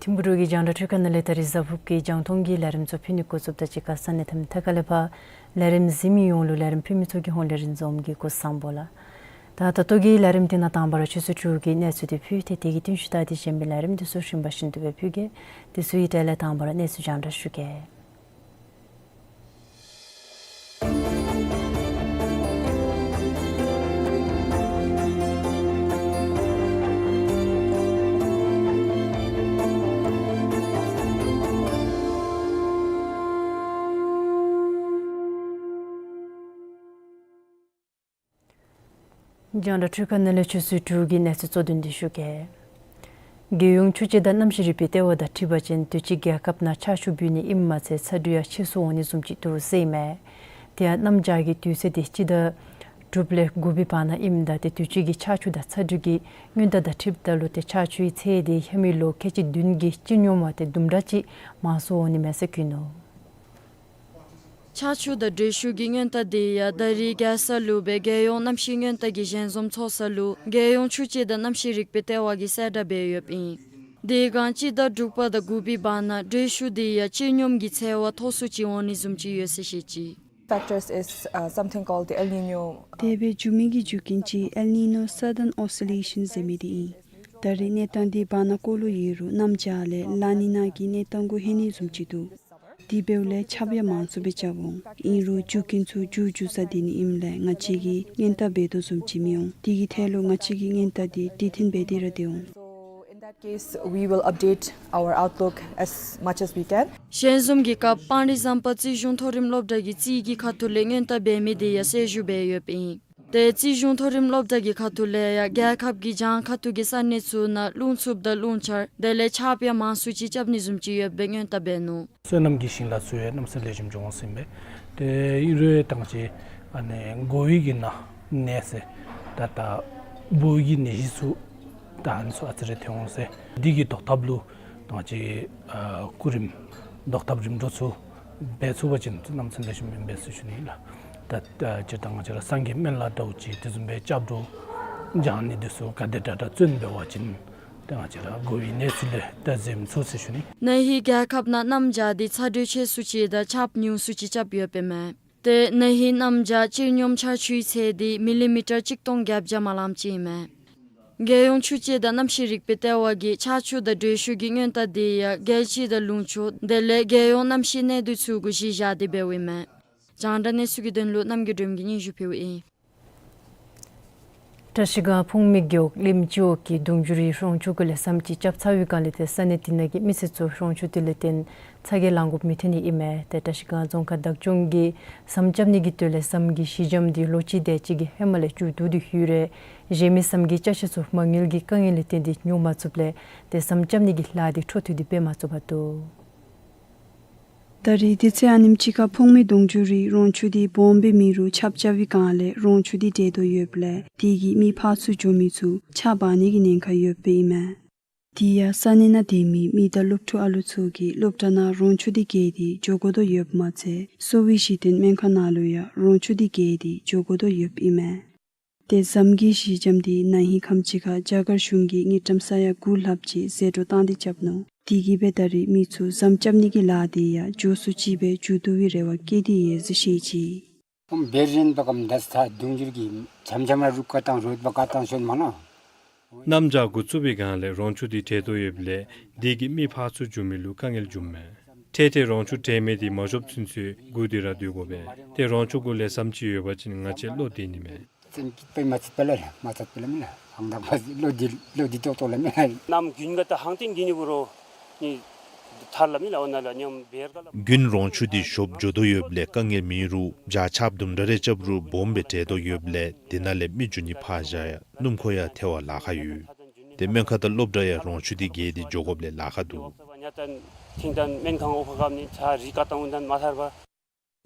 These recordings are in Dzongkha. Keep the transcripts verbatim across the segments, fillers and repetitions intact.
ཐིམ་ཕུ་རུ་གི་རྒྱང་བསྒྲགས་འཕྲུལ་ཁང་ནང་ལས་ད་རིས་གཟའ་ཕུརཔ་གི་རྒྱང་མཐོང་གི་ལས་རིམ་ཚུ་ཕུལ་ནི་འགོ་བཙུགསཔ་དང་གཅིག་ཁར་ས་གནས་མཐའ་མ་ཐད་ཁ་ལས་ཕར་ལས་རིམ་གཟིགས་མི་ཡོངས་ལུ་ལས་རིམ་ཕུལ་མི་ཚུ་གི་ཧོངས་ལས་རིན་འཛོམས་ཀྱིས་སྐུ་གཟུགས་བཟང་པོ་ལགས། ད་ད་ལྟོ་གི་ལས་རིམ་འདི་ནང་དང་པ་ར་ཆུ་ཚོད་དྲུག་གི་གནས་ཚུལ་འདི་ཕུལ་ཏེ་དེ་གི་རྟིང་ཤུལ་ད་དེ་གཞན་པའི་ལས་རིམ་འདི་ཚུ་རིམ་པ་བཞིན་དུ་སྦེ་ཕུལ་གེ། དེ་ཚུ་གི་གྲས་ལས་དང་པ་ར་གནས་ཚུལ་རྒྱང་བསྒྲགས་ཞུ་གེ། རྒྱང་བསྒྲགས་འཕྲུལ་ཁང་ནང་ལས་ཆུ་ཚོད་དྲུག་གི་གནས་ཚུལ་གཙོ་དོན་འདི་ཞུ་གེ། རྒྱལ་ཡོངས་ཆུ་སྐྱེས་དང་གནམ་གཤིས་རིག་པའི་ལྟེ་བ་དང་འཁྲིལ་བ་ཅིན་དུས་ཅི་རྒྱལ་ཁབ་ནང་ཆར་ཆུ་འབུད་ནི་ཨིནམ་མ་ཚད་ཚ་དྲོད་ཡང་ཆེ་སུ་འོང་ནི་བཟུམ་ཅིག་འདུག་ཟེར་ཨིན་མས། དེ་ཡང་གནམ་བྱཱར་གྱི་དུས་ཚོད་འདི་སྤྱི་ཟླ་དྲུག་ལས་དགུ་པའི་བར་ན་ཨིནམ་ད་ཏེ་དུས་ཅི་གི་ཆར་ཆུ་དང་ཚ་དྲོད་ཀྱི་སྔོན་བརྡ་དང་འཁྲིལཝ་ད་ལུ་ཏེ་ཆར་ཆུའི་ཚད་འདི་ཧེ་མའི་ལོ་ཁལ་གཅིག་བདུན་གྱི་སྤྱི་སྙོམས་མ་ཏེ་དུམ་གྲ་ཅིག་མང་སུ་འོང་ནི་མས་ཟེར་བཀོད་ནུག། ཆར་ཆུ་དང་དྲོད་ཤུགས་ཀྱི་སྔོན་བརྡ་འདི་ཡང་ད་རིས་རྒྱལ་ས་ལུ་སྦེ་རྒྱལ་ཡོངས་གནམ་གཤིས་སྔོན་བརྡ་གི་ཞལ་འཛོམས་ཚོགས་ས་ལུ་རྒྱལ་ཡོངས་ཆུ་སྐྱེས་དང་གནམ་གཤིས་རིག་པའི་ལྟེ་བ་གིས་གསལ་བསྒྲགས་འབད་ཡོདཔ་ཨིན། དེ་སྒང་སྤྱི་ཟླ་དྲུག་པ་དང་དགུ་པའི་བར་ན་དྲོད་ཤུགས་འདི་ཡང་སྤྱི་སྙོམས་ཀྱི་ཚད་དཔག་མཐོ་སུ་ཅིག་འོང་ནི་བཟུམ་ཅིག་ཡོད་ཟེར་བཤད་ཅི། Factors is, uh, something called the El Niño. དེ་སྦེ་འགྱུར་མི་གི་རྒྱུ་རྐྱེན་ཅིག་El Niño Southern Oscillation ཟེར་མི་འདི་ཨིན། ད་རིས་གནས་སྟངས་འདི་བར་ན་ཀོ་ལུ་ཡོད་རུང་གནམ་བྱཱར་ལས་ལ་ནི་ན་གི་གནས་སྟངས་གུ་ལྷོད་ནི་བཟུམ་ཅིག་འདུག། དེ་འབདཝ་ལས་ཆརཔ་ཡང་མང་སུ་སྦེ་རྐྱབ་འོང་། ཨིན་རུང་རྒྱུ་རྐྱེན་ཚུ་མཇུག་མཇུག་ས་དེ་ནི་ཨིནམ་ལས་ང་བཅས་ཀྱིས་སྔོན་བརྡ་འབད་དོ་བཟུམ་ཅིག་མི་འོང་། དེ་གི་ཐད་ལུ་ང་བཅས་ཀྱིས་སྔོན་བརྡ་འདི་བདེ་ཐོན་འབད་དེ་ར་སྡོད་འོང་། So in that case, we will update our outlook as much as we can. ཞལ་འཛོམས་ཀྱི་སྐབས་སྤང་རི་ཟམ་པ་རྩིས་གཞུང་མཐོ་རིམ་སློབ་གྲྭ་གི་རྩིས་ཀྱི་ཁ་ཐུག་ལས་སྔོན་བརྡ་འབད་མི་འདི་ཡང་གསལ་ཞུ་འབད་ཡོདཔ་ཨིན། ཏེ་རྩིས་གཞུང་མཐོ་རིམ་སློབ་གྲྭ་གི་ཁ་ཐུག་ལས་ཡང་རྒྱལ་ཁབ་ཀྱི་བྱང་ཁ་ཐུག་གི་ས་གནས་ཚུ་ནང་རླུང་འཚུབ་དང་རླུང་འཆར་དེ་ལས་ཆརཔ་ཡང་མང་སུ་ཅིག་རྐྱབ་ནི་བཟུམ་ཅིག་ཡོདཔ་སྦེ་སྔོན་བརྡ་འབད་ནུག། སོ་ནམ་གྱི་ཞིང་ལཱ་ཚུ་ཡང་གནམ་ས་ལེགས་ཤོམ་འགྱོ་འོང་ཟེར་ཨིན་པས། ཏེ་ཨིན་རུང་ད་ང་བཅས་ཨ་ནི་མགོ་བོའི་གི་ནང་ནད་ཟེར་ད་ད་སྦུག་གི་ནད་གཞི་ཚུ་ད་ཨ་ནི་ཚུ་ཨ་ཙི་རེ་ཐོན་འོང་ཟེར། འདི་གི་ཟློག་ཐབས་ལུ་ད་ང་བཅས་ཨ་སྐུ་རིམ་ཟློག་ཐབས་རིམ་གྲོ་ཚུ་འབད་ཚུགས་པ་ཅིན་གནམ་ས་ལེགས་ཤོམ་ཨིན་པས་ཟེར་ཞུ་ནི་ལགས། ད་ད་སྤྱིར་བཏང་ང་བཅས་ར་སངས་རྒྱས་སྨན་བླ་འདྲཝ་ཅིག་དེ་བཟུམ་སྦེ་སྐྱབས་འགྲོ་བྱང་ནི་འདི་ཚུ་ག་དེ་དྲག་དྲག་བརྩོན་འབད་བ་ཅིན་ཏེ་ང་བཅས་ར་མགོ་བོའི་ནད་ཚུ་ལས་ད་འཛེམ་ཚུགས་ཟེར་ཞུ་ནི། ན་ཧིང་རྒྱལ་ཁབ་ནང་གནམ་བྱཱར་འདི་ཚ་དྲོད་ཆེ་སུ་ཅིག་དང་ཆརཔ་ཉུང་སུ་ཅིག་རྐྱབ་ཡོདཔ་ཨིན་མས། ཏེ་ན་ཧིང་གནམ་བྱཱར་སྤྱི་སྙོམས་ཆར་ཆུའི་ཚད་འདི་མི་ལི་མི་ཊར་གཅིག་སྟོང་བརྒྱད་བརྒྱ་མ་ལངམ་ཅིག་ཨིན་མས། རྒྱལ་ཡོངས་ཆུ་སྐྱེས་དང་གནམ་གཤིས་རིག་པའི་ལྟེ་བ་གིས་ཆར་ཆུ་དང་དྲོད་ཤུགས་ཀྱི་སྔོན་བརྡ་འདི་ཡང་རྒྱལ་སྤྱི་དང་ལུང་ཕྱོགས་དེ་ལས་རྒྱལ་ཡོངས་གནམ་གཤིས་གནས་སྡུད་ཚུ་གུ་གཞི་བཞག་སྟེ་འབདཝ་ཨིན་མས། རྒྱང་བསྒྲགས་གནས་ཚུལ་གྱི་དོན་ལུ་རྣམ་རྒྱལ་སྒྲོལ་མ་གིས་སྙན་ཞུ་ཕུལཝ་ཨིན། བཀྲ་ཤིས་སྒང་ཕུང་མི་རྒེད་འོག་གླིང་སྤྱི་འོག་གི་གདུང་འགྱུར་རི་རོང་ཆུ་གུ་ལས་ཟམ་ཅིག་རྐྱབ་ཚར་བའི་སྒང་ལས་ཏེ་ས་གནས་དེ་ནང་གི་མི་སེར་ཚུ་རོང་ཆུ་དེ་ལས་བརྟེན་ཚ་གྱང་ལང་དགོཔ་མི་ཐོན་ནི་ཨིན་མས། ཏེ་བཀྲ་ཤིས་སྒང་རྫོང་ཁག་བདག་སྐྱོང་གིས་ཟམ་རྐྱབ་ནི་གི་དོན་ལས་ཟམ་གྱི་གཞི་འགྱམ་འདི་ལོ་གཅིག་དེ་ཅིག་གི་ཧེ་མ་ལས་མཇུག་བསྡུ་སྟེ་ཡོད་རུང་གཞན་མི་ཟམ་གྱི་ཅ་ཆས་ཚུ་མ་དངུལ་གྱི་དཀའ་ངལ་ལས་བརྟེན་ཏེ་ཉོ་མ་ཚུགསཔ་ལས་ཏེ་ཟམ་རྐྱབ་ནི་གི་ལཱ་འདི་འཕྲོ་མཐུད་དེ་འབད་མ་ཚུགས་པར་འདུག། ད་རིས་དུས་ཚོད་ཨ་ནེམ་ཅིག་ཁར་ཕུང་མི་གདུང་འགྱུར་རི་རོང་ཆུ་འདི་སྦོམ་སྦེ་མེད་རུང་ཆརཔ་རྐྱབ་པའི་སྒང་ལས་རོང་ཆུ་འདི་དྲལ་དོ་ཡོདཔ་ལས་དེ་གིས་མི་ཕར་ཚུར་འགྱོ་མི་ཚུ་ཆརཔ་འབག་ནི་གི་ཉེན་ཁ་ཡོདཔ་ཨིན་མས། དེ་ཡང་ས་གནས་ནང་སྡོད་མི་མི་དང་སློབ་ཕྲུག་ཨ་ལུ་ཚུ་གིས་སློབ་གྲྭ་ནང་རོང་ཆུ་འདི་བརྒལ་ཏེ་འགྱོ་དགོ་དོ་ཡོདཔ་མ་ཚད་གསོ་བའི་གཞི་རྟེན་སྨན་ཁང་ནང་ལུ་ཡང་རོང་ཆུ་འདི་བརྒལ་ཏེ་འགྱོ་དགོ་དོ་ཡོདཔ་ཨིན་མས། ཏེ་ཟམ་གྱི་གཞི་འགྱམ་འདི་ན་ཧིང་ཁམས་ཅིག་ཁར་རྒྱ་གར་གཞུང་གིས་དངུལ་ཀྲམ་ས་ཡ་དགུ་ལྷགཔ་ཅིག་ཟད་འགྲོ་བཏང་སྟེ་རྐྱབ་ནུག། དེ་གིས་སྦེ་ད་རིས་མི་ཚུ་ཟམ་རྐྱབ་ནི་གི་ལཱ་འདི་ཡང་མགྱོགས་སུ་ཅིག་སྦེ་མཇུག་བསྡུ་བའི་རེ་བ་བསྐྱེད་དེ་ཡོད་ཟེར་བཤད་ཅི། ཁོང་བེ་རེན་པ་ཀམ་དཱས་ཐ་གདུང་འགྱུར་གྱི་འཇམ་འཇམ་ར་རུག་ཀ་བཏང་རོགས་པ་ཀ་བཏང་སོང་མ་ན། གནམ་བྱཱར་འགོ་བཙུགས་པའི་སྒང་ལས་རོང་ཆུ་འདི་དྲལ་དོ་ཡོདཔ་ལས་དེ་གིས་མི་ཕར་ཚུར་འགྱོ་མི་ལུ་དཀའ་ངལ་འབྱུངམ་མས། འཕྲལ་འཕྲལ་རོང་ཆུ་དྲལ་མི་འདི་མ་ཤོབ་ཚུན་ཚོད་སྒུག་སྟེ་ར་སྡོད་དགོ་པས། ཏེ་རོང་ཆུ་གུ་ལས་ཟམ་ཅིག་ཡོད་པ་ཅིན་ང་བཅས་བློ་བདེ་ནི་མས། ཙན་གྱིས་དཔེ་མ་ཚད་པ་ལ་ལ་མ་ཚད་པ་ལ་མི་ལ་ཧང་དང་མ་ལོ་འདི་ལོ་འདི་ཏོག་ཏོ་ལ་མི་ལ། གནམ་དགུན་ག་ད་ཧང་ཏིང་གི་ནི་གུ་རོ་ནི་ཐར་ལ་མི་ལ་འོ་ན་ལ་ཉམ་བེར་ག་ལ། དགུན་རོང་ཆུ་འདི་ཞོབ་འགྱོ་དོ་ཡོདཔ་ལས་དཀའ་ངལ་མེད་རུང་བྱག་ཆགཔ་དུམ་གྲ་རེ་རྐྱབ་རུང་སྦོམ་སྦེ་བྲེལ་དོ་ཡོདཔ་ལས་དེ་ནང་ལས་མི་འགྱོ་ནི་ཕར་བཞག་ཡང་སྣུམ་འཁོར་ཡང་ཐལ་བར་ལཱ་ཁག་ཡོད། ཏེ་སྨན་ཁང་དང་སློབ་གྲྭ་ཡང་རོང་ཆུ་འདི་བརྒལ་ཏེ་འགྱོ་དགོཔ་ལས་ལཱ་ཁག་འདུག། ཉ་ཏན་ཐིང་ཏན་སྨན་ཁང་འོག་ཁ་ཁམ་ནི་ཚ་རི་ཀ་ཏང་འུན་ཏན་མ་ཐར་བ།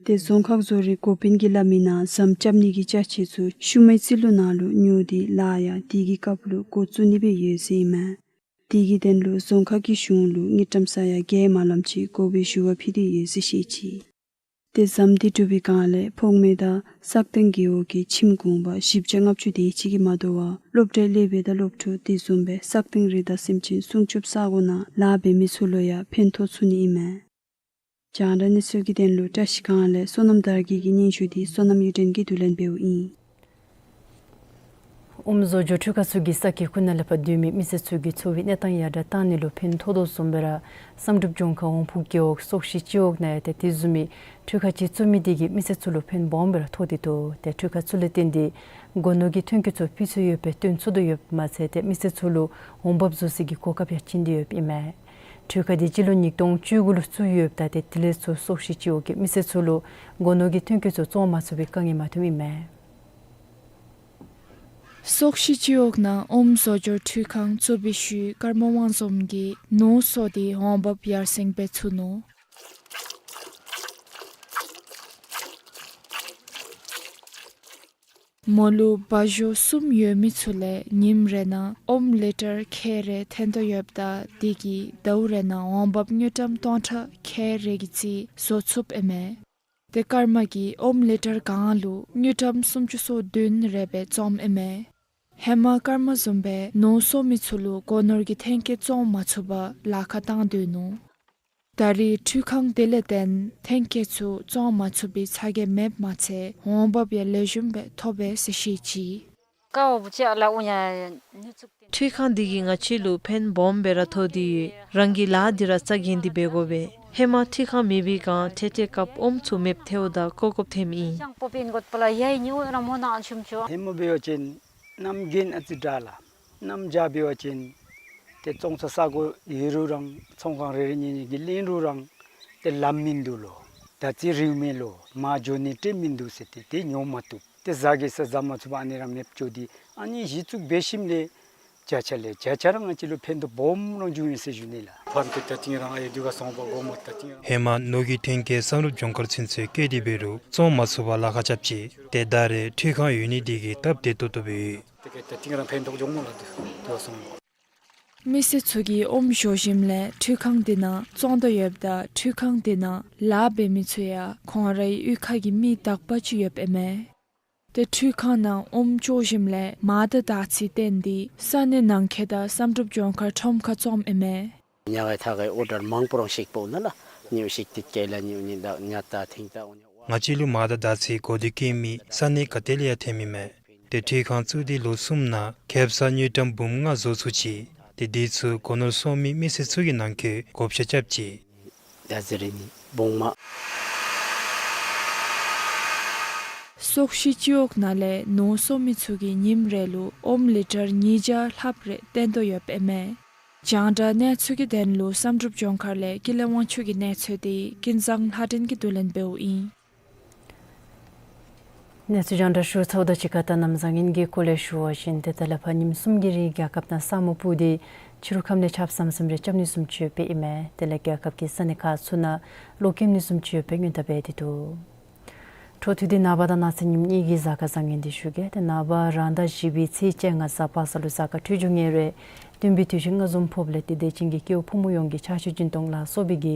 ཏེ་རྫོང་ཁག་བཟོ་རིག་འགོ་དཔོན་གྱིས་སླབ་མིའི་ནང་ཟམ་རྐྱབ་ནི་གི་ཅ་ཆས་ཚུ་ཤུལ་མའི་རྩིས་ལོ་ནང་ལུ་ཉོ་སྟེ་ལཱ་ཡང་དེ་གི་སྐབས་ལུ་འགོ་བཙུགས་ནི་སྦེ་ཡོད་ཟེར་ཨིན་མས། དེ་གི་དོན་ལུ་རྫོང་ཁག་གི་གཞུང་ལུ་དངུལ་ཀྲམ་ས་ཡ་བརྒྱད་མ་ལམ་ཅིག་དགོ་པའི་ཞུ་བ་ཕུལ་ཏེ་ཡོད་ཟེར་བཤད་ཅི། ཏེ་ཟམ་འདི་གྲུབ་པའི་སྒང་ལས་ཕོགས་མི་དང་སག་སྟེང་རྒེད་འོག་གི་ཁྱིམ་གུང་པ་བཞི་བརྒྱ་ལྔ་བཅུ་དེ་ཅིག་གིས་མ་དོ་བར་སློབ་གྲྭའི་སློབ་དཔོན་དང་སློབ་ཕྲུག་དེ་བཟུམ་སྦེ་སག་སྟེང་རི་དྭགས་སེམས་ཅན་སྲུང་སྐྱོབ་ས་གོ་ནང་ལཱ་འབད་མི་ཚུ་ལུ་ཡང་ཕན་ཐོགས་ཚུགས་ནི་ཨིན་མས། རྒྱང་བསྒྲགས་གནས་ཚུལ་གྱི་དོན་ལུ་བཀྲ་ཤིས་སྒང་ལས་བསོད་ནམས་དར་རྒྱས་ཀྱི་སྙན་ཞུ་འདི་བསོད་ནམས་གཡུ་སྒྲོན་གྱིས་བསྡུ་ལེན་འབདཝ་ཨིན། ཨོམ་བཟོ་སྦྱོར་འཕྲུལ་ཁང་ཚུ་གིས་ས་ཁྱི་ཁུ་ནང་ལས་ཕར་སྡོད་མི་མི་སེར་ཚུ་གི་འཚོ་བའི་གནས་སྟངས་ཡར་དྲག་གཏང་ནི་ལུ་ཕན་ཐོགས་དོ་བཟུམ་སྦེ་ར་བསམ་གྲུབ་ལྗོངས་མཁར་འོང་ཕུག་རྒེད་འོག་སོག་ཤི་སྤྱི་འོག་ནང་ཡང་ཏེ་དེ་བཟུམ་མའི་འཕྲུལ་ཁང་ཅིག་བཙུགས་མི་དེ་གིས་མི་སེར་ཚུ་ལུ་ཕན་སྦོམ་སྦེ་ར་ཐོགས་ཏེ་འདུག། ཏེ་འཕྲུལ་ཁང་ཚུ་ལས་བརྟེན་ཏེ་སྒོ་ནོར་གྱི་ཐོན་སྐྱེད་ཚུ་སྤུས་ཚད་ཡོདཔ་སྦེ་བཏོན་ཚུགས་དོ་ཡོདཔ་མ་ཚད་ཏེ་མི་སེར་ཚུ་ལུ་འོང་འབབ་བཟོ་སའི་གོ་སྐབས་ཡང་བྱིན་ཏེ་ཡོདཔ་ཨིན་མས། འཕྲུལ་ཁང་འདི་སྤྱི་ལོ་ཉིས་སྟོང་བཅུ་དགུ་ལུ་བཙུགས་ཡོདཔ་ད་ཏེ་དེ་ལས་ཚུར་སོག་ཤི་སྤྱི་འོག་གི་མི་སེར་ཚུ་ལུ་སྒོ་ནོར་གྱི་ཐོན་སྐྱེད་ཚུ་བཙོང་མ་ཚུགས་པའི་དཀའ་ངལ་མ་ཐོནམ་ཨིན་མས། སོག་ཤི་སྤྱི་འོག་ནང་ཨོམ་བཟོ་སྦྱོར་འཕྲུལ་ཁང་བཙུགས་པའི་ཤུལ་ཀརྨ་དབང་འཛོམས་ཀྱིས་ནོར་གསོ་སྟེ་འོང་འབབ་ཡར་སེང་འབད་ཚུགས་ནུག། མོ་ལུ་བ་ཞོ་གསུམ་ཡོད་མི་ཚུ་ལས་ཉིནམ་རེ་ནང་ཨོམ་ལི་ཊར་ཁལ་རེ་འཐོན་དོ་ཡོདཔ་ད་དེ་གིས་ཟླཝ་རེ་ནང་འོང་འབབ་དངུལ་ཀྲམ་སྟོང་ཕྲག་ཁལ་རེ་གི་རྩིས་བཟོ་ཚུགསཔ་ཨིན་མས། ཏེ་ཀརྨ་གིས་ཨོམ་ལི་ཊར་གང་ལུ་དངུལ་ཀྲམ་སུམ་ཅུ་སོ་བདུན་རེ་སྦེ་བཙོངམ་ཨིན་མས། ཧེ་མ་ཀརྨ་བཟུམ་སྦེ་ནོར་གསོ་མི་ཚུ་ལུ་སྒོ་ནོར་གྱི་ཐོན་སྐྱེད་བཙོང་མ་ཚུགས་པར་ལཱ་ཁག་བཏང་སྡོད་ནུག། ད་རེས་འཕྲུལ་ཁང་དེ་ལས་བརྟེན་ཐོན་སྐྱེད་ཚུ་བཙོང་མ་ཚུགས་པའི་ཚ་གྱང་མེདཔ་མ་ཚད་འོང་འབབ་ཡང་ལེགས་ཤོམ་སྦེ་ཐོབ་པས་ཟེར་བཤད་ཅི། ཀའོ་བུ་ཅ་ལ་ཨུ་ཉ་ནུ་ཚུགས་ཏེ། འཕྲུལ་ཁང་འདི་གིས་ང་བཅས་ལུ་ཕན་སྦོམ་སྦེ་ར་ཐོགས་ཏེ་ཡོད། རང་གི་ལཱ་འདི་ར་རྩ་འགེངས་ཏེ་འབད་དགོ་པས། ཧེ་མ་འཕྲུལ་ཁང་མེད་པའི་སྒང་ཏེ་ཏེ་སྐབས་ཨོམ་ཚུ་མེདཔ་ཐལཝ་ད་ཀོ་ཀོཔ་ཐོནམ་ཨིན། ཤང་པོ་པིན་གོད་པ་ལ་ཡ་ཡི་ཉིའུ་ར་མོ་ནང་ཆུམ་ཆུ། ཧེ་མ་འབད་བ་ཅིན་གནམ་དགུན་ཨ་ཙི་དྲག་ལགས། གནམ་བྱཱར་འབད་བ་ཅིན་ཏེ་བཙོང་ས་ས་གོ་ཡོད་རུང་རང་ཚོང་ཁང་རེ་རེ་གཉིས་གཉིས་ཀྱིས་ལེན་རུང་རང་ཏེ་ལམ་མིན་འདུག་ལོ། དར་ཚིལ་རེཝ་མས་ལོ། མར་འགྱོ་ནི་ཏེ་མིན་འདུག་ཟེར་ཏེ་ཏེ་ཉོ་མ་བཏུབ། ཏེ་བཟའ་གི་ས་བཟའ་མ་ཚུགས་པར་ཨ་ནི་ར་མེདཔ་འགྱོ་སྟེ་ཨ་ནི་གཞི་བཙུགས་འབད་ཞིནམ་ལས་བརྒྱ་ཆ་ལས་བརྒྱ་ཆ་ར་ང་བཅས་ལུ་ཕན་ཐོགས་སྦོམ་ར་འབྱུང་ཡི་ཟེར་ཞུ་ནི་ལགས། ཕམ་ཏེ་ད་ཏིང་རང་ཨའི་དུས་ག་སོང་པ་གོ་མ་ད་ཏིང་རང་། ཧེ་མ་ནོར་གྱི་ཐོན་སྐྱེད་བསམ་གྲུབ་ལྗོངས་མཁར་ཚུན་ཚོད་བསྐྱལ་ཏེ་འབད་རུང་བཙོང་མ་ཚུགས་པར་ལཱ་ཁག་རྐྱབ་ཅི། ཏེ་ད་རེས་འཕྲུལ་ཁང་ཡོད་ནི་དེ་གིས་སྟབས་བདེ་ཏོག་ཏོ་སྦེ་ཡོད། ཏེ་ཀེ་ད་ཏིང་རང་ཕན་ཐོགས་འབྱུང་སྨོ་ལགས། དུས་ག་སོང་། མི་སེར་ཚུ་གིས་ཨོམ་བཞོ་ཞིནམ་ལས་འཕྲུལ་ཁང་འདི་ནང་བཙོང་དོ་ཡོདཔ་ད་འཕྲུལ་ཁང་འདི་ནང་ལཱ་འབད་མི་ཚུ་ཡང་ཁོང་རའི་གཡུས་ཁ་གི་མི་དག་པ་ཅིག་ཡོདཔ་ཨིན་མས། ཏེ་འཕྲུལ་ཁང་ནང་ཨོམ་བཙོང་ཞིནམ་ལས་མར་དང་དར་ཚིལ་བཏོན་ཏེ་ས་གནས་ནང་འཁོད་དང་བསམ་གྲུབ་ལྗོངས་མཁར་ཁྲོམ་ཁར་བཙོངམ་ཨིན་མས། ཉ་ག་ཐ་གའི་ཨོར་ཌར་མང་པོ་རང་ཤེག་པོ་ནང་ལགས། ཉིའུ་ཤིག་ཏིག་ཀེ་ལ་ཉིའུ་ཉི་ད་ཉ་ད་ཐིང་ད་ཨོ་ཉ་ང་བཅས་ལུ་མར་དང་དར་ཚིལ་དགོ་སྟེ་བཀོད་མི་ས་གནས་ག་ཏེ་ལས་ཡང་ཐོནམ་ཨིན་མས། ཏེ་འཕྲུལ་ཁང་བཙུགས་ཏེ་ལོ་གསུམ་ནང་ཁེབ་ས་དངུལ་ཀྲམ་འབུམ་ལྔ་བཟོ་ཚུགས་ཅི། ཏེ་དེ་ཚུ་སྒོ་ནོར་བཙོང་མི་མི་སེར་ཚུ་གི་ནང་འཁོད་བགོ་བཤའ་རྐྱབ་ཅི། ད་ཟེར་རེ་ནི་བོང་མ། སོག་ཤི་སྤྱི་འོག་ནང་ལས་ནོར་གསོ་མི་ཚུ་གིས་ཉིནམ་རེ་ལུ་ཨོམ་ལི་ཊར་ཉིས་བརྒྱ་ལྷགཔ་རེ་བཏོན་དོ་ཡོདཔ་ཨིན་མས། རྒྱང་བསྒྲགས་གནས་ཚུལ་གྱི་དོན་ལུ་བསམ་གྲུབ་ལྗོངས་མཁར་ལས་ཀུན་ལེགས་དབང་ཕྱུག་གི་གནས་ཚུལ་དེ་ཀུན་བཟང་ལྷ་སྒྲོན་གྱིས་བསྡུ་ལེན་འབདཝ་ཨིན། གནས་ཚུལ་རྒྱང་བསྒྲགས་ཞུ་ཚརཝ་དང་གཅིག་ཁར་ད་གནམ་བཟང་ངན་གྱི་སྐོར་ལས་ཞུ་བ་ཅིན་ཏེ་ད་ལས་ཕར་ཉིནམ་གསུམ་གྱི་རིང་རྒྱལ་ཁབ་ནང་ས་སྨུག་སྤུབས་ཏེ་ཕྱི་རུ་ཁམས་ལས་ཆརཔ་ཟམ་ཟིམ་རེ་རྐྱབ་ནི་བཟུམ་ཅིག་ཡོདཔ་ཨིན་མས། དེ་ལས་རྒྱལ་ཁབ་ཀྱི་ས་གནས་ཁག་ཚུ་ནང་གློག་ཀེམ་ནི་བཟུམ་ཅིག་ཡོདཔ་སྦེ་སྔོན་བརྡ་འབད་དེ་འདུག། འཕྲོ་མཐུད་དེ་ནངས་པ་དང་གནངས་ཚེ་ཉིནམ་གཉིས་ཀྱི་གཟའ་སྐར་བཟང་ངན་དེ་ཞུ་གེ། ཏེ་ནངས་པ་རང་ཟླ་བཞི་པའི་ཚེས་བཅོ་ལྔ་གཟའ་པ་སངས་ལུ་གཟའ་སྐར་འཕྲོད་སྦྱོར་ངན་རེ་བདུན་པའི་དུས་ཆེན་ལྔ་འཛོམས་ཕོགཔ་ལས་ཏེ་དད་ཅན་གྱི་སྐྱེ་བོ་ཕོ་མོ་ཡོངས་ཀྱིས་ཕྱག་མཆོད་སྦྱིན་གཏོང་ལ་སོགས་པའི་གི་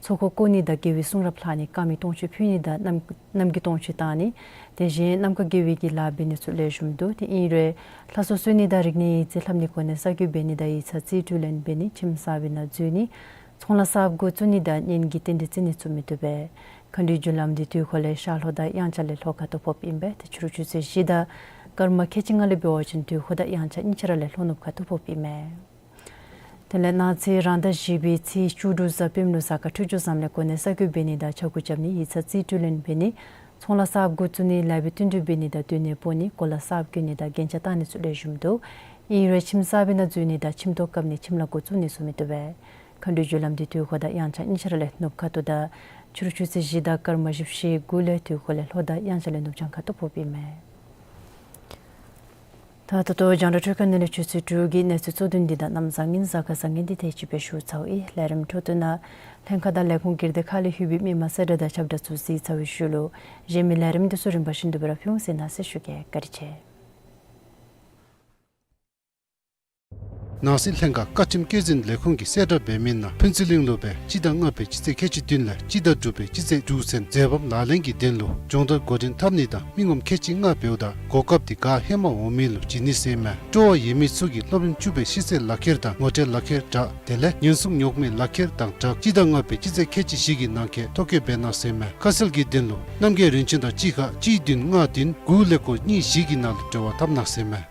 ཚོགས་འཁོར་བསྐོར་ནི་དང་དགེ་བའི་གསུང་རབ་ལྷག་ནི་དཀར་མེ་སྟོང་མཆོད་ཕུལ་ནི་དང་གནམ་གནམ་གྱི་སྟོང་མཆོད་བཏང་ནི། དེ་བཞིན་གནམ་ཁ་དགེ་བའི་གི་ལཱ་འབད་ནི་ཚུ་ལེགས་ཤོམ་འདུག། དེ་ཨིན་རུང་ལྷ་གསོལ་གསོལ་ནི་དང་རིག་གནས་ཡིག་རྩིས་ལྷབ་ནི་གོ་གནས་གསར་བསྐོ་འབད་ནི་དང་ཡིག་ཚང་རྩིས་སྤྲོད་ལེན་འབད་ནི་ཁྱིམ་གསརཔ་ནང་འཛུལ་ནི་ཚོང་ལཱ་གསརཔ་འགོ་བཙུགས་ནི་དང་གཉེན་གྱི་རྟེན་འབྲེལ་བརྩི་ནི་ཚུ་མི་བཏུབ་པས། མཁའ་འགྲོའི་རྒྱུ་ལམ་འདི་དུས་འཁོར་ལས་ཤར་ལྷོ་དང་དབྱངས་འཆར་ལས་ལྷོ་ཁ་ཐུག་ཕོགཔ་ཨིན་པས། ཏེ་ཕྱི་རུ་ཆུ་ཚོད་བཞི་དང་སྐར་མ་ཁལ་གཅིག་ལྔ་ལས་འབད་བ་ཅིན་དུས་འཁོར་དང་དབྱངས་འཆར་གཉིས་ཆ་ར་ལས་ལྷོ་ནུབ་ཁ་ཐུག་ཕོགཔ་ཨིན་མས། དེ་ལས་གནངས་ཚེ་རང་ཟླ་བཞི་པའི་ཚེས་བཅུ་དྲུག་གཟའ་སྤེནམ་ལུ་གཟའ་སྐར་འཕྲོད་སྦྱོར་བཟངམ་ལས་གོ་གནས་གསར་བསྐོ་འབད་ནི་དང་ཕྱྭ་འགུགས་རྐྱབ་ནི་ཡིག་ཚང་རྩིས་སྤྲོད་ལེན་འབད་ནི་ ཚོང་ལཱ་གསརཔ་འགོ་བཙུགས་ནི་ལཱ་འབད་བསྟུན་གྲོས་འབད་ནི་དང་སྡོད་གནས་སྤོ་ནི་གོ་ལ་གསརཔ་གྱོན་ནི་དང་རྒྱན་ཆ་བཏགས་ནི་ཚུ་ལེགས་ཤོམ་འདུག། ཨིན་རུང་ཁྱིམ་གསརཔ་ནང་འཛུལ་ནི་དང་ཁྱིམ་ཐོག་བཀབ་ནི་ཁྱིམ་ལཱ་འགོ་བཙུགས་ནི་ཚུ་མི་བཏུབ་པས། མཁའ་འགྲོའི་རྒྱུ་ལམ་འདི་དུས་འཁོར་དང་དབྱངས་འཆར་གཉིས་ཆ་ར་ལས་ནུབ་ཁ་ཐུག་དང་ཕྱི་རུ་ཆུ་ཚོད་བཞི་དང་སྐར་མ་བཞི་བཅུ་ཞེ་དགུ་ལས་དུས་འཁོར་ལས་ལྷོ་དང་དབྱངས་འཆར་ལས་ནུབ་བྱང་ཁ་ཐུག་ཕོགཔ་ཨིན་མས། ད་ད་ལྟོ་རྒྱང་བསྒྲགས་སྒྲིག་ཁང་ནང་ལས་ཆུ་ཚོད་དྲུག་གི་གནས་ཚུལ་གཙོ་དོན་འདི་དང་གནམ་བཟང་ངན་གཟའ་སྐར་བཟང་ངན་འདི་དེ་ཅིག་སྦེ་ཞུ་ཚརཝ་ཨིན། ལས་རིམ་འཕྲོ་མཐུད་ནང་ལྷན་ཁག་དང་ལས་ཁུངས་སྒེར་སྡེ་ཁག་ལས་ལྷོད་པའི་མི་མང་གསལ་བསྒྲགས་དང་ཁྱབ་བསྒྲགས་ཚུ་གཟིགས་ཚར་བའི་ཤུལ་ལུ་གཞན་མི་ལས་རིམ་འདི་ཚུ་རིམ་པ་བཞིན་དུ་སྦེ་ར་ཕུལ་འོང་ཟེར་མནོ་ཞུ་གེ། བཀའ་དྲིན་ཆེ། ནང་སྲིད་ལྷན་ཁག་བཀའ་ཁྲིམས་བཀོད་འཛིན་ལས་ཁུངས་ཀྱིས་གསལ་བསྒྲགས་འབད་མི་ནང་ཕུན་ཚོགས་གླིང་ལུ་སྦེ་སྤྱི་ཟླ་ལྔ་པའི་སྤྱི་ཚེས་ཁལ་གཅིག་བདུན་ལས་སྤྱི་ཟླ་དྲུག་པའི་སྤྱི་ཚེས་དྲུག་ཚུན་མཛད་པ་ལག་ལེན་གྱི་དོན་ལུ་སྦྱོང་བརྡར་འགོ་འདྲེན་འཐབ་ནི་དང་མི་ངོམ་ཁལ་གཅིག་ལྔ་འབདཝ་ད་གོ་སྐབས་འདི་ག་ཧེ་མ་འོང་མི་ལུ་བྱིན་ནི་ཟེར་ཨིན་མས། སྤྲོ་བ་ཡོད་མི་ཚུ་གིས་སློབ་རིམ་བཅུ་པའི་ཤེས་ཚད་ལག་ཁྱེར་དང་ངོ་སྤྲོད་ལག་ཁྱེར་དྲག་དེ་ལས་ཉེན་སྲུང་ཉོག་མེད་ལག་ཁྱེར་དང་སྦྲགས་སྤྱི་ཟླ་ལྔ་པའི་སྤྱི་ཚེས་ཁལ་གཅིག་བཞི་གི་ནང་འཁོད་ཐོ་བཀོད་འབད་གནང་ཟེར་ཨིན་མས། ཁ་གསལ་གྱི་དོན་ལུ་རྣམ་རྒྱལ་རིན་ཆེན་དང་གཅིག་ཁར་གཅིག་བདུན་ལྔ་བདུན་དགུ་ཀླད་ཀོར་གཉིས་བཞི་གི་ནང་ལུ་འབྲེལ་བ་འཐབ་གནང་ཟེར་ཨིན་མས།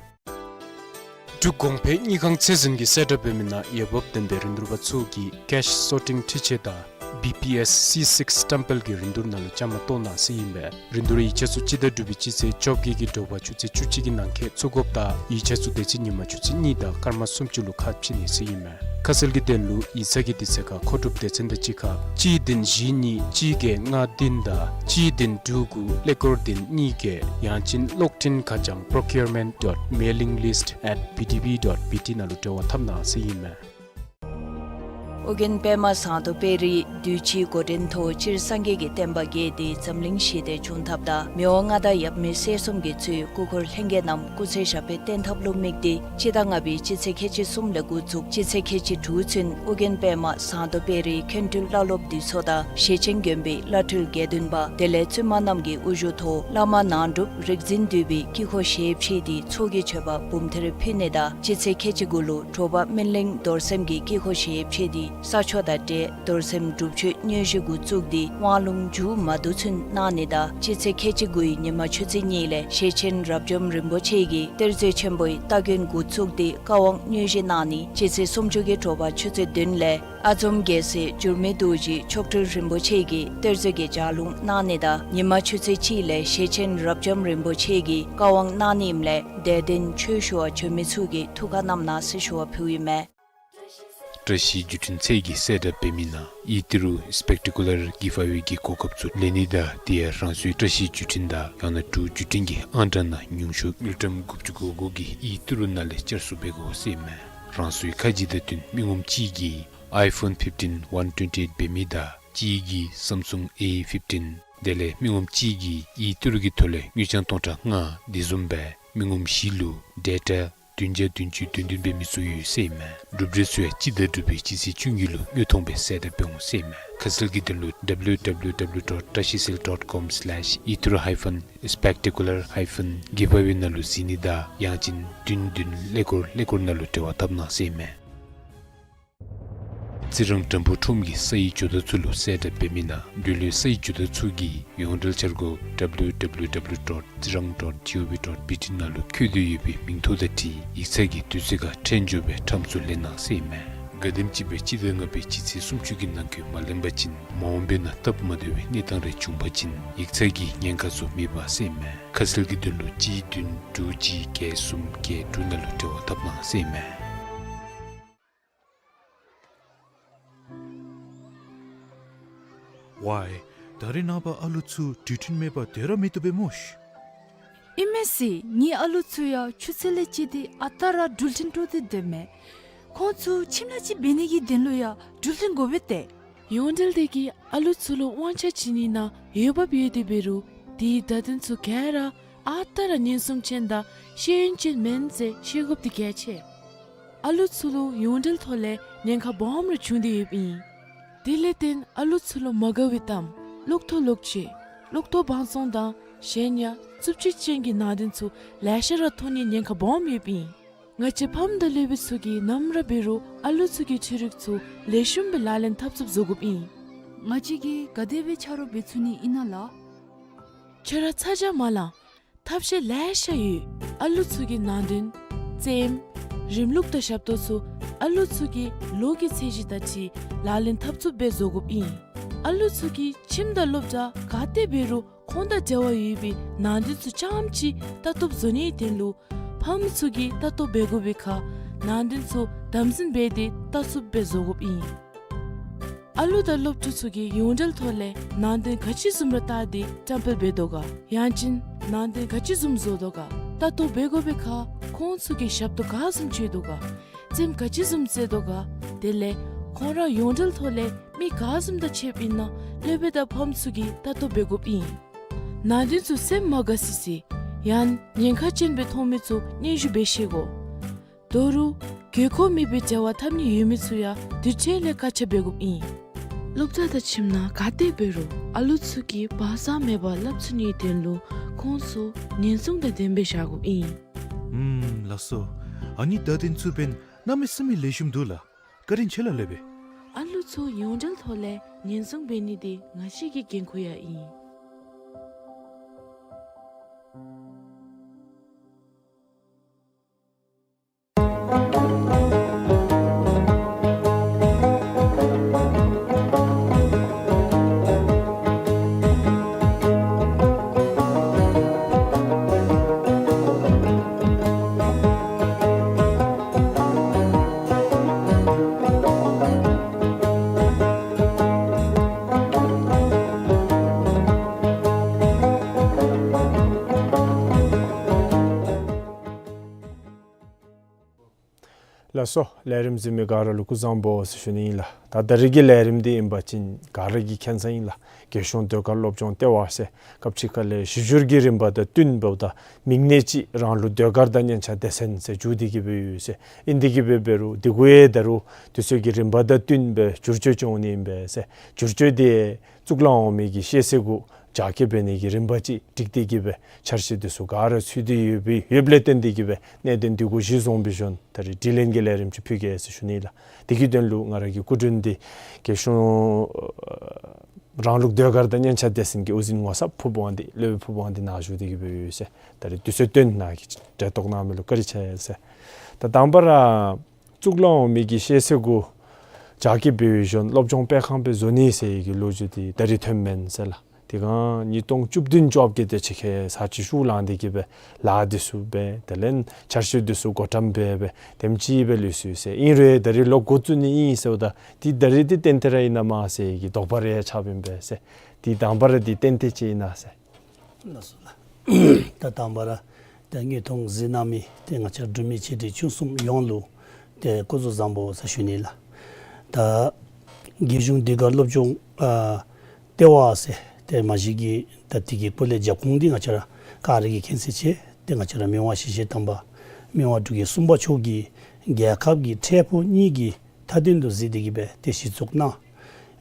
འབྲུག་གོང་འཕེལ་དངུལ་ཁང་ཚད་འཛིན་གྱིས་གསལ་བསྒྲགས་འབད་མི་ནང་འོས་འབབ་ལྡན་པའི་རིན་བསྡུར་པ་ཚུ་གིས་Cash Sorting འཕྲུལ་ཆས་དང་B P S C six སི་ཊམ་པེཌ་ཀྱི་རིན་བསྡུར་ནང་ལུ་བཅའ་མར་གཏོགས་གནང་ཟེར་ཨིན་པས། རིན་བསྡུར་ཡིག་ཆ་ཚུ་སྤྱི་ཟླ་དྲུག་པའི་སྤྱི་ཚེས་བཅོ་བརྒྱད་ཀྱི་དྲོ་པ་ཆུ་ཚོད་བཅུ་གཅིག་གི་ནང་འཁོད་བཙུགས་དགོཔ་དང་ཡིག་ཆ་ཚུ་དེ་ཚེ་ཉིན་མ་ཆུ་ཚོད་གཉིས་དང་སྐར་མ་སུམ་ཅུ་ལུ་ཁ་ཕྱེ་ནི་ཟེར་ཨིན་མས། ཁ་གསལ་གྱི་དོན་ལུ་ཡིག་ཚང་གི་དུས་ཚོད་ཁར་མཁོ་སྒྲུབ་སྡེ་ཚན་དང་གཅིག་ཁར་གཅིག་བདུན་བཞི་གཉིས་གཅིག་བརྒྱད་ལྔ་བདུན་དང་གཅིག་བདུན་དྲུག་དགུ་ཀླད་ཀོར་བདུན་གཉིས་བརྒྱད། ཡང་ཅིན་གློག་འཕྲིན་ཁ་བྱང་procurement dot mailing list at B D B dot B T ནང་ལུ་འབྲེལ་བ་འཐབ་གནང་ཟེར་ཨིན་མས། ཨོ་རྒྱན་པདྨ་ཟངས་མདོག་དཔལ་རིའི་དུས་ཅི་འགོ་འདྲེན་ཐོག་སྤྱིར་སངས་རྒྱས་ཀྱི་བསྟན་པ་རྒྱས་ཏེ་འཛམ་གླིང་ཞི་བདེ་འབྱུང་ཐབས་དང་མི་དབང་མངའ་བདག་ཡབ་མེས་སྲས་གསུམ་གྱིས་གཙོས་སྐུ་འཁོར་ལྷན་རྒྱས་རྣམས་སྐུ་ཚེ་ཞབས་པད་བརྟན་ཐབས་ལུ་དམིགས་ཏེ་སྤྱི་ཟླ་ལྔ་པའི་སྤྱི་ཚེས་ཁལ་གཅིག་གསུམ་ལས་འགོ་བཙུགས་སྤྱི་ཚེས་ཁལ་གཅིག་དྲུག་ཚུན་ཨོ་རྒྱན་པདྨ་ཟངས་མདོག་དཔལ་རིའི་མཁན་སྤྲུལ་བླ་སློབ་འདུས་ཚོགས་དང་ཞེ་ཆེན་མགོན་པོའི་བླ་སྤྲུལ་དགེ་འདུན་པ་དེ་ལས་བཙུན་མ་རྣམས་ཀྱི་དབུ་བཞུགས་ཐོག་བླ་མ་ནང་སྒྲུབ་རིག་འཛིན་འདུས་པའི་དཀྱིལ་འཁོར་ཞལ་ཕྱེ་སྟེ་ཚོགས་ཀྱི་མཆོད་པ་འབུམ་ཐེར་ཕུལ་ནི་དང་སྤྱི་ཚེས་ཁལ་གཅིག་དགུ་ལུ་དྲོ་པ་སྨིན་གླིང་རྡོར་སེམས་ཀྱི་དཀྱིལ་འཁོར་ཞལ་ཕྱེ་སྟེ་ས་ཆོག་དང་འབྲེལ་རྡོར་སེམས་སྒྲུབ་མཆོད་དངོས་གཞི་འགོ་བཙུགས་ཏེ་དབང་ལུང་མཇུག་མ་བསྡུ་ཚུན་གནང་ནི་དང་སྤྱི་ཚེས་ཁལ་གཅིག་དགུའི་ཉིན་མ་ཆུ་ཚོད་གཉིས་ལས་ཞེ་ཆེན་རབ་འབྱམས་རིན་པོ་ཆེ་གིས་གཏེར་མཛོད་ཆེན་པོའི་སྟ་གོན་འགོ་བཙུགས་ཏེ་བཀའ་དབང་དངོས་གཞི་གནང་ནི། སྤྱི་ཚེས་སུམ་ཅུ་གི་དྲོ་པ་ཆུ་ཚོད་བདུན་ལས་ཨ་འཛོམས་རྒྱལ་སྲས་འགྱུར་མེད་རྡོ་རྗེ་མཆོག་སྤྲུལ་རིན་པོ་ཆེ་གིས་གཏེར་མཛོད་ཀྱི་ལྗགས་ལུང་གནང་ནི་དང་ཉིན་མ་ཆུ་ཚོད་གཅིག་ལས་ཞེ་ཆེན་རབ་འབྱམས་རིན་པོ་ཆེ་གིས་བཀའ་དབང་གནང་ནི་ཨིནམ་ལས་དད་ལྡན་ཆོས་ཞུ་བར་བྱོན་མི་ཚུ་གིས་ཐུགས་ཁར་བསྣམས་གནང་ཟེར་ཞུ་བ་ཕུལཝ་ཨིན་མས། བཀྲ་ཤིས་བརྒྱུད་འཕྲིན་ཚད་ཀྱིས་གསལ་བསྒྲགས་འབད་མི་ནང་ཨི་ཏི་རུ་སི་པེག་ཊི་ཀུ་ལར་གིབ་ཨ་ཝེ་གི་གོ་སྐབས་ཚུ་ལེན་ནི་དང་དེ་ཡང་རང་སོའི་བཀྲ་ཤིས་བརྒྱུད་འཕྲིན་དང་ཡང་ན་འབྲུག་བརྒྱུད་འཕྲིན་གྱི་ཨང་གྲངས་ནང་ཉུང་ཤོས་དངུལ་ཀྲམ་དགུ་བཅུ་གོ་དགུ་གི་ཨི་ཏི་རུ་ནང་ལས་བཅར་གསོ་འབད་དགོ་ཟེར་ཨིན་མས། རང་སོའི་ཁ་རྗེ་དང་བསྟུན་མི་ངོམ་གཅིག་གིས་ཨའི་ཕོན་ཕིབ་ཊིན་ཝན་ཊུ་ཝེན་ཊི་ཨེཊ་འབད་མི་དང་གཅིག་གིས་སམ་སུང་ཨེ་ཕིབ་ཊིན་དེ་ལས་མི་ངོམ་གཅིག་གིས་ཨི་ཏི་རུ་གི་ཐོག་ལས་དངུལ་རྐྱང་སྟོང་ཕྲག་ལྔ་དེ་བཟུམ་སྦེ་མི་ངོམ་བཞི་ལུ་ཌེ་ཊ་བདུན་བརྒྱ་བདུན་ཅུ་དོན་བདུན་འབད་མི་ཚུ་ཡོད་ཟེར་ཨིན་མས། གྲུབ་འབྲས་ཚུ་ཡང་སྤྱི་ཟླ་དྲུག་པའི་སྤྱི་ཚེས་བཅུ་གཉིས་ལུ་དངོས་མཐོང་སྦེ་གསལ་བསྒྲགས་འབད་འོང་ཟེར་ཨིན་མས། ཁ་གསལ་གྱི་དོན་ལུ་W W W dot trashicil dot com slash itru hyphen spectacular hyphen giveaway ནང་ལུ་གཟིགས་ནི་དང་ཡང་ཅིན་བདུན་བདུན་ཀླད་ཀོར་ཀླད་ཀོར་ནང་ལུ་འབྲེལ་བ་འཐབ་གནང་ཟེར་ཨིན་མས། རྩི་རང་དྲམ་ཕུག་ཁྲོམ་གྱི་སའི་ཇོ་བདག་ཚུ་ལུ་གསལ་བསྒྲགས་འབད་མི་ནང་འབྲེལ་ཡོད་སའི་ཇོ་བདག་ཚུ་གིས་ཡོངས་འབྲེལ་འཆར་སྒོ་W W W dot tsirang dot gov dot B T ནང་ལུ་བཀོད་དེ་ཡོད་པའི་མིང་ཐོ་དང་འཁྲིལ་ཡིག་ཚང་གི་དུས་ཚོད་ཁར་ཁྲལ་འབྱོར་བའི་ཁྲམ་ཚུ་ལེན་གནང་ཟེར་ཨིན་མས། ག་དེམ་ཅིག་སྦེ་སྤྱི་ཟླ་ལྔ་པའི་སྤྱི་ཚེས་སུམ་ཅུ་གི་ནང་འཁོད་མ་ལེན་པ་ཅིན་མ་འོངས་པའི་ནང་སྟབས་མ་བདེ་བའི་གནས་སྟངས་རེ་བྱུང་པ་ཅིན་ཡིག་ཚང་གི་ཉེན་ཁ་ཚུ་མེད་པ་ཟེར་ཨིན་མས། ཁ་གསལ་གྱི་དོན་ལུ་གཅིག་བདུན་དྲུག་གཅིག་བརྒྱད་གསུམ་བརྒྱད་དྲུག་ནང་ལུ་འབྲེལ་བ་འཐབ་གནང་ཟེར་ཨིན་མས། ཝའི། ད་རིས་ནངས་པ་ཨ་ལུ་ཚུ་དུས་ཁྲིམས་མེད་པར་སྡོད་ར་མི་བཏུབ་པས་སྨོ་ཤིག། ཨིན་མས་ཟེར། ངེའི་ཨ་ལུ་ཚུ་ཡང་ཆུ་ཚོད་ལས་བཅད་དེ་ཨ་རྟག་ར་འགྲུལ་འཕྲིན་དཀྲོག་སྟེ་སྡོདཔ་མས། ཁོང་ཚུ་ཁྱིམ་ལཱ་ཅིག་འབད་ནི་གི་དོན་ལུ་ཡང་འགྲུལ་འཕྲིན་དགོ་པས་ཏེ། ཡོངས་འབྲེལ་འདི་གིས་ཨ་ལུ་ཚུ་ལུ་དབང་ཆ་བྱིན་ནི་ནང་འོས་འབབ་ཡོད་དེ་འབད་རུང་དེའི་བརྡ་དོན་ཚུ་ག་ར་ཨ་རྟག་ར་ཉེན་སྲུང་ཅན་དང་ཤེས་ཡོན་ཅན་མེན་ཟེར་ཤེས་དགོཔ་འདི་གལ་ཆེ། ཨ་ལུ་ཚུ་ལུ་ཡོངས་འབྲེལ་ཐོག་ལས་ཉེན་ཁ་སྦོམ་རེ་བྱུང་སྟེ་ཡོདཔ་ཨིན། དེ་ལས་བརྟེན་ཨ་ལུ་ཚུ་ལུ་མ་དགའ་བའི་གཏམ་གློག་ཐོག་ལོག་སྤྱོད་གློག་ཐོག་སྦང་བཙོང་དང་གཞན་ཡང་རྩུབ་སྤྱོད་ཅན་གྱི་ནང་དོན་ཚུ་ལེ་ཤ་ར་མཐོང་ནིའི་ཉེན་ཁ་སྦོམ་ཡོདཔ་ཨིན། ང་བཅས་ཕམ་དང་སློབ་དཔོན་ཚུ་གིས་ནམ་ར་འབད་རུང་ཨ་ལུ་ཚུ་གི་འཕྲུལ་རིག་ཚུ་ལེགས་ཤོམ་སྦེ་ལག་ལེན་འཐབ་ཚུགསཔ་བཟོ་དགོཔ་ཨིན། ང་བཅས་ཀྱིས་ག་དེ་སྦེ་ཆ་རོགས་འབད་ཚུགས་ནི་ཨིན་ན་ལགས། ཁྱོད་ར་ཚ་གྱང་མ་ལང་། ཐབས་ཤེས་ལེ་ཤ་ཡོད། ཨ་ལུ་ཚུ་གི་ནང་དོན་རྩེདམོ་རིམ་ལུགས་དང་ཞབས་ཏོག་ཚུ་ཨ་ལུ་ཚུ་གི་ལོ་གི་ཚད་གཞི་དང་འཁྲིལ་ལག་ལེན་འཐབ་ཚུགསཔ་སྦེ་བཟོ་དགོཔ་ཨིན། ཨ་ལུ་ཚུ་གིས་ཁྱིམ་དང་སློབ་གྲྭ་ག་ཏེ་འབད་རུང་ཁོང་དང་འབྲེལ་བ་ཡོད་པའི་ནང་དོན་ཚུ་རྐྱངམ་ཅིག་ལྟ་རྟོག་བཟོ་ནིའི་དོན་ལུ་ཕམ་ཚུ་གིས་ལྟ་རྟོག་འབད་དགོ་པའི་ཁར་ནང་དོན་ཚུ་དམ་འཛིན་འབད་དེ་ལྟ་ཚུགསཔ་སྦེ་བཟོ་དགོཔ་ཨིན། ཨ་ལུ་དང་སློབ་ཕྲུག་ཚུ་གིས་ཡོངས་འབྲེལ་ཐོག་ལས་ནང་དོན་ག་ཅི་བཟུམ་ར་བལྟ་སྟེ་བཀྲམ་སྤེལ་འབད་དོ་ག། ཡང་ཅིན་ནང་དོན་ག་ཅི་བཟུམ་བཟོ་དོ་ག། ལྟ་རྟོག་འབད་དགོ་པའི་ཁར་ཁོང་ཚུ་གིས་ཞབས་ཏོག་ག་བཟུམ་སྤྱོད་དོ་ག། རྩེདམོ་ག་ཅི་བཟུམ་རྩེ་དོ་ག། དེ་ལས་ཁོང་ར་ཡོངས་འབྲེལ་ཐོག་ལས་མི་ག་བཟུམ་དང་ཕྱདཔ་ཨིན་ན་སློབ་དཔོན་དང་ཕམ་ཚུ་གིས་ལྟ་རྟོག་འབད་དགོཔ་ཨིན། ནང་དོན་ཚུ་སེམས་མ་དགའ་སི་སི་ཡང་ཉེན་ཁ་ཅན་སྦེ་མཐོང་མི་ཚུ་སྙན་ཞུ་འབད་ཤེས་དགོ། ད་རུང་དགོས་མཁོ་མེད་པའི་འབྲེལ་བ་འཐབ་ནི་ཡོད་མི་ཚུ་ཡང་དུས་ཅི་ལས་བཀག་ཆ་འབད་དགོཔ་ཨིན། སློབ་གྲྭ་དང་ཁྱིམ་ནང་ག་ཏེ་འབད་རུང་ཨ་ལུ་ཚུ་གིས་བག་ཚ་མེད་པར་སླབ་ཚུགས་ནིའི་དོན་ལུ་ཁོང་ཚུ་ཉེན་སྲུང་དང་ལྡནམ་སྦེ་བཞག་དགོཔ་ཨིན། ཨུམ་ལགས་སོ། ཨ་ནི་བརྡ་དོན་ཚུ་འབདན་གནམ་མེད་ས་མེད་ལེགས་ཤོམ་འདུག་ལགས། བཀའ་དྲིན་ཆེ་ལགས་སློབ་དཔོན། ཨ་ལུ་ཚུ་ཡོངས་འབྲེལ་ཐོག་ལས་ཉེན་སྲུང་འབད་ནི་འདི་ང་བཅས་ཀྱི་འགན་ཁུར་ཡང་ཨིན། ལགས་སོ། ལས་རིམ་གཟིགས་མི་ག་ར་ལུ་སྐུ་གཟུགས་བཟང་པོ་ཟེར་ཞུ་ནི་ཨིན་ལགས། ད་ད་རིས་ཀྱི་ལས་རིམ་འདི་ཨིན་པ་ཅིན་ག་ར་གིས་མཁྱེན་ས་ཨིན་ལགས། རྒྱལ་གཞུང་ཟློས་གར་སློབ་སྦྱོང་ལྟེ་བ་ཟེར་སྐབས་ཅིག་ཁ་ལས་བཞི་བཅུ་གི་རིམ་པ་དང་བསྟུན་འབདཝ་ད་མིང་གནས་ཅིག་རང་ལུགས་ཟློས་གར་དང་སྙན་ཆ་སྡེ་ཚན་ཟེར་བསྒྱུར་ཏེ་གི་སྦེ་ཡོད་ཟེར། ཨིན་ཏེ་གི་སྦེ་འབད་རུང་དེ་གུ་ཡང་ད་རུང་དུས་ཚོད་ཀྱི་རིམ་པ་དང་བསྟུན་སྦེ་བསྒྱུར་བཅོས་འབྱུང་ནི་ཨིན་པས་ཟེར། བསྒྱུར་བཅོས་འདི་གཙུག་ལག་འོག་མའི་གི་ཤེས་ཚད་གུ་རྒྱ་སྐྱེད་འབད་ནི་གི་རིམ་པ་ཅིག་སྒྲིག་སྟེ་གི་སྦེ་འཆར་གཞི་འདི་ཚུ་ག་ར་ཚུད་དེ་ཡོད་པའི་ཡོདཔ་ལས་བརྟེན་ཏེ་གི་སྦེ་གནད་དོན་འདི་གུ་གཞི་བཟུང་བའི་ཤུལ་ད་རིས་དྲི་ལན་གྱི་ལས་རིམ་ཅིག་ཕུལ་གེ་ཟེར་ཞུ་ནི་ལགས། དེ་གི་དོན་ལུ་ང་ར་གི་སྐུ་མགྲོན་འདི་རྒྱལ་གཞུང་རང་ལུགས་ཟློས་གར་དང་སྙན་ཆ་སྡེ་ཚན་གྱི་དབུ་འཛིན་ངོ་ཚབ་ཕུར་བུ་དབང་འདུས་སློབ་དཔོན་ཕུར་བུ་དབང་འདུས་ནཱ་བཞུགས་ཏེ་གི་སྦེ་ཡོད་ཟེར། ད་རིས་དུས་ཚོད་བཏོན་ནཱ་གིས་གྲལ་གཏོགས་གནང་མི་ལུ་བཀའ་དྲིན་ཆེ་ཟེར། ད་དང་པ་ར་གཙུག་ལག་འོག་མའི་གི་ཤེས་ཚད་གུ་རྒྱ་སྐྱེད་འབད་བའི་ཤུལ་སློབ་སྦྱོང་སྤེལ་ཁང་སྦེ་བཟོ་ནི་ཟེར་གྱི་ལོ་རྒྱུས་འདི་ད་རིས་ཐོནམ་མེན་ཟེར་ལགས། དེ་སྒང་ཉིས་སྟོང་བཅུ་བདུན་བཅོ་བརྒྱད་དེ་ཅིག་ཁར་ཚར་གཅིག་ཤུགས་ལངས་ཏེ་གི་སྦེ་ལཱ་འདི་ཚུ་འབད་དེ་ལས་འཆར་གཞི་འདི་ཚུ་འགོ་འདྲེན་འབད་སྦེ་དེམ་ཅིག་སྦེ་ལུས་སོ་ཡི་ཟེར། ཨིན་རུང་ད་རིས་ལོག་འགོ་བཙུགས་ནི་ཨིན་ཟེརཝ་ད་འདི་ད་རིས་འདི་ཏན་ཏན་ར་ཨིན་ན་མེན་ན་ཟེར་གྱི་དོགས་པ་རེ་ཆགསཔ་ཨིན་པས་ཟེར། འདི་དང་པ་ར་འདི་ཏན་ཏན་ཅིག་ཨིན་ན་ཟེར། ལགས་སོ་ལགས། ད་དང་པ་ར་ཏེ་དངོས་མཐོང་གཟིགས་གནང་མི་ཏེ་ང་བཅས་འབྲུག་མི་ཆེ་འབྲིང་ཆུང་གསུམ་ཡོངས་ལུ་ཏེ་སྐུ་གཟུགས་བཟང་པོ་ཟེར་ཞུ་ནི་ལགས། ད་རྒྱལ་གཞུང་ཟློས་གར་སློབ་སྦྱོང་ཨ་ལྟེ་བ་ཟེར་ཏེ་མ་གཞི་གི་ད་དེ་གི་སྐོར་ལས་རྒྱབ་ཁུངས་འདི་ང་བཅས་ར་ག་ར་གིས་མཁྱེན་གསལ་ཆེ། ཏེ་ང་བཅས་ར་མི་དབང་ཞི་བྱེད་དམ་པ་མི་དབང་འབྲུག་རྒྱལ་གསུམ་པ་མཆོག་གིས་རྒྱལ་ཁབ་ཀྱི་འཕྲལ་ཕུགས་གཉིས་ཀྱི་མཐའ་དོན་དུ་གཟིགས་ཏེ་གི་སྦེ་ཏེ་གཞི་བཙུགས་གནང་།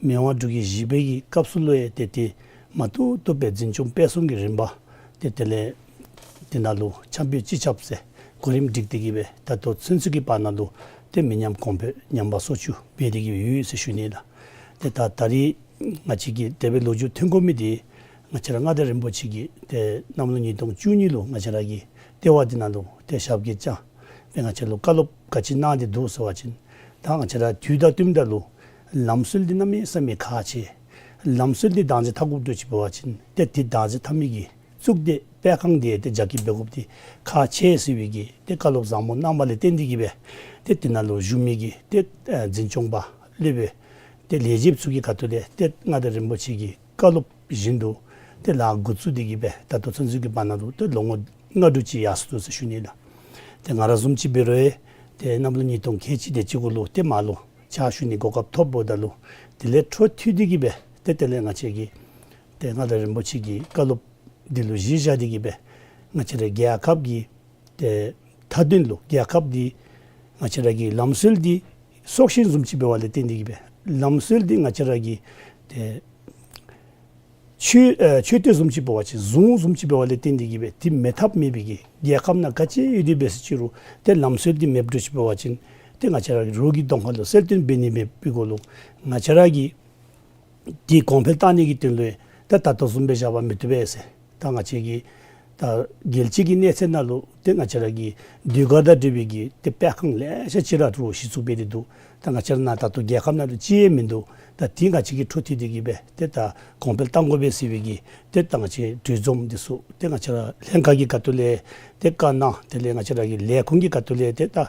མི་དབང་འབྲུག་རྒྱལ་བཞི་པའི་གི་སྐབས་སུ་ལུ་ཡང་ཏེ་ཏེ་མ་ཐུབ་ཐུབ་སྦེ་འཛིན་སྐྱོང་སྤེལ་གསུམ་གྱི་རིམ་པ་ཏེ་དེ་ལས་དེ་ནང་ལུ་འཆམ་སྤེལ་སྤྱི་ཁྱབ་ཟེར་གོ་རིམ་སྒྲིག་སྟེ་གི་སྦེ་ད་ལྟོ་ཚུན་ཚོད་ཀྱི་བར་ན་ལུ་ཏེ་མི་ཉམས་གོང་འཕེལ་ཉམས་པ་སོར་ཆུད་འབད་དེ་གི་ཡོད་ཟེར་ཞུ་ནི་ལགས། ཏེ་ད་ད་རིས་ང་བཅས་ཀྱིས་དེ་སྦེ་ལོ་རྒྱུས་ཐོན་དགོ་མི་འདི་ང་བཅས་ར་མངའ་བདག་རིན་པོ་ཆེ་གིས་ཏེ་གནམ་ལོ་ཉིས་སྟོང་བཅུ་གཉིས་ལུ་ང་བཅས་ར་གི་ལྟེ་བ་འདི་ནང་ལུ་ཏེ་ཞབས་སྐྱེལ་བཅར་སྦེ་ང་བཅས་ལུ་བཀའ་སློབ་ག་ཅི་གནང་སྟེ་འདུག་ཟེར་བ་ཅིན་ད་ང་བཅས་ར་དུས་དང་བསྟུནམ་ད་ལུ་ལམ་སྲོལ་འདི་གནམ་མེད་ས་མེད་ཁག་ཆེ། ལམ་སྲོལ་འདི་བདག་འཛིན་འཐབ་དགོཔ་འདུག་ཅིག་འབད་བ་ཅིན་ཏེ་འདི་བདག་འཛིན་འཐབ་མི་གི་གཙུག་སྡེ་སྤེལ་ཁང་འདི་ཏེ་རྒྱ་སྐྱེད་འབད་དགོཔ་འདི་ཁག་ཆེ་ཟེར་བའི་གི་ཏེ་བཀའ་སློབ་བཟང་པོ་གནང་བ་ལས་བརྟེན་ཏེ་གི་སྦེ་ཏེ་འདི་ནང་ལུ་བཞུགས་མི་གི་ཏེ་ཨ་འཛིན་སྐྱོང་པ་སློབ་དཔོན་ཏེ་ལས་བྱེདཔ་ཚུ་གི་ཁ་ཐུག་ལས་ཏེ་མངའ་བདག་རིན་པོ་ཆེ་གི་བཀའ་སློབ་བཞིན་དུ་ཏེ་ལཱ་འགོ་བཙུགས་ཏེ་གི་སྦེ་ད་ལྟོ་ཚུན་ཚོད་ཀྱི་བར་ན་ལུ་ཏེ་ལོ་ངོ་ལྔ་དྲུག་ཅིག་ཡར་སོ་ནུག་ཟེར་ཞུ་ནི་ལགས། ཏེ་ང་ར་བཟུམ་ཅིག་འབད་རུང་ཡང་ཏེ་གནམ་ལོ་ཉིས་སྟོང་ཁལ་གཅིག་དེ་ཅིག་གུ་ལུ་ཏེ་མར་ལུ་ཕྱག་ཞུ་ནི་གོ་སྐབས་ཐོབ་འབདཝ་ད་ལུ་དེ་ལས་འཕྲོ་མཐུད་དེ་གི་སྦེ་ཏེ་དེ་ལས་ང་བཅས་ཀྱིས་ཏེ་མངའ་བདག་རིན་པོ་ཆེ་གི་བཀའ་སློབ་འདི་ལུ་གཞི་བཞག་སྟེ་གི་སྦེ་ང་བཅས་ར་རྒྱལ་ཁབ་ཀྱི་ཏེ་མཐའ་དོན་ལུ་རྒྱལ་ཁབ་འདི་ང་བཅས་ར་གི་ལམ་སྲོལ་འདི་སྲོག་ཤིང་བཟུམ་ཅིག་འབད་བ་ལས་བརྟེན་ཏེ་གི་སྦེ་ལམ་སྲོལ་འདི་ང་བཅས་ར་གི་ཏེ་མཆོད་ཨ་མཆོད་རྟེན་བཟུམ་ཅིག་འབད་བ་ཅིན་གཟུངས་བཟུམ་ཅིག་འབད་བ་ལས་བརྟེན་ཏེ་གི་སྦེ་འདི་མེད་ཐབས་མེད་པའི་གི་རྒྱལ་ཁབ་ནང་ག་ཅི་ཡོད་དེ་འབད་ཟེར་ཅི་རུང་ཏེ་ལམ་སྲོལ་འདི་མེདཔ་འདྲཝ་ཅིག་འབད་བ་ཅིན་ཏེ་ང་བཅས་ར་གི་རོགས་ཀྱི་གདོང་ཁ་ལུ་གསལ་སྟོན་འབད་ནི་མེད་པའི་གུ་ལུ་ང་བཅས་ར་གི་འདི་གོང་འཕེལ་བཏང་ནི་གི་དོན་ལུ་ཡང་ད་ད་ལྟོ་བཟུམ་སྦེ་བཞག་པ་མི་བཏུབ་པས་ཟེར། ད་ང་བཅས་ཀྱི་ ད་རྒྱལ་སྤྱི་གི་གནས་ཚད་ནང་ལུ་ཏེ་ང་བཅས་ར་གི་ཟློས་གར་དང་འབྲེལ་བའི་གི་ཏེ་སྤེལ་ཁང་ལེ་ཤ་ཅིག་ར་ལུ་གཞི་བཙུགས་འབད་དེ་འདུག། ད་ང་བཅས་ར་ནཱ་ད་ལྟོ་རྒྱལ་ཁབ་ནང་ལུ་ཅིག་ཡང་མིན་འདུག། ད་དེ་ང་བཅས་ཀྱིས་འཕྲོ་མཐུད་དེ་གི་སྦེ་ཏེ་ད་གོང་འཕེལ་གཏང་དགོ་པས་ཟེར་བའི་གི་ཏེ་ད་ང་བཅས་གྲོས་འཛོམས་འདི་ཚུ་ཏེ་ང་བཅས་ར་ལྷན་ཁག་གི་ཁ་ཐུག་ལས་ཏེ་བཀའ་གནང་། དེ་ལས་ང་བཅས་ར་གི་ལས་ཁུངས་ཀྱི་ཁ་ཐུག་ལས་ཏེ་ད་ཨ་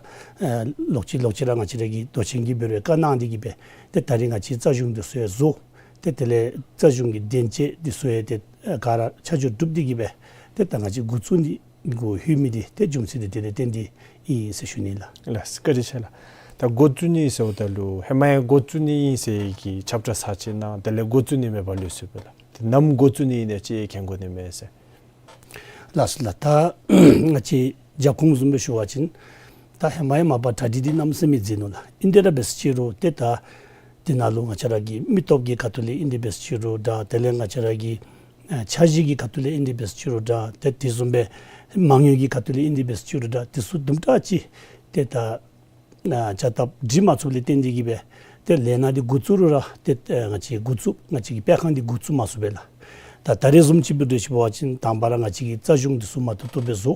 ལོག་ཅི་ལོག་ཅི་ར་ང་བཅས་ར་གི་མདོ་ཆེན་གྱིས་འབད་རུང་བཀའ་གནང་སྟེ་གི་སྦེ་ཏེ་ད་རིས་ང་བཅས་རྩ་གཞུང་འདི་ཚུ་ཡང་བཟོ། ཏེ་དེ་ལས་རྩ་གཞུང་གི་དོན་གཅོད་འདི་ཚུ་ཡང་ཏེ་ཨ་ག་ར་ཆ་འཇོག་གྲུབ་སྟེ་གི་སྦེ་ཏེ་ད་ང་བཅས་འགོ་བཙུགས་ནི་གུ་ལྷོད་མི་འདི་ཏེ་རྒྱུ་མཚན་འདི་དེ་ལས་བརྟེན་ཏེ་ཨིན་ཟེར་ཞུ་ནི་ལགས། ལགས་སོ། བཀའ་དྲིན་ཆེ་ལགས། ད་འགོ་བཙུགས་ནི་ཟེརཝ་ད་ལུ་ཧེ་མ་ཡང་འགོ་བཙུགས་ནི་ཨིན་ཟེར་གྱི་ཁྱབ་བསྒྲགས་ཚར་ཅིག་གནང་། དེ་ལས་འགོ་བཙུགས་ནི་མེད་པར་ལུས་སོང་པས་ལགས། ཏེ་ནམ་འགོ་བཙུགས་ནི་ཨིན་ན་ཅིག་མཁྱེན་དགོ་ནི་མས་ཟེར། ལགས་སོ་ལགས། ད་ང་བཅས་རྒྱབ་ཁུངས་བཟུམ་སྦེ་ཞུ་བ་ཅིན་ད་ཧེ་མ་ཡང་མ་པ་གྲ་སྒྲིག་འདི་གནམ་མེད་ས་མེད་མཛད་ནུག་ལགས། ཨིན་ཏེ་ར་འབད་ཟེར་ཅི་རུང་ཏེ་ད་དེ་ནང་ལུ་ང་བཅས་ར་གི་མི་སྟོབས་ཀྱི་ཁ་ཐུག་ལས་ཨིན་ཏེ་འབད་ཟེར་ཅི་རུང་འདྲ། དེ་ལས་ང་བཅས་ར་གི་ཨ་འཆར་གཞི་གི་ཁ་ཐུག་ལས་ཨིན་ཏེ་འབད་ཟེར་ཅི་རུང་འདྲ། ཏེ་དེ་བཟུམ་སྦེ་མ་དངུལ་གྱི་ཁ་ཐུག་ལས་ཨིན་ཏེ་འབད་ཟེར་ཅི་རུང་འདྲ། དེ་ཚུ་དུམ་གྲ་ཅིག་ཏེ་ད་ཨ་བྱ་སྟབས་སྒྲིག་མ་ཚུགསཔ་ལས་བརྟེན་ཏེ་གི་སྦེ་ཏེ་ལས་སྣ་འདི་འགོ་བཙུགས་རུང་ར་ཏེ་ཨ་ང་བཅས་འགོ་བཙུགས་ང་བཅས་ཀྱི་སྤེལ་ཁང་འདི་འགོ་བཙུགས་མ་ཚུགས་པས་ལགས། ད་ད་རེས་བཟུམ་ཅིག་འབད་དེ་ཅིག་འབད་བ་ཅིན་དང་པ་ར་ང་བཅས་ཀྱིས་རྩ་གཞུང་འདི་ཚུ་མ་ཏོག་ཏོ་སྦེ་བཟོ།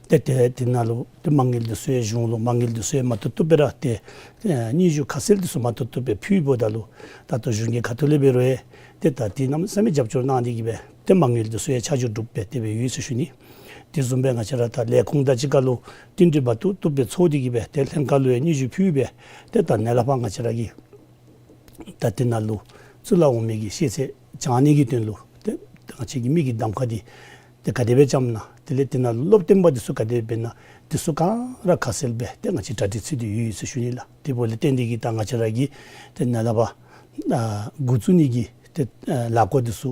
ཏེ་ཏེ་དེ་ནང་ལུ་ཏེ་མ་དངུལ་འདི་ཚུ་ཡང་གཞུང་ལུ་མ་དངུལ་འདི་ཚུ་ཡང་མ་ཏོག་ཏོ་སྦེ་ར་ཏེ་ཨ་སྙན་ཞུ་ཁ་གསལ་འདི་ཚུ་མ་ཏོག་ཏོ་སྦེ་ཕུལཝ་ད་ལུ་ད་ལྟོ་གཞུང་གི་ཁ་ཐུག་ལས་འབད་རུང་ཡང་ཏེ་ད་དེ་གནམ་མེད་ས་མེད་རྒྱབ་སྐྱོར་གནང་སྟེ་གི་སྦེ་ཏེ་མ་དངུལ་འདི་ཚུ་ཡང་ཆ་འཇོག་གྲུབ་སྦེ་དེ་སྦེ་ཡོད་ཟེར་ཞུ་ནི། དེ་བཟུམ་སྦེ་ང་བཅས་ར་ད་ལས་ཁུངས་དང་གཅིག་ཁར་ལུ་བསྟུན་གྲོས་མ་ཏོག་ཏོ་སྦེ་ཚོགས་ཏེ་གི་སྦེ་ཏེ་ལྷན་ཁག་ལུ་ཡང་སྙན་ཞུ་ཕུལ་སྦེ་ཏེ་ད་ནཱ་ལས་ཕར་ང་བཅས་ར་གི་ད་དེ་ནང་ལུ་གཙོ་ལ་འོང་མི་གི་ཤེས་ཚད་སྦྱང་ནི་གི་དོན་ལུ་ཏེ་ང་བཅས་ཀྱི་མི་གི་གདམ་ཁ་འདི་ཏེ་ག་དེ་སྦེ་བཅངམ་ན། དེ་ལས་དེ་ནང་ལུ་སློབ་སྟོན་པ་འདི་ཚུ་ག་དེ་སྦེ་ན། དེ་ཚུ་ག་ར་ཁ་གསལ་སྦེ་ཏེ་ང་བཅས་གྲ་སྒྲིག་ཚུད་དེ་ཡོད་ཟེར་ཞུ་ནི་ལགས། དེ་འབདཝ་ལས་བརྟེན་ཏེ་གི་ད་ང་བཅས་ར་གིས་ཏེ་ནཱ་ལས་ཕར་ཨ་འགོ་བཙུགས་ནི་གི་ཏེ་ཨ་ལས་འགུལ་འདི་ཚུ་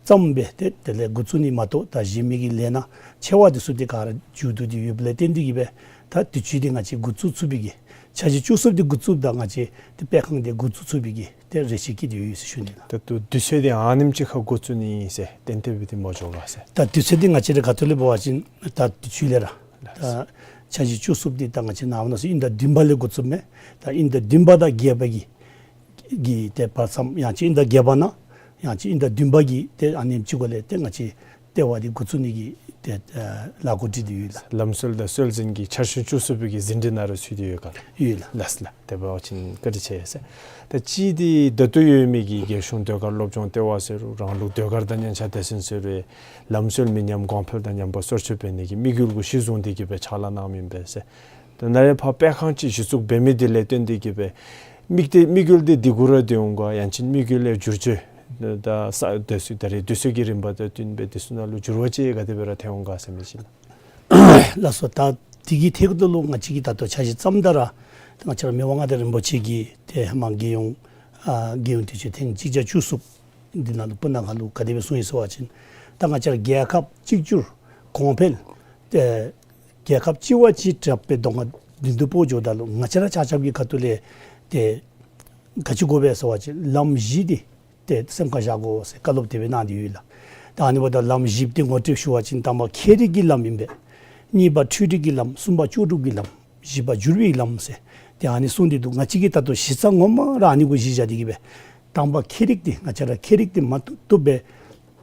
བརྩམས་སྦེ་ཏེ་དེ་ལས་འགོ་བཙུགས་ནི་མ་གཏོགས་ད་གཞན་མི་གི་ལས་སྣ་ཆེ་བ་འདི་ཚུ་ཏེ་ག་ར་མཇུག་བསྡུ་སྟེ་ཡོདཔ་ལས་བརྟེན་ཏེ་གི་སྦེ་ད་དུས་ཚོད་འདི་ང་བཅས་འགོ་བཙུགས་ཚུགས་པའི་གི་འཆར་གཞི་བཅུ་གསུམ་འདི་འགོ་བཙུགསཔ་ད་ང་བཅས་ཏེ་སྤེལ་ཁང་འདི་འགོ་བཙུགས་ཚུགས་པའི་གི་ཏེ་རེ་ཆེ་བསྐྱེད་དེ་ཡོད་ཟེར་ཞུ་ནི་ལགས། ད་ལྟོ་དུས་ཚོད་འདི་ཨ་ནེམ་ཅིག་ཁར་འགོ་བཙུགས་ནི་ཨིན་ཟེར་གཏན་གཏན་སྦེ་འདི་མ་འགྱོ་ག་ཟེར། ད་དུས་ཚོད་འདི་ང་བཅས་རའི་ཁ་ཐུག་ལས་འབད་བ་ཅིན་ད་དུས་ཚོད་ལས་ར་ད་འཆར་གཞི་བཅུ་གསུམ་འདི་ད་ང་བཅས་ནངས་པ་གནངས་ཚེ་དབྱིན་ཟླ་བདུན་པ་ལས་འགོ་བཙུགསཔ་མས། ད་དབྱིན་ཟླ་བདུན་པ་དང་བརྒྱད་པ་གི་གི་ཏེ་བར་མཚམས་ཡང་ཅིན་དབྱིན་ཟླ་བརྒྱད་པ་ནང་ཡང་ཅིན་དབྱིན་ཟླ་བདུན་པ་གི་ཏེ་ཨ་ནེམ་ཅིག་གུ་ལས་ཏེ་ང་བཅས་ལྟེ་བ་འདི་འགོ་བཙུགས་ནི་གི་ཏེ་ཨ་ལས་འགུལ་སྒྲིག་སྟེ་ཡོད་ལགས། ལམ་སྲོལ་དང་སྲོལ་འཛིན་གྱི་འཆར་གཞི་བཅུ་གསུམ་པའི་གི་ཟིན་བྲིས་ནང་ར་ཚུད་དེ་ཡོད་ག་ལགས། ཡོད་ལགས། ལགས་ལགས། དེ་འབད་བ་ཅིན་བཀའ་དྲིན་ཆེ་ཟེར། ད་ཅི་འདི་ད་ལྟོ་ཡོད་མི་གི་རྒྱལ་གཞུང་ཟློས་གར་སློབ་སྦྱོང་ལྟེ་བ་ཟེར་རུང་རང་ལུགས་ཟློས་གར་དང་སྙན་ཆ་སྡེ་ཚན་ཟེར་རུང་ལམ་སྲོལ་མི་ཉམས་གོང་འཕེལ་དང་ཉམས་པ་སོར་ཆུད་འབད་ནི་གི་དམིགས་ཡུལ་གུ་གཞི་བཟུང་སྟེ་གི་སྦེ་ཕྱག་ལཱ་གནངམ་ཨིན་པས་ཟེར། ད་ནཱ་ལས་ཕར་སྤེལ་ཁང་ཅིག་གཞི་བཙུགས་འབད་མི་འདི་ལས་བརྟེན་ཏེ་གི་སྦེ་དམིགས་ཏེ་དམིགས་ཡུལ་འདི་འདི་གུ་ར་སྡོད་འོང་ག་ཡང་ཅིན་དམིགས་ཡུལ་ལས་བསྒྱུར་བཅོས་ད་ས་དེ་ཚུ་ད་རེས་དུས་ཚོད་ཀྱི་རིམ་པ་དང་བསྟུན་སྦེ་དེ་ཚུ་ནང་ལུ་འགྱུར་བ་ཅིག་ག་དེ་སྦེ་ར་ཐོན་འོང་ག་ཟེར་མི་ཅིག་ལགས། ལགས་སོ། ད་དེ་གི་ཐད་ཁར་ལུ་ང་བཅས་ཀྱིས་ད་ལྟོ་འཆར་གཞི་བརྩམ་ད་ར་ད་ང་བཅས་ར་མི་དབང་མངའ་བདག་རིན་པོ་ཆེ་གིས་ཏེ་ཧེ་མ་རྒྱལ་ཡོངས་ཨ་རྒྱལ་ཡོངས་དུས་ཆེན་ཐེངས་གཅིག་བརྒྱ་བཅུ་གསུམ་འདི་ནང་ལུ་སྤུ་ན་ཁ་ལུ་ག་དེ་སྦེ་གསུངས་ཡི་ཟེར་བ་ཅིན་ད་ང་བཅས་ར་རྒྱལ་ཁབ་གཅིག་གྱུར་གོང་འཕེལ་ཏེ་རྒྱལ་ཁབ་གཅིག་བ་གཅིག་དྲག་པའི་གདོང་ཁར་མདུན་དུ་སྤོ་འགྱོཝ་ད་ལུ་ང་བཅས་ར་ཆ་ཁྱབ་ཀྱི་ཁ་ཐུག་ལས་ཏེ་ག་ཅི་དགོ་པས་ཟེར་བ་ཅིན་ལམ་བཞི་འདི་ཏེ་སེམས་ཁར་བཞག་དགོ་ཟེར་བཀའ་སློབ་དེ་སྦེ་གནང་སྟེ་ཡོད་ལགས། ད་ཨ་ནི་འབདཝ་ད་ལམ་བཞི་འདི་ངོ་སྤྲོད་ཞུ་བ་ཅིན་དང་པ་ཁྱད་རིག་གི་ལམ་ཨིན་པས། གཉིས་པ་འཕྲུལ་རིག་གི་ལམ། གསུམ་པ་ལྕོགས་གྲུབ་ཀྱི་ལམ། བཞི་པ་འགྱུར་བའི་ལམ་ཟེར་ཏེ་ཨ་ནི་གསུངས་ཏེ་འདུག། ང་བཅས་ཀྱིས་ད་ལྟོ་གཞི་རྩ་ངོ་མ་ར་ཨ་ནི་གུ་གཞི་བཞག་སྟེ་གི་སྦེ་དང་པ་ཁྱད་རིག་འདི་ང་བཅས་ར་ཁྱད་རིག་འདི་མ་བཏུབ་བཏུབ་སྦེ་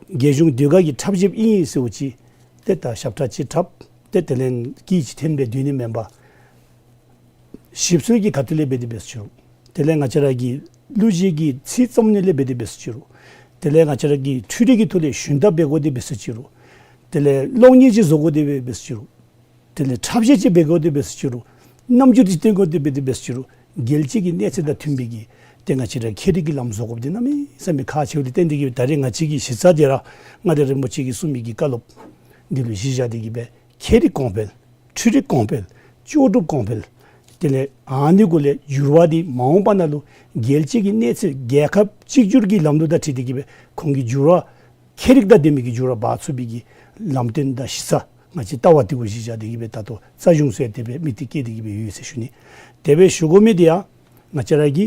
རྒྱལ་གཞུང་ཟློས་གར་གྱི་འཁྲབ་གཞས་ཨིན་ཟེརཝ་ཅིག་ཏེ་ད་ཞབས་ཁྲ་ཅིག་འཁྲབ་ཏེ་དེ་ལས་སྐད་ཅིག་འཐེན་སྦེ་སྡོད་ནི་མེན་པར་ཞིབ་འཚོལ་གྱི་ཁ་ཐུག་ལས་འབད་དེ་འབད་ཟེར་ཅི་རུང་། དེ་ལས་ང་བཅས་ར་གི་གླུ་གཞས་ཀྱི་ཚིག་རྩོམ་ནི་ལས་འབད་དེ་འབད་ཟེར་ཅི་རུང་། དེ་ལས་ང་བཅས་ར་གི་འཕྲུལ་རིག་གི་ཐོག་ལས་ཞུན་དག་འབད་དགོ་དེ་འབད་ཟེར་ཅི་རུང་། དེ་ལས་གློག་བརྙན་ཅིག་བཟོ་དགོ་དེ་འབད་འབད་ཟེར་ཅི་རུང་། དེ་ལས་འཁྲབ་གཞས་ཅིག་འབད་དགོ་དེ་འབད་ཟེར་ཅི་རུང་། རྣམ་འགྱུར་ཅིག་སྟོན་དགོ་དེ་འབད་དེ་འབད་ཟེར་ཅི་རུང་། རྒྱལ་སྤྱི་གི་གནས་ཚད་དང་མཐུན་པའི་གི་ཏེ་ང་བཅས་ར་ཁྱད་རིག་གི་ལམ་བཟོ་དགོཔ་འདི་གནམ་མེད་ས་མེད་ཁག་ཆེཝ་ལས་བརྟེན་ཏེ་གི་ད་རེས་ང་བཅས་ཀྱི་གཞི་རྩ་འདི་ར་མངའ་བདག་རིན་པོ་ཆེ་གིས་གསུངས་མི་གི་བཀའ་སློབ་འདི་ལུ་གཞི་བཞག་སྟེ་གི་སྦེ་ཁྱད་རིག་གོང་འཕེལ། འཕྲུལ་རིག་གོང་འཕེལ། ལྕོགས་གྲུབ་གོང་འཕེལ། དེ་ལས་ཨ་ནི་གུ་ལས་འགྱུར་བ་འདི་མ་འོངས་པ་ནང་ལུ་རྒྱལ་སྤྱི་གི་གནས་ཚད་རྒྱལ་ཁབ་གཅིག་གྱུར་གྱི་ལམ་ལུགས་དང་འཁྲིལ་ཏེ་གི་སྦེ་ཁོང་གི་འགྱུར་བ་ཁྱད་རིག་དང་ལྡན་མི་གི་འགྱུར་བ་འབག་ཚུགས་པའི་གི་ལམ་སྟོན་དང་གཞི་རྩ་ང་བཅས་ལྟ་བ་འདི་གུ་གཞི་བཞག་སྟེ་གི་སྦེ་ད་ལྟོ་རྩ་གཞུང་ཚུ་ཡང་དེ་སྦེ་དམིགས་གཏད་བསྐྱེད་དེ་གི་སྦེ་ཡོད་ཟེར་ཞུ་ནི། དེ་སྦེ་ཞུ་དགོ་མི་འདི་ཡང་ང་བཅས་ར་གི་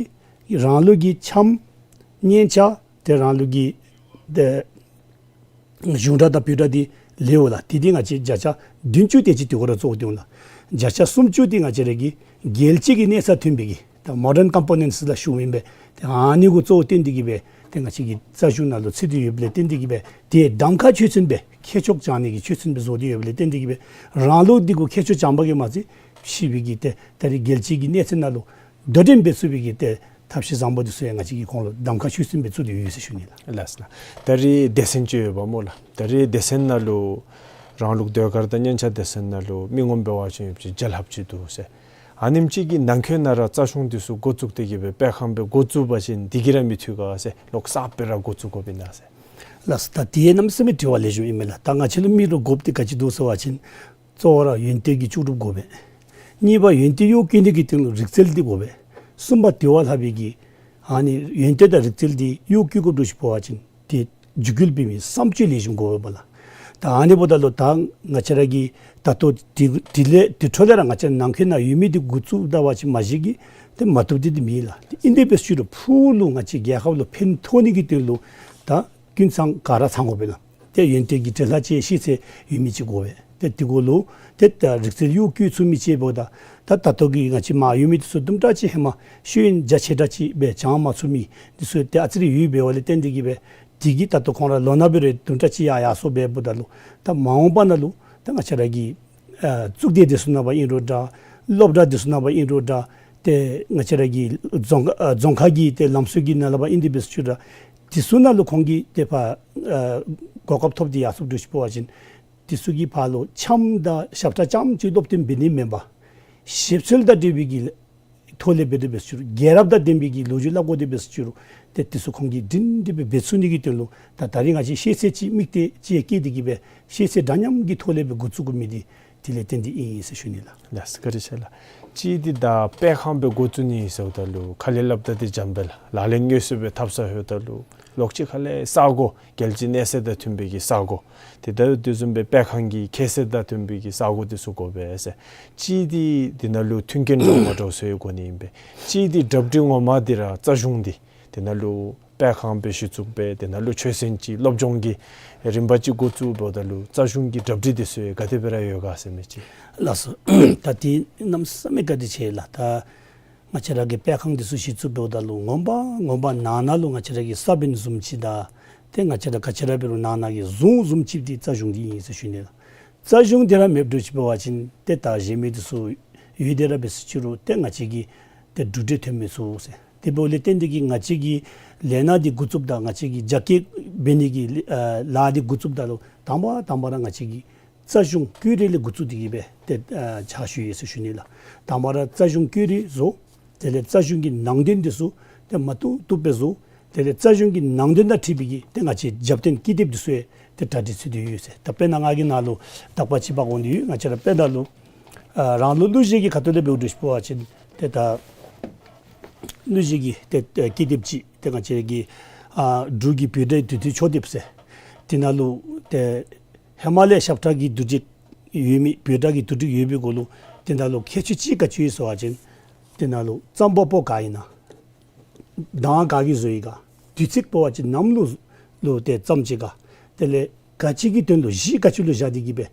རང་ལུགས་ཀྱི་འཆམ་སྙན་ཆ་ཏེ་རང་ལུགས་ཀྱི་ཏེ་གཞུང་སྒྲ་དང་བོད་སྒྲ་འདི་ལེགས་འོང་ལགས། དེ་འདི་ང་བཅས་བརྒྱ་ཆ་བདུན་ཅུ་དེ་ཅིག་དེ་གུ་ར་གཙོ་བོ་འདུག་ལགས། བརྒྱ་ཆ་སུམ་ཅུ་འདི་ང་བཅས་ར་གི་རྒྱལ་སྤྱི་གི་གནས་ཚད་མཐུན་པའི་གི་ད་མོ་ཌརན་ཀམ་པོ་ནེནཊསི་ལགས་ཞུཝ་ཨིན་པས། ཏེ་ཨ་ནི་གུ་གཙོ་བོ་བཏོན་ཏེ་གི་སྦེ་ ཏེ་ང་བཅས་ཀྱི་རྩ་གཞུང་ནང་ལུ་ཚུད་དེ་ཡོདཔ་ལས་བརྟེན་ཏེ་གིས་སྦེ་ཏེ་གདམ་ཁ་ཆོས་ཚན་སྦེ་ཁྱད་ཆོས་སྦྱང་ནི་གི་ཆོས་ཚན་སྦེ་བཟོ་སྟེ་ཡོདཔ་ལས་བརྟེན་ཏེ་གིས་སྦེ་རང་ལུགས་འདི་གུ་ཁྱད་ཆོས་སྦྱང་པ་གིས་མ་ཚད་ཕྱི་པའི་གི་ཏེ་ད་རེས་རྒྱལ་སྤྱི་གི་གནས་ཚད་ནང་ལུ་དོ་འགྲན་འབད་ཚུགས་པའི་གི་ཏེ་ཐབས་ཤེས་བཟང་པོ་འདི་ཚུ་ཡང་ང་བཅས་ཀྱིས་ཁོང་ལུ་གདམ་ཁ་ཆོས་ཚན་སྦེ་བཙུགས་ཏེ་ཡོད་ཟེར་ཞུ་ནི་ལགས། ལགས་སོ་ལགས། ད་རེས་སྡེ་ཚན་ཅིག་ཡོདཔ་སྨོ་ལགས། ད་རེས་སྡེ་ཚན་ནང་ལུ་རང་ལུགས་ཟློས་གར་དང་སྙན་ཆ་སྡེ་ཚན་ནང་ལུ་མི་ངོམ་འབད་བ་ཅིན་ཡོད་པ་ཅིན་བརྒྱ་ལྷགཔ་ཅིག་འདུག་ཟེར། ཨ་ནེམ་ཅིག་གི་ནང་འཁོད་ནང་ར་རྩ་གཞུང་འདི་ཚུ་འགོ་བཙུགས་ཏེ་གིས་སྦེ་སྤེལ་ཁང་སྦེ་འགོ་བཙུགས་པ་ཅིན་འདི་གིས་ར་མི་འཐུས་ག་ཟེར། ལོག་གསརཔ་སྦེ་ར་འགོ་བཙུགས་དགོཔ་ཨིན་ན་ཟེར། ལགས་སོ། ད་དེ་གནམ་མེད་ས་མེད་དྲི་བ་ལེགས་ཤོམ་ཨིན་མས་ལགས། ད་ང་བཅས་ལུ་མི་ལུ་དགོཔ་འདི་ག་ཅི་འདུག་ཟེར་བ་ཅིན་གཙོ་བོ་ར་ཡོན་ཏན་གྱི་ལྕོགས་གྲུབ་དགོ་པས། གཉིས་པ་ཡོན་ཏན་གཡོག་བཀོལ་ནི་གི་སྟེང་ལུ་རིག་རྩལ་འདི་དགོ་པས། གསུམ་པ་དེ་བ་ལྷག་པའི་གི་ཨ་ནི་ཡོན་ཏན་དང་རིག་རྩལ་འདི་གཡོག་བཀོལ་དགོཔ་འདྲཝ་ཅིག་འབད་བ་ཅིན་ཏེ་འཇུག་སྐུལ་འབད་མི་བསམ་སྤྱོད་ལེགས་ཤོམ་དགོ་པས་ལགས། ད་ཨ་ནི་འབདཝ་ད་ལུ་ད་ང་བཅས་ར་གིས་ད་ལྟོ་དེ་དེ་ལས་དེ་འཕྲོ་ལས་ར་ང་བཅས་ར་ནང་འཁོད་ནང་ཡོད་མི་འདི་འགོ་བཙུགས་ད་པ་ཅིན་མ་གཞི་གིས་ཏེ་མ་བཏུབ་འདི་འདི་མེད་ལགས། ཏེ་ཨིན་དེ་འབད་ཞུ་རུང་ཕུགས་ལུ་ང་བཅས་རྒྱལ་ཁབ་ལུ་ཕན་ཐོགས་ནི་གི་དོན་ལུ་ད་ཀུན་ཚང་ག་ར་ཚང་དགོ་པས་ལགས། ཏེ་ཡོན་ཏན་གྱི་འབྲེལ་ལྷག་ཅིག་ཤེས་ཚད་ཡོད་མི་ཅིག་དགོ་པས། ཏེ་དེ་གུ་ལུ་ཏེ་ད་རིག་རྩལ་གཡོག་བཀོལ་ཚུགས་མི་ཅིག་འབདཝ་ད་ད་ད་ལྟོ་གི་ང་བཅས་མར་ཡོད་མི་འདི་ཚུ་དུམ་གྲ་ཅིག་ཧེ་མ་ཤེས་ཡོན་རྒྱ་ཆེ་དྲགས་ཅིག་སྦེ་སྦྱང་མ་ཚུགས་མི་འདི་ཚུ་ཏེ་ཨ་ཙི་རེ་ཡོདཔ་འབདཝ་ལས་བརྟེན་ཏེ་གིས་སྦེ་དེ་གིས་ད་ལྟོ་ཁོང་ར་ལོ་ན་འབད་རུང་དུམ་གྲ་ཅིག་ཡར་ཡར་སོང་སྦེ་འབདཝ་ད་ལུ་ད་མ་འོངས་པ་ནང་ལུ་ད་ང་བཅས་ར་གི་ཨ་གཙུག་སྡེ་འདི་ཚུ་ནང་པ་ཨིན་རུང་འདྲ། སློབ་གྲྭ་འདི་ཚུ་ནང་པ་ཨིན་རུང་འདྲ། ཏེ་ང་བཅས་ར་གི་རྫོང་ཨ་རྫོང་ཁག་གི་ཏེ་ལམ་སྲོལ་གྱི་ནང་ལུ་པ་ཨིན་དེ་འབད་ཞུ་རུང་འདྲ། འདི་ཚུ་ནང་ལུ་ཁོང་གིས་ཏེ་ཕར་ཨ་གོ་སྐབས་ཐོབ་སྟེ་ཡར་སོངམ་འདྲཝ་ཅིག་འབད་བ་ཅིན་འདི་ཚུ་གི་ཕར་ལུ་འཆམ་དང་ཞབས་ཁྲ་རྐྱངམ་ཅིག་སློབ་སྟོན་འབད་ནི་མེན་པར་ཞིབ་འཚོལ་དང་འབྲེལ་བའི་གི་ཐོག་ལས་འབད་དེ་འབད་ཞུ་རུང་རྒྱལ་རབས་དང་ལྡན་པའི་གི་ལོ་རྒྱུས་སླབ་དགོ་དེ་འབད་ཞུ་རུང་ཏེ་འདི་ཚུ་ཁོང་གིས་སྒྲིང་སྒྲི་སྦེ་འབད་ཚུགས་ནི་གི་དོན་ལུ་ད་ད་རེས་ང་བཅས་ཤེས་ཚད་ཅིག་དམིགས་གཏད་ཅིག་བསྐྱེད་དེ་གིས་སྦེ་ཤེས་ཚད་འདྲ་མཉམ་གྱི་ཐོག་ལས་སྦེ་འགོ་བཙུགས་དགོ་མི་འདི་དེ་ལས་བརྟེན་ཏེ་ཨིན་ཟེར་ཞུ་ནི་ལགས། ལགས་སོ་བཀའ་དྲིན་ཆེ་ལགས། གཅིག་འདི་ད་སྤེལ་ཁང་སྦེ་འགོ་བཙུགས་ནི་ཟེརཝ་ད་ལུ་ཁ་ལས་སླབ་ད་འདི་འཇམ་པས་ལགས། ལག་ལེན་དངོས་སུ་སྦེ་འཐབ་ས་ལྷོདཔ་ད་ལུ་ལོག་ཅིག་ཁ་ལས་ས་སྒོ་རྒྱལ་སྤྱིའི་གནས་ཚད་དང་མཐུན་པའི་གི་ས་སྒོ་ཏེ་ད་དེ་བཟུམ་སྦེ་སྤེལ་ཁང་གི་ཁྱད་ཚད་དང་མཐུན་པའི་གི་ས་སྒོ་འདི་ཚུ་དགོ་པས་ཟེར། གཅིག་འདི་འདི་ནང་ལུ་མཐུན་རྐྱེན་འདྲཝ་མ་འདྲཝ་བཟོ་དགོ་ནི་ཨིན་པས། གཅིག་འདི་གྲ་སྒྲིག་ངོ་མ་འདི་ར་རྩ་གཞུང་འདི་འདི་ནང་ལུ་སྤེལ་ཁང་སྦེ་གཞི་བཙུགས་འབད་དེ་ནང་ལུ་ཆོས་ཚན་ཅིག་སློབ་སྦྱོང་གི་རིམ་པ་ཅིག་འགོ་བཙུགས་འབདཝ་ད་ལུ་རྩ་གཞུང་གི་གྲ་སྒྲིག་འདི་ཚུ་ག་དེ་སྦེ་ར་ཡོད་ག་ཟེར་མི་ཅིག། ལགས་སོ། ད་འདི་གནམ་མེད་ས་མེད་བཀའ་དྲིན་ཆེ་ལགས། ད་ང་བཅས་ར་གི་སྤེལ་ཁང་འདི་ཚུ་གཞི་བཙུགས་འབདཝ་ད་ལུ་ངོ་མ་ངོ་མ་ནང་ན་ལུ་ང་བཅས་ར་གི་ས་བོན་བཟུམ་ཅིག་དང་ཏེ་ང་བཅས་ར་ག་ཅི་ར་འབད་རུང་ནང་ན་གི་གཟུངས་བཟུམ་ཅིག་འདི་རྩ་གཞུང་འདི་ཨིན་ཟེར་ཞུ་ནི་ལགས། རྩ་གཞུང་འདི་ར་མེདཔ་འདྲཝ་ཅིག་འབད་བ་ཅིན་ཏེ་ད་གཞན་མི་འདི་ཚུ་ཡོད་དེ་ར་འབད་ཞུ་རུང་ཏེ་ང་བཅས་ཀྱིས་ཏེ་འགྲུབ་འབྲས་ཐོན་མི་ཚུགས་ཟེར། དེ་འབདཝ་ལས་བརྟེན་ཏེ་གིས་ང་བཅས་ཀྱིས་ལས་སྣ་འདི་འགོ་བཙུགསཔ་ད་ང་བཅས་ཀྱིས་རྒྱ་སྐྱེད་འབད་ནི་གི་ཨ་ལཱ་འདི་འགོ་བཙུགསཔ་ད་ལུ་དང་པ་དང་པ་ར་ང་བཅས་ཀྱིས་རྩ་གཞུང་བཀོད་སྒྲིག་ལས་འགོ་བཙུགས་ཏེ་གིས་སྦེ་ཏེ་ཨ་ཕྱག་ཞུ་ཡི་ཟེར་ཞུ་ནི་ལགས། དང་པ་ར་རྩ་གཞུང་བཀོད་སྒྲིག་བཟོ། དེ་ལས་རྩ་གཞུང་གི་ནང་དོན་འདི་ཚུ་ཏེ་མ་བཏུབ་བཏུབ་སྦེ་བཟོ། དེ་ལས་རྩ་གཞུང་གི་ནང་དོན་དང་འཁྲིལ་བའི་གི་ཏེ་ང་བཅས་རྒྱབ་རྟེན་ཀི་དེབ་འདི་ཚུ་ཡང་ཏེ་གྲ་སྒྲིག་ཚུད་དེ་ཡོད་ཟེར། ད་དཔེར་ན་ང་གིས་ནཱ་ལུ་དག་པ་ཅིག་འབག་འོང་དེ་ཡོད། ང་བཅས་ར་དཔེར་ན་ལུ་ཨ་རང་ལུགས་གླུ་གཞས་ཀྱི་ཁ་ཐུག་ལས་འབདཝ་འདྲཝ་ཅིག་འབད་བ་ཅིན་ཏེ་ད་གླུ་གཞས་ཀྱི་ཏེ་ཏེ་ཀི་དེབ་ཅིག་ཏེ་ང་བཅས་ཀྱི་ཨ་འབྲུག་གི་བོད་སྒྲའི་དུས་མཐུན་ཕྱོགས་དེབ་ཟེར་དེ་ནང་ལུ་ཏེ་ཧེ་མ་ལས་ཞབས་ཁྲ་གི་བསྡུ་སྒྲིག་ཡོད་མི་བོད་སྒྲ་གི་བསྡུ་སྒྲིག་ཡོད་པའི་གུ་ལུ་དེ་ནང་ལུ་ཁྱད་ཆོས་ཅིག་ག་ཅི་ཡོད་ཟེར་བ་ཅིན་དེ་ནང་ལུ་རྩོམ་པ་པོ་ག་ཨིན་ན། གདངས་ག་གིས་བཟོ་ཡི་ག། དུས་ཚིགས་འབད་བ་ཅིན་ནམ་ལུ་ལུ་ཏེ་རྩོམ་ཅི་ག། དེ་ལས་ག་ཅི་གི་དོན་ལུ་གཞི་ག་ཅི་ལུ་བཞག་སྟེ་གིས་སྦེ་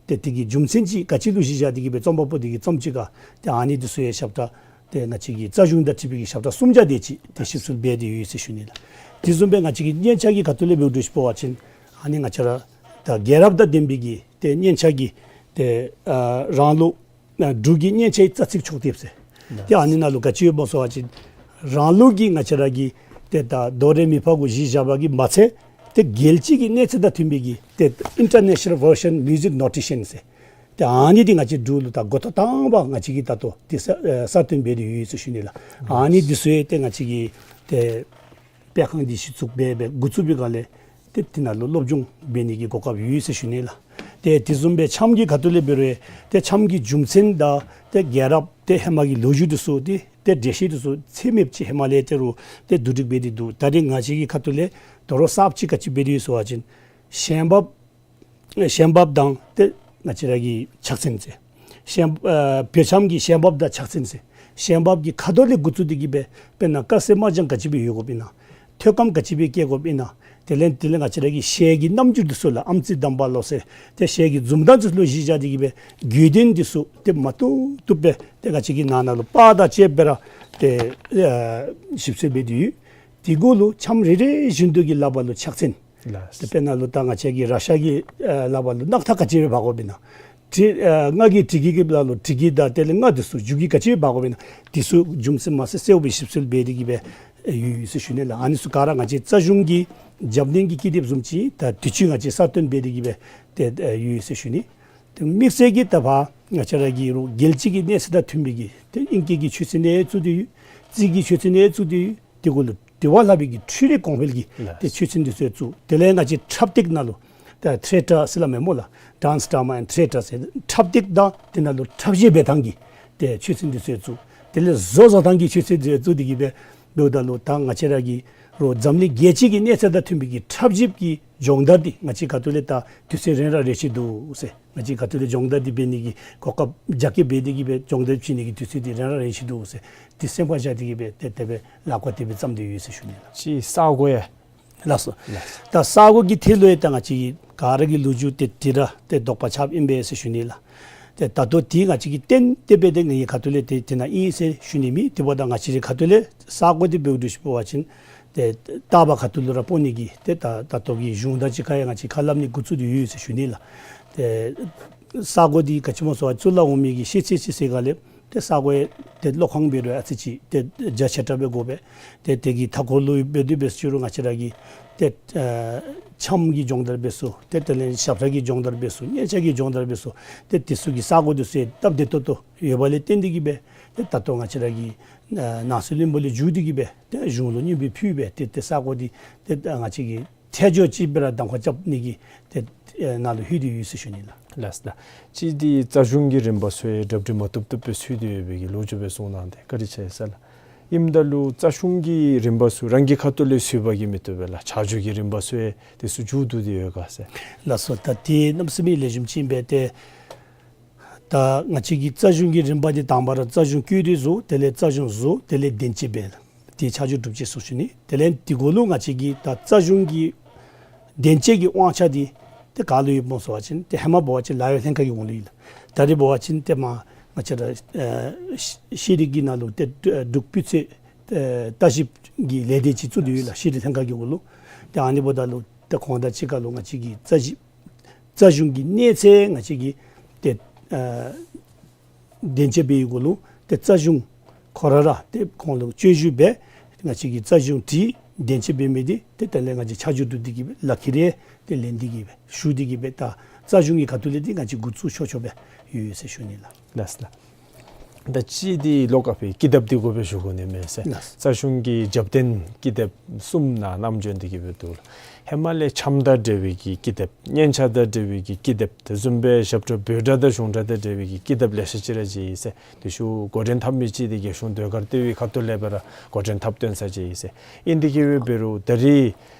ཏེ་དེ་གི་རྒྱུ་མཚན་ཅིག་ག་ཅི་ལུ་གཞི་བཞག་སྟེ་གིས་སྦེ་རྩོམ་པ་པོ་དེ་གིས་རྩོམ་ཅི་ག། ཏེ་ཨ་ནི་འདི་ཚུ་ཡང་ཞབས་ཁྲ་ཏེ་ང་བཅས་ཀྱི་རྩ་གཞུང་དང་འཁྲིལ་བའི་གི་ཞབས་ཁྲ་གསུམ་ཆ་དེ་ཅིག་ཏེ་ཞིབ་འཚོལ་འབད་དེ་ཡོད་ཟེར་ཞུ་ནི་ལགས། དེ་བཟུམ་སྦེ་ང་བཅས་ཀྱི་སྙན་ཆ་གི་ཁ་ཐུག་ལས་འབདཝ་འདྲཝ་ཅིག་འབད་བ་ཅིན་ཨ་ནི་ང་བཅས་ར་ད་རྒྱལ་རབས་དང་ལྡན་པའི་གི་ཏེ་སྙན་ཆ་གི་ཏེ་ཨ་རང་ལུགས་ཨ་འབྲུག་གི་སྙན་ཆའི་རྩ་ཚིག་ཕྱོགས་དེབ་ཟེར། ཏེ་ཨ་ནི་ནང་ལུ་ག་ཅི་ཡོདཔ་སྨོ་ཟེར་བ་ཅིན་རང་ལུགས་ཀྱི་ང་བཅས་ར་གི་ཏེ་ད་དོ་རེ་མི་ཕ་གུ་གཞི་བཞག་པ་གིས་མ་ཚད་ཏེ་རྒྱལ་སྤྱི་གི་གནས་ཚད་དང་མཐུན་པའི་གི་ཏེ་International Version Music Notation ཟེར། ཏེ་ཨ་ནི་འདི་ང་བཅས་འབྲུག་ལུ་ད་འགོ་ཐོག་དང་པ་ང་བཅས་ཀྱིས་ད་ལྟོ་ཏེ་གསར་ཨེ་གསར་བཏོན་འབད་དེ་ཡོད་ཟེར་ཞུ་ནི་ལགས། ཨ་ནི་འདི་ཚུ་ཡང་ཏེ་ང་བཅས་ཀྱི་ཏེ་སྤེལ་ཁང་འདི་གཞི་བཙུགས་འབད་འབད་འགོ་བཙུགས་པའི་སྒང་ལས་ཏེ་དེ་ནང་ལུ་སློབ་སྦྱོང་འབད་ནི་གི་གོ་སྐབས་ཡོད་ཟེར་ཞུ་ནི་ལགས། ཏེ་དེ་བཟུམ་སྦེ་འཆམ་གྱི་ཁ་ཐུག་ལས་འབད་རུང་ཏེ་འཆམ་གྱི་རྒྱུ་མཚན་དང་ཏེ་རྒྱལ་རབས་ཏེ་ཧེ་མ་གི་ལོ་རྒྱུས་འདི་ཚུ་ཏེ་ཏེ་འགྲེལ་བཤད་འདི་ཚུ་ཚད་མེདཔ་ཅིག་ཧེ་མ་ལས་ཏེ་རུང་ཏེ་བསྡུ་སྒྲིག་འབད་དེ་འདུག། ད་རེས་ང་བཅས་ཀྱི་ཁ་ཐུག་ལས་དོ་རུང་གསརཔ་ཅིག་ག་ཅི་འབད་དེ་ཡོད་ཟེར་བ་ཅིན་ཞལ་འབག་ཞལ་འབགཔ་དང་ཏེ་ང་བཅས་ར་གི་ཕྱག་མཚན་ཟེར། ཞལ་ཨ་བོད་འཆམ་གྱི་ཞལ་འབགཔ་དང་ཕྱག་མཚན་ཟེར། ཞལ་འབགཔ་གི་ཁ་དོག་ལས་འགོ་བཙུགས་ཏེ་གིས་སྦེ་དཔེར་ན་དཀར་སེར་དམར་ལྗང་ག་ཅི་སྦེ་ཡོད་དགོཔ་ཨིན་ན། ཐོད་སྐམ་ག་ཅི་སྦེ་བཀལ་དགོཔ་ཨིན་ན། དེ་ལས་དེ་ལས་ང་བཅས་ར་གི་ཞལ་གྱི་རྣམ་འགྱུར་འདི་ཚུ་ལགས། ཨམ་ཙི་དམ་པ་ལོ་ཟེར། ཏེ་ཞལ་གྱི་འཛུམ་མདངས་འདི་ཚུ་ལུ་གཞི་བཞག་སྟེ་གིས་སྦེ་དགོས་དོན་འདི་ཚུ་ཏེ་མ་བཏུབ་བཏུབ་སྦེ་ཏེ་ང་བཅས་ཀྱིས་ནང་ན་ལུ་པར་དང་བཅས་སྦེ་ར་ཏེ་ཨ་ཞིབ་འཚོལ་འབད་དེ་ཡོད། དེ་གུ་ལུ་འཆམ་རེ་རེ་བཞིན་དུ་གི་ལག་པར་ལུ་ཕྱག་མཚན། ལགས། ཏེ་དཔེར་ན་ལུ་ད་ང་བཅས་ཀྱི་ར་ཤ་གི་ཨ་ལག་པར་ལུ་རྣག་ཐག་ག་ཅི་རེ་འབག་དགོཔ་ཨིན་ན། དྲི་ཨ་རྔ་གི་དྲི་གི་གི་ལག་ལུ་དྲི་གི་དང་དེ་ལས་རྔ་དེ་ཚུ་རྒྱུག་གི་ག་ཅི་རེ་འབག་དགོཔ་ཨིན་ན། དེ་ཚུ་རྒྱུ་མཚན་མ་ཚད་གསལཝ་སྦེ་ཞིབ་འཚོལ་འབད་དེ་གི་སྦེ་ཡོད་ཡོད་ཟེར་ཞུ་ནི་ལགས། ཨ་ནི་ཚུ་ག་ར་ང་བཅས་རྩ་གཞུང་གི་རྒྱབ་སྣོན་གྱི་ཀི་དེབ་བཟུམ་ཅིག་ད་དུས་ཅི་ང་བཅས་གསར་བཏོན་འབད་དེ་གི་སྦེ་ཏེ་ཡོད་ཡོད་ཟེར་ཞུ་ནི། ཏེ་དམིགས་བསལ་གྱིས་ད་ཕར་ང་བཅས་ར་གི་རོགས་རྒྱལ་སྤྱི་གི་གནས་ཚད་དང་མཐུན་པའི་གི་ཏེ་དབྱིན་སྐད་ཀྱི་ཆོས་ཚན་ནང་བཙུགས་ཏེ་ཡོད། རྩིས་ཀྱི་ཆོས་ཚན་ནང་བཙུགས་ཏེ་ཡོད། དེ་གུ་ལུ་དེ་བ་ལྷག་པའི་གི་འཕྲུལ་རིག་གོང་འཕེལ་གྱི་ལགས། ཏེ་ཆོས་ཚན་དེ་ཚུ་བཙུགས། དེ་ལས་ང་བཅས་འཁྲབ་སྟེགས་ནང་ལུ་ད་ཐེ་ཨེ་ཊར་ཟེར་སླབ་མས་སྨོ་ལགས། Dance, Drama and Theatre ཟེར་འཁྲབ་སྟེགས་དང་དེ་ནང་ལུ་འཁྲབ་གཞས་འབད་ཐངས་ཀྱི་ཏེ་ཆོས་ཚན་དེ་ཚུ་བཙུགས། དེ་ལས་བཟོ་བཟོ་ཐངས་ཀྱི་ཆོས་ཚན་དེ་ཚུ་བཙུགས་ཏེ་གི་སྦེ་འབདཝ་ད་ལུ་ད་ང་བཅས་ར་གི་རོགས་འཛམ་གླིང་རྒྱལ་སྤྱི་གི་གནས་ཚད་དང་མཐུན་པའི་གི་འཁྲབ་ཞིབ་ཀྱི་སྦྱོང་བརྡར་འདི་ང་བཅས་ཁ་ཐུག་ལས་ད་དུས་ཚོད་རན་ར་རན་ཅི་འདུག་ཟེར། ང་བཅས་ཁ་ཐུག་ལས་སྦྱོང་བརྡར་འདི་འབད་ནི་གི་གོ་སྐབས་རྒྱ་སྐྱེད་འབད་དེ་གི་སྦེ་སྦྱོང་བརྡར་བྱིན་ནི་གི་དུས་ཚོད་འདི་རན་ར་རན་ཅི་འདུག་ཟེར། འདི་སེམས་ཁར་བཞག་སྟེ་གི་སྦེ་ཏེ་དེ་སྦེ་ལག་པ་དེ་སྦེ་བརྩམས་ཏེ་ཡོད་ཟེར་ཞུ་ནི་ལགས། ཅིག་ས་གོ་ཡང་ལགས་སོ། ལགས། ད་ས་གོ་གི་ཐད་ལུ་ཡང་ད་ང་བཅས་ཀྱི་ག་ར་གི་ལོ་རྒྱུས་ཏེ་དེ་ར་ཏེ་དོགས་པ་ཆགསཔ་ཨིན་པས་ཟེར་ཞུ་ནི་ལགས། ཏེ་ད་ལྟོ་དེ་ང་བཅས་ཀྱིས་གཏན་གཏན་སྦེ་ཏེ་ངེའི་ཁ་ཐུག་ལས་ཏེ་དེ་ནང་ཨིན་ཟེར་ཞུ་ནི་མེད། དེ་འབདཝ་ད་ང་བཅས་རའི་ཁ་ཐུག་ལས་ས་གོ་འདི་འབདཝ་འདྲཝ་ཅིག་འབད་བ་ཅིན་ཏེ་རྟག་པ་ཁ་ཐུག་ལུ་ར་སྤོ་ནི་གི་ཏེ་ད་ད་ལྟོ་གི་གཞུང་དང་གཅིག་ཁར་ཡང་ང་བཅས་ཁ་སླབ་ནི་འགོ་བཙུགས་ཏེ་ཡོད་ཟེར་ཞུ་ནི་ལགས། ཏེ་ས་གོ་འདི་ག་ཅི་སྨོ་ཟེར་བ་ཅིན་གཙུག་ལག་འོག་མའི་གི་ཤེས་ཚད་ཅིག་ཟེར་ག་ལས་ཏེ་ས་གོ་ཡང་ཏེ་ལོག་ཁང་འབད་རུང་ཨ་ཙི་ཅིག་ཏེ་རྒྱ་ཆེ་དྲགས་སྦེ་དགོ་པས། ཏེ་དེ་གི་མཐའ་འཁོར་ལུ་འབད་དེ་འབད་ཟེར་རུང་ང་བཅས་ར་གི་ཏེ་ཨ་འཆམ་གྱི་སྦྱོང་བརྡར་འབད་ས་ཏེ་དེ་ལས་ཞབས་ཁྲ་གི་སྦྱོང་བརྡར་འབད་ས་སྙན་ཆ་གི་སྦྱོང་བརྡར་འབད་ས་ཏེ་དེ་ཚུ་གི་ས་གོ་དེ་ཚུ་ཡང་སྟབས་བདེ་ཏོག་ཏོ་ཡོད་པ་ལས་བརྟེན་ཏེ་གི་སྦེ་ཏེ་ད་ལྟོ་ང་བཅས་ར་གི་ཨ་ནང་སྲིད་བློན་པོ་ལས་བརྒྱུད་དེ་གི་སྦེ་ཏེ་གཞུང་ལུ་སྙན་འབུལ་ཕུལ་སྦེ་ཏེ་ཏེ་ས་གོ་འདི་ཏེ་ང་བཅས་ཀྱིས་ཐད་སྦྱོར་ཅིག་སྦེ་ར་གདམ་ཁ་རྐྱབ་ནི་གི་ཏེ་ཨེ་ནང་ལུ་ལྷོད་དེ་ཡོད་ཟེར་ཞུ་ནི་ལགས། ལགས་ལགས། ཅིག་འདི་རྩ་གཞུང་གི་རིམ་པ་ཚུ་ཡང་གྲ་སྒྲིག་མ་བཏུབ་བཏུབ་སྦེ་ཚུད་དེ་ཡོད་པའི་གི་ལོ་རྒྱུས་སྦེ་གསུངས་གནང་སྟེ་བཀའ་དྲིན་ཆེ་ཟེར་ལགས། ཨིནམ་ད་ལུ་རྩ་གཞུང་གི་རིམ་པ་ཚུ་རང་གི་ཁ་ཐུག་ལས་ཚུད་པ་གིས་མི་བཏུབ་པས་ལགས། ཆ་འཇོག་གི་རིམ་པ་ཚུ་ཡང་དེ་ཚུ་མཇུག་བསྡུ་སྟེ་ཡོད་ག་ཟེར། ལགས་སོ། ད་དེ་གནམ་མེད་ས་མེད་ལེགས་ཤོམ་ཅིག་ཨིན་པས། ཏེ་ད་ང་བཅས་ཀྱི་རྩ་གཞུང་གི་རིམ་པ་འདི་དང་པ་ར་རྩ་གཞུང་བཀོད་སྒྲིག་བཟོ། དེ་ལས་རྩ་གཞུང་བཟོ། དེ་ལས་དོན་གཅོད་འབད། དེ་ཆ་འཇོག་གྲུབ་རྗེས་སུ་ཞུ་ནི། དེ་ལས་དེ་གུ་ལུ་ང་བཅས་ཀྱི་ད་རྩ་གཞུང་གི་དོན་གཅོད་ཀྱི་དབང་ཆ་འདི་ཏེ་ག་ལུ་ཡོདཔ་སྨོ་ཟེར་བ་ཅིན་ཏེ་ཧེ་མ་འབད་བ་ཅིན་ལཱ་གཡོག་ལྷན་ཁག་གི་འོག་ལུ་ཡོད་ལགས། ད་རེས་འབད་བ་ཅིན་ཏེ་མར་ང་བཅས་ར་ཨེ་ཤེས་རིག་གི་ནང་ལུ་ཏེ་འབྲུག་སྤུས་ཚད་ཨེ་ལྟ་ཞིབ་ཀྱི་ལས་སྡེ་ཅིག་བཙུགས་ཏེ་ཡོད་ལགས། ཤེས་རིག་ལྷན་ཁག་གི་འོག་ལུ། ཏེ་ཨ་ནི་འབདཝ་ད་ལུ་ཏེ་ཁོང་དང་གཅིག་ཁར་ལུ་ང་བཅས་ཀྱི་རྩ་གཞི་རྩ་གཞུང་གི་གནས་ཚད་ང་བཅས་ཀྱིས་ཏེ་ཨ་དོན་གཅོད་འབད་བའི་གུ་ལུ་ཏེ་རྩ་གཞུང་ཁོ་ར་ར་ཏེ་ཁོང་ལུ་བཅུད་བཞི་སྦེ་ང་བཅས་ཀྱིས་རྩ་གཞུང་དེ་དོན་གཅོད་འབད་མི་འདི་ཏེ་དེ་ལས་ང་བཅས་ཆ་འཇོག་བསྡུ་སྟེ་གི་སྦེ་ལག་ཁྱེར་རེ་ཏེ་ལེན་ཏེ་གི་སྦེ་ཞུ་སྟེ་གི་སྦེ་ད་རྩ་གཞུང་གི་ཁ་ཐུག་ལས་འདི་ང་བཅས་འགོ་བཙུགས་ཆོག་ཆོག་སྦེ་ཡོད་ཟེར་ཞུ་ནི་ལགས། ལགས་ལགས། ད་ཅི་འདི་ལོག་ཁ་སྦེ་ཀི་དེབ་འདི་དགོ་པས་ཞུ་དགོ་ནི་མས་ཟེར། ལགས། རྩ་གཞུང་གི་རྒྱབ་རྟེན་ཀི་དེབ་གསུམ་ནང་ནམ་བྱོན་ཏེ་གི་སྦེ་འདུག་ལགས། ཧེ་མ་ལས་འཆམ་དང་འབྲེལ་བའི་གི་ཀི་དེབ། སྙན་ཆ་དང་འབྲེལ་བའི་གི་ཀི་དེབ། དེ་བཟུམ་སྦེ་ཞབས་ཁྲ་འབོད་སྒྲ་དང་གཞུང་སྒྲ་དང་འབྲེལ་བའི་གི་ཀི་དེབ་ལེ་ཤ་ཅིག་ར་མཇལ་ཡི་ཟེར། དེ་ཤུལ་འགོ་འདྲེན་འཐབ་མི་ཅིག་འདི་རྒྱལ་གཞུང་ཟློས་གར་ལྟེ་བའི་ཁ་ཐུག་ལས་སྦེ་ར་འགོ་འདྲེན་འཐབ་སྟོན་ས་མཇལ་ཡི་ཟེར། ཨིན་ཏེ་གི་སྦེ་འབད་རུང་ད་རེས་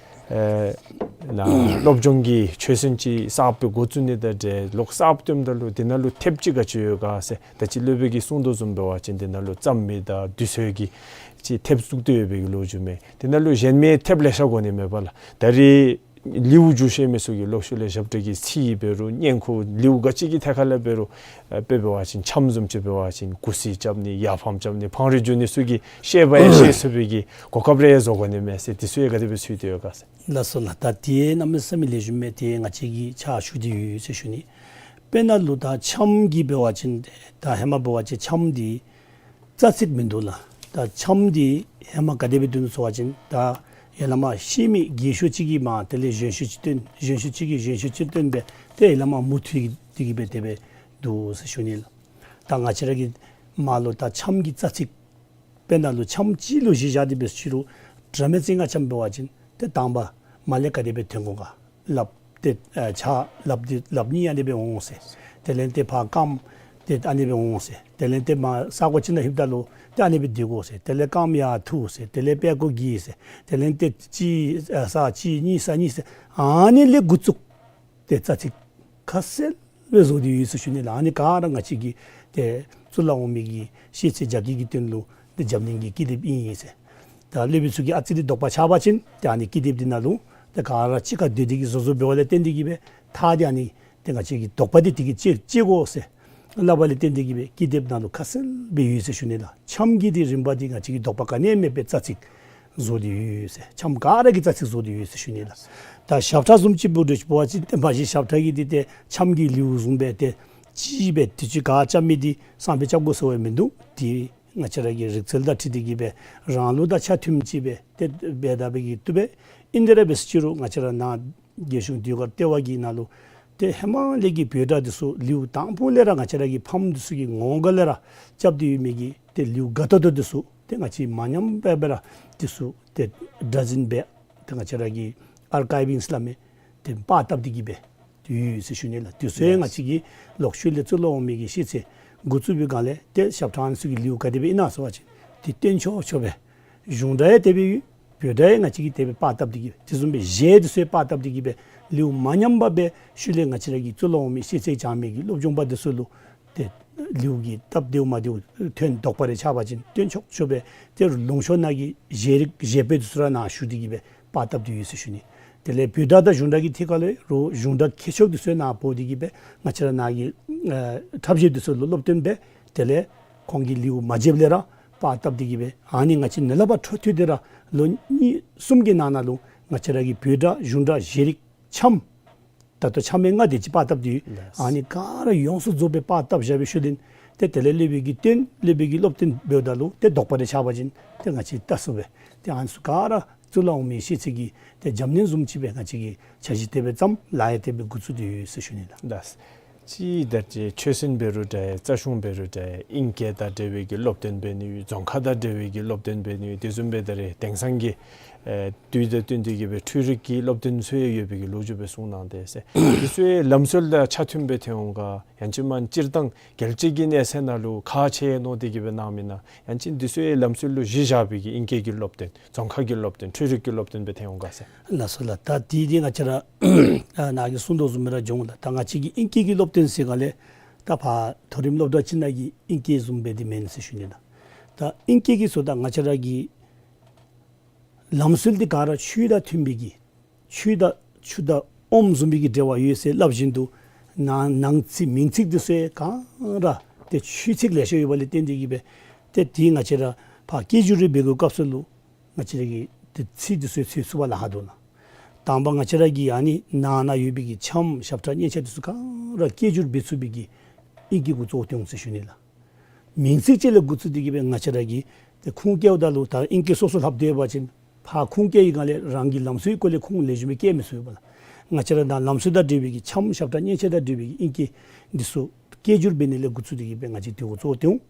ཨེ་ནཱ་སློབ་སྦྱོང་གི་ཆོས་ཚན་ཅིག་གསརཔ་སྦེ་འགོ་བཙུགས་ནི་དང་འབྲེལ་ལོག་གསརཔ་བཏོནམ་ད་ལུ་དེ་ནང་ལུ་ཐེབས་ཅིག་ག་ཅི་ཡོད་ག་ཟེར། ད་ཅི་སློབ་དཔོན་གྱིས་གསུང་དོ་བཟུམ་འབད་བ་ཅིན་དེ་ནང་ལུ་རྩོམ་མི་དང་དུས་ཚོད་ཀྱི་ཅིག་ཐེབས་བཙུགས་ཏེ་ཡོད་པའི་གི་ལོ་རྒྱུས་མས། དེ་ནང་ལུ་གཞན་མི་ཐེབས་ལེ་ཤ་དགོ་ནི་མས་པ་ལགས། ད་རེས་ལེའུ་བསྒྱུར་ཤེས་མི་ཚུ་གིས་ལོག་ཤུལ་ལས་ཞབས་ཁྲ་གི་ཚིག་འབད་རུང་སྙན་ཁུ་ལེའུ་ག་ཅི་གི་ཐད་ཁར་ལས་འབད་རུང་ཨེ་དཔེ་འབད་བ་ཅིན་འཆམ་བཟུམ་ཅིག་འབད་བ་ཅིན་གུ་སི་རྐྱབ་ནི་ཡར་འཕངམ་རྐྱབ་ནི་འཕང་རིས་བསྒྱུར་ནི་ཚུ་གི་ཤེས་པ་ཡང་ཤེས་ཚུགས་པའི་གི་གོ་སྐབས་རེ་ཡང་བཟོ་དགོ་ནི་མས་ཟེར། དེ་ཚུ་ཡང་ག་དེ་སྦེ་ཚུད་དེ་ཡོད་ག་ཟེར། ལགས་སོ་ལགས། ད་དེ་གནམ་མེད་ས་མེད་ལེགས་ཤོམ་མས། དེ་ང་བཅས་ཀྱིས་ཕྱག་ཞུ་སྟེ་ཡོད་ཟེར་ཞུ་ནི། དཔེར་ན་ལུ་ད་འཆམ་གྱི་འབད་བ་ཅིན་ད་ཧེ་མ་འབད་བ་ཅིན་འཆམ་འདི་རྩ་ཚིག་མིན་འདུག་ལགས། ད་འཆམ་འདི་ཧེ་མ་ག་དེ་སྦེ་འདུག་ཟེར་བ་ཅིན་ད་ཡར་ལས་མར་ཤེས་མི་རྒས་ཤོས་ཅིག་གིས་མར་དེ་ལས་གཞོན་ཤོས་ཅིག་བཏོན། གཞོན་ཤོས་ཅིག་གིས་གཞོན་ཤོས་ཅིག་བཏོན་སྦེ་ཏེ་ཡར་ལས་མར་མུ་མཐུད་དེ་གི་སྦེ་དེ་སྦེ་འདུག་ཟེར་ཞུ་ནི་ལགས། ད་ང་བཅས་ར་གི་མར་ལུ་ད་འཆམ་གྱི་རྩ་ཚིག། དཔེར་ན་ལུ་འཆམ་གཅིག་ལུ་གཞི་བཞག་སྟེ་འབད་ཟེར་རུང་སྒྲ་མེད་རྩེ་ལྔ་འཆམ་འབད་བ་ཅིན་ཏེ་དང་པ་མར་ལས་ག་དེ་སྦེ་འཐེན་དགོ་ག། ལགཔ་ཏེ་ཨ་ཕྱག་ལགཔ་འདི་ལགཔ་གཉིས་ཨ་ནི་སྦེ་འོང་ཟེར། དེ་ལས་ཏེ་ཕར་རྐངམ་ཏེ་ཨ་ནི་སྦེ་འོང་ཟེར། དེ་ལས་ཏེ་མར་ས་གོ་ཅིག་ནང་ལྷོདཔ་ད་ལུ་ཏེ་ཨ་ནི་སྦེ་སྡོད་དགོ་ཟེར། དེ་ལས་རྐངམ་ཡར་འཐུ་ཟེར། དེ་ལས་པད་ཀོ་བསྒྱིར་ཟེར། དེ་ལས་ཏེ་གཅིག་ཨ་ས་གཅིག་གཉིས་ས་གཉིས་ཟེར། ཨ་ནི་ལས་འགོ་བཙུགས་ཏེ་རྩ་ཚིག་ཁ་གསལ་སྦེ་བཟོ་སྟེ་ཡོད་ཟེར་ཞུ་ནི་ལགས། ཨ་ནི་ག་ར་ང་བཅས་ཀྱི་ཏེ་གཙུག་ལག་འོག་མའི་གི་ཤེས་ཚད་རྒྱ་སྐྱེད་ཀྱི་དོན་ལུ་ཏེ་རྒྱབ་སྣོན་གྱི་ཀི་དེབ་ཨིན་ཟེར། ད་སློབ་དཔོན་ཚུ་གིས་ཨ་ཙི་རེ་དོགས་པ་ཆགས་པ་ཅིན་ཏེ་ཨ་ནི་ཀི་དེབ་འདི་ནང་ལུ་ཏེ་ག་ར་གཅིག་ཁར་སྡོད་དེ་གི་བཟོ་བཟོཝ་འབདཝ་ལས་བརྟེན་ཏེ་གི་སྦེ་ཐག་འདི་ཨ་ནི་ཏེ་ང་བཅས་ཀྱི་དོགས་པ་འདི་དེ་གིས་བཅད་བཅད་དགོ་ཟེར་སླབ་པ་ལས་བརྟེན་ཏེ་གི་སྦེ་ཀི་དེབ་ནང་ལུ་ཁ་གསལ་སྦེ་ཡོད་ཟེར་ཞུ་ནི་ལགས། འཆམ་གྱི་འདི་རིམ་པ་འདི་ང་བཅས་ཀྱི་དོགས་པ་ག་ནི་ཡང་མེད་པའི་རྩ་ཚིག་ བཟོ་སྟེ་ཡོད་ཟེར། འཆམ་ག་ར་གི་རྩ་ཚིག་བཟོ་སྟེ་ཡོད་ཟེར་ཞུ་ནི་ལགས། ད་ཞབས་ཁྲ་བཟུམ་ཅིག་འབད་དེ་འབད་བ་ཅིན་ཏེ་མ་གཞི་ཞབས་ཁྲ་གི་འདི་ཏེ་འཆམ་གྱི་ལེའུ་བཟུམ་སྦེ་ཏེ་ཅིག་སྦེ་དུས་ཅི་ག་རྐྱབ་མི་འདི་སང་ཕོད་རྐྱབ་དགོ་ཟེར་བ་མིན་འདུག། ཏེ་ང་བཅས་ར་གི་རིག་རྩལ་དང་འཁྲིལ་ཏེ་གི་སྦེ་རང་ལུགས་དང་ཆ་མཐུནམ་ཅིག་སྦེ་ཏེ་འབད་ད་འབད་གི་བཏུབ་པས། ཨིན་དེ་ར་འབད་ཟེར་ཅི་རུང་ང་བཅས་ར་ནཱ་རྒྱལ་གཞུང་ཟློས་གར་ལྟེ་བ་གི་ནང་ལུ་ཏེ་ཧེ་མ་ལས་ཀྱི་བོད་སྒྲ་འདི་ཚུ་ལེའུ་དང་པོ་ལས་ར་ང་བཅས་ར་གི་ཕམ་འདི་ཚུ་གི་ངོ་སྒ་ལས་ར་རྐྱབ་སྟེ་ཡོད་མི་གི་ཏེ་ལེའུ་ག་ཏོག་ཏོ་འདི་ཚུ་ཏེ་ང་བཅས་མ་ཉམས་པར་སྦེ་ར་འདི་ཚུ་ཏེ་སྒྲ་འཛིན་འབད་ཏེ་ང་བཅས་ར་གི་ཨར་ཀའིབ་ཨིང་སླབ་མི་ཏེ་པར་བཏབ་སྟེ་གི་སྦེ་ཏེ་ཡོད་ཟེར་ཞུ་ནི་ལགས། དེ་ཚུ་ཡང་ང་བཅས་ཀྱི་ལོག་ཤུལ་ལས་གཙུག་ལག་འོག་མའི་གི་ཤེས་ཚད་འགོ་བཙུགས་པའི་སྒང་ལས་ཏེ་ཞབས་ཁྲ་ཨ་ནི་ཚུ་གི་ལེའུ་ག་དེ་སྦེ་ཨིན་ན་ཟེར་བ་ཅིན་ཏེ་སྟོན་ཆོག་ཆོག་སྦེ་གཞུང་སྒྲ་ཡང་དེ་སྦེ་ཡོད། བོད་སྒྲ་ཡང་ང་བཅས་ཀྱིས་དེ་སྦེ་པར་བཏབ་སྟེ་གི་སྦེ་དེ་བཟུམ་སྦེ་གཞས་འདི་ཚུ་ཡང་པར་བཏབ་སྟེ་གི་སྦེ་ལེའུ་མ་ཉམས་པར་སྦེ་ཤུལ་ལས་ང་བཅས་ར་གི་གཙུག་ལག་འོག་མའི་ཤེས་ཚད་སྦྱང་མི་གི་སློབ་སྦྱོང་པ་འདི་ཚུ་ལུ་ཏེ་ལེའུ་གི་སྟབས་བདེཝ་མ་བདེཝ་ཐོན་དོགས་པ་རེ་ཆགས་པ་ཅིན་སྟོན་ཆོག་ཆོག་སྦེ་ཏེ་ལུང་ཕྱོགས་ནང་གི་གཞས་རིགས་གཞས་དཔེ་འདི་ཚུ་ར་ནཱ་ཞུ་སྟེ་གི་སྦེ་པར་བཏབ་སྟེ་ཡོད་ཟེར་ཞུ་ནི། དེ་ལས་བོད་སྒྲ་དང་གཞུང་སྒྲ་གི་ཐད་ཁར་ལས་རུང་གཞུང་སྒྲ་མཁས་མཆོག་འདི་ཚུ་ནཱ་འབོ་སྟེ་གི་སྦེ་ང་བཅས་ར་ནཱ་གི་ཨ་འཁྲབ་གཞས་འདི་ཚུ་ལུ་སློབ་སྟོན་འབད། དེ་ལས་ཁོང་གི་ལེའུ་མ་བརྗེདཔ་ལས་ར་པར་བཏབ་སྟེ་གི་སྦེ་ཨ་ནི་ང་བཅས་ནཱ་ལས་ཕར་འཕྲོ་མཐུད་དེ་ར་ལོ་གཉིས་གསུམ་གྱི་ནང་ན་ལུ་ང་བཅས་ར་གི་བོད་སྒྲ་གཞུང་སྒྲ་གཞས་རིགས་འཆམ་ད་ལྟོ་འཆམ་མི་ལྔ་དེ་ཅིག་པར་བཏབ་སྟེ་ཡོད། ལགས། ཨ་ནི་ག་ར་ཡོངས་སུ་རྫོགས་སྦེ་པར་བཏབ་བཞག་པའི་ཤུལ་ལས་ཏེ་དེ་ལས་སློབ་དཔོན་གྱིས་སྟོན་སློབ་དཔོན་གྱིས་སློབ་སྟོན་འབདཝ་ད་ལུ་ཏེ་དོགས་པ་རེ་ཆགས་པ་ཅིན་ཏེ་ང་བཅས་ལྟ་ཚུགས་པས། ཏེ་ཨ་ནི་ཚུ་ག་ར་གཙུག་ལག་འོག་མའི་ཤེས་ཚད་ཀྱི་ཏེ་འཇམ་ནེམ་བཟུམ་ཅིག་སྦེ་ང་བཅས་ཀྱིས་འཆར་གཞི་དེ་སྦེ་བརྩམས་ལཱ་ཡང་དེ་སྦེ་འགོ་བཙུགས་ཏེ་ཡོད་ཟེར་ཞུ་ནི་ལགས། ལགས། ཅིག་ད་ཅི་ཆོས་སྲིད་འབད་རུང་འདྲ་རྩ་གཞུང་འབད་རུང་འདྲ་ཨིང་སྐད་དང་འབྲེལ་བའི་གི་སློབ་སྟོན་འབད་ནི་ཡོད། རྫོང་ཁ་དང་འབྲེལ་བའི་གི་སློབ་སྟོན་འབད་ནི་ཡོད། དེ་བཟུམ་སྦེ་ད་རེས་དེང་སང་གི་ཨེ་དུས་དང་བསྟུན་ཏེ་གི་སྦེ་འཕྲུལ་རིག་གི་སློབ་སྟོན་ཚུ་ཡང་ཡོད་པའི་གི་ལོ་རྒྱུས་སྦེ་གསུངས་གནང་སྟེ་ཟེར། དེ་ཚུ་ཡང་ལམ་སྲོལ་དང་ཆ་མཐུན་སྦེ་ཐོན་འོང་ག། ཡང་ཅིན་མ་སྤྱིར་བཏང་རྒྱལ་སྤྱི་གི་གནས་ཚད་ནང་ལུ་ཁག་ཆེ་མནོ་སྟེ་གི་སྦེ་གནང་མི་ན། ཡང་ཅིན་དེ་ཚུ་ཡང་ལམ་སྲོལ་ལུ་གཞི་བཞག་པའི་གི་ཨིང་སྐད་ཀྱི་སློབ་སྟོན་རྫོང་ཁ་གི་སློབ་སྟོན་འཕྲུལ་རིག་གི་སློབ་སྟོན་སྦེ་ཐོན་འོང་ག་ཟེར། ལགས་སོ་ལགས། ད་དེ་འདི་ང་བཅས་ར་ཨ་ནཱ་གི་གསུང་དོ་བཟུམ་སྦེ་ར་འགྱོ་འོང་ལགས། ད་ང་བཅས་ཀྱི་ཨིང་སྐད་ཀྱི་སློབ་སྟོན་ཟེར་ག་ལས་ད་ཕར་མཐོ་རིམ་སློབ་གྲྭ་ཅིག་ནང་གི་ཨིང་སྐད་བཟུམ་སྦེ་འདི་མེན་ཟེར་ཞུ་ནི་ལགས། ད་ཨིང་སྐད་ཀྱི་ཟེརཝ་ད་ང་བཅས་ར་གི་ལམ་སྲོལ་འདི་ག་ར་ཆོས་དང་མཐུན་པའི་གི་ཆོས་དང་ཆུ་དང་ཨོམ་བཟུམ་སྦེ་གི་འབྲེལ་བ་ཡོད་ཟེར་སླབ་བཞིན་དུ་ནང་ནང་ཚིག་མིང་ཚིག་འདི་ཚུ་ཡང་ག་ར་ཏེ་ཆོས་ཚིག་ལེ་ཤ་ཡོད་པ་ལས་བརྟེན་ཏེ་གི་སྦེ་ཏེ་དེ་ང་བཅས་ར་ཕར་སྐད་སྒྱུར་རེ་འབད་དགོ་སྐབས་སུ་ལུ་ང་བཅས་ར་གིས་ཏེ་ཚིག་འདི་ཚུ་འཚོལ་ཚུགས་པར་ལཱ་ཁག་འདུག་ལགས། དང་པ་ང་བཅས་ར་གི་ཨ་ནི་ནང་ན་ཡོད་པའི་གི་འཆམ་ཞབས་ཁྲ་སྙན་ཆ་འདི་ཚུ་ག་ར་སྐད་སྒྱུར་འབད་ཚུགས་པའི་གི་ཨིང་སྐད་གུ་གཙོ་བོ་བཏོན་འོང་ཟེར་ཞུ་ནི་ལགས། མིང་ཚིག་ཅིག་ལས་འགོ་བཙུགས་ཏེ་གི་སྦེ་ང་བཅས་ར་གིས་ཏེ་ཁུངས་བཀལཝ་ད་ལུ་ད་ཨིང་སྐད་སོ་སོ་ལྷབ་སྡོད་པ་ཅིན་ཕར་ཁུངས་བཀལ་བའི་སྒང་ལས་རང་གི་ལམ་སྲོལ་གྱི་སྐོར་ལས་ཁུངས་ལེགས་ཤོམ་སྦེ་བཀལ་མི་ཚུགས་པས་ལགས། ང་བཅས་ར་ད་ལམ་སྲོལ་དང་འབྲེལ་བའི་གི་འཆམ་ཞབས་ཁྲ་སྙན་ཆ་དང་འབྲེལ་བའི་གི་ཨིང་སྐད་འདི་ཚུ་སྐད་སྒྱུར་འབད་ནི་ལས་འགོ་བཙུགས་ཏེ་གི་སྦེ་ང་བཅས་དེ་གུ་གཙོ་བོ་བཏོན་འོང་།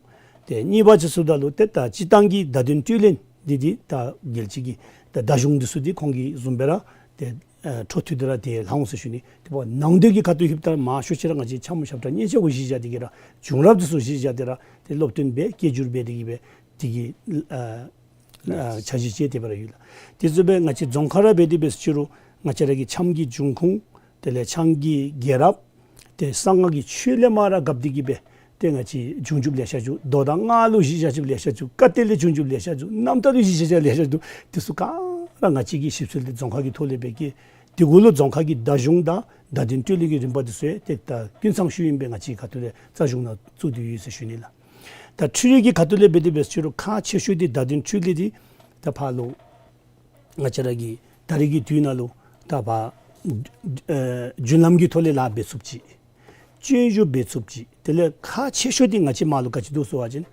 ཏེ་གཉིས་པ་ཅིག་ཟེརཝ་ད་ལུ་ཏེ་ད་སྤྱིར་བཏང་གི་བརྡ་དོན་འཕྲུལ་ལས་འདི་འདི་ད་རྒྱལ་སྤྱི་གི་ད་བརྡ་གཞུང་འདི་ཚུ་འདི་ཁོང་གིས་བཟུམ་སྦེ་ར་ཏེ་ཨ་འཕྲོ་མཐུད་དེ་ར་ཏེ་ལྷག་འོང་ཟེར་ཞུ་ནི། དེ་འབདཝ་ནང་དོན་གྱི་ཁ་ཐུག་ལྷོདཔ་ད་མང་ཤོས་ཅིག་ར་ང་བཅས་འཆམ་ཞབས་ཁྲ་སྙན་ཆ་གུ་གཞི་བཞག་སྟེ་གི་ར་བྱུང་རབས་འདི་ཚུ་གཞི་བཞག་སྟེ་ར་ཏེ་སློབ་སྟོན་འབད་སྐད་སྒྱུར་འབད་དེ་གི་སྦེ་དེ་གི་ཨ་ཨ་འཆར་གཞི་ཅིག་དེ་སྦེ་ར་ཡོད་ལགས། དེ་བཟུམ་སྦེ་ང་བཅས་རྫོང་ཁ་ར་འབད་དེ་འབད་ཟེར་ཅི་རུང་ང་བཅས་ར་གི་འཆམ་གྱི་འབྱུང་ཁུངས་དེ་ལས་འཆམ་གྱི་རྒྱལ་རབས་ཏེ་གསང་སྔགས་ཀྱི་ཆོས་ལས་མར་ར་བཀབ་སྟེ་གི་སྦེ་ཏེ་ང་བཅས་བྱུང་རྒྱུ་ལེ་ཤ་བྱུང་། མདོ་དང་སྔགས་ལུ་གཞི་བཞག་རྒྱུ་ལེ་ཤ་བྱུང་། བཀའ་གཏེར་ལས་བྱུང་རྒྱུ་ལེ་ཤ་བྱུང་། རྣམ་ཐར་ལུ་གཞི་བཞག་རྒྱུ་ལེ་ཤ་བྱུང་། དེ་ཚུ་ག་ར་ང་བཅས་ཀྱིས་ཞིབ་འཚོལ་འདི་རྫོང་ཁ་གི་ཐོག་ལས་འབད་གེ། དེ་གུ་ལུ་རྫོང་ཁ་གི་བརྡ་གཞུང་དང་བརྡ་དོན་འཕྲུལ་ལས་ཀྱི་རིམ་པ་འདི་ཚུ་ཡང་ཏེ་ད་ཀུན་ཚང་ཤོས་ཨིན་པས། ང་བཅས་ཁ་ཐུག་ལས་རྩ་གཞུང་ནང་བཙུགས་ཏེ་ཡོད་ཟེར་ཞུ་ནི་ལགས། ད་འཕྲུལ་རིག་གི་ཁ་ཐུག་ལས་འབད་དེ་འབད་ཟེར་ཅི་རུང་ཁག་ཆེ་ཤོས་འདི་བརྡ་དོན་འཕྲུལ་ལས་འདི་ད་ཕར་ལུ་ང་བཅས་ར་གི་ད་རེས་ཀྱི་དུས་ནང་ལུ་ད་ཕར་ཨེ་རྒྱུན་ལམ་གྱི་ཐོག་ལས་ལཱ་འབད་ཚུགསཔ་ཅིག། སྤྱོད་འཇུག་འབད་ཚུགསཔ་ཅིག། དེ་ལས་ཁག་ཆེ་ཤོས་འདི་ང་བཅས་མར་ལུ་ག་ཅི་འདུག་ཟེར་བ་ཅིན་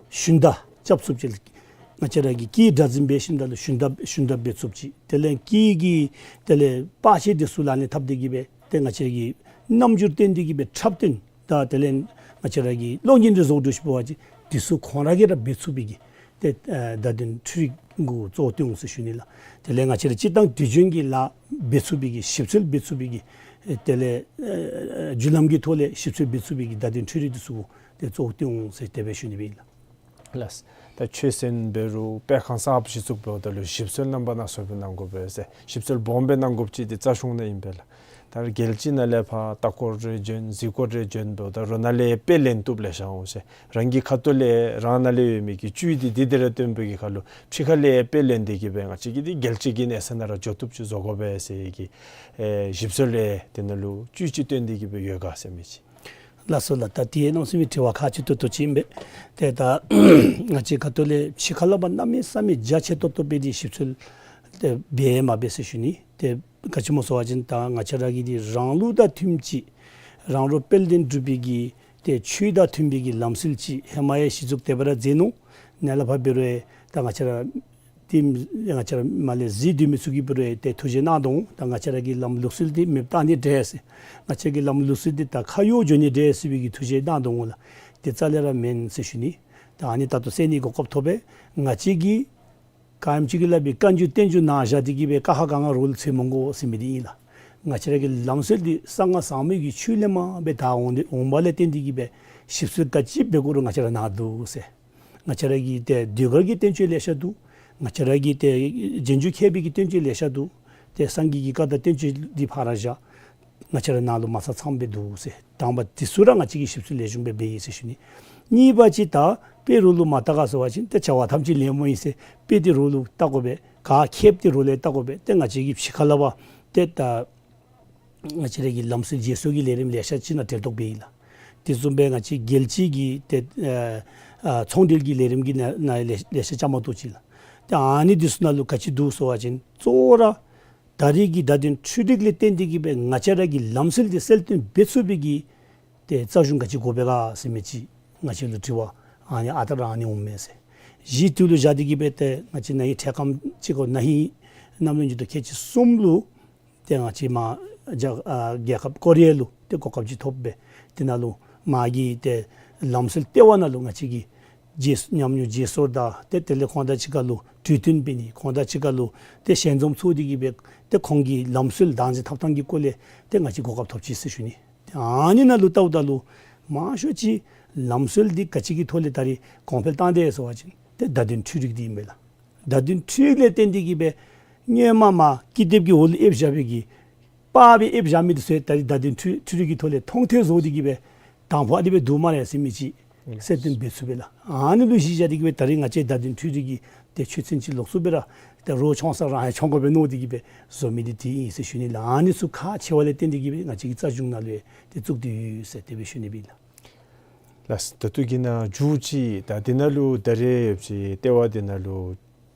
ཞུན་དག་རྐྱབ་ཚུགསཔ་ཅིག། ང་བཅས་ར་གིས་སྐད་སྒྲ་འཛིན་འབད་ཞིནམ་ད་ལུ་ཞུན་དག་ཞུན་དག་འབད་ཚུགསཔ་ཅིག། དེ་ལས་སྐད་ཀྱི་དེ་ལས་པར་ཆས་འདི་ཚུ་ལག་ལེན་འཐབ་སྟེ་གི་སྦེ་ཏེ་ང་བཅས་ར་གི་རྣམ་འགྱུར་སྟོན་ཏེ་གི་སྦེ་འཁྲབ་སྟོན་དང་དེ་ལས་ང་བཅས་ར་གི་གློག་བརྙན་འདི་བཟོ་དགོ་ཟེར་བ་ཅིན་འདི་ཚུ་ཁོང་ར་གིས་ར་འབད་ཚུགས་པའི་གི་ཏེ་ཨ་བརྡ་དོན་འཕྲུལ་རིག་གུ་གཙོ་བོ་བཏོན་འོང་ཟེར་ཞུ་ནི་ལགས། དེ་ལས་ང་བཅས་ར་སྤྱིར་བཏང་དུས་རྒྱུན་གྱི་ལཱ་འབད་ཚུགས་པའི་གི་ཞིབ་འཚོལ་འབད་ཚུགས་པའི་གི་ཨེ་དེ་ལས་ཨ་རྒྱུན་ལམ་གྱི་ཐོག་ལས་ཞིབ་འཚོལ་འབད་ཚུགས་པའི་གི་བརྡ་དོན་འཕྲུལ་རིག་འདི་ཚུ་གུ་ཏེ་གཙོ་བོ་བཏོན་འོང་ཟེར་དེ་སྦེ་ཞུ་ནི་སྦེ་ཨིན་ལགས། ལགས། ད་ཆོས་སྲིད་འབད་རུང་སྤེལ་ཁང་གསརཔ་གཞི་བཙུགས་འབདཝ་ད་ལུ་ཞིབ་འཚོལ་རྣམ་པ་སྣ་ཚོགས་སྦེ་གནང་དགོ་པས་ཟེར། ཞིབ་འཚོལ་སྦོམ་སྦེ་གནང་དགོཔ་ཅིག་འདི་རྩ་གཞུང་ནང་ཨིན་པས་ལགས། ད་རྒྱལ་སྤྱི་ནང་ལས་ཕར་ལྟ་སྐོར་རེ་བྱོན་གཟིགས་སྐོར་རེ་བྱོན་འབདཝ་ད་རོགས་ནང་ལས་དཔེ་ལེན་བཏུབ་ལེ་ཤ་འོང་ཟེར། རང་གི་ཁ་ཐུག་ལས་རང་ནང་ལས་ཡོད་མི་གི་བཅུད་འདི་འདི་དེ་ར་སྟོན་པའི་གི་ཁར་ལུ་ཕྱི་ཁ་ལས་དཔེ་ལེན་ཏེ་གི་སྦེ་ང་བཅས་ཀྱིས་འདི་རྒྱལ་སྤྱི་གི་གནས་ཚད་ནང་ར་འགྱོ་བཏུབ་ཅིག་བཟོ་དགོ་པས་ཟེར་གི་ཨེ་ཞིབ་འཚོལ་ལས་དེ་ནང་ལུ་བཅུད་ཅིག་བཏོན་ཏེ་གི་སྦེ་ཡོད་ག་ཟེར་མི་ཅིག། ལགས་སོ་ལགས། ད་དེ་གནམ་མེད་ས་མེད་དྲི་བ་ཁག་ཆེ་ཏོག་ཏོ་ཅིག་ཨིན་པས། ཏེ་ད་ང་བཅས་ཁ་ཐུག་ལས་ཕྱི་ཁ་ལས་ཕར་གནམ་མེད་ས་མེད་རྒྱ་ཆེ་ཏོག་ཏོ་སྦེ་འདི་ཞིབ་འཚོལ་ཏེ་འབད་མ་འབད་ཟེར་ཞུ་ནི། ཏེ་ག་ཅི་སྨོ་ཟེར་བ་ཅིན་ད་ང་བཅས་ར་གི་འདི་རང་ལུགས་དང་མཐུན་ཅིག་རང་རོགས་དཔལ་ལྡན་འབྲུག་པའི་གི་ཏེ་ཆོས་དང་མཐུན་པའི་གི་ལམ་སྲོལ་ཅིག་ཧེ་མ་ཡང་གཞི་བཙུགས་དེ་སྦེ་ར་མཛད་ནུག། ནཱ་ལས་ཕར་འབད་རུང་ད་ང་བཅས་ར་ཏེ་ང་བཅས་ར་མར་ལས་གཟིགས་སྡོད་མི་ཚུ་གིས་འབད་རུང་ཏེ་ཐུགས་བཞེད་གནང་དོ་འོང་། ད་ང་བཅས་ར་གི་ལམ་ལུགས་སྲོལ་འདི་མེདཔ་བཏང་ནི་འདྲས་ཟེར། ང་བཅས་ཀྱི་ལམ་ལུགས་སྲོལ་འདི་ད་ཁ་གཡོག་འགྱོ་ནི་འདྲས་ཟེར་བའི་གི་ཐུགས་བཞེད་གནང་དོ་འོང་ལགས། དེ་རྩ་ལས་ར་མེན་ཟེར་ཞུ་ནི། ད་ཨ་ནི་ད་ལྟོ་གསན་ནི་གོ་སྐབས་ཐོབ་པས། ང་བཅས་ཀྱིས་ག་ཨིནམ་ཅིག་གི་སླབ་པའི་བཀའ་འགྱུར་བསྟན་འགྱུར་ནང་བཞག་སྟེ་གི་སྦེ་ཀ་ཁ་ག་ང་རོགས་ལུ་འཚོལ་མི་དགོ་ཟེར་མི་འདི་ཨིན་ལགས། ང་བཅས་ར་གི་ལམ་སྲོལ་འདི་གསང་སྔགས་ཟབ་མོའི་གི་ཆོས་ལས་མར་སྦེ་དར་འོང་སྟེ་འོངམ་ལས་བརྟེན་ཏེ་གི་སྦེ་ཞིབ་འཚོལ་ག་ཅི་འབད་དགོ་རུང་ང་བཅས་ར་ནཱ་འདུག་ཟེར། ང་བཅས་ར་གི་ཏེ་ཟློས་གར་གྱི་བསྟན་བཅོས་ལེ་ཤ་འདུག། ང་བཅས་ར་གི་ཏེ་རྗེས་འཇུག་མཁས་པའི་གི་བསྟན་བཅོས་ལེ་ཤ་འདུག། ཏེ་སངས་རྒྱས་ཀྱི་བཀའ་དང་བསྟན་བཅོས་འདི་ཕར་ར་བཞག། ང་བཅས་ར་ནཱ་ལུ་མ་ཚང་ཚངམ་སྦེ་འདུག་ཟེར། དང་པ་འདི་ཚུ་ར་ང་བཅས་ཀྱིས་ཞིབ་འཚོལ་ལེགས་ཤོམ་སྦེ་འབད་ཡི་ཟེར་ཞུ་ནི། གཉིས་པ་ཅིག་ད་དཔེ་རོགས་ལུ་མ་བལྟ་ག་ཟེར་བ་ཅིན་ཏེ་བྱ་བ་ཐམས་ཅད་ལད་མོ་ཨིན་ཟེར། དཔེ་འདི་རོགས་ལུ་བལྟ་དགོ་པས། ག་ཁྱད་འདི་རོགས་ལུ་བལྟ་དགོ་པས། ཏེ་ང་བཅས་ཀྱིས་ཕྱི་ཁ་ལས་ཕར་ཏེ་ད་ང་བཅས་ར་གི་ལམ་སྲོལ་བརྗེ་སོར་གྱི་ལས་རིམ་ལེ་ཤ་ཅིག་ནང་གྲལ་གཏོགས་འབད་ཡི་ལགས། དེ་བཟུམ་སྦེ་ང་བཅས་རྒྱལ་སྤྱི་གི་ཏེ་ཨ་ཨ་ཚོང་འབྲེལ་གྱི་ལས་རིམ་གྱི་ནང་ནང་ལེ་ལེ་ཤ་བཅའ་མར་གཏོགས་ཅི་ལགས། ཏེ་ཨ་ནི་འདི་ཚུ་ནང་ལུ་ག་ཅི་འདུག་ཟེར་བ་ཅིན་གཙོ་བོ་ར་ད་རེས་ཀྱི་བརྡ་དོན་འཕྲུལ་རིག་ལས་བརྟེན་ཏེ་གི་སྦེ་ང་བཅས་ར་གི་ལམ་སྲོལ་འདི་གསལ་སྟོན་འབད་ཚུགས་པའི་གི་ཏེ་རྩ་གཞུང་ག་ཅི་དགོ་པས་ག་ཟེར་མི་ཅིག་ང་བཅས་ལུ་དྲི་བ་ཨ་ནི་ཨ་རྟག་ར་ཨ་ནི་འོང་མས་ཟེར། གཞི་དེ་ལུ་བཞག་སྟེ་གི་སྦེ་ཏེ་ང་བཅས་ན་ཧིང་འཕྲལ་ཁམས་ཅིག་གོ་ན་ཧིང་གནམ་ལོ་ཉིས་སྟོང་ཁལ་གཅིག་གསུམ་ལུ་ཏེ་ང་བཅས་མར་རྒྱ་ཨ་རྒྱལ་ཁབ་ཀོ་རི་ཡ་ལུ་ཏེ་གོ་སྐབས་ཅིག་ཐོབ་སྦེ་དེ་ནང་ལུ་མར་གྱི་ཏེ་ལམ་སྲོལ་ལྟེ་བ་ནང་ལུ་ང་བཅས་ཀྱིས་བརྗེ་ཉམས་མྱོང་བརྗེ་སོར་དང་ཏེ་དེ་ལས་ཁོང་དང་གཅིག་ཁར་ལུ་གྲོས་བསྟུན་འབད་ནི། ཁོང་དང་གཅིག་ཁར་ལུ་ཏེ་ཞལ་འཛོམས་ཚོགས་ཏེ་གི་སྦེ་ཏེ་ཁོང་གི་ལམ་སྲོལ་བདག་འཛིན་འཐབ་ཐངས་ཀྱི་སྐོར་ལས་ཏེ་ང་བཅས་གོ་སྐབས་ཐོབ་ཅི་ཟེར་ཞུ་ནི། ཏེ་ཨ་ནི་ནང་ལུ་བལྟཝ་ད་ལུ་མང་ཤོས་ཅིག་ལམ་སྲོལ་འདི་ག་ཅི་གི་ཐོག་ལས་ད་རེས་གོང་འཕེལ་བཏང་དེས་ཟེར་བ་ཅིན་ཏེ་བརྡ་དོན་འཕྲུལ་རིག་འདི་ཨིན་པས་ལགས། བརྡ་དོན་འཕྲུལ་རིག་ལས་བརྟེན་ཏེ་གི་སྦེ་སྔོན་མ་མར་ཀི་དེབ་ཀྱི་འོག་ལུ་ཨེབ་བཞག་པའི་གི་པར་སྦེ་ཨེབ་བཞག་མི་འདི་ཚུ་ད་རེས་བརྡ་དོན་འཕྲུལ་འཕྲུལ་རིག་གི་ཐོག་ལས་མཐོང་ཐོས་བཟོ་སྟེ་གི་སྦེ་དང་ཕུ་ཨ་ནི་སྦེ་འདུག་སྨ་རེ་ཟེར་མི་ཅིག་གསལ་སྟོན་འབད་ཚུགས་པས་ལགས། ཨ་ནི་ལུ་གཞི་བཞག་སྟེ་གི་སྦེ་ད་རེས་ང་བཅས་བརྡ་དོན་འཕྲུལ་རིག་གི་ཏེ་ཆོས་ཚན་ཅིག་ལོགས་སུ་སྦེ་ར་ཏེ་རོགས་འཆང་ས་རང་ཡང་འཆང་དགོ་པས་མནོ་སྟེ་གི་སྦེ་བཟོ་མི་འདི་དེ་ཨིན་ཟེར་ཞུ་ནི་ལགས། ཨ་ནི་ཚུ་ཁག་ཆེ་བ་ལས་བརྟེན་ཏེ་གི་སྦེ་ང་བཅས་ཀྱི་རྩ་གཞུང་ནང་ལུ་ཡང་ཏེ་བཙུགས་ཏེ་ཡོད་ཟེར་དེ་སྦེ་ཞུ་ནི་ཨིན་ལགས། ལགས་སོ། ད་ལྟོ་གི་ནང་མཇུག་ཅིག་ད་འདི་ནང་ལུ་ད་རེས་ཅིག་ལྟེ་བ་འདི་ནང་ལུ་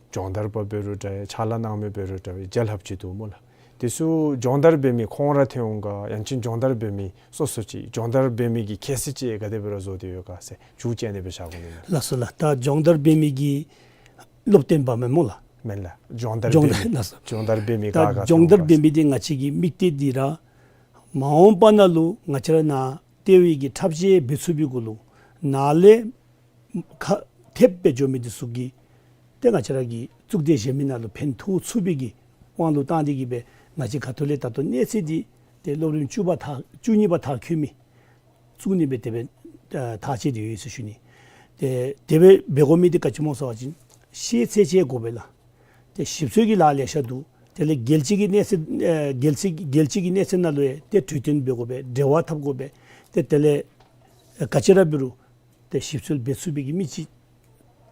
སྦྱོང་བརྡར་པ་འབད་རུང་འདྲ་ཕྱག་ལཱ་གནང་མི་འབད་རུང་འདྲ་བརྒྱ་ལྷགཔ་ཅིག་འདུག་སྨོ་ལགས། དེ་ཚུ་སྦྱོང་བརྡར་འབད་མི་ཁོང་ར་ཐོན་འོང་ག་ཡང་ཅིན་སྦྱོང་བརྡར་འབད་མི་སོ་སོ་ཅིག་སྦྱོང་བརྡར་འབད་མི་གི་ཁྱད་ཚད་ཅིག་ག་དེ་སྦེ་ར་བཟོ་སྟེ་ཡོད་ག་ཟེར་མཇུག་ཅིག་ཨ་ནི་སྦེ་བཞག་དགོ་ནི་ལགས། ལགས་སོ་ལགས། ད་སྦྱོང་བརྡར་འབད་མི་གི་སློབ་སྟོན་པ་མེན་སྨོ་ལགས། མེན་ལགས། སྦྱོང་བརྡར་མཇུག་འབད་མི། ལགས་སོ། སྦྱོང་བརྡར་འབད་མི་ད་ག་ག་སྦྱོང་བརྡར་འབད་མི་འདི་ང་བཅས་ཀྱི་དམིགས་གཏད་འདི་ར་མ་འོངས་པ་ནང་ལུ་ང་བཅས་ར་ནཱ་ལྟེ་བའི་གི་འཁྲབ་གཞས་འབད་ཚུགས་པའི་གུ་ལུ་ནཱ་ལས་ཁ་ཐེབས་སྦེ་འགྱོ་མི་འདི་ཚུ་གིས་ཏེ་ང་བཅས་ར་གི་གཙུག་སྡེ་གཞན་མི་ནང་ལུ་ཕན་ཐོགས་ཚུགས་པའི་གི་དབང་ལུ་བཏང་སྟེ་གི་སྦེ་ང་བཅས་ཁ་ཐུག་ལས་ད་ལྟོ་གནས་ཚད་འདི་ཏེ་སློབ་རིམ་བཅུ་པ་མཐར་བཅུ་གཉིས་པ་མཐར་འཁྱོལ་མི་བཙུགས་ནི་སྦེ་དེ་སྦེ་ཨ་ཐག་བཅད་དེ་ཡོད་ཟེར་ཞུ་ནི། ཏེ་དེ་སྦེ་འབད་དགོ་མི་འདི་ག་ཅི་སྨོ་ཟེར་བ་ཅིན་ཤེས་ཚད་ཅིག་དགོ་པས་ལགས། ཏེ་ཞིབ་འཚོལ་གྱི་ལཱ་ལེ་ཤ་འདུག། དེ་ལས་རྒྱལ་སྤྱི་གི་གནས་ཚད་ཨེ་རྒྱལ་སྤྱི་རྒྱལ་སྤྱི་གི་གནས་ཚད་ནང་ལུ་ཡང་ཏེ་གྲོས་བསྟུན་འབད་དགོ་པས། འབྲེལ་བ་འཐབ་དགོ་པས། ཏེ་དེ་ལས་ཨེ་ག་ཅི་ར་འབད་རུང་ཏེ་ཞིབ་འཚོལ་འབད་ཚུགས་པའི་གི་མི་ཅིག་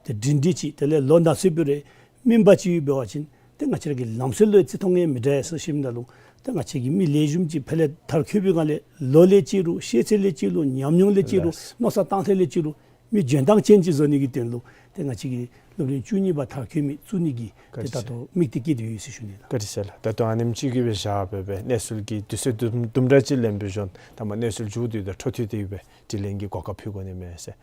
ཏེ་སྒྲིང་སྒྲི་ཅིག་དེ་ལས་ལོ་ན་ཚོད་འབད་རུང་སྨིན་པ་ཅིག་ཡོདཔ་འབད་བ་ཅིན་ཏེ་ང་བཅས་ར་གི་ལམ་སྲོལ་ལུ་ཡང་བརྩི་མཐོང་ཡང་མི་འདྲ་ཟེར་ཞུ་མི་ནང་ལུ་ཏེ་ང་བཅས་ཀྱི་མི་ལེགས་ཤོམ་ཅིག་ཕར་ལས་མཐར་འཁྱོལ་བའི་སྒང་ལས་ལོ་ལས་ཅིག་རུང་ཤེས་ཚད་ལས་ཅིག་རུང་ཉམས་མྱོང་ལས་ཅིག་རུང་ལགས། མནོ་བསམ་གཏང་ཐངས་ལས་ཅིག་རུང་མི་འཇོན་ཐང་ཅན་ཅིག་བཟོ་ནི་གི་དོན་ལུ་ཏེ་ང་བཅས་ཀྱི་སློབ་རིམ་བཅུ་གཉིས་པ་མཐར་འཁྱོལ་མི་བཙུགས་ནི་གི་ཏེ་བཀའ་དྲིན་ཆེ། ད་ལྟོ་དམིགས་གཏད་བསྐྱེད་དེ་ཡོད་ཟེར་ཞུ་ནི་ལགས། བཀའ་དྲིན་ཆེ་ལགས། ད་ལྟོ་ཨ་ནེམ་ཅིག་གིས་སྦེ་བཞག་སྦེ་སྦེ་གནས་ཚུལ་གྱི་དུས་ཚོད་དུམ་དུམ་གྲ་ཅིག་ལེན་པའི་གཞོན་ད་མ་གནས་ཚུལ་མཇུག་བསྡུ་དང་འཕྲོ་མཐུད་དེ་སྦེ་དྲི་ལན་གྱི་གོ་སྐབས་ཕུལ་དགོ་ནི་མས་ཟེར།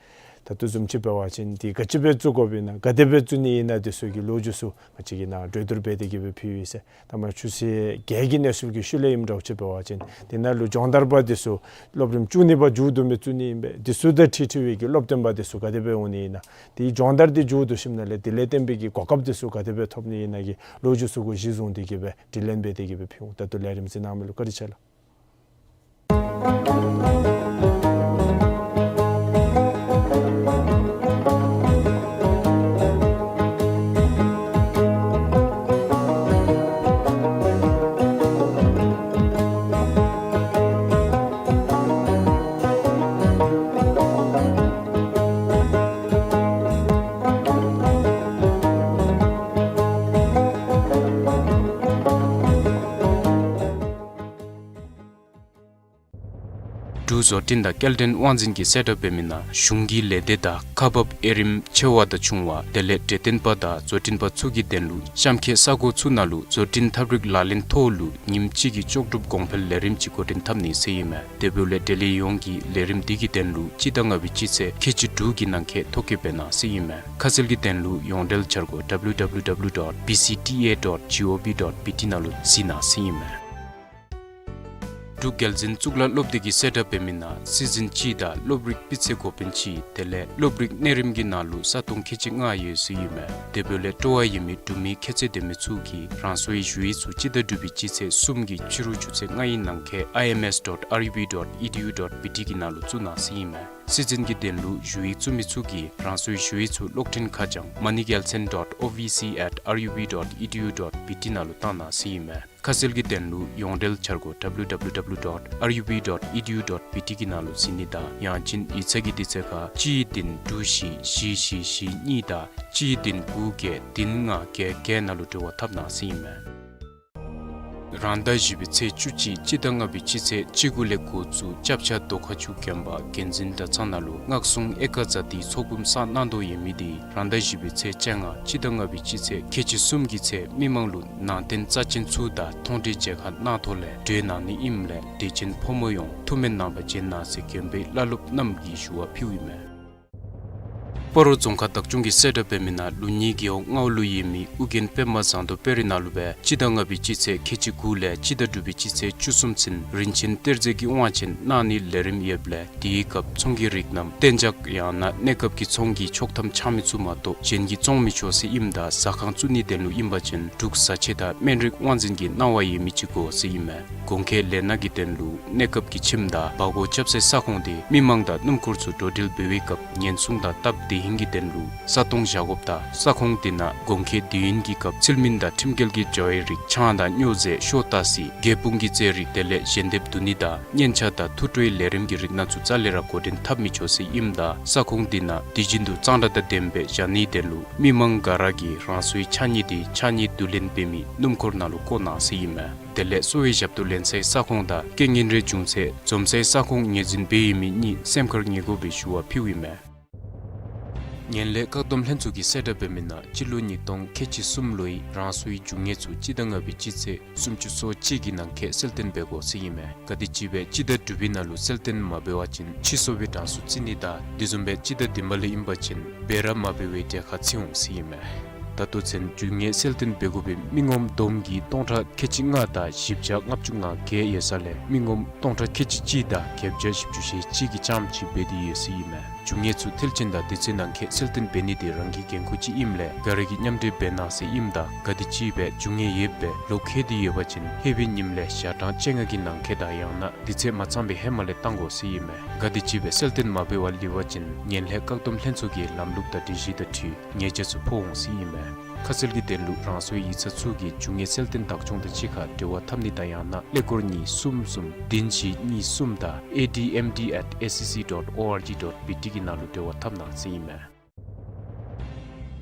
ད་ལྟོ་བཟུམ་ཅིག་འབད་བ་ཅིན་འདི་ག་ཅི་སྦེ་བཙུགས་དགོཔ་ཨིན་ན་ག་དེ་སྦེ་བཙུགས་ནི་ཨིན་ན་འདི་ཚུ་གི་ལོ་རྒྱུས་ཚུ་ང་བཅས་ཀྱིས་ནཱ་གྲོས་བསྡུར་འབད་དེ་གི་སྦེ་ཕུལ་ཡི་ཟེར། ད་མ་ཆུ་ཚོད་བརྒྱད་ཀྱི་གནས་ཚུལ་གྱི་ཤུལ་ལས་ཨིནམ་འདྲཝ་ཅིག་འབད་བ་ཅིན་འདི་ནང་ལུ་སྦྱོང་བརྡར་པ་འདི་ཚུ་སློབ་རིམ་བཅུ་གཉིས་པ་མཇུག་བསྡུ་མི་བཙུགས་ནི་ཨིན་པས། འདི་ཚུ་དང་འཁྲིལ་འཁྲིལ་བའི་གི་སློབ་སྟོན་པ་འདི་ཚུ་ག་དེ་སྦེ་འོང་ནི་ཨིན་ན། དེའི་སྦྱོང་བརྡར་འདི་མཇུག་བསྡུ་ཞིནམ་ལས་དེ་ལས་བརྟེན་པའི་གི་གོ་སྐབས་འདི་ཚུ་ག་དེ་སྦེ་ཐོབ་ནི་ཨིན་ན་གི་ལོ་རྒྱུས་ཚུ་གུ་གཞི་བཟུང་སྟེ་གི་སྦེ་དྲི་ལན་འབད་དེ་གི་སྦེ་ཕུལ་འོང་། ད་ལྟོ་ལས་རིམ་གཟིགས་གནང་མི་ལུ་བཀའ་དྲིན་ཆེ་ལགས། བཟོ་སྐྲུན་དང་སྐྱེལ་འདྲེན་དབང་འཛིན་གྱིས་གསལ་བསྒྲགས་འབད་མི་ནང་གཞུང་གི་ལས་སྡེ་དང་ཁག་འབག་དབྱེ་རིམ་ཆེ་བ་དང་ཆུང་བ་དེ་ལས་འབྲེལ་ལྡན་པ་དང་བཟོ་སྐྲུན་པ་ཚུ་གི་དོན་ལུ་གཤམ་འཁོད་ས་གོ་ཚུ་ནང་ལུ་བཟོ་སྐྲུན་ཐབས་རིག་ལག་ལེན་ཐོག་ལུ་ཉིནམ་གཅིག་གི་ལྕོགས་གྲུབ་གོང་འཕེལ་ལས་རིམ་ཅིག་འགོ་འདྲེན་འཐབ་ནི་ཟེར་ཨིན་མས། དེ་འབདཝ་ལས་འབྲེལ་ཡོད་ཡོངས་ཀྱིས་ལས་རིམ་འདི་གི་དོན་ལུ་སྤྱི་ཟླ་ལྔ་པའི་སྤྱི་ཚེས་ཁལ་གཅིག་དྲུག་གི་ནང་འཁོད་ཐོ་བཀོད་འབད་གནང་ཟེར་ཨིན་མས། ཁ་གསལ་གྱི་དོན་ལུ་ཡོངས་འབྲེལ་འཆར་སྒོ་W W W dot B C T A dot G O V dot B T ནང་ལུ་གཟིགས་གནང་ཟེར་ཨིན་མས། འབྲུག་རྒྱལ་འཛིན་གཙུག་ལག་སློབ་སྡེ་གིས་གསལ་བསྒྲགས་འབད་མི་ནང་སྲིད་འཛིན་གཅིག་དང་སློབ་རིགས་སྤུས་ཚད་འགོ་དཔོན་གཅིག་དེ་ལས་སློབ་རིགས་གནས་རིམ་གྱི་ནང་ལུ་ས་སྟོང་ཁལ་གཅིག་ལྔ་ཡོད་ཟེར་ཨིན་མས། དེ་འབདཝ་ལས་སྤྲོ་བ་ཡོད་མི་འབྲུག་མི་ཁྱད་ཚད་ལྡན་མི་ཚུ་གིས་རང་སོའི་ཞུ་ཡིག་ཚུ་སྤྱི་ཟླ་དྲུག་པའི་སྤྱི་ཚེས་གསུམ་གྱི་ཕྱི་རུ་ཆུ་ཚོད་ལྔའི་ནང་འཁོད་I M S dot R U B dot E D U dot B T གི་ནང་ལུ་བཙུགས་གནང་ཟེར་ཨིན་མས། སྲིད་འཛིན་གྱི་དོན་ལུ་ཞུ་ཡིག་བཙུགས་མི་ཚུ་གིས་རང་སོའི་ཞུ་ཡིག་ཚུ་གློག་འཕྲིན་ཁ་བྱང་moneygelson dot O V C at R U B dot E D U dot B T ནང་ལུ་བཏང་གནང་ཟེར་ཨིན་མས། ཁ་གསལ་གྱི་དོན་ལུ་ཡོངས་འབྲེལ་འཆར་སྒོ་W W W dot R U B dot E D U dot B T གི་ནང་ལུ་གཟིགས་ནི་དང་ཡང་ཅིན་ཡིག་ཚང་གི་དུས་ཚོད་ཁར་གཅིག་བདུན་དྲུག་བཞི་བཞི་བཞི་བཞི་གཉིས་དང་གཅིག་བདུན་དགུ་བརྒྱད་བདུན་ལྔ་བརྒྱད་བརྒྱད་ནང་ལུ་འབྲེལ་བ་འཐབ་གནང་ཟེར་ཨིན་མས། རང་ཟླ་བཞི་པའི་ཚེས་བཅུ་གཅིག་སྤྱི་ཟླ་ལྔ་པའི་སྤྱི་ཚེས་བཅུ་དགུ་ལས་འགོ་བཙུགས་ཅབ་ཆ་རྡོ་ཁ་ཆུ་དགོན་པ་དགོན་འཛིན་གྲྭ་ཚང་ནང་ལུ་སྔགས་སྲུང་ཨེ་ཀ་ཛ་ཏིའི་ཚོགས་འབུམ་བསགས་གནང་དོ་ཡོད་མི་འདི་རང་ཟླ་བཞི་པའི་ཚེས་བཅོ་ལྔ་སྤྱི་ཟླ་ལྔ་པའི་སྤྱི་ཚེས་ཁལ་གཅིག་གསུམ་གྱི་ཚེ་མི་མང་ལུ་ནང་རྟེན་རྩ་ཅན་ཚུ་དང་མཐོང་གྲོལ་མཇལ་ཁ་གནང་ཐོག་ལས་གྲོལ་གནང་ནི་ཨིནམ་ལས་དད་ཅན་ཕོ་མོ་ཡོངས་ཐུགས་སྨོན་གནང་བར་བྱོན་གནང་ཟེར་དགོན་པའི་བླ་སློབ་རྣམས་ཀྱིས་ཞུ་བ་ཕུལཝ་ཨིན་མས། སྤ་རོ་རྫོང་ཁག་བདག་སྐྱོང་གིས་གསལ་བསྒྲགས་འབད་མི་ནང་ལུགས་གཉིས་རྒེད་འོག་རྔ་བ་ལུ་ཡོད་མི་ཨོ་རྒྱན་པདྨ་ཟངས་མདོག་དཔལ་རི་ནང་ལུ་སྦེ་སྤྱི་ཟླ་ལྔ་པའི་སྤྱི་ཚེས་ཁལ་གཅིག་དགུ་ལས་སྤྱི་ཟླ་དྲུག་པའི་སྤྱི་ཚེས་བཅུ་གསུམ་ཚུན་རིན་ཆེན་གཏེར་རྫས་ཀྱི་དབང་ཆེན་གནང་ནིའི་ལས་རིམ་ཡོདཔ་ལས་དེའི་སྐབས་ཚོང་གི་རིགས་རྣམས་གཏན་འཇགས་ཡང་ན་གནས་སྐབས་ཀྱི་ཚོང་གི་ཆོག་ཐམ་འཆང་མི་ཚུ་མ་གཏོགས་གཞན་གྱིས་བཙོང་མི་ཆོག་ཟེར་ཨིནམ་ད་ཟ་ཁང་བཙུགས་ནིའི་དོན་ལུ་ཨིན་པ་ཅིན་འབྲུག་བཟའ་ཆས་དང་སྨན་རིགས་དབང་འཛིན་གྱི་གནང་བ་ཡོད་མི་ཅིག་དགོ་ཟེར་ཨིན་མས། གོང་འཁོད་ལས་སྣ་གི་དོན་ལུ་གནས་སྐབས་ཀྱི་ཁྱིམ་དང་སྦ་སྒོར་རྐྱབ་སའི་ས་ཁོངས་དེ་མི་མང་དང་སྣུམ་འཁོར་ཚུ་འགྲོ་འགྲུལ་འབད་བའི་སྐབས་ཉེན་སྲུང་དང་སྟབས་བདེ་ཧིང་གི་དོན་ལུ་ས་སྟོང་བཞག་དགོཔ་དང་ས་ཁོངས་དེ་ནང་གོང་འཁོད་དུས་ཡུན་གྱི་སྐབས་ཚུལ་མིན་དང་ཁྲིམས་འགལ་གྱི་འབྱོར་བའི་རིགས་ཆང་དང་སྨྱོ་རྫས་ཤོ་ཏ་སི་རྒྱལ་སྤུངས་ཀྱི་རྫས་རིགས་དེ་ལས་ཞལ་འདེབས་བསྡུ་ནི་དང་སྙན་ཆ་དང་ཐུགས་སྤྲོའི་ལས་རིམ་གྱི་རིགས་སྣ་ཚུ་རྩ་ལས་ར་འགོ་འདྲེན་འཐབ་མི་ཆོག་ཟེར་ཨིནམ་ད་ས་ཁོངས་དེ་ནང་དུས་རྒྱུན་དུ་གཙང་སྦྲ་དང་ལྡནམ་སྦེ་བཞག་ནིའི་དོན་ལུ་མི་མང་ག་ར་གིས་རང་སོའི་ཕྱགས་སྙིགས་དེ་ཕྱགས་སྙིགས་བསྡུ་ལེན་འབད་མི་སྣུམ་འཁོར་ནང་ལུ་བཀོ་གནང་ཟེར་ཨིན་མས། དེ་ལས་གསོ་བའི་ཞབས་ཏོག་ལེན་སའི་ས་ཁོངས་དང་རྐྱེན་ངན་རེ་བྱུང་ཚེ་འཛོམས་སའི་ས་ཁོངས་ངོས་འཛིན་འབད་ཡོད་མི་གཉིས་སེམས་ཁར་ངེས་དགོ་པའི་ཞུ་བ་ཕུལཝ་ཨིན་མས། ངན་ལྷད་བཀག་སྡོམ་ལྷན་ཚོགས་ཀྱིས་གསལ་བསྒྲགས་འབད་མི་ནང་སྤྱི་ལོ་ཉིས་སྟོང་ཁལ་གཅིག་གསུམ་ལོའི་རང་སོའི་རྒྱུ་དངོས་ཚུ་སྤྱི་ཟླ་ལྔ་པའི་སྤྱི་ཚེས་སུམ་ཅུ་སོ་གཅིག་གི་ནང་འཁོད་གསལ་སྟོན་འབད་དགོ་ཟེར་ཨིན་མས། ག་དེམ་ཅིག་སྦེ་སྤྱི་ཟླ་དྲུག་པའི་ནང་ལུ་གསལ་སྟོན་མ་འབད་བ་ཅིན་ཕྱིར་བསུབ་པའི་གྲངས་སུ་བརྩི་ནི་དང་དེ་བཟུམ་སྦེ་སྤྱི་ཟླ་བདུན་པ་ལས་ཨིན་པ་ཅིན་འབད་ར་མ་འབད་བའི་གྲལ་ཁར་བརྩི་འོང་ཟེར་ཨིན་མས། ད་ལྟོ་ཚུན་རྒྱུ་དངོས་གསལ་སྟོན་འབད་དགོ་པའི་མི་ངོམ་བསྡོམས་ཀྱིས་སྟོང་ཕྲག་ཁལ་གཅིག་ལྔ་དང་བཞི་བརྒྱ་ལྔ་བཅུ་ང་བརྒྱད་ཡོད་ས་ལས་མི་ངོམ་སྟོང་ཕྲག་ཁལ་གཅིག་གཅིག་དང་བརྒྱད་བརྒྱ་བཞི་བཅུ་ཞེ་གཅིག་གི་རྐྱངམ་ཅིག་འབད་དེ་ཡོད་ཟེར་ཨིན་མས། རྒྱུ་དངོས་ཚུ་མཐིལ་ཕྱིན་དང་དུས་ཚོད་ནང་འཁོད་གསལ་སྟོན་འབད་ནི་དེ་རང་གི་འགན་ཁུར་ཅིག་ཨིནམ་ལས་ག་ར་གིས་མཉམ་འབྲེལ་འབད་གནང་ཟེར་ཨིནམ་ད་ག་དེམ་ཅིག་སྦེ་རྒྱུ་དངོས་ཡོདཔ་སྦེ་ལོག་འཁྱིད་དེ་ཡོད་པ་ཅིན་ཧེ་མའི་ཉིནམ་ལས་ཞག་གྲངས་བཅོ་ལྔ་གི་ནང་འཁོད་དང་ཡང་ན་དུས་ཚོད་མ་ཚངམ་སྦེ་ཧེ་མ་ལས་བཏང་དགོ་ཟེར་ཨིན་མས། ག་དེམ་ཅིག་སྦེ་གསལ་སྟོན་མ་འབད་བར་ལུས་པ་ཅིན་ངན་ལྷད་བཀག་སྡོམ་ལྷན་ཚོགས་ཀྱི་ལམ་ལུགས་དང་སྒྲིག་གཞི་དང་འཁྲིལ་ཉེས་ཆད་ཚུ་ཕོག་འོང་ཟེར་ཨིན་མས། ཁ་གསལ་གྱི་དོན་ལུ་རང་སོའི་ཡིག་ཚང་ཚུ་གིས་རྒྱུ་དངོས་གསལ་སྟོན་བདག་སྐྱོང་དང་གཅིག་ཁར་འབྲེལ་བ་འཐབ་ནི་དང་ཡང་ན་ཀླད་ཀོར་གཉིས་གསུམ་གསུམ་བདུན་བཞི་གཉིས་གསུམ་དང་A D M D at S C C dot O R G dot B T གི་ནང་ལུ་འབྲེལ་བ་འཐབ་གནང་ཟེར་ཨིན་མས།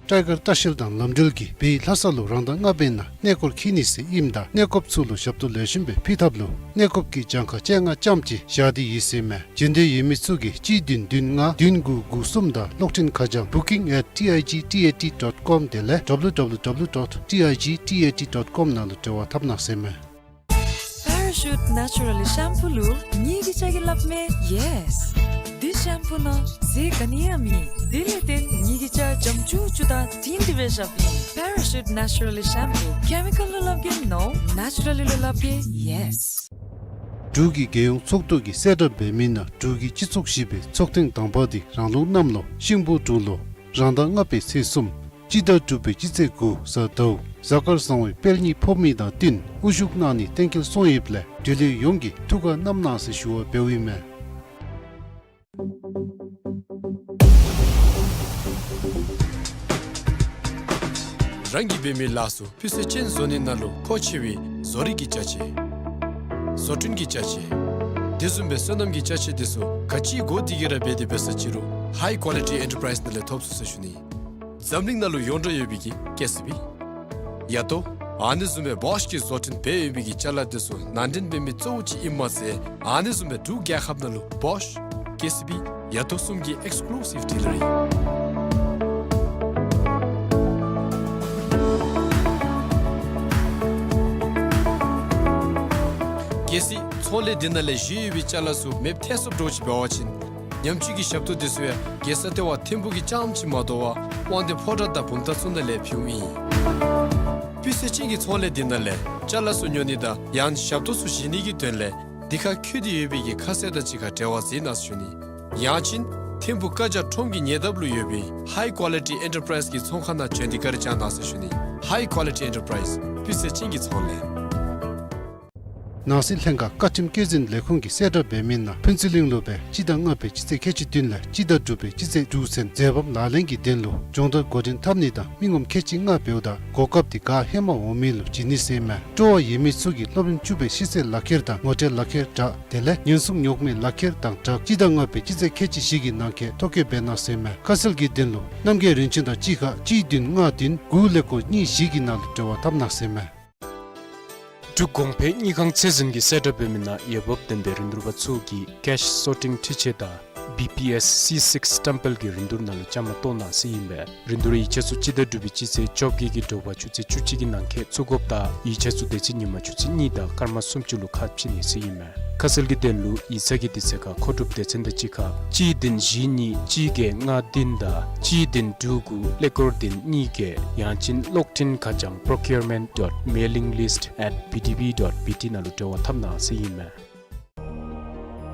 སྤྲོ་གར་ལྟ་བཤལ་དང་ལམ་འགྲུལ་གྱིས་བོད་ལྷ་ས་ལུ་རང་ཟླ་ལྔ་པའི་ནང་གནས་སྐོར་འཁྱིད་ནི་ཟེར་ཨིནམ་ད་གནས་སྐོརཔ་ཚུ་ལུ་ཞབས་ཏོག་ལེགས་ཤོམ་སྦེ་ཕུལ་ཐབས་ལུ་གནས་སྐོརཔ་གི་གྱངས་ཁ་བཅོ་ལྔ་རྐྱངམ་ཅིག་བཞག་སྟེ་ཡོད་ཟེར་ཨིན་མས། འབྱོན་འདོད་ཡོད་མི་ཚུ་གིས་གཅིག་བདུན་བདུན་ལྔ་བདུན་དགུ་དགུ་གསུམ་དང་གློག་འཕྲིན་ཁ་བྱང་booking at T I G T A T dot com དེ་ལས W W W dot T I G T A T dot com ནང་ལུ་འབྲེལ་བ་འཐབ་གནང་ཟེར་ཨིན་མས། Parachute Naturally Shampoo ལུ་ངེའི་གི་ཅ་གི་སླབ་མས་yes། འདི་ཤེམ་པུ་ནང་ཟས་ག་ནི་ཡང་མེད། དེ་ལས་བརྟེན་ངེའི་གི་ཅ་འཇམ་ཅུག་ཅུ་དང་དྲིང་དྲི་སྦེ་ཤརཝ་ཨིན། Parachute Naturally Shampoo། Chemical ལུ་སླབ་གེ་no། Naturally ལུ་སླབ་གེ་yes། འབྲུག་གི་རྒྱལ་ཡོངས་ཚོགས་འདུ་གིས་གསལ་བསྒྲགས་འབད་མི་ནང་འབྲུག་གི་སྤྱི་ཚོགས་བཞི་པའི་ཚོགས་ཐེངས་དང་པ་འདི་རང་ལུགས་གནམ་ལོ་ཤིང་ཕོ་འབྲུག་ལོ་རང་ཟླ་ལྔ་པའི་ཚེས་གསུམ་སྤྱི་ཟླ་དྲུག་པའི་སྤྱི་ཚེས་དགུ་གཟའ་ཟླཝ་གཟའ་སྐར་བཟང་བོའི་དཔལ་གཉིས་ཕོག་མི་དང་བསྟུན་དབུ་བཞུགས་གནང་ནི་གཏན་འཁེལ་སོང་ཡོདཔ་ལས་འབྲེལ་ཡོད་ཡོངས་ཀྱིས་ཐུགས་ཁར་བསྣམས་གནང་ཟེར་ཞུ་བ་འབདཝ་ཨིན་མས། རང་གིས་འབད་མི་ལཱ་ཚུ་ཕུལ་ཚད་ཅན་བཟོ་ནི་ནང་ལུ་མཁོ་ཆེ་བའི་བཟོ་རིག་གི་ཅ་ཆས་བཟོ་སྐྲུན་གྱི་ཅ་ཆས་དེ་བཟུམ་སྦེ་སོ་ནམ་གྱི་ཅ་ཆས་དེ་ཚུ་ག་ཅི་དགོ་དེ་གིས་ར་འབད་དེ་འབད་ས་ཅི་རུང་High Quality Enterprise ནང་ལས་ཐོབ་ཚུགས་ཟེར་ཞུ་ནི། འཛམ་གླིང་ནང་ལུ་ཡོངས་གྲགས་ཡོད་པའི་གི་ཀེ་སི་བི་ཡ་ཏོ་ ཨ་ནི་བཟུམ་སྦེ་བོཤ་གི་བཟོ་སྐྲུན་འབད་ཡོད་པའི་གི་ཅ་ལ་དེ་ཚུ་ནང་འདྲེན་འབད་མི་གཙོ་བོ་ཅིག་ཨིནམ་མ་ཚད་ཨ་ནི་བཟུམ་སྦེ་འབྲུག་རྒྱལ་ཁབ་ནང་ལུ་བོཤ་ཀེ་སི་བི་ཡ་དོ་གསུམ་གྱི་ཨེགསི་ཀུ་ལུ་སིབ་ཌི་ལར་ཨིན། གལ་སྲིད་ཚོང་ལས་འདི་ནང་ལས་བཞེས་ཡོད་པའི་ཅ་ལ་ཚུ་མེདཔ་ཐལ་སོངམ་འདྲཝ་ཅིག་འབད་བ་ཅིན་ཉམས་བཅོས་ཀྱི་ཞབས་ཏོག་དེ་ཚུ་ཡང་རྒྱལ་ས་ལྟེ་བ་ཐིམ་ཕུག་གི་རྐྱངམ་ཅིག་མ་དོ་བར་དབང་འདུས་ཕོ་བྲང་དང་བུམ་ཐང་ཚུ་ནང་ལས་ཕུལཝ་ཨིན། སྤུས་ཚད་ཅན་གྱི་ཚོང་ལས་འདི་ནང་ལས་ཅ་ལ་ཚུ་ཉོ་ནི་དང་ཡང་ཞབས་ཏོག་ཚུ་བཞེས་ནི་གི་དོན་ལས་འདི་ཁར་འཁོད་དེ་ཡོད་པའི་གི་ཁ་གསལ་དང་གཅིག་ཁར་འབྲེལ་བ་འཛིན་གནང་ཟེར་ཞུ་ནི། ཡང་ཅིན་ཐིམ་ཕུག་བཀའ་རྒྱ་ཁྲོམ་གྱི་ཉེ་འདབས་ལུ་ཡོད་པའི་ཧའི་ཀོ་ལི་ཊི་ཨེན་ཊར་པ་རའིཛ་གི་ཚོང་ཁང་ནང་བྱོན་ཏེ་བཀའ་དྲིན་བསྐྱང་གནང་ཟེར་ཞུ་ནི། ཧའི་ཀོ་ལི་ཊི་ཨེན་ཊར་པ་རའིཛ་སྤུས་ཚད་ཅན་གྱི་ཚོང་ལས། ནང་སྲིད་ལྷན་ཁག་བཀའ་ཁྲིམས་བཀོད་འཛིན་ལས་ཁུངས་ཀྱིས་གསལ་བསྒྲགས་འབད་མི་ནང་ཕུན་ཚོགས་གླིང་ལུ་སྦེ་སྤྱི་ཟླ་ལྔ་པའི་སྤྱི་ཚེས་ཁལ་གཅིག་བདུན་ལས་སྤྱི་ཟླ་དྲུག་པའི་སྤྱི་ཚེས་དྲུག་ཚུན་མཛད་རིམ་ལག་ལེན་གྱི་དོན་ལུ་སྦྱོང་བརྡར་འགོ་འདྲེན་འཐབ་ནི་དང་མི་ངོམ་ཁལ་གཅིག་ལྔ་འབདཝ་ད་གོ་སྐབས་འདི་ག་ཧེ་མ་འོང་མི་ལུ་བྱིན་ནི་ཟེར་མས། སྤྲོ་བ་ཡོད་མི་ཚུ་གིས་སློབ་རིམ་བཅུ་པའི་ཤེས་ཚད་ལག་ཁྱེར་དང་ངོ་སྤྲོད་ལག་ཁྱེར་དྲ་དེ་ལས་ཉེན་སྲུང་ཉོག་མེད་ལག་ཁྱེར་དང་སྦྲགས་སྤྱི་ཟླ་ལྔ་པའི་སྤྱི་ཚེས་ཁལ་གཅིག་བཞི་གི་ནང་འཁོད་ཐོ་བཀོད་འབད་གནང་ཟེར་མས། ཁ་གསལ་གྱི་དོན་ལུ་རྣམ་རྒྱལ་རིན་ཆེན་དང་གཅིག་ཁར་གཅིག་བདུན་ལྔ་བདུན་དགུ་ཀླད་ཀོར་གཉིས་བཞི་གི་ནང་ལུ་འབྲེལ་བ་འཐབ་གནང་ཟེར་མས། འབྲུག་གོང་འཕེལ་དངུལ་ཁང་ཚད་འཛིན་གྱིས་གསལ་བསྒྲགས་འབད་མི་ནང་འོས་འབབ་ལྡན་པའི་རིན་བསྡུར་པ་ཚུ་གིས་ཀེཤ་སོར་ཊིང་འཕྲུལ་ཆས་དང་བི་པི་ཨེསི་སི་སིཀསི་སི་ཊེམ་པལ་གྱི་རིན་བསྡུར་ནང་ལུ་བཅའ་མར་གཏོགས་གནང་ཟེར་ཨིན་པས། རིན་བསྡུར་ཡིག་ཆ་ཚུ་སྤྱི་ཟླ་དྲུག་པའི་སྤྱི་ཚེས་བཅོ་བརྒྱད་ཀྱི་དྲོ་པ་ཆུ་ཚོད་བཅུ་གཅིག་གི་ནང་འཁོད་བཙུགས་དགོཔ་དང་ཡིག་ཆ་ཚུ་དེ་ཚེ་ཉིན་མ་ཆུ་ཚོད་གཉིས་དང་སྐར་མ་སུམ་ཅུ་ལུ་ཁ་ཕྱེ་ནི་ཟེར་ཨིན་མས། ཁ་གསལ་གྱི་དོན་ལུ་ཡིག་ཚང་གི་དུས་ཚོད་ཁར་མཁོ་སྒྲུབ་སྡེ་ཚན་དང་གཅིག་ཁར་གཅིག་བདུན་བཞི་གཉིས་གཅིག་བརྒྱད་ལྔ་བདུན་དང་གཅིག་བདུན་དྲུག་དགུ་ཀླད་ཀོར་བདུན་གཉིས་བརྒྱད། ཡང་ཅིན་གློག་འཕྲིན་ཁ་བྱང་procurement dot mailing list at B D B dot B T ནང་ལུ་འབྲེལ་བ་འཐབ་གནང་ཟེར་ཨིན་མས།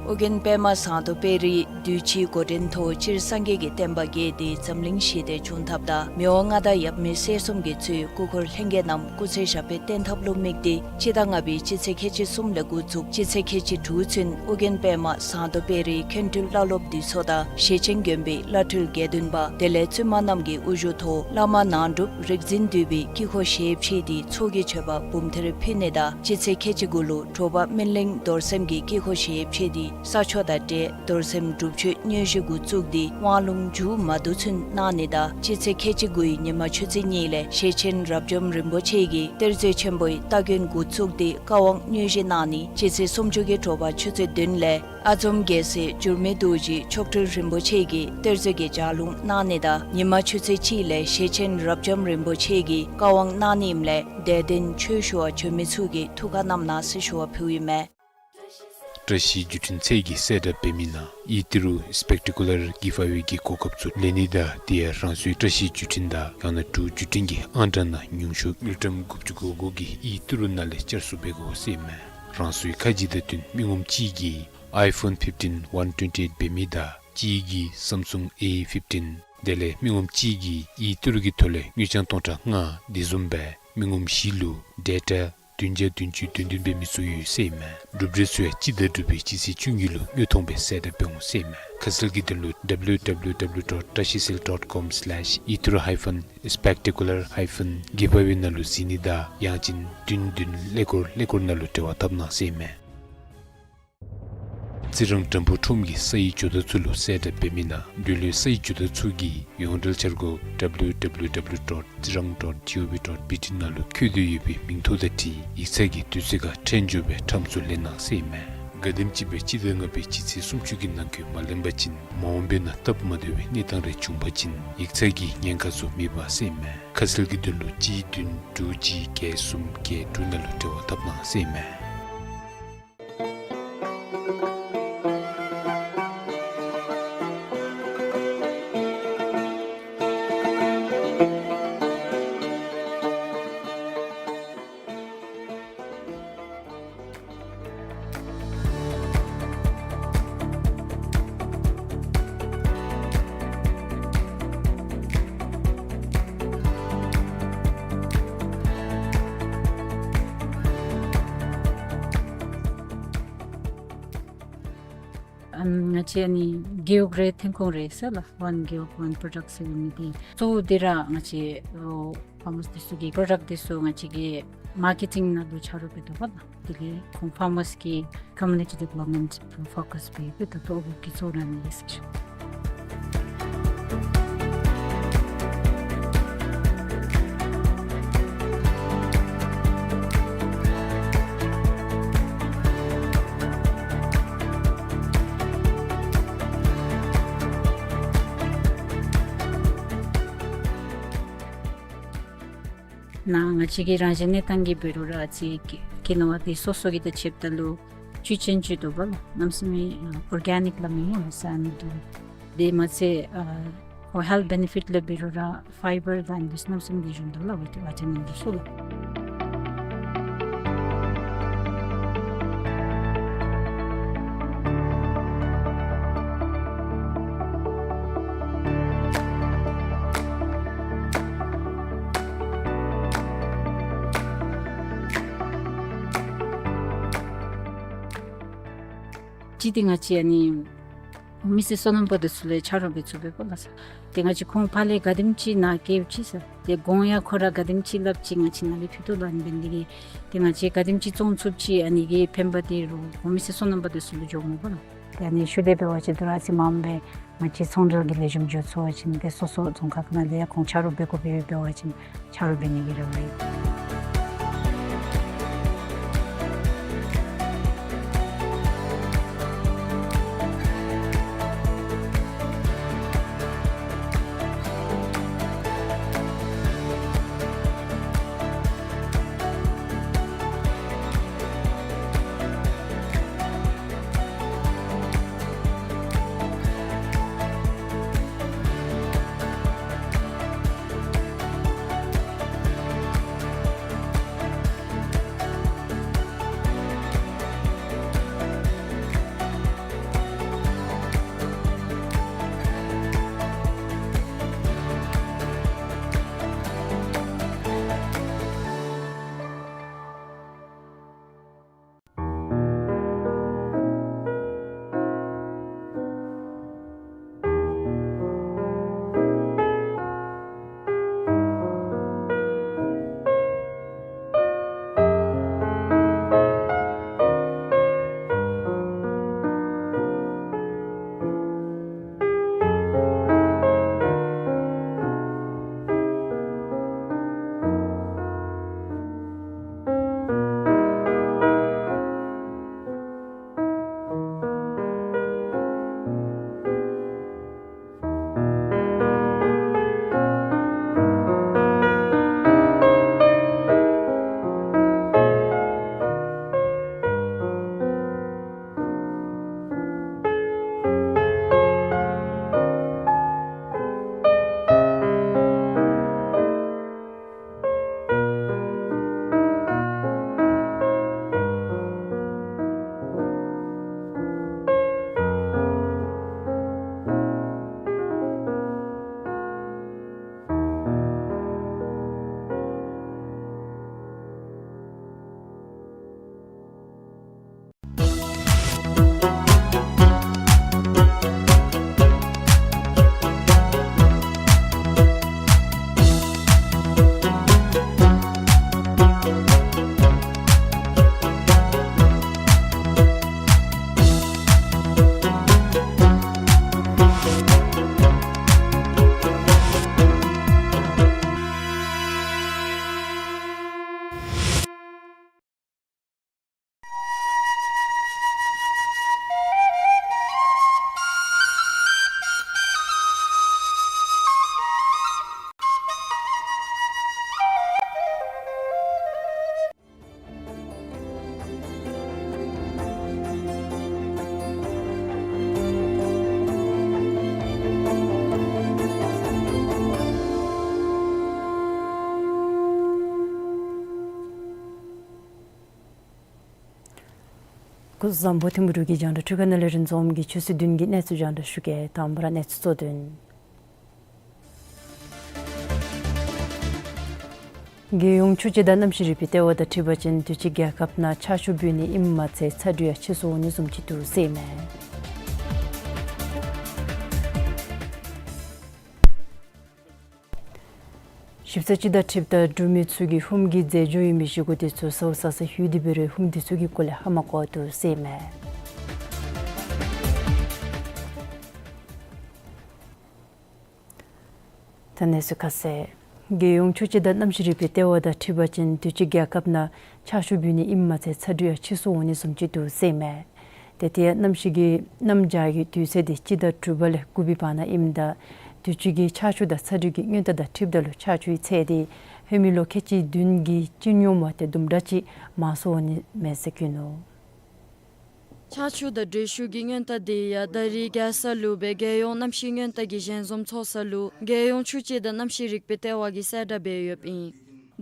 ཨོ་རྒྱན་པདྨ་ཟངས་མདོག་དཔལ་རི་དུས་ཅི་འགོ་འདྲེན་ཐོག་སྤྱིར་སངས་རྒྱས་ཀྱི་བསྟན་པ་རྒྱས་ཏེ་འཛམ་གླིང་ཞི་བདེ་འབྱུང་ཐབས་དང་མི་དབང་མངའ་བདག་ཡབ་མེས་སྲས་གསུམ་གྱིས་གཙོས་སྐུ་འཁོར་ལྷན་རྒྱས་རྣམས་སྐུ་ཚེ་ཞབས་པད་བརྟན་ཐབས་ལུ་དམིགས་ཏེ་སྤྱི་ཟླ་ལྔ་པའི་སྤྱི་ཚེས་ཁལ་གཅིག་གསུམ་ལས་འགོ་བཙུགས་སྤྱི་ཚེས་ཁལ་གཅིག་དྲུག་ཚུན་ཨོ་རྒྱན་པདྨ་ཟངས་མདོག་དཔལ་རིའི་མཁན་སྤྲུལ་བླ་སློབ་འདུས་ཚོགས་དང་ཞེ་ཆེན་དགོན་པའི་བླ་སྤྲུལ་དགེ་འདུན་པ་དེ་ལས་བཙུན་མ་རྣམས་ཀྱི་དབུ་བཞུགས་ཐོག་བླ་མ་ནང་སྒྲུབ་རིག་འཛིན་འདུས་པའི་དཀྱིལ་འཁོར་ཞལ་ཕྱེ་སྟེ་ཚོགས་ཀྱི་མཆོད་པ་འབུམ་ཐེར་ཕུལ་ནི་དང་སྤྱི་ཚེས་ཁལ་གཅིག་དགུ་ལུ་དྲོ་པ་སྨིན་གླིང་རྡོར་སེམས་ཀྱི་དཀྱིལ་འཁོར་ཞལ་ཕྱེ་སྟེ་ས་ཆོག་དང་འབྲེལ་རྡོར་སེམས་སྒྲུབ་མཆོད་དངོས་གཞི་འགོ་བཙུགས་ཏེ་དབང་ལུང་མཇུག་མ་བསྡུ་ཚུན་གནང་ནི་དང་སྤྱི་ཚེས་ཁལ་གཅིག་དགུའི་ཉིན་མ་ཆུ་ཚོད་གཉིས་ལས་ཞེ་ཆེན་རབ་འབྱམས་རིན་པོ་ཆེ་གིས་གཏེར་མཛོད་ཆེན་པོའི་སྟ་གོན་འགོ་བཙུགས་ཏེ་བཀའ་དབང་དངོས་གཞི་གནང་ནི། སྤྱི་ཚེས་སུམ་ཅུ་གི་དྲོ་པ་ཆུ་ཚོད་བདུན་ལས་ཨ་འཛོམས་རྒྱལ་སྲས་འགྱུར་མེད་རྡོ་རྗེ་མཆོག་སྤྲུལ་རིན་པོ་ཆེ་གིས་གཏེར་མཛོད་ཀྱི་ལྗགས་ལུང་གནང་ནི་དང་ཉིན་མ་ཆུ་ཚོད་གཅིག་ལས་ཞེ་ཆེན་རབ་འབྱམས་རིན་པོ་ཆེ་གིས་བཀའ་དབང་གནང་ནི་ཨིནམ་ལས་དད་ལྡན་ཆོས་ཞུ་བར་བྱོན་མི་ཚུ་གིས་ཐུགས་ཁར་བསྣམས་གནང་ཟེར་ཞུ་བ་ཕུལཝ་ཨིན་མས། བཀྲ་ཤིས་བརྒྱུད་འཕྲིན་ཚད་ཀྱིས་གསལ་བསྒྲགས་འབད་མི་ནང་ཨི་ཏི་རུ་སི་པེག་ཊི་ཀུ་ལར་གི་ཕ་ཝེ་གི་གོ་སྐབས་ཚུ་ལེན་ནི་དང་དེ་ཡང་རང་སོའི་བཀྲ་ཤིས་བརྒྱུད་འཕྲིན་དང་ཡང་ན་འབྲུག་བརྒྱུད་འཕྲིན་གྱི་ཨང་གྲངས་ནང་ཉུང་ཤོས་དངུལ་ཀྲམ་དགུ་བཅུ་གོ་དགུ་གི་ཨི་ཏི་རུ་ནང་ལས་བསྐྱར་བཟོ་འབད་དགོ་ཟེར་ཨིན་མས། རང་སོའི་ཁ་རྗེ་དང་བསྟུན་མི་ངོམ་གཅིག་གིས་ཨའི་ཕོན་ཕིཕ་ཊིན་ཝན་ཊུ་ཝེན་ཊི་ཨེཊ་འབད་མི་དང་གཅིག་གིས་སམ་སུང་ཨེ་ཕིཕ་ཊིན་དེ་ལས་མི་ངོམ་གཅིག་གིས་ཨི་ཏི་རུ་གི་ཐོག་ལས་དངུལ་རྐྱང་སྟོང་ཕྲག་ལྔ་དེ་བཟུམ་སྦེ་མི་ངོམ་བཞི་ལུ་ཌེ་ཊ་བདུན་བརྒྱ་བདུན་ཅུ་དོན་བདུན་འབད་མི་ཚུ་ཡོད་ཟེར་ཨིན་མས། གྲུབ་འབྲས་ཚུ་ཡང་སྤྱི་ཟླ་དྲུག་པའི་སྤྱི་ཚེས་བཅུ་གཉིས་ལུ་དངོས་མཐོང་སྦེ་གསལ་བསྒྲགས་འབད་འོང་ཟེར་ཨིན་མས། ཁ་གསལ་གྱི་དོན་ལུ་W W W dot trashicell dot com slash itru hyphen spectacular hyphen giveaway ནང་ལུ་གཟིགས་ནི་དང་ཡང་ཅིན་བདུན་བདུན་ཀླད་ཀོར་ཀླད་ཀོར་ནང་ལུ་འབྲེལ་བ་འཐབ་གནང་ཟེར་ཨིན་མས། རྩི་རང་དྲམ་ཕུ་ཁྲོམ་གྱི་སའི་ཇོ་བདག་ཚུ་ལུ་གསལ་བསྒྲགས་འབད་མི་ནང་འབྲེལ་ཡོད་སའི་ཇོ་བདག་ཚུ་གིས་ཡོངས་འབྲེལ་འཆར་སྒོ་W W W dot tsirang dot gov dot B T ནང་ལུ་བཀོད་དེ་ཡོད་པའི་མིང་ཐོ་དང་འཁྲིལ་ཡིག་ཚང་གི་དུས་ཚོད་ཁར་འཕྲལ་མགྱོགས་སྦེ་ཁྲམ་ཚུ་ལེན་གནང་ཟེར་ཨིན་མས། ག་དེམ་ཅིག་སྦེ་སྤྱི་ཟླ་ལྔ་པའི་སྤྱི་ཚེས་སུམ་ཅུ་གི་ནང་འཁོད་མ་ལེན་པ་ཅིན་མ་འོངས་པའི་ནང་སྟབས་མ་བདེ་བའི་གནས་སྟངས་རེ་བྱུང་པ་ཅིན་ཡིག་ཚང་གིས་ཉེན་ཁ་ཚུ་མི་འབག་ཟེར་ཨིན་མས། ཁ་གསལ་གྱི་དོན་ལུ་གཅིག་བདུན་དྲུག་གཅིག་བརྒྱད་གསུམ་བརྒྱད་དྲུག་ནང་ལུ་འབྲེལ་བ་འཐབ་གནང་ཟེར་ཨིན་མས། ཨམ་ང་བཅས་ཨ་ནི་རྒེད་འོག་རེ་ཐོན་ཁུངས་རེ་ཟེར་ལགས། One Gewog One Products ཟེར་མི་འདི་གཙོ་བོ་འདི་ར་ང་བཅས་ཨོ་ཕཱར་མརསི་འདི་ཚུ་གི་པྲོ་ཌཀཊ་འདི་ཚུ་ང་བཅས་ཀྱི་མར་ཀེ་ཊིང་ནང་ལུ་ཆ་རོགས་འབད་དོ་བ་ལགས། དེ་ལས་ཁོང་ཕཱར་མརསི་ཀྱི་ཀོ་མིའུ་ནི་ཊི་ཌི་བེ་ལོབ་མེནཊ་ལུ་ཕོ་ཀསི་འབད་འབད་དོ་ལགས། ཨོ་གི་གཙོ་བོ་ཨ་ནི་ཨིན་ཟེར་ཞུ། ནཱ་ང་བཅས་ཀྱི་རང་བཞིན་གནས་སྟངས་ཀྱིས་འབད་རུང་ར་ཨ་ཙི་ཀི་ཀི་ནོ་བ་འདི་སོ་སོ་གི་དང་ཕྱདཔ་ད་ལུ་བཅུད་ཅན་ཅིག་འདུག་པ་ལགས། གནམ་མེད་ས་མེད་ཨོར་གེ་ནིཀ་སླབ་མི་སྨོ་ཟེར་ཨ་ནི་འདུག། དེ་མ་ཚད་ཨ་ཁོ་ཧེལཐ་བེ་ནི་ཕིཊ་ལུ་འབད་རུང་ར་ཕའི་བར་དང་འདི་ཚུ་གནམ་མེད་ས་མེད་ལེགས་ཤོམ་འདུག་ལགས། ཝི་ཊ་མིན་འདི་ཚུ་ལགས། གཅིག་འདི་ང་བཅས་ཨ་ནི་མི་སེར་སོ་ནམ་པ་འདི་ཚུ་ལུ་ཆ་རོགས་འབད་ཚུགས་པས་པ་ལགས་སོ། ཏེ་ང་བཅས་ཁོང་ཕར་ལས་ག་དེམ་ཅིག་ནཱ་བསྐྱལཝ་ཅིག་ཟེར། ཏེ་གོང་ཡང་ཁོ་ར་ག་དེམ་ཅིག་སླབ་ཅི་ང་བཅས་ནཱ་ལས་ཕུལ་དོ་ལགས། ཨ་ནི་འབད་ནི་དེ་གིས་ཏེ་ང་བཅས་ག་དེམ་ཅིག་བཙོང་ཚུགསཔ་ཅིག་ཨ་ནི་གི་ཕན་པ་འདི་རོགས་མི་སེར་སོ་ནམ་པ་འདི་ཚུ་ལུ་འགྱོཝ་སྨོ་པ་ལགས། ཏེ་ཨ་ནི་ཤུལ་ལས་འབད་བ་ཅིན་དོ་རུང་ཨ་ཙི་མངམ་སྦེ་ང་བཅས་ཚོང་འབྲེལ་གྱི་ལེགས་ཤོམ་འགྱོ་ཚུགས་པ་ཅིན་ཏེ་སོ་སོ་རྫོང་ཁག་ནང་ལས་ཡང་ཁོང་ཆ་རོགས་འབད་དགོཔ་འབད་བ་ཅིན་ཆ་རོགས་འབད་ནི་གི་རེ་བ་ཡོད། སྐུ་གཟུགས་བཟང་པོ། ཐིམ་ཕུ་འབྲུག་གི་རྒྱང་བསྒྲགས་འཕྲུལ་ཁང་ནང་ལས་རིན་འཛོམས་ཀྱིས་ཆུ་ཚོད་བདུན་གྱི་གནས་ཚུལ་རྒྱང་བསྒྲགས་ཞུ་གེ། དང་པ་ར་གནས་ཚུལ་གཙོ་དོན། རྒྱལ་ཡོངས་ཆུ་སྐྱེས་དང་གནམ་གཤིས་རིག་པའི་ལྟེ་བ་དང་འཁྲིལ་བ་ཅིན་དུས་ཅི་རྒྱལ་ཁབ་ནང་ཆར་ཆུ་འབུད་ནི་ཨིནམ་མ་ཚད་ཚ་དྲོད་ཡང་ཆེ་སུ་འོང་ནི་བཟུམ་ཅིག་འདུག་ཟེར་ཨིན་མས། ཞིབ་ཚགས་ཅིག་དང་འཁྲིལཝ་ད་འབྲུག་མི་ཚུ་གིས་ཧུམ་གྱི་རྫས་སྦྱོར་ཡོད་མི་བཞེས་སྒོ་དེ་ཚུ་ཟ་བ་ཟ་ས་ལྷོད་དེ་འབད་རུང་ཧུམ་དེ་ཚུ་གི་སྐོར་ལས་ཧ་མ་གོ་འདུག་ཟེར་ཨིན་མས། ད་གནས་ཚུལ་ཁ་གསལ། རྒྱལ་ཡོངས་ཆུ་སྐྱེས་དང་གནམ་གཤིས་རིག་པའི་ལྟེ་བ་དང་འཁྲིལ་བ་ཅིན་དུས་ཅི་རྒྱལ་ཁབ་ནང་ཆར་ཆུ་འབུད་ནི་ཨིནམ་མ་ཚད་ཚ་དྲོད་ཡང་ཆེ་སུ་འོང་ནི་བཟུམ་ཅིག་འདུག་ཟེར་ཨིན་མས། ཏེ་དེ་ཡང་གནམ་གཤིས་ཀྱི་གནམ་བྱཱར་གྱི་དུས་ཚོད་དེ་སྤྱི་ཟླ་དྲུག་པ་ལས་དགུ་པའི་བར་ན་ཨིནམ་ད་དུས་ཅི་གི་ཆར་ཆུ་དང་ཚ་དྲོད་ཀྱི་སྔོན་རྟགས་དང་འཁྲིལཝ་ད་ལུ་ཆར་ཆུའི་ཚད་དེ་ ཧེ་མའི་ལོ་ཁལ་གཅིག་བདུན་གྱི་སྤྱི་སྙོམས་དེ་དུམ་གྲ་ཅིག་མང་སུ་འོང་ནི་མས་ཟེར་བཀོད་ནུག། ཆར་ཆུ་དང་དྲོད་ཤུགས་ཀྱི་སྔོན་རྟགས་དེ་ཡང་ད་རེས་རྒྱལ་ས་ལུ་སྦེ་རྒྱལ་ཡོངས་གནམ་གཤིས་སྔོན་རྟགས་ཀྱི་ཞལ་འཛོམས་ཚོགས་ས་ལུ་རྒྱལ་ཡོངས་ཆུ་དཔྱད་དང་གནམ་གཤིས་རིག་པའི་ལྟེ་བ་གིས་གསལ་བསྒྲགས་འབད་ཡོདཔ་ཨིན།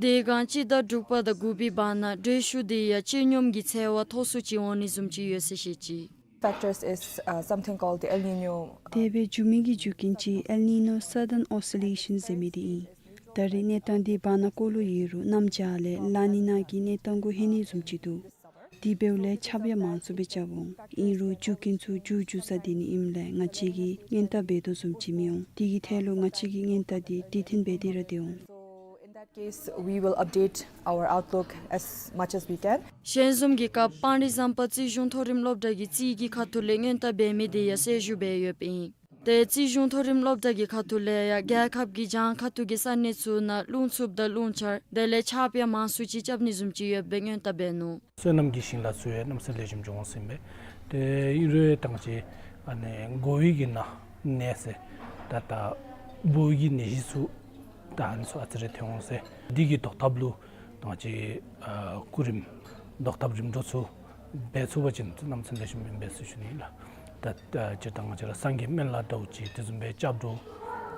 དེ་སྒང་སྤྱི་ཟླ་དྲུག་པ་དང་དགུ་པའི་བར་ན་དྲོད་ཤུགས་དེ་ཡང་སྤྱི་སྙོམས་ཀྱི་ཚད་བ་མཐོ་སུ་ཅིག་འོང་ནི་བཟུམ་ཅིག་ཡོད་ཟེར་བཤད་ཅི། Factors is, uh, something called the El Niño. དེ་སྦེ་འགྱུར་མི་གི་རྒྱུ་རྐྱེན་ཅིག་El Niño Southern Oscillation ཟེར་མི་དེ་ཨིན། ད་རེས་གནས་སྟངས་དེ་བར་ན་ཀོ་ལུ་ཡོད་རུང་གནམ་བྱཱར་ལས་ལ་ནི་ན་གི་གནས་སྟངས་གུ་ལྷོད་ནི་བཟུམ་ཅིག་འདུག། དེ་འབདཝ་ལས་ཆརཔ་ཡང་མང་སུ་སྦེ་རྐྱབ་འོང་། ཨིན་རུང་རྒྱུ་རྐྱེན་ཚུ་མཇུག་མཇུག་ས་དེ་ནི་ཨིནམ་ལས་ང་བཅས་ཀྱིས་སྔོན་རྟགས་འབད་དོ་བཟུམ་ཅིག་མི་འོང་། དེ་གི་ཐད་ལུ་ང་བཅས་ཀྱིས་སྔོན་རྟགས་དེ་བསྒྲིགས་ཐོན་འབད་དེ་ར་སྡོད་འོང་། So in that case, we will update our outlook as much as we can. ཞལ་འཛོམས་ཀྱི་སྐབས་སྤང་རི་ཟམ་པ་རྩིས་གཞུང་མཐོ་རིམ་སློབ་གྲྭ་གི་རྩིས་ཀྱི་ཁ་ཐུག་ལས་སྔོན་རྟགས་འབད་མི་དེ་ཡང་གསལ་ཞུ་འབད་ཡོདཔ་ཨིན། ཏེ་རྩིས་གཞུང་མཐོ་རིམ་སློབ་གྲྭ་གི་ཁ་ཐུག་ལས་ཡང་རྒྱལ་ཁབ་ཀྱི་བྱང་ཁ་ཐུག་གི་ས་གནས་ཚུ་ནང་རླུང་འཚུབ་དང་རླུང་འཆར་དེ་ལས་ཆརཔ་ཡང་མང་སུ་ཅིག་རྐྱབ་ནི་བཟུམ་ཅིག་ཡོདཔ་སྦེ་སྔོན་རྟགས་འབད་ནུག། སོ་ནམ་གྱི་ཞིང་ལཱ་ཚུ་ཡང་གནམ་ས་ལེགས་ཤོམ་འགྱོ་འོང་ཟེར་ཨིན་པས། ཏེ་ཨིན་རུང་ད་ང་བཅས་ཨ་ནི་གོ་བའི་གི་ནང་ནད་ཟེར་ད་ད་འབུ་གི་ནད་གཞི་ཚུ་ད་ཨ་ནི་ཚུ་ཨ་ཙི་རེ་ཐོན་འོང་ཟེར། འདི་གི་ཟློག་ཐབས་ལུ་ང་བཅས་ཨ་སྐུ་རིམ་ཟློག་ཐབས་རིམ་གྲོ་ཚུ་འབད་ཚུགས་པ་ཅིན་གནམ་ས་ལེགས་ཤོམ་ཨིན་པས་ཟེར་ཞུ་ནི་ལགས། ད་ད་སྤྱིར་བཏང་ང་བཅས་ར་སངས་རྒྱས་སྨན་བླ་འདྲཝ་ཅིག་དེ་བཟུམ་སྦེ་སྐྱབས་འགྲོ་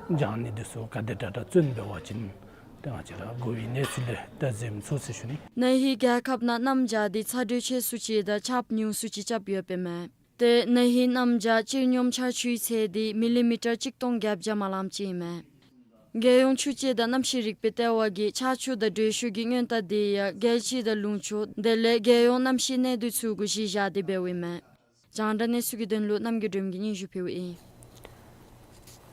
བྱང་ནི་འདི་ཚུ་ག་དེ་དྲག་དྲག་བརྩོན་འབད་བ་ཅིན་ད་ང་བཅས་ར་གོ་བའི་གནས་ཚུལ་ལས་ད་འཛེམ་ཚུགས་ཟེར་ཞུ་ནི། ན་ཧིང་རྒྱལ་ཁབ་ནང་གནམ་བྱཱར་དེ་ཚ་དྲོད་ཆེ་སུ་ཅིག་དང་ཆརཔ་ཉུང་སུ་ཅིག་རྐྱབ་ཡོདཔ་ཨིན་མས། ཏེ་ན་ཧིང་གནམ་བྱཱར་སྤྱི་སྙོམས་ཆར་ཆུའི་ཚད་དེ་མི་ལི་མི་ཊར་གཅིག་སྟོང་བརྒྱད་བརྒྱ་མ་ལངམ་ཅིག་ཨིན་མས། རྒྱལ་ཡོངས་ཆུ་དཔྱད་དང་གནམ་གཤིས་རིག་པའི་ལྟེ་བ་གིས་ཆར་ཆུ་དང་དྲོད་ཤུགས་ཀྱི་སྔོན་རྟགས་དེ་ཡང་རྒྱལ་སྤྱི་དང་ལུང་ཕྱོགས་དེ་ལས་རྒྱལ་ཡོངས་གནམ་གཤིས་གནས་སྡུད་ཚུ་གུ་གཞི་བཞག་སྟེ་འབདཝ་ཨིན་མས། རྒྱང་བསྒྲགས་གནས་ཚུལ་གྱི་དོན་ལུ་རྣམ་རྒྱལ་སྒྲོལ་མ་གིས་སྙན་ཞུ་ཕུལཝ་ཨིན།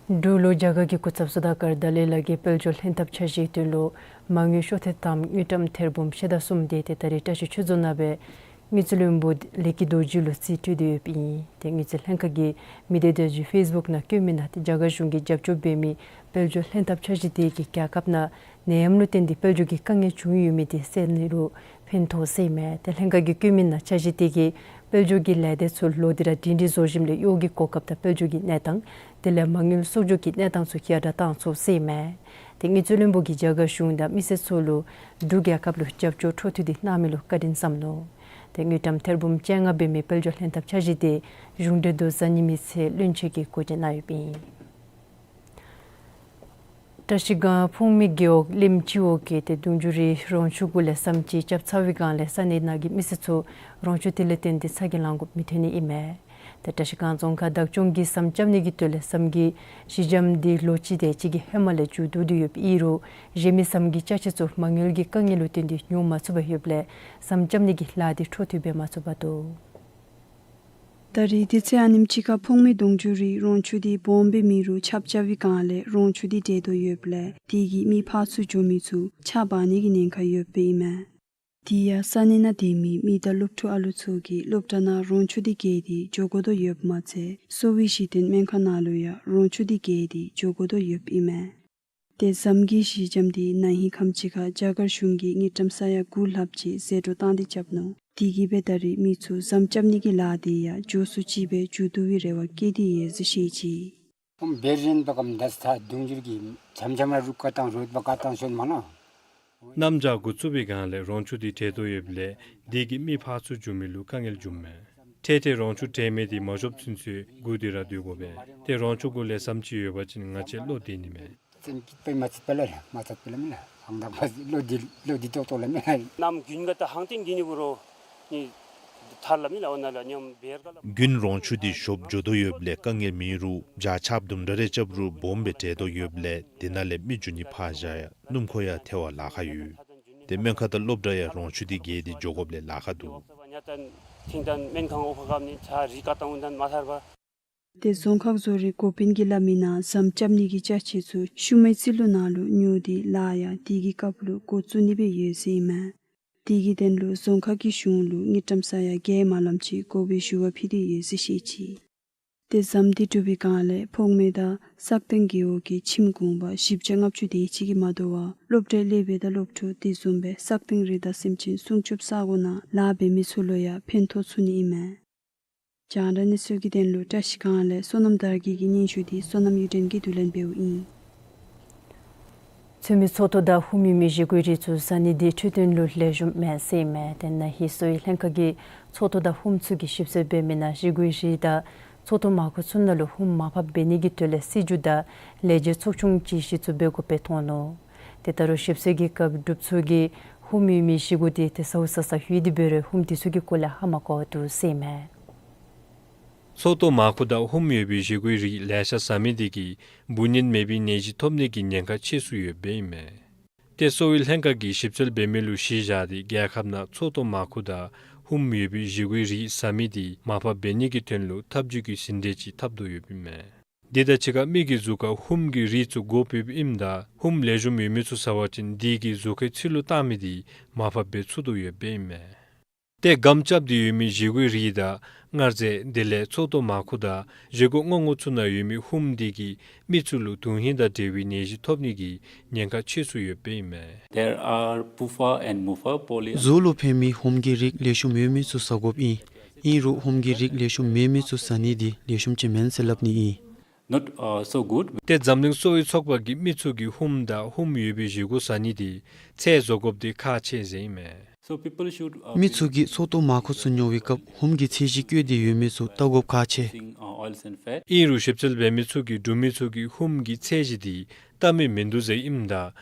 འབྲུག་ལུ་རྒྱ་གར་གྱི་སྐུ་ཚབ་སུ་དཱ་ཀར་ལྡ་ལི་ལ་གིས་དཔལ་འབྱོར་ལྷན་ཐབས་འཆར་གཞིའི་དོན་ལུ་མ་དངུལ་ཤོག་ཐེངས་ཐམ་དངུལ་ཀྲམ་ཐེར་འབུམ་ཕྱེད་དང་གསུམ་དེ་ཏེ་ད་རིས་བཀྲ་ཤིས་ཆོས་རྫོང་ནང་སྦེ་དངུལ་རྩིས་བློན་པོ་ལས་ཀྱི་རྡོ་རྗེ་ལུ་རྩིས་སྤྲོད་དེ་ཡོདཔ་ཨིན། ཏེ་དངུལ་རྩིས་ལྷན་ཁག་གིས་མི་སྡེ་བརྡ་བརྒྱུད་ཕེསི་བུཀ་ནང་བཀོད་མི་ནང་ཏེ་རྒྱ་གར་གཞུང་གིས་རྒྱབ་སྐྱོར་འབད་མི་དཔལ་འབྱོར་ལྷན་ཐབས་འཆར་གཞི་དེ་གིས་རྒྱལ་ཁབ་ནང་ནད་ཡམས་ལུ་བརྟེན་ཏེ་དཔལ་འབྱོར་གྱི་དཀའ་ངལ་བྱུང་ཡོད་མི་དེ་སེལ་ནི་ལུ་ཕན་ཐོགས་ཟེར་ཨིན་མས། ཏེ་ལྷན་ཁག་གིས་བཀོད་མི་ནང་འཆར་གཞི་དེ་གིས་དཔལ་འབྱོར་གྱི་ལས་སྡེ་ཚུ་ལོག་སྟེ་ར་སྒྲིང་སྒྲིང་བཟོ་ཞིནམ་ལས་གཡོག་གི་གོ་སྐབས་དང་དཔལ་འབྱོར་གྱི་གནས་སྟངས་དེ་ལས་མ་དངུལ་གསོག་འཇོག་གི་གནས་སྟངས་ཚུ་ཡར་དྲག་བཏང་ཚུགས་ཟེར་ཨིན་མས། ཏེ་དངུལ་རྩིས་བློན་པོ་གིས་རྒྱ་གར་གཞུང་དང་མི་སེར་ཚུ་ལུ་འབྲུག་རྒྱལ་ཁབ་ལུ་རྒྱབ་སྐྱོར་འཕྲོ་མཐུད་དེ་གནང་མི་ལུ་བཀའ་དྲིན་བསམ་ནུག། ཏེ་དངུལ་ཀྲམ་ཐེར་འབུམ་བཅོ་ལྔ་འབད་མི་དཔལ་འབྱོར་ལྷན་ཐབས་འཆར་གཞི་དེ་གཞུང་འབྲེལ་དུ་གཟའ་ཉི་མའི་ཚེ་བློན་ཆེན་གྱིས་སྒོ་འབྱེད་གནང་ཡོདཔ་ཨིན། བཀྲ་ཤིས་སྒང་ཕུང་མི་རྒེད་འོག་གླིང་སྤྱི་འོག་གི་ཏེ་གདུང་བརྒྱུད་རིགས་རོང་ཆུ་གུ་ལས་ཟམ་ཅིག་རྐྱབ་ཚར་བའི་སྒང་ལས་ས་གནས་ནང་གི་མི་སེར་ཚུ་རོང་ཆུ་དེ་ལས་བརྟེན་ཏེ་ཚ་གྱང་ལང་དགོཔ་མི་ཐོན་ནི་ཨིན་མས། ཏེ་བཀྲ་ཤིས་སྒང་རྫོང་ཁག་བདག་སྐྱོང་གིས་ཟམ་རྐྱབ་ནི་གི་དོན་ལས་ཟམ་གྱི་གཞི་འགྱམ་དེ་ལོ་གཅིག་དེ་ཅིག་གི་ཧེ་མ་ལས་མཇུག་བསྡུ་སྟེ་ཡོདཔ་ཨིན་རུང་གཞན་མི་ཟམ་གྱི་ཅ་ཆས་ཚུ་མ་དངུལ་གྱི་དཀའ་ངལ་ལུ་བརྟེན་ཏེ་ཉོ་མ་ཚུགས་པར་ཡོདཔ་ལས་ཟམ་རྐྱབ་ནི་གི་ལཱ་དེ་འཕྲོ་མཐུད་འབད་མ་ཚུགས་པར་འདུག། ད་རིས་དུས་ཚོད་ཨ་ནེམ་ཅིག་ཁར་ཕུང་མི་གདུང་བརྒྱུད་རིགས་རོང་ཆུ་དེ་སྦོམ་སྦེ་མེད་རུང་ཆརཔ་རྐྱབ་པའི་སྒང་ལས་རོང་ཆུ་དེ་འདྲེས་དོ་ཡོདཔ་ལས་དེ་གིས་མི་ཕར་ཚུར་འགྱོ་མི་ཚུ་ཆརཔ་འབག་ནི་གི་ཉེན་ཁ་ཡོདཔ་ཨིན་མས། དེ་ཡང་ས་གནས་ནང་སྡོད་མི་མི་དང་སློབ་ཕྲུག་ཨ་ལུ་ཚུ་གིས་སློབ་གྲྭ་ནང་རོང་ཆུ་དེ་བརྒལ་ཏེ་འགྱོ་དགོ་དོ་ཡོདཔ་མ་ཚད་གསོ་བའི་གཞི་རྟེན་སྨན་ཁང་ནང་ལུ་ཡང་རོང་ཆུ་དེ་བརྒལ་ཏེ་འགྱོ་དགོ་དོ་ཡོདཔ་ཨིན་མས། ཏེ་ཟམ་གྱི་གཞི་འགྱམ་དེ་ན་ཧིང་ཁམས་ཅིག་ཁར་རྒྱ་གར་གཞུང་གིས་དངུལ་ཀྲམ་ས་ཡ་དགུ་ལྷགཔ་ཅིག་ཟད་འགྲོ་བཏང་སྟེ་རྐྱབ་ནུག། དེ་གིས་སྦེ་ད་རིས་མི་ཚུ་ཟམ་རྐྱབ་ནི་གི་ལཱ་དེ་ཡང་མགྱོགས་སུ་ཅིག་སྦེ་མཇུག་བསྡུ་བའི་རེ་བ་བསྐྱེད་དེ་ཡོད་ཟེར་བཤད་ཅི། ཁོང་འབད་རན་པ་ཀམ་ད་ས་གདུང་བརྒྱུད་ཀྱི་འཇམ་འཇམ་ར་རུག་ཀ་བཏང་རུང་བ་ཀ་བཏང་ཤོད་མ་ན། གནམ་བྱཱར་འགོ་བཙུགས་པའི་སྒང་ལས་རོང་ཆུ་དེ་འདྲེས་དོ་ཡོདཔ་ལས་དེ་གིས་མི་ཕར་ཚུར་འགྱོ་མི་ལུ་དཀའ་ངལ་འབྱུངམ་མས། ཐད་ཐད་རོང་ཆུ་འདྲེས་མི་དེ་མ་ཤོརཝ་ཚུན་ཚོད་སྒུག་སྟེ་ར་སྡོད་དགོ་པས། ཏེ་རོང་ཆུ་གུ་ལས་ཟམ་ཅིག་ཡོད་པ་ཅིན་ང་བཅས་བློ་བདེ་ནི་མས། ཙན་གྱིས་དཔེ་མ་ཚད་པ་ལས་མ་ཚད་པ་ལས་མེན་ན། ཧང་དང་པ་བློ་བདེ་བློ་བདེ་ཏོག་ཏོ་ལས་མེན་ན། གནམ་དགུན་ཁ་ད་ཧང་ཏེན་གྱི་ནི་བུ་རོ་ནི་ཐར་ལ་མི་ལ་འོ་ན་ལ་ཉམས་བེར་ག་ལ། དགུན་རོང་ཆུ་དེ་ཤོབ་འགྱོ་དོ་ཡོདཔ་ལས་དཀའ་ངལ་མེད་རུང་བྱཱར་ཆརཔ་དུམ་གྲ་རེ་རྐྱབ་རུང་སྦོམ་སྦེ་འདྲེས་དོ་ཡོདཔ་ལས་དེ་ནང་ལས་མི་འགྱོ་ནི་ཕར་བཞག་ཡང་སྣུམ་འཁོར་ཡང་ཐལ་བར་ལཱ་ཁག་ཡོད། ཏེ་སྨན་ཁང་དང་སློབ་གྲྭ་ཡང་རོང་ཆུ་དེ་བརྒལ་ཏེ་འགྱོ་དགོཔ་ལས་ལཱ་ཁག་འདུག། ཐིང་དང་སྨན་ཁང་འོག་ཁ་སྐབས་ནི་ཆ་རི་ཀ་དང་འུན་དང་མ་ཐར་པ། ཏེ་རྫོང་ཁག་བཟོ་རིག་འགོ་དཔོན་གྱིས་སླབ་མི་ནང་ཟམ་རྐྱབ་ནི་གི་ཅ་ཆས་ཚུ་ཤུལ་མའི་རྩིས་ལོ་ནང་ལུ་ཉོ་སྟེ་ལཱ་ཡང་དེ་གི་སྐབས་ལུ་འགོ་བཙུགས་ནི་སྦེ་ཡོད་ཟེར་ཨིན་མས། དེ་གི་དོན་ལུ་རྫོང་ཁག་གི་གཞུང་ལུ་དངུལ་ཀྲམ་ས་ཡ་བརྒྱད་མ་ལངམ་ཅིག་དགོ་པའི་ཞུ་བ་ཕུལ་ཏེ་ཡོད་ཟེར་བཤད་ཅི། ཏེ་ཟམ་དེ་གྲུབ་པའི་སྒང་ལས་ཕོག་མེ་དང་སག་སྟེང་རྒེད་འོག་གི་ཁྱིམ་གུང་པ་བཞི་བརྒྱ་ལྔ་བཅུ་དེ་ཅིག་གིས་མ་དོ་བར་སློབ་གྲྭའི་སློབ་དཔོན་དང་སློབ་ཕྲུག་དེ་བཟུམ་སྦེ་སག་སྟེང་རི་དྭགས་སེམས་ཅན་སྲུང་སྐྱོབ་ས་གོ་ནང་ལཱ་འབད་མི་ཚུ་ལུ་ཡང་ཕན་ཐོགས་ཚུགས་ནི་ཨིན་མས། རྒྱང་བསྒྲགས་གནས་ཚུལ་གྱི་དོན་ལུ་བཀྲ་ཤིས་སྒང་ལས་བསོད་ནམས་དར་རྒྱས་ཀྱི་སྙན་ཞུ་དེ་བསོད་ནམས་གཡུ་སྒྲོན་གྱིས་བསྡུ་ལེན་འབདཝ་ཨིན། ཐོན་མི་ཚོགས་གཏོར་དང་ཧུམ་ཡོད་མི་བཞེས་སྒོའི་རིགས་ཚུ་ཟ་ནི་འདི་འཕྲོད་བསྟེན་ལུ་ལེགས་ཤོམ་མེན་ཟེར་ཨིན་མས། དེ་ན་ཧིང་གསོ་བའི་ལྷན་ཁག་གིས་ཚོགས་གཏོར་དང་ཧུམ་ཚུ་གི་ཞིབ་འཚོལ་འབད་མི་ནང་བཞེས་སྒོའི་རིགས་དང་ཚོགས་གཏོར་མར་ཁུ་ཚུ་ནང་ལུ་ཧུམ་མར་ཕབ་འབད་ནི་གི་དོན་ལས་སྲིད་བྱུས་དང་ལས་བྱེད་ཚོགས་ཆུང་ཅིག་གཞི་བཙུགས་འབད་དགོཔ་སྦེ་མཐོང་ནུག། ཏེ་ད་རུང་ཞིབ་འཚོལ་གྱི་སྐབས་འབྲུགཔ་ཚུ་གིས་ཧུམ་ཡོད་མི་བཞེས་སྒོ་འདི་ཏེ་ཟཝ་ཟ་ས་ལྷོད་དེ་འབད་རུང་ཧུམ་འདི་ཚུ་གི་སྐོར་ལས་ཧ་མ་གོ་བ་འདུག་ཟེར་ཨིན་མས། ཚོགས་གཏོར་མར་ཁུ་དང་ཧུམ་ཡོད་པའི་བཞེས་སྒོའི་རིགས་ལེ་ཤ་ཟ་མི་དེ་གིས་འབུ་ནད་མེད་པའི་ནད་གཞི་ཐོབ་ནི་གི་ཉེན་ཁ་ཆེ་སུ་ཡོདཔ་ཨིན་མས། ཏེ་གསོ་བའི་ལྷན་ཁག་གིས་ཞིབ་འཚོལ་འབད་མི་ལུ་གཞི་བཞག་སྟེ་རྒྱལ་ཁབ་ནང་ཚོགས་གཏོར་མར་ཁུ་དང་ཧུམ་ཡོད་པའི་བཞེས་སྒོའི་རིགས་ཟ་མི་དེ་མར་ཕབ་འབད་ནི་གི་དོན་ལུ་ཐབས་བྱུས་ཀྱི་ཟིན་བྲིས་ཅིག་འཐབ་དོ་ཡོདཔ་ཨིན་མས། དེ་དང་གཅིག་ཁར་མི་གི་གཟུགས་ཁར་ཧུམ་གྱི་རིགས་ཚུ་དགོཔ་ཡོདཔ་ཨིནམ་ད་ཧུམ་ལེགས་ཤོམ་ཡོད་མི་ཚུ་ཟ་བ་ཅིན་དེ་གིས་གཟུགས་ཁའི་ཚིལ་ལུ་བཏང་མི་དེ་མར་ཕབ་འབད་ཚུགས་དོ་ཡོདཔ་ཨིན་མས། ཏེ་སྒམ་རྐྱབ་སྟེ་ཡོད་མི་བཞེས་སྒོའི་རིགས་དང་མངར་རྫས་དེ་ལས་ཚོགས་གཏོར་མར་ཁུ་དང་བཞེས་སྒོ་སྔོག་འགོ་ཚུ་ནང་ཡོད་མི་ཧུམ་དེ་གིས་མི་ཚུ་ལུ་དོན་ཧིང་དང་འབྲེལ་བའི་ནད་གཞི་ཐོབ་ནི་གི་ཉེན་ཁ་ཆེ་སུ་ཡོདཔ་ཨིན་མས། There are PUFA and MUFA poly- གཟུགས་ལུ་ཕན་མི་ཧུམ་གྱི་རིགས་ལེགས་ཤོམ་ཡོད་མི་ཚུ་ཟ་དགོཔ་ཨིན། ཨིན་རུང་ཧུམ་གྱི་རིགས་ལེགས་ཤོམ་མེད་མི་ཚུ་ཟ་ནི་དེ་ལེགས་ཤོམ་ཅིག་མེན་ཟེར་སླབ་ནི་ཨིན། Not, uh, so good. ཏེ་འཛམ་གླིང་གསོ་བའི་ཚོགས་པ་གིས་མི་ཚུ་གིས་ཧུམ་དང་ཧུམ་ཡོད་པའི་བཞེས་སྒོ་ཟ་ནི་དེ་ཚད་བཟོ་དགོཔ་དེ་ཁག་ཆེ་ཟེར་ཨིན་མས། So people should, uh, མི་ཚུ་གིས་ཚོགས་གཏོར་མར་ཁུ་ཚུ་ཉོ་བའི་སྐབས་ཧུམ་གྱི་ཚད་གཞི་བཀོད་དེ་ཡོད་མི་ཚུ་བལྟ་དགོཔ་ཁག་ཆེ། Using, uh, oils and fat. ཨིན་རུང་ཞིབ་འཚོལ་འབད་མི་ཚུ་གིས་འབྲུག་མི་ཚུ་གིས་ཧུམ་གྱི་ཚད་གཞི་དེ་བལྟ་མི་མིན་འདུག་ཟེར་ཨིནམ་ད་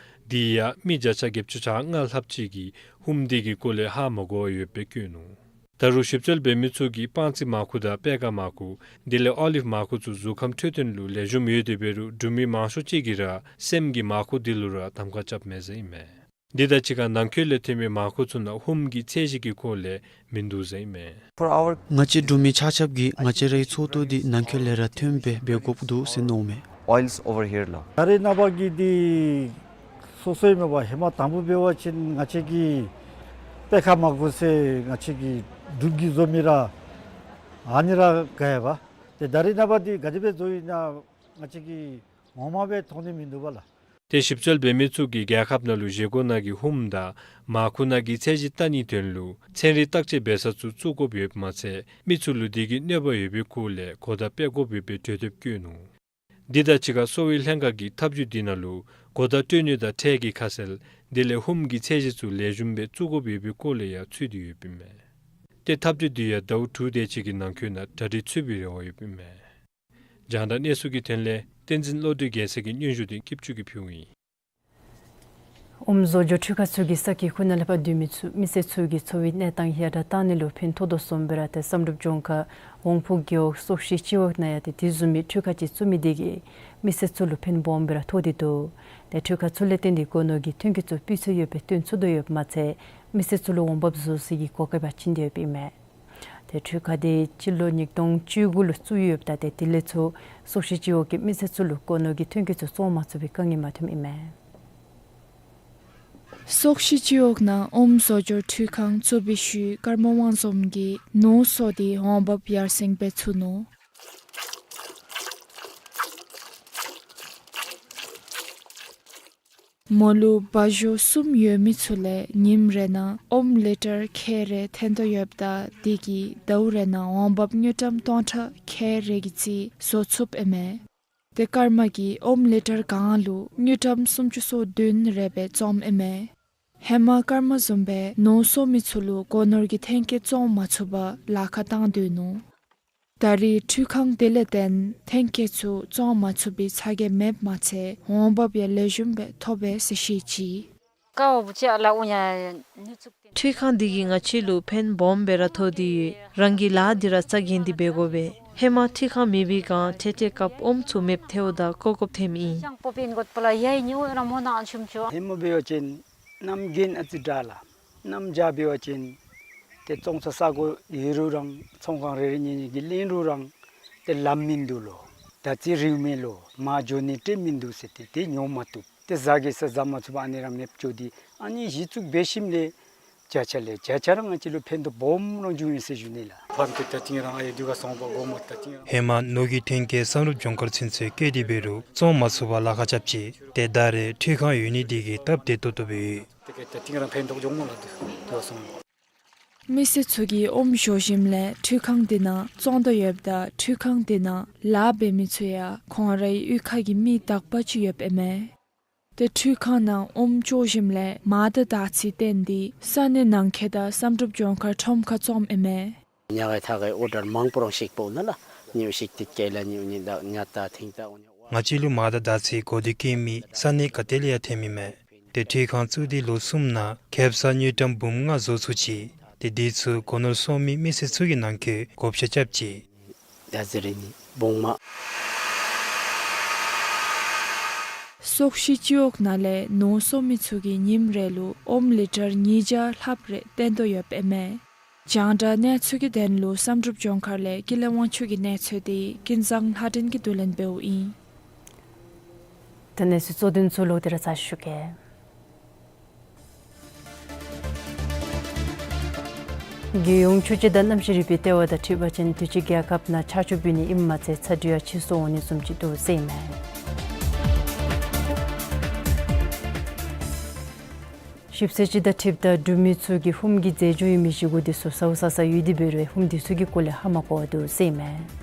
དེ་ཡང་མི་བརྒྱ་ཆ་བརྒྱད་ཅུ་གྱ་ལྔ་ལྷགཔ་ཅིག་གིས་ཧུམ་དེ་གི་སྐོར་ལས་ཧ་མ་གོ་བར་ཡོདཔ་སྦེ་བཀོད་ནུག། ད་རུང་ཞིབ་འཚོལ་འབད་མི་ཚུ་གིས་སྤང་རྩི་མར་ཁུ་དང་པད་ཁ་མར་ཁུ་དེ་ལས་ཨོ་ལིབ་མར་ཁུ་ཚུ་གཟུགས་ཁམས་འཕྲོད་བསྟེན་ལུ་ལེགས་ཤོམ་ཡོད་དེ་འབད་རུང་འབྲུག་མི་མང་ཤོས་ཅིག་གིས་ར་སྲནམ་གྱི་མར་ཁུ་དེ་ལུ་ར་གདམ་ཁ་རྐྱབ་མས་ཟེར་ཨིན་མས། དེ་དང་གཅིག་ཁར་ནང་འཁོད་ལས་ཐོན་མི་མར་ཁུ་ཚུ་ནང་ཧུམ་གྱི་ཚད་གཞི་གི་སྐོར་ལས་མིན་འདུག་ཟེར་ཨིན་མས། For our- ང་བཅས་འབྲུག་མི་ཆ་ཁྱབ་ཀྱིས་ང་བཅས་རའི་ཚོགས་གཏོར་འདི་ནང་འཁོད་ལས་ར་ཐོན་སྦེ་འབད་དགོཔ་འདུག་ཟེར་མནོཝ་མས། Oils over here ལགས། ད་རེས་ནངས་པ་གི་འདི་སོ་སོའི་མེན་པར་ཧེ་མ་དང་པ་འབད་བ་ཅིན་ང་བཅས་ཀྱི་པད་ཁ་མར་ཁུ་ཟེར་ང་བཅས་ཀྱི་འབྲུག་གིས་བཟོ་མི་ར་ཨ་ནི་ར་ག་ཡ་བ། ཏེ་ད་རེས་ནངས་པ་འདི་ག་དེ་སྦེ་བཟོ་ཡི་ན་ང་བཅས་ཀྱིས་ངོ་མ་སྦེ་མཐོང་ནི་མིན་འདུག་པ་ལགས། ཏེ་ཞིབ་འཚོལ་འབད་མི་ཚུ་གིས་རྒྱལ་ཁབ་ནང་ལུ་བཞེས་སྒོ་ནང་གི་ཧུམ་དང་མར་ཁུ་ནང་གི་ཚད་གཞི་བལྟ་ནིའི་དོན་ལུ་ཚན་རིག་བརྟག་དཔྱད་འབད་ས་ཚུ་བཙུགས་དགོཔ་ཡོདཔ་མ་ཚད་མི་ཚུ་ལུ་དེ་གིས་གནོད་པ་ཡོད་པའི་སྐོར་ལས་གོ་བརྡ་སྤེལ་དགོཔ་ཡོད་པའི་གྲོས་འདེབས་བཀོད་ནུག། དེ་དང་གཅིག་ཁར་གསོ་བའི་ལྷན་ཁག་གིས་ཐབས་བྱུས་དེ་ནང་ལུ་གོ་བརྡ་སྤྲོད་ནི་དང་ཁྲལ་གྱི་ཁ་གསལ་དེ་ལས་ཧུམ་གྱི་ཚད་གཞི་ཚུ་ལེགས་ཤོམ་སྦེ་བཙུགས་དགོཔ་ཡོད་པའི་སྐོར་ལས་ཡང་ཚུད་དེ་ཡོདཔ་ཨིན་མས། ཏེ་ཐབས་བྱུས་དེ་ཡང་ཟླཝ་དྲུག་དེ་ཅིག་གི་ནང་འཁོད་ནང་གྲ་སྒྲིག་ཚུད་པའི་རེ་བ་ཡོདཔ་ཨིན་མས། རྒྱང་བསྒྲགས་གནས་ཚུལ་གྱི་དོན་ལས་བསྟན་འཛིན་བློ་གྲོས་རྒྱལ་མཚན་གྱི་སྙན་ཞུ་དེ་སྐྱིད་ཆུ་གིས་ཕུལཝ་ཨིན། ཨོམ་བཟོ་སྦྱོར་འཕྲུལ་ཁང་ཚུ་གིས་ས་ཁྱི་ཁུ་ནང་ལས་ཕར་སྡོད་མི་ཚུ་མི་སེར་ཚུ་གི་འཚོ་བའི་གནས་སྟངས་ཡར་དྲག་བཏང་ནི་ལུ་ཕན་ཐོགས་དོ་བཟུམ་སྦེ་ར་ཏེ་བསམ་གྲུབ་ལྗོངས་མཁར་ཝང་ཕུ་རྒེད་འོག་སོག་ཤི་སྤྱི་འོག་ནང་ཡང་ཏེ་དེ་བཟུམ་མའི་འཕྲུལ་ཁང་ཅིག་བཙུགས་མི་དེ་གིས་མི་སེར་ཚུ་ལུ་ཕན་སྦོམ་སྦེ་ར་ཐོགས་ཏེ་འདུག། ཏེ་འཕྲུལ་ཁང་ཚུ་ལས་བརྟེན་ཏེ་སྒོ་ནོར་གྱི་ཐོན་སྐྱེད་ཚུ་སྤུས་ཚད་ཡོདཔ་སྦེ་ཐོན་ཚུགས་དོ་ཡོདཔ་མ་ཚད་མི་སེར་ཚུ་ལུ་འོང་འབབ་བཟོ་སའི་གོ་སྐབས་ཡང་བྱིན་ཏེ་ཡོདཔ་ཨིན་མས། ཏེ་འཕྲུལ་ཁང་དེ་སྤྱི་ལོ་ཉིས་སྟོང་བཅུ་དགུ་ལུ་བཙུགས་ཡོདཔ་ད་ཏེ་དེ་ལས་ཚུར་སོག་ཤི་སྤྱི་འོག་གི་མི་སེར་ཚུ་ལུ་སྒོ་ནོར་གྱི་ཐོན་སྐྱེད་ཚུ་བཙོང་མ་ཚུགས་པའི་དཀའ་ངལ་མ་ཐོནམ་ཨིན་མས། སོག་ཤི་སྤྱི་འོག་ནང་ཨོམ་བཟོ་སྦྱོར་འཕྲུལ་ཁང་བཙུགས་པའི་ཤུལ་ཀརྨ་དབང་འཛོམས་ཀྱིས་ནོར་གསོག་སྟེ་འོང་འབབ་ཡར་སེང་འབད་ཚུགས་ནུག། མོ་ལུག་བ་ཞོ་གསུམ་ཡོད་མི་ཚུ་ལས་ཉིནམ་རེ་ནང་ཨོམ་ལི་ཊར་ཁལ་རེ་འཐོན་དོ་ཡོདཔ་ད་དེ་གིས་ཟླཝ་རེ་ནང་འོང་འབབ་དངུལ་ཀྲམ་སྟོང་ཕྲག་ཁལ་རེ་གི་རྩིས་བཟོ་ཚུགསཔ་ཨིན་མས། ཏེ་ཀརྨ་གིས་ཨོམ་ལི་ཊར་གང་ལུ་དངུལ་ཀྲམ་སུམ་ཅུ་སོ་བདུན་རེ་སྦེ་བཙོངམ་ཨིན་མས། ཧེ་མ་ཀརྨ་བཟུམ་སྦེ་ནོར་གསོག་མི་ཚུ་ལུ་སྒོ་ནོར་གྱི་ཐོན་སྐྱེད་བཙོང་མ་ཚུགས་པར་ལཱ་ཁག་བཏང་སྡོད་ནུག། ད་རེས་འཕྲུལ་ཁང་དེ་ལས་བརྟེན་ཐོན་སྐྱེད་ཚུ་བཙོང་མ་ཚུགས་པའི་ཚ་གྱང་མེདཔ་མ་ཚད་འོང་འབབ་ཡང་ལེགས་ཤོམ་སྦེ་ཐོབ་པས་ཟེར་བཤད་ཅི། འཕྲུལ་ཁང་འདི་གིས་ང་བཅས་ལུ་ཕན་སྦོམ་སྦེ་ར་ཐོགས་ཏེ་ཡོད། རང་གི་ལཱ་འདི་ར་རྩ་འགེངས་ཏེ་འབད་དགོ་པས། ཧེ་མ་འཕྲུལ་ཁང་མེད་པའི་སྒང་ཁྲལ་ཁྲལ་སྐབས་ཨོམ་ཚུ་མེདཔ་ཐལཝ་ད་བཀོག་བཀོགཔ་ཐོནམ་ཨིན། ཧེ་མ་འབད་བ་ཅིན་གནམ་རྒན་ཨ་ཙི་དྲག་ལགས། གནམ་བྱཱར་འབད་བ་ཅིན་ཏེ་བཙོང་ས་ས་གོ་ཡོད་རུང་རང་ཚོང་ཁང་རེ་རེ་གཉིས་གཉིས་ཀྱིས་ལེན་རུང་རང་ཏེ་ལམ་མིན་འདུག་ལོ། དར་ཚིལ་རེཝ་མས་ལོ། མར་འགྱོ་ནི་ཏེ་མིན་འདུག་ཟེར་ཏེ་ཏེ་ཉོ་མ་བཏུབ། ཏེ་ཟ་གེ་ཟེར་ཟ་མ་ཚུགས་པར་ཨ་ནི་ར་མེདཔ་འགྱོ་སྟེ་ཨ་ནི་གཞི་བཙུགས་འབད་ཞིནམ་ལས་བརྒྱ་ཆ་ལས་བརྒྱ་ཆ་ར་ང་བཅས་ལུ་ཕན་ཐོགས་སྦོམ་རང་བྱུང་ཡི་ཟེར་ཞུ་ནི་ལགས། ཧེ་མ་ནོར་གྱི་ཐོན་སྐྱེད་བསམ་གྲུབ་ལྗོངས་མཁར་ཚུན་ཚོད་བཀལ་ཏེ་འབད་རུང་བཙོང་མ་ཚུགས་པར་ལཱ་ཁག་རྐྱབ་ཅི། ཏེ་ད་རེས་འཕྲུལ་ཁང་ཡོད་ནི་དེ་གིས་སྟབས་བདེ་ཏོག་ཏོ་སྦེ་ཡོད། མི་སེར་ཚུ་གིས་ཨོམ་བཞོ་ཞིནམ་ལས་འཕྲུལ་ཁང་དེ་ནང་བཙོང་དོ་ཡོདཔ་ད་འཕྲུལ་ཁང་དེ་ནང་ལཱ་འབད་མི་ཚུ་ཡང་ཁོང་རའི་གཡུས་ཁ་གི་མི་དག་པ་ཅིག་ཡོདཔ་ཨིན་མས། དེ་འཕྲུལ་ཁང་ནང་ཨོམ་བཙོ་ཞིནམ་ལས་མར་དང་དར་ཚི་བཏོན་ཏེ་ས་གནས་ནང་འཁོད་དང་བསམ་གྲུབ་ལྗོངས་མཁར་ཁྲོམ་ཁར་བཙོངམ་ཨིན་མས། ཉ་གི་ཐག་གི་ཨོར་ཌར་མང་པོ་རང་ཞིག་པོ་ན་ལ་ཉིའུ་ཞིག་ཏིག་ཀེ་ལ་ཉིའུ་ཉི་དང་ཉ་ད་ཐིང་ད་འོ་ཉ། ང་བཅས་ལུ་མར་དང་དར་ཚི་དགོས་འདོད་བསྐྱེད་མི་ས་གནས་ག་ཏེ་ལས་ཡང་ཐོན་མི་མེད། དེ་འཕྲུལ་ཁང་བཙུགས་ཏེ་ལོ་གསུམ་ནང་ཁེབ་ས་དངུལ་ཀྲམ་འབུམ་ལྔ་བཟོ་ཚུགས་ཅི། དེ་དེ་ཚུ་སྒོ་ནོར་སོང་མི་མི་སེར་ཚུ་གི་ནང་འཁོད་བགོ་བཤའ་རྐྱབ་ཅི། ད་ཟེར་ནི་བོང་མ། སོག་ཤི་སྤྱི་འོག་ནང་ལས་ནོར་སོང་མི་ཚུ་གིས་ཉིནམ་རེ་ལུ་ཨོམ་ལི་ཊར་ཉིས་བརྒྱ་ལྷགཔ་རེ་བཏོན་དོ་ཡོདཔ་ཨིན་མས། རྒྱང་བསྒྲགས་གནས་ཚུལ་གྱི་དོན་ལུ་བསམ་གྲུབ་ལྗོངས་མཁར་ལས་ཀུན་ལེགས་དབང་ཕྱུག་གི་གནས་ཚུལ་དེ་ཀུན་བཟང་ལྷ་སྒྲོན་གྱིས་བསྡུ་ལེན་འབདཝ་ཨིན། ད་གནས་ཚུལ་གཙོ་དོན་ཚུ་ལོག་སྟེ་ར་ཚར་ཞུ་གེ། རྒྱལ་ཡོངས་ཆུ་སྤྱི་དང་གནམ་གཤིས་རིག་པའི་ལྟེ་བ་དང་འཁྲིལ་བ་ཅིན་དུས་ཅི་རྒྱལ་ཁབ་ནང་ཆར་ཆུ་འབབ་ནི་ཨིནམ་མ་ཚད་ཚ་དྲོད་ཡང་ཆེ་སུ་འོང་ནི་བཟུམ་ཅིག་འདུག་ཟེར་ཨིན་མས། ཞིབ་འཚོལ་ཅིག་དང་འཁྲིལཝ་ད་འབྲུག་མི་ཚུ་གིས་ཧུམ་གྱི་རྫས་འགྱུར་ཡོད་མི་བཞེས་སྒོ་དེ་ཚུ་ཟཝ་ཟ་ས་ཡོད་དེ་འབད་རུང་ཧུམ་དེ་ཚུ་གི་སྐོར་ལས་ཧ་མ་གོ་བར་འདུག་ཟེར་ཨིན་མས།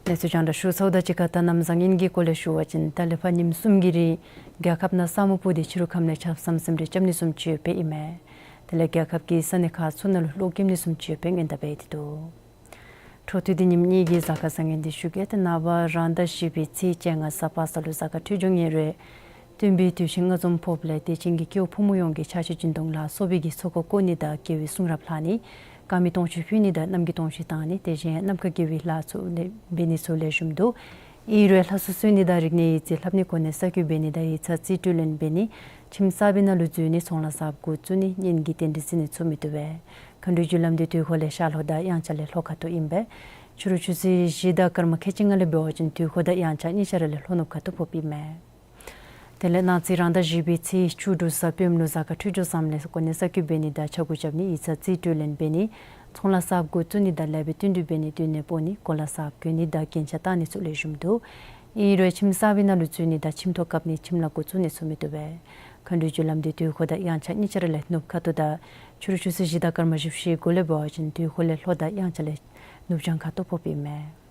གནས་ཚུལ་རྒྱང་བསྒྲགས་ཞུ་ཚརཝ་དང་གཅིག་ཁར་ད་གནམ་བཟང་ངན་གྱི་སྐོར་ལས་ཞུ་བ་ཅིན་ད་ལས་ཕར་ཉིནམ་གསུམ་གྱི་རིང་རྒྱལ་ཁབ་ནང་ས་སྨུག་སྤུབས་ཏེ་ཕྱི་རུ་ཁམས་ལས་ཆརཔ་ཟམ་ཟིམ་རེ་རྐྱབ་ནི་བཟུམ་ཅིག་ཡོདཔ་ཨིན་མས། དེ་ལས་རྒྱལ་ཁབ་ཀྱི་ས་གནས་ཁག་ཚུ་ནང་ལུ་གློག་ཀེམ་ནི་བཟུམ་ཅིག་ཡོདཔ་སྔོན་དཔག་འབད་དེ་འདུག། འཕྲོ་མཐུད་དེ་ཉིནམ་གཉིས་ཀྱི་གཟའ་སྐར་བཟང་ངན་དེ་ཞུ་གེ། ཏེ་ནངས་པ་རང་ཟླ་བཞི་པའི་ཚེས་བཅོ་ལྔ་གཟའ་པ་སངས་ལུ་གཟའ་སྐར་འཕྲོད་སྦྱོར་ངན་རེ་སྟོན་པའི་དུས་ཆེན་ལྔ་འཛོམས་ཕོགཔ་ལས་དད་ཅན་གྱི་སྐྱེ་བོ་ཕོ་མོ་ཡོངས་ཀྱིས་ཕྱག་ཕྱི་སྦྱིན་གཏོང་ལ་སོགས་པའི་གི་ཚོགས་འཁོར་བསྐོར་ནི་དང་རྒྱལ་བའི་གསུང་རབ་ལྷག་ནི། དཀར་མེ་སྟོང་མཆོད་ཕུལ་ནི་དང་རྣམ་རྒྱལ་སྟོང་མཆོད་བཏང་ནི། དེ་བཞིན་ནམ་མཁའ་དགེ་བའི་ལྷ་ཚུ་ལེ་འབད་ནི་ཚུ་ལེགས་ཤོམ་འདུག། ཨིན་རུང་ལྷ་གསོལ་གསོལ་ནི་དང་རིག་གནས་ཡིག་རྩིས་ལྷབ་ནི་གོ་གནས་གསར་བསྐོ་འབད་ནི་དང་ཡིག་ཚང་རྩིས་སྤྲོད་ལེན་འབད་ནི། ཁྱིམ་གསར་པའི་ནང་ལུ་འཛུལ་ནི། ཚོང་ལཱ་གསརཔ་འགོ་བཙུགས་ནི། གཉེན་གྱི་རྟེན་འབྲེལ་བརྩི་ནི་ཚུ་མི་བཏུབ་པས། མཁའ་འགྲོའི་རྒྱུ་ལམ་དེ་དུས་འཁོར་ལས་ཤར་ལྷོ་དང་དབྱངས་འཆར་ལས་ལྷོ་ཁ་ཐུག་ཨིན་པས། ཕྱི་རུ་ཆུ་ཚོད་བཞི་དང་སྐར་མ་ཁལ་གཅིག་ལྔ་ལས་འབད་བ་ཅིན་དུས་འཁོར་དང་དབྱངས་འཆར་གཉིས་ཆ་ར་ལས་ལྷོ་ནུབ་ཁ་ཐུག་ཕོགཔ་ཨིན་མས། དེ་ལས་གནངས་ཚེ་རང་ཟླ་བཞི་པའི་ཚེས་བཅུ་དྲོ་གཟའ་སྤེནམ་ལུ་གཟའ་སྐར་འཕྲོད་སྦྱོར་བཟངམ་ལས་གོ་གནས་གསར་བསྐོ་འབད་ནི་དང་ཕྱག་སྒོ་རྐྱབ་ནི། ཡིག་ཚང་རྩིས་སྤྲོད་ལེན་འབད་ནི། ཚོང་ལཱ་གསརཔ་འགོ་བཙུགས་ནི་དང་ལེགས་པའི་བསྟུན་གྲོས་འབད་ནི། སྡོད་གནས་སྤོ་ནི། གོ་ལ་གསརཔ་གྱོན་ནི་དང་རྒྱན་ཆ་བཏགས་ནི་ཚུ་ལེགས་ཤོམ་འདུག། ཨིན་རུང་ཁྱིམ་གསར་པའི་ནང་ལུ་འཛུལ་ནི་དང་ཁྱིམ་ཐོག་བཀབ་ནི་ཁྱིམ་ལཱ་འགོ་བཙུགས་ནི་ཚུ་མི་བཏུབ་པས། མཁའ་འགྲོའི་རྒྱུ་ལམ་དེ་དུས་འཁོར་དང་དབྱངས་འཆར་གཉིས་ཆ་ར་ལས་ནུབ་ཁ་ཐུག་དང་ཕྱི་རུ་ཆུ་ཚོད་བཞི་དང་སྐར་མ་བཞི་བཅུ་ཞེ་དགུ་ལས་འབད་བ་ཅིན་དུས་འཁོར་ལས་ལྷོ་དང་དབྱངས་འཆར་ལས་ནུབ་བྱང་ཁ་ཐུག་ཕོགཔ་ཨིན་མས།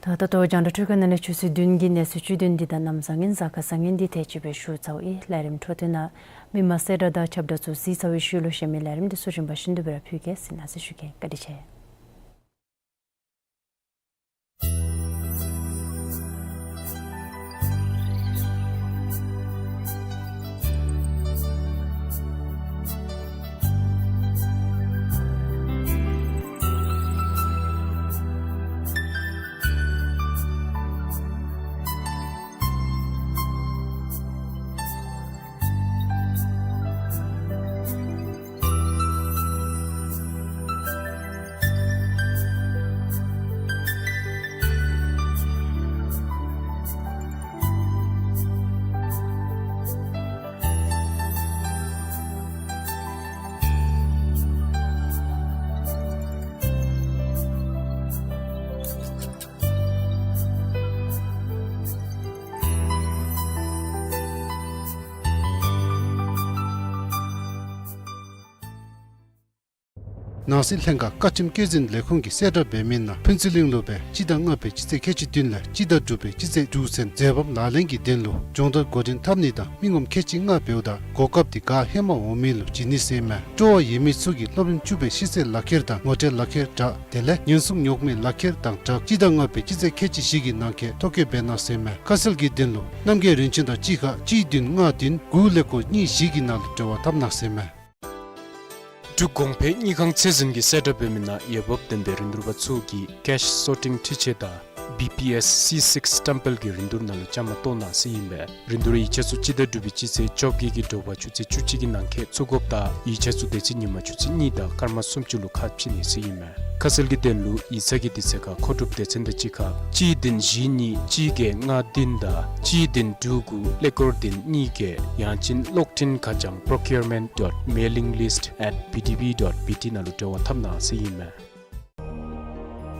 ད་ད་ལྟོ་རྒྱང་བསྒྲགས་འཕྲུལ་ཁང་ནང་ལས་ཆུ་ཚོད་བདུན་གྱི་གནས་ཚུལ་བཅུད་དོན་འདི་དང་གནམ་བཟང་ངན་གཟའ་སྐར་བཟང་ངན་འདི་དེ་ཅིག་སྦེ་ཞུ་ཚརཝ་ཨིན། ལས་རིམ་འཕྲོ་མཐུད་ནང་མི་མང་གསལ་བསྒྲགས་དང་ཁྱབ་བསྒྲགས་ཚུ་གཟིགས་ཚར་བའི་ཤུལ་ལུ་གཞན་མི་ལས་རིམ་འདི་ཚུ་རིམ་པ་བཞིན་དུ་སྦེ་ར་ཕུལ་གེ། གཟིགས་གནང་ཟེར་ཞུ་གེ། བཀའ་དྲིན་ཆེ། ནང་སྲིད་ལྷན་ཁག་བཀའ་ཁྲིམས་བཀོད་འཛིན་ལས་ཁུངས་ཀྱིས་གསལ་བསྒྲགས་འབད་མི་ནང་ཕུན་ཚོགས་གླིང་ལུ་སྦེ་སྤྱི་ཟླ་ལྔ་པའི་སྤྱི་ཚེས་ཁལ་གཅིག་བདུན་ལས་སྤྱི་ཟླ་དྲུག་པའི་སྤྱི་ཚེས་དྲུག་ཚུན་འཛོལ་བམ་ལག་ལེན་གྱི་དོན་ལུ་སྦྱོང་བརྡར་འགོ་འདྲེན་འཐབ་ནི་དང་མི་ངོམ་ཁལ་གཅིག་ལྔ་འབདཝ་ད་གོ་སྐབས་འདི་ག་ཧེ་མ་འོང་མི་ལུ་བྱིན་ནི་ཟེར་ཨིན་མས། སྤྲོ་བ་ཡོད་མི་ཚུ་གིས་སློབ་རིམ་བཅུ་པའི་ཤེས་ཚད་ལག་ཁྱེར་དང་ངོ་སྤྲོད་ལག་ཁྱེར་དྲ་དེ་ལས་ཉེན་སྲུང་ཉོག་མེད་ལག་ཁྱེར་དང་སྦྲགས་སྤྱི་ཟླ་ལྔ་པའི་སྤྱི་ཚེས་ཁལ་གཅིག་བཞི་གི་ནང་འཁོད་ཐོ་བཀོད་འབད་གནང་ཟེར་ཨིན་མས། ཁ་གསལ་གྱི་དོན་ལུ་རྣམ་རྒྱལ་རིན་ཆེན་དང་གཅིག་ཁར་གཅིག་བདུན་ལྔ་བདུན་དགུ་ཀླད་ཀོར་གཉིས་བཞི་གི་ནང་ལུ་འབྲེལ་བ་འཐབ་གནང་ཟེར་ཨིན་མས། འབྲུག་གོང་འཕེལ་དངུལ་ཁང་ཚད་འཛིན་གྱིས་གསལ་བསྒྲགས་འབད་མི་ནང་འོས་འབབ་ལྡན་པའི་རིན་བསྡུར་པ་ཚུ་གིས་ཀེཤ་སོར་ཊིང་འཕྲུལ་ཆས་དང་བི་པི་ཨེསི་སི་སིཀསི་བཀྲམ་སྤེལ་གྱི་རིན་བསྡུར་ནང་ལུ་བཅའ་མར་གཏོགས་གནང་ཟེར་ཨིན་པས། རིན་བསྡུར་ཡིག་ཆ་ཚུ་སྤྱི་ཟླ་དྲུག་པའི་སྤྱི་ཚེས་བཅོ་བརྒྱད་ཀྱི་དྲོ་པ་ཆུ་ཚོད་བཅུ་གཅིག་གི་ནང་འཁོད་བཙུགས་དགོཔ་དང་ཡིག་ཆ་ཚུ་དེ་ཚེ་ཉིན་མ་ཆུ་ཚོད་གཉིས་དང་སྐར་མ་སུམ་ཅུ་ལུ་ཁ་ཕྱེ་ནི་ཟེར་ཨིན་མས། ཁ་གསལ་གྱི་དོན་ལུ་ཡིག་ཚང་གི་དུས་ཚོད་ཁར་མཁོ་སྒྲུབ་སྡེ་ཚན་དང་གཅིག་ཁར་གཅིག་བདུན་བཞི་གཉིས་གཅིག་བརྒྱད་ལྔ་བདུན་དང་གཅིག་བདུན་དྲུག་དགུ་ཀླད་ཀོར་བདུན་གཉིས་བརྒྱད། ཡང་ཅིན་གློག་འཕྲིན་ཁ་བྱང་procurement dot mailing list at B D B dot B T ནང་ལུ་འབྲེལ་བ་འཐབ་གནང་ཟེར་ཨིན་མས།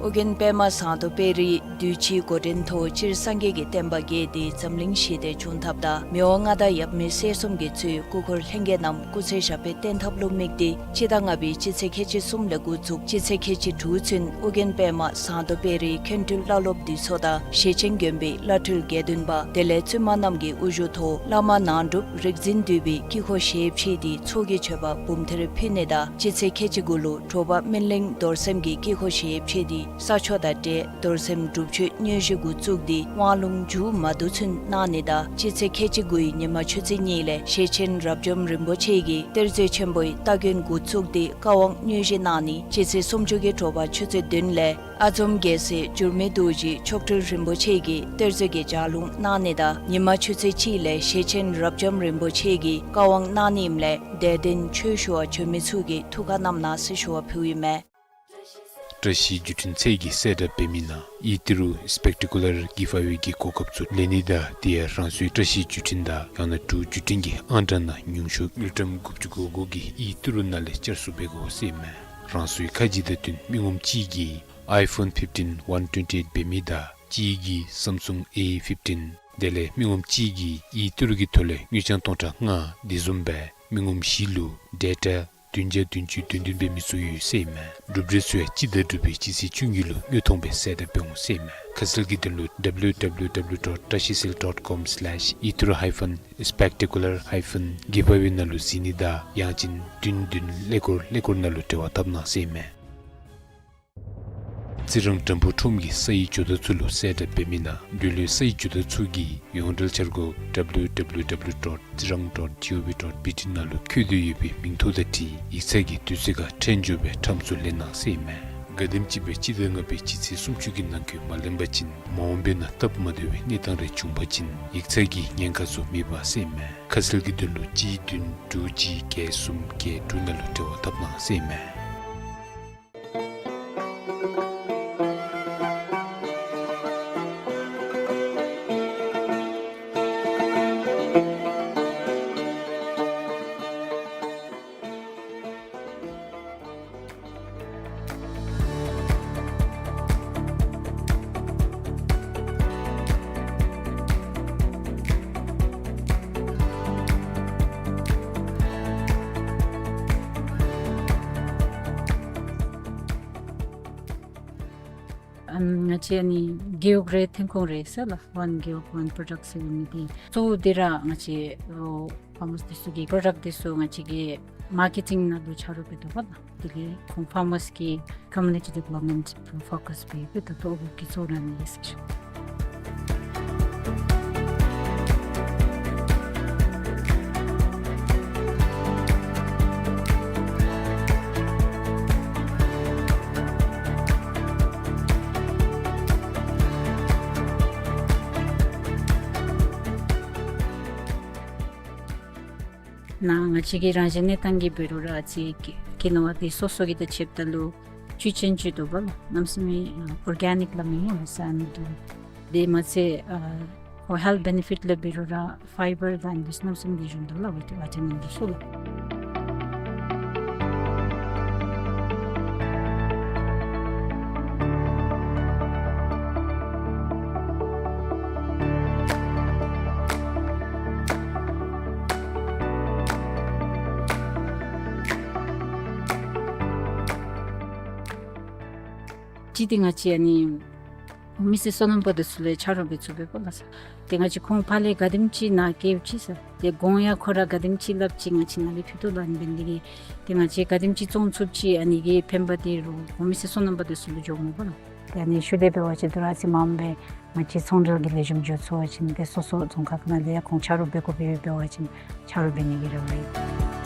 ཨོ་རྒྱན་པདྨ་ཟངས་མདོག་དཔལ་རིའི་གདུལ་བྱའི་འགོ་འདྲེན་ཐོག་སྤྱིར་སངས་རྒྱས་ཀྱི་བསྟན་པ་རྒྱས་ཏེ་འཛམ་གླིང་ཞི་བདེ་འབྱུང་ཐབས་དང་མི་དབང་མངའ་བདག་ཡབ་མེས་སྲས་གསུམ་གྱིས་གཙོས་སྐུ་འཁོར་ལྷན་རྒྱས་རྣམས་སྐུ་ཚེ་ཞབས་པད་བརྟན་ཐབས་ལུ་དམིགས་ཏེ་སྤྱི་ཟླ་ལྔ་པའི་སྤྱི་ཚེས་ཁལ་གཅིག་གསུམ་ལས་འགོ་བཙུགས་སྤྱི་ཚེས་ཁལ་གཅིག་དྲུག་ཚུན་ཨོ་རྒྱན་པདྨ་ཟངས་མདོག་དཔལ་རིའི་མཁན་སྤྲུལ་བླ་སློབ་འདུས་ཚོགས་དང་ཞེ་ཆེན་དགོན་པའི་བླ་སྤྲུལ་དགེ་འདུན་པ་དེ་ལས་བཙུན་མ་རྣམས་ཀྱི་དབུ་བཞུགས་ཐོག་བླ་མ་ནང་སྒྲུབ་རིག་འཛིན་འདུས་པའི་དཀྱིལ་འཁོར་ཞལ་ཕྱེ་སྟེ་ཚོགས་ཀྱི་མཆོད་པ་འབུམ་ཐེར་ཕུལ་ནི་དང་སྤྱི་ཚེས་ཁལ་གཅིག་དགུ་ལུ་དྲོ་པ་སྨིན་གླིང་རྡོར་སེམས་ཀྱི་དཀྱིལ་འཁོར་ཞལ་ཕྱེ་སྟེ་ས་ཆོག་དང་འབྲེལ་རྡོར་སེམས་སྒྲུབ་མཆོད་དངོས་གཞི་འགོ་བཙུགས་ཏེ་དབང་ལུང་མཇུག་མ་བསྡུ་ཚུན་གནང་ནི་དང་སྤྱི་ཚེས་ཁལ་གཅིག་དགུའི་ཉི་མ་ཆུ་ཚོད་གཉིས་ལས་ཞེ་ཆེན་རབ་འབྱམས་རིན་པོ་ཆེ་གིས་གཏེར་མཛོད་ཆེན་པོའི་སྟ་གོན་འགོ་བཙུགས་ཏེ་བཀའ་དབང་དངོས་གཞི་གནང་ནི། སྤྱི་ཚེས་སུམ་ཅུ་གི་དྲོ་པ་ཆུ་ཚོད་བདུན་ལས་ཨ་འཛོམས་རྒྱལ་སྲས་འགྱུར་མེད་རྡོ་རྗེ་མཆོག་སྤྲུལ་རིན་པོ་ཆེ་གིས་གཏེར་མཛོད་ཀྱི་ལྗགས་ལུང་གནང་ནི་དང་ཉི་མ་ཆུ་ཚོད་གཅིག་ལས་ཞེ་ཆེན་རབ་འབྱམས་རིན་པོ་ཆེ་གིས་བཀའ་དབང་གནང་ནི་ཨིནམ་ལས་དད་ལྡན་ཆོས་ཞུ་བར་འབྱོན་མི་ཚུ་གིས་ཐུགས་ཁར་བསྣམ་གནང་ཟེར་ཞུ་བ་ཕུལཝ་ཨིན་མས། བཀྲ་ཤིས་བརྒྱུད་འཕྲིན་ཚད་ཀྱིས་གསལ་བསྒྲགས་འབད་མི་ནང་ཨིའི་ཏི་རུ་སི་པེག་ཊི་ཀུ་ལར་གིབ་ཨ་ཝེ་གི་གོ་སྐབས་ཚུ་ལེན་ནི་དང་དེ་ཡང་རང་སོའི་བཀྲ་ཤིས་བརྒྱུད་འཕྲིན་དང་ཡང་ན་འབྲུག་བརྒྱུད་འཕྲིན་གྱི་ཨང་གྲངས་ནང་ཉུང་ཤོས་དངུལ་ཀྲམ་དགུ་བཅུ་གོ་གོ་གི་ཨིའི་ཏི་རུ་ནང་ལས་བཅར་གསོ་འབད་དགོ་ཟེར་ཨིན་མས། རང་སོའི་ཁ་རྗེ་དང་བསྟུན་མི་ངོམ་གཅིག་གིས་ཨའི་ཕོན་ཕིབ་ཊིན་ཝན་ཊུ་ཝེན་ཊི་ཨེཊ་འབད་མི་དང་གཅིག་གིས་སམ་སུང་ཨེ་ཕིབ་ཊིན་དེ་ལས་མི་ངོམ་གཅིག་གིས་ཨིའི་ཏི་རུ་གི་ཐོག་ལས་དངུལ་རྐྱང་སྟོང་ཕྲག་ལྔ་དེ་བཟུམ་སྦེ་མི་ངོམ་བཞི་ལུ་ཌེ་ཊ་བདུན་བརྒྱ་བདུན་ཅུ་དོན་བདུན་འབད་མི་ཚུ་ཡོད་ཟེར་ཨིན་མས། གྲུབ་འབྲས་ཚུ་ཡང་སྤྱི་ཟླ་དྲུག་པའི་སྤྱི་ཚེས་བཅུ་གཉིས་ལུ་དངོས་མཐོང་སྦེ་གསལ་བསྒྲགས་འབད་འོང་ཟེར་ཨིན་མས། ཁ་གསལ་གྱི་དོན་ལུ་W W W dot trashicell dot com slash itru hyphen spectacular hyphen giveaway ནང་ལུ་གཟིགས་ནི་དང་ཡང་ཅིན་བདུན་བདུན་ཀླད་ཀོར་ཀླད་ཀོར་ནང་ལུ་འབྲེལ་བ་འཐབ་གནང་ཟེར་ཨིན་མས། རྩི་རང་འགྲམ་བུ་ཁྲོམ་གྱི་སའི་ཇོ་བདག་ཚུ་ལུ་གསལ་བསྒྲགས་འབད་མི་ནང་འབྲུག་ལུ་སའི་ཇོ་བདག་ཚུ་གིས་ཡོངས་འབྲེལ་འཆར་སྒོ་W W W dot tsirang dot gov dot B T ནང་ལུ་བཀོད་དེ་ཡོད་པའི་མིང་ཐོ་དང་འཁྲིལ་ཡིག་ཚང་གི་དུས་ཚོད་ཁར་ཕྲན་བྱོན་སྦེ་ཁྲམ་ཚུ་ལེན་གནང་ཟེར་ཨིན་མས། ག་དེམ་ཅིག་སྦེ་སྤྱི་ཟླ་ལྔ་པའི་སྤྱི་ཚེས་སུམ་ཅུ་གི་ནང་འཁོད་མ་ལེན་པ་ཅིན་མ་འོངས་པའི་ནང་སྟབས་མ་བདེ་བའི་གནས་སྟངས་རེ་བྱུང་པ་ཅིན་ཡིག་ཚང་གི་ཉེན་ཁ་ཚུ་མེད་པ་ཟེར་ཨིན་མས། ཁ་གསལ་གྱི་དོན་ལུ་གཅིག་བདུན་དྲུག་གཅིག་བརྒྱད་གསུམ་བརྒྱད་དྲུག་ནང་ལུ་འབྲེལ་བ་འཐབ་གནང་ཟེར་ཨིན་མས། ཨམ་ང་བཅས་ཨ་ནི་རྒེད་འོག་རེ་ཐོན་ཁུངས་རེ་ཟེར་ལགས། One Gewog One Products ཟེར་མི་འདི་གཙོ་བོ་འདི་ར་ང་བཅས་ཨོ་ཕར་མར་སི་འདི་ཚུ་གི་པྲོ་ཌཀཊ་འདི་ཚུ་ང་བཅས་ཀྱིས་མར་ཀེ་ཊིང་ནང་ལུ་ཆ་རོགས་འབད་དོ་བ་ལགས། དེ་ལས་ཁོང་ཕར་མར་སི་གི་ཀོ་མིའུ་ནི་ཊི་ཌི་ཝེ་ལོབ་མེནཊ་ལུ་ཕོ་ཀསི་འབད་འབད་དོ་བ་ལགས། འདི་གཙོ་བོ་ར་ཨ་ནི་ཨིན་ཟེར་ཞུ། ནཱ་ང་བཅས་ཀྱི་རང་བཞིན་གནས་སྟངས་ཀྱི་འབད་རུང་ར་ཨ་ཙི་ཀི་ཀི་ནོ་བ་འདི་སོ་སོ་གི་དང་ཕྱདཔ་ད་ལུ་བཅུད་ཅན་ཅིག་འདུག་པ་ལགས། གནམ་མེད་ས་མེད་ཨོར་གེ་ནིཀ་ལགས་མི་ཡོད་ས་ནི་འདུག། དེ་མ་ཚད་ཨ་ཁོ་ཧེལཐ་བེ་ནི་ཕིཊ་ལུ་འབད་རུང་ར་ཕའི་བར་དང་འདི་ཚུ་གནམ་མེད་ས་མེད་ལེགས་ཤོམ་འདུག་ལགས། ཝི་ཊ་མིན་འདི་ཚུ་ལགས། ཅིག་འདི་ང་བཅས་ཨ་ནི་མི་སེར་སོ་ནམ་པ་འདི་ཚུ་ལུ་ཆ་རོགས་འབད་ཚུགས་པས་པ་ལགས་སོ། ཏེ་ང་བཅས་ཁོང་ཕར་ལས་ག་དེམ་ཅིག་ནཱ་བསྐྱལཝ་ཅིག་ཟེར། ཏེ་གོང་ཡང་ཁོ་ར་ག་དེམ་ཅིག་སླབ་ཅི་ང་བཅས་ནཱ་ལས་ཕུལ་དོ་ལགས། ཨ་ནི་འབད་ནི་འདི་གིས་ཏེ་ང་བཅས་ག་དེམ་ཅིག་བཙོང་ཚུགསཔ་ཅིག་ཨ་ནི་གི་ཕན་པ་འདི་རོགས་ཁོང་མི་སེར་སོ་ནམ་པ་འདི་ཚུ་ལུ་འགྱོཝ་མས་པ་ལགས། ཏེ་ཨ་ནི་ཤུལ་ལས་འབད་བ་ཅིན་དོ་རུང་ཨ་ཙི་མངམ་སྦེ་ང་བཅས་ཚོང་འབྲེལ་གྱི་ལེགས་ཤོམ་འགྱོ་ཚུགས་པ་ཅིན་ཏེ་སོ་སོ་རྫོང་ཁག་ནང་ལས་ཡང་ཁོང་ཆ་རོགས་འབད་དགོཔ་ཡོདཔ་འབད་བ་ཅིན་ཆ་རོགས་འབད་ནི་གི་རེ་བ་ཡོད།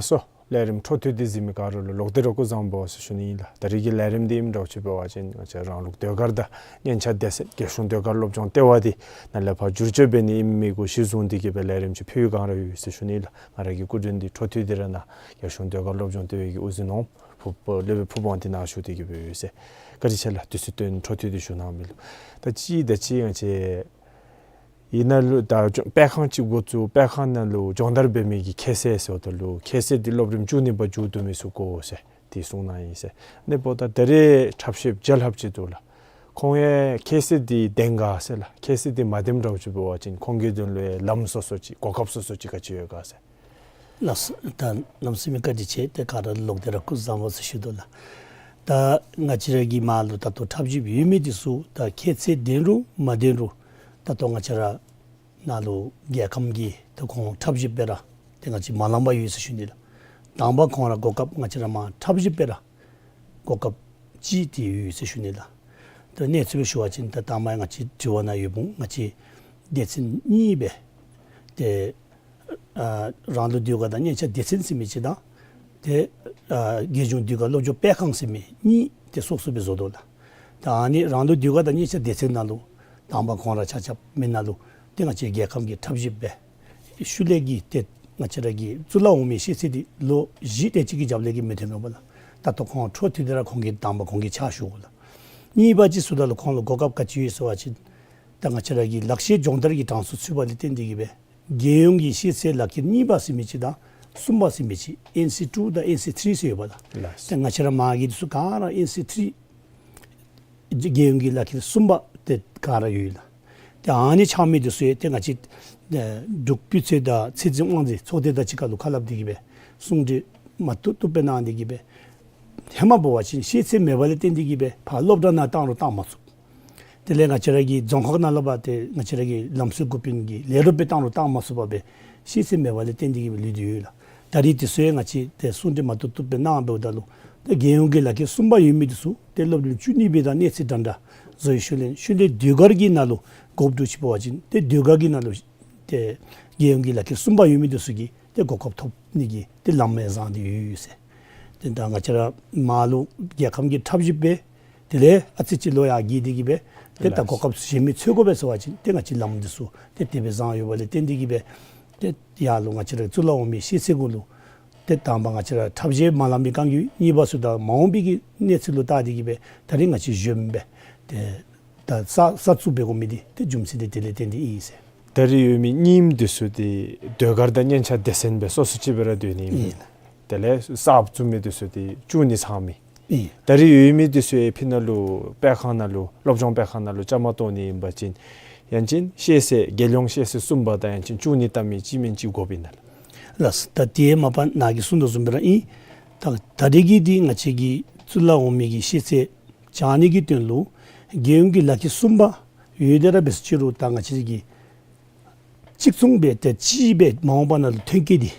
སོ། ལས་རིམ་འཕྲོ་མཐུད་དེ་གཟིགས་མི་ག་ར་ལུ་ལོག་སྟེ་ར་སྐུ་གཟུགས་བཟང་པོ་ཟེར་ཞུ་ནི་ཨིན་ལགས། ད་རིས་ཀྱི་ལས་རིམ་འདི་ཨིནམ་འདྲཝ་ཅིག་འབད་བ་ཅིན་ང་བཅས་རང་ལུགས་ཟློས་གར་དང་སྙན་ཆ་སྡེ་ཚན་རྒྱལ་གཞུང་ཟློས་གར་སློབ་སྦྱོང་ལྟེ་བ་འདི་ནཱ་ལས་ཕར་བསྒྱུར་བཅོས་འབད་ནི་ཨིན་མི་གུ་གཞི་བཟུང་སྟེ་གིས་སྦེ་ལས་རིམ་ཅིག་ཕུལ་བའི་བསྒང་ར་ཡོད་ཟེར་ཞུ་ནི་ཨིན་ལགས། ང་ར་གི་སྐུ་མགྲོན་འདི་འཕྲོ་མཐུད་དེ་ར་ནཱ་རྒྱལ་གཞུང་ཟློས་གར་སློབ་སྦྱོང་ལྟེ་བའི་གི་དབུ་འཛིན་ནོར་བུ་སློབ་དཔོན་ཕུར་བུ་དབང་འདུས་ནཱ་བཞུགས་ཏེ་གིས་སྦེ་ཡོད་ཟེར། བཀའ་དྲིན་ཆེ་ལགས། དུས་ཚོད་བཏོན་འཕྲོ་མཐུད་དེ་བཞུགས་གནང་མི་ལུ། ད་ཅི་ད་ཅི་ང་བཅས་ཨིན་ན་ལུ་ད་སྦྱོང་དཔེ་ཁང་ཅིག་འགོ་བཙུགས། དཔེ་ཁང་ནང་ལུ་སྦྱོང་བརྡར་འབད་མི་གི་ཁྱད་ཚད་ཟེརཝ་ད་ལུ་ཁྱད་ཚད་འདི་སློབ་རིམ་བཅུ་གཉིས་པ་མཇུག་བསྡུ་མི་ཚུ་དགོ་ཟེར་དེ་གསུངས་གནང་ཡི་ཟེར། ཨ་ནི་འབདཝ་ད་ད་རེས་འཁྲབ་གཞས་རྒྱལ་ཁབ་ཅིག་འདུག་ལགས། ཁོང་ཡང་ཁྱད་ཚད་འདི་ལྡན་ག་ཟེར་ལགས། ཁྱད་ཚད་འདི་མ་ལྡནམ་འདྲཝ་ཅིག་འབད་བ་ཅིན་ཁོང་གི་དོན་ལུ་ཡང་ལམ་སོ་སོ་ཅིག་གོ་སྐབས་སོ་སོ་ཅིག་ག་ཅི་ཡོད་ག་ཟེར། ལགས་སོ། ད་གནམ་མེད་ས་མེད་བཀའ་དྲིན་ཆེ། ཏེ་ག་ར་ལོག་སྟེ་ར་སྐུ་གཟུགས་བཟང་པོ་ཟེར་ཞུ་དོ་ལགས། ད་ང་བཅས་ར་གི་མར་ལུ་ད་ལྟོ་འཁྲབ་གཞས་ཡོད་མི་འདི་ཚུ་ད་ཁྱད་ཚད་ལྡན་རུང་མ་ལྡན་རུང་ད་ལྟོ་ང་བཅས་ར་ནཱ་ལུ་རྒྱལ་ཁམས་ཀྱི་ད་ཁོང་འཁྲབ་གཞས་སྦེ་ར་ཏེ་ང་བཅས་མ་ལངམ་ཡོད་ཟེར་ཞུ་ནི་ལགས། དང་པ་ཁོང་ར་གོ་སྐབས་ང་བཅས་ར་མར་འཁྲབ་གཞས་སྦེ་ར་གོ་སྐབས་ཅིག་ཏེ་ཡོད་ཟེར་ཞུ་ནི་ལགས། ད་གནས་ཚུལ་སྦེ་ཞུ་བ་ཅིན་ད་དང་པ་ང་བཅས་དྲི་བ་ནང་ཡོདཔ་ང་བཅས་སྡེ་ཚན་གཉིས་སྦེ་ཏེ་ཨ་རང་ལུགས་ཟློས་གར་དང་སྙན་ཆ་སྡེ་ཚན་ཟེར་མི་ཅིག་དང་ཏེ་ཨ་རྒྱལ་གཞུང་ཟློས་གར་སློབ་སྦྱོང་སྤེལ་ཁང་ཟེར་མི་གཉིས་ཏེ་སོ་སོ་སྦེ་བཟོ་དོ་ལགས། ད་ཨ་ནི་རང་ལུགས་ཟློས་གར་དང་སྙན་ཆ་སྡེ་ཚན་ནང་ལུ་དང་པ་ཁོང་ར་ཆ་ཁྱབ་མི་ནང་ལུ་ཏེ་ང་བཅས་རྒྱལ་ཁམས་ཀྱི་འཁྲབ་གཞས་སྦེ་ཤུལ་ལས་ཀྱི་ཏེ་ང་བཅས་ར་གི་གཙུག་ལག་འོག་མའི་ཤེས་ཚད་འདི་ལོ་བཞི་དེ་ཅིག་གི་རྒྱབ་ལས་ཀྱི་མི་ཐོན་མས་པ་ལགས། ད་ལྟོ་ཁོང་འཕྲོ་མཐུད་དེ་ར་ཁོང་གིས་དང་པ་ཁོང་གིས་ཕྱག་ཞུ་དགོ་ལགས། གཉིས་པ་ཅིག་ཟེརཝ་ད་ལུ་ཁོང་ལུ་གོ་སྐབས་ག་ཅི་ཡོད་ཟེར་བ་ཅིན་ད་ང་བཅས་ར་གི་ལག་ཤེས་སྦྱོང་བརྡར་གྱི་གྲངས་སུ་ཚུད་པ་ལས་བརྟེན་ཏེ་གིས་སྦེ་རྒྱལ་ཡོངས་ཀྱི་ཤེས་ཚད་ལག་ཁྱེར་གཉིས་པ་ཟེར་མི་ཅིག་དང་གསུམ་པ་ཟེར་མི་ཅིག་ཨེན་སི་ཊུ་དང་ཨེན་སི་ཐི་རི་ཟེར་ཡོད་པ་ལགས། ལགས། ཏེ་ང་བཅས་ར་མར་གྱི་འདི་ཚུ་ག་ར་ཨེན་སི་ཐི་རི་རྒྱལ་ཡོངས་ཀྱི་ལག་ཁྱེར་གསུམ་པ་ཏེ་ག་ར་ཡོད་ལགས། ཏེ་ཨ་ནི་ཆགས་མི་འདི་ཚུ་ཡང་ཏེ་ང་བཅས་ཨེ་འབྲུག་སྤུས་ཚད་དང་ཚད་འཛིན་དབང་འཛིན་ཚོགས་སྡེ་དང་གཅིག་ཁར་ལུ་ཁ་སླབ་སྟེ་གིས་སྦེ་གསུང་གྲོས་མ་བཏུབ་བཏུབ་སྦེ་གནང་སྟེ་གིས་སྦེ་ཧེ་མ་འབད་བ་ཅིན་ཤེས་ཚད་མེད་པ་ལས་བརྟེན་ཏེ་གིས་སྦེ་ཕར་སློབ་གྲྭ་ནང་བཏང་རུང་བཏང་མ་ཚུགས། དེ་ལས་ང་བཅས་ར་གི་རྫོང་ཁག་ནང་ལུ་འབད་དེ་ང་བཅས་ར་གི་ལམ་སྲོལ་འགོ་དཔོན་གྱི་ལས་རོགས་སྦེ་བཏང་རུང་བཏང་མ་ཚུགས་པར་སྦེ་ཤེས་ཚད་མེད་པ་ལས་བརྟེན་ཏེ་གིས་སྦེ་ལུས་ཏེ་ཡོད་ལགས། ད་རིས་འདི་ཚུ་ཡང་ང་བཅས་ཏེ་གསུང་གྲོས་མ་བཏུབ་བཏུབ་སྦེ་གནང་འབདཝ་ད་ལུ་ཏེ་རྒྱལ་ཡོངས་ཀྱི་ལག་ཁྱེར་གསུམ་པ་ཡོད་མི་འདི་ཚུ་ཏེ་སློབ་རིམ་བཅུ་གཉིས་པའི་དང་གནས་ཚད་འདྲན་འདྲ་བཟོ་བའི་ཤུལ་ལས་ཤུལ་ལས་ཟློས་གར་གྱི་ནང་ལུ་འགོ་བཙུགས་ཅི་འབད་བ་ཅིན་ཏེ་ཟློས་གར་གྱི་ནང་ལུ་ཏེ་རྒྱལ་ཡོངས་ཀྱི་ལག་ཁྱེར་གསུམ་པ་ཡོད་མི་འདི་ཚུ་གིས་ཏེ་གོ་སྐབས་ཐོབ་ནི་གི་ཏེ་ལམ་ཡང་བཟང་སྟེ་ཡོད་ཟེར། ཏེ་ད་ང་བཅས་ར་མར་ལུ་རྒྱལ་ཁམས་ཀྱི་འཁྲབ་གཞས་སྦེ་དེ་ལས་ཨ་ཙི་ཅིག་ལོ་ཡར་རྒྱས་ཏེ་གིས་སྦེ་ཏེ་ད་ལགས། གོ་སྐབས་གཞན་མི་འཚོལ་དགོ་པས་ཟེར་བ་ཅིན་ཏེ་ང་བཅས་ལམ་འདི་ཚུ་ཏེ་དེ་སྦེ་བཟང་ཡོད་པ་ལས་བརྟེན་ཏེ་གིས་སྦེ་ཏེ་ཡར་ལུ་ང་བཅས་ར་གཙུག་ལག་འོག་མའི་ཤེས་ཚད་གུ་ལུ་ཏེ་དང་པ་ང་བཅས་ར་འཁྲབ་གཞས་མ་ལང་པའི་བསྒང་གི་གཉིས་པ་ཚུ་ད་མ་འོངས་པའི་གི་གནས་ཚུལ་ལུ་བལྟ་སྟེ་གིས་སྦེ་ད་རིས་ང་བཅས་གཞོནམ་སྦེ་ཏེ་ད་གསར་གསར་བཙུགས་འབད་དགོ་མི་འདི་ཏེ་རྒྱུ་མཚན་འདི་དེ་ལས་བརྟེན་ཏེ་ཨིན་ཟེར། ད་རིས་ཡོད་མི་གཉིསམ་འདི་ཚུ་ཏེ་ཟློས་གར་དང་སྙན་ཆ་སྡེ་ཚན་སྦེ་སོ་སོ་ཅིག་སྦེ་ར་སྡོད་ནི་ཨིན། ཨིན། དེ་ལས་གསར་བཙུགས་མི་འདི་ཚུ་ཏེ་བཅུ་གཉིས་ཚང་མི། ཨིན། ད་རིས་ཡོད་མི་འདི་ཚུ་ཡང་ཕྱི་ནང་ལུ་དཔེ་ཁང་ནང་ལུ་སློབ་སྦྱོང་སྤེལ་ཁང་ནང་ལུ་བཅའ་མར་གཏོགས་ནི་ཨིན་པ་ཅིན་ཡང་ཅིན་ཤེས་ཚད་རྒྱལ་ཡོངས་ཤེས་ཚད་གསུམ་པ་དང་ཡང་ཅིན་བཅུ་གཉིས་བལྟ་མི་གཅིག་མེན་གཅིག་དགོཔ་ཨིན་ན་ལགས། ལགས། ད་དེ་མ་པ་ནཱ་གིས་གསུངས་དོ་བཟུམ་སྦེ་ར་ཨིན། ད་ད་རིས་ཀྱི་འདི་ང་བཅས་ཀྱི་གཙུག་ལག་འོག་མའི་གི་ཤེས་ཚད་བཅའ་ནི་གི་དོན་ལུ་རྒྱལ་ཡོངས་ཀྱི་ལག་ཁྱེར་གསུམ་པ་ཡོད་དེ་ར་འབད་ཟེར་ཅི་རུང་ད་ང་བཅས་ཀྱི་གཅིག་མཚུངས་སྦེ་ཏེ་གཅིག་སྦེ་མ་འོངས་པ་ནང་ལུ་ཐོན་སྐྱེད་འདི་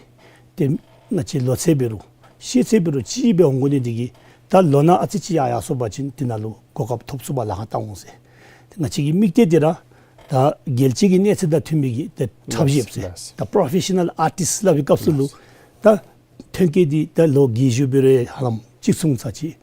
ཏེ་ང་བཅས་ལོ་ཚད་འབད་རུང་ཤེས་ཚད་འབད་རུང་གཅིག་སྦེ་འོང་དགོ་ནི་འདི་གིས་ད་ལོ་ན་ཨ་ཙི་ཅིག་ཡར་ཡར་སོང་པ་ཅིན་འདི་ནང་ལུ་གོ་སྐབས་ཐོབ་ཚུགསཔ་ལཱ་ཁག་བཏང་འོང་ཟེར། ཏེ་ང་བཅས་ཀྱི་དམིགས་གཏད་འདི་ར་ད་རྒྱལ་སྤྱི་གི་གནས་ཚད་དང་མཐུན་མི་གི་ཏེ་འཁྲབ་གཞས་ཟེར་ལགས། ད་པྲོ་ཕེ་ཤ་ནཱལ་ཨར་ཊིསཊ་སླབ་པའི་སྐབས་སུ་ལུ་ལགས། ད་ཐོན་སྐྱེད་འདི་ད་ལོ་རྒས་ཤོས་འབད་རུང་ཧ་ལམ་གཅིག་མཚུངས་ཚར་ཅིག།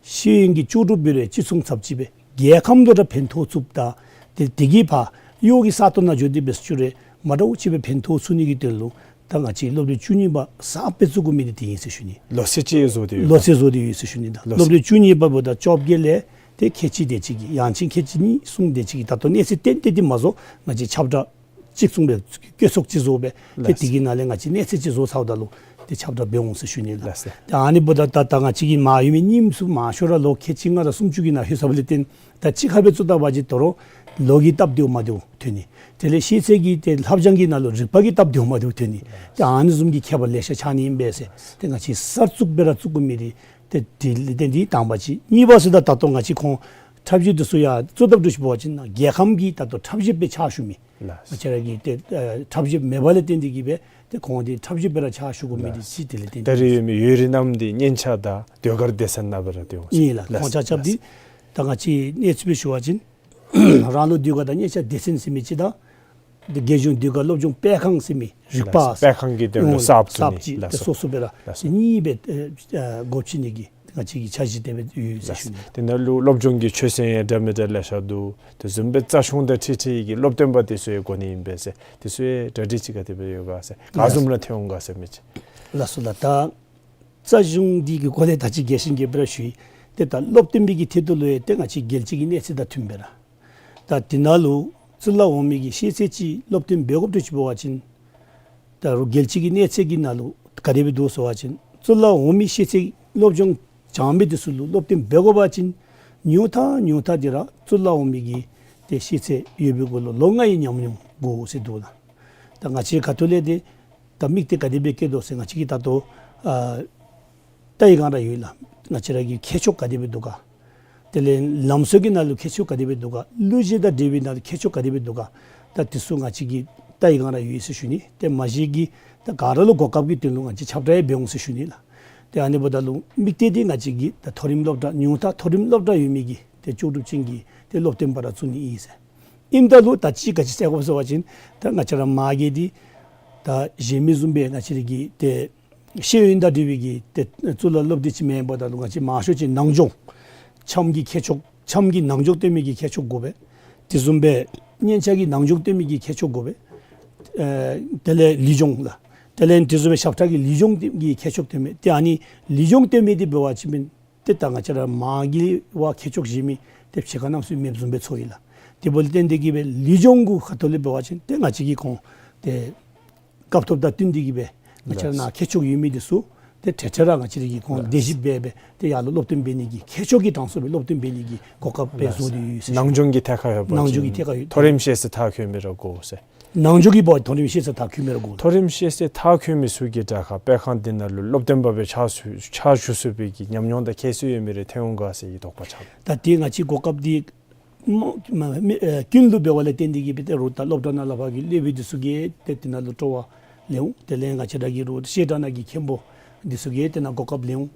ཤེས་ཡོན་གྱི་ལྕོགས་གྲུབ་འབད་རུང་གཅིག་མཚུངས་ཚར་ཅིག་སྦེ་རྒྱལ་ཁམས་ལུ་ར་ཕན་ཐོགས་ཚུགསཔ་དང་ཏེ་དེ་གིས་ཕར་གཡོག་གི་ས་སྟོང་ནང་འགྱོ་སྟེ་འབད་ཟེར་ཅི་རུང་མ་འདྲཝ་ཅིག་སྦེ་ཕན་ཐོགས་ཚུགས་ནི་གི་དོན་ལུ་ད་ང་བཅས་སློབ་རིམ་བཅུ་གཉིས་པ་གསརཔ་སྦེ་བཙུགས་དགོ་མི་འདི་དེ་ཨིན་ཟེར་ཞུ་ནི། ལོ་ཚད་ཅིག་བཟོ་སྟེ་ཡོད། ལོ་ཚད་བཟོ་སྟེ་ཡོད་ཟེར་ཞུ་ནི། ད་ལོ་ཚད། སློབ་རིམ་བཅུ་གཉིས་པ་འབདཝ་ད་བཅོ་བརྒྱད་ལས་ཏེ་ཁལ་གཅིག་དེ་ཅིག་གི་ཡང་ཅིན་ཁལ་གཅིག་གཉིས་གསུམ་དེ་ཅིག་གི་ད་ལྟོ་གནས་ཚད་ཏན་ཏན་འདི་མ་བཟོ་ང་བཅས་ཁྱབ་བསྒྲགས་གཅིག་མཚུངས་སྦེ་བཀོད་ཚོགས་ཅིག་བཟོ་སྦེ་ཏེ་ལགས། དེ་གི་ནང་ལས་ང་བཅས་གནས་ཚད་ཅིག་བཟོ་ཚརཝ་ད་ལུ་ཏེ་ཁྱབ་བསྒྲགས་འབད་འོང་ཟེར་ཞུ་ནི་ལགས། ལགས། ཏེ་ཨ་ནི་འབདཝ་ད་ད་ད་ང་བཅས་ཀྱི་མར་ཡོད་མི་གཉིསམ་ཚུ་མང་ཤོས་ར་ལོ་ཁལ་གཅིག་ལྔ་དང་སུམ་ཅུ་གི་ནང་ལྷོད་ཚརཝ་ལས་བརྟེན་ད་གཅིག་ཁར་སྦེ་བཙུགས་ད་པ་ཅིན་དོ་རུང་ལོ་གིས་སྟབས་བདེཝ་མ་བདེཝ་ཐོན་ནི། དེ་ལས་ཤེས་ཚད་ཀྱི་ཏེ་བསླབ་སྦྱང་གི་ནང་ལུ་རིག་པ་གིས་སྟབས་བདེཝ་མ་བདེཝ་ཐོན་ནི། ཏེ་ཨ་ནི་བཟུམ་གྱི་ཁྱད་པར་ལེ་ཤ་ཆགས་ནི་ཨིན་པས་ཟེར། ཏེ་ང་བཅས་གསར་བཙུགས་སྦེ་ར་བཙུགས་དགོ་མི་འདི་ཏེ་དེ་ལས་བརྟེན་ཏེ་དང་པ་ཅིག། གཉིས་པ་ཟེརཝ་ད་ད་ལྟོ་ང་བཅས་ཁོང་འཁྲབ་གཞས་འདི་ཚུ་ཡང་བཙུགས་ད་འདྲཝ་ཅིག་འབད་བ་ཅིན་རྒྱལ་ཁམས་ཀྱི་ད་ལྟོ་འཁྲབ་གཞས་སྦེ་ཕྱག་ཞུ་མི་ལགས། ང་བཅས་ར་གི་ཏེ་ཨ་འཁྲབ་གཞས་མེད་པ་ལས་བརྟེན་ཏེ་གིས་སྦེ་ཏེ་ཁོང་འདི་འཁྲབ་གཞས་སྦེ་ར་ཕྱག་ཞུ་དགོ་མི་འདི་ལགས། ཅིག་དེ་ལས་བརྟེན་ཏེ། ད་རིས་ཡོད་མི་ཡུན་རིང་རྣམས་འདི་སྙན་ཆ་དང་ཟློས་གར་སྡེ་ཚན་ནང་སྦེ་ར་སྡོད་འོང་ཟེར། ཨིན་ལགས། ལགས། ཁོང་ཆ་ཁྱབ་འདི་ད་ང་བཅས་གནས་ཚུལ་སྦེ་ཞུ་བ་ཅིན་རང་ལུགས་ཟློས་གར་དང་སྙན་ཆ་སྡེ་ཚན་ཟེར་མི་ཅིག་དང་ དེ་རྒྱལ་གཞུང་ཟློས་གར་སློབ་སྦྱོང་སྤེལ་ཁང་ཟེར་མི་རིག་པ་སྤེལ་ཁང་གི་དོན་ལུ་ཡོད་གསརཔ་བཙུགས་ནི་གསརཔ་ཅིག་ལགས་སོ། སོ་སོ་སྦེ་ར་ལགས་སོ། གཉིས་སྦེ་ཨེ་ཨེ་སྒོ་ཕྱེ་ནི་གི་ང་བཅས་ཀྱི་འཆར་གཞི་དེ་སྦེ་ཡོད་ཟེར་ཞུ་ནི། དེ་ནང་ལུ་སློབ་སྦྱོང་གི་ཆོས་ཚན་ཡང་འདྲ་མི་འདྲ་ལེ་ཤ་འདུག། དེ་བཟུམ་སྦེ་རྩ་གཞུང་དང་འཁྲིལ་འཁྲིལ་གྱི་སློབ་སྟོན་པ་དེ་ཚུ་ཡང་དགོ་ནི་ཨིན་པས་ཟེར། དེ་ཚུ་ཡང་གྲ་སྒྲིག་ཅིག་ག་དེ་སྦེ་ཡོད་ག་ཟེར། ག་བཟུམ་ར་ཐོན་འོང་ག་ཟེར་མི་ཅིག། ལགས་སོ་ལགས། ད་རྩ་གཞུང་འདི་གི་སྐོར་ལས་ད་ཅི་རྒྱས་ཤིང་རྒྱས་པ་ར་ཞུ་ཡི། ཏེ་ད་སློབ་སྟོན་པའི་གི་ཐད་དུ་ལུ་ཡང་ཏེ་ང་བཅས་རྒྱལ་སྤྱི་གི་གནས་ཚད་དང་མཐུན་པའི་ར། ད་དེ་ནང་ལུ་གཙུག་ལག་འོག་མའི་གི་ཤེས་ཚད་ཅིག་སློབ་སྟོན་འབད་དགོཔ་འདྲཝ་ཅིག་འབད་བ་ཅིན། ད་རུང་རྒྱལ་སྤྱི་གི་གནས་ཚད་ཀྱི་ནང་ལུ་ག་དེ་སྦེ་འདུག་ཟེར་བ་ཅིན་གཙུག་ལག་འོག་མའི་ཤེས་ཚད་སློབ་སྦྱོང་སྦྱང་མི་དེ་ཚུ་ལུ་སློབ་སྟོན་འབད་དགོ་པ་ཅིན་ཉུང་མཐའ་ཉུང་མཐའ་དེ་ར་གཙུག་ལག་འོག་མའི་གི་ཏེ་ཤེས་ཚད་ཡོད་པའི་གུ་ལུ་ལོ་ལྔ་ཡི་ཉམས་མྱོང་དགོ་ཟེར་འདུག་ལགས། ད་ང་བཅས་ཁ་ཐུག་ལས་ཏེ་ད་དམིགས་གཏད་ག་དེ་སྦེ་བསྐྱེད་དོ་ཟེར་ང་བཅས་ཀྱིས་ད་ལྟོ་ཨ་ལྟ་ཡི་སྒང་ར་ཡོད་ལགས། ང་བཅས་ར་གི་ཁྱད་ཆོས་ག་དེ་སྦེ་འདུག་ག། དེ་ལས་ལམ་སྲོལ་གྱི་ནང་ལུ་ཁྱད་ཆོས་ག་དེ་སྦེ་འདུག་ག། གླུ་གཞས་དང་འབྲེལ་བའི་ནང་ལུ་ཁྱད་ཆོས་ག་དེ་སྦེ་འདུག་ག། ད་དེ་ཚུ་ང་བཅས་ཀྱིས་ལྟ་ཡི་སྒང་ར་ཡོད་ཟེར་ཞུ་ནི། ཏེ་མ་གཞི་གི་ད་ག་ར་ལུ་གོ་སྐབས་ཀྱི་དོན་ལུ་ང་བཅས་ཁྱབ་བསྒྲགས་ཡང་འབད་འོང་ཟེར་ཞུ་ནི་ལགས། ཏེ་ཨ་ནི་འབདཝ་ད་ལུ་དམིགས་གཏད་འདི་ང་བཅས་ཀྱིས་ད་མཐོ་རིམ་སློབ་གྲྭ་ཉུང་མཐའ་མཐོ་རིམ་སློབ་གྲྭ་ཡོད་མི་གི་ཏེ་ལྕོགས་གྲུབ་ཅན་གྱི་ཏེ་སློབ་སྟོན་པ་ར་བཙུགས་ནི་ཨིན་ཟེར། ཨིནམ་ད་ལུ་ད་ཅི་ག་ཅི་ཟེར་དགོཔ་ཟེར་བ་ཅིན་ད་ང་བཅས་ར་མ་གི་འདི་ད་གཞན་མི་བཟུམ་སྦེ་ང་བཅས་ར་གི་ཏེ་ཤེས་ཡོན་དང་འབྲེལ་བའི་གི་ཏེ་གཙུག་ལག་སློབ་སྡེ་ཅིག་མེན་པ་ད་ལུ་ང་བཅས་མང་ཤོས་ཅིག་ནང་སྦྱོང་འཆམ་གྱི་ཁྱད་ཆོས་འཆམ་གྱི་ནང་སྦྱོང་སྟོན་མི་གི་ཁྱད་ཆོས་དགོ་པས། དེ་བཟུམ་སྦེ་སྙན་ཆ་གི་ནང་སྦྱོང་སྟོན་མི་གི་ཁྱད་ཆོས་དགོ་པས། ཨེ་དེ་ལས་ལུས་སྦྱོང་ལགས། དེ་ལས་དེ་བཟུམ་སྦེ་ཞབས་ཁྲ་གི་ལུས་སྦྱོང་གི་ཁྱད་ཆོས་སྟོན་མི་ཏེ་ཨ་ནི་ལུས་སྦྱོང་སྟོན་མི་འདི་འབད་བ་ཅིན་ཏེ་ད་ང་བཅས་ར་མ་གི་བ་ཁྱད་ཆོས་བཞེས་མི་ཏེ་ཕྱི་ཁ་གནམ་མེད་ས་མེད་མེདཔ་བཟུམ་སྦེ་ཚོར་ཡི་ལགས། དེ་འབདཝ་ལས་བརྟེན་ཏེ་གིས་སྦེ་ལུས་སྦྱོང་གུ་ཁ་ཐུག་ལས་འབད་བ་ཅིན་ཏེ་ང་བཅས་ཀྱིས་ཁོང་ཏེ་སྐབས་ཐོབ་དང་བསྟུན་ཏེ་གིས་སྦེ་ང་བཅས་ར་ནཱ་ཁྱད་ཆོས་ཡོད་མི་འདི་ཚུ་ཏེ་ཏེ་ཏེ་ར་ང་བཅས་ར་གིས་ཁོང་ལགས། དེ་བཞིན་སྦེ་སྦེ་ཏེ་ཡར་ལུ་སློབ་སྟོན་འབད་ནི་གི་ཁྱད་ཆོས་ཀྱི་གྲངས་སུ་སྦེ་སློབ་སྟོན་འབད་ནི་གི་གོ་སྐབས་སྦེ་ལགས། བཟོ་སྟེ་ཡོད་ཟེར་ཞུ། ནང་སྦྱོང་གི་ཐད་ཁར་ཡོད་པ་ནང་སྦྱོང་གི་ཅིན་ཐད་ཁར་ཡོད་པ་མཐོ་རིམ་ཅིན་ཤེས་ཚད་མཐར་འཁྱོལ་མི་ར་དགོ་ཟེར། ནང་སྦྱོང་གི་འབདཝ་མཐོ་རིམ་ཤེས་ཚད་མཐར་འཁྱོལ་མི་ར་དགོ། མཐོ་རིམ་ཤེས་ཚད་མཐར་འཁྱོལ་མི་ཚུ་གི་དྲ་ཁར་སྤེལ་ཁང་འདི་ནང་ལུ་སློབ་སྟོན་པ་སྦེ་ཕྱག་ཞུ་ཕྱག་ཞུ་ཚུགས་པའི་གི་ཉམས་མྱོང་དང་ཁྱད་གསོད་ཡོད་མི་རེ་ཐོན་འོང་ག་ཟེར་གྱི་དོགས་པ་ཆགས། ད་ཏེ་ང་བཅས་གོ་སྐབས་འདི་མ་མ་མི་ཨེ་ཀུན་ལུ་འབདཝ་ལས་བརྟེན་ཏེ་གིས་སྦེ་ཏེ་རོགས་ད་སློབ་གྲྭ་ནང་ལས་ཕར་གྱི་སློབ་དཔོན་འདི་ཚུ་གིས་ཏེ་དེ་ནང་ལུ་སྤྲོ་བ་ལེན་འོང་། དེ་ལས་ང་བཅས་ར་གི་རོགས་བཤད་གྲྭ་ནང་གི་མཁན་པོ་འདི་ཚུ་གིས་ཏེ་ནཱ་གོ་སྐབས་ལེན་འོང་།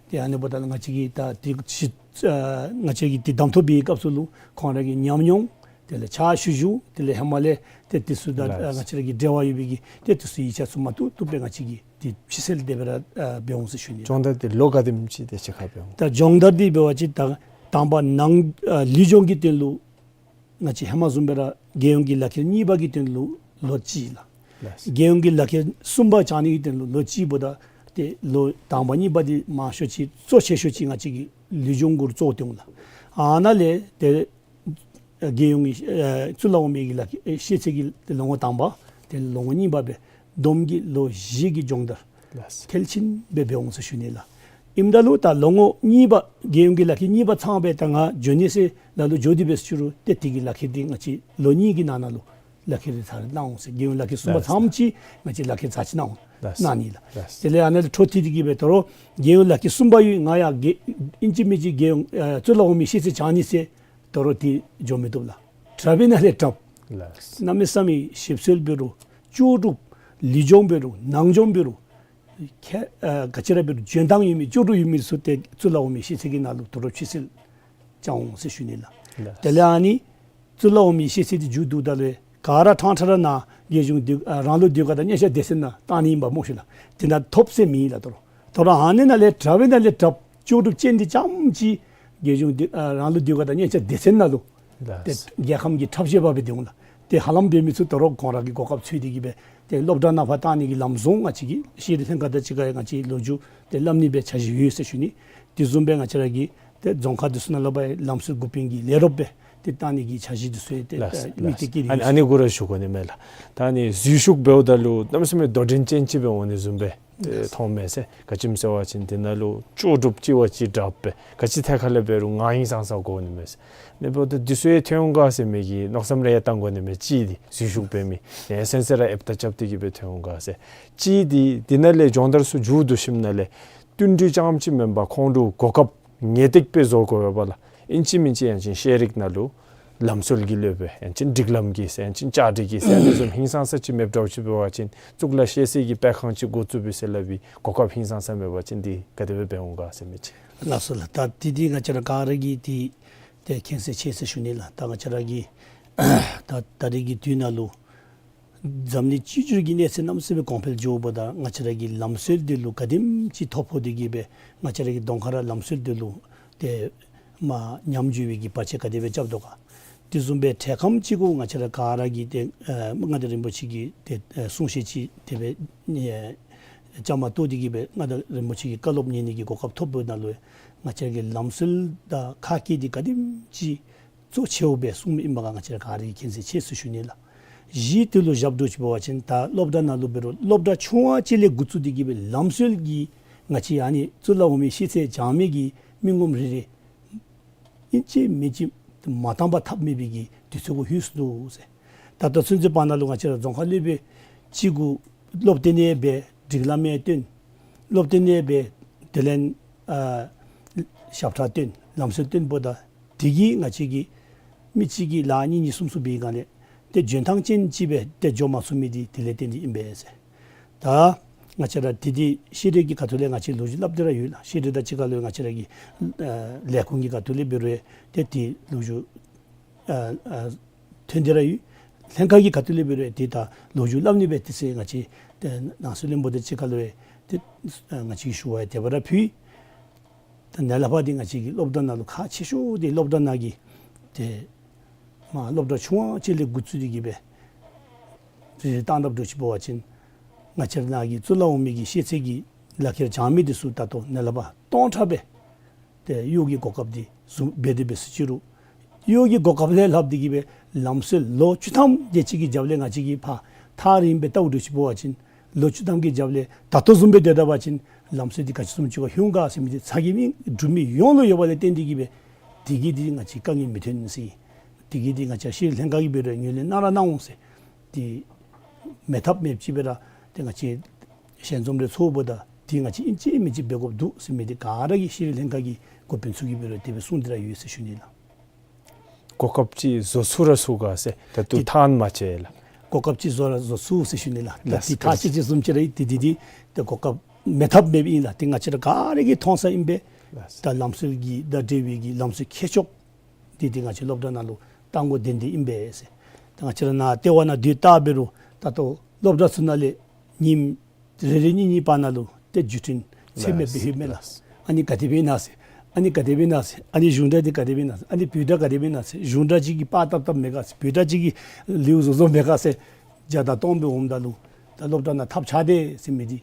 ཏེ་ཨ་ནི་འབདཝ་ད་ང་བཅས་ཀྱིས་ད་ཏེ་ཅིག་ཨ་ང་བཅས་ཀྱིས་ཏེ་གདམ་ཐོབ་པའི་སྐབས་སུ་ལུ་ཁོང་ར་གི་ཉམས་མྱོང་དེ་ལས་ཕྱག་ཞུ་ཞུ་དེ་ལས་ཧེ་མ་ལས་ཏེ་དེ་ཚུ་དང་ལགས། ཨ་ང་བཅས་ར་གི་འབྲེལ་བ་ཡོད་པའི་གི་ཏེ་དེ་ཚུ་ཡིག་ཆ་ཚུ་མ་བཏུབ་བཏུབ་སྦེ་ང་བཅས་ཀྱིས་ཏེ་ཕྱི་སེལ་དེ་སྦེ་ར་ཨ་འབད་འོང་ཟེར་ཞུ་ནི། སྦྱོང་བརྡར་འདི་ལོ་ག་དེམ་ཅིག་ཏེ་ཅིག་ཁར་འབད་འོང་། ད་སྦྱོང་བརྡར་འདི་འབད་བ་ཅིན་ད་དང་པ་ནང་ཨ་ལུས་སྦྱོང་གི་དོན་ལུ་ང་བཅས་ཧེ་མ་བཟུམ་སྦེ་ར་རྒྱལ་ཡོངས་ཀྱི་ལག་ཁྱེར་གཉིས་པ་གི་དོན་ལུ་ལོ་གཅིག་ལགས། ལགས། རྒྱལ་ཡོངས་ཀྱི་ལག་ཁྱེར་གསུམ་པ་བཅང་ནི་གི་དོན་ལུ་ལོ་གཅིག་འབདཝ་ད་ཏེ་ལོ་དང་པ་གཉིས་པ་འདི་མང་ཤོས་ཅིག་གཙོ་ཆེ་ཤོས་ཅིག་ང་བཅས་ཀྱིས་ལུས་སྦྱོང་གུ་ར་བཙུགས་ཏེ་འོང་ལགས། ཨ་ནཱ་ལས་ཏེ་རྒྱལ་ཡོངས་ཀྱི་ཨེ་གཙུག་ལག་འོག་མའི་གི་ལག་ཁྱེར་ཨེ་ཤེས་ཚད་ཀྱི་ཏེ་ལོ་ངོ་དང་པ་ཏེ་ལོ་ངོ་གཉིས་པ་སྦེ་བསྡོམས་ཀྱིས་ལོ་བཞི་གི་སྦྱོང་བརྡར་ལགས། མཐིལ་ཕྱིན་སྦེ་འབད་འོང་ཟེར་ཞུ་ནི་ལགས། ཨིནམ་ད་ལུ་ད་ལོ་ངོ་གཉིས་པ་རྒྱལ་ཡོངས་ཀྱི་ལག་ཁྱེར་གཉིས་པ་ཚང་སྦེ་ད་ང་འགྱོ་ནི་ཟེར་ལ་ལུ་འགྱོ་སྟེ་འབད་ཟེར་ཞུ་རུང་ཏེ་དེ་གི་ལག་ཁྱེར་འདི་ང་བཅས་ལོ་གཉིས་ཀྱི་ནང་ན་ལུ་ལག་ཁྱེར་འདི་ཚར་གནང་འོང་ཟེར། རྒྱལ་ཡོངས་ལག་ཁྱེར་གསུམ་པ་ལགས། ཚངམ་ཅིག་ང་བཅས་ལག་ཁྱེར་ཚར་ཅིག་གནང་འོང་ལགས། གནང་ནི་ལགས། ལགས། དེ་ལས་ཨ་ནཱ་ལས་འཕྲོ་མཐུད་དེ་གིས་སྦེ་ད་རུང་རྒྱལ་ཡོངས་ལག་ཁྱེར་གསུམ་པ་ཡོད་ང་ཡང་རྒྱལ་ཨིན་ཅི་མིན་ཅི་རྒྱལ་ཡོངས་ཨེ་གཙུག་ལག་འོག་མའི་ཤེས་ཚད་བཅང་ནི་ཟེར་ད་རུང་དེ་འགྱོ་མི་བཏུབ་ལགས། དྲགཔ་ཨིན་ན་ལས་དྲགཔ་ལགས། གནམ་མེད་ས་མེད་ཞིབ་འཚོལ་འབད་རུང་ལྕོགས་གྲུབ་ལུས་སྦྱོང་འབད་རུང་ནང་སྦྱོང་འབད་རུང་ཁྱད་ཨ་ག་ཅི་ར་འབད་རུང་འཇོན་ཐང་ཡོད་མི་ལྕོགས་གྲུབ་ཡོད་མི་ཚུ་ཏེ་གཙུག་ལག་འོག་མའི་ཤེས་ཚད་ཀྱི་ནང་ལུ་ད་རུང་ཕྱིར་སེལ་བཅང་འོང་ཟེར་ཞུ་ནི་ལགས། ལགས། དེ་ལས་ཨ་ནི་གཙུག་ལག་འོག་མའི་ཤེས་ཚད་འདི་མཇུག་བསྡུཝ་ད་ལུ་ག་ར་ཕྲང་ཕྲང་ར་ནཱ་རྒྱལ་གཞུང་ཟློས་ཨ་རང་ལུགས་ཟློས་གར་དང་སྙན་ཆ་སྡེ་ཚན་ནང་བཏང་ནི་ཨིན་པས་སྨོ་ཤེས་ལགས། དེ་ནང་ཐོབ་ཟེར་མེད་ལགས། ད་རུང་ད་རུང་ཨ་ནི་ནང་ལས་དྲགཔ་ཨིན་ན་ལས་དྲགཔ་ལྕོགས་གྲུབ་ཅན་འདི་རྐྱངམ་ཅིག་རྒྱལ་གཞུང་ཟློས་ཨ་རང་ལུགས་ཟློས་གར་དང་སྙན་ཆ་སྡེ་ཚན་ནང་ལུ་ཏེ་ལགས། རྒྱལ་ཁམས་ཀྱི་འཁྲབ་གཞས་པ་སྦེ་སྡོད་འོང་ལགས། ཏེ་ཧ་ལམ་འབད་མི་ཚུ་ད་རུང་ཁོང་ར་གི་གོ་སྐབས་འཚོལ་ཏེ་གིས་སྦེ་ཏེ་སློབ་གྲྭ་ནང་ཕར་བཏང་ནི་གི་ལམ་བཟང་ང་བཅས་ཀྱིས་ཤེས་རིག་ལྷན་ཁག་དང་གཅིག་ཁར་ང་བཅས་ལོ་རྒྱུས་ཏེ་སླབ་ནི་སྦེ་འཆར་གཞི་ཡོད་ཟེར་ཞུ་ནི། དེ་བཟུམ་སྦེ་ང་བཅས་ར་གི་ཏེ་རྫོང་ཁག་འདི་ཚུ་ནང་ལུ་འབད་ལམ་སྲོལ་འགོ་དཔོན་གྱི་ལས་རོགསཔ་སྦེ་ཏེ་བཏང་ནི་གི་འཆར་གཞི་འདི་ཚུ་ཡང་ཏེ་ལགས། དམིགས་གཏད་བསྐྱེད་དེ་ཡོད་ཟེར། ཨ་ནི་གུ་ར་ཞུ་དགོ་ནི་མས་ལགས། ད་ཨ་ནི་འཛུལ་ཞུགས་འབདཝ་ད་ལུ་གནམ་མེད་ས་མེད་དོ་འགྲན་ཅན་ཅིག་སྦེ་འོང་ནི་བཟུམ་སྦེ་ཨེ་མཐོང་མས་ཟེར། ག་ཅི་སྨོ་ཟེར་བ་ཅིན་དེ་ནང་ལུ་ལྕོགས་གྲུབ་ཅིག་བ་ཅིན་དྲགཔ་སྦེ་ག་ཅི་ཐད་ཁར་ལས་འབད་རུང་ངར་ཧིང་སངས་ས་དགོ་ནི་མས་ཟེར། ཨ་ནི་འབདཝ་ད་འདི་ཚུ་ཡང་ཐོན་འོང་ག་ཟེར་མི་གི་མནོ་བསམ་རེ་ཡང་བཏང་དགོ་ནི་མས། གཅིག་འདི་འཛུལ་ཞུགས་འབད་མི་ཡང་སེམས་སེམས་ར་ཨེབ་རྟ་རྐྱབ་སྟེ་གིས་སྦེ་ཐོན་འོང་ག་ཟེར། གཅིག་འདི་འདི་ནང་ལས་སྦྱོང་བརྡར་ཚུ་མཇུག་བསྡུ་ཞིནམ་ལས་བསྟུན་གྲོས་རྐྱངམ་ཅིག་མེན་པར་ཁོང་ལུ་གོ་སྐབས་ངེས་ཏིག་སྦེ་བཟོ་དགོ་པས་ལགས། ཨིན་ཅི་མིན་ཅི་ཡང་ཅིན་ཤེས་རིག་ནང་ལུ་ལམ་སྲོལ་གྱི་སློབ་དཔོན་ཡང་ཅིན་སྒྲིག་ལམ་གྱི་ཟེར་ཡང་ཅིན་བཅའ་སྒྲིག་གི་ཟེར་ཨ་ནི་བཟུམ་ཧིང་སངས་ས་ཅིག་མེདཔ་འདྲཝ་ཅིག་འབད་བ་ཅིན་གཙུག་ལག་ཤེས་ཚད་ཀྱི་སྤེལ་ཁང་ཅིག་འགོ་བཙུགས་པའི་ཟེར་སླབ་པའི་གོ་སྐབས་ཧིང་སངས་ས་མེད་པ་ཅིན་འདི་ག་དེ་སྦེ་འབད་འོང་ག་ཟེར་མི་ཅིག། ལགས་སོ་ལགས། ད་འདི་འདི་ང་བཅས་ར་ག་ར་གིས་འདི་ཏེ་མཁྱེན་གསལ་ཆེ་ཟེར་ཞུ་ནི་ལགས། ད་ང་བཅས་ར་གི་ད་ད་རེས་ཀྱི་དུས་ནང་ལུ་ འཛམ་གླིང་སྤྱི་འགྱུར་གྱི་གནས་ཚད་གནམ་མེད་ས་མེད་གོང་འཕེལ་འགྱོཝ་ད་ང་བཅས་ར་གི་ལམ་སྲོལ་འདི་ལུ་ག་དེམ་ཅིག་ཐོ་ཕོག་སྟེ་གི་སྦེ་ང་བཅས་ར་གི་གདོང་ཁ་ར་ལམ་སྲོལ་འདི་ལུ་ཏེ་མར་ཉམས་འགྱོ་བའི་གི་བར་ཆད་ག་དེ་སྦེ་རྐྱབ་དོ་ག། དེ་བཟུམ་སྦེ་འཕྲལ་ཁམས་ཅིག་གུ་ང་བཅས་ར་ག་ར་གིས་ཏེ་ཨ་མངའ་བདག་རིན་པོ་ཆེ་གི་ཏེ་ཨ་གསུང་བཤད་ཅིག་དེ་སྦེ་ཨ་བཅའ་མར་གཏོགས་ཏེ་གི་སྦེ་མངའ་བདག་རིན་པོ་ཆེ་གི་བཀའ་སློབ་ཉན་ནི་གི་གོ་སྐབས་ཐོབ་པའི་ནང་ལུ་ང་བཅས་ར་གི་ལམ་སྲོལ་དང་ཁ་སྐད་འདི་ག་དེམ་ཅིག་གཙོ་ཆེཝ་སྦེ་གསུངམ་ཨིན་པ་ག་ང་བཅས་ར་ག་ར་གིས་མཁྱེན་གསལ་ཆེ་ཟེར་ཞུ་ནི་ལགས། གཞི་དེ་ལུ་བཞག་འགྱོ་ཅི་འབད་བ་ཅིན་ད་སློབ་གྲྭ་ནང་ལུ་འབད་རུང་སློབ་གྲྭ་ཆུང་བ་ཅིག་ལས་འགོ་བཙུགས་ཏེ་གི་སྦེ་ལམ་སྲོལ་གྱི་ང་བཅས་ཨ་ནི་གཙུག་ལག་འོག་མའི་ཤེས་ཚད་སྦྱང་མི་གི་མི་ངོམ་རེ་རེ་ཨིན་ཅི་མིན་ཅི་མ་བཏང་པར་ཐབས་མེད་པའི་གི་དུས་ཚོད་གུ་ལྷོད་སོ་ནུག་ཟེར། ད་ལྟོ་ཚུན་ཚོད་བར་ན་ལུ་ང་བཅས་ར་རྫོང་ཁ་སློབ་དཔོན་གཅིག་གུ་སློབ་སྟོན་ནི་སྦེ་སྒྲིག་ལམ་ཡང་སྟོན། སློབ་སྟོན་ནི་སྦེ་དེ་ལས་ཨ་ཞབས་ཁྲ་སྟོན་ལམ་སྲོལ་སྟོན་འབདཝ་ད་དེ་གིས་ང་བཅས་ཀྱིས་མི་གཅིག་གིས་ལཱ་གཉིས་གཉིས་གསུམ་གསུམ་འབད་བའི་སྒང་ལས་ཏེ་འཇོན་ཐང་ཅན་ཅིག་སྦེ་ཏེ་འགྱོ་མ་ཚུགས་མི་འདི་དེ་ལས་བརྟེན་ཏེ་ཨིན་པས་ཟེར། ད་ང་བཅས་ར་དེ་འདི་ཤེས་རིག་གི་ཁ་ཐུག་ལས་ང་བཅས་ལོ་རྒྱུས་སླབ་སྟེ་ར་ཡོད་ལགས། ཤེས་རིག་དང་གཅིག་ཁར་ལུ་ང་བཅས་ར་གི་ཨ་ལས་ཁུངས་ཀྱི་ཁ་ཐུག་ལས་འབད་རུང་ཏེ་དེ་ལོ་རྒྱུས་ཨ་ཨ་ཐོན་ཏེ་ར་ཡོད། ལྷན་ཁག་གི་ཁ་ཐུག་ལས་འབད་རུང་ཏེ་ད་ལོ་རྒྱུས་སླབ་ནི་སྦེ་དེ་ཚེ་ང་བཅས་ཏེ་ནང་སྲིད་བློན་པོ་དང་གཅིག་ཁར་ལུ་ཏེ་ཨ་ང་བཅས་ཀྱིས་ཞུ་བ་ཡང་དེ་སྦེ་ར་ཕུལ། ད་ནཱ་ལས་ཕར་འདི་ང་བཅས་ཀྱི་སློབ་གྲྭ་ནང་ལུ་ཁག་ཆེ་ཤོས་འདི་སློབ་གྲྭ་ནང་གི་ཏེ་མར་སློབ་གྲྭ་ཆུང་བ་ཅིག་ལས་འགོ་བཙུགས་ཏེ་གི་སྦེ་རེ་རེ་བཏང་རྐྱབ་འགྱོ་ཅི་འབད་བ་ཅིན་ང་བཅས་ར་ནང་གི་གཙུག་ལག་འོག་མའི་གི་ཤེས་ཚད་ཀྱི་ལག་ཁྱེར་སྦྱང་མི་འདི་ཚུ་ད་ལྟོ་ནཱ་ལས་ཕར་སྟོང་ཕྲག་སྦེ་ཏེ་གཡོག་གི་གོ་སྐབས་འདི་བཟུམ་འབད་དེ་འབད་སོ་ཅི་རུང་གཡོག་གི་གོ་སྐབས་ལས་ལྷག་སྟེ་གི་སྦེ་ལམ་སྲོལ་ལོ་བཅུ་ཐམ་དེ་ཅིག་གི་རྒྱབ་ལས་ང་བཅས་ཀྱིས་ཕར་ཐག་རིངམོ་སྦེ་བལྟཝ་འགྱོ་ཅི་འབད་བ་ཅིན་ལོ་བཅུ་ཐམ་གྱི་རྒྱབ་ལས་ད་ལྟོ་བཟུམ་སྦེ་སྡོད་ད་པ་ཅིན་ལམ་སྲོལ་འདི་ག་ཅི་བཟུམ་ཅིག་ཁར་ལྷོད་ག་ཟེར་མི་འདི་ཚ་གྱང་མི་འབྲུག་མི་ཡོངས་ལུ་ཡོད་པ་ལས་བརྟེན་ཏེ་གི་སྦེ་དེ་གིས་འདི་ང་བཅས་དཀའ་ངལ་མི་ཐོན་ཟེར། དེ་གིས་འདི་ང་བཅས་ཤེས་རིག་ལྷན་ཁག་གིས་འབད་རུང་ངོས་ལེན་གནང་ར་གནང་འོང་ཟེར། འདི་མེད་ཐབས་མེདཔ་ཅིག་སྦེ་ར་ཏེ་ང་བཅས་ཞལ་འཛོམས་རེ་ཚོགསཔ་ད་འདི་ང་བཅས་ཨིན་ཅི་མིན་ཅི་འབད་དགོཔ་འདུག་ཟེར་མི་འདི་ག་ར་གིས་ཤེས་རིག་ལྷན་ཁག་གི་འགོ་དཔོན་ཚུ་གིས་འབད་རུང་དེ་སྦེ་གསུངས་ཏེ་ར་ཡོད་ཟེར་ཞུ་ནི་ལགས། གོ་སྐབས་ཅིག་བཟོ་ཚུགས་ར་ཚུགས་ག་ཟེར་ད་ལྟོ་ཏེ་ཐག་མ་བཅད་ལགས། གོ་སྐབས་ཅིག་བཟོ་ར་བཟོ་ཚུགས་ཟེར་ཞུ་ནི་ལགས། ད་ལགས་འདི་ཐག་བཅད་ཅི་བཟུམ་ཅིག་ར་ཨིན། ཏེ་འདི་འདི་ཏེ་གོ་སྐབས་མེད་ཐབས་མེདཔ་ཨིན་ལགས། ཏེ་ང་བཅས་ར་ག་ར་གིས་མཐོང་ས་ཨིན་པས། ལགས། ད་ལམ་སྲོལ་གྱི་དང་འབྲེལ་བའི་གི་ལམ་སྲོལ་མཁས་མཆོག་འདི་འདི་ང་བཅས་སློབ་གྲྭ་ནང་ལུ་བཏང་དགོ་དོན་འདི་ཨིན་པས་ཟེར། ད་ང་བཅས་ར་ནཱ་ལྟེ་བ་ནང་སྡོད་ད་འབད་རུང་ད་ལྟོ་སློབ་གྲྭ་ཚུ་ནང་ལས་ཉིནམ་རེ་རེ་གཉིས་གཉིས་བར་ན་ལུ་ཏེ་བརྒྱུད་འཕྲིན་ཚད་མེད་སྦེ་ལྷོདཔ་མས་ལགས། ལགས། ཨ་ནི་ག་དེ་སྦེ་ཨིན་ན་ཟེར། ཨ་ནི་ག་དེ་སྦེ་ཨིན་ན་ཟེར། ཨ་ནི་གཞུང་འབྲེལ་འདི་ག་དེ་སྦེ་ཨིན་ན་ཟེར། ཨ་ནི་བོད་སྒྲ་ག་དེ་སྦེ་ཨིན་ན་ཟེར། གཞུང་འབྲེལ་ཅིག་གིས་པར་བཏབ་བཏབཔ་མས་ག་ཟེར། བོད་སྒྲ་ཅིག་གིས་ལེའུ་བཟོ་བཟོཝ་མས་ག་ཟེར། བརྒྱ་དང་སྟོང་སྦེ་འོངམ་ད་ལུ་ད་སློབ་གྲྭ་ནང་ཐབས་ཆག་དེས་ཟེར་མི་འདི་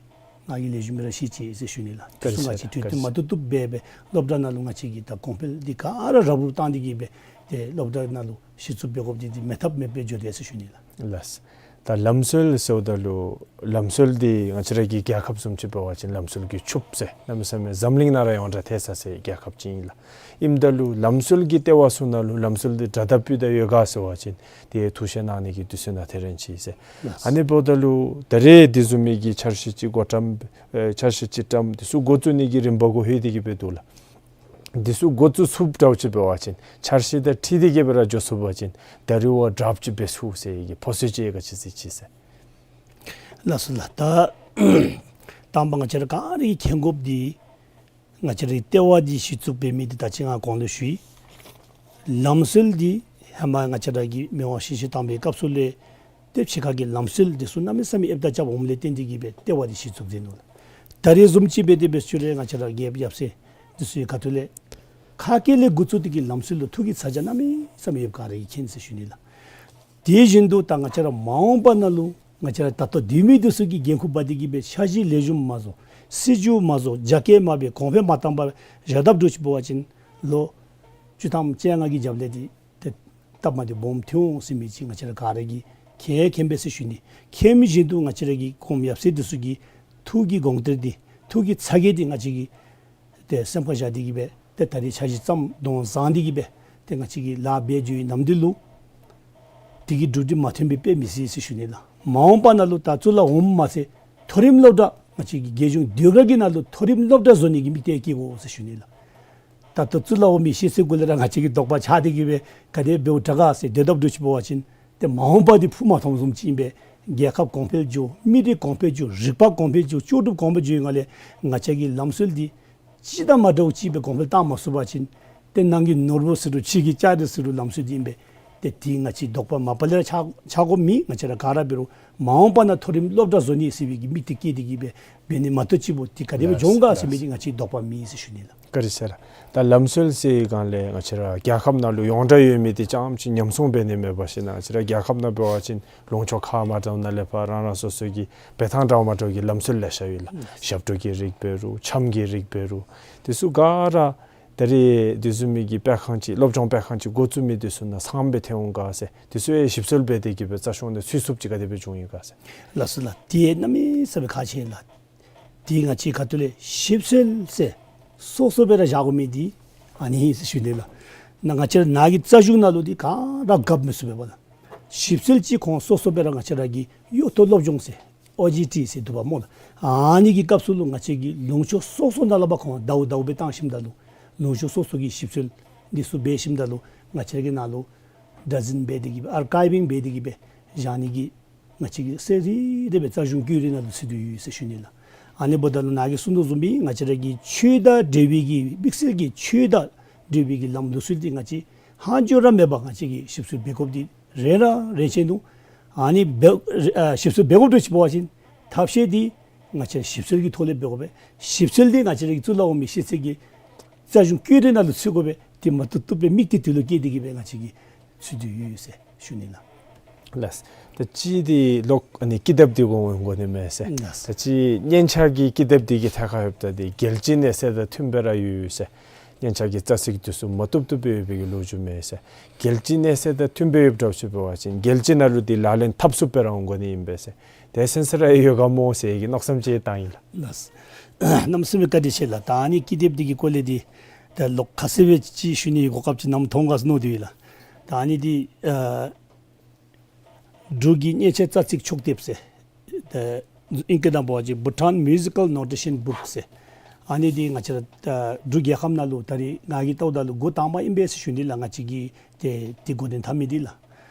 ང་གིས་ལེགས་ཤོམ་སྦེ་ར་ཤེས་ཅི་ཟེར་ཞུ་ནི་ལགས། དེ་ཚུ་ང་བཅས་དུས་བསྟུན་མ་བཏུབ་བཏུབ་སྦེ་སྦེ་སློབ་གྲྭ་ནང་ལུ་ང་བཅས་ཀྱིས་ད་གོང་འཕེལ་འདི་ག་ར་རབ་རིབ་བཏང་སྟེ་གི་སྦེ་ཏེ་སློབ་གྲྭ་ནང་ལུ་གཞི་བཙུགས་འབད་དགོཔ་འདི་འདི་མེད་ཐབས་མེདཔ་སྦེ་འགྱོ་དེས་ཟེར་ཞུ་ནི་ལགས། ལགས། ད་ལམ་སྲོལ་ཟེརཝ་ད་ལུ་ལམ་སྲོལ་འདི་ང་བཅས་ར་གི་རྒྱལ་ཁབ་བཟུམ་ཅིག་འབད་བ་ཅིན་ལམ་སྲོལ་གྱི་ཕྱུགཔོ་ཟེར་གནམ་མེད་ས་མེད་འཛམ་གླིང་ནང་ར་ཡོངས་གྲགས་ཐལ་ས་ཟེར་རྒྱལ་ཁབ་ཅིག་ཨིན་ལགས། ཨིནམ་ད་ལུ་ལམ་སྲོལ་གྱི་ལྟེ་བ་ཚུ་ནང་ལུ་ལམ་སྲོལ་འདི་དྲ་དང་པར་དང་ཡོད་ག་ཟེར་བ་ཅིན་ཏེ་ཐུགས་བཞེད་གནང་ནི་གི་དུས་ཚོད་ནང་ཐེ་རན་ཅི་ཟེར། ལགས། ཨ་ནི་འབདཝ་ད་ལུ་ད་རེས་འདི་བཟུམ་མའི་གི་འཆར་གཞི་ཅིག་འགོ་བཀྲམ་ཨེ་འཆར་གཞི་ཅིག་བཀྲམ་འདི་ཚུ་འགོ་བཙུགས་ནི་གི་རིམ་པ་གུ་ལྷོད་དེ་གི་སྦེ་འདུག་ལགས། འདི་ཚུ་འགོ་བཙུགས་ཚུགསཔ་འདྲཝ་ཅིག་འབད་བ་ཅིན་འཆར་གཞི་དང་འཁྲིལ་ཏེ་གི་སྦེ་ར་འགྱོ་ཚུགས་པ་ཅིན་ད་རེས་བ་དྲགཔ་ཅིག་འབད་ཚུགས་ཟེར་གི་ཕོ་སོ་ཅིག་ག་ཅི་ཟེར་ཅི་ཟེར། ལགས་སོ་ལགས། ད་དང་པ་ང་བཅས་ར་ག་ར་གིས་མཁྱེན་དགོཔ་འདི་ང་བཅས་རའི་ལྟེ་བ་འདི་གཞི་བཙུགས་འབད་མི་འདི་ད་ཅི་ང་གོང་ལུ་ཞུ་ཡི། ལམ་སྲོལ་འདི་ཧེ་མ་ང་བཅས་ར་གི་མི་དབང་ཞི་བདེ་བཏང་པའི་སྐབས་སུ་ལས་ཏེ་ཕྱི་ཁ་གི་ལམ་སྲོལ་འདི་ཚུ་གནམ་མེད་ས་མེད་ཨེབ་ད་རྐྱབ་འོངམ་ལས་བརྟེན་ཏེ་གི་སྦེ་ལྟེ་བ་འདི་གཞི་བཙུགས་མཛད་ནུག་ལགས། ད་རེས་བཟུམ་ཅིག་འབད་དེ་འབད་ཞུ་རུང་ང་བཅས་ར་རྒྱལཔོ་ཡབ་སྲས་འདི་ཚུ་གི་ཁ་ཐུག་ལས་ཁ་སྐད་ལས་འགོ་བཙུགས་ཏེ་གི་ལམ་སྲོལ་ལུ་ཐུགས་ཀྱི་ཚ་གྱང་གནམ་མེད་ས་མེད་ཡོདཔ་ག་ར་གིས་མཁྱེན་ཟེར་ཞུ་ནི་ལགས། དེ་བཞིན་དུ་ད་ང་བཅས་ར་མ་འོངས་པ་ནང་ལུ་ང་བཅས་ར་ད་ལྟོ་སྡོད་མི་འདི་ཚུ་གིས་འགན་ཁུར་འབག་སྟེ་གི་སྦེ་འཆར་གཞི་ལེགས་ཤོམ་མ་བཟོ་སྲིད་བྱུས་མ་བཟོ་རྒྱ་སྐྱེད་མ་འབད་གོང་འཕེལ་མ་བཏང་པར་བཞག་དཔ་འདྲཝ་ཅིག་འབད་བ་ཅིན་ལོ་བཅུ་ཐམ་བཅོ་ལྔ་གི་རྒྱབ་ལས་འདི་ཏེ་སྟབས་མ་བདེཝ་སྦོམ་ཐོན་འོང་ཟེར་མི་ཅིག་ང་བཅས་ར་ག་ར་གིས་མཁྱེན་མཁྱེན་པས་ཟེར་ཞུ་ནི། མཁྱེན་མི་བཞིན་དུ་ང་བཅས་ར་གི་གོངམ་ཡབ་སྲས་འདི་ཚུ་གི་ཐུགས་ཀྱི་དགོངས་གཏེར་འདི་ཐུགས་ཀྱི་ཚ་གྱང་འདི་ང་བཅས་ཀྱིས་ཏེ་སེམས་ཁར་བཞག་སྟེ་གི་སྦེ་ཏེ་ད་རེས་འཆར་གཞི་བརྩམ་དོན་བཟང་སྟེ་གི་སྦེ་ཏེ་ང་བཅས་ཀྱིས་ལཱ་འབད་འགྱོ་བའི་ནམ་དུས་ལུ་དེ་གི་འགྲུབ་འབྲས་མ་ཐོན་པའི་དཔེ་མི་སྲིད་ཟེར་ཞུ་ནི་ལགས། མ་འོངས་པ་ནང་ལུ་ད་གཙུག་ལག་འོགམ་མ་ཚད་མཐོ་རིམ་སློབ་གྲྭ་ང་བཅས་ཀྱི་རྒྱལ་གཞུང་ཟློས་གར་གྱི་ནང་ལུ་མཐོ་རིམ་སློབ་གྲྭ་བཟོ་ནི་གི་དམིགས་གཏད་བསྐྱེད་དགོ་ཟེར་ཞུ་ནི་ལགས། ད་ལྟོ་གཙུག་ལག་འོག་མའི་ཤེས་ཚད་གུ་ལས་ར་ང་བཅས་ཀྱི་དོགས་པ་ཆགས་ཏེ་གི་སྦེ་ག་དེ་འབདཝ་དྲག་ག་ཟེར་སྡོད་དཔ་འདྲཝ་ཅིག་འབད་བ་ཅིན་ཏེ་མ་འོངས་པ་འདི་ཕུགས་མ་མཐོངམ་བཟུམ་ཅིག་ཨིན་པས། རྒྱལ་ཁབ་གོང་འཕེལ་འགྱོ་མི་རིགས་གོང་འཕེལ་འགྱོ་རིག་པ་གོང་འཕེལ་འགྱོ་ལྕོགས་གྲུབ་གོང་འཕེལ་འགྱོ་བའི་སྒང་ལས་ང་བཅས་ཀྱི་ལམ་སྲོལ་འདི་གཅིག་དང་མ་འདྲཝ་ཅིག་སྦེ་གོང་འཕེལ་བཏང་མ་ཚུགས་པ་ཅིན་ཏེ་ནང་གི་ནོར་བུ་ཟེར་རུང་ཕྱི་གི་ལྕགས་རི་ཟེར་རུང་ལམ་སྲོལ་འདི་ཨིན་པས། ཏེ་འདི་ང་བཅས་དོགས་པ་མ་པ་ལས་ར་ཆགས་ཆགས་དགོཔ་མེད། ང་བཅས་ར་ག་ར་འབད་རུང་མ་འོངས་པ་ནང་མཐོ་རིམ་སློབ་གྲྭ་བཟོ་ནི་ཟེར་བའི་གི་དམིགས་གཏད་བསྐྱེད་དེ་གི་སྦེ་འབད་ནི་མ་གཏོགས་ཅིག་པོ་འདི་ག་དེ་སྦེ་ལགས་འགྱོ་ག་ཟེར་ལགས་མི་འདི་ང་བཅས་དོགས་པ་མེད་ཟེར་ཞུ་ནི་ལགས། བཀའ་དྲིན་ཆེ་ལགས། ད་ལམ་སྲོལ་ཟེར་བའི་སྒང་ལས་ང་བཅས་ར་རྒྱལ་ཁབ་ནང་ལུ་ཡོངས་གྲགས་ཡོད་མི་འདི་རྐྱངམ་ཅིག་ཉམས་སྲུང་འབད་ནི་མེད་པ་ཅིན་ང་བཅས་ར་རྒྱལ་ཁབ་ནང་འབད་བ་ཅིན་ལུང་ཕྱོགས་ཁ་མ་འདྲཝ་ནང་ལས་ཕར་རང་རང་སོ་སོ་གི་འབད་ཐངས་འདྲཝ་མ་འདྲཝ་གི་ལམ་སྲོལ་ལེ་ཤ་ཡོད་ལགས། ཞབས་བྲོ་གི་རིགས་འབད་རུང་འཆམ་གྱི་རིགས་འབད་རུང་འདི་ཚུ་ག་ར་ད་རེས་དེ་བཟུམ་མའི་གི་སྤེལ་ཁང་ཅིག་སློབ་སྦྱོང་སྤེལ་ཁང་ཅིག་འགོ་བཙུགས་མི་འདི་ཚུ་ནང་ཚངམ་སྦེ་ཐོན་འོང་ག་ཟེར། འདི་ཚུ་ཡང་ཞིབ་འཚོལ་འབད་དེ་གི་སྦེ་རྩ་གཞུང་ནང་ཚུད་ཚུགསཔ་ཅིག་ག་དེ་སྦེ་བྱུང་ཡི་ག་ཟེར། ལགས་སོ་ལགས། འདི་གནམ་མེད་ས་མེད་ཁག་ཆེ་ལགས། འདི་ང་བཅས་ཁ་ཐུག་ལས་ཞིབ་འཚོལ་ཟེར་སོ་སོ་སྦེ་ར་བཞག་དགོ་མི་འདི་ཨ་ནི་ཨིན་ཟེར་ཞུ་ནི་ལགས། ནཱ་ང་བཅས་ར་ནཱ་གི་རྩ་གཞུང་ནང་ལུ་འདི་ག་ར་གབ་མི་ཚུགས་པས་པ་ལགས། ཞིབ་འཚོལ་ཅིག་ཁོང་སོ་སོ་སྦེ་ར་ང་བཅས་ར་གི་གཡོག་ཐོག་སློབ་སྦྱོང་ཟེར་ཨོ་ཇི་ཊི་ཟེར་འདུག་པ་སྨོ་ལགས། ཨ་ནི་གི་སྐབས་སུ་ལུ་ང་བཅས་ཀྱིས་ལུང་ཕྱོགས་སོ་སོ་ནང་ལས་ཕར་ཁོང་ཟླཝ་ཟླཝ་སྦེ་བཏང་ཞིནམ་ད་ལུ་ལུང་ཕྱོགས་སོ་སོ་གི་ཞིབ་འཚོལ་འདི་ཚུ་འབད་ཞིནམ་ད་ལུ་ང་བཅས་ར་གི་ནང་ལུ་བདག་འཛིན་འབད་དེ་གི་སྦེ་ཨར་ཀའིབ་ཝིང་འབད་དེ་གི་སྦེ་བཞག་ནི་གི་ང་བཅས་ཀྱིས་གསལ་རི་རི་སྦེ་རྩ་གཞུང་བཀོད་རིས་ནང་ལུ་ཚུད་དེ་ཡོད་ཟེར་ཞུ་ནི་ལགས། ཨ་ནི་འབདཝ་ད་ལུ་ནཱ་གིས་གསུངས་དོ་བཟུམ་སྦེ་ང་བཅས་ར་གི་ཆོས་དང་འབྲེལ་བའི་གི་དམིགས་བསལ་གྱི་ཆོས་དང་འབྲེལ་བའི་གི་ལམ་ལུགས་སྲོལ་འདི་ང་བཅས་ཧང་ཅོ་ར་མེད་པར་ང་བཅས་ཀྱིས་ཞིབ་འཚོལ་འབད་དགོཔ་འདི་རེ་ར་རེ་ཆེ་ནུག། ཨ་ནི་འབད་ཨ་ཞིབ་འཚོལ་འབད་དགོཔ་འདྲཝ་ཅིག་འབད་བ་ཅིན་ཐབས་ཤེས་འདི་ང་བཅས་ཞིབ་འཚོལ་གྱི་ཐོག་ལས་འབད་དགོ་པས། ཞིབ་འཚོལ་འདི་ང་བཅས་ར་གི་གཙུག་ལག་འོག་མའི་ཤེས་ཚད་ཀྱི་རྩ་གཞུང་བཀོད་རིས་ནང་ལུ་ཚུད་དགོ་པས། དེ་མ་བཏུབ་བཏུབ་སྦེ་དམིགས་གཏད་དེ་ལུ་བསྐྱེད་དེ་གི་སྦེ་ང་བཅས་ཀྱིས་ཚུད་དེ་ཡོད་ཟེར་ཞུ་ནི་ལགས། ལགས། ད་ཅི་འདི་ལོག་ཨ་ནི་ཀི་དེབ་འདི་གོ་འོང་དགོ་ནི་མས་ཟེར། ལགས། ད་ཅི་སྙན་ཆ་གི་ཀི་དེབ་འདི་གི་ཐད་ཁར་ཡོདཔ་ད་འདི་རྒྱལ་སྤྱི་གནས་ཚད་དང་མཐུན་པ་ར་ཡོད་ཟེར། སྙན་ཆ་གི་རྩ་ཚིག་འདི་ཚུ་མ་བཏུབ་བཏུབ་སྦེ་ཡོད་པའི་གི་ལོ་རྒྱུས་མས་ཟེར། རྒྱལ་སྤྱི་གནས་ཚད་དང་མཐུན་པ་ཡོདཔ་འདྲཝ་ཅིག་འབད་བ་ཅིན་རྒྱལ་སྤྱི་ནང་ལུ་འདི་ལག་ལེན་འཐབ་ཚུགསཔ་སྦེ་ར་འོང་དགོ་ནི་ཨིན་པས་ཟེར། དེ་སེམས་སེ་ར་ཡོད་ག་སྨོ་ཟེར་གི་མནོ་བསམ་ཅིག་བཏང་ཡི་ལགས། ལགས། གནམ་མེད་ས་མེད་བཀའ་དྲིན་ཆེ་ལགས། ད་ཨ་ནི་ཀི་དེབ་འདི་གི་སྐོར་ལས་འདི་ད་ལོག་ཁ་གསལ་སྦེ་ཅིག་ཞུ་ནི་གོ་སྐབས་ཅིག་གནངམ་མཐོང་ག་ཟེར་མནོ་སྟེ་ཡོད་ལགས། ད་ཨ་ནི་འདི་ཨ་འབྲུག་གི་སྙན་ཆ་རྩ་ཚིག་ཕྱོགས་དེབ་ཟེར། ད་ཨིང་སྐད་ནང་འབད་བ་ཅིན་Bhutan Musical Notation Book ཟེར། ཨ་ནི་འདི་ང་བཅས་ར་ད་འབྲུག་རྒྱལ་ཁབ་ནང་ལུ་ད་རེས་ང་གིས་བལྟཝ་ད་ལུ་འགོ་དང་པ་ཨིན་པས་ཟེར་ཞུ་ནི་ལགས། ང་བཅས་ཀྱིས་ཏེ་འདི་འགོ་འདྲེན་འཐབ་མི་འདི་ལགས།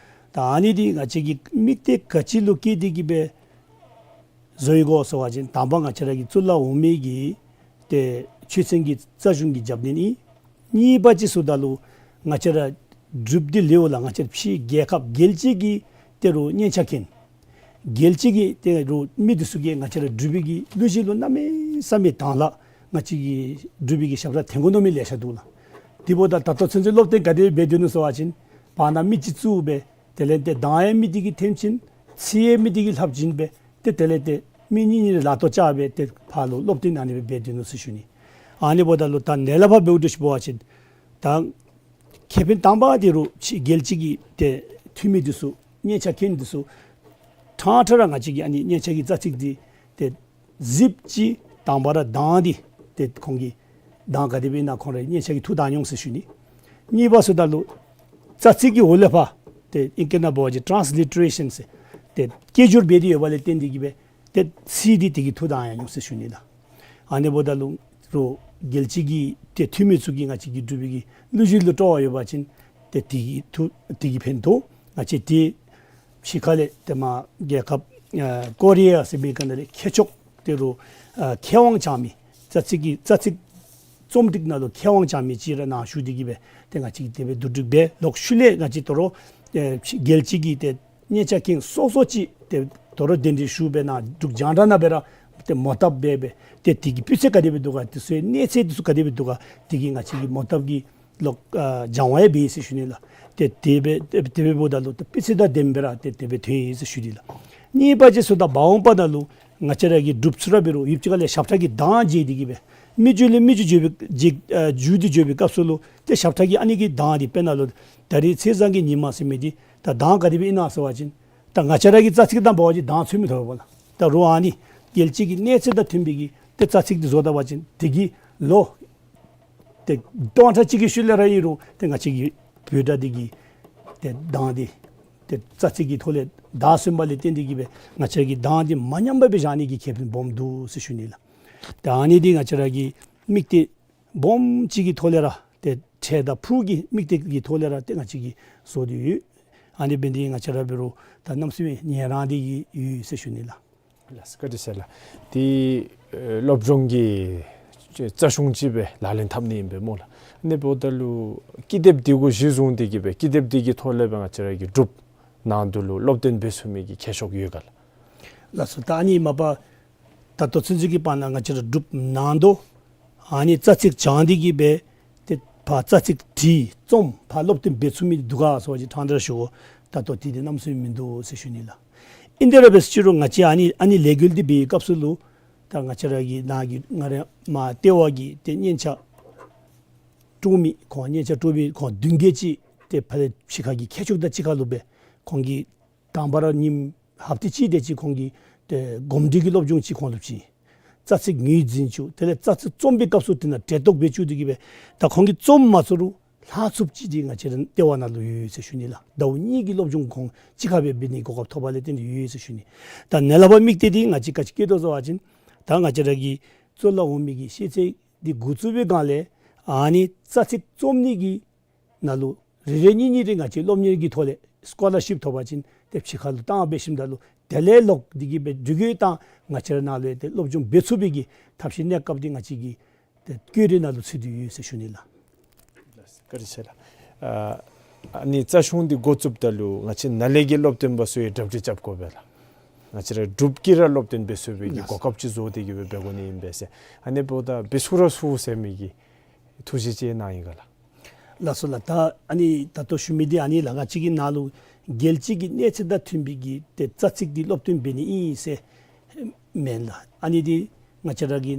ད་ཨ་ནི་འདི་ང་བཅས་ཀྱིས་དམིགས་གཏད་ག་ཅི་ལུ་བསྐྱེད་དེ་གི་སྦེ་བཟོ་ཡི་གོ་ཟེར་བ་ཅིན་དང་པ་ང་བཅས་ར་གི་གཙུག་ལག་འོག་མའི་གི་ཏེ་ཆོས་ཚན་གྱི་རྩ་གཞུང་གི་རྒྱབ་སྣོན་ཨིན། གཉིས་པ་ཅིག་ཟེརཝ་ད་ལུ་ང་བཅས་ར་འབྲུགཔ་འདི་ལས་འོག་ལས་ང་བཅས་ར་ཕྱི་རྒྱལ་ཁབ་རྒྱལ་སྤྱི་གི་ཏེ་རུང་སྙན་ཆ་མཁན་རྒྱལ་སྤྱི་གི་ཏེ་རུང་མི་འདི་ཚུ་གིས་ང་བཅས་ར་འབྲུག་པའི་གི་གླུ་གཞས་ལུ་གནམ་མེད་ས་མེད་དང་ལགས། ང་བཅས་ཀྱི་འབྲུག་པའི་གི་ཞབས་ཁྲ་འཐེན་དགོ་མནོ་མི་ལེ་ཤ་འདུག་ལགས། དེ་འབདཝ་ད་ད་ལྟོ་ཚུན་ཚོད་སློབ་སྟོན་ག་དེ་འབད་སྡོད་ནུག་ཟེར་བ་ཅིན་བར་ན་མི་ཅིག་བཙུགས་སྦེ་དེ་ལས་ཏེ་གདངས་ཡང་མི་དེ་གིས་འཐེན་བྱིན། ཚིག་ཡང་མི་དེ་གིས་ལྷབ་བྱིན་སྦེ་ཏེ་དེ་ལས་ཏེ་མི་གཉིས་གཉིས་ལག་ཐོག་བཅར་སྦེ་ཏེ་ཕར་ལུ་སློབ་སྟོན་ཨ་ནི་སྦེ་འབད་སྡོད་ནུག་ཟེར་ཞུ་ནི། ཨ་ནི་འབདཝ་ད་ལུ་ད་ནཱ་ལས་ཕར་འབདཝ་འདྲཝ་ཅིག་འབད་བ་ཅིན་ད་ཁེ་ཕན་དང་པ་འདི་རུང་ཕྱི་རྒྱལ་སྤྱི་གི་ཏེ་འཐུས་མི་འདི་ཚུ་སྙན་ཆ་མཁན་འདི་ཚུ་ཕྲང་ཕྲང་ར་ང་བཅས་ཀྱི་ཨ་ནི་སྙན་ཆ་གི་རྩ་ཚིག་འདི་ཏེ་གཟིགསཔ་ཅིག་དང་པ་ར་གདངས་འདི་ཏེ་ཁོང་གི་གདངས་ག་དེ་སྦེ་ཨིན་ན་ཁོང་ར་སྙན་ཆ་གིས་ཐུགས་དང་འོང་ཟེར་ཞུ་ནི། གཉིས་པ་ཟེརཝ་ད་ལུ་རྩ་ཚིག་གི་འོག་ལས་ཕར་ཏེ་ཨིང་སྐད་ནང་འབད་བ་ཅིན་ཊཱནསི་ལི་ཊ་རེ་ཤཱན་ཟེར་ཏེ་སྐད་སྒྱུར་འབད་དེ་ཡོད་པ་ལས་བརྟེན་ཏེ་གི་སྦེ་ཏེ་ཚིག་འདི་དེ་གིས་ཐུགས་དང་ཡང་འོང་ཟེར་ཞུ་ནི་ལགས། ཨ་ནི་འབདཝ་ད་ལུ་རུང་རྒྱལ་སྤྱི་གི་ཏེ་འཐུས་མི་ཚུ་གིས་ང་བཅས་ཀྱི་འབྲུག་པའི་གི་གླུ་གཞས་ལུ་སྤྲོ་བ་ཡོད་པ་ཅིན་ཏེ་དེ་གིས་ཐུགས་དེ་གིས་ཕན་ཐོགས། ང་བཅས་ཏེ་ཕྱི་ཁ་ལས་ཏེ་མར་རྒྱལ་ཁབ་ཨ་ཀོ་རི་ཡ་ཟེར་མི་ག་ནང་ལས་མཁས་མཆོག་ཏེ་རུང་ཨ་མཁས་དབང་བྱང་མི་རྩ་ཚིག་གི་རྩ་ཚིག་རྩོམ་སྒྲིག་ནང་ལུ་མཁས་དབང་བྱང་མི་ཅིག་ར་ནཱ་ཞུ་སྟེ་གི་སྦེ་ཏེ་ང་བཅས་ཀྱིས་དེ་སྦེ་བསྡུ་སྒྲིག་འབད། ལོག་ཤུལ་ལས་ང་བཅས་དོ་རུང་ཨེ་རྒྱལ་སྤྱི་གི་ཏེ་སྙན་ཆ་མཁན་སོ་སོ་ཅིག་ཏེ་དོ་རུང་གདན་འདྲེན་ཞུ་སྦེ་ནཱ་འབྲུག་རྒྱང་བསྒྲགས་ནང་སྦེ་ར་ཏེ་མོ་བཏབ་འབད་སྦེ་ཏེ་དེ་གི་སྤུས་ཚད་ག་དེ་སྦེ་འདུག་ག་དེ་ཚུ་གནས་ཚད་འདི་ཚུ་ག་དེ་སྦེ་འདུག་ག་དེ་གིས་ང་བཅས་ཀྱི་མོ་བཏབ་ཀྱི་ལོག་ཨ་སྦྱང་བ་ཡང་འབད་ཟེར་ཞུ་ནི་ལགས། ཏེ་དེ་སྦེ་དེ་སྦེ་འབདཝ་ད་ལུ་ཏེ་སྤུས་ཚད་དང་ལྡནམ་སྦེ་ར་ཏེ་དེ་སྦེ་ཐོན་ཡི་ཟེར་ཞུ་ནི་ལགས། གཉིས་པ་ཅིག་ཟེརཝ་ད་མ་འོངས་པ་ནང་ལུ་ང་བཅས་ར་གི་འབྲུགཔ་ཚུ་ར་འབད་རུང་ཡུདཔ་ཅིག་ཁ་ལས་ཞབས་ཁྲ་གི་གདངས་བརྗེ་སྟེ་གི་སྦེ་མི་རྒྱུད་ལས་མི་རྒྱུད་བརྗེ་བའི་བརྗེ་ཨ་འགྱུར་ཏེ་འགྱོ་བའི་སྐབས་སུ་ལུ་ཏེ་ཞབས་ཁྲ་གི་ཨ་ནི་གི་གདངས་འདི་དཔེར་ན་ལུ་ད་རེས་ཚེས་བཟང་གི་ཉིན་མ་ཟེར་མི་འདི་ད་གདངས་ག་དེ་སྦེ་ཨིན་ན་ཟེར་བ་ཅིན་ད་ང་བཅས་ར་གི་རྩ་ཚིག་དང་འབད་བ་ཅིན་གདངས་ཚུད་མི་ཐོབ་པས་ལགས། ད་རུང་ཨ་ནི་རྒྱལ་སྤྱི་གི་གནས་ཚད་དང་མཐུན་པའི་གི་ཏེ་རྩ་ཚིག་འདི་བཟོ་ད་པ་ཅིན་དེ་གི་ལོ་ཏེ་སྟོང་ཕྲག་གཅིག་གི་ཤུལ་ལས་ར་ཨིན་རུང་ཏེ་ང་བཅས་ཀྱི་འབོད་སྒྲ་འདི་གི་ཏེ་གདངས་འདི་ཏེ་རྩ་ཚིག་གི་ཐོག་ལས་བདའ་སོང་བ་ལས་བརྟེན་ཏེ་གི་སྦེ་ང་བཅས་ཀྱི་གདངས་འདི་མ་ཉམས་པ་སྦེ་བཞག་ནི་གི་ཁེ་ཕན་སྦོམ་འདུག་ཟེར་ཞུ་ནི་ལགས། ཏེ་ཨ་ནི་འདི་ང་བཅས་ར་གི་དམིགས་གཏད་སྦོམ་ཅིག་གི་ཐོག་ལས་ར་ཏེ་འཕྲལ་དང་ཕུགས་ཀྱི་དམིགས་གཏད་ཀྱི་ཐོག་ལས་ར་ཏེ་ང་བཅས་ཀྱིས་བཟོ་སྟེ་ཡོད། ཨ་ནི་འབད་ནི་འདི་ང་བཅས་ར་འབད་རུང་ད་གནམ་མེད་ས་མེད་ཡི་རངས་ཏེ་གི་ཡོད་ཟེར་ཞུ་ནི་ལགས། ལགས་སོ། བཀའ་དྲིན་ཆེ་ལགས། ཏེ་ཨེ་སློབ་སྦྱོང་གི་ རྩ་གཞུང་ཅིག་སྦེ་ལག་ལེན་འཐབ་ནི་ཨིན་པས་སྨོ་ལགས། ཨ་ནི་འབདཝ་ད་ལུ་ཀི་དེབ་འདི་གུ་གཞི་བཟུང་སྟེ་གིས་སྦེ་ཀི་དེབ་འདི་གི་ཐོག་ལས་སྦེ་ང་བཅས་ར་གི་འབྲུག་ནང་དུ་ལུ་སློབ་སྟོན་འབད་ཚུགས་མི་གི་ཁྱད་མཆོག་ཡོད་ག་ལགས། ལགས་སོ། ད་ཨ་ནི་མ་པ་ད་ལྟོ་ཚུན་ཚོད་ཀྱི་བར་ན་ང་བཅས་ར་འབྲུག་ནང་དུ་ཨ་ནི་རྩ་ཚིག་སྦྱང་སྟེ་གིས་སྦེ་ཏེ་ཕར་རྩ་ཚིག་བྲིས་རྩོམ་ཕར་སློབ་སྟོན་འབད་ཚུགས་མི་འདི་འདུག་ག་ཟེར་བ་ཅིན་ཕྲང་སྟེ་ར་ཞུ་དགོ། ད་ལྟོ་དེ་འདི་གནམ་མེད་ས་མེད་མིན་འདུག་ཟེར་ཞུ་ནི་ལགས། ཨིན་ཏེ་ར་འབད་ཟེར་ཅི་རུང་ང་བཅས་ཨ་ནི་ཨ་ནི་ལས་འགུལ་འདི་འབད་བའི་སྐབས་སུ་ལུ་ད་ང་བཅས་ར་གི་ནཱ་གི་ང་ར་མར་ལྟེ་བ་གི་ཏེ་སྙན་ཆ་དཀྲོག་མི་ཁོང་སྙན་ཆ་དཀྲོག་མི་ཁོང་བདུན་བརྒྱད་ཅིག་ཏེ་ཕར་ལས་ཕྱི་ཁ་གི་མཁས་མཆོག་དང་གཅིག་ཁར་ལུ་སྦེ་ཁོང་གིས་དང་པ་ར་ཉིནམ་ཧབ་ཏ་གཅིག་དེ་ཅིག་ཁོང་གིས་ཏེ་གོམས་འདྲིས་ཀྱི་སློབ་སྦྱོང་ཅིག་ཁོང་ལུ་བྱིན། རྩ་ཚིག་ངོས་འཛིན་བཅུག། དེ་ལས་རྩ་ཚིག་རྩོམ་པའི་སྐབས་སུ་དེ་ནང་གྲལ་གཏོགས་འབད་བཅུག་སྟེ་གིས་སྦེ་ད་ཁོང་གིས་རྩོམ་མ་ཚུགས་རུང་ལྷག་ཚུགསཔ་ཅིག་འདི་ང་བཅས་ར་ལྟེ་བ་ནང་ལུ་ཡོད་ཟེར་ཞུ་ནི་ལགས། ཟླཝ་གཉིས་ཀྱི་སློབ་སྦྱོང་ཁོང་གཅིག་ཁར་སྦེ་འབད་ནི་གོ་སྐབས་ཐོབ་པ་ལས་བརྟེན་ཏེ་ཡོད་ཟེར་ཞུ་ནི། ད་ནཱ་ལས་ཕར་དམིགས་གཏད་འདི་ང་བཅས་ག་ཅི་བསྐྱེད་དོ་ཟེར་བ་ཅིན་ད་ང་བཅས་ར་གི་རྩོད་ལ་འོང་མི་གི་ཤེས་ཚད་འདི་འགོ་བཙུགས་པའི་སྒང་ལས་ཨ་ནི་རྩ་ཚིག་རྩོམ་ནི་གི་ནང་ལུ་རེ་རེ་གཉིས་གཉིས་རེ་ང་བཅས་སློབ་གཉེར་གྱི་ཐོག་ལས་སི་ཀོ་ལར་ཤིབ་ཐོབ་པ་ཅིན་ཏེ་ཕྱི་ཁ་ལུ་བཏང་འབད་ཞིནམ་ད་ལུ་དེ་ལས་ལོག་སྟེ་གིས་སྦེ་འབྲུག་རྒྱལ་དང་ང་བཅས་ར་ནཱ་ལུ་ཏེ་སློབ་སྦྱོང་འབད་ཚུགས་པའི་གི་ཐབས་ཤེས་གནས་སྐབས་འདི་ང་བཅས་ཀྱི་ཏེ་བཀོད་སྒྲིག་ནང་ལུ་ཚུད་དེ་ཡོད་ཟེར་ཞུ་ནི་ལགས། བཀའ་དྲིན་ཆེ་ལགས། ཨ་ཨ་ནི་རྩ་གཞུང་འདི་འགོ་བཙུགསཔ་ད་ལུ་ང་བཅས་ནཱ་ལས་ཀྱི་སློབ་སྟོན་པ་ཚུ་ཡང་གྲ་སྒྲིག་རྐྱབ་དགོ་པས་ལགས། ང་བཅས་ར་འབྲུག་གིས་ར་སློབ་སྟོན་འབད་ཚུགས་པའི་གི་གོ་སྐབས་ཅིག་བཟོ་སྟེ་གིས་སྦེ་འབད་དགོ་ནི་ཨིན་པས་ཟེར། ཨ་ནི་འབདཝ་ད་འབད་ཚུགས་ར་ཚུགས་ཟེར་མི་གི་ཐུགས་བཞེད་ཅིག་གནང་ཡི་ག་ལགས། ལགས་སོ་ལགས། ད་ཨ་ནི་ད་ལྟོ་ཞུ་མི་འདི་ཨ་ནི་ལགས། ང་བཅས་ཀྱིས་ནཱ་ལུ་རྒྱལ་སྤྱི་གི་གནས་ཚད་དང་མཐུན་པའི་གི་ཏེ་རྩ་ཚིག་འདི་སློབ་སྟོན་འབད་ནི་ཨིན་ཟེར་མེན་ལགས། ཨ་ནི་འདི་ང་བཅས་ར་གི་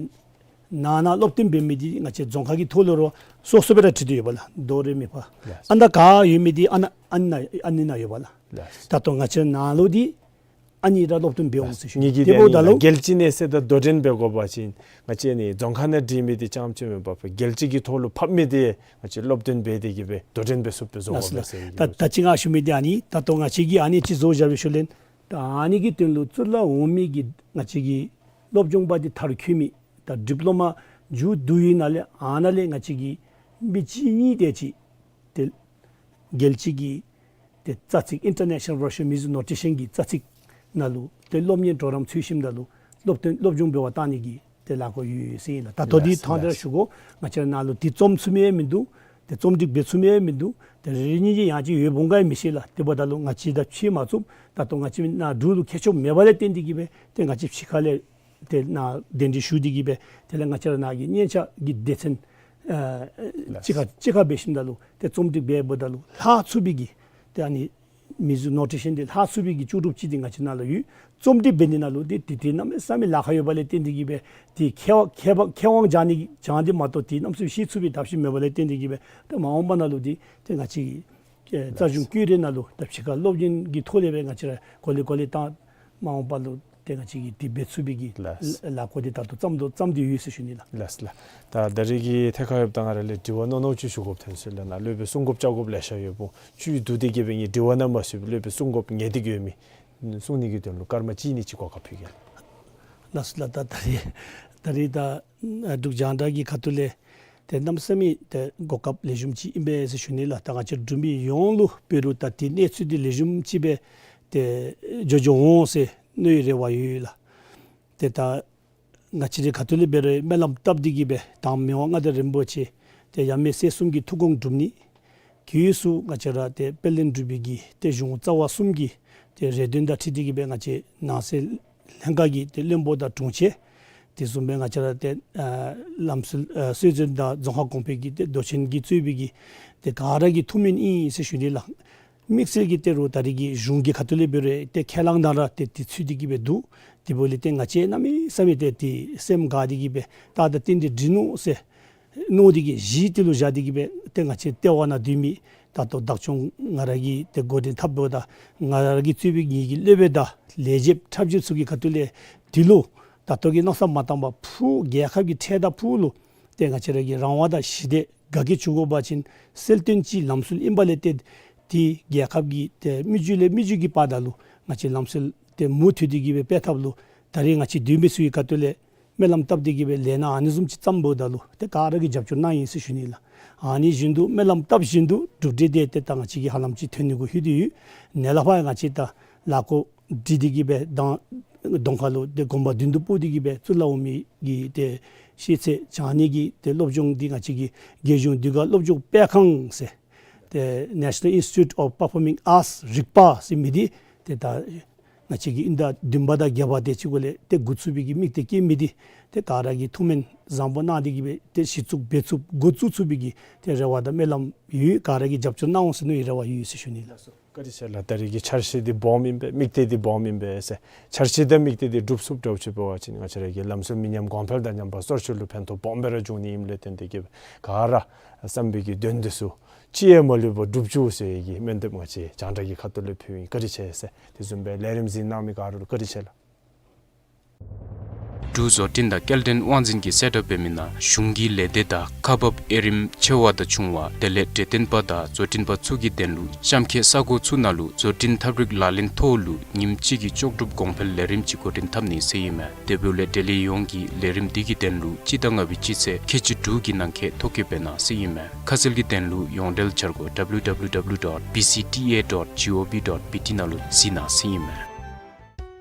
ནང་ན་སློབ་སྟོན་འབད་མི་འདི་ང་བཅས་རྫོང་ཁག་གི་ཐོག་ལུ་ར་སོ་སོ་སྦེ་ར་བྲིས་ཏེ་ཡོད་པས་ལགས། དོ་རེ་མི་ཕ། ལགས་སོ། ཨ་ནཱ་ག་ཡོད་མི་འདི་ཨ་ནཱ་ཨ་ནཱ་ཨ་ནི་ནང་ཡོད་པས་ལགས། ལགས་སོ། ད་ལྟོ་ང་བཅས་ནང་ལུ་འདི་ཨ་ནི་ར་སློབ་སྟོན་འབད་འོང་ཟེར་ཞུ་ནི། ངེ་གི་དེ་འབདཝ་ད་ལུ་རྒྱལ་སྤྱིའི་གནས་ཚད་དང་དོ་འགྲན་འབད་དགོ་པ་ཅིན་ང་བཅས་ནི་རྫོང་ཁག་ནང་བྲིས་མི་འདི་རྐྱངམ་ཅིག་མེན་པར་རྒྱལ་སྤྱི་གི་ཐོག་ལུ་ཕབ་མི་འདི་ང་བཅས་སློབ་སྟོན་འབད་དེ་གིས་སྦེ་དོ་འགྲན་འབད་ཚུགསཔ་སྦེ་བཟོ་དགོ་པས་ཟེར་ཡོད། ད་ད་ཅི་ང་ཞུ་མི་འདི་ཨ་ནི་ད་ལྟོ་ང་བཅས་ཀྱིས་ཨ་ནི་ཅིག་བཟོ་བཞག་པའི་ཤུལ་ལས་ད་ཨ་ནི་གི་དོན་ལུ་རྩོད་ལ་འོང་མི་གི་ང་བཅས་ཀྱི་སློབ་སྦྱོང་པ་འདི་མཐར་འཁྱོལ་མི་ད་ཌིབ་ལོ་མ་མཇུག་བསྡུ་ཡི་ནང་ལས་ཨ་ནཱ་ལས་ང་བཅས་ཀྱི་མི་གཅིག་གཉིས་དེ་ཅིག་ཏེ་རྒྱལ་སྤྱི་གི་ཏེ་རྩ་ཚིག་International Version Music Notation གི་རྩ་ཚིག་ནང་ལུ་ཏེ་སློབ་གཉེར་གྲོགས་རམ་ཚུད་ཞིནམ་ད་ལུ་སློབ་སྟོན་སློབ་སྦྱོང་འབད་བར་བཏང་ནི་གི་ཏེ་ལས་འགུལ་ཡོད་ཟེར་ཨིན་ལགས། ད་ལྟོ་འདི་ལགས་སོ། ཐང་དེ་ར་ཞུ་དགོ། ང་བཅས་ནཱ་ལུ་འདི་རྩོམ་ཚུགས་མི་ཡང་མིན་འདུག། ཏེ་རྩོམ་སྒྲིག་འབད་ཚུགས་མི་ཡང་མིན་འདུག། ཏེ་རེ་རེ་གཉིས་གཉིས་ཡང་ཅིན་ཡོདཔ་འོང་ག་ཡང་མི་ཤེས་ལགས། དེ་འབདཝ་ད་ལུ་ང་བཅས་དང་ཕྱད་མ་ཚུགསཔ། ད་ལྟོ་ང་བཅས་ནཱ་འབྲུག་ལུ་མཁས་མཆོག་མེད་པ་ལས་བརྟེན་ཏེ་གིས་སྦེ་ཏེ་ང་བཅས་ཕྱི་ཁ་ལས་ཏེ་ནཱ་གདན་འདྲེན་ཞུ་སྟེ་གིས་སྦེ་དེ་ལས་ང་བཅས་ར་ནཱ་གི་སྙན་ཆ་གི་སྡེ་ཚན་ཨ་ལགས་སོ། གཅིག་ཁར་གཅིག་ཁར་འབད་ཞིནམ་ད་ལུ་ཏེ་རྩོམ་སྒྲིག་འབད་འབདཝ་ད་ལུ་ལྷག་ཚུགས་པའི་གི་ཏེ་ཨ་ནི་Music Notation འདི་ལྷག་ཚུགས་པའི་གི་ལྕོགས་གྲུབ་ཅིག་འདི་ང་བཅས་ནཱ་ལུ་ཡོད། རྩོམ་སྒྲིག་འབད་ནི་ནང་ལུ་འདི་ཏེ་ཏེ་གནམ་མེད་ས་མེད་ལཱ་ཁག་ཡོད་པ་ལས་བརྟེན་ཏེ་གིས་སྦེ་ཏེ་མཁས་དབང་མཁས་དབང་མཁས་དབང་སྦྱང་ནི་སྦྱང་སྟེ་མ་གཏོགས་ཏེ་གནམ་མེད་ས་མེད་ཤེས་ཚུགས་པའི་ཐབས་ཤེས་མེད་པ་ལས་བརྟེན་ཏེ་གིས་སྦེ་ཏེ་མ་འོངས་པ་ནང་ལུ་འདི་ཏེ་ང་བཅས་ཀྱི་ཨེ་རྩ་གཞུང་བཀོད་སྒྲིག་ནང་ལུ་ད་ཕྱི་ཁ་སློབ་གཉེར་གྱི་ཐོག་ལས་སྦེ་ང་བཅས་ར་གོ་ལེ་གོ་ལེ་བཏང་མ་འོངས་པ་ལུ་ཏེ་ང་བཅས་ཀྱིས་འདི་འབད་ཚུགས་པའི་གི་ལགས། ལཱ་འགོ་འདི་ད་ལྟོ་བརྩམ་དོ་བརྩམས་ཏེ་ཡོད་ཟེར་ཞུ་ནི་ལགས། ལགས་ལགས། ད་ད་རེས་ཀྱི་ཐད་ཁར་ཡོདཔ་ད་ང་ར་ལས་དྲི་བ་རྣོ་རྣོ་ཅིག་ཞུ་དགོཔ་ཐོན་སོང་ལགས། ནཱ་སློབ་དཔོན་གསུང་དགོཔ་བཅར་དགོཔ་ལེ་ཤ་ཡོདཔ་འོང་། བཅུད་བསྡུ་སྟེ་གིས་སྦེ་ངེའི་དྲི་བ་ནང་མ་ཚུད་པའི་སློབ་དཔོན་གསུང་དགོཔ་ངེས་ཏིག་ཡོད་མི་གསུང་ནི་གི་དོན་ལུ་སྐར་མ་གཅིག་གཉིས་ཅིག་གོ་སྐབས་ཕུལ་གེ་ལགས། ལགས་སོ་ལགས། ད་ད་རེས་ད་རེས་ད་ཨ་འབྲུག་རྒྱང་བསྒྲགས་ཀྱི་ཁ་ཐུག་ལས་ཏེ་གནམ་མེད་ས་མེད་ཏེ་གོ་སྐབས་ལེགས་ཤོམ་ཅིག་ཨིན་པས་ཟེར་ཞུ་ནི་ལགས། ད་ང་བཅས་འབྲུག་མི་ཡོངས་ལུ་འབད་རུང་ད་འདི་གནས་ཚུལ་འདི་ལེགས་ཤོམ་ཅིག་སྦེ་ཏེ་འགྱོ་འགྱོཝ་འོང་ཟེར་མནོ་བའི་རེ་བ་ཡོད་ལགས། ཏེ་ད་ང་བཅས་རའི་ཁ་ཐུག་ལས་འབད་རུང་སྨོན་ལམ་བཏབ་སྟེ་གིས་སྦེ་དང་མི་དབང་མངའ་བདག་རིན་པོ་ཆེ་ཏེ་ཡབ་མེས་སྲས་གསུམ་གྱི་ཐུགས་དགོངས་སྒྲུབ་ནི། དུས་སུ་ང་བཅས་ར་ཏེ་དཔལ་ལྡན་འབྲུག་པའི་གི་ཏེ་གཞུང་རྩ་བ་གསུམ་གྱི་ཏེ་རེ་འདུན་དང་འཁྲིལ་ཏེ་གིས་སྦེ་ང་བཅས་ནང་སྲིད་ལྷན་ཁག་གི་ཏེ་བློན་པོ་དང་དྲུང་ཆེན་དེ་བཟུམ་སྦེ་ང་བཅས་ར་ཏེ་ཨ་ལམ་སྲོལ་ཨ་སྲོལ་འཛིན་དང་རྫོང་ཁག་གོང་འཕེལ་གྱི་ཏེ་མདོ་ཆེན་གྱིས་གཙོས་པའི་གི་ཏེ་ག་ར་གི་ཐུགས་སྨོན་ཨིན་ཟེར་ཞུ་ནི་ལགས། དམིགས་བསལ་གྱིས་ཏེ་རུང་ད་རེས་ཀྱི་གཞུང་གི་ཁ་ཐུག་ལས་འབད་རུང་ཏེ་ཁས་བླངས་ནང་ར་ཏེ་དེ་ཚུད་དེ་གིས་སྦེ་འདུག། དེ་འབདཝ་ལས་ཏེ་ང་བཅས་གནམ་མེད་ས་མེད་ཏེ་ཏེ་སེམས་དགའ་སྟེ་གིས་སྦེ་ད་ད་ཏན་ཏན་འགྲིག་ནུག་ཟེར་མནོ་སྟེ་གིས་གཞི་དེ་ལུ་བཞག་སྟེ་གིས་སྦེ་ཏེ་ང་བཅས་ལྟེ་བ་ནང་སྡོད་མི་ད་ལྟོ་བདག་སྐྱོང་ང་ར་གིས་ཏེ་འགོ་འདྲེན་འཐབ་འབདཝ་ད་ང་ར་གིས་གཙོས་པའི་ངེའི་གི་སློབ་དཔོན་དང་ལས་བྱེདཔ་ཁྲབ་རྗེ་ཚུ་གི་ཁ་ཐུག་ལས་དེ་ལུ་ད་ལྟོ་གི་མནོ་བསམ་མ་བཏང་པར་ཕུགས་རྒྱལ་ཁབ་ཀྱི་འཕྲལ་དང་ཕུགས་ལུ་ཏེ་ང་བཅས་ར་གི་རང་དབང་དང་ཞི་བདེ་དགའ་སྐྱིད་བྱུང་དགོ་པ་ཅིན་གསལ་སྟོན་ཅིག་ལམ་སྲོལ་ཨིན་པ་ལས་ཏེ་དེ་རྒྱལ་ཁབ་ཀྱི་ཏེ་མི་རྒྱུད་ལས་མི་རྒྱུད་ཀྱི་བར་ད་ལུ་ང་བཅས་ལམ་སྲོལ་ཏེ་མུ་མཐུད་དེ་གིས་སྦེ་སྤེལ་ཐབས་ལུ་ད་རེས་ང་བཅས་འདུས་མི་ཚུ་གི་ཁ་ཐུག་ལས་སྨོན་ལམ་བཏབ་སྟེ་གིས་སྦེ་ལས་སྣ་ཨ་ནི་བཟུམ་ཅིག་བརྩམ་འབདཝ་ད་ལུ་ཏེ་ག་ར་གིས་རྒྱབ་སྐྱོར་གནང་ཡི་ཟེར་ཞུ་ནི་ལགས། ཨ་ནི་བཞིན་དུ་སྨོན་ལམ་བཏབ་བཞིན་དུ་གྲུབ་འབྲས་དེ་ཏེ་ད་ང་བཅས་ཀྱིས་ཧ་ལམ་ཅིག་ཐོན་ནི་གུ་ལྷོད་དེ་ཡོད། ནཱ་ལས་ཕར་ང་བཅས་ད་ལཱ་འགོ་འདི་འདི་གིས་སྦེ་དང་གདོང་ཁ་ལུ་ཏེ་དགོན་པ་བདུན་དུ་སྤོ་སྟེ་གིས་སྦེ་རྩོད་ལ་འོང་མི་གི་ཏེ་ ཤེས་ཚད་སྦྱང་ནི་གི་ཏེ་སློབ་སྦྱོང་འདི་ང་བཅས་ཀྱི་རྒྱལ་གཞུང་དུས་འགོ་སློབ་སྦྱོང་སྤེལ་ཁང་ཟེར་ཏེ་National Institute of Performing Arts རིག་པ་ཟེར་མི་འདི་ཏེ་ད་ང་བཅས་ཀྱི་དབྱིན་ཟླ་བདུན་པ་དང་བརྒྱད་པ་དེ་ཅིག་གུ་ལས་ཏེ་འགོ་བཙུགས་པའི་གི་དམིགས་གཏད་བསྐྱེད་མི་འདི་ཏེ་ག་ར་གིས་ཐུགས་སྨོན་བཟང་པོ་གནང་སྟེ་གི་སྦེ་ཏེ་གཞི་བཙུགས་འབད་ཚུགསཔ་འགོ་བཙུགས་ཚུགས་པའི་གི་ཏེ་རེ་བ་དང་སྨོན་ལམ་ཡོད། ག་ར་གིས་རྒྱབ་སྐྱོར་གནང་འོང་ཟེར་མནོ་བའི་རེ་བ་ཡོད་ཟེར་ཞུ་ནི་ལགས། བཀའ་དྲིན་ཆེ་ལགས། ད་རེས་ཀྱི་འཆར་གཞི་འདི་སྦོམ་ཨིན་པས། དམིགས་གཏད་འདི་སྦོམ་ཨིན་པས་ཟེར། འཆར་གཞི་དང་དམིགས་གཏད་འདི་འགྲུབ་ཚུགསཔ་འདྲཝ་ཅིག་འབད་བ་ཅིན་ང་བཅས་ར་གི་ལམ་སྲོལ་མི་ཉམས་གོང་འཕེལ་དང་མཉམ་པ་གསར་བརྗེ་ལུ་ཕན་ཐོགས་སྦོམ་སྦེ་ར་འབྱུང་ནི་ཨིནམ་ལས་བརྟེན་ཏེ་གི་ག་ར་བསམ་པའི་གི་དོན་འདི་ཚུ་ཅི་ཡང་མ་ལུས་པར་འགྲུབ་བཅུག་ཟེར་གྱི་སྨོན་འདེབས་ང་བཅས་རྒྱང་བསྒྲགས་ཀྱི་ཁ་ཐུག་ལས་ཕུལཝ་ཨིན། བཀའ་དྲིན་ཆེ་ཟེར། དེ་བཟུམ་སྦེ་ལས་རིམ་གཟིགས་གནང་མི་ག་ར་ལུ་བཀའ་དྲིན་ཆེ་ལགས། འབྲུག་བཟོ་སྐྲུན་དང་སྐྱེལ་འདྲེན་དབང་འཛིན་གྱིས་གསལ་བསྒྲགས་འབད་མི་ནང་གཞུང་གི་ལས་སྡེ་དང་ཁག་འབགཔ་དབྱེ་རིམ་ཆེ་བ་དང་ཆུང་བ་དེ་ལས་འབྲེལ་ལྡན་པ་དང་བཟོ་སྐྲུན་པ་ཚུ་གི་དོན་ལུ་གཤམ་འཁོད་ས་གོ་ཚུ་ནང་ལུ་བཟོ་སྐྲུན་ཐབས་རིག་ལག་ལེན་ཐོག་ལུ་ཉིནམ་གཅིག་གི་ལྕོགས་གྲུབ་གོང་འཕེལ་ལས་རིམ་ཅིག་འགོ་འདྲེན་འཐབ་ནི་ཟེར་ཨིན་མས། དེ་འབདཝ་ལས་འབྲེལ་ཡོད་ཡོངས་ཀྱིས་ལས་རིམ་འདི་གི་དོན་ལུ་སྤྱི་ཟླ་ལྔ་པའི་སྤྱི་ཚེས་ཁལ་གཅིག་དྲུག་གི་ནང་འཁོད་ཐོ་བཀོད་འབད་གནང་ཟེར་ཨིན་མས། ཁ་གསལ་གྱི་དོན་ལུ་ཡོངས་འབྲེལ་འཆར་སྒོ་W W W dot B C T A dot G O V dot B T ནང་ལུ་གཟིགས་གནང་ཟེར་ཨིན་མས།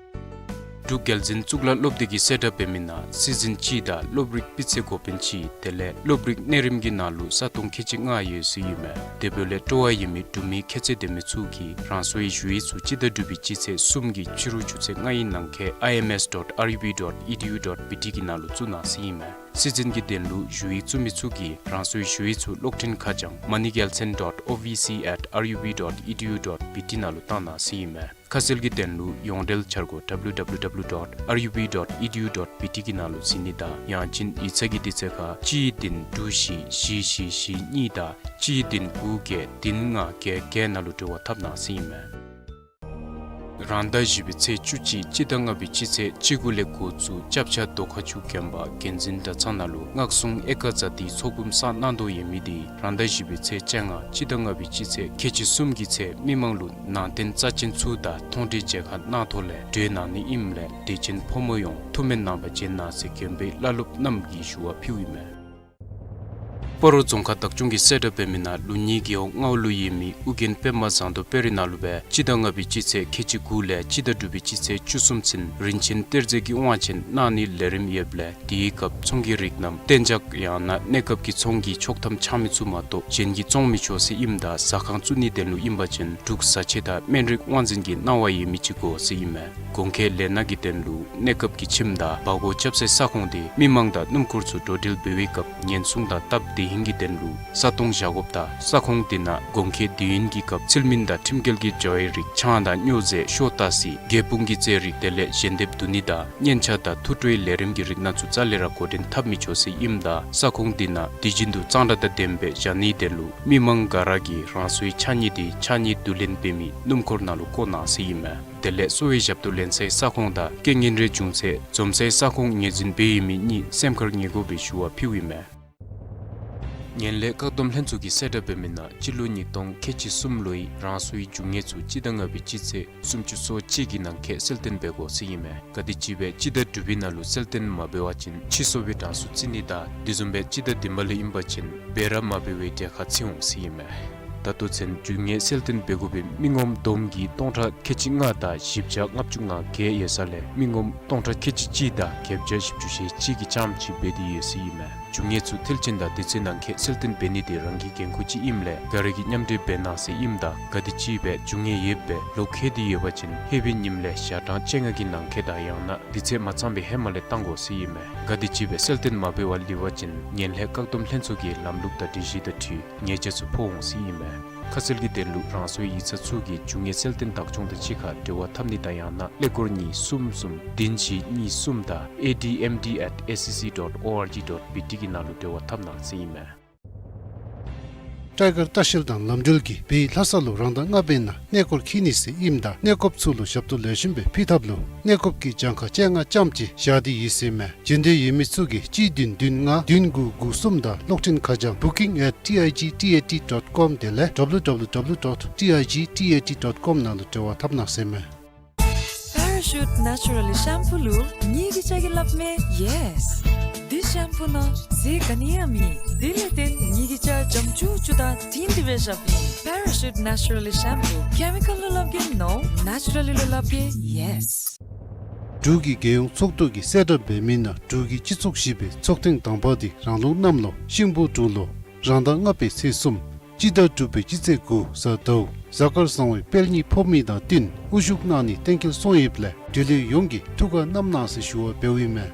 འབྲུག་རྒྱལ་འཛིན་གཙུག་ལག་སློབ་སྡེ་གིས་གསལ་བསྒྲགས་འབད་མི་ནང་སྲིད་འཛིན་གཅིག་དང་སློབ་རིག་སྤུས་ཚད་འགོ་དཔོན་གཅིག་དེ་ལས་སློབ་རིག་གནས་རིམ་གྱི་ནང་ལུ་ས་སྟོང་ཁལ་གཅིག་ལྔ་ཡོད་ཟེར་ཨིན་མས། དེ་འབདཝ་ལས་སྤྲོ་བ་ཡོད་མི་འབྲུག་མི་ཁྱད་ཚད་ལྡན་མི་ཚུ་གིས་རང་སོའི་ཞུ་ཡིག་ཚུ་སྤྱི་ཟླ་དྲུག་པའི་སྤྱི་ཚེས་གསུམ་གྱི་ཕྱི་རུ་ཆུ་ཚོད་ལྔའི་ནང་འཁོད I M S dot R U B dot E D U dot B T གི་ནང་ལུ་བཙུགས་གནང་ཟེར་ཨིན་མས། སྲིད་འཛིན་གྱི་དོན་ལུ་ཞུ་ཡིག་བཙུགས་མི་ཚུ་གིས་རང་སོའི་ཞུ་ཡིག་ཚུ་གློག་འཕྲིན་ཁ་བྱང་མ་ཎི་རྒྱལ་མཚན་dot O V C at R U B dot E D U dot B T ནང་ལུ་བཏང་གནང་ཟེར་ཨིན་མས། ཁ་གསལ་གྱི་དོན་ལུ་ཡོངས་འབྲེལ་འཆར་སྒོ་W W W dot R U B dot E D U dot B T གི་ནང་ལུ་གཟིགས་ནི་དང་ཡང་ཅིན་ཡིག་ཚང་གི་དུས་ཚོད་ཁར་གཅིག་བདུན་དྲུག་བཞི་བཞི་བཞི་བཞི་གཉིས་དང་གཅིག་བདུན་དགུ་བརྒྱད་བདུན་ལྔ་བརྒྱད་བརྒྱད་ནང་ལུ་འབྲེལ་བ་འཐབ་གནང་ཟེར་ཨིན་མས། རང་ཟླ་བཞི་པའི་ཚེས་བཅུ་གཅིག་སྤྱི་ཟླ་ལྔ་པའི་སྤྱི་ཚེས་གཅིག་དགུ་ལས་འགོ་བཙུགས་སྐྱབས་ཆ་རྡོ་ཁ་ཆུ་དགོན་པ་དགོན་འཛིན་གྲྭ་ཚང་ནང་ལུ་སྔགས་སྲུང་ཨེ་ཀ་ཛ་ཏིའི་ཚོགས་འབུམ་བསགས་གནང་དོ་ཡོད་མི་འདི་རང་ཟླ་བཞི་པའི་ཚེས་བཅོ་ལྔ་སྤྱི་ཟླ་ལྔ་པའི་སྤྱི་ཚེས་ཁལ་གཅིག་གསུམ་གྱི་ཚེ་མི་མང་ལུ་ནང་རྟེན་རྩ་ཅན་ཚུ་དང་མཐོང་གྲོལ་མཇལ་ཁ་གནང་ཐོག་ལས་གྲོལ་གནང་ནི་ཨིནམ་ལས་དད་ཅན་ཕོ་མོ་ཡོངས་ཐུགས་སྨོན་གནང་བར་བྱོན་གནང་ཟེར་དགོན་པའི་བླ་སློབ་རྣམས་ཀྱིས་ཞུ་བ་ཕུལཝ་ཨིན་མས། སྤ་རོ་རྫོང་ཁག་བདག་སྐྱོང་གིས་གསལ་བསྒྲགས་འབད་མི་ནང་ལུགས་གཉིས་རྒེད་འོག་ལྔ་པ་ལུ་ཡོད་མི་ཨོ་རྒྱན་པདྨ་ཟངས་མདོག་དཔོན་རིགས་ནང་ལུ་སྦེ་སྤྱི་ཟླ་ལྔ་པའི་སྤྱི་ཚེས་ཁལ་གཅིག་དགུ་ལས་སྤྱི་ཟླ་དྲུག་པའི་སྤྱི་ཚེས་བཅུ་གསུམ་ཚུན་རིན་ཆེན་གཏེར་མཛོད་ཀྱི་དབང་ཆེན་གནང་ནིའི་ལས་རིམ་ཡོདཔ་ལས་དེའི་སྐབས་ཚོང་གི་རིགས་རྣམས་གཏན་འཇགས་ཡང་ན་གནས་སྐབས་ཀྱི་ཚོང་གི་ཆོག་ཐམ་འཆང་མི་ཚུ་མ་གཏོགས་གཞན་གྱིས་བཙོང་མི་ཆོག་ཟེར་ཨིནམ་ད་ཟ་ཁང་བཙུགས་ནིའི་དོན་ལུ་ཨིན་པ་ཅིན་འབྲུག་བཟའ་ཆས་དང་སྨན་རིགས་དབང་འཛིན་གྱི་གནང་བ་ཡོད་མི་ཅིག་དགོ་ཟེར་ཨིན་མས། གོང་འཁོད་ལས་སྣ་གི་དོན་ལུ་གནས་སྐབས་ཀྱི་ཁྱིམ་དང་སྦ་སྒོར་རྐྱབ་སའི་ས་ཁོངས་དེ་མི་མང་དང་སྣུམ་འཁོར་ཚུ་འགྲོ་འགྲུལ་འབད་བའི་སྐབས་ཉེན་སྲུང་དང་སྟབས་བདེ་ཧིང་གི་དོན་ལུ་ས་སྟོང་བཞག་དགོཔ་དང་ས་ཁོངས་དེ་ནང་གོང་འཁོད་དུས་ཡུན་གྱི་སྐབས་ཚུལ་མིན་དང་ཁྲིམས་འགལ་གྱི་བྱ་བའི་རིགས་ཆང་དང་སྨྱོ་རྫས་ཤོ་ཏ་སི་རྒྱལ་སྤུངས་ཀྱི་རྫས་རིགས་དེ་ལས་ཞལ་འདེབས་བསྡུ་ནི་དང་སྙན་ཆ་དང་ཐུགས་སྤྲོའི་ལས་རིམ་གྱི་རིགས་སྣ་ཚུ་རྩ་ལས་ར་འགོ་འདྲེན་འཐབ་མི་ཆོག་ཟེར་ཨིནམ་ད་ས་ཁོངས་དེ་ནང་དུས་རྒྱུན་དུ་གཙང་སྦྲ་དང་ལྡནམ་སྦེ་བཞག་ནིའི་དོན་ལུ་མི་མང་ག་ར་གིས་རང་སོའི་ཕྱགས་སྙིགས་དེ་ཕྱགས་སྙིགས་བསྡུ་ལེན་འབད་མི་སྣུམ་འཁོར་ནང་ལུ་བཀོ་གནང་ཟེར་ཨིན་མས། དེ་ལས་གསོ་བའི་ཞབས་ཏོག་ལེན་སའི་ས་ཁོངས་དང་རྐྱེན་ངན་རེ་བྱུང་ཚེ་འཛོམས་སའི་ས་ཁོངས་ངོས་འཛིན་འབད་ཡོད་མི་གཉིས་སེམས་ཁར་ངེས་དགོ་པའི་ཞུ་བ་ཕུལཝ་ཨིན་མས། ངན་ལྷད་བཀག་སྡོམ་ལྷན་ཚོགས་ཀྱིས་གསལ་བསྒྲགས་འབད་མི་ནང་སྤྱི་ལོ་ཉིས་སྟོང་ཁལ་གཅིག་གསུམ་ལོའི་རང་སོའི་རྒྱུ་དངོས་ཚུ་སྤྱི་ཟླ་ལྔ་པའི་སྤྱི་ཚེས་སུམ་ཅུ་སོ་གཅིག་གི་ནང་འཁོད་གསལ་སྟོན་འབད་དགོ་ཟེར་ཨིན་མས། ག་དེམ་ཅིག་སྦེ་སྤྱི་ཟླ་དྲུག་པའི་ནང་ལུ་གསལ་སྟོན་མ་འབད་བ་ཅིན་ཕྱིས་སོ་བའི་གྲངས་སུ་བརྩི་ནི་དང་དེ་བཟུམ་སྦེ་སྤྱི་ཟླ་བདུན་པ་ལུ་ཨིན་པ་ཅིན་འབད་ར་མ་འབད་བའི་གྲས་ཁར་བརྩི་འོང་ཟེར་ཨིན་མས། ད་ལྟོ་ཚུན་རྒྱུ་དངོས་གསལ་སྟོན་འབད་དགོ་པའི་མི་ངོམ་བསྡོམས་ཀྱིས་སྟོང་ཕྲག་ཁལ་གཅིག་ལྔ་དང་བཞི་བརྒྱ་ལྔ་བཅུ་ང་བརྒྱད་ཡོད་ས་ལས་མི་ངོམ་སྟོང་ཕྲག་ཁལ་གཅིག་གཅིག་དང་བརྒྱད་བརྒྱ་བཞི་བཅུ་ཞེ་གཅིག་གིས་རྐྱངམ་ཅིག་འབད་དེ་ཡོད་ཟེར་ཨིན་མས། རྒྱུ་དངོས་ཚུ་མཐིལ་ཕྱིན་དང་དུས་ཚོད་ནང་འཁོད་གསལ་སྟོན་འབད་ནི་དེ་རང་གི་འགན་ཁུར་ཅིག་ཨིནམ་ལས་ག་ར་གིས་མཉམ་འབྲེལ་འབད་གནང་ཟེར་ཨིནམ་ད་ག་དེམ་ཅིག་སྦེ་རྒྱུ་དངོས་ཡོདཔ་སྦེ་ལོག་འཁོད་དེ་ཡོད་པ་ཅིན་ཧེ་མའི་ཉིནམ་ལས་ཞག་གྲངས་བཅོ་ལྔ་གི་ནང་འཁོད་དང་ཡང་ན་དུས་ཚོད་མ་ཚང་པའི་ཧེ་མ་ལས་བཏང་དགོ་ཟེར་ཨིན་མས། ག་དེམ་ཅིག་སྦེ་གསལ་སྟོན་མ་འབད་བར་ལུས་པ་ཅིན་ངན་ལྷད་བཀག་སྡོམ་ལྷན་ཚོགས་ཀྱི་ལམ་ལུགས་དང་སྒྲིག་གཞི་དང་འཁྲིལ་ཉེས་ཆད་ཚུ་ཕོག་འོང་ཟེར་ཨིན་མས། ཁ་གསལ་གྱི་དོན་ལུ་རང་སོའི་ཡིག་ཚང་ཚུ་གིས་རྒྱུ་དངོས་གསལ་སྟོན་བདག་སྐྱོང་དང་གཅིག་ཁར་འབྲེལ་བ་འཐབ་ནི་དང་ཡང་ན་ཀླད་ཀོར་གཉིས་གསུམ་གསུམ་བདུན་གཅིག་གཉིས་གསུམ་དང་A D M D at S C C dot O R G dot B T གི་ནང་ལུ་འབྲེལ་བ་འཐབ་གནང་ཟེར་ཨིན་མས། སྤྲེལ་དཀར་ལྟ་བཤལ་དང་ལམ་འགྲུལ་གྱིས་བོད་ལྷ་ས་ལུ་རང་ཟླ་ལྔ་པའི་ནང་གནས་སྐོར་འཁྱིད་ནི་ཟེར་ཨིནམ་ད་གནས་སྐོརཔ་ཚུ་ལུ་ཞབས་ཏོག་ལེགས་ཤོམ་སྦེ་ཕུལ་ཐབས་ལུ་གནས་སྐོརཔ་གི་གྱངས་ཁ་བཅོ་ལྔ་རྐྱངམ་ཅིག་བཞག་སྟེ་ཡོད་ཟེར་ཨིན་མས། འབྱོན་འདོད་ཡོད་མི་ཚུ་གིས་གཅིག་བདུན་བདུན་ལྔ་བདུན་དགུ་དགུ་གསུམ་དང་གློག་འཕྲིན་ཁ་བྱང་booking at T I G T A T dot com དེ་ལས་W W W dot T I G T A T dot com ནང་ལུ་འབྲེལ་བ་འཐབ་གནང་ཟེར་ཨིན་མས། Parachute Naturally Shampoo ལུ་ངེའི་གི་སྐྱ་གིས་སླབ་མས་yes། འདི་ཤེམ་པུ་ནང་ཟས་ག་ནི་ཡང་མེད། དེ་ལས་བརྟེན་ངེའི་གི་སྐྱ་འཇམ་ཅུག་ཅུ་དང་དྲིང་སྟེ་སྦེ་བཞགཔ་ཨིན། Parachute Naturally Shampoo chemical ལུ་སླབ་གེ་no, naturally ལུ་སླབ་གེ་yes། འབྲུག་གི་རྒྱལ་ཡོངས་ཚོགས་འདུ་གི་གསལ་བསྒྲགས་འབད་མི་ནང་འབྲུག་གི་སྤྱི་ཚོགས་བཞི་པའི་ཚོགས་ཐེངས་དང་པ་དེ་རང་ལུགས་གནམ་ལོ་ཤིང་ཕོ་འབྲུག་ལོ་རང་ཟླ་ལྔ་པའི་ཚེས་གསུམ་སྤྱི་ཟླ་དྲུག་པའི་སྤྱི་ཚེས་དགུ་གཟའ་ཟླཝ་གཟའ་སྐར་བཟང་བའི་དཔལ་གཉིས་ཕོག་མི་དང་བསྟུན་དབུ་བཞུགས་གནང་ནི་གཏན་འཁེལ་སོང་ཡོདཔ་ལས་འབྲེལ་ཡོད་ཡོངས་ཀྱིས་ཐུགས་ཁར་བསྣམ་གནང་ཟེར་ཞུ་བ་འབདཝ་ཨིན་མས།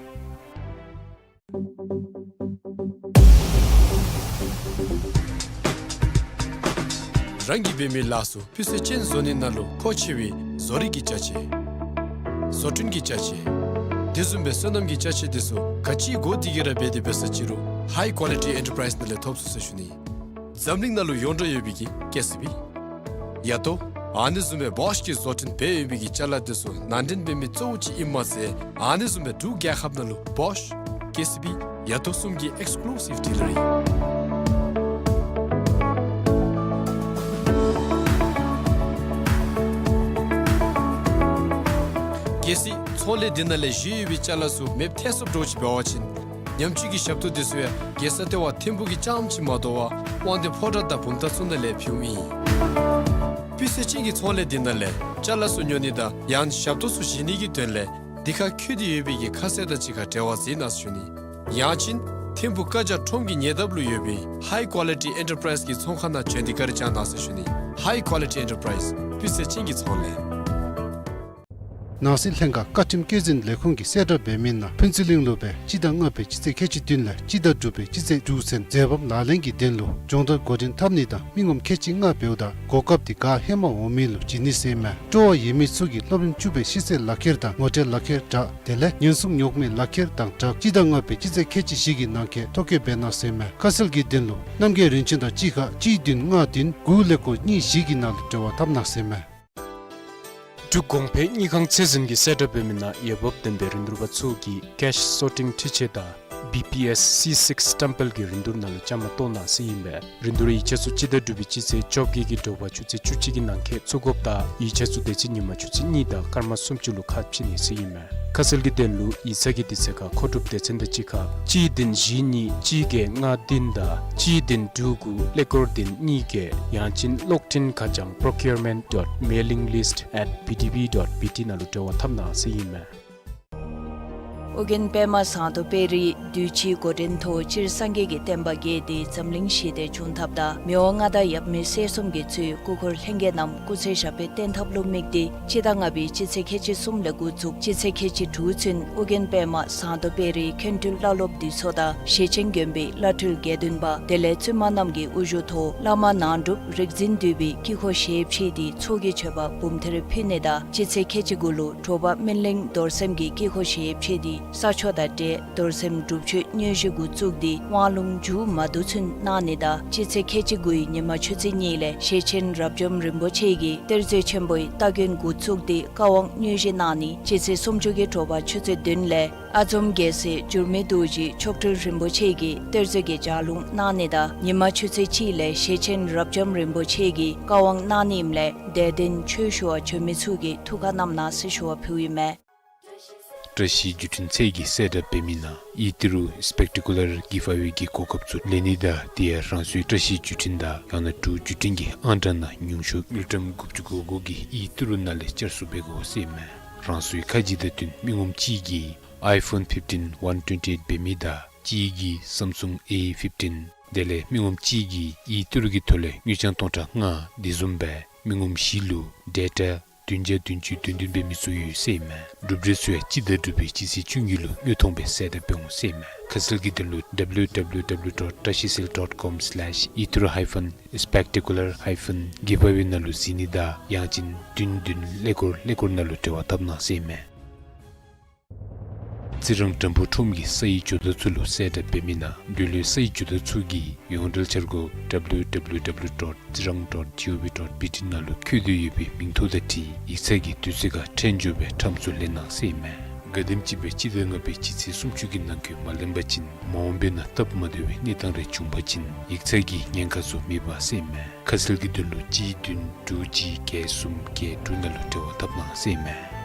རང་གིས་འབད་མི་ལཱ་ཚུ་སྤུས་ཚད་ཅན་བཟོ་ནི་ནང་ལུ་མཁོ་ཆེ་བའི་བཟོ་རིག་གི་ཅ་ཆས། བཟོ་སྐྲུན་གྱི་ཅ་ཆས། དེ་བཟུམ་སྦེ་སོ་ནམ་གྱི་ཅ་ཆས་དེ་ཚུ་ག་ཅི་དགོ་དེ་གི་ར་འབད་དེ་འབད་ས་ཅི་རུང་High Quality Enterprise ནང་ལས་ཐོབ་ཚུགས་ཟེར་ཞུ་ནི། འཛམ་གླིང་ནང་ལུ་ཡོངས་གྲགས་ཡོད་པའི་གི་ཀེ་སི་བི། ཡ་ཏོ། ཨ་ནི་བཟུམ་སྦེ་བོཤ་གིས་བཟོ་སྐྲུན་འབད་ཡོད་པའི་གི་ཅ་ལ་དེ་ཚུ་ནང་འདྲེན་འབད་མི་གཙོ་བོ་ཅིག་ཨིནམ་མ་ཚད་ཨ་ནི་བཟུམ་སྦེ་འབྲུག་རྒྱལ་ཁབ་ནང་ལུ་བོཤ། ཀེ་སི་བི། ཡ་ཏོ་གསུམ་གྱི་ཨེགསི་ཀུ་ལུ་སིབ་ཌི་ལར་ཨིན། གལ་སྲིད་ཚོང་ལས་འདི་ནང་ལས་བཞེས་ཡོད་པའི་ཅ་ལ་ཚུ་མེདཔ་ཐལ་སོངམ་འདྲཝ་ཅིག་འབད་བ་ཅིན་ཉམས་བཅོས་ཀྱི་ཞབས་ཏོག་དེ་ཚུ་ཡང་རྒྱལ་ས་ལྟེ་བ་ཐིམ་ཕུག་གི་རྐྱངམ་ཅིག་མ་དོ་བར་དབང་འདུས་ཕོ་བྲང་དང་བུམ་ཐང་ཚུ་ནང་ལས་ཕུལཝ་ཨིན། སྤུས་ཚད་ཅན་གྱི་ཚོང་ལས་འདི་ནང་ལས་ཅ་ལ་ཚུ་ཉོ་ནི་དང་ཡང་ཞབས་ཏོག་ཚུ་བཞེས་ནི་གི་དོན་ལས་འདི་ཁར་བཀོད་དེ་ཡོད་པའི་གི་ཁ་གསལ་དང་གཅིག་ཁར་འབྲེལ་བ་འཛིན་གནང་ཟེར་ཞུ་ནི། ཡང་ཅིན་ཐིམ་ཕུག་བཀའ་རྒྱ་ཁྲོམ་གྱི་ཉེ་འདབས་ལུ་ཡོད་པའི་High Quality Enterprise གི་ཚོང་ཁང་ནང་བྱོན་ཏེ་བཀའ་དྲིན་བསྐྱང་གནང་ཟེར་ཞུ་ནི། High Quality Enterprise སྤུས་ཚད་ཅན་གྱི་ཚོང་ལས། ནང་སྲིད་ལྷན་ཁག་བཀའ་ཁྲིམས་བཀོད་འཛིན་ལས་ཁུངས་ཀྱི་གསལ་བསྒྲགས་འབད་མི་ནང་ཕུན་ཚོགས་གླིང་ལུ་སྦེ་སྤྱི་ཟླ་ལྔ་པའི་སྤྱི་ཚེས་ཁལ་གཅིག་བདུན་ལས་སྤྱི་ཟླ་དྲུག་པའི་སྤྱི་ཚེས་དྲུག་ཚུན་མཛད་རིམ་ལག་ལེན་གྱི་དོན་ལུ་སྦྱོང་བརྡར་འགོ་འདྲེན་འཐབ་ནི་དང་མི་ངོམ་ཁལ་གཅིག་ལྔ་འབདཝ་ད་གོ་སྐབས་དེ་ག་ཧེ་མ་འོང་མི་ལུ་བྱིན་ནི་ཟེར་ཨིན་མས། སྤྲོ་བ་ཡོད་མི་ཚུ་གིས་སློབ་རིམ་བཅུ་པའི་ཤེས་ཚད་ལག་ཁྱེར་དང་ངོ་སྤྲོད་ལག་ཁྱེར་དྲག་དེ་ལས་ཉེན་སྲུང་ཉོག་མེད་ལག་ཁྱེར་དང་སྦྲགས་སྤྱི་ཟླ་ལྔ་པའི་སྤྱི་ཚེས་ཁལ་གཅིག་བཞི་གི་ནང་འཁོད་ཐོ་བཀོད་འབད་གནང་ཟེར་ཨིན་མས། ཁ་གསལ་གྱི་དོན་ལུ་རྣམ་རྒྱལ་རིན་ཆེན་དང་གཅིག་ཁར་གཅིག་བདུན་ལྔ་བདུན་དགུ་ཀླད་ཀོར་གཉིས་བཞི་གི་ནང་ལུ་འབྲེལ་བ་འཐབ་གནང་ཟེར་ཨིན་མས། འབྲུག་གོང་འཕེལ་དངུལ་ཁང་ཚད་འཛིན་གྱི་གསལ་བསྒྲགས་འབད་མི་ནང་འོས་འབབ་ལྡན་པའི་རིན་བསྡུར་པ་ཚུ་གིས་ཀེཤ་སོར་ཊིང་འཕྲུལ་ཆས་དང་བི་པི་ཨེསི་སི་སིཀསི་སི་ཊེམ་པལ་གྱི་རིན་བསྡུར་ནང་ལུ་བཅའ་མར་གཏོགས་གནང་ཟེར་ཨིན་པས། རིན་བསྡུར་ཡིག་ཆ་ཚུ་སྤྱི་ཟླ་དྲུག་པའི་སྤྱི་ཚེས་བཅོ་བརྒྱད་ཀྱི་དྲོ་པ་ཆུ་ཚོད་བཅུ་གཅིག་གི་ནང་འཁོད་ཚུད་དགོཔ་དང་ཡིག་ཆ་ཚུ་དེ་ཚེ་ཉིན་མ་ཆུ་ཚོད་གཉིས་དང་སྐར་མ་སུམ་ཅུ་ལུ་ཁ་ཕྱེ་ནི་ཟེར་ཨིན་མས། ཁ་གསལ་གྱི་དོན་ལུ་ཡིག་ཚང་གི་དུས་ཚོད་ཁར་མཁོ་སྒྲུབ་སྡེ་ཚན་དང་གཅིག་ཁར་གཅིག་བདུན་བཞི་གཉིས་གཅིག་བརྒྱད་ལྔ་བདུན་དང་གཅིག་བདུན་དྲུག་དགུ་ཀླད་ཀོར་བདུན་གཉིས་བརྒྱད། ཡང་ཅིན་གློག་འཕྲིན་ཁ་བྱང་procurement dot mailing list at B D B dot B T ནང་ལུ་འབྲེལ་བ་འཐབ་གནང་ཟེར་ཨིན་མས། ཨོ་རྒྱན་པདྨ་ཟངས་མདོག་དཔལ་རི་གདུལ་བྱའི་འགོ་འདྲེན་ཐོག་སྤྱིར་སངས་རྒྱས་ཀྱི་བསྟན་པ་རྒྱས་ཏེ་འཛམ་གླིང་ཞི་བདེ་འབྱུང་ཐབས་དང་མི་དབང་མངའ་བདག་ཡབ་མེས་སྲས་གསུམ་གྱིས་གཙོས་སྐུ་འཁོར་ལྷན་རྒྱས་རྣམས་སྐུ་ཚེ་ཞབས་པད་བརྟན་ཐབས་ལུ་དམིགས་ཏེ་སྤྱི་ཟླ་ལྔ་པའི་སྤྱི་ཚེས་ཁལ་གཅིག་གསུམ་ལས་འགོ་བཙུགས་སྤྱི་ཚེས་ཁལ་གཅིག་དྲུག་ཚུན་ཨོ་རྒྱན་པདྨ་ཟངས་མདོག་དཔལ་རིའི་མཁན་སྤྲུལ་བླ་སློབ་འདུས་ཚོགས་དང་ཞེ་ཆེན་དགོན་པའི་བླ་སྤྲུལ་དགེ་འདུན་པ་དེ་ལས་བཙུན་མ་རྣམས་ཀྱི་དབུ་བཞུགས་ཐོག་བླ་མ་ནང་སྒྲུབ་རིག་འཛིན་འདུས་པའི་དཀྱིལ་འཁོར་ཞལ་ཕྱེ་སྟེ་ཚོགས་ཀྱི་མཆོད་པ་འབུམ་ཐེར་ཕུལ་ནི་དང་སྤྱི་ཚེས་ཁལ་གཅིག་དགུ་ལུ་དྲོ་པ་སྨིན་གླིང་རྡོར་སེམས་ཀྱི་དཀྱིལ་འཁོར་ཞལ་ཕྱེ་སྟེ་ས་ཆོག་དང་འབྲེལ་རྡོར་སེམས་སྒྲུབ་མཆོད་དངོས་གཞི་འགོ་བཙུགས་ཏེ་དབང་ལུང་མཇུག་མ་བསྡུ་ཚུན་གནང་ནི་དང་སྤྱི་ཚེས་ཁལ་གཅིག་དགུའི་ཉིན་མ་ཆུ་ཚོད་གཉིས་ལས་ཞེ་ཆེན་རབ་འབྱམས་རིན་པོ་ཆེ་གིས་གཏེར་མཛོད་ཆེན་པོའི་སྟ་གོན་འགོ་བཙུགས་ཏེ་བཀའ་དབང་དངོས་གཞི་གནང་ནི་སྤྱི་ཚེས་སུམ་ཅུ་གི་དྲོ་པ་ཆུ་ཚོད་བདུན་ལས་ཨ་འཛོམ་རྒྱལ་སྲས་འགྱུར་མེད་རྡོ་རྗེ་མཆོག་སྤྲུལ་རིན་པོ་ཆེ་གིས་གཏེར་མཛོད་ཀྱི་ལྗགས་ལུང་གནང་ནི་དང་ཉིན་མ་ཆུ་ཚོད་གཅིག་ལས་ཞེ་ཆེན་རབ་འབྱམས་རིན་པོ་ཆེ་གིས་བཀའ་དབང་གནང་ནི་ཨིནམ་ལས་དད་ལྡན་ཆོས་ཞུ་བར་བྱོན་མི་ཚུ་གིས་ཐུགས་ཁར་བསྣམ་གནང་ཟེར་ཞུ་བ་ཕུལཝ་ཨིན་མས། བཀྲ་ཤིས་བརྒྱུད་འཕྲིན་ཚད་ཀྱི་གསལ་བསྒྲགས་འབད་མི་ནང་ཨི་ཏི་རུ་སི་པེག་ཊི་ཀུ་ལར་གི་ཕ་ཝེ་གི་གོ་སྐབས་ཚུ་ལེན་ནི་དང་དེ་ཡང་རང་སོའི་བཀྲ་ཤིས་བརྒྱུད་འཕྲིན་དང་ཡང་ན་འབྲུག་བརྒྱུད་འཕྲིན་གྱི་ཨང་གྲངས་ནང་ཉུང་ཤོས་དངུལ་ཀྲམ་དགུ་བཅུ་གོ་དགུ་གི་ཨི་ཏི་རུ་ནང་ལས་བསྐྱར་གསོ་འབད་དགོ་ཟེར་ཨིན་མས། རང་སོའི་ཁ་རྗེ་དང་བསྟུན་མི་ངོམ་གཅིག་གིས་ཨའི་ཕོན་ཕིཕ་ཊིན་ཝན་ཊུ་ཝེན་ཊི་ཨེཊ་འབད་མི་དང་གཅིག་གིས་སམ་སུང་ཨེ་ཕིཕ་ཊིན་དེ་ལས་མི་ངོམ་གཅིག་གིས་ཨི་ཏི་རུ་གི་ཐོག་ལས་དངུལ་རྐྱང་སྟོང་ཕྲག་ལྔ་དེ་བཟུམ་སྦེ་མི་ངོམ་བཞི་ལུ་ཌེ་ཊ་བདུན་བརྒྱ་བདུན་ཅུ་དོན་བདུན་འབད་མི་ཚུ་ཡོད་ཟེར་ཨིན་མས། གྲུབ་འབྲས་ཚུ་ཡང་སྤྱི་ཟླ་དྲུག་པའི་སྤྱི་ཚེས་བཅུ་གཉིས་ལུ་དངོས་མཐོང་སྦེ་གསལ་བསྒྲགས་འབད་འོང་ཟེར་ཨིན་མས། ཁ་གསལ་གྱི་དོན་ལུ་W W W dot trashicell dot com slash itru hyphen spectacular hyphen giveaway ནང་ལུ་གཟིགས་ནི་དང་ཡང་ཅིན་བདུན་བདུན་ཀླད་ཀོར་ཀླད་ཀོར་ནང་ལུ་འབྲེལ་བ་འཐབ་གནང་ཟེར་ཨིན་མས། རྩི་རང་བྲམ་ཕུག་ཁྲོམ་གྱི་སའི་ཇོ་བདག་ཚུ་ལུ་གསལ་བསྒྲགས་འབད་མི་ནང་འབྲུག་ལུ་སའི་ཇོ་བདག་ཚུ་གི་ཡོངས་འབྲེལ་འཆར་སྒོ་W W W dot tsirang dot gov dot B T ནང་ལུ་བཀོད་དེ་ཡོད་པའི་མིང་ཐོ་དང་འཁྲིལ་ཡིག་ཚང་གི་དུས་ཚོད་ཁར་ཕྲན་བྱོན་སྦེ་ཁྲམ་ཚུ་ལེན་གནང་ཟེར་ཨིན་མས། ག་དེམ་ཅིག་སྦེ་སྤྱི་ཟླ་ལྔ་པའི་སྤྱི་ཚེས་སུམ་ཅུ་གི་ནང་འཁོད་མ་ལེན་པ་ཅིན་མ་འོངས་པའི་ནང་སྟབས་མ་བདེ་བའི་གནས་སྟངས་རེ་བྱུང་པ་ཅིན་ཡིག་ཚང་གི་ཉེན་ཁ་ཚུ་མེད་པ་ཟེར་ཨིན་མས། ཁ་གསལ་གྱི་དོན་ལུ་གཅིག་བདུན་དྲུག་གཅིག་བརྒྱད་གསུམ་བརྒྱད་དྲུག་ནང་ལུ་འབྲེལ་བ་འཐབ་གནང་ཟེར་ཨིན་མས།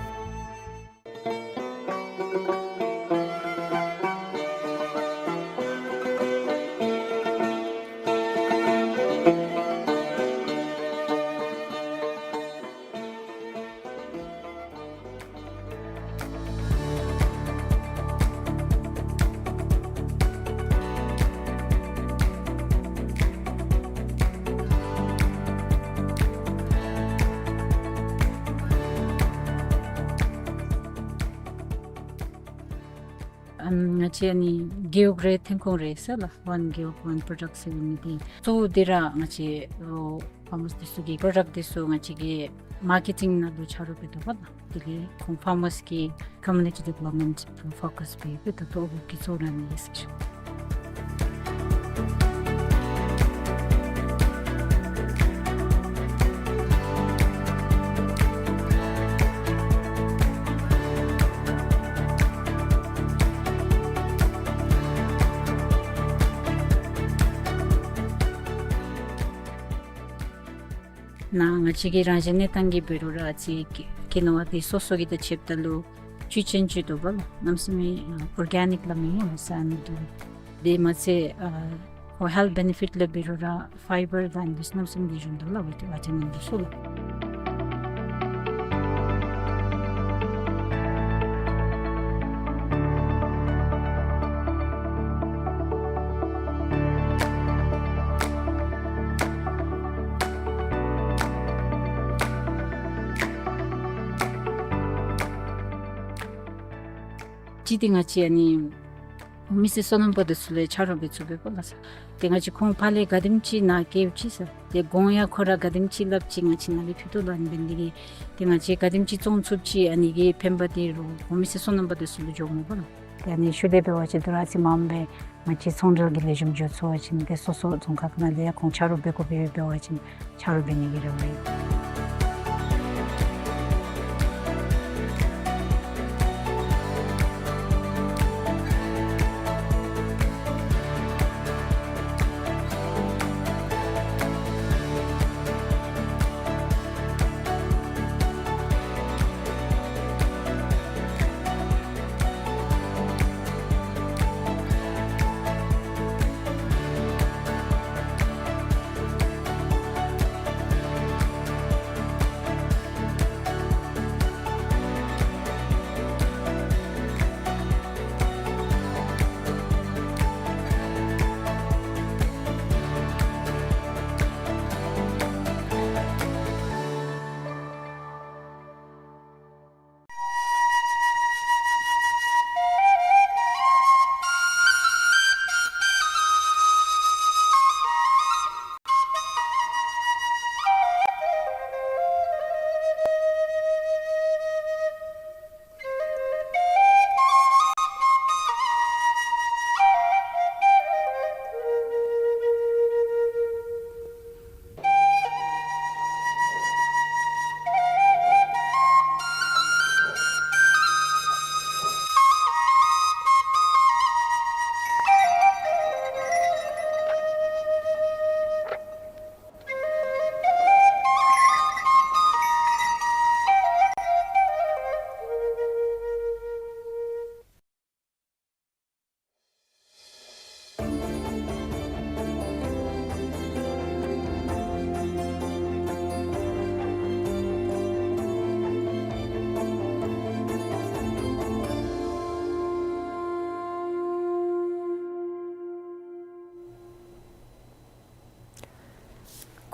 ང་བཅས་ཨ་ནི་རྒེད་འོག་རེ་ཐོན་ཁུངས་རེ་ཟེར་ལགས། One Gewog One Product ཟེར་མི་འདི་གཙོ་བོ་འདི་ར་ང་བཅས་རོགས་ཕཱར་མརསི་འདི་ཚུ་གི་པྲོ་ཌཀཊ་འདི་ཚུ་ང་བཅས་ཀྱིས་མར་ཀེ་ཊིང་ནང་ལུ་ཆ་རོགས་འབད་དོ་བ་ལགས། དེ་ལས་ཁོང་ཕཱར་མརསི་གི་ཀོ་མིའུ་ནི་ཊི་ཌི་བེ་ལོབ་མེནཊ་ཕོ་ཀསི་འབད་འབད་དོ་ལགས། ཨོ་གི་གཙོ་བོ་ར་ཨ་ནི་ཨིན་ཟེར་ཞུ། ནཱ་ང་བཅས་ཀྱི་རང་བཞིན་གནས་སྟངས་ཀྱི་འབད་རུང་ར་ཨ་ཙི་ཀི་ནོ་བ་འདི་སོ་སོ་གི་དང་ཕྱདཔ་ད་ལུ་བཅུད་ཅན་བཅུད་དོ་བ་ལགས། གནམ་མེད་ས་མེད་ཨ་ཨོར་གེ་ནིཀ་ལགས། མི་ཡང་ས་ནི་འདུག། དེ་མ་ཚད་ཨ་ཁོ་ཧེལཐ་བེ་ནི་ཕིཊ་ལུ་འབད་རུང་ར་ཕའི་བར་དང་འདི་ཚུ་གནམ་མེད་ས་མེད་བྱུང་དོ་ལགས། ཝི་ཊ་མིན་འདི་ཚུ་ལགས། གཅིག་འདི་ང་བཅས་ཨ་ནི་གོང་མའི་སོ་ནམ་པ་འདི་ཚུ་ལུ་ཆ་རོགས་འབད་ཚུགས་པས་པ་ལགས། ཏེ་ང་བཅས་ཁོང་ཕར་ལས་ག་དེམ་ཅིག་ནཱ་བསྐྱལཝ་ཅིག་ཟེར། ཏེ་གོང་ཡང་ཁོ་ར་ག་དེམ་ཅིག་སླབ་ཅིག་ང་བཅས་ནཱ་ལས་ཕུལ་དོ་ལགས། ཨ་ནི་འབད་ནི་འདི་གིས་ཏེ་ང་བཅས་ག་དེམ་ཅིག་བཙོང་ཚུགསཔ་ཅིག་ཨ་ནི་གི་ཕན་པ་འདི་རོགས་གོང་མའི་སོ་ནམ་པ་འདི་ཚུ་ལུ་འགྱོཝ་མས་པ་ལགས། ཏེ་ཨ་ནི་ཤུལ་ལས་འབད་བ་ཅིན་དོ་རུང་ཨ་ཙི་མངམ་སྦེ་ང་བཅས་ཚོང་འབྲེལ་གྱི་ལེགས་ཤོམ་འགྱོ་ཚུགས་པ་ཅིན་ཏེ་སོ་སོ་རྫོང་ཁག་ནང་ལས་ཡང་ཁོང་ཆ་རོགས་འབད་དགོཔ་འབད་བ་ཅིན་ཆ་རོགས་འབད་ནི་གི་རེ་བ་ཡོད།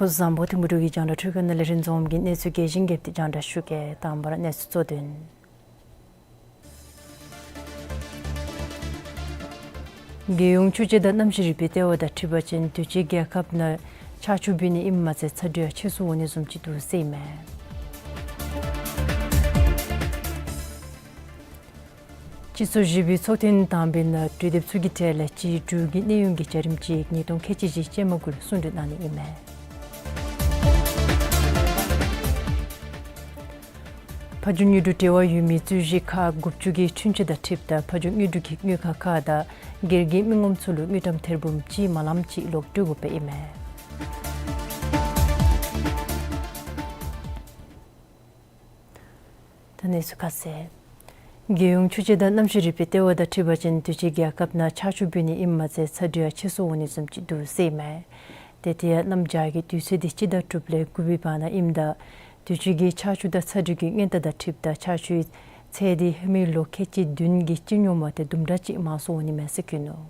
སྐུ་གཟུགས་བཟང་པོ། ཐིམ་ཕུ་འབྲུག་གི་རྒྱང་བསྒྲགས་འཕྲུལ་ཁང་ནང་ལས་རིན་འཛོམས་ཀྱིས་གནས་ཚུལ་རྒྱས་ཤིང་རྒྱས་པ་དེ་རྒྱང་བསྒྲགས་ཞུ་གེ། དང་པ་ར་གནས་ཚུལ་གཙོ་དོན། རྒྱལ་ཡོངས་ཆུ་སྤྱི་དང་གནམ་གཤིས་རིག་པའི་ལྟེ་བ་དང་འཁྲིལ་བ་ཅིན་དུས་ཅི་རྒྱལ་ཁབ་ནང་ཆར་ཆུ་འབུད་ནི་ཨིནམ་མ་ཚད་ཚ་དྲོད་ཡང་ཆེ་སུ་འོང་ནི་བཟུམ་ཅིག་འདུག་ཟེར་ཨིན་མས། སྤྱི་ཚོགས་བཞི་པའི་ཚོགས་ཐེངས་དང་པའི་ནང་གྲོས་འདེབས་ཚུ་གི་གྲས་ལས་སྤྱིའི་འབྲུག་གི་གནས་ཡུན་གྱི་བྱ་རིམ་ཅིག་ཉིས་སྟོང་ཁལ་གཅིག་གཅིག་ཅན་མ་གུ་ལུ་གསུང་གྲོས་གནང་ནི་ཨིན་མས། ཕ་ཇོ་དངོས་གྲུབ་འབྲེལ་བ་ཡོད་མི་རྩོད་གཞི་ཁག་དགུ་བཅུ་གི་འཁྲུན་ཆོད་དང་འཁྲིལཝ་ད་ཕ་ཇོ་དངོས་གྲུབ་ཀྱི་དངུལ་ཁང་ཁག་དང་སྒེར་གྱི་མི་ངོམ་ཚུ་ལུ་དངུལ་ཀྲམ་ཐེར་འབུམ་གཅིག་མ་ལངམ་ཅིག་ལོག་སྤྲོད་དགོཔ་ཨིན་མས། ད་གནས་ཚུལ་ཁ་གསལ། རྒྱལ་ཡོངས་ཆུ་སྤྱི་དང་གནམ་གཤིས་རིག་པའི་ལྟེ་བ་དང་འཁྲིལ་བ་ཅིན་དུས་ཅི་རྒྱལ་ཁབ་ནང་ཆར་ཆུ་འབུད་ནི་ཨིནམ་མ་ཚད་ཚ་དྲོད་ཡང་ཆེ་སུ་འོང་ནི་བཟུམ་ཅིག་འདུག་ཟེར་ཨིན་མས། ཏེ་དེ་ཡང་གནམ་བྱཱར་གྱི་དུས་ཚོད་འདི་སྤྱི་ཟླ་དྲུག་ལས་དགུ་པའི་བར་ན་ཨིནམ་ད་དུས་ཅི་གི་ཆར་ཆུ་དང་ཚ་དྲོད་ཀྱི་སྔོན་རྟགས་དང་འཁྲིལཝ་ད་ཆར་ཆུའི་ཚད་འདི་ཧེ་མའི་ལོ་ཁལ་གཅིག་བདུན་གྱི་སྤྱི་སྙོམས་དེ་དུམ་གྲ་ཅིག་མང་སུ་འོང་ནི་མས་ཟེར་བཀོད་ནུག།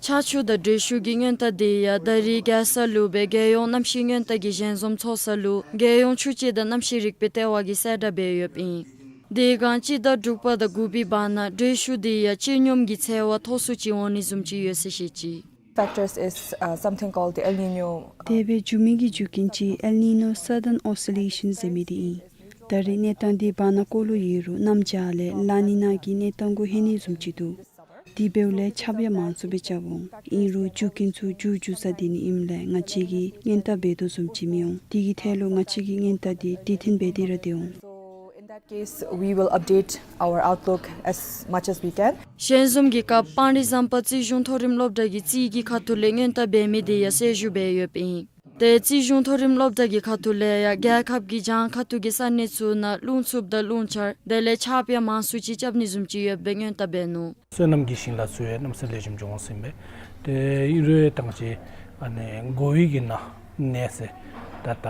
ཆར་ཆུ་དང་དྲོད་ཤུགས་ཀྱི་སྔོན་རྟགས་འདི་ཡང་ད་རེས་རྒྱལ་ས་ལུ་སྦེ་རྒྱལ་ཡོངས་གནམ་གཤིས་སྔོན་རྟགས་ཀྱི་ཞལ་འཛོམས་ཚོགས་ས་ལུ་རྒྱལ་ཡོངས་ཆུ་སྤྱི་དང་གནམ་གཤིས་རིག་པའི་ལྟེ་བ་གིས་གསལ་བསྒྲགས་འབད་ཡོདཔ་ཨིན། དེ་སྒང་སྤྱི་ཟླ་དྲུག་པ་དང་དགུ་པའི་བར་ན་དྲོད་ཤུགས་དེ་ཡང་སྤྱིར་སྙོམས་ཀྱི་ཚད་བ་མཐོ་སུ་ཅིག་འོང་ནི་བཟུམ་ཅིག་ཡོད་ཟེར་བཤད་ཅི། Factors is, uh, something called the El Nino. དེ་སྦེ་འགྱོ་མི་གི་རྒྱུ་རྐྱེན་ཅིག་El Nino Southern Oscillation ཟེར་མི་དེ་ཨིན། ད་རེས་གནས་སྟངས་འདི་བར་ན་ཀོ་ལུ་ཡོད་རུང་གནམ་བྱཱར་ལས་ལ་ནི་ན་གི་གནས་སྟངས་གུ་ལྷོད་ནི་བཟུམ་ཅིག་འདུག། དེ་འབདཝ་ལས་ཆརཔ་ཡང་མང་སུ་སྦེ་རྐྱབ་འོང་། ཨིན་རུང་རྒྱུ་རྐྱེན་ཚུ་མཇུག་མཇུག་ས་དེ་ནི་ཨིནམ་ལས་ང་བཅས་ཀྱིས་སྔོན་བརྟག་འབད་དོ་བཟུམ་ཅིག་མི་འོང་། དེ་གི་ཐད་ལུ་ང་བཅས་ཀྱིས་སྔོན་བརྟག་འདི་དེ་བརྟན་སྦེ་དེ་ར་སྡོད་འོང་། So in that case, we will update our outlook as much as we can. ཞལ་འཛོམས་ཀྱི་སྐབས་སྤང་རི་ཟམ་པ་རྩིས་གཞུང་མཐོ་རིམ་སློབ་གྲྭ་གི་རྩིས་ཀྱི་ཁ་ཐུག་ལས་སྔོན་བརྟག་འབད་མི་དེ་ཡང་གསལ་ཞུ་འབད་ཡོདཔ་ཨིན། ཏེ་རྩིས་གཞུང་མཐོ་རིམ་སློབ་གྲྭ་གི་ཁ་ཐུག་ལས་ཡང་རྒྱལ་ཁབ་ཀྱི་བྱང་ཁ་ཐུག་གི་ས་གནས་ཚུ་ནང་རླུང་འཚུབ་དང་རླུང་འཆར་དེ་ལས་ཆརཔ་ཡང་མང་སུ་ཅིག་རྐྱབ་ནི་བཟུམ་ཅིག་ཡོདཔ་སྦེ་སྔོན་བརྟག་འབད་ནུག། སོ་ནམ་གྱི་ཞིང་ལཱ་ཚུ་ཡང་གནམ་མེད་ས་མེད་ལེགས་ཤོམ་འགྱོ་འོང་ཟེར་ཨིན་པས། ཏེ་ཨིན་རུང་ད་ང་བཅས་ཨ་ནི་མགོ་བོ་གི་ནང་ན་ཟེར་ད་ད་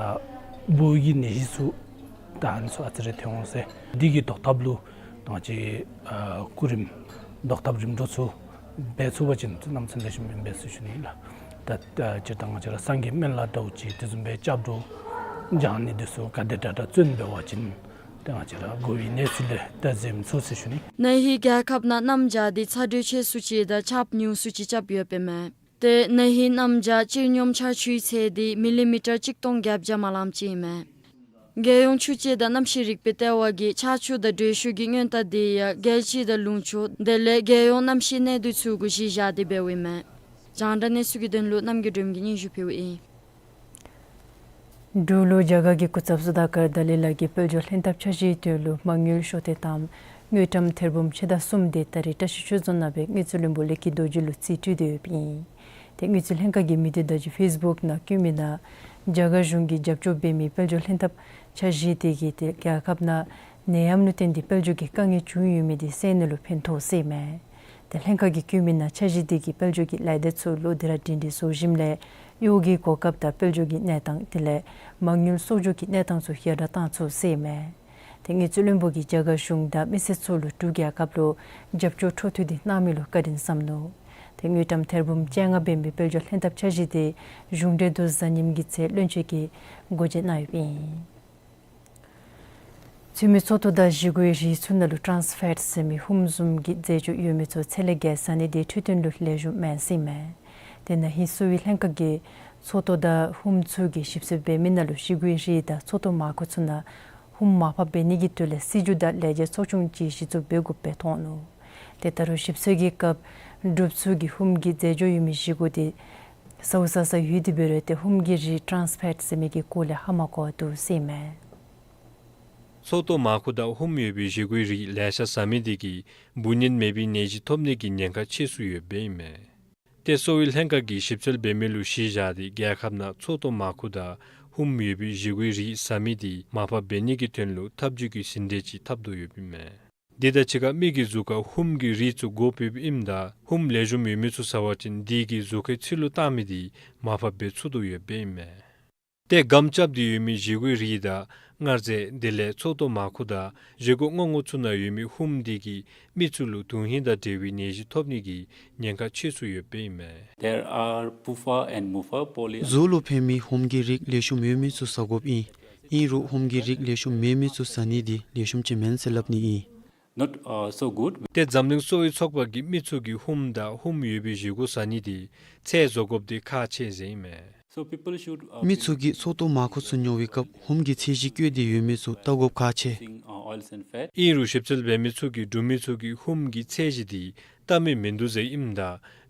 སྦུག་གི་ནད་གཞི་ཚུ་ད་ཨ་ནི་ཚུ་ཨ་ཙི་རེ་ཐོན་འོང་ཟེར། འདི་གི་བཟློག་ཐབས་ལུ་ད་ང་བཅས་ཨ་སྐུ་རིམ་བཟློག་ཐབས་རིམ་གྲོ་ཚུ་འབད་ཚུགས་པ་ཅིན་གནམ་མེད་ས་མེད་ལེགས་ཤོམ་ཨིན་པས་ཟེར་ཞུ་ནི་ལགས། ད་ད་སྤྱིར་བཏང་ང་བཅས་ར་སངས་རྒྱས་སྨན་བླ་འདྲཝ་ཅིག་དེ་བཟུམ་སྦེ་སྐྱབས་འགྲོ་བགྱང་ནི་དེ་ཚུ་ག་དེ་དྲག་དྲག་བརྩོན་འབད་བ་ཅིན་ཏེ་ང་བཅས་ར་མགོ་བོའི་ནད་ཚུ་ལས་ད་འཛེམ་ཚུགས་ཟེར་ཞུ་ནི། ན་ཧིང་རྒྱལ་ཁབ་ནང་གནམ་བྱཱར་དེ་ཚ་དྲོད་ཆེ་སུ་ཅིག་དང་ཆརཔ་ཉུང་སུ་ཅིག་རྐྱབ་ཡོདཔ་ཨིན་མས། ཏེ་ན་ཧིང་གནམ་བྱཱར་སྤྱིར་སྙོམས་ཆར་ཆུའི་ཚད་དེ་མི་ལི་མི་ཊར་གཅིག་སྟོང་བརྒྱད་བརྒྱ་མ་ལངམ་ཅིག་ཨིན་མས། རྒྱལ་ཡོངས་ཆུ་དཔྱད་དང་གནམ་གཤིས་རིག་པའི་ལྟེ་བ་གིས་ཆར་ཆུ་དང་དྲོད་ཤུགས་ཀྱི་སྔོན་བརྟག་དེ་ཡང་རྒྱལ་སྤྱི་དང་ལུང་ཕྱོགས་དེ་ལས་རྒྱལ་ཡོངས་གནམ་གཤིས་གནས་སྡུད་ཚུ་གུ་གཞི་བཞག་སྟེ་འབདཝ་ཨིན་མས། རྒྱང་བསྒྲགས་གནས་ཚུལ་གྱི་དོན་ལུ་རྣམ་རྒྱལ་སྒྲོལམ་གྱིས་སྙན་ཞུ་ཕུལཝ་ཨིན། འབྲུག་ལུ་རྒྱ་གར་གྱི་སྐུ་ཚབ་སུ་དཱ་ཀར་ལྡ་ལི་ལ་གིས་དཔལ་འབྱོར་ལྷན་ཐབས་འཆར་གཞིའི་དོན་ལུ་མ་དངུལ་ཤོག་ཐེངས་གཏམ་དངུལ་ཀྲམ་ཐེར་འབུམ་ཕྱེད་དང་གསུམ་དེ་ད་རིས་བཀྲིས་ཆོས་རྫོང་ནང་སྦེ་དངུལ་རྩིས་བློན་པོ་ལས་ཀྱི་རྡོ་རྗེ་ལུ་རྩིས་སྤྲོད་དེ་ཡོདཔ་ཨིན། ཏེ་དངུལ་རྩིས་ལྷན་ཁག་གིས་མི་སྡེ་བརྡ་བརྒྱུད་ཕེསི་བུཀ་ནང་བཀོད་མི་ནང་རྒྱ་གར་གཞུང་གིས་རྒྱབ་སྐྱོར་འབད་མི་དཔལ་འབྱོར་ལྷན་ཐབས་འཆར་གཞི་དེ་གིས་ཏེ་རྒྱལ་ཁབ་ནང་ནད་ཡམས་ལུ་བརྟེན་ཏེ་དཔལ་འབྱོར་གྱི་དཀའ་ངལ་བྱུང་ཡོད་མི་དེ་སེལ་ནི་ལུ་ཕན་ཐོགས་ཟེར་ཨིན་མས། ཏེ་ལྷན་ཁག་གིས་བཀོད་མི་ནང་འཆར་གཞི་དེ་གིས་དཔལ་འབྱོར་གྱི་ལས་སྡེ་ཚུ་ལུ་དེ་ར་སྒྲིང་སྒྲི་བཟོ་ཞིནམ་ལས་གཡོག་གི་གོ་སྐབས་དང་དཔལ་འབྱོར་གྱི་གནས་སྟངས་དེ་ལས་མ་དངུལ་གསོག་འཇོག་གི་གནས་སྟངས་ཚུ་ཞལ་གྲངས་བཏང་ཚུགས་ཟེར་ཨིན་མས། ཏེ་དངུལ་རྩིས་བློན་པོ་གིས་རྒྱ་གར་གཞུང་དང་མི་སེར་ཚུ་ལུ་འབྲུག་རྒྱལ་ཁབ་ལུ་རྒྱབ་སྐྱོར་འཕྲོ་མཐུད་དེ་གནང་མི་ལུ་བཀའ་དྲིན་བསམ་ནུག། ཏེ་དངུལ་ཀྲམ་ཐེར་འབུམ་བཅོ་ལྔ་འབད་མི་དཔལ་འབྱོར་ལྷན་ཐབས་འཆར་གཞི་དེ་གཞུང་འབྲེལ་དུ་གཟའ་ཉིམ་གྱི་ཚེ་བློན་ཆེན་གྱིས་སྒོ་འབྱེད་གནང་ཡོདཔ་ཨིན། ཚུལ་མིན་ཚོགས་གཏོགས་དང་བཞེས་སྒོའི་རིགས་ཚུ་ནང་ལུ་ཊཱནསི་ཕེཊ་ཟེར་མི་ཧུམ་བཟུམ་གྱི་རྫས་སྦྱོར་ཡོད་མི་ཚུ་ཚད་ལས་བརྒལ་ཟ་ནི་དེ་འཕྲོད་བསྟེན་ལུ་ལེགས་ཤོམ་མེན་ཟེར་ཨིན་མས། དེ་ན་ཧིང་གསོ་བའི་ལྷན་ཁག་གིས་ཚོགས་གཏོགས་དང་ཧུམ་ཚུ་གིས་ཞིབ་འཚོལ་འབད་མི་ནང་ལུ་བཞེས་སྒོའི་རིགས་དང་ཚོགས་གཏོགས་མངམ་ཚུ་ནང་ཧུམ་མར་ཕབ་འབད་ནི་གི་དོན་ལས་སྲིད་བྱུས་དང་ལས་འཆར་ཚོགས་ཆུང་ཅིག་གཞི་བཙུགས་འབད་དགོཔ་སྦེ་མཐོང་ནུག། ཏེ་ད་རུང་ཞིབ་འཚོལ་གྱི་སྐབས་སྒྲུབ་ཚུགས་ཀྱི་ཧུམ་གྱི་རྫས་སྦྱོར་ཡོད་མི་བཞེས་སྒོ་དེ་ཟཝ་ཟ་ས་ཡོད་དེ་འབད་རུང་ཏེ་ཧུམ་གྱི་རིགས་ཊཱནསི་ཕེཊ་ཟེར་མི་གི་སྐོར་ལས་ཧ་མ་གོ་བར་འདུག་ཟེར་ཨིན་མས། ཚོགས་གཏོགས་མངམ་དང་ཧུམ་ཡོད་པའི་བཞེས་སྒོའི་རིགས་ལེ་ཤ་ཟ་མི་དེ་གིས་འབུ་ནད་མེད་པའི་ནད་གཞི་ཐོབ་ནི་གི་ཉེན་ཁ་ཆེ་སུ་ཡོདཔ་ཨིན་མས། ཏེ་གསོ་བའི་ལྷན་ཁག་གིས་ཞིབ་འཚོལ་འབད་མི་ལུ་གཞི་བཞག་སྟེ་རྒྱལ་ཁབ་ནང་ཚོགས་གཏོགས་མངམ་དང་ཧུམ་ཡོད་པའི་བཞེས་སྒོའི་རིགས་ཟ་མི་དེ་མར་ཕབ་འབད་ནི་གི་དོན་ལུ་ཐབས་བྱུས་ཀྱི་ཟིན་བྲིས་ཅིག་བཏབ་དོ་ཡོདཔ་ཨིན་མས། དེ་དང་གཅིག་ཁར་མི་གི་གཟུགས་ཁར་ཧུམ་གྱི་རིགས་ཚུ་འགོ་ཕོགཔ་ཨིནམ་ད་ཧུམ་ལེགས་ཤོམ་ཡོད་མི་ཚུ་ཟ་བ་ཅིན་དེ་གིས་གཟུགས་ཁའི་ཚིལ་ལུ་བཏང་མི་དེ་མར་ཕབ་འབད་ཚུགས་དོ་ཡོདཔ་ཨིན་མས། ཏེ་སྒམ་རྐྱབ་སྟེ་ཡོད་མི་བཞེས་སྒོའི་རིགས་དང་མངར་རྫས་དེ་ལས་ཚོགས་གཏོགས་མངམ་དང་བཞེས་སྒོ་སྔོག་འགོག་ཚུ་ནང་ཡོད་མི་ཧུམ་དེ་གིས་མི་ཚུ་ལུ་དོན་ཧིང་དང་འབྲེལ་བའི་ནད་གཞི་ཐོབ་ནི་གི་ཉེན་ཁ་ཆེ་སུ་ཡོདཔ་ཨིན་མས། There are PUFA and MUFA poly- གཟུགས་ལུ་ཕན་མི་ཧུམ་གྱི་རིགས་ལེགས་ཤོམ་ཡོད་མི་ཚུ་ཟ་དགོཔ་ཨིན། ཨིན་རུང་ཧུམ་གྱི་རིགས་ལེགས་ཤོམ་མེད་མི་ཚུ་ཟ་ནི་དེ་ལེགས་ཤོམ་ཅིག་མེན་ཟེར་སླབ་ནི་ཨིན། Not, uh, so good. ཏེ་འཛམ་གླིང་གསོ་བའི་ཚོགས་པ་གིས་མི་ཚུ་གིས་ཧུམ་དང་ཧུམ་ཡོད་པའི་བཞེས་སྒོ་ཟ་ནི་དེ་ཚད་བཟོ་དགོཔ་དེ་ཁག་ཆེ་ཟེར་ཨིན་མས། So people should, uh, མི་ཚུ་གིས་ཚོགས་གཏོགས་མངམ་ཚུ་ཉོ་བའི་སྐབས་ཧུམ་གྱི་ཚད་གཞི་བཀོད་དེ་ཡོད་མི་ཚུ་བལྟ་དགོཔ་ཁག་ཆེ། Using, uh, oils and fat. ཨིན་རུང་ཞིབ་འཚོལ་འབད་མི་ཚུ་གིས་འབྲུག་མི་ཚུ་གིས་ཧུམ་གྱི་ཚད་གཞི་དེ་བལྟ་མི་མིན་འདུག་ཟེར་ཨིནམ་ད་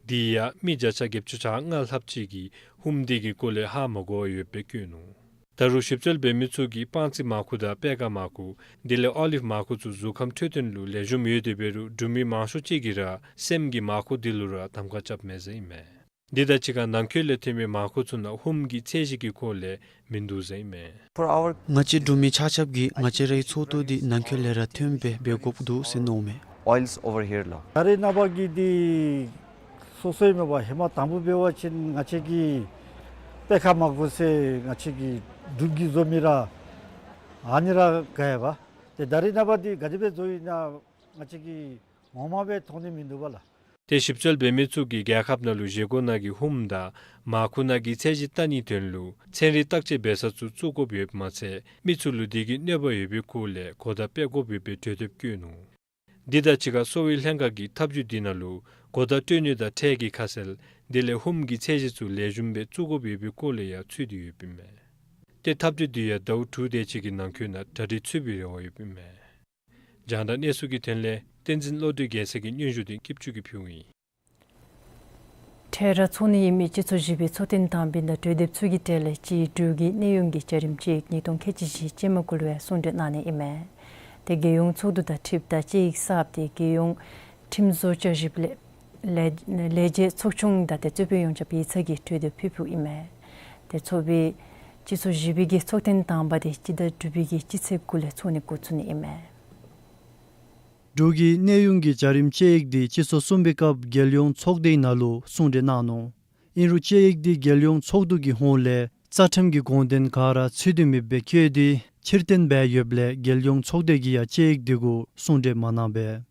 དེ་ཡང་མི་བརྒྱ་ཆ་བརྒྱད་ཅུ་གྱ་ལྔ་ལྷགཔ་ཅིག་གིས་ཧུམ་དེ་གི་སྐོར་ལས་ཧ་མ་གོ་བར་ཡོདཔ་སྦེ་བཀོད་ནུག། ད་རུང་ཞིབ་འཚོལ་འབད་མི་ཚུ་གིས་སྤང་རྩི་མངམ་དང་པད་དཀར་མངམ་དེ་ལས་ཨོ་ལིབ་མངམ་ཚུ་གཟུགས་ཁམས་འཕྲོད་བསྟེན་ལུ་ལེགས་ཤོམ་ཡོད་དེ་འབད་རུང་འབྲུག་མི་མང་ཤོས་ཅིག་གིས་ར་སྲནམ་གི་མངམ་དེ་ལུ་ར་གདམ་ཁ་རྐྱབ་མས་ཟེར་ཨིན་མས། དེ་དང་གཅིག་ཁར་ནང་འཁོད་ལས་ཐོན་མི་མངམ་ཚུ་ནང་ཧུམ་གྱི་ཚད་གཞི་གི་སྐོར་ལས་མིན་འདུག་ཟེར་ཨིན་མས། For our- ང་བཅས་འབྲུག་མི་ཆ་ཁྱབ་ཀྱིས་ང་བཅས་རའི་ཚོགས་གཏོགས་དེ་ནང་འཁོད་ལས་ར་ཐོན་སྦེ་འབད་དགོཔ་འདུག་ཟེར་མནོཝ་མས། Oils over here ལགས། ད་རེས་ནངས་པ་གི་འདི་སོ་སོའི་མེན་པར་ཧེ་མ་དང་པ་འབད་བ་ཅིན་ང་བཅས་ཀྱིས་པད་ཁ་མངམ་ཟེར་ང་བཅས་ཀྱི་འབྲུག་གིས་བཟོ་མི་ར་ཨ་ནི་ར་ག་ཡ་པ། ཏེ་ད་རེས་ནངས་པ་འདི་ག་དེ་སྦེ་བཟོ་ཡི་ན་ང་བཅས་ཀྱིས་ངོ་མ་སྦེ་མཐོང་ནི་མིན་འདུག་པ་ལགས། ཏེ་ཞིབ་འཚོལ་འབད་མི་ཚུ་གིས་རྒྱལ་ཁབ་ནང་ལུ་བཞེས་སྒོ་ནང་གི་ཧུམ་དང་མར་ཁུ་ནང་གི་ཚད་གཞི་བལྟ་ནིའི་དོན་ལུ་ཚན་རིག་བརྟག་དཔྱད་འབད་ས་ཚུ་བཙུགས་དགོཔ་ཡོདཔ་མ་ཚད་མི་ཚུ་ལུ་དེ་གིས་གནོད་པ་ཡོད་པའི་སྐོར་ལས་གོ་བརྡ་སྤེལ་དགོཔ་ཡོད་པའི་གྲོས་འདེབས་བཀོད་ནུག། འདི་དང་གཅིག་ཁར་གསོ་བའི་ལྷན་ཁག་གིས་ཐབས་བྱུས་འདི་ནང་ལུ་གོ་བརྡ་སྤྲོད་ནི་དང་ཁྲལ་གྱི་ཁ་གསལ་དེ་ལས་ཧུམ་གྱི་ཚད་གཞི་ཚུ་ལེགས་ཤོམ་སྦེ་བཙུགས་དགོཔ་ཡོད་པའི་སྐོར་ལས་ཡང་ཚུད་དེ་ཡོདཔ་ཨིན་མས། ཏེ་ཐབས་བྱུས་འདི་ཡང་ཟླཝ་དྲུག་དེ་ཅིག་གི་ནང་འཁོད་ནང་གྲ་སྒྲིག་ཚུད་པའི་རེ་བ་ཡོདཔ་ཨིན་མས། རྒྱང་བསྒྲགས་གནས་ཚུལ་གྱི་དོན་ལས་བསྟན་འཛིན་བློ་གྲོས་རྒྱལ་མཚན་གྱི་སྙན་ཞུ་འདི་སྐྱིད་ཆུ་གིས་ཕུལཝ་ཨིན། འཕྲལ་ར་ཚོགས་ནི་ཨིན་མི་སྤྱི་ཚོགས་བཞི་པའི་ཚོགས་ཐེངས་དང་པའི་ནང་གྲོས་འདེབས་ཚུ་གི་གྲས་ལས་གཅིག་འབྲུག་གི་གནས་དབྱུང་གི་བྱ་རིམ་དཔྱད་ཡིག་ཉིས་སྟོང་ཁལ་གཅིག་བཞི་ཅན་མ་གུ་ལུ་ཡང་གསུང་གྲོས་གནང་ནི་ཨིན་མས། ཏེ་རྒྱལ་ཡོངས་ཚོགས་འདུ་དང་འཁྲིལཝ་ད་དཔྱད་ཡིག་གསརཔ་དེ་རྒྱལ་ཡོངས་ཁྲིམས་བཟོ་བསྐྱར་ཞིབ་ལས་ལས་ལས་བྱེད་ཚོགས་ཆུང་དང་ཏེ་རྩོད་དཔོན་ཡོངས་ཁྱབ་ཡིག་ཚང་གིས་གྲོས་འདེབས་ཕུལ་ཕུལཝ་ཨིན་མས། ཏེ་ཚོགས་པའི་སྤྱི་ཚོགས་བཞི་པའི་གི་ཚོགས་ཐེངས་དང་པ་དེ་སྤྱི་ཟླ་དྲུག་པའི་གི་སྤྱི་ཚེས་དགུ་ལས་ཚོགས་ནི་འགོ་བཙུགས་ནི་ཨིན་མས། འབྲུག་གི་གནས་དབྱུང་གི་བྱ་རིམ་དཔྱད་ཡིག་འདི་སྤྱི་ཚོགས་གསུམ་པའི་སྐབས་རྒྱལ་ཡོངས་ཚོགས་སྡེའི་ནང་ལུ་གསུང་གྲོས་གནང་ནུག། ཨིན་རུང་དཔྱད་ཡིག་འདི་རྒྱལ་ཡོངས་ཚོགས་འདུ་གི་ཧོངས་ལས་རྩ་ཁྲིམས་ཀྱི་དགོངས་དོན་ག་ར་ཚུད་དེ་མེདཔ་སྦེ་བཀོད་དེ་ཕྱིར་འཐེན་འབད་ཡོདཔ་ལས་རྒྱལ་ཡོངས་ཚོགས་སྡེ་གིས་ཡང་དཔྱད་ཡིག་འདི་གུ་གསུང་གྲོས་མ་གནང་པས།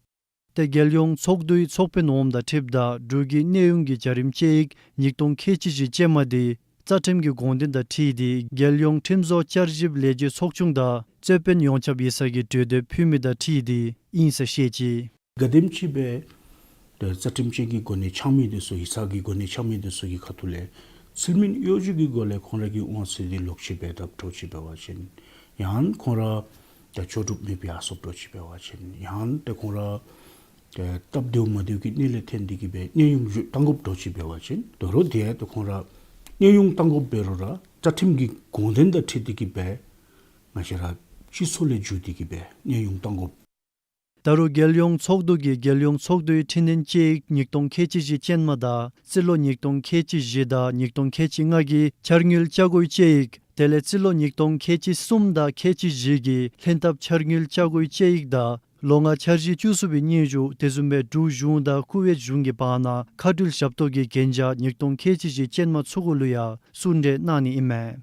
ཏེ་རྒྱལ་ཡོངས་ཚོགས་འདུའི་ཚོགས་དཔོན་འོགམ་དང་འཁྲིལཝ་ད་འབྲུག་གི་གནས་དབྱུང་གི་བྱ་རིམ་དཔྱད་ཡིག་ཉིས་སྟོང་ཁལ་གཅིག་བཞི་ཅན་མ་འདི་རྩ་ཁྲིམས་ཀྱི་དགོངས་དོན་དང་འཁྲིལ་ཏེ་རྒྱལ་ཡོངས་ཁྲིམས་བཟོ་བསྐྱར་ཞིབ་ལས་བྱེད་ཚོགས་ཆུང་དང་རྩོད་དཔོན་ཡོངས་ཁྱབ་ཡིག་ཚང་གིས་གྲོས་འདེབས་ཕུལ་མི་དང་འཁྲིལ་ཏེ་ཨིན་ཟེར་བཤད་ཅི། ག་དེམ་ཅིག་སྦེ་ཏེ་རྩ་ཁྲིམས་ཅན་གྱི་གོ་གནས་འཆང་མི་དེ་ཚུ་ཡིག་ཚང་གི་གོ་གནས་འཆང་མི་དེ་ཚུ་གི་ཁ་ཐུག་ལས་ཚུལ་མིན་གཡོ་སྒྱུ་གི་སྒོ་ལས་ཁོང་ར་གི་དབང་ཚད་དེ་ལོག་ཅི་འབད་དཔ་འདྲཝ་ཅིག་འབད་བ་ཅིན་ཡང་ཁོང་ར་ཏེ་ལྕོགས་གྲུབ་མེད་པར་ཡར་སོཔ་འདྲཝ་ཅིག་འབད་བ་ཅིན་ཡང་ཏེ་ཁོང་ར་ཏེ་སྟབས་བདེཝ་མ་བདེཝ་གི་གནས་ལས་འཐོན་ཏེ་གིས་སྦེ་གནས་དབྱུང་བཏང་དགོཔ་འདྲཝ་ཅིག་འབད་བ་ཅིན་དོ་རུང་དེ་ཡང་ཏེ་ཁོང་ར་གནས་དབྱུང་བཏང་དགོཔ་འབད་རུང་ར་རྩ་ཁྲིམས་ཀྱི་དགོངས་དོན་དང་འཁྲིལ་ཏེ་གིས་སྦེ་ང་བཅས་ར་སྤྱི་ཚོགས་ལས་བརྒྱུད་དེ་གིས་སྦེ་གནས་དབྱུང་བཏང་དགོཔ། ད་རུང་རྒྱལ་ཡོངས་ཚོགས་འདུ་གིས་རྒྱལ་ཡོངས་ཚོགས་འདུའི་འཕྲི་སྣོན་དཔྱད་ཡིག་ཉིས་སྟོང་ཁལ་གཅིག་བཞི་ཅན་མ་དང་རྩིས་ལོ་ཉིས་སྟོང་ཁལ་གཅིག་བཞི་དང་ཉིས་སྟོང་ཁལ་གཅིག་ལྔ་གི་འཆར་དངུལ་བཅའ་སྒོའི་དཔྱད་ཡིག་དེ་ལས་རྩིས་ལོ་ཉིས་སྟོང་ཁལ་གཅིག་གསུམ་དང་ཁལ་གཅིག་བཞི་གི་ལྷན་ཐབས་འཆར་དངུལ་བཅའ་སྒོའི་དཔྱད་ཡིག་དང་ལོ་ལྔ་འཆར་གཞི་བཅུ་གསུམ་པའི་སྙན་ཞུ་དེ་བཟུམ་སྦེ་འབྲུག་གཞུང་དང་ཀུ་ཝེཊ་གཞུང་གི་བར་ན་མཁའ་འགྲུལ་ཞབས་ཏོག་གི་གན་རྒྱ་ཉིས་སྟོང་ཁལ་གཅིག་བཞི་ཅན་མ་ཚུ་གུ་ལུ་ཡང་གསུང་གྲོས་གནང་ནི་ཨིན་མས།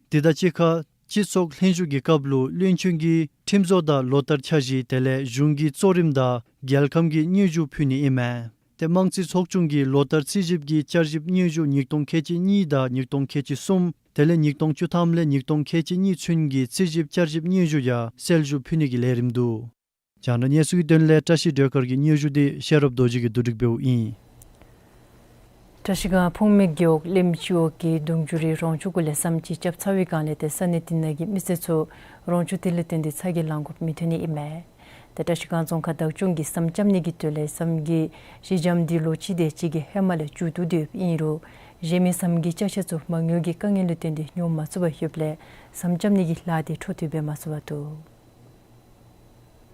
དེ་དང་གཅིག་ཁར་སྤྱི་ཚོགས་ལྷན་བཞུགས་ཀྱི་སྐབས་ལུ་བློན་ཆེན་གྱིས་ཁྲིམས་བཟོ་དང་ལོ་བསྟར་འཆར་གཞི་དེ་ལས་གཞུང་གི་གཙོ་རིམ་དང་རྒྱལ་ཁམས་ཀྱི་སྙན་ཞུ་ཕུལ་ནི་ཨིན་མས། ཏེ་དམངས་རྩིས་ཚོགས་ཆུང་གི་ལོ་བསྟར་རྩིས་ཞིབ་ཀྱི་བསྐྱར་ཞིབ་སྙན་ཞུ་ཉིས་སྟོང་ཁལ་གཅིག་གཉིས་དང་ཉིས་སྟོང་ཁལ་གཅིག་གསུམ་དེ་ལས་ཉིས་སྟོང་བཅུ་ཐམ་ལས་ཉིས་སྟོང་ཁལ་གཅིག་གཉིས་ཚུན་གྱི་རྩིས་ཞིབ་བསྐྱར་ཞིབ་སྙན་ཞུ་ཡང་གསལ་ཞུ་ཕུལ་ནི་གི་ལས་རིམ་འདུག། རྒྱང་བསྒྲགས་གནས་ཚུལ་གྱི་དོན་ལས་བཀྲ་ཤིས་སྒྲོལ་དཀར་གྱི་སྙན་ཞུ་འདི་ཤེས་རབ་རྡོ་རྗེ་གིས་བསྡུ་སྒྲིག་འབདཝ་ཨིན། བཀྲ་ཤིས་སྒང་ཕུང་མེ་རྒེད་འོག་གླིང་སྤྱི་འོག་གི་གདུང་བརྒྱུད་རི་རོང་ཆུ་གུ་ལས་ཟམ་ཅིག་རྐྱབ་ཚར་བའི་སྒང་ལས་ཏེ་ས་གནས་དེ་ནང་གི་མི་སེར་ཚུ་རོང་ཆུ་དེ་ལུ་བརྟེན་ཏེ་ཚ་གྱང་ལང་དགོཔ་མི་ཐོན་ནི་ཨིན་མས། ཏེ་བཀྲ་ཤིས་སྒང་རྫོང་ཁག་བདག་སྐྱོང་གིས་ཟམ་རྐྱབ་ནི་གི་དོན་ལས་ཟམ་གྱི་གཞི་འགྱམ་འདི་ལོ་གཅིག་དེ་ཅིག་གི་ཧེ་མ་ལས་མཇུག་བསྡུ་སྟེ་ཡོདཔ་ཨིན་རུང་གཞན་མི་ཟམ་གྱི་ཅ་ཆས་ཚུ་མ་དངུལ་གྱི་དཀའ་ངལ་ལུ་བརྟེན་ཏེ་ཉོ་མ་ཚུགས་པར་ཡོདཔ་ལས་ཟམ་རྐྱབ་ནི་གི་ལཱ་དེ་འཕྲོ་མཐུད་འབད་མ་ཚུགས་པར་འདུག།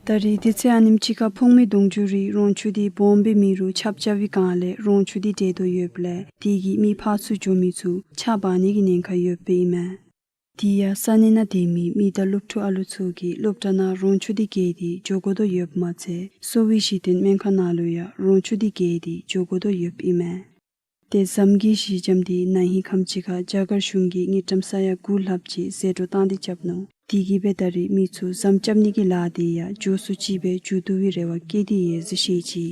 ད་རིས་དུས་ཚོད་ཨ་ནེམ་ཅིག་ཁར་ཕུང་མེ་གདུང་བརྒྱུད་རི་རོང་ཆུ་འདི་སྦོམ་སྦེ་མེད་རུང་ཆརཔ་རྐྱབ་པའི་སྒང་ལས་རོང་ཆུ་འདི་འདྲེས་དོ་ཡོདཔ་ལས་དེ་གིས་མི་ཕར་ཚུར་འགྱོ་མི་ཚུ་ཆརཔ་འབག་ནི་གི་ཉེན་ཁ་ཡོདཔ་ཨིན་མས། དེ་ཡང་ས་གནས་ནང་སྡོད་མི་མི་དང་སློབ་ཕྲུག་ཨ་ལུ་ཚུ་གིས་སློབ་གྲྭ་ནང་རོང་ཆུ་འདི་བརྒལ་ཏེ་འགྱོ་དགོ་དོ་ཡོདཔ་མ་ཚད་གསོ་བའི་གཞི་རྟེན་སྨན་ཁང་ནང་ལུ་ཡང་རོང་ཆུ་འདི་བརྒལ་ཏེ་འགྱོ་དགོ་དོ་ཡོདཔ་ཨིན་མས། ཏེ་ཟམ་གྱི་གཞི་འགྱམ་འདི་ན་ཧིང་ཁམས་ཅིག་ཁར་རྒྱ་གར་གཞུང་གིས་དངུལ་ཀྲམ་ས་ཡ་དགུ་ལྷགཔ་ཅིག་ཟད་འགྲོ་བཏང་སྟེ་རྐྱབ་ནུག། དེ་གིས་སྦེ་ད་རིས་མི་ཚུ་ཟམ་རྐྱབ་ནི་གི་ལཱ་དེ་ཡང་མགྱོགས་སུ་ཅིག་སྦེ་མཇུག་བསྡུ་བའི་རེ་བ་བསྐྱེད་དེ་ཡོད་ཟེར་བཤད་ཅི།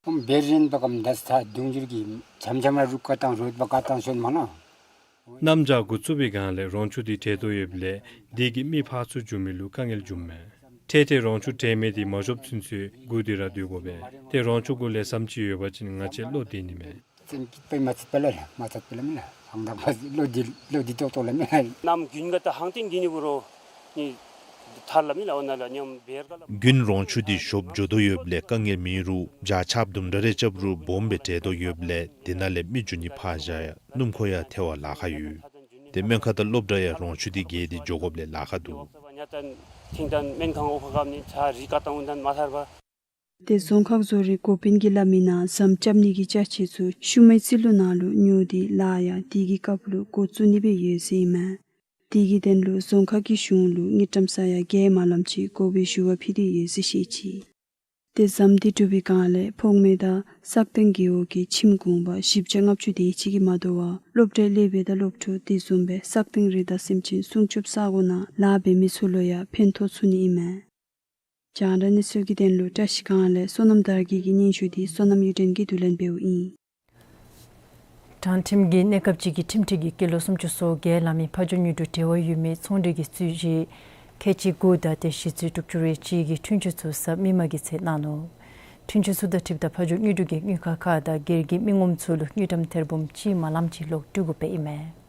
ཁོང་འབད་རིན་པ་ཀམ་ད་ས་གདུང་བརྒྱུད་ཀྱི་འཇམ་འཇམ་ར་རུ་བཀའ་བཏང་རུ་བཀའ་བཏང་སོང་མ་ན། གནམ་བྱཱར་འགོ་བཙུགས་པའི་སྒང་ལས་རོང་ཆུ་འདི་འདྲེས་དོ་ཡོདཔ་ལས་དེ་གིས་མི་ཕར་ཚུར་འགྱོ་མི་ལུ་དཀའ་ངལ་འབྱུངམ་མས། ཏེ་ཏེ་རོང་ཆུ་འདྲེས་མི་འདི་མ་ཤོར་ཚུན་ཚོད་སྒུག་སྟེ་ར་སྡོད་དགོ་པས། ཏེ་རོང་ཆུ་གུ་ལས་ཟམ་ཅིག་ཡོད་པ་ཅིན་ང་བཅས་བློ་བདེ་ནི་མས། ཙན་གྱིས་དཔེ་མ་ཚད་པ་ལ་མ་ཚད་པ་ལ་མི་ལ་ཧང་དང་པ་ལོ་འདི་ལོ་འདི་ཏོག་ཏོ་ལ་མི་ལ། གནམ་དགུན་ཁ་ད་ཧང་ཏིང་གི་ནི་གུ་རོ་ནི་ཐར་ལ་མི་ལ་འོ་ན་ལ་ཉམས་བེར་ག་ལ། དགུན་རོང་ཆུ་འདི་ཞོབ་འགྱོ་དོ་ཡོདཔ་ལས་དཀའ་ངལ་མེད་རུང་བྱཱར་ཆརཔ་དུམ་གྲ་རེ་རྐྱབ་རུང་སྦོམ་སྦེ་འདྲེས་དོ་ཡོདཔ་ལས་དེ་ནང་ལས་མི་འགྱོ་ནི་ཕར་བཞག་ཡང་སྣུམ་འཁོར་ཡང་ཐལ་བར་ལཱ་ཁག་ཡོད། ཏེ་སྨན་ཁང་དང་སློབ་གྲྭ་ཡང་རོང་ཆུ་འདི་བརྒལ་ཏེ་འགྱོ་དགོཔ་ལས་ལཱ་ཁག་འདུག། ཉ་ཏན་ཐིང་ཏན་སྨན་ཁང་འོག་ཁ་ཁམ་ནི་ཚ་རི་ཀ་ཏང་འུན་ཏན་མ་ཐར་བ། ཏེ་རྫོང་ཁག་བཟོ་རིག་འགོ་དཔོན་གྱིས་སླབ་མིའི་ནང་ཟམ་རྐྱབ་ནི་གི་ཅ་ཆས་ཚུ་ཤུལ་མའི་རྩིས་ལོ་ནང་ལུ་ཉོ་སྟེ་ལཱ་ཡང་དེ་གི་སྐབས་ལུ་འགོ་བཙུགས་ནི་སྦེ་ཡོད་ཟེར་ཨིན་མས། དེ་གི་དོན་ལུ་རྫོང་ཁག་གི་གཞུང་ལུ་དངུལ་ཀྲམ་ས་ཡ་བརྒྱད་མ་ལམ་ཅིག་དགོ་པའི་ཞུ་བ་ཕུལ་ཏེ་ཡོད་ཟེར་བཤད་ཅི། ཏེ་ཟམ་འདི་གྲུབ་པའི་སྒང་ལས་ཕུང་མེ་དང་སག་སྟེང་རྒེད་འོག་གི་ཁྱིམ་གུང་པ་བཞི་བརྒྱ་ལྔ་བཅུ་དེ་ཅིག་གིས་མ་དོ་བར་སློབ་གྲྭའི་སློབ་དཔོན་དང་སློབ་ཕྲུག་དེ་བཟུམ་སྦེ་སག་སྟེང་རི་དྭགས་སེམས་ཅན་སྲུང་སྐྱོབ་ས་གོ་ནང་ལཱ་འབད་མི་ཚུ་ལུ་ཡང་ཕན་ཐོགས་ཚུགས་ནི་ཨིན་མས། རྒྱང་བསྒྲགས་གནས་ཚུལ་གྱི་དོན་ལུ་བཀྲ་ཤིས་སྒང་ལས་བསོད་ནམས་དར་རྒྱས་ཀྱི་སྙན་ཞུ་འདི་བསོད་ནམས་གཡུ་སྒྲོན་གྱིས་བསྡུ་ལེན་འབདཝ་ཨིན། དྲང་ཁྲིམས་ཀྱི་གནས་སྐབས་ཅིག་གི་ཁྲིམས་ཁྲི་གིས་སྐྱེས་ལོ་སུམ་ཅུ་སོ་བརྒྱད་ལང་མི་ཕ་ཇོ་དངོས་གྲུབ་འབྲེལ་བ་ཡོད་མི་ཚོང་འབྲེལ་གྱི་རྩོད་གཞི་ཁལ་གཅིག་དགུ་དང་ཏེ་གཞི་རྩའི་དྲུག་ཅུ་རེ་གཅིག་གི་འཁྲུན་ཆོད་ཚུ་གཟའ་མིག་དམར་གྱི་ཚེ་གནང་ནུག། འཁྲུན་ཆོད་ཚུ་དང་འཁྲིལཝ་ད་ཕ་ཇོ་དངོས་གྲུབ་ཀྱིས་དངུལ་ཁང་ཁག་དང་སྒེར་གྱི་མི་ངོམ་ཚུ་ལུ་དངུལ་ཀྲམ་ཐེར་འབུམ་གཅིག་མ་ལངམ་ཅིག་ལོག་སྤྲོད་དགོཔ་ཨིན་མས།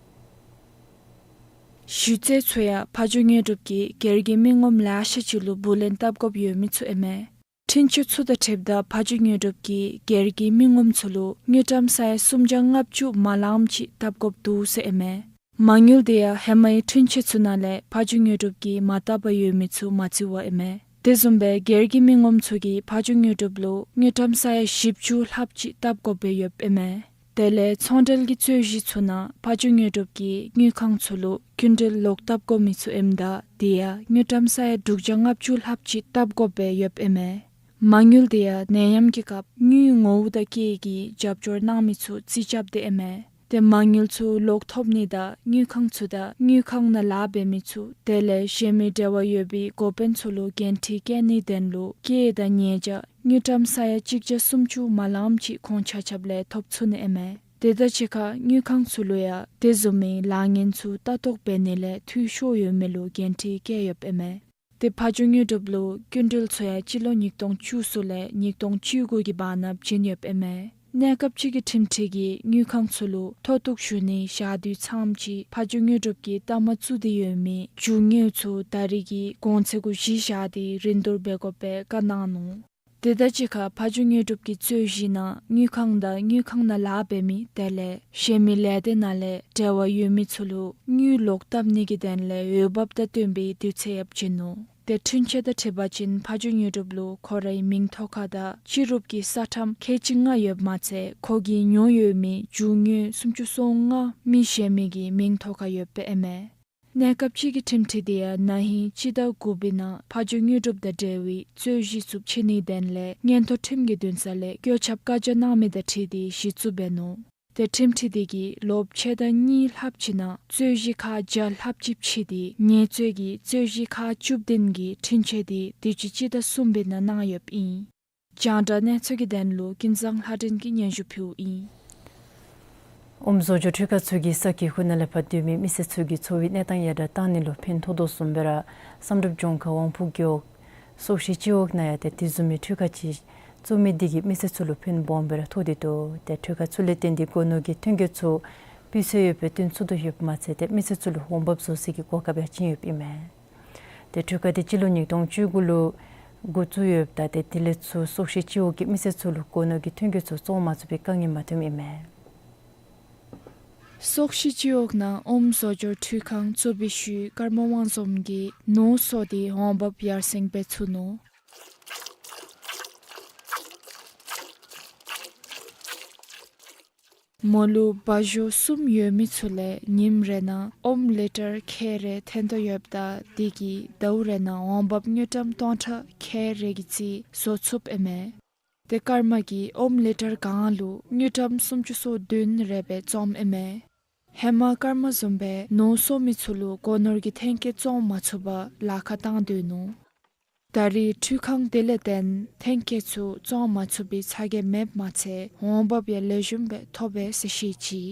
གཞི་རྩ་ཚུ་ཡང་ཕ་ཇོ་དངོས་གྲུབ་ཀྱིས་སྒེར་གྱི་མི་ངོམ་ལེ་ཤ་ཅིག་ལུ་བུ་ལོན་བཏབ་དགོཔ་ཡོད་མི་ཚུ་ཨིན་མས། འཁྲུན་ཆོད་ཚུ་དང་འཁྲིལཝ་ད་ཕ་ཇོ་དངོས་གྲུབ་ཀྱིས་སྒེར་གྱི་མི་ངོམ་ཚུ་ལུ་དངུལ་ཀྲམ་ས་ཡ་སུམ་བརྒྱ་ལྔ་བཅུ་མ་ལངམ་ཅིག་བཏབ་དགོཔ་འདུག་ཟེར་ཨིན་མས། མ་དངུལ་དེ་ཡང་ཧེ་མའི་འཁྲུན་ཆོད་ཚུ་ནང་ལས་ཕ་ཇོ་དངོས་གྲུབ་ཀྱིས་མ་བཏབ་པར་ཡོད་མི་ཚུ་མ་བརྩི་བར་ཨིན་མས། དེ་བཟུམ་སྦེ་སྒེར་གྱི་མི་ངོམ་ཚུ་གིས་ཕ་ཇོ་དངོས་གྲུབ་ལུ་དངུལ་ཀྲམ་ས་ཡ་བཞི་བཅུ་ལྷགཔ་ཅིག་བཏབ་དགོཔ་སྦེ་ཡོདཔ་ཨིན་མས། དེ་ལས་ཚོང་འབྲེལ་གྱི་རྩོད་གཞི་ཚུ་ནང་ཕ་ཇོ་དངོས་གྲུབ་ཀྱིས་དངུལ་ཁང་ཚུ་ལུ་སྐྱིན་འགྲུལ་ལོག་བཏབ་དགོ་མི་ཚུ་ཨིནམ་ད་དེ་ཡང་དངུལ་ཀྲམ་ས་ཡ་དྲུག་བརྒྱ་ལྔ་བཅུ་ལྷགཔ་ཅིག་བཏབ་དགོཔ་སྦེ་ཡོདཔ་ཨིན་མས། མ་དངུལ་དེ་ཡང་ནད་ཡམས་ཀྱི་སྐབས་དངུལ་ངོ་བོ་དང་སྐྱེད་ཀྱི་རྒྱབ་སྐྱོར་གནང་མི་ཚུ་རྩིས་རྐྱབ་སྟེ་ཨིན་མས། ཏེ་མ་དངུལ་ཚུ་ལོག་ཐོབ་ནི་དང་དངུལ་ཁང་ཚུ་དང་དངུལ་ཁང་ནང་ལཱ་འབད་མི་ཚུ་དེ་ལས་གཞན་མི་འབྲེལ་བ་ཡོད་པའི་འགོ་དཔོན་ཚུ་ལུ་འགན་འཁྲི་བཀལ་ནིའི་དོན་ལུ་སྐྱེད་དང་ཉེས་བྱ་དངུལ་ཀྲམ་ས་ཡ་གཅིག་བརྒྱ་སུམ་ཅུ་མ་ལངམ་ཅིག་ཁོང་ཆ་ཁྱབ་ལས་ཐོབ་ཚུགས་ནི་ཨིན་མས། དེ་དང་གཅིག་ཁར་དངུལ་ཁང་ཚུ་ལུ་ཡང་དེ་བཟུམ་མའི་ལཱ་ངན་ཚུ་ལྟ་རྟོག་འབད་ནི་ལས་འཐུས་ཤོར་ཡོད་མི་ལུ་འགན་འཁྲི་བཀལ་ཡོདཔ་ཨིན་མས། ཏེ་ཕ་ཇོ་དངོས་གྲུབ་ལུ་སྐྱིན་འགྲུལ་ཚུ་ཡང་སྤྱི་ལོ་ཉིས་སྟོང་བཅུ་གསུམ་ལས་ཉིས་སྟོང་བཅུ་དགུ་གི་བར་ན་བྱིན་ཡོདཔ་ཨིན་མས། གནས་སྐབས་ཅིག་གི་ཁྲིམས་ཁྲི་གིས་དངུལ་ཁང་ཚུ་ལུ་མཐོ་གཏུགས་ཞུ་ནི་བཞག་དུས་ཙམ་ཅིག་ཕ་ཇོ་དངོས་གྲུབ་ཀྱིས་ལྟ་མ་བཙུགས་ཏེ་ཡོད་མི་རྒྱུ་དངོས་ཚུ་ད་རེས་ཀྱི་གོང་ཚད་གུ་གཞི་བཞག་སྟེ་རིན་བསྡུར་འབད་དགོཔ་སྦེ་བཀའ་གནང་ནུག། དེ་དང་གཅིག་ཁར་ཕ་ཇོ་དངོས་གྲུབ་ཀྱི་རྩོད་གཞི་ནང་དངུལ་ཁང་དང་དངུལ་ཁང་ནང་ལཱ་འབད་མི་དེ་ལས་གཞན་མི་ལས་སྡེ་ནང་ལས་འབྲེལ་བ་ཡོད་མི་ཚུ་ལུ་དངུལ་ལོག་བཏབ་ནི་གི་དོན་ལས་འོས་འབབ་དང་བསྟུན་པའི་དུས་ཚོད་ཡང་བྱིན་ནུག། ཏེ་འཁྲུན་ཆོད་དང་འཁྲིལ་བ་ཅིན་ཕ་ཇོ་དངོས་གྲུབ་ལུ་ཁོ་རའི་མིང་ཐོག་ཁར་དང་སྤྱི་རུབ་ཀྱི་ས་ཁྲམ་ཁལ་གཅིག་ལྔ་ཡོདཔ་མ་ཚད་ཁོ་གིས་ཉོ་ཡོད་མི་རྒྱུ་དངོས་སུམ་ཅུ་སོ་ལྔ་མི་གཞན་མི་གི་མིང་ཐོག་ཁར་ཡོདཔ་ཨིན་མས། གནས་སྐབས་ཅིག་གི་ཁྲིམས་ཁྲི་དེ་ཡང་ན་ཧིང་སྤྱི་ཟླ་དགུ་པའི་ནང་ཕ་ཇོ་དངོས་གྲུབ་དང་འབྲེལ་བའི་རྩོད་གཞི་ཚུ་ཕྱེ་ནིའི་དོན་ལས་མངོན་མཐོ་ཁྲིམས་ཀྱི་འདུན་ས་ལས་བཀོད་ཁྱབ་བཀའ་རྒྱ་གནང་མི་དང་འཁྲིལ་ཏེ་གཞི་བཙུགས་འབད་ནུག། ཏེ་ཁྲིམས་ཁྲི་དེ་གིས་ལོ་ཕྱེད་དང་གཉིས་ལྷགཔ་ཅིག་ནང་རྩོད་གཞི་ཁག་བརྒྱ་ལྷགཔ་ཅིག་ཕྱེ་སྟེ་ངལ་རྩོལ་གྱི་རྩོད་གཞི་ཁག་བཅུ་བདུན་གྱི་འཁྲུན་ཆོད་དེ་དུས་ཅི་སྤྱི་ཟླ་གསུམ་པའི་ནང་གནང་ཡོདཔ་ཨིན། རྒྱང་བསྒྲགས་གནས་ཚུལ་གྱི་དོན་ལུ་ཀུན་བཟང་ལྷ་སྒྲོན་གྱིས་སྙན་ཞུ་ཕུལཝ་ཨིན། ཨོམ་བཟོ་སྦྱོར་འཕྲུལ་ཁང་ཚུ་གིས་ས་ཁྱི་ཁུ་ནང་ལས་ཕར་སྡོད་མི་མི་སེར་ཚུ་གི་འཚོ་བའི་གནས་སྟངས་ཡར་དྲག་གཏང་ནི་ལུ་ཕན་ཐོགས་དོ་བཟུམ་སྦེ་ར་བསམ་གྲུབ་ལྗོངས་མཁར་ཝང་ཕུ་རྒེད་འོག་སོག་ཤི་སྤྱི་འོག་ནང་ཡང་ཏེ་དེ་བཟུམ་མའི་འཕྲུལ་ཁང་ཅིག་བཙུགས་མི་དེ་གིས་མི་སེར་ཚུ་ལུ་ཕན་སྦོམ་སྦེ་ར་ཐོགས་ཏེ་འདུག། ཏེ་འཕྲུལ་ཁང་ཚུ་ལས་བརྟེན་ཏེ་སྒོ་ནོར་གྱི་ཐོན་སྐྱེད་ཚུ་སྤུས་ཚད་ཡོདཔ་སྦེ་བཏོན་ཚུགས་དོ་ཡོདཔ་མ་ཚད་ཏེ་མི་སེར་ཚུ་ལུ་འོང་འབབ་བཟོ་སའི་གོ་སྐབས་ཡང་བྱིན་ཡོདཔ་ཨིན་མས། ཏེ་འཕྲུལ་ཁང་དེ་སྤྱི་ལོ་ཉིས་སྟོང་བཅུ་དགུ་ལུ་འགོ་བཙུགས་ཡོདཔ་ད་ཏེ་དེ་ལས་ཚུར་སོག་ཤི་སྤྱི་འོག་གི་མི་སེར་ཚུ་ལུ་སྒོ་ནོར་གྱི་ཐོན་སྐྱེད་ཚུ་བཙོང་མ་ཚུགས་པའི་དཀའ་ངལ་མ་ཐོནམ་ཨིན་མས། སོག་ཤི་སྤྱི་འོག་ནང་ཨོམ་བཟོ་སྦྱོར་འཕྲུལ་ཁང་བཙུགས་པའི་ཤུལ་ཀརྨ་དབང་འཛོམས་ཀྱིས་ནོར་གསོག་སྟེ་འོང་འབབ་ཡར་སེང་འབད་ཚུགས་ནུག། མོ་ལུ་བ་ཞོ་གསུམ་ཡོད་མི་ཚུ་ལས་ཉིནམ་རེ་ནང་ཨོམ་ལི་ཊར་ཁལ་རེ་འཐོན་དོ་ཡོདཔ་ད་དེ་གིས་ཟླཝ་རེ་ནང་འོང་འབབ་དངུལ་ཀྲམ་སྟོང་ཕྲག་ཁལ་རེ་གི་རྩིས་བཟོ་ཚུགསཔ་ཨིན་མས། ཏེ་ཀརྨ་གིས་ཨོམ་ལི་ཊར་གང་ལུ་དངུལ་ཀྲམ་སུམ་ཅུ་སོ་བདུན་རེ་སྦེ་བཙོངམ་ཨིན་མས། ཧེ་མ་ཀརྨ་བཟུམ་སྦེ་ནོར་གསོག་མི་ཚུ་ལུ་སྒོ་ནོར་གྱི་ཐོན་སྐྱེད་བཙོང་མ་ཚུགས་པར་ལཱ་ཁག་བཏང་སྡོད་ནུག། ད་རེས་འཕྲུལ་ཁང་དེ་ལས་བརྟེན་ཐོན་སྐྱེད་ཚུ་བཙོང་མ་ཚུགས་པའི་ཚ་གྱང་མེདཔ་མ་ཚད་འོང་འབབ་ཡང་ལེགས་ཤོམ་སྦེ་ཐོབ་པས་ཟེར་བཤད་ཅི།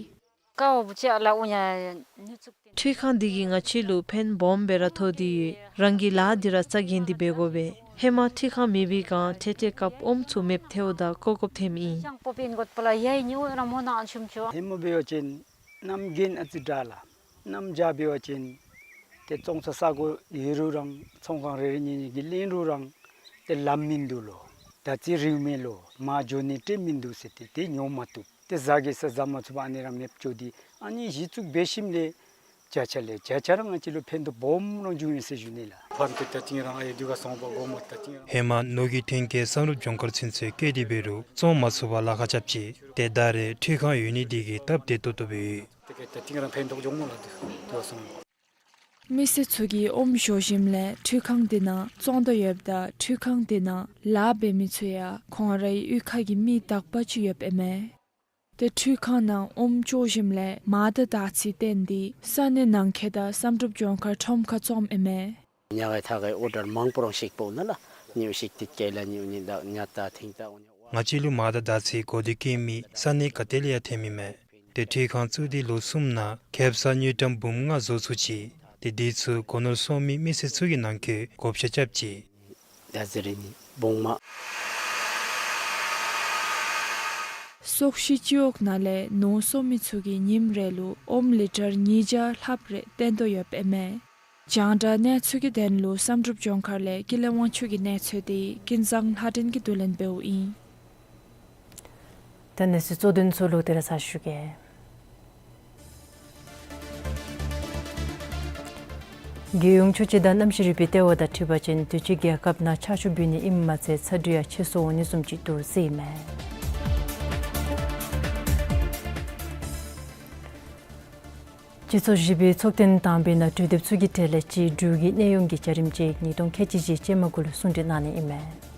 འཕྲུལ་ཁང་འདི་གིས་ང་བཅས་ལུ་ཕན་སྦོམ་སྦེ་ར་ཐོགས་ཏེ་ཡོད། རང་གི་ལཱ་འདི་ར་རྩ་འགེངས་ཏེ་འབད་དགོ་པས། ཧེ་མ་འཕྲུལ་ཁང་མེད་པའི་སྒང་ཁྲལ་ཁྲལ་སྐབས་ཨོམ་ཚུ་མེདཔ་ཐལཝ་ད་བཀོ་བཀོཝ་ཐོནམ་ཨིན། ཧེ་མ་འབད་བ་ཅིན་གནམ་གྱི་ཨ་ཙི་དྲག་ལགས། གནམ་བྱཱར་འབད་བ་ཅིན་ཏེ་བཙོང་ས་ས་གོ་ཡོད་རུང་རང་ཚོང་ཁང་རེ་རེ་གཉིས་གཉིས་ཀྱིས་ལེན་རུང་རང་ཏེ་ལམ་མིན་འདུག་ལོ། དར་ཚིལ་རེཝ་མས་ལོ། མར་འགྱོ་ནི་ཏེ་མིན་འདུག་ཟེར་ཏེ་ཏེ་ཉོ་མ་བཏུབ། ཏེ་བཟའ་གི་ས་བཟའ་མ་ཚུགས་པར་ཨ་ནི་ར་མེདཔ་འགྱོ་སྟེ་ཨ་ནི་གཞི་བཙུགས་འབད་ཞིནམ་ལས་བརྒྱ་ཆ་ལས་བརྒྱ་ཆ་ར་ང་བཅས་ལུ་ཕན་ཐོགས་སྦོམ་ར་བྱུང་ཡི་ཟེར་ཞུ་ནི་ལགས། ཕར་ཏེ་ད་ཐིང་རང་ཨེ་འདི་ག་སོང་པ་སྒོར་མོ་ད་ཐིང་རང་། ཧེ་མ་ནོར་གྱི་ཐོན་སྐྱེད་བསམ་གྲུབ་ལྗོངས་མཁར་ཚུན་ཚོད་བསྐྱལ་ཏེ་འབད་རུང་བཙོང་མ་ཚུགས་པར་ལཱ་ཁག་རྐྱབ་ཅི། ཏེ་ད་རེས་འཕྲུལ་ཁང་ཡོད་ནི་དེ་གིས་སྟབས་བདེ་ཏོག་ཏོ་སྦེ་ཡོད། ཏེ་ག་ད་ཐིང་རང་ཕན་ཐོགས་འགྱོཝ་མས་ལགས། ཏེ་དེ་སོང་། མི་སེར་ཚུ་གིས་ཨོམ་བཞོ་ཞིནམ་ལས་འཕྲུལ་ཁང་དེ་ནང་བཙོང་དོ་ཡོདཔ་ད་འཕྲུལ་ཁང་དེ་ནང་ལཱ་འབད་མི་ཚུ་ཡང་ཁོང་རའི་གཡུས་ཁ་གི་མི་དག་པ་ཅིག་ཡོདཔ་ཨིན་མས། ཏེ་འཕྲུལ་ཁང་ནང་ཨོམ་བཙོང་ཞིནམ་ལས་མར་དང་དར་ཚིལ་བཏོན་ཏེ་ས་གནས་ནང་འཁོད་དང་བསམ་གྲུབ་ལྗོངས་མཁར་ཁྲོམ་ཁར་བཙོངམ་ཨིན་མས། ཉ་ག་ཐ་གའི་ཨོར་ཌར་མང་པོ་རང་ཞིག་འབོ་ནི་ལགས། ནིའུ་ཤིག་ཏི་ཀེ་ལ་ནིའུ་ནི་དག་ཉ་ཏ་ཐིང་ཏ་འོ་ཉ། ང་བཅས་ལུ་མ་དང་ཟླ་ཚེས་གོ་བདེ་བཀོད་མི་ས་གནས་ག་ཏེ་ལས་ཡང་ཐོན་མི་མས། ཏེ་འཕྲུལ་ཁང་བཙུགས་ཏེ་ལོ་གསུམ་ནང་ཁེབ་ས་དངུལ་ཀྲམ་འབུམ་ལྔ་བཟོ་ཚུགས་ཅི། ཏེ་དེ་ཚུ་སྒོ་ནོར་སོང་མི་མི་སེར་ཚུ་གི་ནང་འཁོད་བགོ་བཤའ་རྐྱབ་ཅི། ད་ཟེར་ནི་བོང་མ། སོག་ཤི་སྤྱི་འོག་ནང་ལས་ནོར་སོང་མི་ཚུ་གིས་ཉིནམ་རེ་ལུ་ཨོམ་ལི་ཊར་ཉིས་བརྒྱ་ལྷགཔ་རེ་བཏོན་དོ་ཡོདཔ་ཨིན་མས། རྒྱང་བསྒྲགས་གནས་ཚུལ་གྱི་དོན་ལུ་བསམ་གྲུབ་ལྗོངས་མཁར་ལས་ཀུན་ལེགས་དབང་ཕྱུག་གི་གནས་ཚུལ་དེ་ཀུན་བཟང་ལྷ་སྒྲོན་གྱིས་བསྡུ་ལེན་འབདཝ་ཨིན། ད་གནས་ཚུལ་གཙོ་དོན་ཚུ་ལོག་སྟེ་ར་ཚར་ཞུ་གེ། རྒྱལ་ཡོངས་ཆོས་བྱེད་དང་གནམ་གཤིས་རིག་པའི་ལྟེ་བ་དང་འཁྲིལ་བ་ཅིན་དུས་ཅི་རྒྱལ་ཁབ་ནང་ཆར་ཆུ་འབབ་ནི་ཨིནམ་མ་ཚད་ཚ་དྲོད་ཡང་ཆེ་སུ་འོང་ནི་བཟུམ་ཅིག་འདུག་ཟེར་ཨིན་མས། སྤྱི་ཚོགས་བཞི་པའི་ཚོགས་ཐེངས་དང་པའི་ནང་གྲོས་འདེབས་ཚུ་གི་གྲས་ལས་གཅིག་འབྲུག་གི་གནས་དབྱུང་གི་བྱ་རིམ་ཅིག་ཉིས་སྟོང་ཁལ་གཅིག་བཞི་ཅན་མ་དགུ་ལུ་གསུང་གྲོས་གནང་ནི་ཨིན་མས།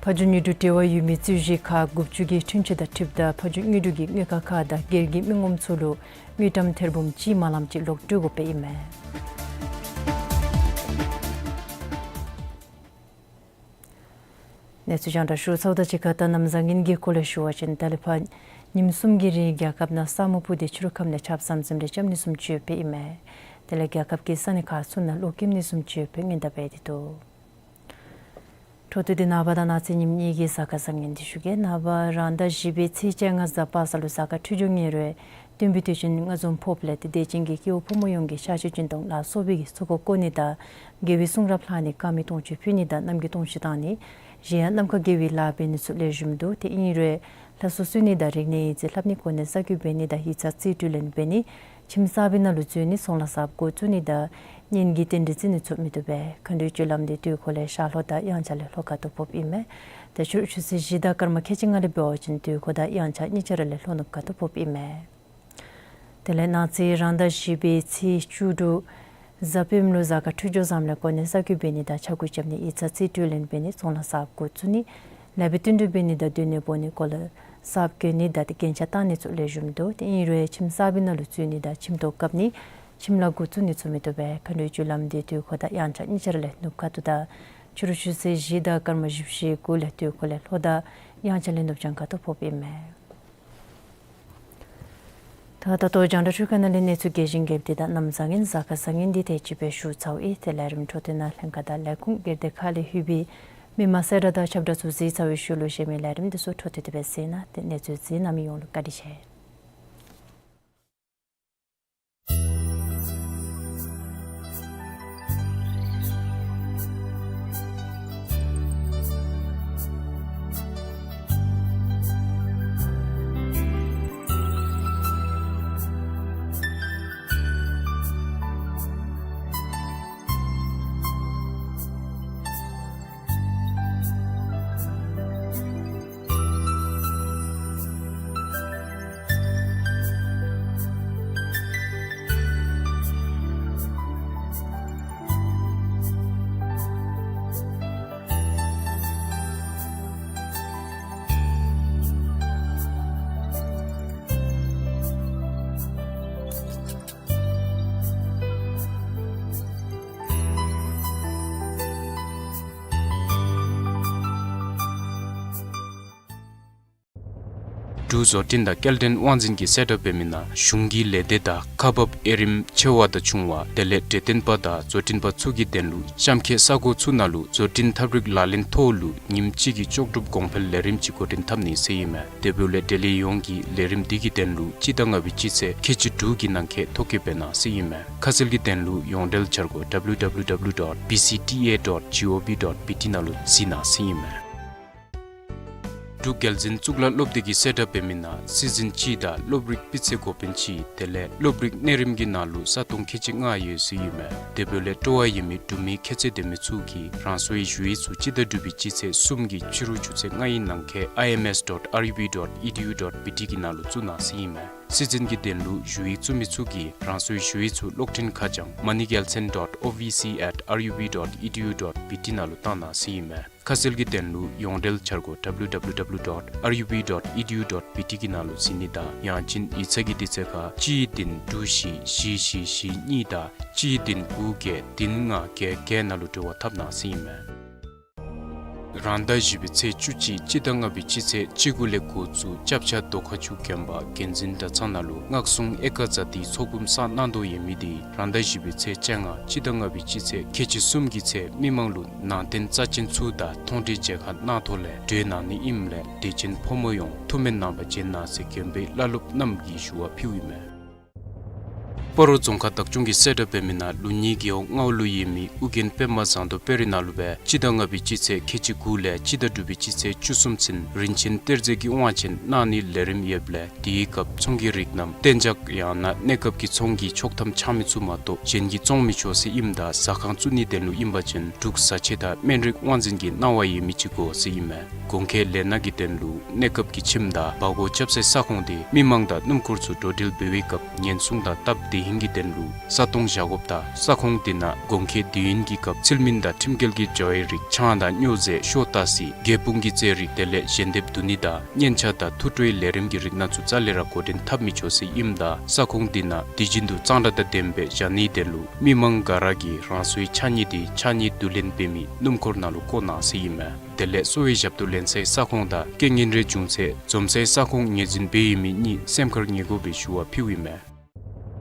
ཕ་ཇོ་དངོས་གྲུབ་འབྲེལ་བ་ཡོད་མི་རྩོད་གཞི་ཁག་དགུ་བཅུ་གི་འཁྲུན་ཆོད་དང་འཁྲིལཝ་ད་ཕ་ཇོ་དངོས་གྲུབ་ཀྱི་དངུལ་ཁང་ཁག་དང་སྒེར་གྱི་མི་ངོམ་ཚུ་ལུ་དངུལ་ཀྲམ་ཐེར་འབུམ་གཅིག་མ་ལངམ་ཅིག་ལོག་སྤྲོད་དགོཔ་ཨིན་མས། གནས་ཚུལ་རྒྱང་བསྒྲགས་ཞུ་ཚརཝ་དང་གཅིག་ཁར་ད་གནམ་བཟང་ངན་གྱི་སྐོར་ལས་ཞུ་བ་ཅིན་ད་ལས་ཕར་ཉིནམ་གསུམ་གྱི་རིང་རྒྱལ་ཁབ་ནང་ས་སྨུག་སྤུབས་ཏེ་ཕྱི་རུ་ཁམས་ལས་ཆརཔ་ཟམ་ཟིམ་རེ་རྐྱབ་ནི་བཟུམ་ཅིག་ཡོདཔ་ཨིན་མས། དེ་ལས་རྒྱལ་ཁབ་ཀྱི་ས་གནས་ཁག་ཚུ་ནང་གློག་ཀིམ་ནི་བཟུམ་ཅིག་ཡོདཔ་སྔོན་བརྡ་འབད་དེ་འདུག། འཕྲོ་མཐུད་དེ་ནངས་པ་དང་གནངས་ཚེ་ཉིནམ་གཉིས་ཀྱི་གཟའ་སྐར་བཟང་ངན་འདི་ཞུ་གེ། ནངས་པ་རང་ཟླ་བཞི་པའི་ཚེས་བཅོ་ལྔ་གཟའ་པ་སངས་ལུ་གཟའ་སྐར་འཕྲོད་སྦྱོར་ཉེ་རུང་སྟོན་པའི་དུས་ཆེན་སྔ་འཛོམས་ཕོགཔ་ལས་ཏེ་དད་ཅན་གྱི་སྐྱེ་བོ་ཕོ་མོ་ཡོངས་ཀྱིས་ཤ་ཆུ་སྦྱིན་གཏོང་ལ་སོགས་པའི་གི་ཚོགས་འཁོར་བསྐོར་ནི་དང་དགེ་བའི་གསུང་རབ་ལྷག་ནི་དཀར་མེ་དུང་ཕྱུར་ཕུལ་ནི་དང་གནམ་གྱི་དུང་ཕྱུར་བཏང་ནི་གཞན་ཡང་ནམ་མཁའ་དགེ་བའི་ལཱ་འབད་ནི་ཚུ་ལེགས་ཤོམ་འདུག། དེ་ཨིན་རུང་ལྷ་གསོལ་གསོལ་ནི་དང་རིག་གནས་ཡིག་རྩིས་ལྷབ་ནི་གོ་གནས་གསར་བསྐོ་འབད་ནི་དང་ཡིག་ཚང་རྩིས་སྤྲོད་ལེན་འབད་ནི་ཁྱིམ་གསར་པའི་ནང་ལུ་འཛུལ་ནི་ཚོང་ལཱ་གསརཔ་འགོ་བཙུགས་ནི་དང་གཉེན་གྱི་རྟེན་འབྲེལ་བརྩི་ནི་ཚུ་མི་བཏུབ་པས། མཁའ་འགྲོའི་སྤྱོད་ལམ་འདི་དུས་འཁོར་ལས་ཤར་ལྷོ་དང་དབྱངས་འཆར་ལས་ལྷོ་ཁ་ཐུག་ཕོགཔ་ཨིན་མས། ཏེ་ཕྱི་རུ་ཆུ་ཚོད་བཞི་དང་སྐར་མ་ཁལ་གཅིག་ལྔ་ལས་འབད་བ་ཅིན་དུས་འཁོར་དང་དབྱངས་འཆར་གཉིས་ཆ་ར་ལས་ལྷོ་ནུབ་ཁ་ཐུག་ཕོགཔ་ཨིན་མས། དེ་ལས་གནངས་ཚེ་རང་ཟླ་བཞི་པའི་ཚེས་བཅུ་དྲུག་གཟའ་སྤེནམ་ལུ་གཟའ་སྐར་འཕྲོད་སྦྱོར་བཟངམ་ལས་གོ་གནས་གསར་བསྐོ་འབད་ནི་དང་ཕྱག་འགུལ་རྐྱབ་ནི་ཡིག་ཚང་རྩིས་སྤྲོད་ལེན་འབད་ནི་ཚོང་ལཱ་གསརཔ་འགོ་བཙུགས་ནི་ལེགས་པའི་བསྟུན་གྲོས་འབད་ནི་དང་སྡོད་གནས་སྤོ་ནི་གོ་ལ་གསརཔ་གྱོན་ནི་དང་ཏེ་རྒྱན་ཆ་བཏགས་ནི་ཚུ་ལེགས་ཤོམ་འདུག། དེ་ཨིན་རུང་ཁྱིམ་གསར་པའི་ནང་ལུ་འཛུལ་ནི་དང་ཁྱིམ་ཐོག་བཀབ་ནི་ཁྱིམ་ལཱ་འགོ་བཙུགས་ནི་ཚུ་མི་བཏུབ་པས། མཁའ་འགྲོའི་སྤྱོད་ལམ་འདི་དུས་འཁོར་དང་དབྱངས་འཆར་གཉིས་ཆ་ར་ལས་ནུབ་ཁ་ཐུག་དང་ཕྱི་རུ་ཆུ་ཚོད་བཞི་དང་སྐར་མ་བཞི་བཅུ་ཞེ་དགུ་ལས་དུས་འཁོར་ལས་ལྷོ་དང་དབྱངས་འཆར་ལས་ནུབ་བྱང་ཁ་ཐུག་ཕོགཔ་ཨིན་མས། ད་ད་ལྟོ་རྒྱང་བསྒྲགས་འཕྲུལ་ཁང་ནང་ལས་གནས་ཚུལ་རྒྱས་ཤིང་རྒྱསཔ་འདི་དང་གནམ་བཟང་ངན་གཟའ་སྐར་བཟང་ངན་འདི་ཏེ་ཅིག་སྦེ་ཞུ་ཚརཝ་ཨིན། ཏེ་ལས་རིམ་འཕྲོ་མཐུད་ནང་ལྷན་ཁག་དང་ལས་ཁུངས་སྒེར་སྡེ་ཁག་ལས་ལྷོད་པའི་མི་མང་གསལ་བསྒྲགས་དང་ཁྱབ་བསྒྲགས་ཚུ་གཟིགས་ཚར་བའི་ཤུལ་ལུ་གཞན་མི་ལས་རིམ་འདི་ཚུ་འཕྲོ་མཐུད་དེ་སྦེ་གཟིགས་གནང་། ཏེ་གནས་ཚུལ་གཟིགས་གནང་མི་ཡོངས་ལུ་བཀའ་དྲིན་ཆེ། འབྲུག་བཟོ་སྐྲུན་དང་སྐྱེལ་འདྲེན་དབང་འཛིན་གྱིས་གསལ་བསྒྲགས་འབད་མི་ནང་གཞུང་གི་ལས་སྡེ་དང་ཁག་འབགཔ་དབྱེ་རིམ་ཆེ་བ་དང་ཆུང་བ་དེ་ལས་འབྲེལ་ལྡན་པ་དང་བཟོ་སྐྲུན་པ་ཚུ་གི་དོན་ལུ་གཤམ་འཁོད་ས་གོ་ཚུ་ནང་ལུ་བཟོ་སྐྲུན་ཐབས་རིག་ལག་ལེན་ཐོག་ལུ་ཉིནམ་གཅིག་གི་ལྕོགས་གྲུབ་གོང་འཕེལ་ལས་རིམ་ཅིག་འགོ་འདྲེན་འཐབ་ནི་ཟེར་ཨིན་མས། དེ་འབདཝ་ལས་འབྲེལ་ཡོད་ཡོངས་ཀྱིས་ལས་རིམ་འདི་གི་དོན་ལུ་སྤྱི་ཟླ་ལྔ་པའི་སྤྱི་ཚེས་ཁལ་གཅིག་དྲུག་གི་ནང་འཁོད་ཐོ་བཀོད་འབད་གནང་ཟེར་ཨིན་མས། ཁ་གསལ་གྱི་དོན་ལུ་ཡོངས་འབྲེལ་འཆར་སྒོ་W W W dot B C T A dot G O V dot B T ནང་ལུ་གཟིགས་གནང་ཟེར་ཨིན་མས། འབྲུག་རྒྱལ་འཛིན་གཙུག་ལག་སློབ་སྡེ་གིས་གསལ་བསྒྲགས་འབད་མི་ནང་སྲིད་འཛིན་གཅིག་དང་སློབ་རིག་སྤུས་ཚད་འགོ་དཔོན་གཅིག་དེ་ལས་སློབ་རིག་གནས་རིམ་གྱི་ནང་ལུ་ས་སྟོང་ཁལ་གཅིག་ལྔ་ཡོད་ཟེར་ཨིན་མས། དེ་འབདཝ་ལས་སྤྲོ་བ་ཡོད་མི་འབྲུག་མི་ཁྱད་ཚད་ལྡན་མི་ཚུ་གིས་རང་སོའི་ཞུ་ཡིག་ཚུ་སྤྱི་ཟླ་དྲུག་པའི་སྤྱི་ཚེས་གསུམ་གྱི་ཕྱི་རུ་ཆུ་ཚོད་ལྔ་ཡི་ནང་འཁོད I M S dot R U B dot E D U dot B T གི་ནང་ལུ་བཙུགས་གནང་ཟེར་ཨིན་མས། སྲིད་འཛིན་གྱི་དོན་ལུ་ཞུ་ཡིག་བཙུགས་མི་ཚུ་གིས་རང་སོའི་ཞུ་ཡིག་ཚུ་གློག་འཕྲིན་ཁ་བྱང་མ་ཎི་རྒྱལ་མཚན་dot O V C at R U B dot E D U dot B T ནང་ལུ་བཏང་གནང་ཟེར་ཨིན་མས། ཁ་གསལ་གྱི་དོན་ལུ་ཡོངས་འབྲེལ་འཆར་སྒོ་W W W dot R U B dot E D U dot B T གི་ནང་ལུ་གཟིགས་ནི་དང་ཡང་ཅིན་ཡིག་ཚང་གི་དུས་ཚོད་ཁར་གཅིག་བདུན་དྲུག་བཞི་བཞི་བཞི་བཞི་གཉིས་དང་གཅིག་བདུན་དགུ་བརྒྱད་བདུན་ལྔ་བརྒྱད་བརྒྱད་ནང་ལུ་འབྲེལ་བ་འཐབ་གནང་ཟེར་ཨིན་མས། རང་ཟླ་བཞི་པའི་ཚེས་བཅུ་གཅིག་སྤྱི་ཟླ་ལྔ་པའི་སྤྱི་ཚེས་བཅུ་དགུ་ལས་འགོ་བཙུགས་སྐྱབས་ཆ་རྡོ་ཁ་ཆུ་དགོན་པ་འགན་འཛིན་གྲྭ་ཚང་ནང་ལུ་སྔགས་སྲུང་ཨེ་ཀ་ཛ་ཏིའི་ཚོགས་འབུམ་བསགས་གནང་དོ་ཡོད་མི་དེ་རང་ཟླ་བཞི་པའི་ཚེས་བཅོ་ལྔ་སྤྱི་ཟླ་ལྔ་པའི་སྤྱི་ཚེས་ཁལ་གཅིག་གསུམ་གྱི་ཚེ་མི་མང་ལུ་ནང་རྟེན་རྩ་ཅན་ཚུ་དང་མཐོང་གྲོལ་མཇལ་ཁ་གནང་ཐོག་ལས་གྲོལ་གནང་ནི་ཨིནམ་ལས་དད་ཅན་ཕོ་མོ་ཡོངས་ཐུགས་སྨོན་གནང་བར་བྱོན་གནང་ཟེར་དགོན་པའི་བླ་སློབ་རྣམས་ཀྱིས་ཞུ་བ་ཕུལཝ་ཨིན་མས། སྤ་རོ་རྫོང་ཁག་བདག་སྐྱོང་གིས་གསལ་བསྒྲགས་འབད་མི་ནང་ལུགས་གཉིས་རྒེད་འོག་ལྔ་པ་ལུ་ཡོད་མི་ཨོ་རྒྱན་པདྨ་ཟངས་མདོག་དཔལ་རི་ནང་ལུ་སྦེ་སྤྱི་ཟླ་ལྔ་པའི་སྤྱི་ཚེས་ཁལ་གཅིག་དགུ་ལས་སྤྱི་ཟླ་དྲུག་པའི་སྤྱི་ཚེས་བཅུ་གསུམ་ཚུན་རིན་ཆེན་གཏེར་མཛོད་ཀྱི་དབང་ཆེན་གནང་ནིའི་ལས་རིམ་ཡོདཔ་ལས་དེའི་སྐབས་ཚོང་གི་རིགས་རྣམས་གཏན་འཇགས་ཡང་ན་གནས་སྐབས་ཀྱི་ཚོང་གི་ཆོག་ཐམ་འཆང་མི་ཚུ་མ་གཏོགས་གཞན་གྱིས་བཙོང་མི་ཆོག་ཟེར་ཨིནམ་ད་ཟ་ཁང་བཙུགས་ནིའི་དོན་ལུ་ཨིན་པ་ཅིན་འབྲུག་བཟའ་ཆས་དང་སྨན་རིགས་དབང་འཛིན་གྱི་གནང་བ་ཡོད་མི་ཅིག་དགོ་ཟེར་ཨིན་མས། གོང་འཁོད་ལས་སྣ་གི་དོན་ལུ་གནས་སྐབས་ཀྱི་ཁྱིམ་དང་བ་གོ་རྐྱབ་སའི་ས་ཁོངས་དེ་མི་མང་དང་སྣུམ་འཁོར་ཚུ་འགྲོ་འགྲུལ་འབད་བའི་སྐབས་ཉེན་སྲུང་དང་སྟབས་བདེ་ཧིང་གི་དོན་ལུ་ས་སྟོང་བཞག་དགོཔ་དང་ས་ཁོངས་དེ་ནང་གོང་འཁོད་དུས་ཡུན་གྱི་སྐབས་ཚུལ་མིན་དང་ཁྲིམས་འགལ་གྱི་བྱ་བའི་རིགས་ཆང་དང་སྨྱོ་རྫས་ཤོ་ཏ་སི་རྒྱལ་སྤུངས་ཀྱི་རྫས་རིགས་དེ་ལས་ཞལ་འདེབས་བསྡུ་ནི་དང་སྙན་ཆ་དང་ཐུགས་སྤྲོའི་ལས་རིམ་གྱི་རིགས་སྣ་ཚུ་རྩ་ལས་ར་འགོ་འདྲེན་འཐབ་མི་ཆོག་ཟེར་ཨིནམ་ད་ས་ཁོངས་དེ་ནང་དུས་རྒྱུན་དུ་གཙང་སྦྲ་དང་ལྡནམ་སྦེ་བཞག་ནིའི་དོན་ལུ་མི་མང་ག་ར་གིས་རང་སོའི་ཕྱགས་སྙིགས་དེ་ཕྱགས་སྙིགས་བསྡུ་ལེན་འབད་མི་སྣུམ་འཁོར་ནང་ལུ་བཀོ་གནང་ཟེར་ཨིན་མས། དེ་ལས་གསོ་བའི་ཞབས་ཏོག་ལེན་སའི་ས་ཁོངས་དང་རྐྱེན་ངན་རེ་བྱུང་ཚེ་འཛོམས་སའི་ས་ཁོངས་ངོས་འཛིན་འབད་ཡོད་མི་གཉིས་སེམས་ཁར་ངེས་དགོ་པའི་ཞུ་བ་ཕུལཝ་ཨིན་མས།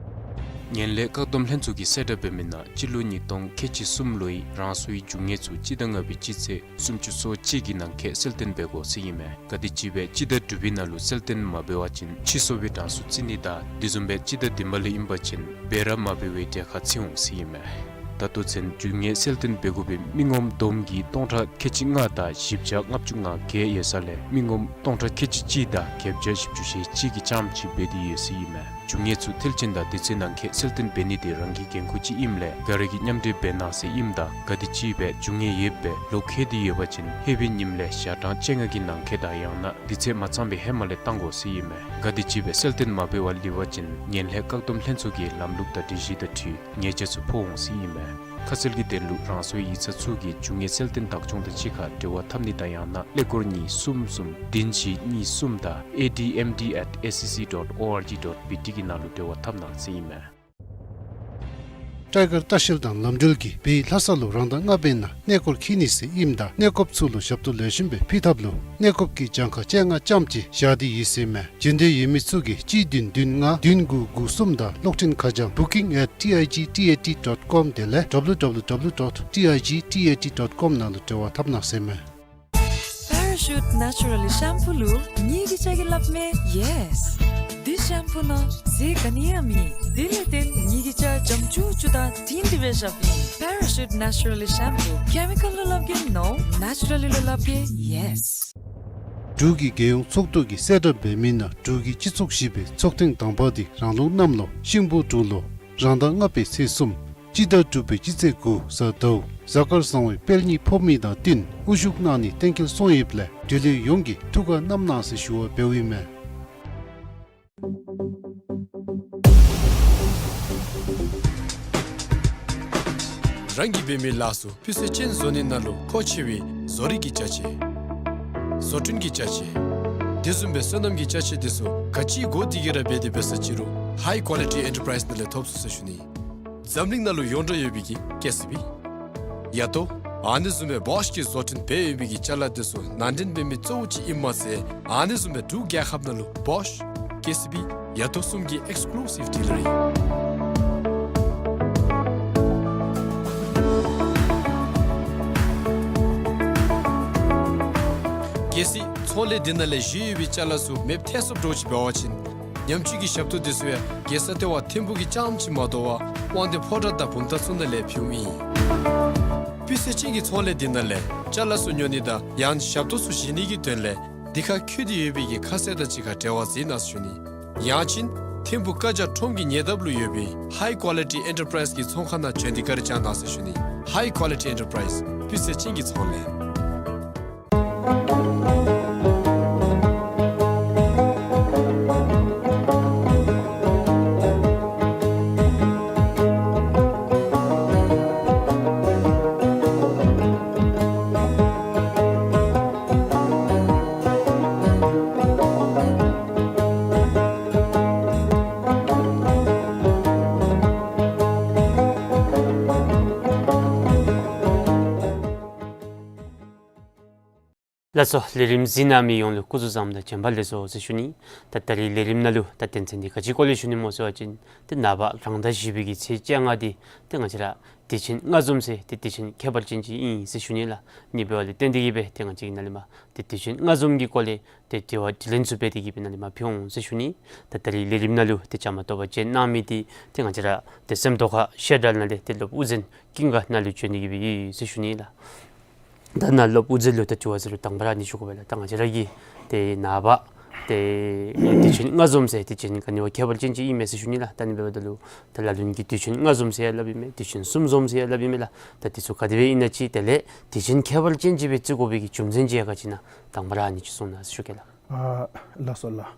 ངན་ལྷད་བཀག་སྡོམ་ལྷན་ཚོགས་ཀྱིས་གསལ་བསྒྲགས་འབད་མི་ནང་སྤྱི་ལོ་ཉིས་སྟོང་ཁལ་གཅིག་གསུམ་ལོའི་རང་སོའི་རྒྱུ་དངོས་ཚུ་སྤྱི་ཟླ་ལྔ་པའི་སྤྱི་ཚེས་སུམ་ཅུ་སོ་གཅིག་གི་ནང་འཁོད་གསལ་སྟོན་འབད་དགོ་ཟེར་ཨིན་མས། ག་དེམ་ཅིག་སྦེ་སྤྱི་ཟླ་དྲུག་པའི་ནང་ལུ་གསལ་སྟོན་མ་འབད་བ་ཅིན་ཕྱིས་སོ་བའི་གྲངས་སུ་བརྩི་ནི་དང་དེ་བཟུམ་སྦེ་སྤྱི་ཟླ་བདུན་པ་ལུ་ཨིན་པ་ཅིན་འབད་ར་མ་འབད་བའི་གྲལ་ཁར་བརྩི་འོང་ཟེར་ཨིན་མས། ད་ལྟོ་ཚུན་རྒྱུ་དངོས་གསལ་སྟོན་འབད་དགོ་པའི་མི་ངོམ་བསྡོམས་ཀྱིས་སྟོང་ཕྲག་ཁལ་གཅིག་ལྔ་དང་བཞི་བརྒྱ་ལྔ་བཅུ་ང་བརྒྱད་ཡོད་ས་ལས་མི་ངོམ་སྟོང་ཕྲག་ཁལ་གཅིག་གཅིག་དང་བརྒྱད་བརྒྱ་བཞི་བཅུ་ཞེ་གཅིག་གིས་རྐྱངམ་ཅིག་འབད་དེ་ཡོད་ཟེར་ཨིན་མས། རྒྱུ་དངོས་ཚུ་མཐིལ་ཕྱིན་དང་དུས་ཚོད་ནང་འཁོད་གསལ་སྟོན་འབད་ནི་དེ་རང་གི་འགན་ཁུར་ཅིག་ཨིནམ་ལས་ག་ར་གིས་མཉམ་འབྲེལ་འབད་གནང་ཟེར་ཨིནམ་ད་ག་དེམ་ཅིག་སྦེ་རྒྱུ་དངོས་ཡོདཔ་སྦེ་ལོ་ཁེལ་ཏེ་ཡོད་པ་ཅིན་ཧེ་མའི་ཉིནམ་ལས་ཞག་གྲངས་བཅོ་ལྔ་གི་ནང་འཁོད་དང་ཡང་ན་དུས་ཚོད་མ་ཚངམ་པའི་ཧེ་མ་ལས་བཏང་དགོ་ཟེར་ཨིན་མས། ག་དེམ་ཅིག་སྦེ་གསལ་སྟོན་མ་འབད་བར་ལུས་པ་ཅིན་ངན་ལྷད་བཀག་སྡོམ་ལྷན་ཚོགས་ཀྱི་ལམ་ལུགས་དང་སྒྲིག་གཞི་དང་འཁྲིལ་ཉེས་ཆད་ཚུ་ཕོག་འོང་ཟེར་ཨིན་མས། ཁ་གསལ་གྱི་དོན་ལུ་རང་སོའི་ཡིག་ཚང་ཚུ་གིས་རྒྱུ་དངོས་གསལ་སྟོན་བདག་སྐྱོང་དང་གཅིག་ཁར་འབྲེལ་བ་འཐབ་ནི་དང་ཡང་ན་ཀླད་ཀོར་གཉིས་གསུམ་གསུམ་བདུན་བཞི་གཉིས་གསུམ་དང་A D M D at S C C dot O R G dot B T གི་ནང་ལུ་འབྲེལ་བ་འཐབ་གནང་ཟེར་ཨིན་མས། སྤྲོ་གར་ལྟ་བཤལ་དང་ལམ་འགྲུལ་གྱིས་བོད་ལྷ་ས་ལུ་རང་ཟླ་ལྔ་པའི་ནང་གནས་སྐོར་འཁྱིད་ནི་ཟེར་ཨིནམ་ད་གནས་སྐོརཔ་ཚུ་ལུ་ཞབས་ཏོག་ལེགས་ཤོམ་སྦེ་ཕུལ་ཐབས་ལུ་གནས་སྐོརཔ་གི་གྱངས་ཁ་བཅོ་ལྔ་ཙམ་ཅིག་བཞག་སྟེ་ཡོད་ཟེར་ཨིན་མས། རྒྱུན་གཏན་ཡོད་མི་ཚུ་གིས་གཅིག་བདུན་བདུན་ལྔ་བདུན་དགུ་དགུ་གསུམ་དང་གློག་འཕྲིན་ཁ་བྱང་booking at T I G T A T dot com དེ་ལས་W W W dot T I G T A T dot com ནང་ལུ་འབྲེལ་བ་འཐབ་གནང་ཟེར་ཨིན་མས། Parachute Naturally Shampoo ལུ་ངེ་གི་སྐྱ་གིས་སླབ་མས་yes། འདི་ཤེམ་པུ་ནང་ཟས་ག་ནི་ཡང་མེད། དེ་ལས་བརྟེན་ངེ་གི་སྐྱ་འཇམ་ཅུག་ཅུ་དང་དྲིང་དྲི་སྦེ་བཞགཔ་ཨིན། Parachute Naturally Shampoo། Chemical ལུ་སླབ་གེ་no། Naturally ལུ་སླབ་གེ་yes། འབྲུག་གི་རྒྱལ་ཡོངས་ཚོགས་འདུ་གིས་གསལ་བསྒྲགས་འབད་མི་ནང་འབྲུག་གི་སྤྱི་ཚོགས་བཞི་པའི་ཚོགས་ཐེངས་དང་པ་དེ་རང་ལུགས་གནམ་ལོ་ཤིང་ཕོ་འབྲུག་ལོ་རང་ཟླ་ལྔ་པའི་ཚེས་གསུམ་སྤྱི་ཟླ་དྲུག་པའི་སྤྱི་ཚེས་དགུ་གཟའ་ཟླཝ་གཟའ་སྐར་བཟང་བོའི་དཔལ་གཉིས་ཕོག་མི་དང་བསྟུན་དབུ་བཞུགས་གནང་ནི་གཏན་འཁེལ་སོང་ཡོདཔ་ལས་འབྲེལ་ཡོད་ཡོངས་ཀྱིས་ཐུགས་ཁར་བསྣམ་གནང་ཟེར་ཞུ་བ་འབདཝ་ཨིན་མས། རང་གིས་འབད་མི་ལཱ་ཚུ་སྤུས་ཚད་ཅན་བཟོ་ནི་ནང་ལུ་མཁོ་ཆེ་བའི་བཟོ་རིག་གི་ཅ་ཆས། བཟོ་སྐྲུན་གྱི་ཅ་ཆས། དེ་བཟུམ་སྦེ་སོ་ནམ་གྱི་ཅ་ཆས་དེ་ཚུ་ག་ཅི་དགོ་དེ་གི་ར་འབད་དེ་འབད་ས་ཅི་རུང་High Quality Enterprise ནང་ལས་ཐོབ་ཚུགས་ཟེར་ཞུ་ནི། འཛམ་གླིང་ནང་ལུ་ཡོངས་གྲགས་ཡོད་པའི་གི་ཀེ་སི་བི། ཡ་ཏོ། ཨ་ནི་བཟུམ་སྦེ་བོཤ་གིས་བཟོ་སྐྲུན་འབད་ཡོད་པའི་གི་ཅ་ལ་དེ་ཚུ་ནང་འདྲེན་འབད་མི་གཙོ་བོ་ཅིག་ཨིནམ་མ་ཚད་ཨ་ནི་བཟུམ་སྦེ་འབྲུག་རྒྱལ་ཁབ་ནང་ལུ་བོཤ་ཀེ་སི་བི་ཡ་ཏོ་གསུམ་གྱི་ཨེགསི་ཀུ་ལུ་སིབ་ཌི་ལར་ཨིན། གལ་སྲིད་ཚོང་ལས་འདི་ནང་ལས་བཞེས་ཡོད་པའི་ཅ་ལ་ཚུ་མེདཔ་ཐལ་སོངམ་འདྲཝ་ཅིག་འབད་བ་ཅིན་ཉམས་བཅོས་ཀྱི་ཞབས་ཏོག་དེ་ཚུ་ཡང་རྒྱལ་ས་ལྟེ་བ་ཐིམ་ཕུག་གི་རྐྱངམ་ཅིག་མ་དོ་བར་དབང་འདུས་ཕོ་བྲང་དང་བུམ་ཐང་ཚུ་ནང་ལས་ཕུལཝ་ཨིན། སྤུས་ཚད་ཅན་གྱི་ཚོང་ལས་འདི་ནང་ལས་ཅ་ལ་ཚུ་ཉོ་ནི་དང་ཡང་ཞབས་ཏོག་ཚུ་བཞེས་ནི་གི་དོན་ལས་འདི་ཁར་འཁོད་དེ་ཡོད་པའི་གི་ཁ་གསལ་དང་གཅིག་ཁར་འབྲེལ་བ་འཛིན་གནང་ཟེར་ཞུ་ནི། ཡང་ཅིན་ཐིམ་ཕུག་ཀ་ཇ་ཁྲོམ་གྱི་ཉེ་འདབས་ལུ་ཡོད་པའི་High Quality Enterprise གི་ཚོང་ཁང་ནང་བྱོན་ཏེ་བཀའ་དྲིན་བསྐྱང་གནང་ཟེར་ཞུ་ནི། High Quality Enterprise། སྤུས་ཚད་ཅན་གྱི་ཚོང་ལས། ལགས་སོ། ལས་རིམ་གཟིགས་གནང་མི་ཡོངས་ལུ་སྐུ་གཟུགས་བཟང་པོ་དང་བྱོན་པ་ལེགས་སོ་ཟེར་ཞུ་ནི། ད་ད་རིས་ལས་རིམ་ནང་ལུ་ད་དོན་ཚན་འདི་ག་ཅིའི་སྐོར་ལས་ཞུ་ནི་སྨོ་ཟེར་བ་ཅིན་ཏེ་ནངས་པ་རང་ཟླ་བཞི་པའི་གི་ཚེས་བཅོ་ལྔ་འདི་ཏེ་ང་བཅས་ར་དུས་ཆེན་ལྔ་འཛོམས་ཟེར་ཏེ་དུས་ཆེན་ཁྱད་པར་ཅན་ཅིག་ཨིན་ཟེར་ཞུ་ནི་ལགས། ཨ་ནི་འབདཝ་ལས་བརྟེན་ཏེ་གིས་སྦེ་ཏེ་ང་བཅས་ཀྱིས་ནཱ་ལས་མར་ཏེ་དུས་ཆེན་ལྔ་འཛོམས་ཀྱི་སྐོར་ལས་ཏེ་དྲི་བ་དྲིས་ལན་ཚུ་འབད་དེ་གིས་སྦེ་ནཱ་ལས་མར་ཕུལ་འོང་ཟེར་ཞུ་ནི། ད་ད་རིས་ལས་རིམ་ནང་ལུ་ཏེ་བཅའ་མར་གཏོགས་པར་བཅར་གནང་མི་འདི་ཏེ་ང་བཅས་ར་ཏེ་སེམས་རྟོགས་ཁ་བཤད་གྲྭ་ནང་ལས་ཏེ་སློབ་དབུ་འཛིན་ཀུན་དགའ་ནཱ་ལུ་བྱོན་ཏེ་གིས་སྦེ་ཡོད་ཟེར་ཞུ་ནི་ལགས། ད་ནཱ་སློབ་དབུ་འཛིན་ལུ་ད་དྲི་བ་ཟེར་རུང་དང་པ་ར་ཨ་ནི་ཞུ་དགོ་པས་ལགས། ད་ང་བཅས་ར་གི་ཏེ་ནངས་པ་ཏེ་དུས་ཆེན་ལྔ་འཛོམས་ཟེར་དུས་ཆེན་ག་ནི་བ་ཁྱད་པར་ཅན་ཅིག་ཨིན་མས་ཟེར་ཞུ་ནི་ལགས། ད་ཨ་ནི་འབདཝ་ད་ལུ་ད་ལ་ལུ་གིས་དུས་ཆེན་ལྔ་འཛོམས་ཟེར་ཡང་སླབ་ཨིན་མས། དུས་ཆེན་གསུམ་འཛོམས་ཟེར་ཡང་སླབ་ཨིན་མས་ལགས། ད་འདི་ཚུ་ག་དེ་སྦེ་ཨིན་ན་ཅིག་དེ་ལས་དུས་ཆེན་ཁྱད་པར་ཅན་ཅིག་སྦེ་བརྩི་དགོ་པའི་གི་རྒྱུ་མཚན་ཅིག་ཡང་ག་ཅི་ཨིན་ན་དང་པ་ར་ཨ་ནི་ཅིག་གསུང་གནང་ཟེར་ཞུ་གེ་ལགས། ཨ་ལགས་སོ་ལགས།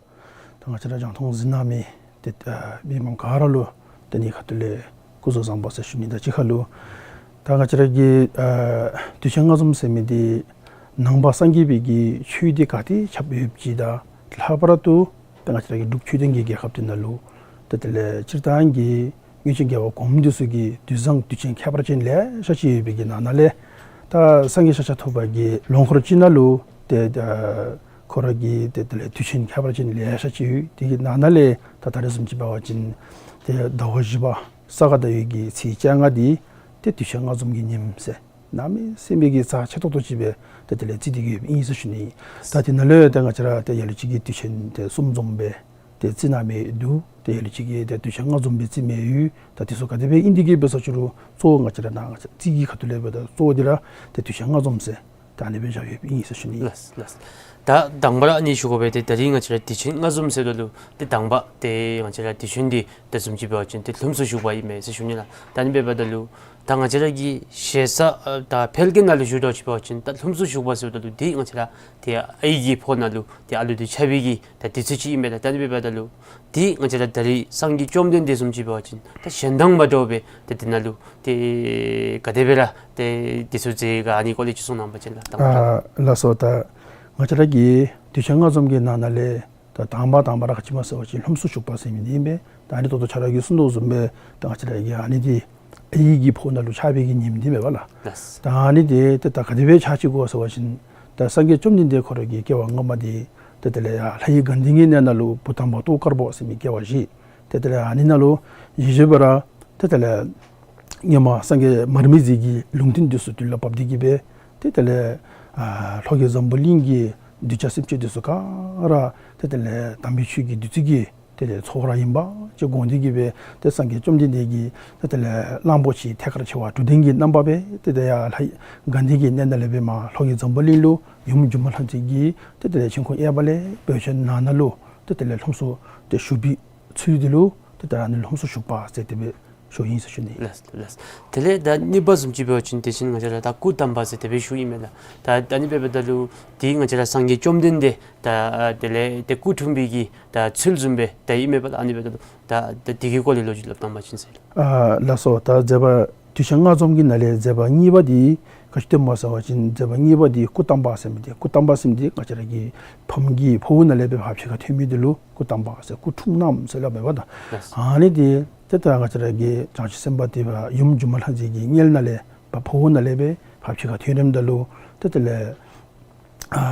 ད་ང་བཅས་ར་རྒྱང་མཐོང་གཟིགས་གནང་མི་ཏེ་ཨ་མི་མང་ག་ར་ལུ་ཏེ་ཨ་ནི་ཁ་ཐུག་ལས་སྐུ་གཟུགས་བཟང་པོ་ཟེར་ཞུ་ནི་དང་གཅིག་ཁར་ལུ་ད་ང་བཅས་ར་གི་ཨ་དུས་ཆེན་ལྔ་འཛོམས་ཟེར་མི་འདི་ནང་པ་སངས་རྒྱས་པའི་གི་ཆོས་འདི་ག་ཏེ་ཁྱབ་ཡོདཔ་ཅིག་དང་ལྷག་པར་དུ་ད་ང་བཅས་ར་གི་འབྲུག་ཆོས་ལྡན་གྱི་རྒྱལ་ཁབ་འདི་ནང་ལུ་ཏེ་དེ་ལས་སྤྱིར་བཏང་གི་སྔོན་བྱོན་རྒྱལ་བ་གོངམ་འདི་ཚུ་གི་དུས་བཟང་དུས་ཆེན་ཁྱད་པར་ཅན་ལེ་ཤ་ཅིག་ཡོད་པའི་གི་ནང་ན་ལས་ད་སངས་རྒྱས་ཤཱཀྱ་ཐུབ་པ་གི་ལོ་འཁོར་གཅིག་ནང་ལུ་ཏེ་ཨ་ཁོ་ར་གི་ཏེ་དེ་ལས་དུས་ཆེན་ཁྱད་པར་ཅན་ལེ་ཤ་ཅིག་ཡོད། དེ་གི་ནང་ན་ལས་ད་ད་རེས་བཟུམ་ཅིག་འབད་བ་ཅིན་ཏེ་ཟླ་བ་བཞི་པ་ས་ག་ཟླ་བའི་གི་ཚེས་བཅོ་ལྔ་འདི་ཏེ་དུས་ཆེན་ལྔ་འཛོམས་ཀྱི་ཉིནམ་ཟེར་གནམ་མེད་ས་མེད་ཀྱི་རྩ་ཆེ་ཏོག་ཏོ་ཅིག་སྦེ་ཏེ་དེ་ལས་བརྩི་སྟེ་གི་ཡོདཔ་ཨིན་ཟེར་ཞུ་ནི། ད་དེ་ནང་ལས་ཏེ་ང་བཅས་ར་ཏེ་ལ་ལུ་ཅིག་གིས་དུས་ཆེན་ཏེ་གསུམ་འཛོམས་སྦེ་ཏེ་བརྩི་གནང་མི་འདུག། ཏེ་ལ་ལུ་ཅིག་གིས་ཏེ་དུས་ཆེན་ལྔ་འཛོམས་སྦེ་བརྩི་མི་ཡོད། ད་དེ་ཚུ་ག་དེ་སྦེ་ཨིན་དེ་གིས་འབད་ས་ཅི་རུང་གཙོ་བོ་ང་བཅས་ར་ནཱ་ང་བཅས་རྩིས་ཀྱི་ཁ་ཐུག་ལས་འབདཝ་ད་གཙོ་བོ་འདི་ར་ཏེ་དུས་ཆེན་ལྔ་འཛོམས་ཟེར་ད་ཨ་ནི་སྦེ་བཞག་ཡོདཔ་ཨིན་ཟེར་ཞུ་ནི། ལགས་ལགས། ད་དང་པ་ར་ཨ་ནི་ཞུ་དགོ་པས། ཏེ་ད་རིས་ང་བཅས་ར་དུས་ཆེན་ལྔ་འཛོམས་ཟེརཝ་ད་ལུ་ཏེ་དང་པ་ཏེ་ང་བཅས་ར་དུས་ཆེན་འདི་ད་བཟུམ་ཅིག་འབད་བ་ཅིན་ཏེ་ལྷུམས་སུ་ཞུགས་པ་ཨིན་མས་ཟེར་ཞུ་ནི་ལགས། ད་ཨ་ནི་འབདཝ་ད་ལུ་ད་ང་བཅས་ར་གི་ཞེ་ས་ཨ་ད་འཕེལ་རྒྱས་ནང་ལུ་ཞུ་དོ་ཅིག་འབད་བ་ཅིན་ད་ལྷུམས་སུ་ཞུགས་པ་ཟེརཝ་ད་ལུ་འདི་ང་བཅས་ར་ཏེ་ཨའི་གི་ཕོཝ་ནང་ལུ་ཏེ་ཨ་ལུ་འདི་ཆགས་པའི་གི་ད་དུས་ཚོད་ཅིག་ཨིན་པས་ལགས། ད་ཨ་ནི་འབདཝ་ད་ལུ་ཏེ་ང་བཅས་ར་ད་རིས་སངས་རྒྱས་བཅོམ་ལྡན་འདས་བཟུམ་ཅིག་འབད་བ་ཅིན་ད་གཞན་དང་མ་འདྲཝ་སྦེ་ཏེ་དེ་ནང་ལུ་ཏེ་ག་དེ་སྦེ་ར་ཏེ་དུས་ཚོད་ཅིག་ག་ཨ་ནི་སྐོར་ལས་ཅིག་གསུང་གནང་བ་ཅིན་ལགས། དང་པ་ར། ཨ་ལགས་སོ། ད་ང་བཅས་ར་གི་དུས་ཆེན་ལྔ་འཛོམས་ཀྱི་ནང་ན་ལས་ད་དང་པ་དང་པ་ར་ག་ཅི་སྨོ་ཟེར་བ་ཅིན་ལྷུམས་སུ་ཞུགས་པ་ཟེར་མི་འདི་ཨིན་པས། ད་ཨ་ནི་ད་ལྟོ་ཁྱོད་ར་གིས་གསུངས་དོ་བཟུམ་སྦེ་ད་ང་བཅས་ར་གི་ཨ་ནི་འདི་ཨའི་གི་ཕོཝ་ནང་ལུ་ཆགས་པའི་གི་ཉིནམ་འདི་མས་པ་ལགས། ལགས། ད་ཨ་ནི་འདི་ཏེ་ད་ག་དེ་སྦེ་ཆགས་ཅི་གོ་ཟེར་བ་ཅིན་ད་སངས་རྒྱས་བཅོམ་ལྡན་འདས་ཁོ་ར་གི་སྐྱེ་བ་སྔ་མ་འདི་ཏེ་དེ་ལས་ཡར་ལྷ་ཡི་དགའ་ལྡན་གྱི་གནས་ནང་ལུ་བུ་དམ་པ་ཏོག་དཀར་པོ་ཟེར་མི་སྐྱེ་བ་བཞེས། ཏེ་དེ་ལས་ཨ་ནི་ནང་ལུ་བཞེས་བཞེསཔ་ར་ཏེ་དེ་ལས་སྔོན་མ་སངས་རྒྱས་མར་མེ་མཛད་ཀྱི་ལུང་བསྟན་འདི་ཚུ་དུས་ལུ་བབས་ཏེ་གིས་སྦེ་ཏེ་དེ་ལས་ཨ་ལྷོ་ཁའི་འཛམ་བུ་གླིང་གི་གདུལ་བྱ་སེམས་ཅན་འདི་ཚུ་ག་ར་ཏེ་དེ་ལས་དམ་པའི་ཆོས་ཀྱི་བདུད་རྩི་གིས་ཏེ་དེ་ཚོགས་ར་ཨིན་པ་ཅིག་དགོངས་ཏེ་གིས་སྦེ་ཏེ་སངས་རྒྱས་བཅོམ་ལྡན་འདས་ཀྱིས་ཏེ་དེ་ལས་གླང་པོ་ཆེ་ཐལ་དཀར་མཆེ་བ་དྲུག་ལྡན་གྱི་རྣམ་པ་སྦེ་ཏེ་དེ་ཡར་ལྷ་ཡི་དགའ་ལྡན་གྱི་གནས་ནང་ལས་སྦེ་མར་ལྷོ་ཁའི་འཛམ་བུ་གླིང་ལུ་ཡུམ་སྒྱུ་མ་ལྷ་མཛེས་ཀྱི་ཏེ་དེ་ལས་མཆིམས་ཁུང་གཡས་པ་ལས་བོད་ཆེན་ནང་ན་ལུ་ཏེ་དེ་ལས་ལྷུམས་སུ་ཏེ་ཞུགས་པའི་ཚུལ་འདི་ལུ་ཏེ་ད་ཨ་ནི་ལྷུམས་སུ་ཞུགས་པ་ཟེར་དེ་སྦེ་ཞུཝ་ཨིན་ཟེར་ཞུ་ནི། ལགས་ལགས། དེ་ལས་ད་གཉིས་པ་བཟུམ་ཅིག་འབད་བ་ཅིན་དེ་བཞིན་ང་བཅས་ར་ད་སྐུ་བལྟམས་པ་ཟེར་དེ་སྦེ་ཞུཝ་ཨིན་མས་ལགས། ད་ད་ཨ་ནི་འབདཝ་ད་ལུ་ཏེ་ང་བཅས་ར་སངས་རྒྱས་བཅོམ་ལྡན་འདས་ད་དེ་ལས་ཏེ་སྐུ་འཁྲུངས་པའི་གི་ད་ཚུལ་བཟུམ་སྦེ་ད་ཨིན་མས་པ་ལགས། ཨ་ནི་འབདཝ་ད་ལུ་ད་ད་དེ་གི་སྐོར་ལས་ལོ་རྒྱུས་སླབ་གནང་བ་ཅིན་ཟེར། ཨ་ལགས་སོ། ད་མཛད་པ་དུས་ཆེན་ལྔ་འཛོམས་ཀྱི་ནང་ལས་མཛད་པ་གཉིས་པ་འདི་ག་ཅི་སྟོནམ་སྨོ་ཟེར་བ་ཅིན་མཛད་པ་གཉིས་པ་འདི་སྐུ་བལྟམས་པ་ཟེར་མི་འདི་སྐུ་བལྟམས་པ་ཟེར་མི་འདི་ང་བཅས་ར་གི་ཕམ་གྱི་ཕོཝ་ནང་ལས་སྦེ་ཕར་ཕྱི་ཁར་ཐོན་མི་འདི་ལུ་སྐུ་བལྟམས་པ་ཟེར་སྐུ་འཁྲུངས་གནངམ་ཟེར་སླབ་མས་པ་ད། ལགས། ཨ་ནི་འདི་ཏེ་ད་ང་བཅས་ར་གི་བྱང་ཆུབ་སེམས་དཔའ་དེ་སྦེ་ཡུམ་སྒྱུ་མ་ལྷ་མཛེས་ཀྱི་མངལ་ནང་ལས་ཕར་ཕོཝ་ནང་ལས་སྦེ་ཕར་ཕྱི་ཁར་ཐོན་རནམ་ད་ལུ་ཏེ་དེ་ལས་ཨ་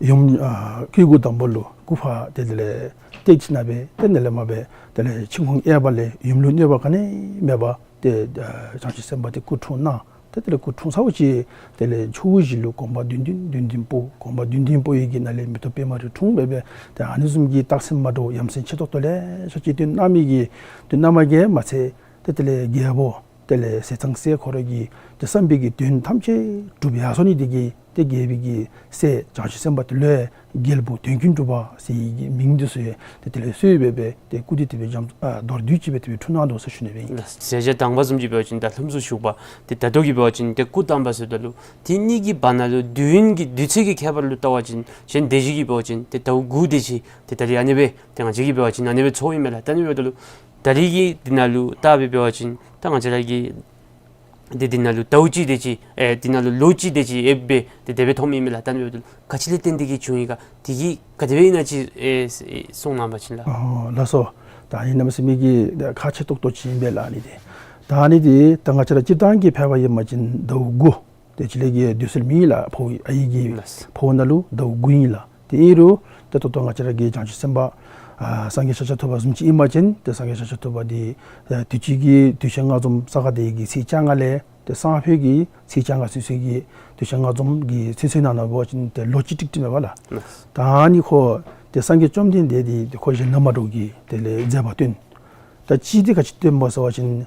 ཡུམ་ཨ་སྐུ་མགུ་དམ་པ་ལུ་སྐུ་ཕར་ཏེ་དེ་ལས་སྟེགས་ཅིག་ནང་སྦེ་ཏེ་དེ་ལས་མར་སྦེ་དེ་ལས་མཆིམས་ཁུང་གཡས་པ་ལས་ཡུམ་ལུ་གནོད་པ་ག་ནི་མེད་པར་ཏེ་ཨ་བྱང་ཆུབ་སེམས་དཔའ་དེ་སྐུ་འཁྲུངས་གནང་། ཏེ་དེ་ལས་སྐུ་འཁྲུངས་ཚརཝ་ཅིག་དེ་ལས་ཕྱོགས་བཞི་ལུ་གོམ་པ་བདུན་བདུན་བདུན་བདུན་སྤོ། གོམ་པ་བདུན་བདུན་སྤོ་ཡི་གི་ནང་ལས་མེ་ཏོག་པདྨ་རིགས་འཁྲུངས་སྦེ་སྦེ་ཏེ་ཨ་ནི་བཟུམ་གྱི་རྟགས་མཚན་མ་འདྲཝ་ཡ་མཚན་ཆེ་ཏོག་ཏོ་ལེ་ཤ་ཅིག་སྟོན་གནང་མི་གི་སྟོན་གནང་མ་གིས་མ་ཚད་ཏེ་དེ་ལས་རྒྱལ་པོ་དེ་ལས་ཟས་གཙང་སྲས་ཁོ་ར་གིས་ཏེ་བསམ་པའི་གི་དོན་ཐམས་ཅད་འགྲུབ་ཡར་སོ་ནི་དེ་གིས་ཏེ་རྒྱལ་པོའི་གི་སྲས་བྱང་ཆུབ་སེམས་དཔའ་དེ་ལུ་ཡང་རྒྱལ་པོ་དོན་ཀུན་གྲུབ་པ་ཟེར་བའི་གི་མིང་འདི་ཚུ་ཡང་ཏེ་དེ་ལས་གསོལ་སྦེ་སྦེ་ཏེ་སྐུ་དེ་དེ་སྦེ་འཇམ་ཨ་མདོར་བསྡུས་ཅིག་སྦེ་དེ་སྦེ་འཁྲུངས་གནང་དོ་ཟེར་ཞུ་ནི་སྦེ་ཨིན། ལགས། ཞལ་བྱ་དང་པ་བཟུམ་ཅིག་འབད་བ་ཅིན་ད་ལྷུམས་སུ་ཞུགས་པ་ཏེ་ད་ལྟོ་གི་འབད་བ་ཅིན་ཏེ་སྐུ་བལྟམས་པ་ཟེརཝ་ད་ལུ་དེ་གཉིས་ཀྱི་བར་ན་ལུ་དུས་ཡུན་གྱི་དུས་ཚོད་ཀྱི་ཁྱད་པར་ལུ་བལྟ་བ་ཅིན་གཞན་དེ་ཅིག་གི་འབད་བ་ཅིན་ཏེ་ཟླཝ་དགུ་དེ་ཅིག་ཏེ་ད་རིས་ཨ་ནི་སྦེ་ཏེ་ང་བཅས་ཀྱི་འབད་བ་ཅིན་ཨ་ནི་སྦེ་ཚོརཝ་ཨིན་མས་ལགས། ད་ཨ་ནི་འབདཝ་ད་ལུ་ད་རིས་ཀྱི་འདི་ནང་ལུ་བལྟ་སྦེ་འབད་བ་ཅིན་ད་ང་བཅས་ར་གི་འདི་འདི་ནང་ལུ་ཟླཝ་གཅིག་དེ་ཅིག་ཨེ་འདི་ནང་ལུ་ལོ་གཅིག་དེ་ཅིག་ཨེབ་སྦེ་ཏེ་དེ་སྦེ་མཐོངམ་ཨིན་མས་ལགས། ད་ཨ་ནི་འབདཝ་ད་ལུ་ག་ཅི་ལས་བརྟེན་ཏེ་གིས་བྱུང་ཡི་ག་དེ་གིས་ག་དེ་སྦེ་ཨིན་ན་ཅིག་ཨེ་གསུང་གནང་བ་ཅིན་ལགས། ཨོ་ལགས་སོ། ད་ཨ་ནི་གནམ་མེད་ས་མེད་ཀྱི་ཁག་ཆེ་ཏོག་ཏོ་ཅིག་ཨིན་པས་ལགས། ཨ་ནི་འདི་ད་ཨ་ནི་འདི་ད་ང་བཅས་ར་སྤྱིར་བཏང་གི་ཕལ་པ་ཡིན་པ་ཅིན་ཟླཝ་དགུ་ ཏེ་ཕྱི་ལས་ཀྱི་སྡོད་སྲོལ་མེད་ལགས། འཕོ་བ་ཨའི་གི་ལགས། འཕོཝ་ནང་ལུ་ཟླཝ་དགུ་ཨིན་ལགས། ཏེ་ཨིན་རུང་ཏེ་ད་ལྟོ་ང་བཅས་ར་གི་བྱང་ཆུབ་སེམས་དཔའ་ཨ་སངས་རྒྱས་ཤཱཀྱ་ཐུབ་པ་བཟུམ་ཅིག་ཨིན་པ་ཅིན་ཏེ་སངས་རྒྱས་ཤཱཀྱ་ཐུབ་པ་འདི་ཨ་དུས་ཅི་གི་དུས་ཆེན་ལྔ་འཛོམས་ས་ག་ཟླ་བའི་གི་ཚེས་བཅོ་ལྔ་ལས་ཏེ་སང་ཕོད་ཀྱི་ཚེས་བཅོ་ལྔ་ཚུན་ཚོད་ཀྱི་དུས་ཆེན་ལྔ་འཛོམས་ཀྱི་ཚུན་ཚོད་ནང་ན་འབད་བ་ཅིན་ཏེ་ལོ་གཅིག་ཀྲིག་ཀྲི་མེད་པ་ལགས། ལགས། ད་ཨ་ནི་ཁོ་ཏེ་སངས་རྒྱས་བཅོམ་ལྡན་འདས་འདི་ཏེ་ཁོ་གཞན་དང་མ་འདྲཝ་གི་དེ་ལས་མཛད་པ་སྟོན། ད་གཅིག་འདི་ག་ཅི་སྟོནམ་སྨོ་ཟེར་བ་ཅིན་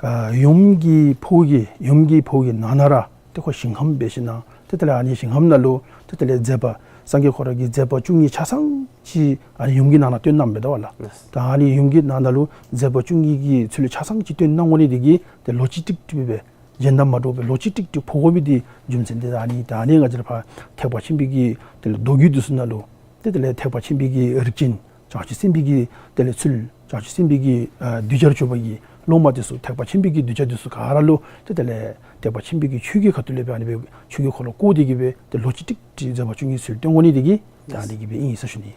ཨ་ཡུམ་གྱི་འཕོ་བ་གི་ཡུམ་གྱི་འཕོ་བ་གི་ནང་ན་ར་ཏེ་ཁོ་ཞིང་ཁམས་འབད་ཞིནམ་ཏེ་དེ་ལས་ཨ་ནི་ཞིང་ཁམས་ནང་ལུ་ཏེ་དེ་ལས་མཛད་པ་སངས་རྒྱས་ཁོ་ར་གི་མཛད་པ་བཅུ་གཉིས་ཆ་ཚང་ཅིག་ཨ་ནི་ཡུམ་གྱི་ནང་ན་སྟོན་གནངམ་མས་ད་བ་ལགས། ལགས། ད་ཨ་ནི་ཡུམ་གྱི་ནང་ན་ལུ་མཛད་པ་བཅུ་གཉིས་ཀྱི་ཚུལ་ཆ་ཚང་ཅིག་སྟོན་གནང་དགོ་ནི་དེ་གིས་ཏེ་ལོ་གཅིག་ཀྲིག་ཀྲི་སྦེ་གཞན་དང་མ་འདྲཝ་སྦེ་ལོ་གཅིག་ཀྲིག་ཀྲི་འཕོ་དགོ་མི་འདི་རྒྱུ་མཚན་འདི་ད་ཨ་ནི་ད་ཨ་ནི་ང་བཅས་ར་ཕར་ཐེག་པ་ཆེན་པོའི་གི་དེ་ལས་མདོ་རྒྱུད་འདི་ཚུ་ནང་ལུ་ཏེ་དེ་ལས་ཐེག་པ་ཆེན་པོའི་གི་རིགས་ཅན་བྱང་ཆུབ་སེམས་དཔའི་གི་དེ་ལས་ཚུལ་བྱང་ཆུབ་སེམས་དཔའི་གི་ཨ་གདུལ་བྱར་གྱུར་པ་གི་སློབ་མ་འདི་ཚུ་ཐེག་པ་ཆེན་པོའི་གི་གདུལ་བྱ་འདི་ཚུ་ག་ར་ལུ་ཏེ་དེ་ལས་ཐེག་པ་ཆེན་པོའི་གི་ཆོས་ཀྱི་ཁ་ཐུག་ལས་སྦེ་ཨ་ནི་སྦེ་ཆོས་ཀྱི་འཁོར་ལོ་བསྐོར་ཏེ་གི་སྦེ་ཏེ་ལོ་གཅིག་ཀྲིག་ཀྲི་མཛད་པ་བཅུ་གཉིས་ཚུལ་སྟོན་དགོ་ནི་དེ་གིས་ད་ཨ་ནི་གིས་སྦེ་ཨིན་ཟེར་ཞུ་ནི།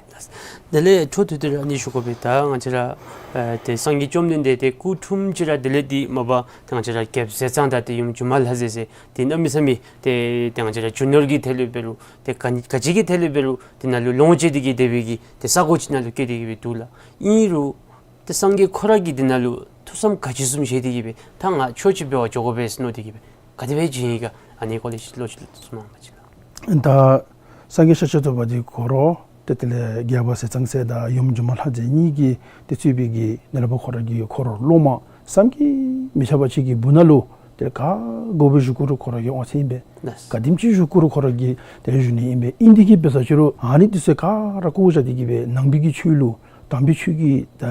དེ་ལས་འཕྲོ་མཐུད་དེ་ར་ཨ་ནི་ཞུ་དགོ་པས། ད་ང་བཅས་ར་ཨ་ཏེ་སངས་རྒྱས་བཅོམ་ལྡན་འདས་ཏེ་སྐུ་འཁྲུངས་ཅི་ར་དེ་ལས་འདི་མ་པ་ཏེ་ང་བཅས་ར་རྒྱལཔོ་ཟས་གཙང་དང་ཏེ་ཡུམ་སྒྱུ་མ་ལྷ་མཛེས་ཟེར་ཏེ་གནམ་མེད་ས་མེད་ཏེ་ཏེ་ང་བཅས་ར་རྒྱུ་ནོར་གྱི་ཐད་ལས་འབད་རུང་ཏེ་ག་ག་ཅི་གི་ཐད་ལས་འབད་རུང་དེ་ནང་ལུ་ལོངས་སྤྱོད་དེ་གི་དེ་སྦེ་གི་ཏེ་ས་གོ་ཅིག་ནང་ལུ་བསྐྱལ་ཏེ་གི་སྦེ་འདུག་ལགས། ཨིན་རུང་ཏེ་སངས་རྒྱས་ཁོ་ར་གིས་དེ་ནང་ལུ་ཐུགས་བསམ་ག་ཅི་བཟུམ་བཞེས་ཏེ་གི་སྦེ་ད་ང་ཕྱོགས་གཅིག་འབད་བར་འགྱོ་དགོ་པས་ཟེར་མནོ་སྟེ་གི་སྦེ་ག་དེ་སྦེ་བྱིན་ཡི་ག་ཨ་ནི་སྐོར་ལས་ཅིག་བློ་ཅིག་གསུང་གནང་བ་ཅིན་ལགས། ད་སངས་རྒྱས་ཤཱཀྱ་ཐུབ་པ་འདི་ཁོ་ར་ཏེ་དེ་ལས་རྒྱལ་པོ་ཟས་གཙང་ཟེར་དང་ཡུམ་སྒྱུ་མ་ལྷ་མཛེས་གཉིས་ཀྱིས་ཏེ་གཙོས་པའི་གི་ནཱ་ལས་ཕར་ཁོ་ར་གི་འཁོར་སློབ་མ་བསམ་གྱིས་མི་ཁྱབ་པ་ཅིག་གི་སྦུག་ནང་ལུ་ཏེ་ག་དགོ་པའི་བཞུགས་སྒོ་ར་ཁོ་ར་གི་དབང་ཚད་ཨིན་པས། ལགས། ག་དེམ་ཅིག་བཞུགས་སྒོ་ར་ཁོ་ར་གིས་ཏེ་བཞུགས་ནི་ཨིན་པས། ཨིན་དེ་གིས་འབད་ས་ཅི་རུང་ཨ་ནི་འདི་ཚུ་ག་ར་བཀོ་བཞག་སྟེ་གི་སྦེ་ནང་པའི་གི་ཆོས་ལུ་དམ་པའི་ཆོས་ཀྱི་ད་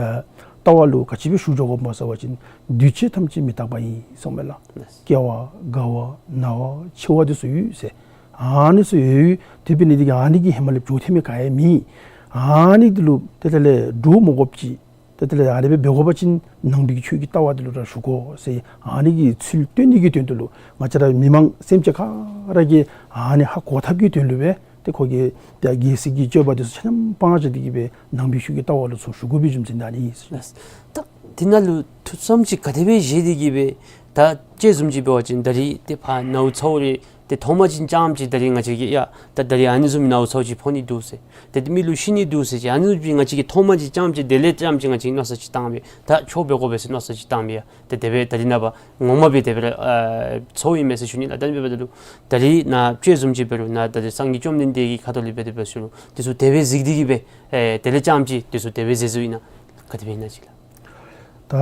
ལྟ་བ་ལུ་ག་ཅི་སྦེ་ཞུགས་འགྱོ་དགོཔ་སྨོ་ཟེར་བ་ཅིན་འདུས་བྱས་ཐམས་ཅད་མི་རྟག་པ་ཨིན་གསུངམ་མས་ལགས། ལགས། སྐྱེ་བ་རྒ་བ་ན་བ་འཆི་བ་འདི་ཚུ་ཡོད་ཟེར། ཨ་ནི་ཚུ་ཡོད་ཡོད་དེ་འབད་ནི་དེ་གིས་ཨ་ནི་གི་ཧེ་མ་ལས་འགྱོ་ཐེམས་ག་ཡང་མེད། ཨ་ནི་འདི་ལུ་ཏེ་དེ་ལས་འདྲོག་མ་དགོཔ་ཅིག་ཏེ་དེ་ལས་ཨ་ནི་སྦེ་འབད་དགོ་པ་ཅིན་ནང་པའི་གི་ཆོས་ཀྱི་ལྟ་བ་འདི་ལུ་ར་ཞུགས་དགོ་ཟེར་ཨ་ནི་གི་ཚུལ་སྟོན་ནི་གི་དོན་དུ་ལུ་ང་བཅས་ར་མི་མང་སེམས་ཅན་ག་ར་གིས་ཨ་ནི་ཧ་གོ་ཐབས་ཀྱི་དོན་ལུ་སྦེ་ཏེ་ཁོ་གིས་ཏེ་རྒྱལ་སྲིད་ཀྱི་སྤྱོད་པ་འདི་ཚུ་ཆ་མཉམ་སྤང་བཞག་སྟེ་གི་སྦེ་ནང་པའི་ཆོས་ཀྱི་ལྟ་བ་ལུ་ཚུར་ཞུགས་དགོ་པའི་རྒྱུ་མཚན་ཨ་ནི་ཨིན་ཟེར། ལགས། ད་དེ་ནང་ལུ་ཐུགས་བསམ་ཅིག་ག་དེ་སྦེ་བཞེས་ཏེ་གི་སྦེ་ད་ཅི་བཟུམ་ཅིག་འབད་བ་ཅིན་ད་རིས་ཏེ་ཕར་ནཝ་ཚཝ་རེ་ཏེ་ཐོག་མ་ཅིག་རྐྱངམ་ཅིག་ད་རིས་ང་བཅས་ཀྱིས་ཡ་ད་ད་རིས་ཨ་ནི་བཟུམ་ནཝ་ཚཝ་ཅིག་ཕོག་ནི་འདུག་ཟེར། ཏེ་མི་ལུ་ཤི་ནི་འདུག་ཟེར་ཅིག་ཨ་ནི་བཟུམ་ཅིག་ང་བཅས་ཀྱིས་ཐོག་མ་ཅིག་རྐྱངམ་ཅིག་དེ་ལས་རྐྱངམ་ཅིག་ང་བཅས་ཀྱིས་མནོ་བསམ་ཅིག་བཏང་སྦེ་ད་ཆོས་འབད་དགོ་པས་ཟེར་མནོ་བསམ་ཅིག་བཏང་སྦེ་ཡ། ཏེ་དེ་སྦེ་ད་རིས་ནངས་པ་ངོ་མ་སྦེ་དེ་སྦེ་ར་ཨ་ཚཝ་ཨིན་མས་ཟེར་ཞུ་ནི་ལགས། ད་ཨ་ནི་འབདཝ་ད་ལུ་ད་རིས་ནཱ་ཅི་བཟུམ་ཅིག་འབད་རུང་ནཱ་ད་རིས་སངས་རྒྱས་བཅོམ་ལྡན་འདས་ཀྱི་ཁ་ཐུག་ལས་འབད་དེ་འབད་ཞུ་རུང་འདི་ཚུ་དེ་སྦེ་གཟིགས་ཏེ་གི་སྦེ་ཨེ་དེ་ལས་རྐྱངམ་ཅིག་འདི་ཚུ་དེ་སྦེ་གཟིགས་གཟིགསཔ་ཨིན་ན་ག་དེ་སྦེ་ཨིན་ན་ཅིག་ལགས། ད་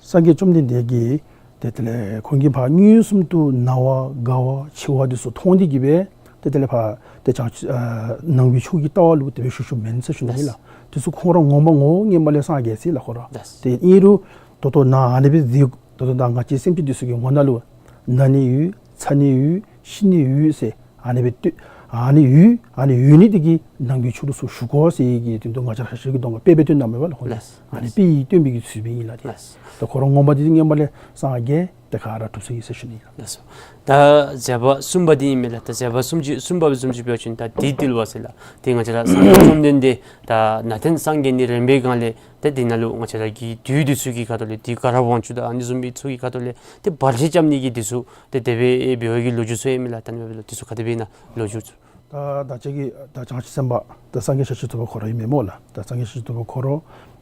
སངས་རྒྱས་བཅོམ་ལྡན་འདས་ཀྱིས་ཏེ་དེ་ལས་ཁོང་གིས་ཕར་མངོན་སུམ་དུ་ན་བ་རྒ་བ་འཆི་བ་འདི་ཚུ་མཐོང་སྟེ་གི་སྦེ་ཏེ་དེ་ལས་ཕར་ཏེ་བྱང་ཆུབ་ཨ་ནང་པའི་ཆོས་ཀྱི་ལྟ་བ་ལུ་དེ་སྦེ་ཞུགས་ཞུགསཔ་མེན་ཟེར་ཞུ་ནི་ཨིན་ལགས། འདི་ཚུ་ཁོང་ར་ངོ་མ་ངོ་བོ་ངོ་མ་ལས་སངས་རྒྱས་ཟེར་ལགས་ཁོ་ར། ཏེ་ཨིན་རུང་ད་ལྟོ་ནཱ་ཨ་ནི་སྦེ་གཟིགས་ད་ལྟོ་ད་ང་བཅས་སེམས་ཅན་འདི་ཚུ་གི་ངོ་ནང་ལུ་ན་ནི་ཡོད་ཚ་ནི་ཡོད་ཤི་ནི་ཡོད་ཟེར་ཨ་ནི་སྦེ་ལྟོས། ཨ་ནི་ཡོད་ཨ་ནི་ཡོད་ནི་དེ་གིས་ནང་པའི་ཆོས་ལུ་ཚུར་ཞུགས་དགོ་ཟེར་གྱི་དོན་དུ་ང་བཅས་ར་ཤཱཀྱ་གི་སྡོམ་པ་དཔེ་སྦེ་སྟོན་གནངམ་མས་པ་ལགས་ཁོ་གིས། ལགས། ཨ་ནི་དཔེ་ཡིས་སྟོན་པའི་གི་ཚུལ་སྦེ་ཨིན་ལགས་ཏེ། ལགས། ད་ཁོ་ར་ངོ་མ་འདི་ངོ་མ་ལས་སངས་རྒྱས་ཏེ་ག་ར་གྲུབ་སོ་ཡི་ཟེར་ཞུ་ནི་ཨིན་ལགས། ལགས་སོ། ད་མཛད་པ་གསུམ་པ་འདི་ཨིན་མས་ལགས། ད་མཛད་པ་གསུམ་ཅིག་གསུམ་པ་བཟུམ་ཅིག་འབད་བ་ཅིན་ད་འདི་ཏིལ་བ་ཟེར་ལགས། ཏེ་ང་བཅས་ར་སངས་རྒྱས་བཅོམ་ལྡན་འདས་ད་ནང་རྟེན་སངས་རྒྱས་ནི་རན་པའི་སྒང་ལས་ཏེ་འདི་ནང་ལུ་ང་བཅས་ར་གི་བདུད་འདི་ཚུ་གི་ཁ་ཐུག་ལས་ཏེ་དགའ་རབ་དབང་ཕྱུག་དང་ཨ་ནི་བཟུམ་མའི་ཚུ་གི་ཁ་ཐུག་ལས་ཏེ་བར་ཆད་རྐྱབ་ནི་གི་འདི་ཚུ་ཏེ་དེ་སྦེ་འབད་བའི་གི་ལོ་རྒྱུས་ཚུ་ཡོད་མས་ལགས། ད་ཨ་ནི་འབདཝ་ད་འདི་ཚུ་ག་དེ་སྦེ་ཨིན་ན་ལོ་རྒྱུས་ཚུ། ད་བདག་ཅག་གི་ད་བྱང་ཆུབ་སེམས་དཔའ་ད་སངས་རྒྱས་ཤཱཀྱ་ཐུབ་པ་ཁོ་ར་ཨིན་མས་སྨོ་ལགས། ད་སངས་རྒྱས་ཤཱཀྱ་ཐུབ་པ་ཁོ་ར་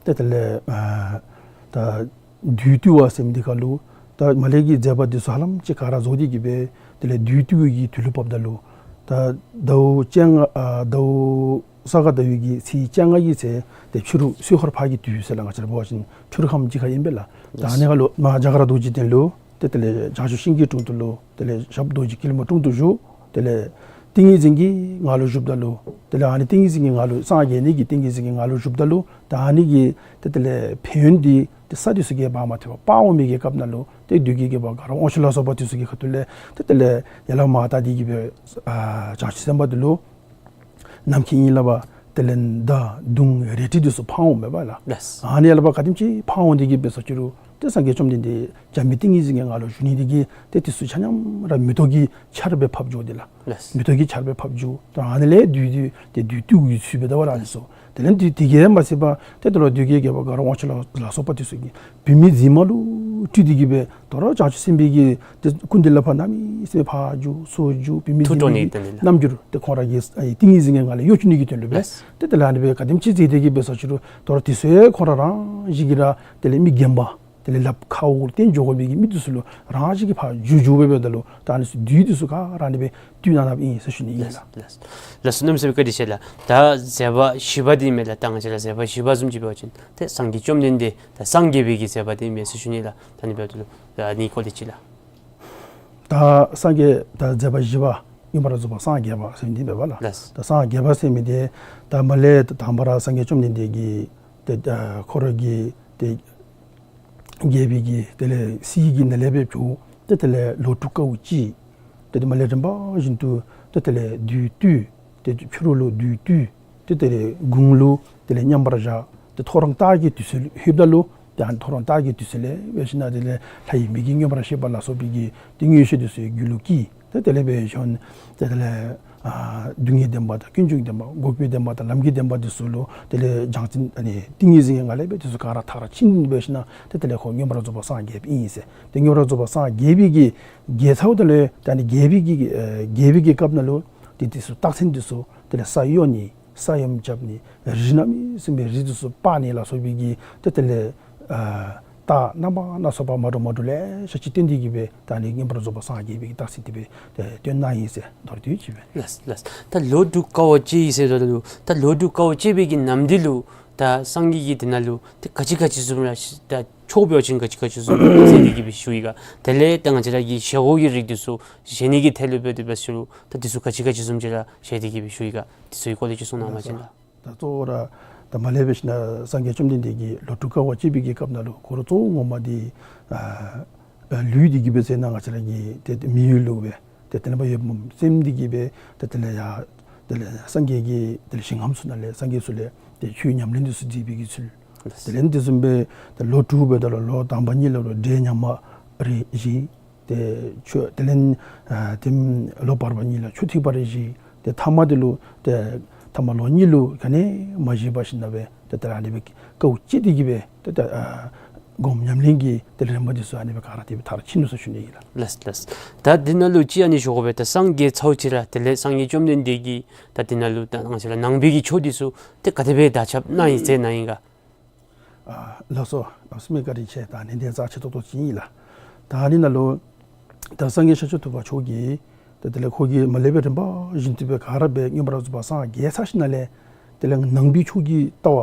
ཏེ་དེ་ལས་ཨ་ད་བདུད་བཏུལ་བ་ཟེར་མི་འདི་ཁར་ལུ་ད་མ་ལས་ཀྱི་མཛད་པ་འདི་ཚུ་ཧ་ལམ་ཅིག་ག་ར་རྫོགས་ཏེ་གི་སྦེ་དེ་ལས་བདུད་བཏུལ་བའི་གི་དུས་ལུ་བབ་ད་ལུ་ད་ཟླཝ་བཅོ་ལྔ་ཨ་ཟླཝ་ས་ག་ཟླ་བའི་གི་ཚེས་བཅོ་ལྔ་གི་ཚེ་ཏེ་ཕྱི་རུ་སོ་ཧོར་ཕར་གྱི་དུས་ཟེར་ལགས། ང་བཅས་ར་འབད་བ་ཅིན་ཕྱི་རུ་ཁམས་ཅིག་ཁར་ཨིན་པས་ལགས། ད་ཨ་ནི་ཁར་ལུ་མ་རྒྱ་གར་རྡོ་རྗེ་གདན་ལུ་ཏེ་དེ་ལས་བྱང་ཆུབ་ཤིང་གི་དྲུང་དུ་ལུ་དེ་ལས་ཞབས་རྡོ་རྗེ་སྐྱིལ་མོ་ཀྲུང་དུ་བཞུགས། དེ་ལས་ཏིང་ངེ་འཛིན་གྱི་ངང་ལུ་བཞུགསཔ་ད་ལུ་དེ་ལས་ཨ་ནི་ཏིང་ངེ་འཛིན་གྱི་ངང་ལུ་སངས་རྒྱས་ནི་གི་ཏིང་ངེ་འཛིན་གྱི་ངང་ལུ་བཞུགསཔ་ད་ལུ་ད་ཨ་ནི་གི་ཏེ་དེ་ལས་ཕན་ཡོན་འདི་ཏེ་ས་འདི་ཚུ་གིས་འབག་མ་ཐེག་པར་འོང་མི་གི་སྐབས་ནང་ལུ་ཏེ་བདུད་ཀྱི་རྒྱལ་པོ་དགའ་རབ་དབང་ཕྱུག་ལ་སོགས་པ་འདི་ཚུ་གི་ཁ་ཐུག་ལས་ཏེ་དེ་ལས་ཡ་ལ་མ་ད་འདི་གི་སྦེ་ཨ་བྱང་ཆུབ་སེམས་དཔའ་འདི་ལུ་ནམ་མཁའི་ཡ་ལ་བ་དེ་ལས་མདའ་མདུང་རལ་གྲི་འདི་ཚུ་འཕང་འོང་མས་པ་ལགས། ལགས། ཨ་ནི་ཡ་ལ་བ་ག་དེམ་ཅིག་འཕང་འོང་སྟེ་གི་འབད་ས་ཅི་རུང་ཏེ་སངས་རྒྱས་བཅོམ་ལྡན་འདས་འཇམ་པའི་ཏིང་ངེ་འཛིན་གྱི་ངང་ལུ་བཞུགས་ནི་དེ་གིས་ཏེ་འདི་ཚུ་ཆ་མཉམ་ར་མེ་ཏོག་གི་ཆར་སྦེ་ཕབ་འགྱོ་དེ་ལགས། ལགས། མེ་ཏོག་གི་ཆར་སྦེ་ཕབ་འགྱོ། ད་ཨ་ནི་ལས་བདུད་འདི་ཏེ་བདུད་བཏུལ་བའི་ཚུལ་འབད་དོ་བ་ལགས་ཨ་ནི་ཚུ། དེ་ལས་འདི་དེ་གིས་མ་ཚད་པར་ཏེ་དེ་ལུ་བདུད་ཀྱི་རྒྱལ་པོ་དགའ་རབ་དབང་ཕྱུག་ལ་ལ་སོགས་པ་འདི་ཚུ་གིས་བུད་མེད་མཛེས་མ་ལུ་ སྤྲུལ་ཏེ་གི་སྦེ་དོ་རུང་བྱང་ཆུབ་སེམས་དཔའི་གི་ཏེ་སྐུ་མདུན་ལས་ཕར་གནམ་མེད་ས་མེད་ཕར་རྒྱུག་ཚུར་རྒྱུག་འབད་མི་ཐུགས་སྤྲོ་ནི་གི་ཏེ་ནི་ལགས། རྣམ་འགྱུར་ཏེ་ཁོང་ར་གི་ཨ་ཏིང་ངེ་འཛིན་གྱི་ངང་ལས་གཡོ་བཅུག་ནི་གི་དོན་ལུ་སྦེ། ལགས། ཏེ་དེ་ལས་ཨ་ནི་སྦེ་ག་དེམ་ཅིག་མཛད་དེ་གི་སྦེ་ས་ཅི་རུང་དོ་རུང་དེ་ཚུ་ཡང་ཁོང་ར་རང་བཞིན་གྱིས་ར་དེ་ལས་མི་རྒན་པ་དེ་ལས་ལགཔ་ཁ་འོག་ལུ་བརྟེན་འགྱོ་དགོ་པའི་གི་མི་དེ་ཚུ་ལུ་རང་བཞིན་གྱིས་ཕར་རྒྱུག་རྒྱུག་སྦེ་འབདཝ་ད་ལུ་ད་ཨ་ནི་ཚུ་བདུད་དེ་ཚུ་ག་ར་ཨ་ནི་སྦེ་བཏུལ་གནང་གནངམ་ཨིན་ཟེར་ཞུ་ནི་ཨིན་ལགས། ལགས། ལགས་སོ། གནམ་མེད་ས་མེད་བཀའ་དྲིན་ཆེ་ལགས། ད་མཛད་པ་བཞི་པ་འདི་ཨིན་མས་ལགས། ད་ང་བཅས་ར་མཛད་པ་བཞི་པ་བཟུམ་ཅིག་འབད་བ་ཅིན་ཏེ་སངས་རྒྱས་བཅོམ་ལྡན་འདས་ད་སངས་རྒྱས་པའི་གི་མཛད་པ་འདི་ཨིན་མས་ཟེར་ཞུ་ནི་ལགས། ད་ཨ་ནི་འབདཝ་ད་ལུ་ད་ཨ་ནི་སྐོར་ལས་ཅིག་ལགས། ད་སངས་རྒྱས་ད་མཛད་པ་བཞི་པ་མངོན་པར་རྫོགས་པ་སངས་རྒྱས་པ་ཟེར་མི་འདི་ཨིན་པས་ལགས། ལགས། ད་སངས་རྒྱས་པ་ཟེར་མི་འདི་ད་མ་ལས་ད་དང་པ་ར་སངས་རྒྱས་བཅོམ་ལྡན་འདས་ཀྱིས་ཏེ་ཨ་ཁོ་ར་གི་ཏེ་རྒྱལ་པོའི་གི་དེ་ལས་སྲིད་ཀྱི་ནང་ལས་སྦེ་བྱོན། ཏེ་དེ་ལས་ལོ་དྲུག་དཀའ་བ་སྤྱད། ཏེ་དེ་མ་ལས་རིམ་པ་བཞིན་དུ་ཏེ་དེ་ལས་བདུད་བཏུལ། ཏེ་ཕྱི་རོལ་ལུ་བདུད་བཏུལ། ཏེ་དེ་ལས་དགུང་ལུ་དེ་ལས་མཉམ་པར་བཞག། ཏེ་ཐོ་རངས་ལྟར་གྱི་དུས་ཚོད་ལྷོདཔ་ད་ལུ་ཏེ་ཨ་ནི་ཐོ་རངས་ལྟར་གྱི་དུས་ཚོད་ལས་འབད་ཞིན་ན་དེ་ལས་ལྷ་ཡི་མིག་གིས་མངོན་པར་ཤེས་པ་ལ་སོགས་པའི་གི་ཏེ་མངོན་ཤེས་དེ་ཚུ་རྒྱུད་ལུ་སྐྱེས། ཏེ་དེ་ལས་འབད་ཞིན་ཏེ་དེ་ལས་ཨ་སྡུག་བསྔལ་བདེན་པ་དང་ཀུན་འབྱུང་བདེན་པ་འགོག་པའི་བདེན་པ་དང་ལམ་གྱི་བདེན་པ་དེ་ཚུ་ལུ་དེ་ལས་བྱང་ཆུབ་ཨ་ནི་ཏིང་ངེ་འཛིན་གྱི་ངང་ལས་སྦེ་དེ་ཚུ་ག་ར་མཐར་ཕྱིན་འབད་ཞིན་ན་ཏེ་དེ་ལས་ཁོ་མངོན་པར་རྫོགས་པ་སངས་རྒྱས་པ་ཨིན་ཟེར། ཏེ་མངོན་པར་རྫོགས་པ་སངས་རྒྱས་པའི་གི་རྒྱས་ཚརཝ་ད་ལུ་ད་ཨ་ནི་རྒྱས་པའི་གི་ཨེ་རྒྱས་པའི་གི་སྐབས་ནང་ལུ་ཏེ་དེ་ཚུ་རྟགས་མཚན་དེ་ཚུ་དེ་ལས་ས་གཡོ་ནི་ས་ཡོམ་རྐྱབ་ནི་རི་གནམ་མེད་ས་མེད་རི་དེ་ཚུ་སྤར་ནི་ལ་སོགས་པའི་གི་ཏེ་དེ་ལས་ཨ་རྟགས་རྣམ་པ་སྣ་ཚོགས་པ་མ་འདྲཝ་མ་འདྲཝ་ལེ་ཤ་ཅིག་སྟོན་ཏེ་གི་སྦེ་ད་ཨ་ནི་མངོན་པར་རྫོགས་པ་སངས་རྒྱས་པའི་གི་རྟགས་མཚན་དེ་སྦེ་ཏེ་སྟོན་གནང་ཡི་ཟེར་མདོར་བསྡུས་ཅིག་སྦེ། ལགས་ལགས། ད་ལོ་དྲུག་དཀའ་བ་སྤྱད་ཡི་ཟེར་ད་ལུ་ད་ལོ་དྲུག་དཀའ་བ་སྤྱད་པའི་གི་ནམ་དུས་ལུ་ད་སངས་རྒྱས་ཀྱིས་དེ་ནང་ལུ་ཏེ་ག་ཅི་ག་ཅི་བཟུམ་ར་ད་ཆོས་འབད་བ་ཅིན་ག་ཅི་ག་ཅི་བཟུམ་མཛད་དེ་གི་སྦེ་ཞུ་ཡི་ག། དེ་ལས་ད་ང་བཅས་ར་གི་བཞེས་སྒོ་གི་རིགས་དེ་ཚུ་བཞེས་ནི་གི་ཐད་ལུ་འབད་དེ་འབད་ཞུ་རུང་ད་དེ་ཚུ་ག་ཅི་ག་ཅི་བཟུམ་ཅིག་ར་བཞེས་ཏེ་གི་སྦེ་ཞུ་ཡི་ག། དེ་ཚུ་གི་སྐོར་ལས་ཅིག་གསུང་གནང་བ་ཅིན་ལགས། ད་གཙོ་བོ་ར་ད་མ་ལས་འབད་ཞིན་ན་སངས་རྒྱས་བཅོམ་ལྡན་འདས་ཀྱིས་ལོ་དྲུག་དཀའ་བ་སྤྱད་པའི་གི་སྐབས་ནང་ལུ་ཁོ་ར་གཙོ་བོ་ངོ་མ་འདི་ཨ་ལུས་འདི་གིས་འབད་ཟེར་ན་ང་བཅས་ར་གི་ཏེ་མི་ཡུལ་ལུ་སྦེ་ཏེ་དེ་ལས་འབད་ཡོདཔ་སྨོ། སེམས་འདི་གིས་འབད་ཏེ་དེ་ལས་ཡར་དེ་ལས་སངས་རྒྱས་ཀྱི་དེ་ལས་ཞིང་ཁམས་ཚུ་ནང་ལས་སངས་རྒྱས་ཚུ་ལས་ཏེ་ཆོས་ཉམས་ལེན་འདི་ཚུ་མཛད་པའི་གི་ཚུལ། དེ་ལས་འདི་བཟུམ་སྦེ་ཏེ་ལོ་དྲུག་འབདཝ་ད་ལུ་ལོ་དང་པ་གཉིས་ལུ་འབྲས་ཉམས་པ་རེ་བཞེས། ཏེ་ཆོས་དེ་ལས་ཨ་ཏེ་ལོ་བར་པ་གཉིས་ལུ་ཆོས་ཐེག་པ་རེ་བཞེས། ཏེ་ཐ་མ་དེ་ལུ་ཏེ་ཐ་མ་ལོ་གཉིས་ལུ་ག་ནི་མ་བཞེས་པར་ཞིན་ན་སྦེ་ཏེ་ད་ཨ་ནི་སྦེ་དཀའཝ་སྤྱད་དེ་གི་སྦེ་ཏེ་ད་ཨ་སྒོམ་ཉམས་ལེན་གྱི་ཏེ་རིམ་པ་དེ་ཚུ་ཨ་ནི་སྦེ་ག་ར་དེ་སྦེ་མཐར་ཕྱིན་ནུག་ཟེར་ཞུ་ནི་ཨིན་ལགས། ལགས་ལགས། ད་འདི་ནང་ལུ་ཅིག་ཨ་ནི་ཞུ་དགོ་པས། ད་སངས་རྒྱས་ཚརཝ་ཅིག་ར་དེ་ལས་སངས་རྒྱས་བཅོམ་ལྡན་འདས་ཀྱིས་ད་འདི་ནང་ལུ་ད་ང་བཅས་ར་ནང་པའི་གི་ཆོས་དེ་ཚུ་ཏེ་ག་དེ་སྦེ་དར་ཁྱབ་གནང་ཡི་ཟེར་གནང་ཡི་ག། ཨ་ལགས་སོ། གནམ་མེད་ས་མེད་བཀའ་དྲིན་ཆེ། ད་ཨ་ནི་འདི་རྩ་ཆེ་ཏོག་ཏོ་ཅིག་ཨིན་ལགས། ད་ཨ་ནི་ནང་ལུ་ད་སངས་རྒྱས་ཤཱཀྱ་ཐུབ་པ་མཆོག་གིས་ད་དེ་ལས་ཁོ་གིས་མ་ལས་འབད་རིམ་པ་བཞིན་དུ་སྦེ་ག་ར་སྦེ་མངོན་པར་རྫོགས་པ་སངས་རྒྱས་ཚར་ཞིན་ན་ལས་དེ་ལས་ནང་པའི་ཆོས་ཀྱི་ལྟ་བ་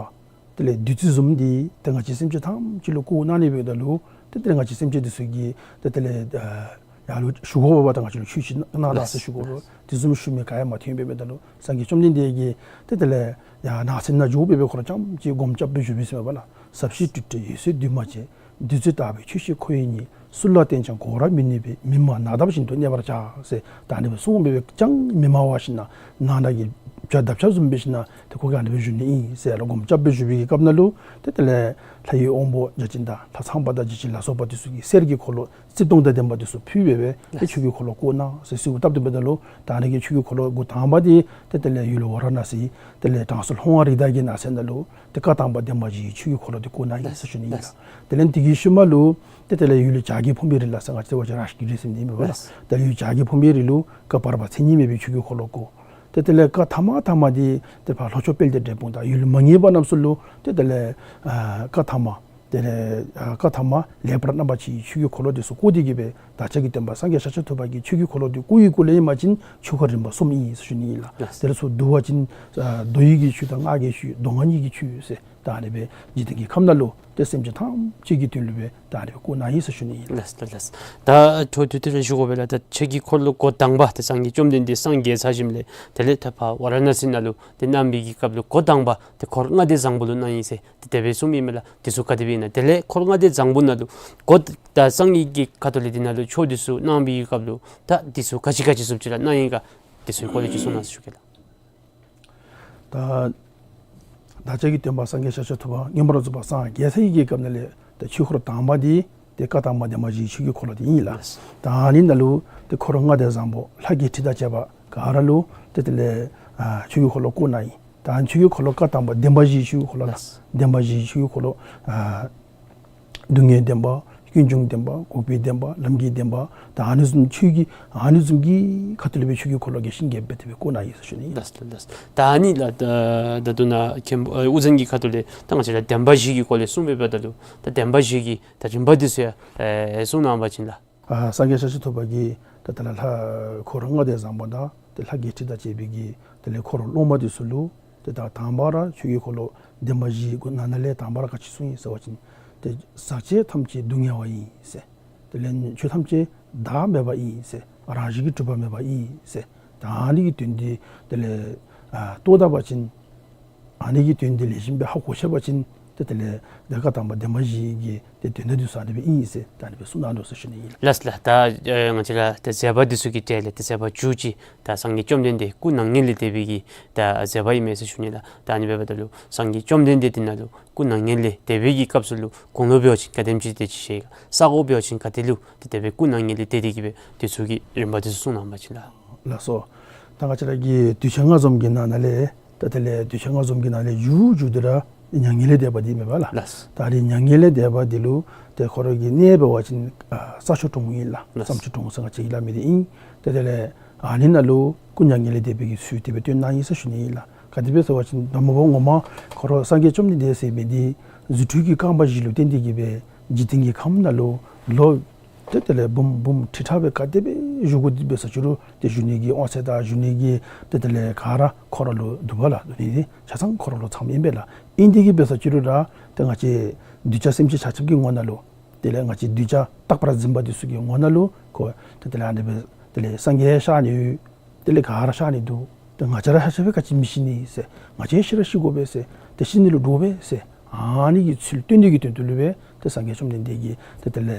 དེ་ལས་བདུད་རྩི་བཟུམ་འདི་ཏེ་ང་བཅས་སེམས་ཅན་ཐམས་ཅད་ལུ་བཀོད་གནང་ནི་འབདཝ་ད་ལུ་ཏེ་དེ་ལས་ང་བཅས་སེམས་ཅན་དེ་ཚུ་གིས་ཏེ་དེ་ལས་ཨ་ཡར་ལུ་ཞུ་དགོ་པ་ད་ང་བཅས་ལུ་ཆོས་ཅིག་གནང་ད་ཟེར་ཞུ་དགོ་པས། དེ་བཟུམ་ཞུ་མི་ག་ཡང་མ་ཐོན་པས། འབདཝ་ད་ལུ་སངས་རྒྱས་བཅོམ་ལྡན་འདས་ཀྱིས་ཏེ་དེ་ལས་ཡར་ནགས་ཚལ་ནང་འགྱོ་སྦེ་སྦེ་ཁོ་ར་རྐྱངམ་ཅིག་སྒོམ་རྐྱབ་སྦེ་བཞུགས་པས་ཟེར་མས་པ་ལགས། ཟབ་ཞི་དྲི་བྲལ་འོད་གསལ་འདུས་མ་བྱས། བདུད་རྩི་ལྟ་བུའི་ཆོས་ཤིག་ཁོ་བོས་ཉིད། སུ་ལ་བསྟན་ཀྱང་གོ་བར་མི་ནུས་པས། མི་སྨྲ་ནགས་འདབ་བཞིན་དུ་གནས་པར་བྱ། ཟེར་ད་ཨ་ནི་སྦེ་གསུངས་སྦེ་སྦེ་ཅང་མི་སྨྲ་བར་ཞིན་ན་ནགས་ནང་གི་བྱ་འདབ་ཆགས་བཟུམ་འབད་ཞིན་ན་ཏེ་ཁོ་གིས་ཨ་ནི་སྦེ་བཞུགས་ནི་ཨིན་ཟེར་ལགས། སྒོམ་རྐྱབ་སྦེ་བཞུགས་པའི་གི་སྐབས་ནང་ལུ་ཏེ་དེ་ལས་ལྷ་ཡི་དབང་པོ་བརྒྱ་བྱིན་དང་ལྷ་ཚངས་པ་དང་བརྒྱ་བྱིན་ལ་སོགས་པ་དེ་ཚུ་གིས་གསེར་གྱི་འཁོར་ལོ་རྩིབས་སྟོང་དང་ལྡན་པ་དེ་ཚུ་ཕུལ་སྦེ་སྦེ་ཏེ་ཆོས་ཀྱི་འཁོར་ལོ་བསྐོར་གནང་ཟེར་གསོལཝ་བཏབ་སྟེ། འབདཝ་ད་ལུ་ད་ཨ་ནི་གི་ཆོས་ཀྱི་འཁོར་ལོ་འགོ་དང་པ་འདི་ཏེ་དེ་ལས་ཡུལ་ཝཱ་ར་ཎ་སི་དེ་ལས་དྲང་སྲོང་ལྷ་དབང་རིགས་བདག་གི་ནགས་ཚལ་ནང་ལུ་ཏེ་བཀའ་དང་པ་བདེན་པ་བཞིའི་ཆོས་ཀྱི་འཁོར་ལོ་དེ་བསྐོར་གནང་ཡི་ཟེར་ཞུ་ནི་ཨིན་ལགས། དེ་ལས་དེ་གི་ཤུལ་མ་ལུ་ཏེ་དེ་ལས་ཡུལ་བྱ་རྒོད་ཕུང་པོའི་རི་ལ་ཟེར་ང་བཅས་ཝ་ཇ་རཱ་ཤ་གི་རི་ཟེར་མི་འདི་ཨིན་པས་ལགས། དེ་ལས་ཡུལ་བྱ་རྒོད་ཕུང་པོའི་རི་ལུ་བཀའ་བར་པ་མཚན་ཉིད་མེད་པའི་ཆོས་ཀྱི་འཁོར་ལོ་བསྐོར། ཏེ་དེ་ལས་བཀའ་ཐ་མ་ཐ་མ་འདི་ཏེ་ཕར་ལྷོ་ཕྱོགས་དཔལ་ལྡན་འབྲས་སྤུངས་དང་ཡུལ་མ་ངེས་པ་རྣམས་སུ་ལུ་ཏེ་དེ་ལས་ཨ་བཀའ་ཐ་མ་དེ་ལས་ཨ་བཀའ་ཐ་མ་ལེགས་པར་རྣམ་པར་ཕྱེ་བའི་ཆོས་ཀྱི་འཁོར་ལོ་དེ་ཚུ་བསྐོར་ཏེ་གི་སྦེ་བདག་ཅག་གི་སྟོན་པ་སངས་རྒྱས་ཤཱཀྱ་ཐུབ་པ་གི་ཆོས་ཀྱི་འཁོར་ལོ་དེ་བསྐོར་བའི་སྐོར་ལས་ཨིན་པ་ཅིན་ཆོས་འཁོར་རིམ་པ་གསུམ་ཨིན་ཟེར་ཞུ་ནི་ཨིན་ལགས། ལགས། དེ་ཚུ་བསྡུ་བ་ཅིན་ཨ་མདོ་ཡི་གི་ཆོས་དང་སྔགས་ཀྱི་ཆོས་མདོ་སྔགས་གཉིས་ཀྱི་ཆོས་ཟེར་ད་ཨ་ནི་སྦེ་འཇིག་རྟེན་གྱི་ཁམས་ནང་ལུ་ཏེ་སེམས་ཅན་ཐམས་ཅད་ཀྱི་དོན་ལུ་སྦེ་ད་ཨ་ནི་སྦེ་བསྐོར་གནང་ཡི་ཟེར་ཞུ་ནི་ཨིན་ལགས། ལགས་ལགས་ལགས། ད་འཕྲོ་མཐུད་དེ་ར་ཞུ་དགོ་པས་ལགས། ད་ཆོས་ཀྱི་འཁོར་ལོ་འགོ་དང་པ་ཏེ་སངས་རྒྱས་བཅོམ་ལྡན་འདས་སངས་རྒྱས་ཚར་ཞིནམ་ལས་དེ་ལས་ད་ཕར་ཝཱ་ར་ཎ་སི་ནང་ལུ་ཏེ་གནང་བའི་གི་སྐབས་ལུ་འགོ་དང་པ་ཏེ་འཁོར་ལྔ་སྡེ་བཟང་པོ་ལུ་གནང་ཡི་ཟེར་ཏེ་དེ་སྦེ་གསུངམ་ཨིན་མས་ལགས། དེ་ཚུ་ག་དེ་སྦེ་ཨིན་ན། དེ་ལས་འཁོར་ལྔ་སྡེ་བཟང་པོ་ནང་ལུ་འགོ་ད་སངས་རྒྱས་ཀྱི་ཁ་ཐུག་ལས་དེ་ནང་ལུ་ཆོས་དེ་ཚུ་གནང་བའི་གི་སྐབས་ལུ་ད་དེ་ཚུ་ག་ཅི་ག་ཅི་བཟུམ་ཅིག་ར་གནང་ཡི་ག། དེ་ཚུ་གི་སྐོར་ལས་ཅིག་གསུང་གནང་ཟེར་ཞུ་གེ་ལགས། ད་བདག་ཅག་གི་སྟོན་པ་སངས་རྒྱས་ཤཱཀྱ་ཐུབ་པ་མངོན་པར་རྫོགས་པ་སངས་རྒྱས་ཚར་བའི་གི་སྐབས་ནང་ལས་ཏེ་ཆོས་འཁོར་དང་པ་འདི་ཏེ་བཀའ་དང་པ་བདེན་པ་བཞིའི་ཆོས་ཀྱི་འཁོར་ལོ་འདི་ཨིན་ལགས། ད་ཨ་ནི་ནང་ལུ་ཏེ་འཁོར་ལྔ་སྡེ་བཟང་པོ་ལྷ་བརྒྱད་ཁྲི་དང་བཅས་པ་ག་ར་ལུ་ཏེ་དེ་ལས་ཨ་ཆོས་ཀྱི་འཁོར་ལོ་བསྐོར་གནང་ཡི། ད་ཨ་ནི་ཆོས་ཀྱི་འཁོར་ལོ་བཀའ་དང་པ་བདེན་པ་བཞིའི་ཆོས་ཀྱི་འཁོར་ལོ་ལགས། བདེན་པ་བཞིའི་ཆོས་ཀྱི་འཁོར་ལོ་ཨ་སྡུག་བསྔལ་བདེན་པ། ཀུན་འབྱུང་བདེན་པ། འགོག་པའི་བདེན་པ། ལམ་གྱི་བདེན་པ། ད་ཨ་ནི་བཟུམ་ཆོས་ཀྱི་ཨ་ནི་བཟུམ་གྱི་ཁ་ཐུག་ལས་སྦེ་ཆོས་ཀྱི་འཁོར་ལོ་རྒྱས་ཤིང་རྒྱས་པར་དེ་སྦེ་བསྐོར་གནང་ཡི་ཟེར་ཞུ་ནི་ཨིན། ལགས་ལགས། ད་ཨ་ནི་ལགས། ད་ད་ལྟོ་ནཱ་མཁན་པོ་ཨ་དབུ་འཛིན་གྱི་ཁ་ཐུག་ལས་ད་ང་བཅས་ར་བདེན་པ་བཞི་གི་སྐོར་ལས་གསུངས་པའི་བར་ད་ལུ་ད་བདེན་པ་བཞི་གི་ད་རིམ་པ་འདི་ཚུ་ཡང་ཨེ་གསུངས་གནང་བ་ཅིན་ལགས། ཨ་སངས་རྒྱས་ཤཱཀྱ་ཐུབ་པ་གིས་ད་ད་ལྟོ་ལྷ་འཁོར་ལྔ་སྡེ་བཟང་པོ་དང་ཏེ་ལྷ་བརྒྱད་ཁྲི་དང་བཅས་པའི་གི་དེ་ལས་འཁོར་སློབ་མ་འདི་ཚུ་ལུ་ཏེ་ད་དང་པ་ར་ཆོས་ཀྱི་འཁོར་ལོ་བདེན་པ་བཞི་གི་ནང་ན་ལས་དང་པ་ར་ག་ཅི་གསུངས་ཡི་ཟེར་བ་ཅིན་ཏེ་ཟག་བཅས་ཐམས་ཅད་སྡུག་བསྔལ་བ་ཡིན་ཟེར། དེ་ལས་ཆོས་ཐམས་ཅད་བདག་མེད་པ་ཡིན་ཟེར། རང་བཞིན་གྱིས་གྲུབ་པ་མེད་པ་ཡིན་ཟེར། ད་ཨ་ནི་གི་དོན་འདི་དེ་ལས་ཨ་རྟོགས་ད་པ་ཅིན་ཨ་ནི་གི་དོན་འདི་ལེགས་ཤོམ་སྦེ་ཧ་གོ་ཤེས་པ་ཅིན་ཏེ་དེ་ལས་ད་བཀའ་དང་པོ་བདེན་པ་བཞི་གི་ཏེ་དོན་དག་འདི་ཚུ་ཨ་ནི་སྦེ་ཨིན་ཟེར་ད་ཨ་ནི་སྦེ་གསུངས་གནང་དོ་ཟེར་ཞུ་ནི་ཨིན་ལགས། ལགས་ལགས། ད་ཨེ་ང་བཅས་ར་ཏེ་མཛད་པ་འདི་ཚུ་གི་གྲས་ལས་ཏེ་མཛད་པ་མཇུག་ཅིག་ད་སངས་རྒྱས་བཅོམ་ལྡན་འདས་སྐུ་སྣང་བརྙན་ལས་འདས་པའི་གི་ད་མཛད་པ་ཨིན་མས་ཟེར་ཞུ་ནི་ལགས། ད་ཨ་ནི་འབདཝ་ད་ལུ་སངས་རྒྱས་བཅོམ་ལྡན་འདས་འདི་ནང་ལུ་སྐུ་སྣང་བརྙན་ལས་འདས་པའི་གི་སྐབས་སུ་ལུ་དགུང་ལོ་འབད་བ་ཅིན་ག་དེམ་ཅིག་དེ་ཅིག་བཞེས་ག། ས་གོ་འབད་བ་ཅིན་ག་ཏེ་ལུ་ཏེ་དེ་སྦེ་སྐུ་སྣང་བརྙན་ལས་འདས་ཏེ་གི་སྦེ་དེ་ཚུ་གི་རིམ་པ་འདི་ཚུ་གསུངས་གནང་བ་ཅིན་ལགས། ལགས་སོ། ད་ང་བཅས་ར་གི་དུས་ཆེན་ལྔ་འཛོམས་ཀྱི་ནང་ན་ལས་ད་དེ་ལས་དུས་ཆེན་ལྔ་འཛོམས་ཀྱི་ནང་ལས་མཇུག་མཇུག་འདི་ར་མྱ་ངན་ལས་འདས་པ་འདི་མེན་པ་ལགས། ལགས། ད་རེས་མྱ་ངན་ལས་འདས་པ་འདི་ལུ་ཏེ་ཁོ་ར་གི་གནས་འབད་བ་ཅིན་ཨ་རྩྭ་མཆོག་གྲོང་ཨིན་ལགས། ལགས། རྩྭ་མཆོག་གྲོང་ཟེར་ང་བཅས་ཀྱིས་སླབ་མི་འདི་ཨིན། ཏེ་དེ་ལས་ཨ་ནི་ནང་ལུ་སྐུ་མྱ་ངན་ལས་འདས་པའི་གི་ཚུལ་དེ་སྦེ་སྟོན་གནང་ཡི་ཟེར་ཞུ་ནི་ཨིན་ལགས། ག་དེ་སྦེ་ཟེར་བ་ཅིན་ད་མ་པ་ངོ་མ་ཁོ་ར་སངས་རྒྱས་བཅོམ་ལྡན་འདས་ཟེར་མི་འདི་རྫུ་འཕྲུལ་གྱི་རྐང་པ་བཞི་ལུ་བརྟེན་ཏེ་གི་སྦེ་འཇིག་རྟེན་གྱི་ཁམས་ནང་ལུ་ལོ་ཏེ་དེ་ལས་འབུམ་འབུམ་ཁྲི་ཕྲག་སྦེ་ག་དེ་སྦེ་བཞུགས་དགོ་དེ་སྦེ་ཟེར་ཅི་རུང་ཏེ་བཞུགས་ནི་གི་དབང་ཚད་དང་བཞུགས་ནི་གི་ཏེ་དེ་ལས་ག་ར་ཁོ་ར་ལུ་འདུག་པ་ལགས། འདུག་ནི་འདི་ཆ་ཚང་ཁོ་ར་ལུ་ཚངམ་ཨིན་པས་ལགས། ཨིན་དེ་གི་སྦེ་ཟེར་ཅི་རུང་ར་ཏེ་ང་བཅས་གདུལ་བྱ་སེམས་ཅན་ཆ་ཁྱབ་ཀྱི་ངོ་ནང་ལུ་དེ་ལས་ང་བཅས་གདུལ་བྱ་རྟག་པར་འཛིན་པ་འདི་ཚུ་གི་ངོ་ནང་ལུ་ཁོ་ཏེ་དེ་ལས་ཨ་ནི་སྦེ་དེ་ལས་སངས་རྒྱས་ཤར་ནི་ཡོད། དེ་ལས་ག་ར་ཤར་ནི་འདུག། ཏེ་ང་བཅས་ར་ཤར་ཤར་སྦེ་ག་ཅི་མི་ཤི་ནི་ཟེར། ང་བཅས་ཤི་ར་ཤི་དགོ་པས་ཟེར། ཏེ་ཤི་ནི་ལུ་འདྲོག་པས་ཟེར། ཨ་ནི་གི་ཚུལ་སྟོན་ནི་གི་དོན་དུ་ལུ་སྦེ་ཏེ་སངས་རྒྱས་བཅོམ་ལྡན་འདས་ཀྱིས་ཏེ་དེ་ལས་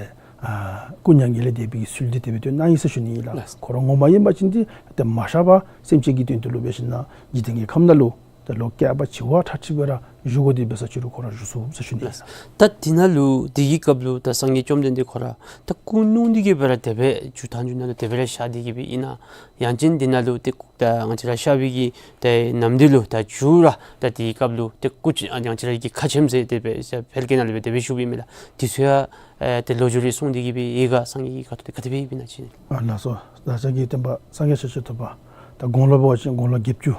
ཨ་སྐུ་མྱ་ངན་ལས་འདས་པའི་ཚུལ་འདི་དེ་སྦེ་སྟོན་གནང་ཡི་ཟེར་ཞུ་ནི་ཨིན་ལགས། ལགས། ཁོ་ར་ངོ་མ་ཨིན་པ་ཅིན་ཏེ་ཏེ་མ་ཤི་བར་སེམས་ཅན་གྱི་དོན་དུ་ལུ་འབད་ཞིན་ན་འཇིག་རྟེན་གྱི་ཁམས་ནང་ལུ་ཏེ་ལོ་བསྐལ་པ་བྱེ་བ་ཁྲག་ཁྲིག་སྦེ་ར་བཞུགས་དགོ་དེ་སྦེ་ཟེར་ཅི་རུང་ཁོ་ར་བཞུགས་ཚུགས་ཟེར་ཞུ་ནི་ཨིན་ལགས། ད་དེ་ནང་ལུ་དེ་གི་སྐབས་ལུ་ད་སངས་རྒྱས་བཅོམ་ལྡན་འདས་ཁོ་ར་ད་སྐུ་སྣང་སྟེ་གི་སྦེ་ར་དེ་སྦེ་སྤྱིར་བཏང་འགྱོ་ནང་ལུ་དེ་སྦེ་ར་ཤར་ཏེ་གི་སྦེ་ཨིན་ན། ཡང་ཅིན་དེ་ནང་ལུ་ཏེ་ད་ང་བཅས་ར་ཤར་བའི་གི་ཏེ་ནམ་དུས་ལུ་ད་མཇུག་ར་ད་དེ་གི་སྐབས་ལུ་ཏེ་སྐུ་ཅིག་ཨ་ང་བཅས་ར་གི་ཁ་ཆེམས་ཟེར་དེ་སྦེ་ཕལ་སྐད་ནང་ལུ་སྦེ་དེ་སྦེ་ཞུཝ་ཨིན་མས་ལགས། དེ་ཚུ་ཡང་ཨེ་ཏེ་ལོ་རྒྱུས་རེ་གསུངས་ཏེ་གི་སྦེ་ཡོད་ག། སངས་རྒྱས་ཀྱི་ཁ་ཐུག་ཏེ་ག་དེ་སྦེ་ཡོདཔ་ཨིན་ན་ཅིག། ཨ་ལགས་སོ། བདག་ཅག་གི་སྟོན་པ་སངས་རྒྱས་ཤཱཀྱ་ཐུབ་པ་ད་དགུང་ལོ་འབད་བ་ཅིན་དགུང་ལོ་བརྒྱད་ཅུ།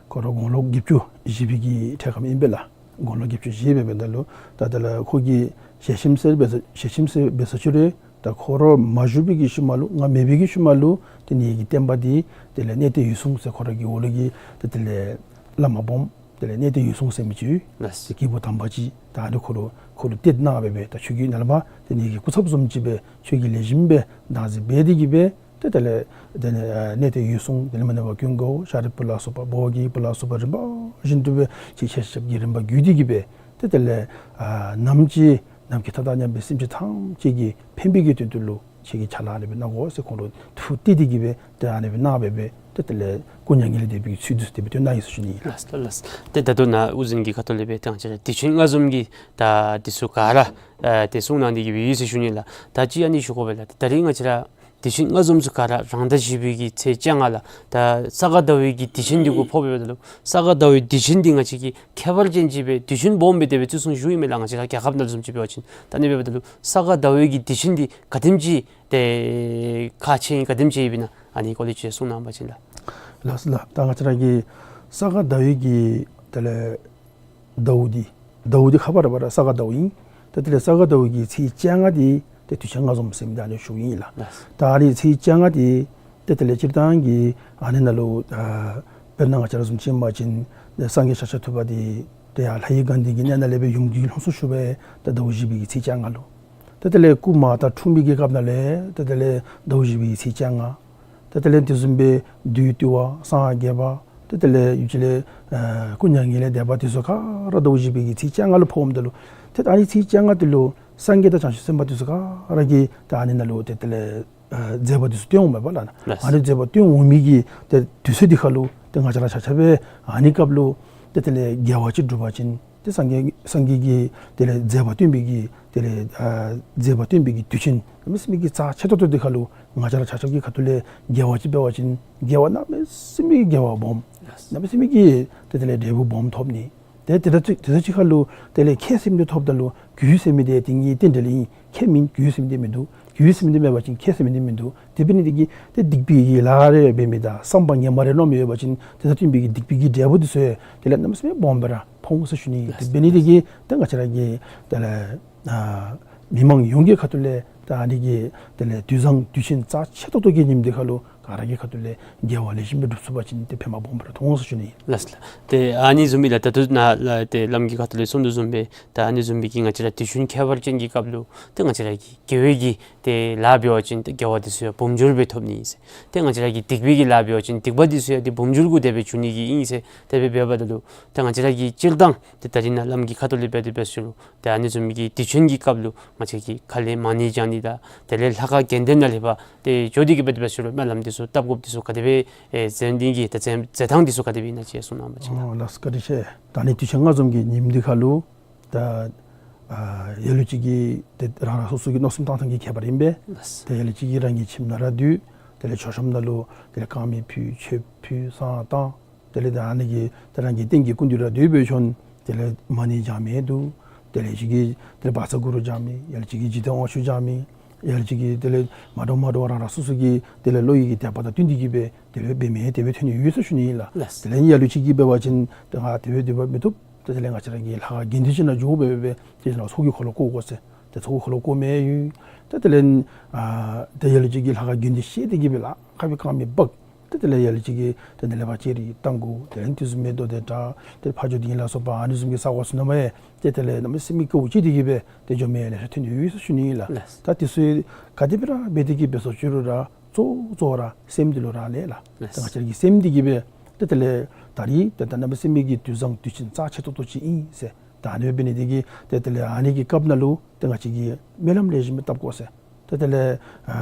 ཁོ་ར་དགུང་ལོ་བརྒྱད་ཅུ་བཞེས་པའི་གི་ཐད་ཁར་ཨིན་པས་ལགས། དགུང་ལོ་བརྒྱད་ཅུ་བཞེས་པའི་བར་ན་ལུ་ད་དེ་ལས་ཁོ་གི་ཞལ་ཆེམས་ཟེར་སྦེ་ཞལ་ཆེམས་ཟེར་སྦེ་ཟེར་ཅི་རུང་ད་ཁོ་ར་མ་བཞུགས་པའི་གི་ཤུལ་མ་ལུ་ང་མེད་པའི་གི་ཤུལ་མ་ལུ་ཏེ་ངེ་གི་སྟོན་པ་འདི་དེ་ལས་གནས་བརྟན་འོད་སྲུང་ཟེར་ཁོ་ར་གི་འོག་ལུ་གི་ཏེ་དེ་ལས་བླ་མ་སྦོམ་དེ་ལས་གནས་བརྟན་འོད་སྲུང་ཟེར་མི་ཅིག་ཡོད། ལགས། ཏེ་སྐྱེས་བུ་དམ་པ་ཅིག། ད་ཨ་ནི་ཁོ་ལུ་ཁོ་ལུ་གཏད་གནང་སྦེ་སྦེ་ད་ཁྱོད་ཀྱིས་ནཱ་ལས་མར་ཏེ་ངེ་གི་སྐུ་ཚབ་བཟུམ་ཅིག་སྦེ་ཁྱོད་ཀྱིས་ལེགས་ཤོམ་སྦེ་བདག་འཛིན་འབད་དེ་གི་སྦེ་ཏེ་དེ་ལས་དེ་ནི་ཨ་གནས་བརྟན་འོད་སྲུང་དེ་ལས་མ་ནེ་བ་ཀུན་དགའ་བོ་ཤཱ་རིའི་བུ་ལ་སོགས་པ་འབོ་གི་བུ་ལ་སོགས་པ་རིམ་པ་བཞིན་དུ་སྦེ་ཁྱེད་ཆ་ཁྱབ་ཀྱིས་རིམ་པ་བརྒྱུད་དེ་གི་སྦེ་ཏེ་དེ་ལས་ཨ་ནམ་ཅིག་ནམ་མཁའི་མཐའ་དང་མཉམ་པའི་སེམས་ཅན་ཐམས་ཅད་ཀྱི་ཕན་པའི་གི་དོན་དུ་ལུ་ཁྱེད་ཀྱིས་ཕྱག་ལཱ་ཨ་ནི་སྦེ་གནང་དགོ་ཟེར་ཁོང་ལུ་ཐུགས་གཏད་དེ་གི་སྦེ་ཏེ་ཨ་ནི་སྦེ་གནང་སྦེ་སྦེ་ཏེ་དེ་ལས་སྐུ་མྱ་ངན་ལས་འདས་པའི་ཚུལ་འདི་ཚུ་དེ་སྦེ་སྟོན་གནང་ཡི་ཟེར་ཞུ་ནི་ཨིན། ལགས་ལགས་ལགས། ཏེ་ད་ལྟོ་ནཱ་དབུ་འཛིན་གྱི་ཁ་ཐུག་ལས་སྦེ་ཏེ་ང་བཅས་ར་དུས་ཆེན་ལྔ་འཛོམས་ཀྱི་ད་འདི་ཚུ་ག་ར་ཨ་ཏེ་གསུངས་གནང་སྟེ་གི་སྦེ་ཡོད་ཟེར་ཞུ་ནི་ལགས། ད་ཅི་ཨ་ནི་ཞུ་དགོ་པས་ལགས། ད་རེས་ང་བཅས་ར་དུས་ཆེན་ལྔ་འཛོམས་ཚུ་ག་ར་རང་ཟླ་བཞི་པའི་གི་ཚེས་བཅོ་ལྔ་ལགས། ད་ས་ག་ཟླ་བའི་གི་དུས་ཆེན་འདི་གུ་ཕོགཔ་འབདཝ་ད་ལུ་ས་ག་ཟླ་བའི་དུས་ཆེན་འདི་ང་བཅས་ཀྱིས་ཁྱད་པར་ཅན་ཅིག་སྦེ་དུས་ཆེན་སྦོམ་སྦེ་དེ་སྦེ་བརྩི་སྲུང་ཞུཝ་ཨིན་མས་ལགས། ང་བཅས་ར་རྒྱལ་ཁབ་ནང་བཟུམ་ཅིག་འབད་བ་ཅིན། ད་ཨ་ནི་འབདཝ་ད་ལུ་ས་ག་ཟླ་བའི་གི་དུས་ཆེན་འདི་ག་དེམ་ཅིག་ཏེ་ཁག་ཆེ་ཨིན་ག་དེམ་ཅིག་ཡོདཔ་ཨིན་ན་ཨ་ནི་སྐོར་ལས་ཅིག་གསུངས་གནང་བ་ཅིན་ལགས། ལགས་སོ་ལགས། ད་ང་བཅས་ར་གི་ས་ག་ཟླ་བའི་གི་དེ་ལས་ཟླཝ་འདི་ཟླཝ་འདི་ཁ་པར་ར་པར་ས་ག་ཟླཝ་ཨིན། ཏེ་དེ་ལས་ས་ག་ཟླཝ་གི་ཚེས་བཅོ་ལྔ་འདི་ཏེ་དུས་ཆེན་ལྔ་འཛོམས་ཟེར་མི་འདི་ཨ་ནི་ཞུཝ་ཨིན་ལགས། ད་ཨ་ནི་ཚེས་བཅོ་ལྔ་འདི་ཏེ་དེ་ལས་སྤྱིར་བཏང་གི་ཨ་ནི་ནང་ལུ་ཨ་དཔེར་ན་ང་བཅས་ར་བཟུམ་ཅིག་ཨིན་པ་ཅིན་སངས་རྒྱས་ཤཱཀྱ་ཐུབ་པ་འདི་ཏེ་ཡར་ལྷ་ཡི་དགའ་ལྡན་གྱི་གནས་ནང་ལས་སྦེ་ཡུམ་གྱི་ལྷུམས་སུ་ཞུགས་པའི་ཏེ་ཟླཝ་བཞི་པའི་གི་ཚེས་བཅོ་ལྔ་ལུ། ཏེ་དེ་ལས་སྐུ་མར་དང་འཁྲུངས་པའི་གི་སྐབས་ནང་ལས་ཏེ་དེ་ལས་ཟླཝ་བཞི་པའི་གི་ཚེས་བཅོ་ལྔ། ཏེ་དེ་ལས་དེ་བཟུམ་སྦེ་བདུད་བཏུལ་བ་སངས་རྒྱས་པ་ཏེ་དེ་ལས་ཡུལ་ཅིག་ལས་ཨ་སྐུ་མྱ་ངན་ལས་འདས་པ་དེ་ཚུ་ག་ར་ཟླཝ་བཞི་པའི་གི་ཚེས་བཅོ་ལྔ་ལུ་ཕོགཔ་ད་ལུ་ཏེ་ཨ་ནི་ཚེས་བཅོ་ལྔ་དེ་ལུ་སངས་རྒྱས་དང་བྱང་ཆུབ་སེམས་དཔའ་དེ་ཚུ་ག་ར་གིས་ཏེ་ཨ་ནི་ནང་ལུ་ཏེ་དེ་ལས་ཨ་མཛད་པ་དེ་ཚུ་སྟོན་འོང་མས་པ་ལགས། ལགས། ཨ་ནི་མཛད་པ་སྟོན་འོང་མི་གི་ཏེ་དུས་ཚོད་འདི་ཁར་ལུ་ཏེ་ང་བཅས་ར་ཆ་ཁྱབ་སྦེ་ཨ་ནི་སྐབས་ལུ་ཏེ་དེ་ལས་དགེ་བ་ཅིག་བསྒྲུབ་པ་ཅིན་ཏེ་སངས་རྒྱས་སངས་རྒྱས་ཀྱི་དེ་ལས་མཛད་པ་སྟོན་པའི་གི་དེ་ལས་ཨ་མཛད་པ་སྟོན་པའི་གི་དུས་ཆེན་གནམ་མེད་ས་མེད་ཀྱི་རྩ་ཆེ་ཏོག་ཏོ་འདི་ཁར་ལུ་ང་བཅས་ར་ཆ་ཁྱབ་ཀྱི་ཁ་ཐུག་ལས་དགེ་བ་ཅིག་འབད་བ་ཅིན་དགེ་བ་གནམ་མེད་ས་མེད་ཀྱི་དགེ་བ་སྦོམ། ལགས། གནམ་མེད་ས་མེད་ཀྱི་ཏེ་དེ་ལས་འབྲས་བུ་སྦོམ་ཐོབ་ནི། ཏེ་དེ་ད་དེ་ཚུ་ཅིག་ཁར་ལུ་དེ་ལས་ཁེ་ཟེར་མི་འདི་ཐོབ་ད་ལུ་རྒྱུ་ཟེར་མི་འདི་དེ་ངེས་གཏན་འབྲེལ་ཨིན། ཁེ་མེད་རྒྱུ་ཟེར་མི་འདི་མིན་འདུག། རྒྱུ་ཟེར་མི་འདི་མེད་པ་ཅིན་ཁེ་ཟེར་མི་འདི་མིན་འདུག། དེ་འབད་ནི་དེ་གིས་ཏེ་སྡིག་པའི་གི་ལཱ་རེ་འབད་མི་དང་བསམ་པ་ངན་པ་རེ་བློ་མི་ཡོད་པ་ཅིན་དེ་དང་བསྟུན་པའི་གི་སྡིག་པའི་གི་འབྲས་བུ་འདི་ཚུ་ཡང་དེ་ལས་གནམ་མེད་ས་མེད་སྦོམ་སྦེ་ར་ཕོག་འོང་ཟེར་ཞུ་ནི། དེ་འབད་ནི་དེ་གིས་ཏེ་ང་བཅས་ར་གི་དེ་ལས་ཨ་མི་མང་ཡོངས་ཀྱི་ཁ་ཐུག་ལས་ད་ཨ་ནི་གི་དེ་ལས་དུས་བཟང་དུས་ཆེན་རྩ་ཆེ་ཏོག་ཏོ་གི་ཉིནམ་འདི་ཁར་ལུ་ག་ར་གི་ཁ་ཐུག་ལས་དགེ་བ་ལེགས་ཤོམ་སྦེ་སྒྲུབ་ཚུགས་པ་ཅིན་ཏེ་ཕན་པ་སྦོམ་སྦེ་ར་ཐོགས་འོང་ཟེར་ཞུ་ནི། ལགས་ལགས། ཏེ་ཨ་ནི་བཟུམ་སྦེ་ལགས། ད་ལྟོ་ནཱ་ལགས་ཏེ་བླམ་གྱི་ཁ་ཐུག་ལས་གསུངས་དོ་བཟུམ་སྦེ་ད་ཨ་ནི་བཟུམ་སྦེ་གི་ང་བཅས་ར་དུས་ཆེན་ཁྱད་པར་ཅན་གྱི་སྐབས་ལུ་ཏེ་ང་བཅས་ར་གིས་དགེ་བའི་གི་ཏེ་ལཱ་འབད་བ་ཅིན་ཏེ་དགེ་བ་འདི་ཚུ་ཡང་འབུམ་འགྱུར་སྦེ་ཐོབ་ནི་ཨིན་ཟེར། ཏེ་ང་བཅས་ར་གིས་སྡིག་པའི་གི་ལཱ་འབད་བ་ཅིན་སྡིག་པ་འདི་ཚུ་ཡང་ཏེ་འབུམ་འགྱུར་གུ་དེ་སྦེ་འགྱུར་ནི་གི་ཨིན་ཟེར། དེ་སྦེ་འབདཝ་ད་ལུ་ཏེ་ང་བཅས་ར་གིས་སྤྱིར་བཏང་ཏེ་ད་རིས་ནཱ་བླམ་གྱི་ཁ་ཐུག་ལས་འབད་དེ་འབད་ཟེར་རུང་ཏེ་ཨ་ནི་བཟུམ་གྱི་དུས་ཆེན་གྱི་སྐབས་ལུ་ང་བཅས་ཀྱིས་ཁ་ལས་མ་ཎི་བགྱང་ནི་དང་དེ་ལས་ལྷ་ཁང་དགོན་སྡེ་ནང་ལས་ཕར་ཏེ་འགྱོ་སྟེ་གི་འབད་དེ་འབད་ཟེར་རུང་སྨོན་ལམ་འདི་ཚུ་བཏབ་དགོཔ་འདི་ཚུ་ག་དེ་སྦེ་ཨེ་མཛད་ནི་གི་ད་མཛད་མཛད་ཐངས་འདི་ཚུ་ག་དེ་སྦེ་ཨིན་ན་ཅིག་གསུང་གནང་བ་ཅིན། ཨོ་ལགས་བཀའ་དྲིན་ཆེ། ད་ཨ་ནི་དུས་ཆེན་ལྔ་འཛོམས་ཀྱི་ཉིནམ་འདི་ཁར་ལུ་ད་ཨ་ལ་ལུ་ཅིག་གིས་ཏེ་རང་རང་སོ་སོ་གི་མནོ་བསམ་བཏང་ཐངས་ཀྱི་ཁྱད་པར་ཨིན་པས། ལགས། ཏེ་ལ་ལུ་ཅིག་གིས་རང་གི་ཁྱིམ་ནང་ར་སྡོད། དེ་ལས་མཆོད་བཤམ་ནང་ལུ་དེ་ལས་དཀར་མེ་ཕུལ་མཆོད་ཕུལ་བསང་བཏང་། དེ་ལས་ད་ཨ་ནི་གི་ཏེ་རང་གི་རྟེན་གྱི་སྐུ་མདུན་ར་སྡོད་སྦེ་འབད་བ་ཅིན་དེ་ལས་མ་ཎི་བགྱང་མི་འདུག། དེ་ལས་ཅིག་གིས་དེ་ལས་བཛྲ་གུ་རུ་བགྱང་མི་ཡང་ལ་ལུ་ཅིག་གིས་འཇིག་རྟེན་དབང་ཕྱུག་བགྱང་མི་ཡང་ལ་ལུ་ཅིག་གིས་དེ་ལས་མ་འདྲཝ་མ་འདྲཝ་རང་རང་སོ་སོ་གི་དེ་ལས་བློ་ཡི་གི་དད་པ་དང་བསྟུན་ཏེ་གི་སྦེ་དེ་སྦེ་འབད་མི་དེ་སྦེ་ཐོན་ནི་ཡོད་ཟེར་ཞུ་ནི་ཨིན་ལགས། ལགས། དེ་ལས་ཡང་ལ་ལུ་ཅིག་གིས་འབད་བ་ཅིན་ཏེ་ང་དེ་སྦེ་སྡོད་པ་མི་བཏུབ། ཏེ་དེ་ལས་ང་བཅས་ར་གི་ལྷ་ཁང་དགོན་སྡེ་ཅིག་ནང་འགྱོ་སྦེ་སྦེ་ཏེ་ཚོགས་ཀྱི་འཁོར་ལོ་བསྐོར་དགོ་ཟེར། ཏེ་ཚོགས་ཀྱི་འཁོར་ལོ་བསྐོར་མི་ཡོད། ཏེ་དེ་ལས་ཨ་ཏེ་ཡང་ལ་ལུ་ཅིག་གིས་ལྷ་ཁང་དགོན་སྡེ་བཤལ་ཏེ་གི་སྦེ་ལཱ་ཁག་སྦེ་དཀར་མེ་འབག། ཏེ་དེ་ལས་ཡང་ལ་ལུ་ཅིག་གིས་ཏེ་ནཱ་ལས་ཕར་ལྕགས་རི་རྟ་མགོ་དེ་ལས་དེ་བཟུམ་མའི་མདོ་སྡེ་བྲག་ཏེ་ཕ་ཇོ་སྡིངས་ལ་སོགས་པ་ཨ་ནི་བཟུམ་གྱི་ས་གོ་ཚུ་ནང་མར་ཡང་ཏེ་དེ་ལས་གནམ་མེད་ས་མེད་དཀའཝ་སྤྱད་དེ་གི་སྦེ་ཏེ་འགྱོ་མི་ཡང་ལེ་ཤ་ཐོན་ཡོད་ཟེར་ཞུ་ནི་ཨིན་ལགས། ལགས། ད་དེ་ཚུ་ག་དེ་སྦེ་ར་འབད་དེ་གི་སྦེ་སོང་ཅི་རུང་ར་གཙོ་གཙོ་བོ་ར་སེམས་འདི་ལུ་རག་ལས་ལགས། ལགས། ད་ང་བཅས་ར་གི་སེམས་འདི་གིས་སྦེ་ཏེ་དེ་ལས་ད་རིས་ཏེ་ད་གནམ་མེད་ས་མེད་ཀྱི་དུས་བཟང་དུས་ཆེན་རྩ་ཆེ་ཏོག་ཏོ་ཅིག་ཨིན་ཟེར། ད་ཨ་ནི་འབད་ནི་དེ་གིས་ཏེ་དེ་ལས་ཨ་ནི་གི་སྐབས་ནང་ལུ་ཏེ་ང་བཅས་ཀྱིས་སྨོན་ལམ་ལེགས་ཤོམ་སྦེ་བཏབ་དགོ་ཟེར། ཏེ་དེ་ལས་ཨ་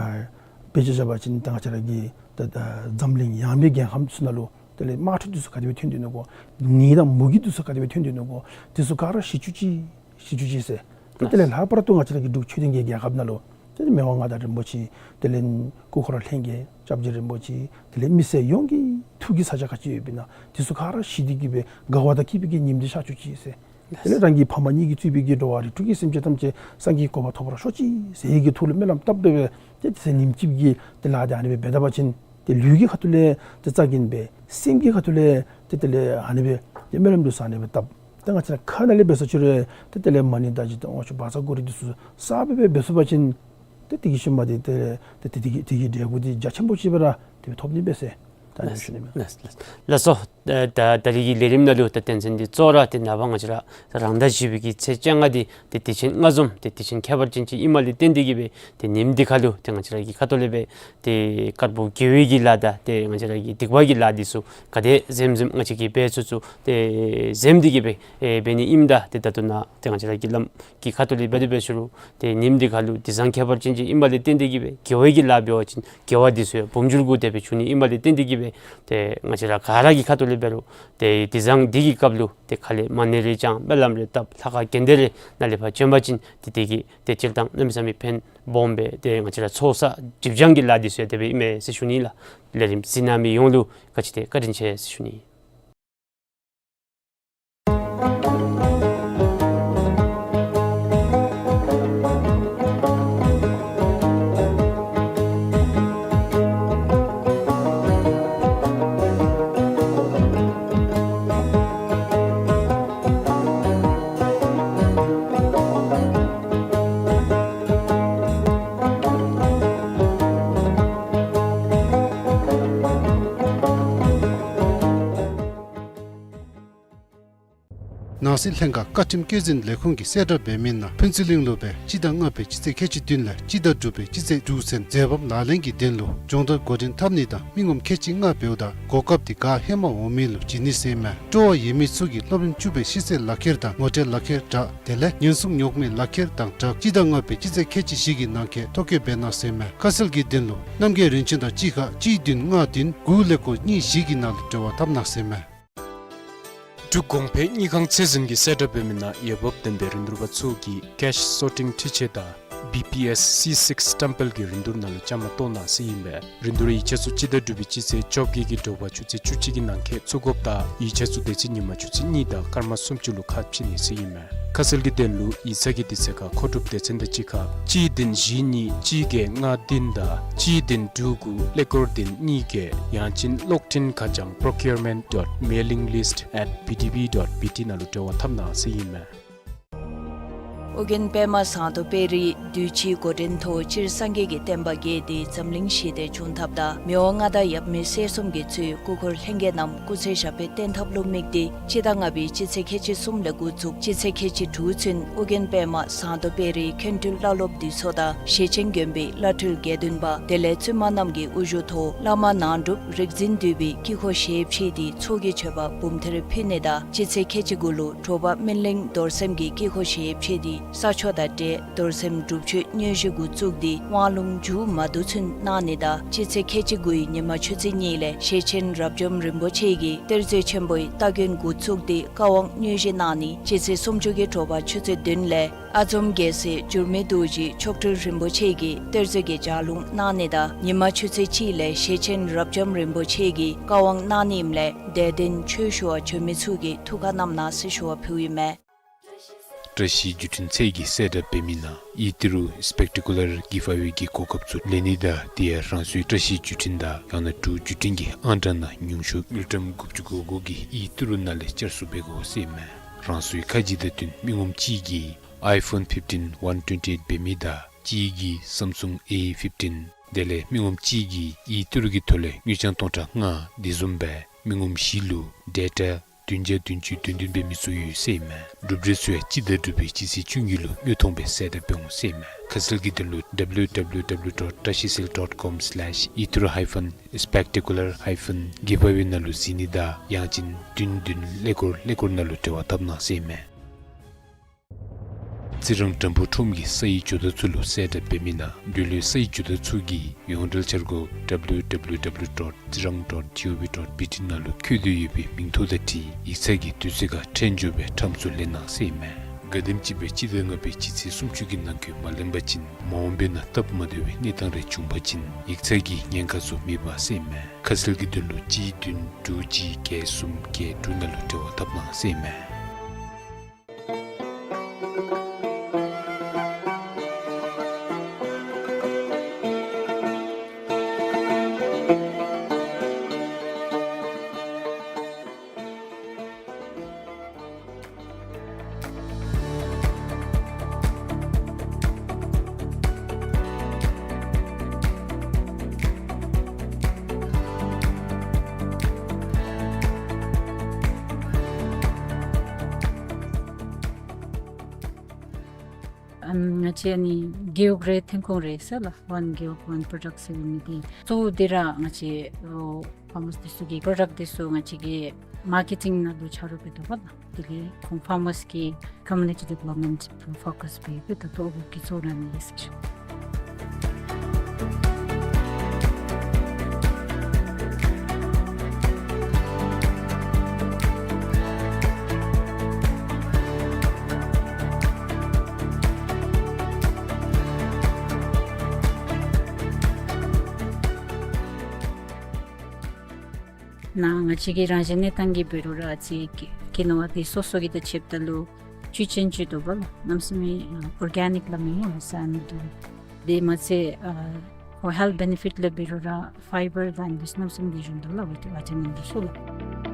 དཔེ་ཅིག་བཞག་པ་ཅིན་ཏེ་ང་བཅས་ར་གི་ཏེ་ད་འཛམ་གླིང་ཡངས་པའི་རྒྱལ་ཁམས་ཚུ་ནང་ལུ་དེ་ལས་དམག་འཁྲུག་འདི་ཚུ་ག་དེ་སྦེ་ཐོན་དོ་ནོ་གོ། ནད་དང་མུ་གེ་འདི་ཚུ་ག་དེ་སྦེ་ཐོན་དོ་ནོ་གོ། འདི་ཚུ་ག་ར་ཞི་བཅུག་ཅིག་ཞི་བཅུག་ཅིག་ཟེར། ཏེ་དེ་ལས་ལྷག་པར་དུ་ང་བཅས་ར་གི་འབྲུག་ཆོས་ལྡན་གྱི་རྒྱལ་ཁབ་ནང་ལུ་ཏེ་མི་དབང་མངའ་བདག་རིན་པོ་ཆེ་དེ་ལས་སྐུ་འཁོར་ལྷན་རྒྱས་སྐྱབས་རྗེ་རིན་པོ་ཆེ་དེ་ལས་མི་སེར་ཡོངས་ཀྱི་ཐུགས་ཀྱི་ས་ཆ་ག་ཅི་ཡོདཔ་ཨིན་ན་འདི་ཚུ་ག་ར་ཞི་སྟེ་གི་སྦེ་དགའ་བ་དང་སྐྱིད་པའི་གི་ཉིནམ་འདི་ཤར་བཅུག་ཅིག་ཟེར། དེ་ལས་རང་གི་ཕ་མ་གཉིས་ཀྱིས་གཙོས་པའི་གི་འགྲོ་བ་རིགས་དྲུག་གི་སེམས་ཅན་ཐམས་ཅད་སངས་རྒྱས་གོ་འཕང་ཐོབ་པར་ཤོག་ཅིག་ཟེར་བའི་གི་ཐུགས་ལུ་སྨོན་ལམ་བཏབ་སྦེ་སྦེ་ཏེ་དེ་ཚེ་ཉིནམ་གཅིག་གི་ཏེ་ལཱ་འདི་ཨ་ནི་སྦེ་འབད་ད་པ་ཅིན་ཏེ་ལུས་ཀྱི་ཁ་ཐུག་ལས་ཏེ་བཙག་གིན་སྦེ་སེམས་ཀྱི་ཁ་ཐུག་ལས་ཏེ་དེ་ལས་ཨ་ནི་སྦེ་ཏེ་སྨོན་ལམ་འདི་ཚུ་ཨ་ནི་སྦེ་བཏབ། ཏེ་ང་བཅས་ར་ཁ་ནང་ལས་འབད་སོང་ཅི་རུང་ཏེ་དེ་ལས་མ་ཎི་དང་འཇིག་རྟེན་དབང་ཕྱུག་བཛྲ་གུ་རུ་འདི་ཚུ་གསརཔ་སྦེ་འབད་སོང་པ་ཅིན་ཏེ་དེ་གི་ཤུལ་མ་འདི་ཏེ་ཏེ་དེ་གི་དེ་གི་འབྲས་བུ་འདི་རྒྱ་ཆེན་པོ་ཅིག་སྦེ་ར་ཏེ་ཐོབ་ནི་འབད་ཟེར། ད་ནི་ཞུ་ནི་མས། ལགས་ལགས་ལགས་སོ། ད་ད་རིས་ཀྱི་ལས་རིམ་ནང་ལུ་ད་དོན་ཚན་འདི་གཙོ་བོ་ར་ཏེ་ནངས་པ་ང་བཅས་ར་རང་ཟླ་བཞི་པའི་གི་ཚེས་བཅོ་ལྔ་འདི་ཏེ་དུས་ཆེན་ལྔ་འཛོམས་ཏེ་དུས་ཆེན་ཁྱད་པར་ཅན་ཅིག་ཨིནམ་ལས་བརྟེན་ཏེ་གི་སྦེ་ཏེ་ཉིནམ་འདི་ཁར་ལུ་ཏེ་ང་བཅས་ར་གི་ཁ་ཐུག་ལས་སྦེ་ཏེ་དཀར་པོ་དགེ་བའི་གི་ལཱ་དང་ཏེ་ང་བཅས་ར་གི་སྡིག་པ་གི་ལཱ་འདི་ཚུ་ག་དེ་བཟུམ་བཟུམ་ང་བཅས་ཀྱིས་འབད་ཚུགས་ཚུགས་ཏེ་བཟུམ་འདི་གི་སྦེ་ཨེ་འབད་ནི་ཨིནམ་ད་ཏེ་ད་ལྟོ་ནཱ་ཏེ་ང་བཅས་ར་གི་བླམ་གི་ཁ་ཐུག་ལས་འབད་དེ་འབད་ཟེར་རུང་ཏེ་ཉིནམ་འདི་ཁར་ལུ་དུས་བཟང་ཁྱད་པར་ཅན་ཅིག་ཨིནམ་ལས་བརྟེན་ཏེ་གི་སྦེ་དགེ་བའི་གི་ལཱ་འབད་བ་ཅིན་དགེ་བ་འདི་ཚུ་ཡང་འབུམ་འགྱུར་གུ་དེ་སྦེ་འབྱུང་ནི་ཨིནམ་ལས་བརྟེན་ཏེ་གི་སྦེ་ཏེ་ང་བཅས་ར་ག་ར་གི་ཁ་ཐུག་ལས་འབད་རུང་ཏེ་དུས་བཟང་འདི་གི་སྐབས་ལུ་ཏེ་ཁ་ལས་མ་ཎི་རེ་བགྱང་སྨོན་ལམ་རེ་བཏབ་ལྷ་ཁང་དགོན་སྡེ་རེ་ནང་ལས་ཕར་བྱོན་པ་ཅིན་ཏེ་དེ་གིས་ཏེ་སྤྱིར་བཏང་གནམ་མེད་ས་མེད་ཕན་སྦོམ་སྦེ་ཏེ་ང་བཅས་ར་ཚོགས་བསགས་སྒྲིབ་སྦྱང་གི་ལཱ་འདི་ཚུ་ཡང་དེ་སྦེ་ཨིན་མས་ཟེར་ཞུ་ནི་ལགས། ལས་རིམ་གཟིགས་གནང་མི་ཡོངས་ལུ་ག་ཅི་ཏེ་བཀའ་དྲིན་ཆེ་ཟེར་ཞུ་ནི། ནང་སྲིད་ལྷན་ཁག་བཀའ་ཁྲིམས་བཀོད་འཛིན་ལས་ཁུངས་ཀྱིས་གསལ་བསྒྲགས་འབད་མི་ནང་ཕུན་ཚོགས་གླིང་ལུ་སྦེ་སྤྱི་ཟླ་ལྔ་པའི་སྤྱི་ཚེས་ཁལ་གཅིག་བདུན་ལས་སྤྱི་ཟླ་དྲུག་པའི་སྤྱི་ཚེས་དྲུག་ཚུན་མཛད་རིམ་ལག་ལེན་གྱི་དོན་ལུ་སྦྱོང་བརྡར་འགོ་འདྲེན་འཐབ་ནི་དང་མི་ངོམ་ཁལ་གཅིག་ལྔ་འབདཝ་ད་གོ་སྐབས་འདི་ག་ཧེ་མ་འོང་མི་ལུ་བྱིན་ནི་ཟེར་མས། སྤྲོ་བ་ཡོད་མི་ཚུ་གིས་སློབ་རིམ་བཅུ་པའི་ཤེས་ཚད་ལག་ཁྱེར་དང་ངོ་སྤྲོད་ལག་ཁྱེར་སྦྲགས་དེ་ལས་ཉེན་སྲུང་ཉོག་མེད་ལག་ཁྱེར་དང་སྦྲགས་སྤྱི་ཟླ་ལྔ་པའི་སྤྱི་ཚེས་ཁལ་གཅིག་བཞི་གི་ནང་འཁོད་ཐོ་བཀོད་འབད་གནང་ཟེར་མས། ཁ་གསལ་གྱི་དོན་ལུ་རྣམ་རྒྱལ་རིན་ཆེན་དང་གཅིག་ཁར་གཅིག་བདུན་ལྔ་བདུན་དགུ་ཀླད་ཀོར་གཉིས་བཞི་གི་ནང་ལུ་འབྲེལ་བ་འཐབ་གནང་ཟེར་མས། འབྲུག་གོང་འཕེལ་དངུལ་ཁང་ཚད་འཛིན་གྱིས་གསལ་བསྒྲགས་འབད་མི་ནང་འོས་འབབ་ལྡན་པའི་རིན་བསྡུར་པ་ཚུ་གིས་ཀེཤ་སོར་ཊིང་འཕྲུལ་ཆས་དང་ བི་པི་ཨེསི་སི་སིགསི་ཊེམ་པལ་གྱི་རིན་བསྡུར་ནང་ལུ་བཅའ་མར་གཏོགས་གནང་ཟེར་ཨིན་པས། རིན་བསྡུར་ཡིག་ཆ་ཚུ་སྤྱི་ཟླ་དྲུག་པའི་སྤྱི་ཚེས་བཅོ་བརྒྱད་ཀྱི་དྲོ་པ་ཆུ་ཚོད་བཅུ་གཅིག་གི་ནང་འཁོད་ཚུད་དགོཔ་དང་ཡིག་ཆ་ཚུ་དེ་ཚེ་ཉིན་མ་ཆུ་ཚོད་གཉིས་དང་སྐར་མ་སུམ་ཅུ་ལུ་ཁ་ཕྱེ་ནི་ཟེར་ཨིན་མས། ཁ་གསལ་གྱི་དོན་ལུ་ཡིག་ཚང་གི་དུས་ཚོད་ཁར་མཁོ་སྒྲུབ་སྡེ་ཚན་དང་གཅིག་ཁར་གཅིག་བདུན་བཞི་གཉིས་གཅིག་བརྒྱད་ལྔ་བདུན་དང་གཅིག་བདུན་དྲུག་དགུ་ཀླད་ཀོར་བདུན་གཉིས་བརྒྱད། ཡང་ཅིན་གློག་འཕྲིན་ཁ་བྱང་procurement dot mailing list at B D B dot B T ནང་ལུ་འབྲེལ་བ་འཐབ་གནང་ཟེར་ཨིན་མས། ཨོ་རྒྱན་པདྨ་ཟངས་མདོག་དཔལ་རིའི་དུས་ཅི་འགོ་འདྲེན་ཐོག་སྤྱིར་སངས་རྒྱས་ཀྱི་བསྟན་པ་རྒྱས་ཏེ་འཛམ་གླིང་ཞི་བདེ་འབྱུང་ཐབས་དང་མི་དབང་མངའ་བདག་ཡབ་མེས་སྲས་གསུམ་གྱིས་གཙོས་སྐུ་འཁོར་ལྷན་རྒྱས་རྣམས་སྐུ་ཚེ་ཞབས་པད་བརྟན་ཐབས་ལུ་དམིགས་ཏེ་སྤྱི་ཟླ་ལྔ་པའི་སྤྱི་ཚེས་ཁལ་གཅིག་གསུམ་ལས་འགོ་བཙུགས་སྤྱི་ཚེས་ཁལ་གཅིག་དྲུག་ཚུན་ཨོ་རྒྱན་པདྨ་ཟངས་མདོག་དཔལ་རིའི་མཁན་སྤྲུལ་བླ་སློབ་འདུས་ཚོགས་དང་ཞེ་ཆེན་དགོན་པའི་བླ་སྤྲུལ་དགེ་འདུན་པ་དེ་ལས་བཙུན་མ་རྣམས་ཀྱི་དབུ་བཞུགས་ཐོག་བླ་མ་ནང་སྒྲུབ་རིག་འཛིན་འདུས་པའི་དཀྱིལ་འཁོར་ཞལ་ཕྱེ་སྟེ་ཚོགས་ཀྱི་མཆོད་པ་འབུམ་ཐེར་ཕུལ་ནི་དང་སྤྱི་ཚེས་ཁལ་གཅིག་དགུ་ལུ་དྲོ་པ་སྨིན་གླིང་རྡོར་སེམས་ཀྱི་དཀྱིལ་འཁོར་ཞལ་ཕྱེ་སྟེ་ས་ཆོག་དང་འབྲེལ་རྡོར་སེམས་སྒྲུབ་མཆོད་དངོས་གཞི་འགོ་བཙུགས་ཏེ་དབང་ལུང་མཇུག་མ་བསྡུ་ཚུན་གནང་ནི་དང་སྤྱི་ཚེས་ཁལ་གཅིག་དགུའི་ཉིན་མ་ཆུ་ཚོད་གཉིས་ལས་ཞེ་ཆེན་རབ་འབྱམས་རིན་པོ་ཆེ་གིས་གཏེར་མཛོད་ཆེན་པོའི་སྟ་གོན་འགོ་བཙུགས་ཏེ་བཀའ་དབང་དངོས་གཞི་གནང་ནི། སྤྱི་ཚེས་སུམ་ཅུ་གི་དྲོ་པ་ཆུ་ཚོད་བདུན་ལས་ཨ་འཛོམས་རྒྱལ་སྲས་འགྱུར་མེད་རྡོ་རྗེ་མཆོག་སྤྲུལ་རིན་པོ་ཆེ་གིས་གཏེར་མཛོད་ཀྱི་ལྗགས་ལུང་གནང་ནི་དང་ཉིན་མ་ཆུ་ཚོད་གཅིག་ལས་ཞེ་ཆེན་རབ་འབྱམས་རིན་པོ་ཆེ་གིས་བཀའ་དབང་གནང་ནི་ཨིནམ་ལས་དད་ལྡན་ཆོས་ཞུ་བར་འབྱོན་མི་ཚུ་གིས་ཐུགས་ཁར་བསྣམས་གནང་ཟེར་ཞུ་བ་ཕུལཝ་ཨིན་མས། བཀྲ་ཤིས་བརྒྱུད་འཕྲིན་ཚད་ཀྱིས་གསལ་བསྒྲགས་འབད་མི་ནང་ཨི་ཏི་རུ་སི་པེག་ཊི་ཀུ་ལར་གི་ཕ་ཝེ་གི་གོ་སྐབས་ཚུ་ལེན་ནི་དང་དེ་ཡང་རང་སོའི་བཀྲ་ཤིས་བརྒྱུད་འཕྲིན་དང་ཡང་ན་འབྲུག་བརྒྱུད་འཕྲིན་གྱི་ཨང་གྲངས་ནང་ཉུང་ཤོས་དངུལ་ཀྲམ་དགུ་བཅུ་གོ་དགུ་གི་ཨི་ཏི་རུ་ནང་ལས་བསྐྱར་བཟོ་འབད་དགོ་ཟེར་ཨིན་མས། རང་སོའི་ཁ་རྗེ་དང་བསྟུན་མི་ངོམ་གཅིག་གིས་ཨའི་ཕོན་ཕིཕ་ཊིན་ཝན་ཊུ་ཝེན་ཊི་ཨེཊ་འབད་མི་དང་གཅིག་གིས་སམ་སུང་ཨེ་ཕིཕ་ཊིན་དེ་ལས་མི་ངོམ་གཅིག་གིས་ཨི་ཏི་རུ་གི་ཐོག་ལས་དངུལ་རྐྱང་སྟོང་ཕྲག་ལྔ་དེ་བཟུམ་སྦེ་མི་ངོམ་བཞི་ལུ་ཌེ་ཊ་བདུན་བརྒྱ་བདུན་ཅུ་དོན་བདུན་འབད་མི་ཚུ་ཡོད་ཟེར་ཨིན་མས། གྲུབ་འབྲས་ཚུ་ཡང་སྤྱི་ཟླ་དྲུག་པའི་སྤྱི་ཚེས་བཅུ་གཉིས་ལུ་དངོས་མཐོང་སྦེ་གསལ་བསྒྲགས་འབད་འོང་ཟེར་ཨིན་མས། ཁ་གསལ་གྱི་དོན་ལུ་W W W dot trashisil dot com slash itru hyphen spectacular hyphen giveaway ནང་ལུ་གཟིགས་ནི་དང་ཡང་ཅིན་བདུན་བདུན་ཀླད་ཀོར་ཀླད་ཀོར་ནང་ལུ་འབྲེལ་བ་འཐབ་གནང་ཟེར་ཨིན་མས། རྩི་རང་དྲམ་ཕུ་ཁྲོམ་གྱི་སའི་ཇོ་བདག་ཚུ་ལུ་གསལ་བསྒྲགས་འབད་མི་ནང་འབྲེལ་ཡོད་སའི་ཇོ་བདག་ཚུ་གིས་ཡོངས་འབྲེལ་འཆར་སྒོ་W W W dot tsirang dot gov dot B T ནང་ལུ་བཀོད་དེ་ཡོད་པའི་མིང་ཐོ་དང་འཁྲིལ་ཡིག་ཚང་གི་དུས་ཚོད་ཁར་འཕྲལ་མགྱོགས་སྦེ་ཁྲམ་ཚུ་ལེན་གནང་ཟེར་ཨིན་མས། ག་དེམ་ཅིག་སྦེ་སྤྱི་ཟླ་ལྔ་པའི་སྤྱི་ཚེས་སུམ་ཅུ་གི་ནང་འཁོད་མ་ལེན་པ་ཅིན་མ་འོངས་པའི་ནང་སྟབས་མ་བདེ་བའི་གནས་སྟངས་རེ་བྱུང་པ་ཅིན་ཡིག་ཚང་གི་ཉེན་ཁ་ཚུ་མེད་པ་ཟེར་ཨིན་མས། ཁ་གསལ་གྱི་དོན་ལུ་གཅིག་བདུན་དྲུག་གཅིག་བརྒྱད་གསུམ་བརྒྱད་དྲུག་ནང་ལུ་འབྲེལ་བ་འཐབ་གནང་ཟེར་ཨིན་མས། ཨམ་ང་བཅས་ཨ་ནི་རྒེད་འོག་རེ་ཐོན་ཁུངས་རེ་ཟེར་ལགས། One Gewog One Product ཟེར་མི་འདི་གཙོ་བོ་འདི་ར་ང་བཅས་ཨོ་ཕཱར་མརསི་འདི་ཚུ་གི་པྲོ་ཌག་འདི་ཚུ་ང་བཅས་ཀྱིས་མར་ཀེ་ཊིང་ནང་ལུ་ཆ་རོགས་འབད་དོ་བ་ལགས། དེ་ལས་ཁོང་ཕཱར་མརསི་གི་ཀོ་མིའུ་ནི་ཊི་ཌི་བེ་ལོབ་མེནཊ་ཕོ་ཀཱསི་འབད་འབད་དོ་ཏོ་གི་གཙོ་བོ་ར་ཨ་ནི་ཨིན་ཟེར་ཞུ། ནཱ་ང་བཅས་ཀྱི་རང་བཞིན་གནས་སྟངས་ཀྱི་འབད་རུང་ར་ཨ་ཙི་ཀི་ནོ་བ་འདི་སོ་སོ་གི་དང་ཕྱདཔ་ད་ལུ་བཅུད་ཅན་ཅིག་འདུག་པ་ལགས། གནམ་མེད་ས་མེད་ཨོར་གེ་ནིཀ་སླབ་མི་ཨིན་ཟེར་ཨ་ནི་འདུག། དེ་མ་ཚད་ཨ་ཁོ་ཧེལཐ་བེ་ནི་ཕིཊ་ལུ་འབད་རུང་ར་ཕའི་བར་དང་འདི་ཚུ་གནམ་མེད་ས་མེད་ལེགས་ཤོམ་འདུག་ལགས། འོ་དེ་བ་ཅིན་འདི་ཚུ་ལགས།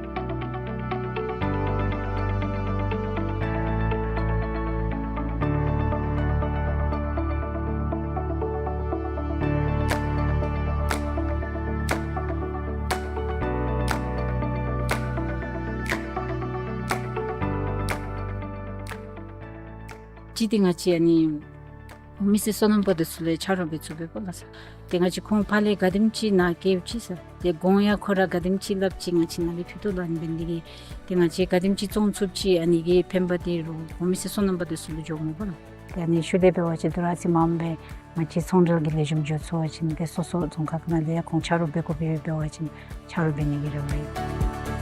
གཅིག་འདི་ང་བཅས་ཨ་ནི་མི་སེར་སོ་ནམ་པ་འདི་ཚུ་ལུ་ཆ་རོགས་འབད་ཚུགས་པས་པ་ལགས་སོ། ཏེ་ང་བཅས་ཁོང་ཕར་ལས་ག་དེམ་ཅིག་ནཱ་བསྐྱལཝ་ཅིག་ཟེར། ཏེ་གོང་ཡང་ཁོ་ར་ག་དེམ་ཅིག་སླབ་ཅི་ང་བཅས་ནཱ་ལས་ཕུལ་དོ་ལགས། ཨ་ནི་འབད་ནི་དེ་གིས་ཏེ་ང་བཅས་ག་དེམ་ཅིག་བཙོང་ཚུགས་ཅི་ཨ་ནི་གི་ཕན་པ་འདི་རོགས་མི་སེར་སོ་ནམ་པ་འདི་ཚུ་ལུ་འགྱོཝ་མས་པ་ལགས། ཏེ་ཨ་ནི་ཤུལ་ལས་འབད་བ་ཅིན་དོ་རུང་ཨ་ཙི་མངམ་སྦེ་ང་བཅས་ཚོང་འབྲེལ་གྱི་ལེགས་ཤོམ་འགྱོ་ཚུགས་པ་ཅིན་ཏེ་སོ་སོ་རྫོང་ཁག་ནང་ལས་ཡང་ཁོང་ཆ་རོགས་འབད་དགོ་པས། འབད་བ་ཅིན་ཆ་རོགས་འབད་ནི་གི་རེ་བ་ཡོད།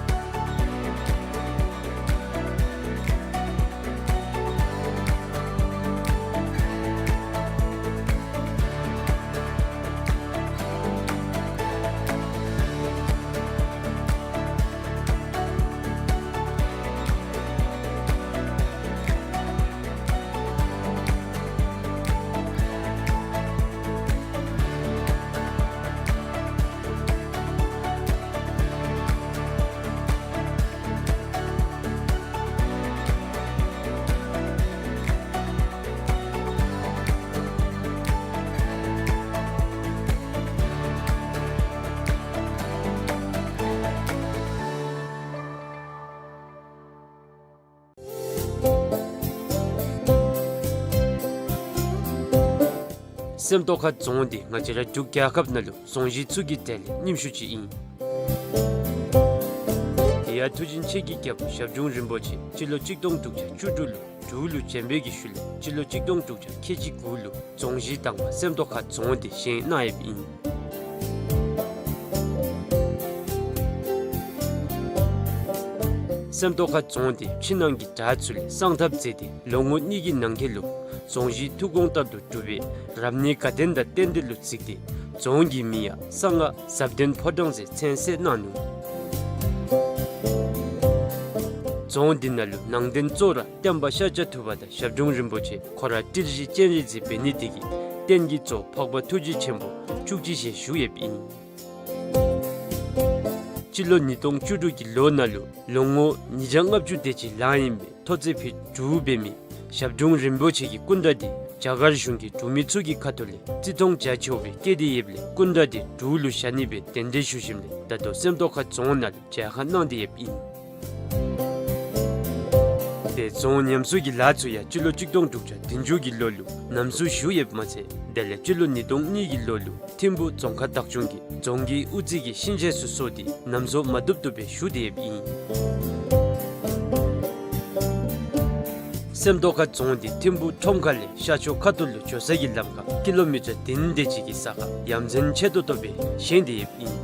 སེམས་རྟོགས་ཁ་རྫོང་འདི་ང་བཅས་ར་འབྲུག་རྒྱལ་ཁབ་ནང་ལུ་རྫོང་གཞི་ཚུ་གི་གྲས་ལས་རྙིང་ཤོས་ཅིག་ཨིན། དེ་ཡང་མཐུ་ཆེན་ཆེ་གི་རྒྱལ་པོ་ཞབས་དྲུང་རིན་པོ་ཆེ་སྤྱི་ལོ་གཅིག་སྟོང་དྲུག་བརྒྱ་བཅུ་དྲུག་ལུ་འབྲུག་ལུ་བྱོན་པའི་གི་ཤུལ་ལས་སྤྱི་ལོ་གཅིག་སྟོང་དྲུག་བརྒྱ་ཁལ་གཅིག་དགུ་ལུ་རྫོང་གཞི་དང་པ་སེམས་རྟོགས་ཁ་རྫོང་འདི་བཞེངས་གནང་ཡོདཔ་ཨིན། སེམས་རྟོགས་ཁ་རྫོང་འདི་ཕྱི་ནང་གི་བྲག་ཚུ་ལས་གསང་ཐབས་མཛད་དེ་ལོ་ངོ་གཉིས་ཀྱི་ནང་འཁོད་ལུ་རྫོང་གཞི་ཐུགས་དགོངས་ལྟར་དུ་གྲུབ་པའི་རབ་གནས་དགའ་ལྡན་དང་རྟེན་འབྲེལ་ལུ་གཟིགས་ཏེ་རྫོང་གི་མིང་ཡང་གསང་སྔགས་ཟབ་ལྡན་ཕོ་བྲང་ཟེར་མཚན་གསོལ་གནང་ནུག། རྫོང་འདི་ནང་ལུ་ནང་རྟེན་གཙོ་བོ་ར་བསྟན་པ་ཤཱཀྱ་ཐུབ་པ་དང་ཞབས་དྲུང་རིན་པོ་ཆེ་ཁོ་ར་ཏིལ་བཞི་སྤྱན་རས་གཟིགས་འབད་ནི་དེ་གིས་རྟེན་གྱི་གཙོ་བོ་འཕགས་པ་ཐུགས་རྗེ་ཆེན་པོ་བཅུ་གཅིག་ཞལ་བཞུགས་ཡོདཔ་ཨིན། སྤྱི་ལོ་ཉིས་སྟོང་བཅུ་དྲུག་གི་ལོ་ནང་ལུ་ལོ་ངོ་ཉིས་བརྒྱ་ལྔ་བཅུ་དེ་ཅིག་ལང་ཡོད་པའི་ཐོག་བརྩེགས་ཕུད་དྲུག་འབད་མི་ཞབས་དྲུང་རིན་པོ་ཆེ་གི་སྐུ་འདྲ་འདི་རྒྱ་གར་གཞུང་གིས་འབྲུག་མི་ཚུ་གི་ཁ་ཐུག་ལས་བརྩི་མཐོང་རྒྱ་ཆེ་བའི་བསྐྱེད་དེ་ཡོདཔ་ལས་སྐུ་འདྲ་འདི་འབྲུག་ལུ་བཞག་ནི་སྦེ་གདན་འདྲེན་ཞུ་ཞིནམ་ལས་ད་ལྟོ་སེམས་རྟོགས་ཁ་རྫོང་ནང་ལུ་མཇལ་ཁ་གནང་སྟེ་ཡོདཔ་ཨིན། དེ་རྫོང་ཉམས་གསོ་གི་ལཱ་ཚུ་ཡང་སྤྱི་ལོ་གཅིག་སྟོང་དྲུག་བརྒྱ་བདུན་ཅུ་གི་ལོ་ལུ་ནམ་སྲུ་ཞུ་ཡོདཔ་མ་ཚད་དེ་ལས་སྤྱི་ལོ་ཉིས་སྟོང་གཉིས་ཀྱི་ལོ་ལུ་ཐིམ་ཕུ་རྫོང་ཁག་བདག་སྐྱོང་གིས་རྫོང་གི་དབུ་རྩེ་གི་གཤིན་རྗེ་ཚུ་སོར་ཏེ་ནམ་སྲུ་མ་བཏུབ་བཏུབ་སྦེ་ཞུ་སྟེ་ཡོདཔ་ཨིན། སེམས་རྟོགས་ཁ་རྫོང་འདི་ཐིམ་ཕུ་ཁྲོམ་ཁ་ལས་ཤར་ཕྱོགས་ཁ་ཐུག་ལུ་འགྱོ་ས་གི་ལམ་ཁར་ཀི་ལོ་མི་ཊར་བདུན་དེ་ཅིག་གི་ས་ཁར་ཡ་མཚན་ཆེ་ཏོག་ཏོ་སྦེ་བཞེངས་ཏེ་ཡོདཔ་ཨིན།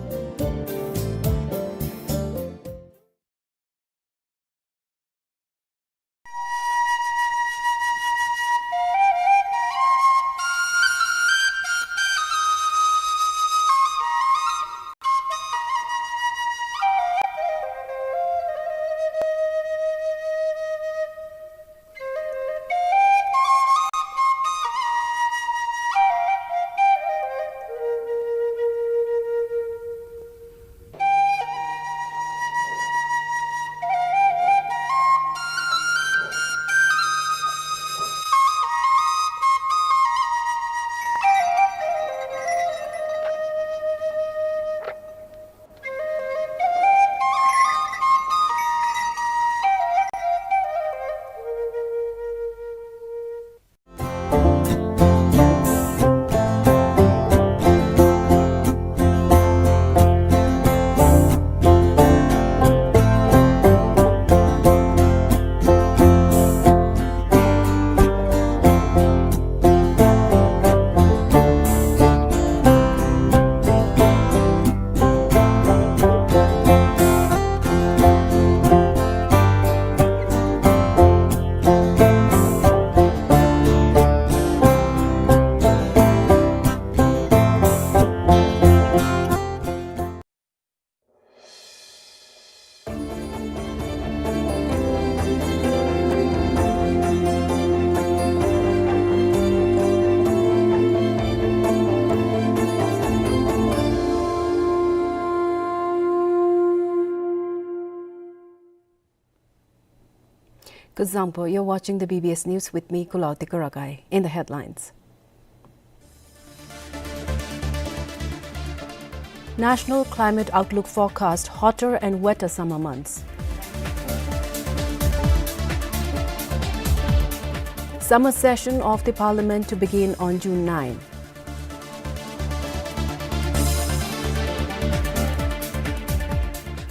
Kuzuzangpo, you're watching the B B S News with me, Kulaw Tikurakai. In the headlines. National climate outlook forecast hotter and wetter summer months. Summer session of the parliament to begin on June nine.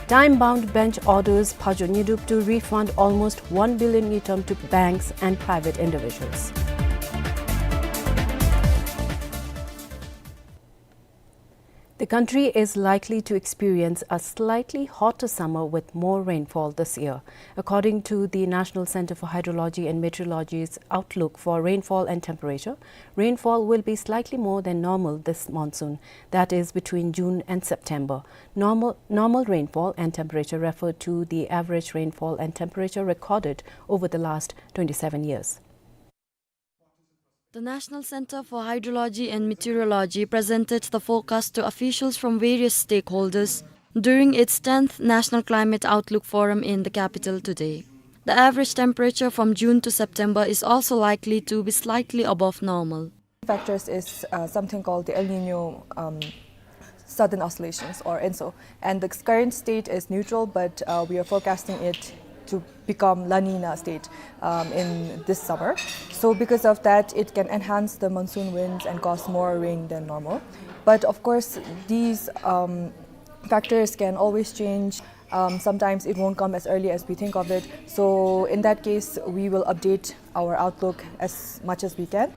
Time-bound bench orders Phajo Nyidup to refund almost one billion ngultrum to banks and private individuals. The country is likely to experience a slightly hotter summer with more rainfall this year. According to the National Centre for Hydrology and Meteorology's outlook for rainfall and temperature, rainfall will be slightly more than normal this monsoon, that is, between June and September. Normal, normal rainfall and temperature refer to the average rainfall and temperature recorded over the last twenty-seven years. The National Centre for Hydrology and Meteorology presented the forecast to officials from various stakeholders during its tenth National Climate Outlook Forum in the capital today. The average temperature from June to September is also likely to be slightly above normal. Factors is, uh, something called the El Nino, um, sudden oscillations or ENSO. And the current state is neutral, but, uh, we are forecasting it to become La Nina state, um, in this summer. So because of that, it can enhance the monsoon winds and cause more rain than normal. But of course, these, um, factors can always change. Um, sometimes it won't come as early as we think of it. So in that case, we will update our outlook as much as we can.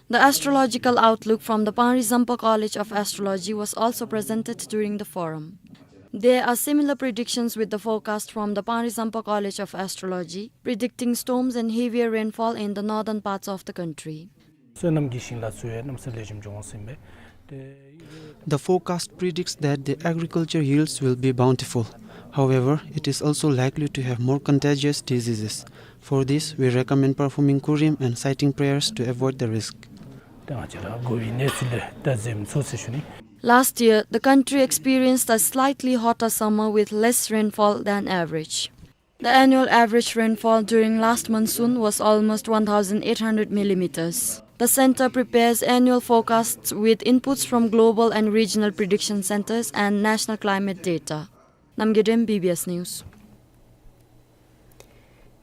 The astrological outlook from the Pangrizampa College of Astrology was also presented during the forum. There are similar predictions with the forecast from the Pangrizampa College of Astrology, predicting storms and heavier rainfall in the northern parts of the country. བསོད་ནམས་ཀྱི་ཞིང་ལ་འཚོ་བའི་གནམ་ས་ལེགས་ཤོམ་འབྱུང་བ་ཟེར་ཨིན་པས། ཏེ། The forecast predicts that the agriculture yields will be bountiful. However, it is also likely to have more contagious diseases. For this, we recommend performing Kurim and citing prayers to avoid the risk. ཏེ་ང་བཅས་ར་དགོ་པའི་གནས་ཚུལ་ལས་ད་གཟིམ་ཚུགས་ཟེར་ཞུ་ནི། Last year, the country experienced a slightly hotter summer with less rainfall than average. The annual average rainfall during last monsoon was almost one thousand eight hundred millimeters. The center prepares annual forecasts with inputs from global and regional prediction centers and national climate data. Namgay Dem, B B S News.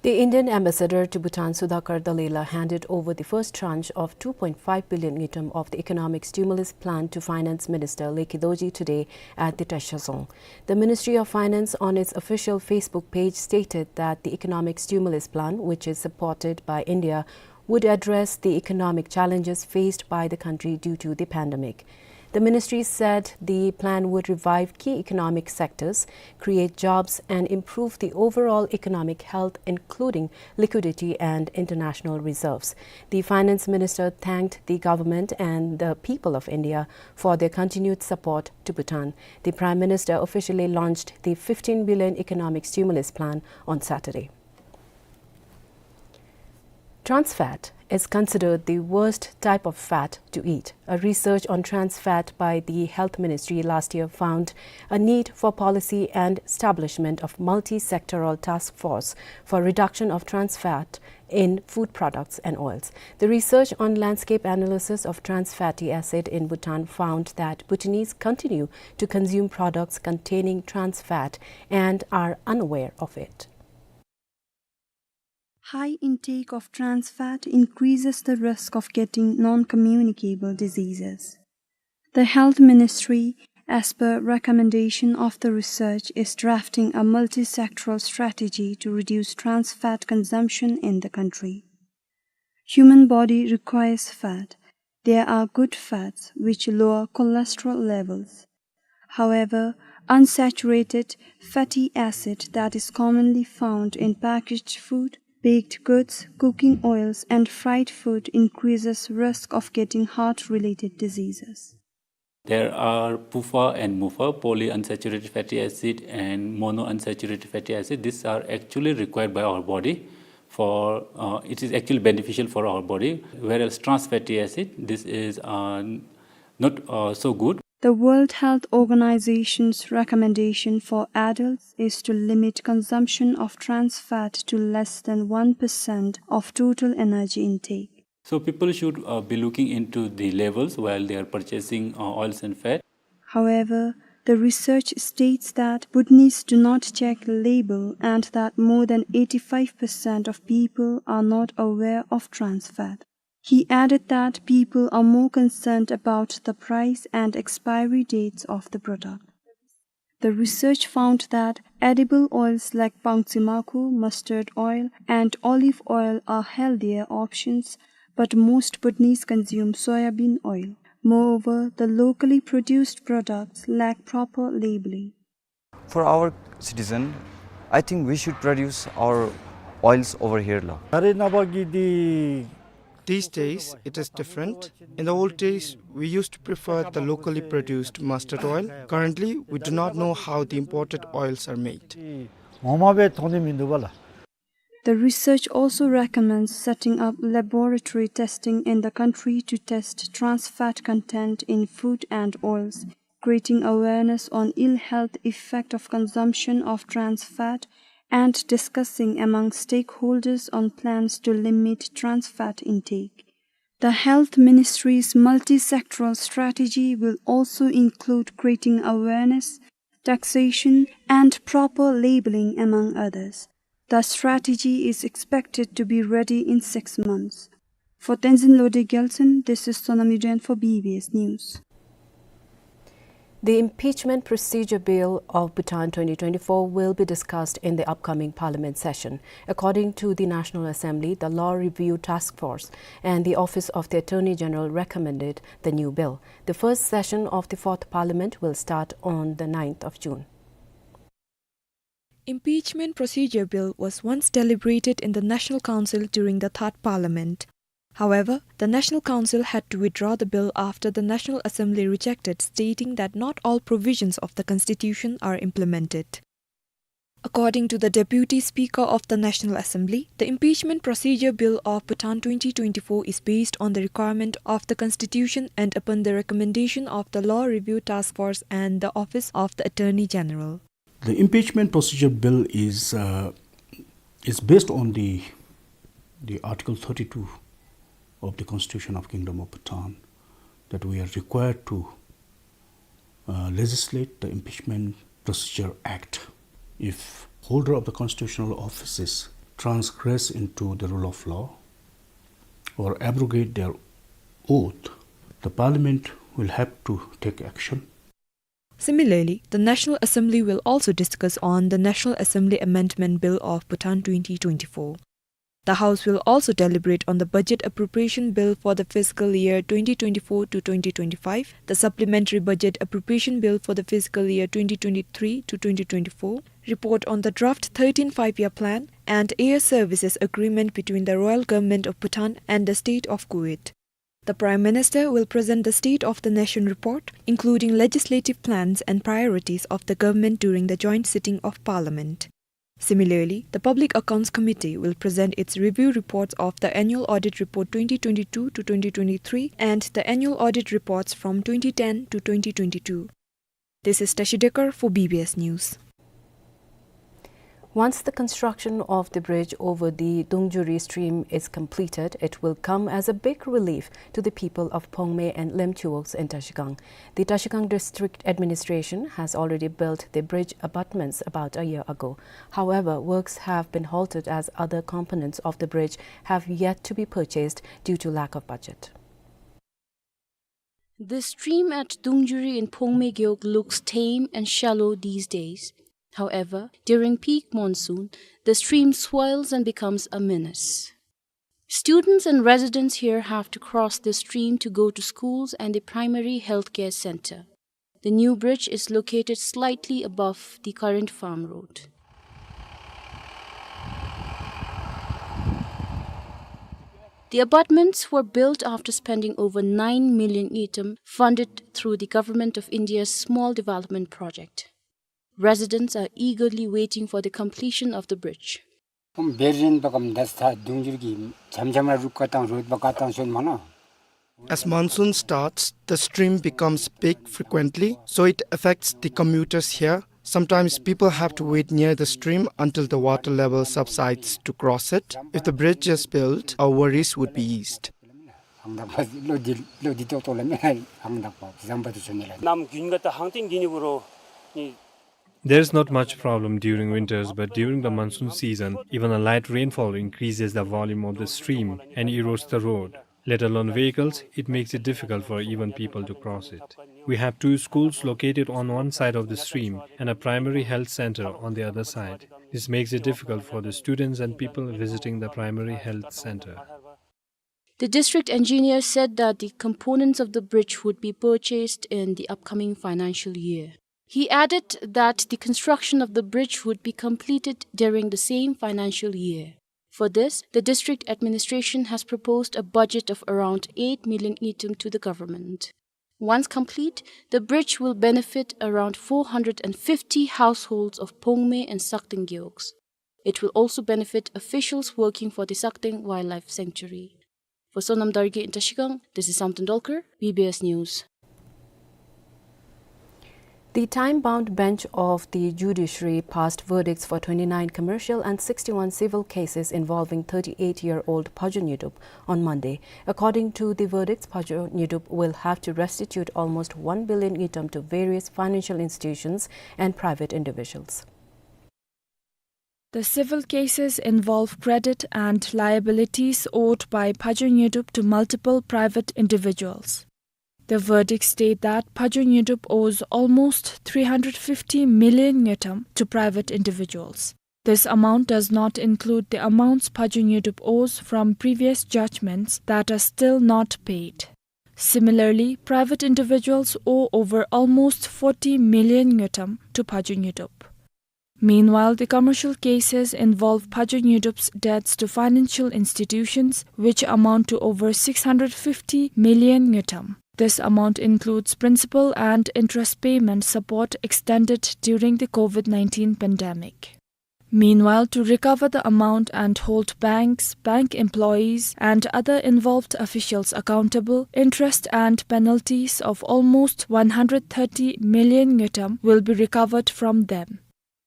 The Indian ambassador to Bhutan, Sudhakar Dalila, handed over the first tranche of two point five billion ngultrum of the economic stimulus plan to Finance Minister Lekhi Dorji today at the Tashazong. The Ministry of Finance, on its official Facebook page, stated that the economic stimulus plan, which is supported by India, would address the economic challenges faced by the country due to the pandemic. The ministry said the plan would revive key economic sectors, create jobs, and improve the overall economic health, including liquidity and international reserves. The finance minister thanked the government and the people of India for their continued support to Bhutan. The Prime Minister officially launched the fifteen billion economic stimulus plan on Saturday. Trans fat is considered the worst type of fat to eat. A research on trans fat by the Health Ministry last year found a need for policy and establishment of multi-sectoral task force for reduction of trans fat in food products and oils. The research on landscape analysis of trans fatty acid in Bhutan found that Bhutanese continue to consume products containing trans fat and are unaware of it. High intake of trans fat increases the risk of getting non-communicable diseases. The Health Ministry, as per recommendation of the research, is drafting a multi-sectoral strategy to reduce trans fat consumption in the country. Human body requires fat. There are good fats which lower cholesterol levels. However, unsaturated fatty acid that is commonly found in packaged food, baked goods, cooking oils, and fried food increases risk of getting heart-related diseases. There are PUFA and MUFA, polyunsaturated fatty acid and monounsaturated fatty acid. These are actually required by our body for, uh, it is actually beneficial for our body, whereas trans fatty acid, this is, uh, not, uh, so good. The World Health Organization's recommendation for adults is to limit consumption of trans fat to less than one percent of total energy intake. So people should, uh, be looking into the labels while they are purchasing, uh, oils and fat. However, the research states that Bhutanese do not check label and that more than eighty-five percent of people are not aware of trans fat. He added that people are more concerned about the price and expiry dates of the product. The research found that edible oils like pangtsimaku, mustard oil, and olive oil are healthier options, but most Bhutanese consume soya bean oil. Moreover, the locally produced products lack proper labeling. For our citizen, I think we should produce our oils over here, la. These days, it is different. In the old days, we used to prefer the locally produced mustard oil. Currently, we do not know how the imported oils are made. The research also recommends setting up laboratory testing in the country to test trans fat content in food and oils, creating awareness on ill health effect of consumption of trans fat, and discussing among stakeholders on plans to limit trans fat intake. The Health Ministry's multi-sectoral strategy will also include creating awareness, taxation, and proper labeling, among others. The strategy is expected to be ready in six months. For Tenzin Lode Gyaltshen, this is Sonam Yuden for B B S News. The impeachment procedure bill of Bhutan twenty twenty-four will be discussed in the upcoming parliament session. According to the National Assembly, the Law Review Task Force and the Office of the Attorney General recommended the new bill. The first session of the fourth parliament will start on the ninth of June. Impeachment procedure bill was once deliberated in the National Council during the third parliament. However, the National Council had to withdraw the bill after the National Assembly rejected, stating that not all provisions of the constitution are implemented. According to the Deputy Speaker of the National Assembly, the impeachment procedure bill of Bhutan twenty twenty-four is based on the requirement of the constitution and upon the recommendation of the Law Review Task Force and the Office of the Attorney General. The impeachment procedure bill is, uh, is based on the, the Article thirty-two of the Constitution of Kingdom of Bhutan, that we are required to, uh, legislate the Impeachment Procedure Act. If holder of the constitutional offices transgress into the rule of law or abrogate their oath, the Parliament will have to take action. Similarly, the National Assembly will also discuss on the National Assembly Amendment Bill of Bhutan twenty twenty-four. The House will also deliberate on the Budget Appropriation Bill for the fiscal year twenty twenty-four to twenty twenty-five, the Supplementary Budget Appropriation Bill for the fiscal year twenty twenty-three to twenty twenty-four, report on the draft thirteenth Five-Year Plan, and Air Services Agreement between the Royal Government of Bhutan and the State of Kuwait. The Prime Minister will present the State of the Nation report, including legislative plans and priorities of the government during the joint sitting of Parliament. Similarly, the Public Accounts Committee will present its review reports of the Annual Audit Report twenty twenty-two to twenty twenty-three and the Annual Audit Reports from twenty ten to twenty twenty-two. This is Tashi Dekar for B B S News. Once the construction of the bridge over the Dungjuri stream is completed, it will come as a big relief to the people of Phongme and Lemchuoks in Trashigang. The Trashigang District Administration has already built the bridge abutments about a year ago. However, works have been halted as other components of the bridge have yet to be purchased due to lack of budget. The stream at Dungjuri in Phongme Gewog looks tame and shallow these days. However, during peak monsoon, the stream swells and becomes a menace. Students and residents here have to cross this stream to go to schools and the primary healthcare center. The new bridge is located slightly above the current farm road. The abutments were built after spending over nine million ngultrum funded through the Government of India's Small Development Project. Residents are eagerly waiting for the completion of the bridge. ཁོང་འབད་རིན་པ་ཀམ་དས་ཐ་དུང་འགྱུར་གྱི་འཆམ་འཆམ་ར་རུག་ཀ་ཏང་རོད་པ་ཀ་ཏང་ཤོད་མ་ན། As monsoon starts, the stream becomes big frequently, so it affects the commuters here. Sometimes people have to wait near the stream until the water level subsides to cross it. If the bridge is built, our worries would be eased. ཧང་དག་པ་ལོ་དི་ལོ་དི་ཏོག་ཏོ་ལ་མེ་ཧང་དག་པ་ཟམ་པ་དུ་ཆོ་ནི་ལ། ནམ་གུན་ག་ཏ་ཧང་ཏིང་གི་ནི་གུ་རོ་ནི། There's not much problem during winters, but during the monsoon season, even a light rainfall increases the volume of the stream and erodes the road. Let alone vehicles, it makes it difficult for even people to cross it. We have two schools located on one side of the stream and a primary health center on the other side. This makes it difficult for the students and people visiting the primary health center. The district engineer said that the components of the bridge would be purchased in the upcoming financial year. He added that the construction of the bridge would be completed during the same financial year. For this, the district administration has proposed a budget of around eight million ngultrum to the government. Once complete, the bridge will benefit around four hundred and fifty households of Phongme and Sakteng Gewogs. It will also benefit officials working for the Sakteng Wildlife Sanctuary. For Sonam Dargye in Trashigang, this is Samten Dolkar, B B S News. The time-bound bench of the judiciary passed verdicts for twenty-nine commercial and sixty-one civil cases involving thirty-eight-year-old Phajo Nyidup on Monday. According to the verdicts, Phajo Nyidup will have to restitute almost one billion ngultrum to various financial institutions and private individuals. The civil cases involve credit and liabilities owed by Phajo Ngyutup to multiple private individuals. The verdicts state that Phajo Ngyutup owes almost three hundred fifty million ngultrum to private individuals. This amount does not include the amounts Phajo Ngyutup owes from previous judgments that are still not paid. Similarly, private individuals owe over almost forty million ngultrum to Phajo Ngyutup. Meanwhile, the commercial cases involve Phajo Ngyutup's debts to financial institutions, which amount to over six hundred fifty million ngultrum. This amount includes principal and interest payment support extended during the COVID nineteen pandemic. Meanwhile, to recover the amount and hold banks, bank employees, and other involved officials accountable, interest and penalties of almost one hundred thirty million ngultrum will be recovered from them.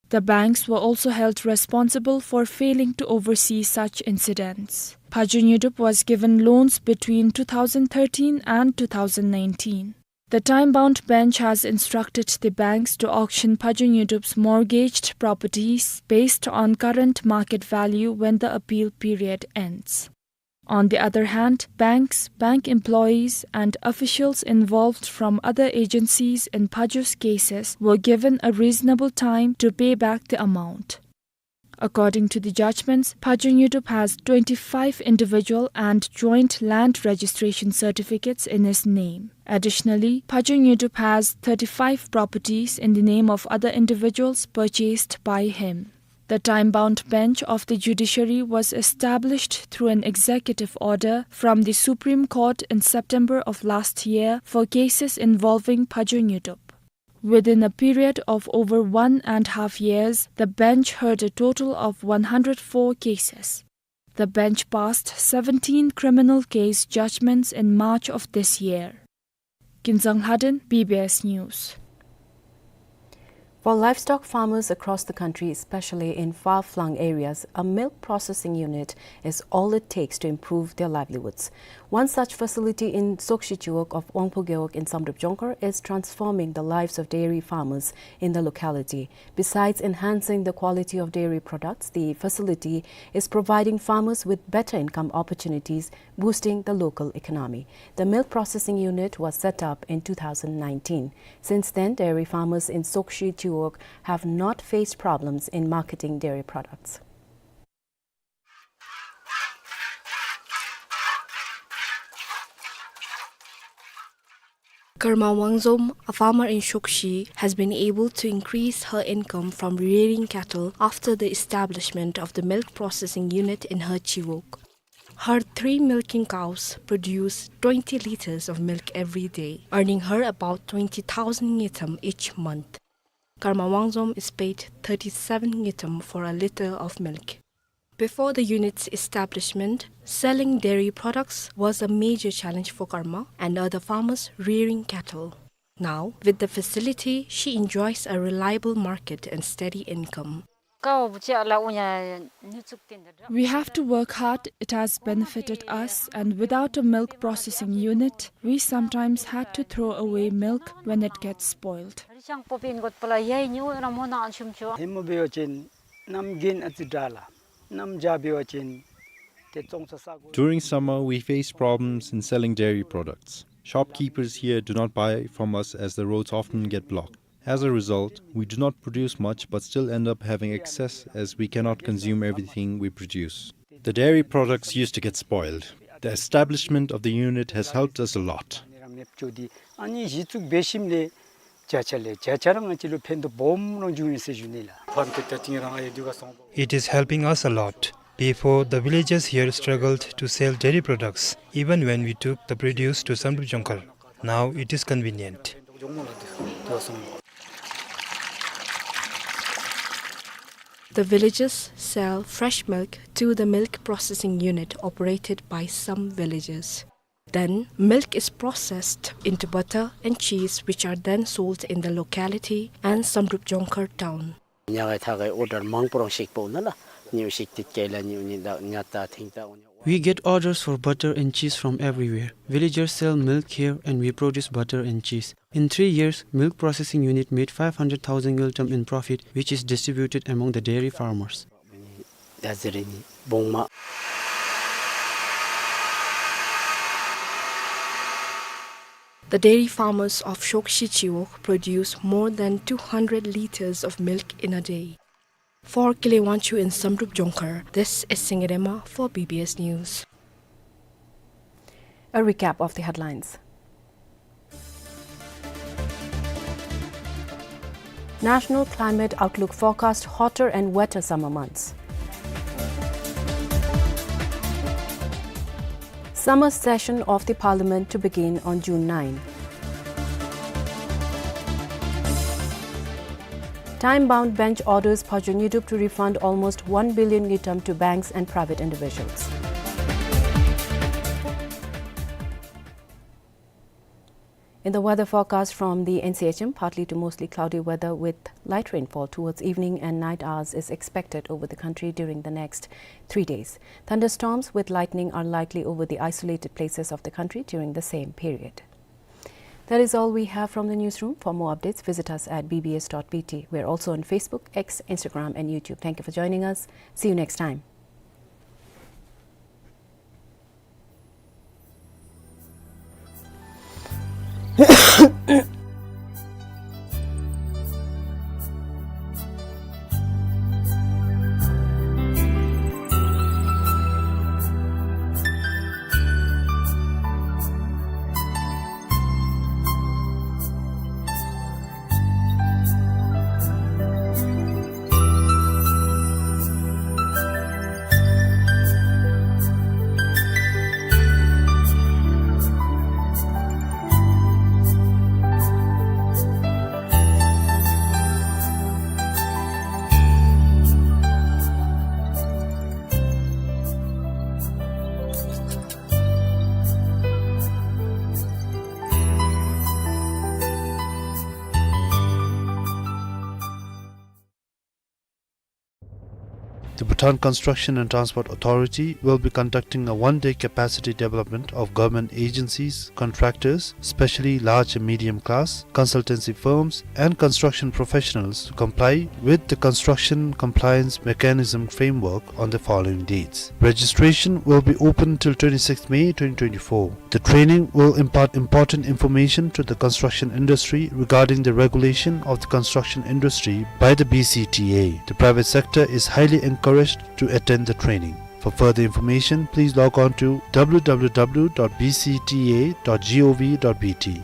The banks were also held responsible for failing to oversee such incidents. Phajo Ngyutup was given loans between two thousand thirteen and two thousand nineteen. The time-bound bench has instructed the banks to auction Phajo Ngyutup's mortgaged properties based on current market value when the appeal period ends. On the other hand, banks, bank employees, and officials involved from other agencies in Phajo's cases were given a reasonable time to pay back the amount. According to the judgments, Phajo Ngyutup has twenty-five individual and joint land registration certificates in his name. Additionally, Phajo Ngyutup has thirty-five properties in the name of other individuals purchased by him. The time-bound bench of the judiciary was established through an executive order from the Supreme Court in September of last year for cases involving Phajo Ngyutup. Within a period of over one and half years, the bench heard a total of one hundred four cases. The bench passed seventeen criminal case judgments in March of this year. Kinzang Lhaden, B B S News. For livestock farmers across the country, especially in far-flung areas, a milk processing unit is all it takes to improve their livelihoods. One such facility in Tsokshi Chiwog of Wangpo Gewog in Samdrup Jongkhar is transforming the lives of dairy farmers in the locality. Besides enhancing the quality of dairy products, the facility is providing farmers with better income opportunities, boosting the local economy. The milk processing unit was set up in two thousand nineteen. Since then, dairy farmers in Tsokshi Chiwog have not faced problems in marketing dairy products. Karma Wangzom, a farmer in Tsokshi, has been able to increase her income from rearing cattle after the establishment of the milk processing unit in her chiwog. Her three milking cows produce twenty liters of milk every day, earning her about twenty thousand ngultrum each month. Karma Wangzom is paid thirty-seven ngultrum for a liter of milk. Before the unit's establishment, selling dairy products was a major challenge for Karma and other farmers rearing cattle. Now, with the facility, she enjoys a reliable market and steady income. We have to work hard. It has benefited us, and without a milk processing unit, we sometimes had to throw away milk when it gets spoiled. During summer, we face problems in selling dairy products. Shopkeepers here do not buy from us as the roads often get blocked. As a result, we do not produce much but still end up having excess as we cannot consume everything we produce. The dairy products used to get spoiled. The establishment of the unit has helped us a lot. It is helping us a lot. Before, the villagers here struggled to sell dairy products, even when we took the produce to Samdrup Jongkhar. Now it is convenient. The villagers sell fresh milk to the milk processing unit operated by some villagers. Then, milk is processed into butter and cheese, which are then sold in the locality and Samdrup Jongkhar town. We get orders for butter and cheese from everywhere. Villagers sell milk here and we produce butter and cheese. In three years, milk processing unit made five hundred thousand ngultrum in profit, which is distributed among the dairy farmers. བདག་འཛིན་རེ་ནི་བོང་མ། The dairy farmers of Shokshi Chiwog produce more than two hundred liters of milk in a day. For Kile Wangchuk in Samdrup Jongkhar, this is Singerema for B B S News. A recap of the headlines. National Climate Outlook forecast hotter and wetter summer months. Summer session of the Parliament to begin on June nine. Time-bound bench orders Phadro Nyidup to refund almost one billion ngultrum to banks and private individuals. In the weather forecast from the N C H M, partly to mostly cloudy weather with light rainfall towards evening and night hours is expected over the country during the next three days. Thunderstorms with lightning are likely over the isolated places of the country during the same period. That is all we have from the newsroom. For more updates, visit us at B B S dot B T. We are also on Facebook, X, Instagram, and YouTube. Thank you for joining us. See you next time. The Bhutan Construction and Transport Authority will be conducting a one-day capacity development of government agencies, contractors, especially large and medium class, consultancy firms, and construction professionals to comply with the construction compliance mechanism framework on the following dates. Registration will be open till twenty-sixth May twenty twenty-four. The training will impart important information to the construction industry regarding the regulation of the construction industry by the B C T A. The private sector is highly encouraged to attend the training. For further information, please log on to W W W dot B C T A dot gov dot B T.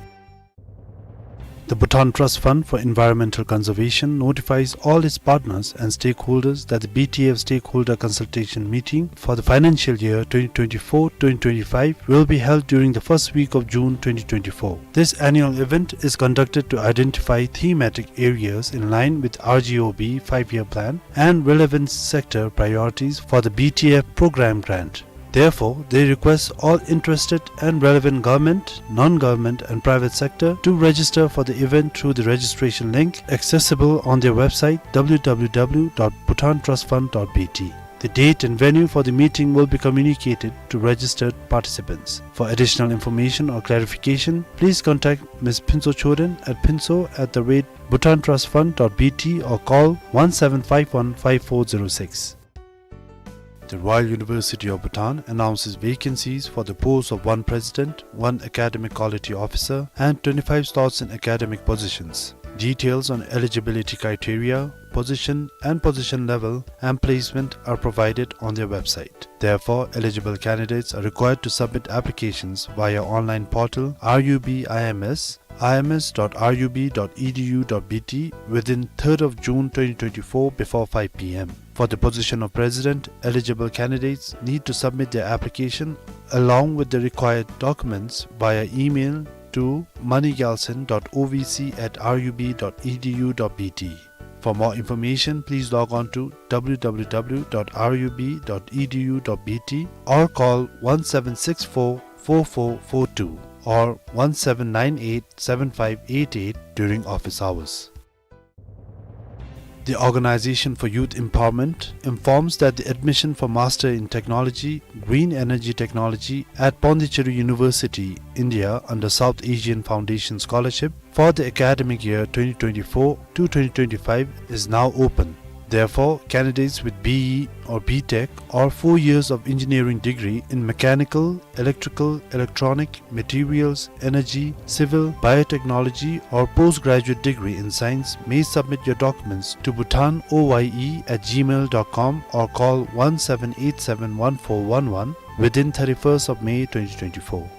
The Bhutan Trust Fund for Environmental Conservation notifies all its partners and stakeholders that the B T F stakeholder consultation meeting for the financial year twenty twenty-four twenty twenty-five will be held during the first week of June twenty twenty-four. This annual event is conducted to identify thematic areas in line with R G O B five-year plan and relevant sector priorities for the B T F program grant. Therefore, they request all interested and relevant government, non-government and private sector to register for the event through the registration link accessible on their website W W W dot bhutan trust fund dot B T. The date and venue for the meeting will be communicated to registered participants. For additional information or clarification, please contact Miss Phuntsho Chöden at phuntsho at the rate bhutan trust fund dot B T or call one seven five one five four zero six. The Royal University of Bhutan announces vacancies for the posts of one president, one academic quality officer, and twenty-five slots in academic positions. Details on eligibility criteria, position and position level, and placement are provided on their website. Therefore, eligible candidates are required to submit applications via online portal R U B I M S, I M S dot R U B dot E D U dot B T within third of June twenty twenty-four before five P M. For the position of president, eligible candidates need to submit their application along with the required documents via email to money gyaltshen dot O V C at R U B dot E D U dot B T. For more information, please log on to W W W dot R U B dot E D U dot B T or call one seven six four four four four two or one seven nine eight seven five eight eight during office hours. The Organization for Youth Empowerment informs that the admission for Master in Technology, Green Energy Technology at Pondicherry University, India, under South Asian Foundation Scholarship for the academic year twenty twenty-four to twenty twenty-five is now open. Therefore, candidates with B E or B Tech or four years of engineering degree in mechanical, electrical, electronic, materials, energy, civil, biotechnology, or postgraduate degree in science may submit your documents to bhutan O Y E at gmail dot com or call one seven eight seven one four one one within thirty-first of May twenty twenty-four.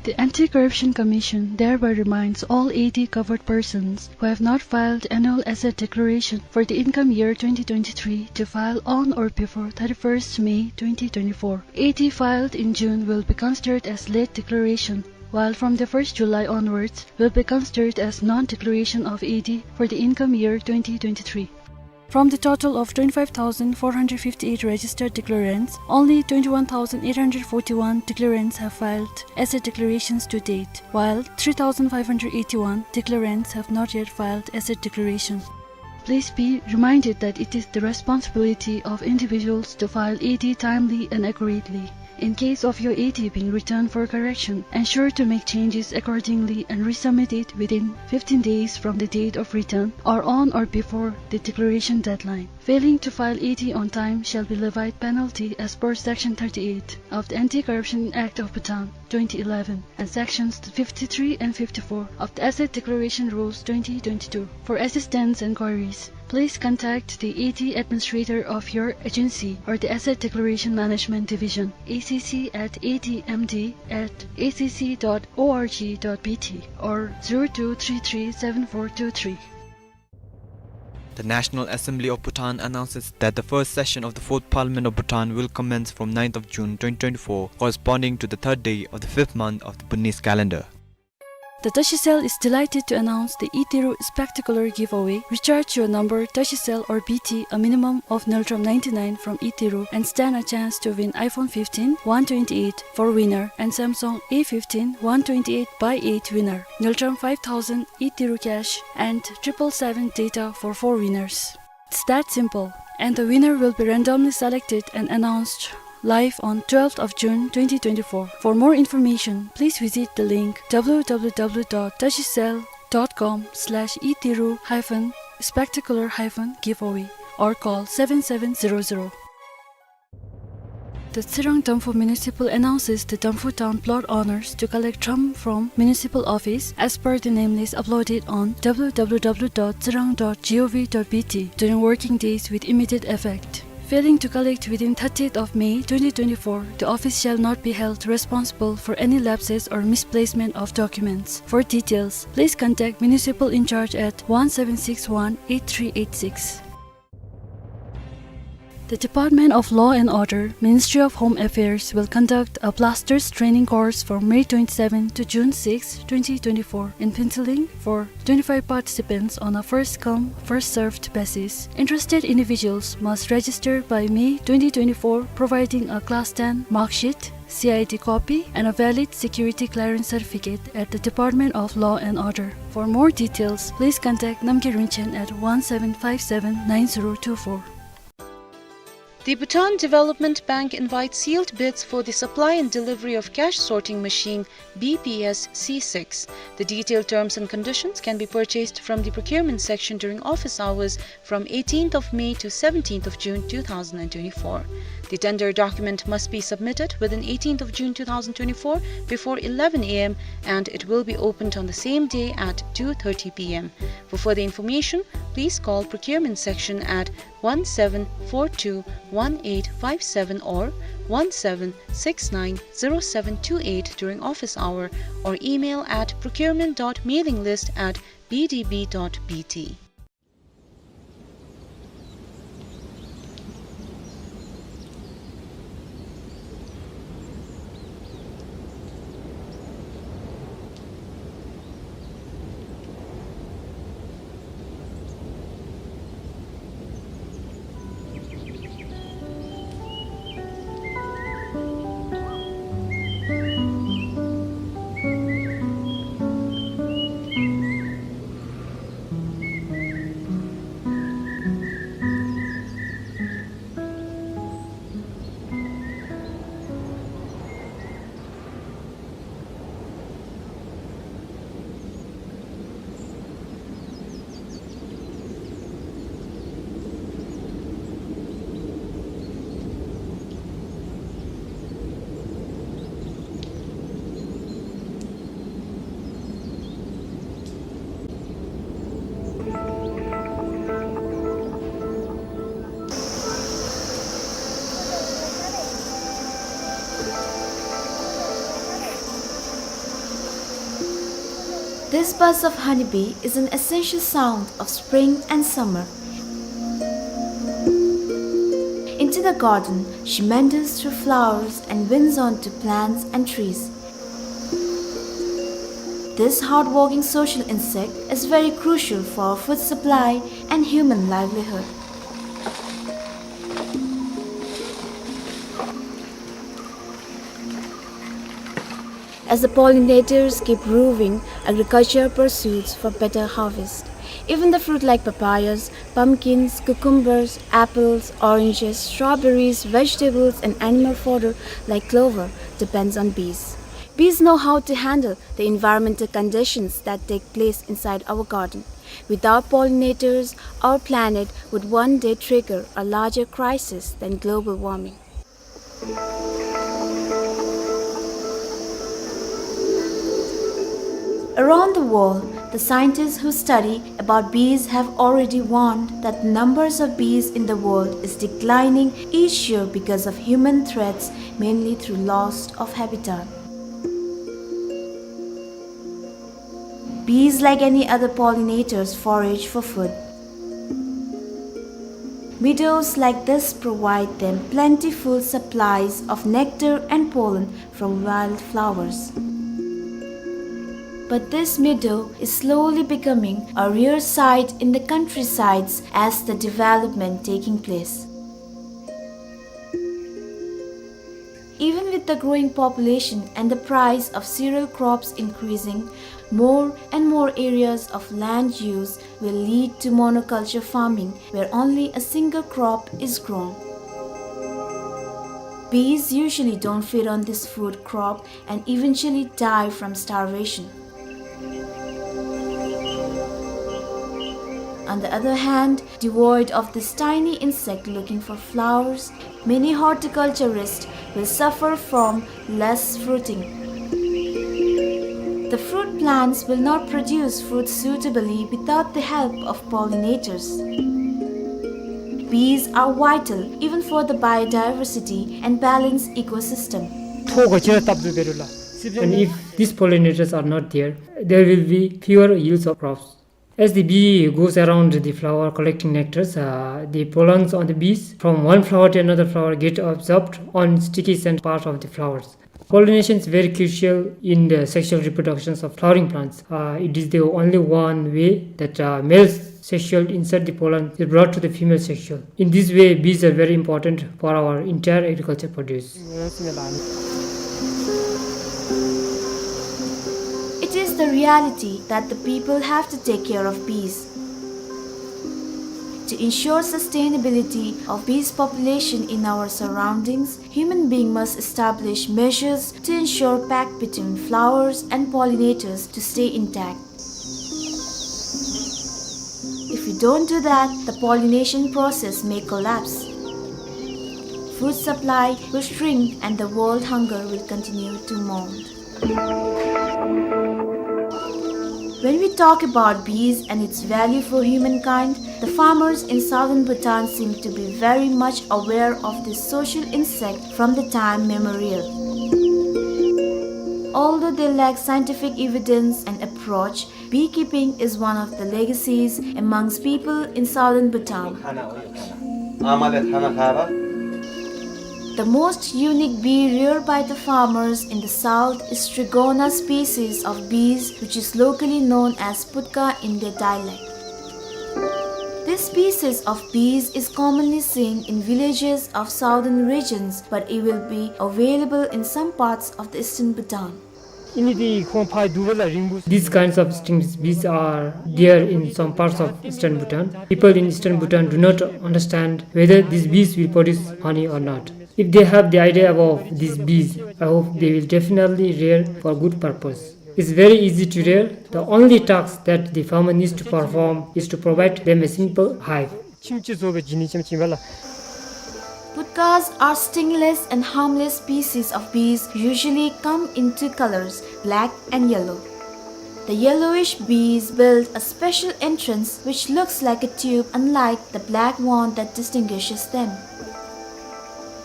The Anti-Corruption Commission thereby reminds all A D covered persons who have not filed annual asset declaration for the income year twenty twenty-three to file on or before thirty-first May twenty twenty-four. A D filed in June will be considered as late declaration, while from the first July onwards will be considered as non-declaration of A D for the income year twenty twenty-three. From the total of twenty-five thousand four hundred fifty-eight registered declarants, only twenty-one thousand eight hundred forty-one declarants have filed asset declarations to date, while three thousand five hundred eighty-one declarants have not yet filed asset declaration. Please be reminded that it is the responsibility of individuals to file A D timely and accurately. In case of your A D being returned for correction, ensure to make changes accordingly and resubmit it within fifteen days from the date of return or on or before the declaration deadline. Failing to file A D on time shall be levied penalty as per Section thirty-eight of the Anti-Corruption Act of Bhutan twenty eleven and Sections fifty-three and fifty-four of the Asset Declaration Rules twenty twenty-two. For assistance and queries, please contact the A D administrator of your agency or the Asset Declaration Management Division, A C C at A D M D at A C C dot org dot B T or zero two three three seven four two three. The National Assembly of Bhutan announces that the first session of the Fourth Parliament of Bhutan will commence from ninth of June twenty twenty-four, corresponding to the third day of the fifth month of the Bhutanese calendar. The Tashicel is delighted to announce the e-Tiru Spectacular Giveaway. Recharge your number Tashicel or B T a minimum of Ngultrum ninety-nine from e-Tiru and stand a chance to win iPhone fifteen one twenty-eight for winner and Samsung A fifteen one twenty-eight by eight winner, Ngultrum five thousand e-Tiru cash and triple seven data for four winners. It's that simple. And the winner will be randomly selected and announced live on twelfth of June twenty twenty-four. For more information, please visit the link w w w dot tashicel dot com slash e-tiru hyphen spectacular hyphen giveaway or call seven seven zero zero. The Tsirang Damphu Municipal announces the Damphu Town plot owners to collect thrum from municipal office as per the name list uploaded on w w w dot tsirang dot gov dot b t during working days with immediate effect. Failing to collect within thirtieth of May twenty twenty-four, the office shall not be held responsible for any lapses or misplacement of documents. For details, please contact municipal in charge at one seven six one eight three eight six. The Department of Law and Order, Ministry of Home Affairs, will conduct a blasters training course from May twenty-seventh to June sixth, twenty twenty-four, in Phuentsholing for twenty-five participants on a first-come, first-served basis. Interested individuals must register by May twenty twenty-four, providing a class ten mark sheet, C I D copy and a valid security clearance certificate at the Department of Law and Order. For more details, please contact Namgay Rinchen at one seven five seven nine zero two four. The Bhutan Development Bank invites sealed bids for the supply and delivery of cash sorting machine B P S C six. The detailed terms and conditions can be purchased from the procurement section during office hours from eighteenth of May to seventeenth of June two thousand and twenty-four. The tender document must be submitted within eighteenth of June two thousand twenty-four before eleven a m and it will be opened on the same day at two thirty p m. For further information, please call procurement section at one seven four two one eight five seven or one seven six nine zero seven two eight during office hour or email at procurement dot mailing list at b d b dot b t. This buzz of honeybee is an essential sound of spring and summer. Into the garden, she meanders through flowers and winds onto plants and trees. This hardworking social insect is very crucial for food supply and human livelihood. As the pollinators keep roving, agriculture pursues for better harvest. Even the fruit like papayas, pumpkins, cucumbers, apples, oranges, strawberries, vegetables, and animal fodder like clover depends on bees. Bees know how to handle the environmental conditions that take place inside our garden. Without pollinators, our planet would one day trigger a larger crisis than global warming. Around the world, the scientists who study about bees have already warned that the numbers of bees in the world is declining each year because of human threats, mainly through loss of habitat. Bees, like any other pollinators, forage for food. Meadows like this provide them plentiful supplies of nectar and pollen from wildflowers. But this meadow is slowly becoming a rare sight in the countrysides as the development taking place. Even with the growing population and the price of cereal crops increasing, more and more areas of land use will lead to monoculture farming, where only a single crop is grown. Bees usually don't feed on this food crop and eventually die from starvation. On the other hand, devoid of this tiny insect looking for flowers, many horticulturists will suffer from less fruiting. The fruit plants will not produce fruit suitably without the help of pollinators. Bees are vital even for the biodiversity and balanced ecosystem. ཐོག་ག་ཅི་ར་བཏབ་དུ་བེ་རུ་ལ། And if these pollinators are not there, there will be fewer yields of crops. As the bee goes around the flower collecting nectars, uh, the pollens on the bees from one flower to another flower get absorbed on sticky scent part of the flowers. Pollination is very crucial in the sexual reproductions of flowering plants. Uh, it is the only one way that, uh, male sexual insert the pollen is brought to the female sexual. In this way, bees are very important for our entire agriculture produce. It is the reality that the people have to take care of bees. To ensure sustainability of bees population in our surroundings, human being must establish measures to ensure pact between flowers and pollinators to stay intact. If we don't do that, the pollination process may collapse. Food supply will shrink and the world hunger will continue to mount. When we talk about bees and its value for humankind, the farmers in southern Bhutan seem to be very much aware of this social insect from the time memorial. Although they lack scientific evidence and approach, beekeeping is one of the legacies amongst people in southern Bhutan. The most unique bee reared by the farmers in the south is Trigona species of bees, which is locally known as putka in their dialect. This species of bees is commonly seen in villages of southern regions, but it will be available in some parts of the eastern Bhutan. These kinds of stingless bees are there in some parts of eastern Bhutan. People in eastern Bhutan do not understand whether these bees will produce honey or not. If they have the idea about these bees, I hope they will definitely rear for good purpose. It's very easy to rear. The only task that the farmer needs to perform is to provide them a simple hive. Putkas are stingless and harmless species of bees, usually come in two colors, black and yellow. The yellowish bees build a special entrance which looks like a tube, unlike the black one that distinguishes them.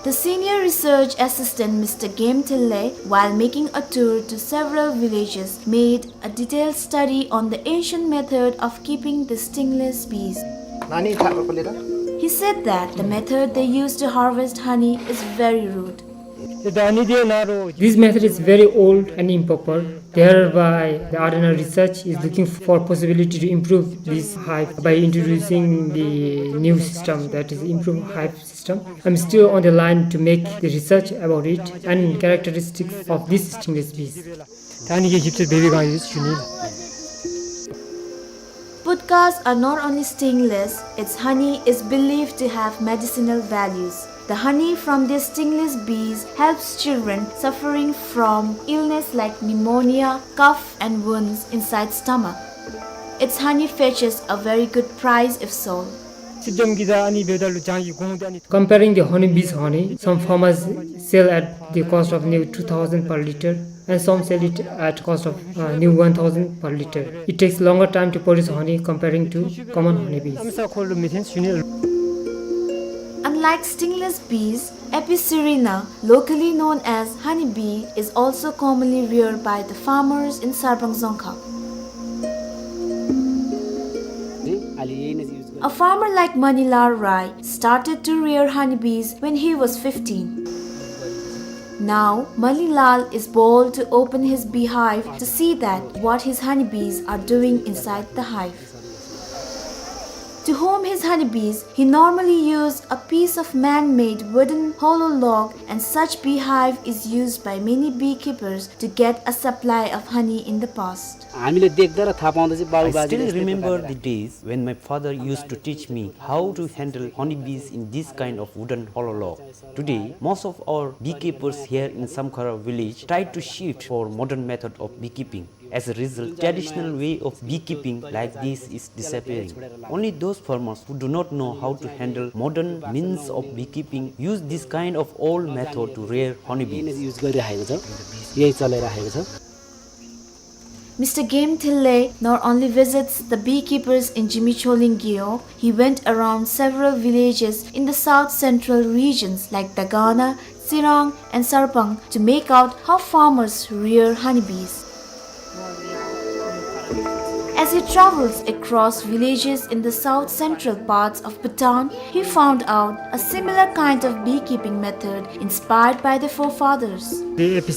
The senior research assistant, Mister Game Thille, while making a tour to several villages, made a detailed study on the ancient method of keeping the stingless bees. He said that the method they used to harvest honey is very rude. This method is very old and improper. Thereby, the R N R research is looking for possibility to improve this hive by introducing the new system, that is, improved hive system. I'm still on the line to make the research about it and characteristics of these stingless bees. Putkas are not only stingless, its honey is believed to have medicinal values. The honey from these stingless bees helps children suffering from illness like pneumonia, cough, and wounds inside stomach. Its honey fetches a very good price if sold. Comparing the honeybees' honey, some farmers sell at the cost of new two thousand per liter, and some sell it at cost of, uh, new one thousand per liter. It takes longer time to produce honey comparing to common honeybees. Unlike stingless bees, Apis cerana, locally known as honeybee, is also commonly reared by the farmers in Sarpang Dzongkhag. A farmer like Manilal Rai started to rear honeybees when he was fifteen. Now, Manilal is bold to open his beehive to see that what his honeybees are doing inside the hive. To home his honeybees, he normally used a piece of man-made wooden hollow log, and such beehive is used by many beekeepers to get a supply of honey in the past. I still remember the days when my father used to teach me how to handle honeybees in this kind of wooden hollow log. Today, most of our beekeepers here in Samkhara village try to shift for modern method of beekeeping. As a result, traditional way of beekeeping like this is disappearing. Only those farmers who do not know how to handle modern means of beekeeping use this kind of old method to rear honeybees. Mister Game Thille not only visits the beekeepers in Jimicholing Gewog, he went around several villages in the south central regions like Dagana, Tsirang, and Sarpang to make out how farmers rear honeybees. As he travels across villages in the south central parts of Bhutan, he found out a similar kind of beekeeping method inspired by the forefathers. This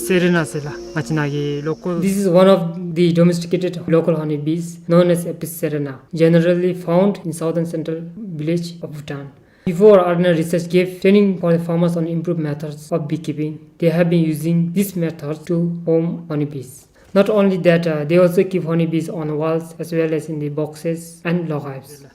is one of the domesticated local honeybees known as Apis cerana, generally found in southern central village of Bhutan. Before, R N R research gave training for the farmers on improved methods of beekeeping. They have been using this method to home honeybees. Not only that, uh, they also keep honeybees on walls as well as in the boxes and log hives.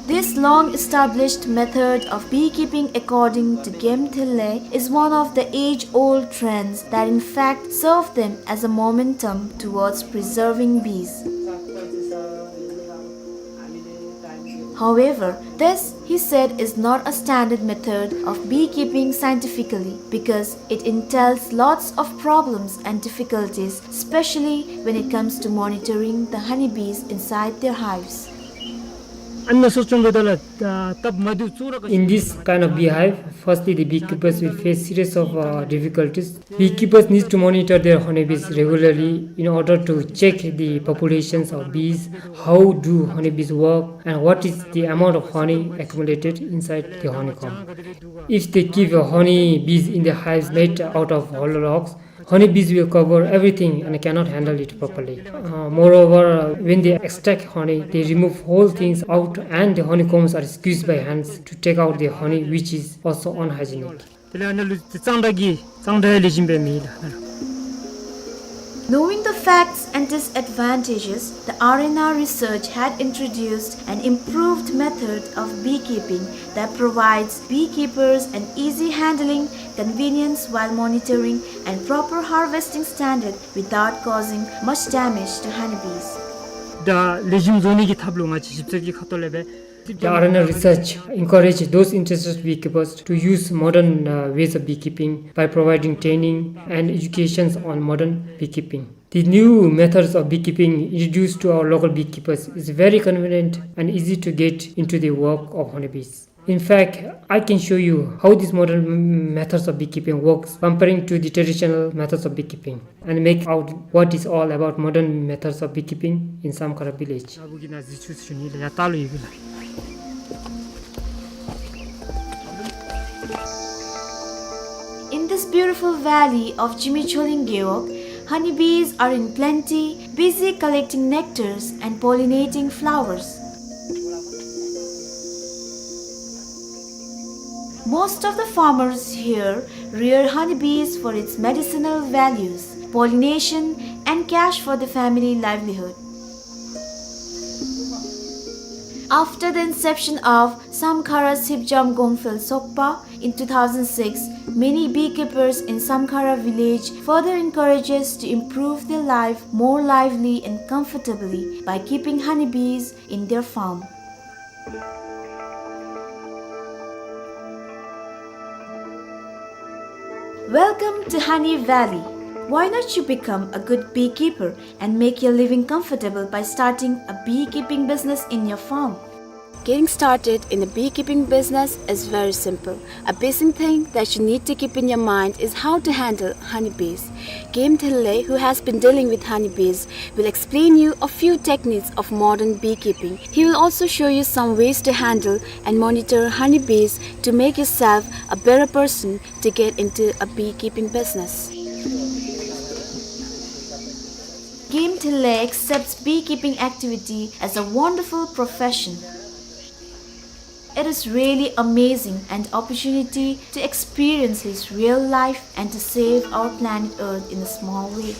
This long-established method of beekeeping, according to Game Thille, is one of the age-old trends that in fact serve them as a momentum towards preserving bees. However, this, he said, is not a standard method of beekeeping scientifically because it entails lots of problems and difficulties, especially when it comes to monitoring the honeybees inside their hives. In this kind of beehive, firstly, the beekeepers will face series of, uh, difficulties. Beekeepers need to monitor their honeybees regularly in order to check the populations of bees, how do honeybees work, and what is the amount of honey accumulated inside the honeycomb. If they keep, uh, honeybees in the hives made out of hollow logs, honeybees will cover everything and cannot handle it properly. Uh, moreover, uh, when they extract honey, they remove whole things out and the honeycombs are squeezed by hands to take out the honey, which is also unhygienic. དེ་ལས་ཨ་ནཱ་ལུ་གཙང་སྦྲ་གི་གཙང་སྦྲ་ལེགས་ཤོམ་སྦེ་མེད་ལགས། Knowing the facts and disadvantages, the R N R research had introduced an improved method of beekeeping that provides beekeepers an easy handling, convenience while monitoring, and proper harvesting standard without causing much damage to honeybees. ད་ལེགས་ཤོམ་བཟོ་ནི་གི་ཐབས་ལུ་ང་བཅས་ཞིབ་འཚོལ་གྱི་ཁ་ཐུག་ལས་སྦེ། The R N R research encourage those interested beekeepers to use modern, uh, ways of beekeeping by providing training and educations on modern beekeeping. The new methods of beekeeping introduced to our local beekeepers is very convenient and easy to get into the work of honeybees. In fact, I can show you how these modern m-, methods of beekeeping works comparing to the traditional methods of beekeeping and make out what is all about modern methods of beekeeping in Samkhara village. In this beautiful valley of Jimi Choling Gewog, honeybees are in plenty, busy collecting nectars and pollinating flowers. Most of the farmers here rear honeybees for its medicinal values, pollination, and cash for the family livelihood. After the inception of Samkhara Sipjam Gongphel Sokpa in two thousand six, many beekeepers in Samkhara village further encourages to improve their life more lively and comfortably by keeping honeybees in their farm. Welcome to Honey Valley. Why not you become a good beekeeper and make your living comfortable by starting a beekeeping business in your farm? Getting started in a beekeeping business is very simple. A basic thing that you need to keep in your mind is how to handle honeybees. Game Thille, who has been dealing with honeybees, will explain you a few techniques of modern beekeeping. He will also show you some ways to handle and monitor honeybees to make yourself a better person to get into a beekeeping business. Game Thille accepts beekeeping activity as a wonderful profession. It is really amazing an opportunity to experience his real life and to save our planet Earth in a small way.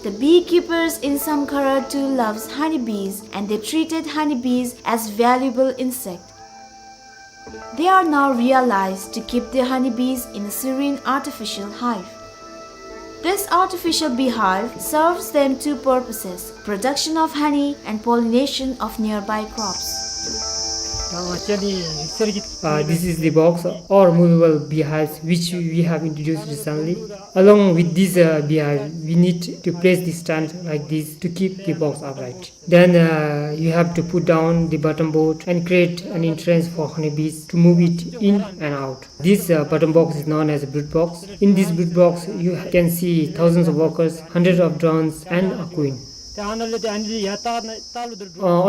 The beekeepers in Samkhara too loves honeybees and they treated honeybees as valuable insect. They are now realized to keep their honeybees in a serene artificial hive. This artificial beehive serves them two purposes, production of honey and pollination of nearby crops. Uh, this is the box or movable beehives which we have introduced recently. Along with this, uh, beehive, we need to place the stand like this to keep the box upright. Then, uh, you have to put down the bottom board and create an entrance for honeybees to move it in and out. This, uh, bottom box is known as a brood box. In this brood box, you can see thousands of workers, hundreds of drones, and a queen. Uh, on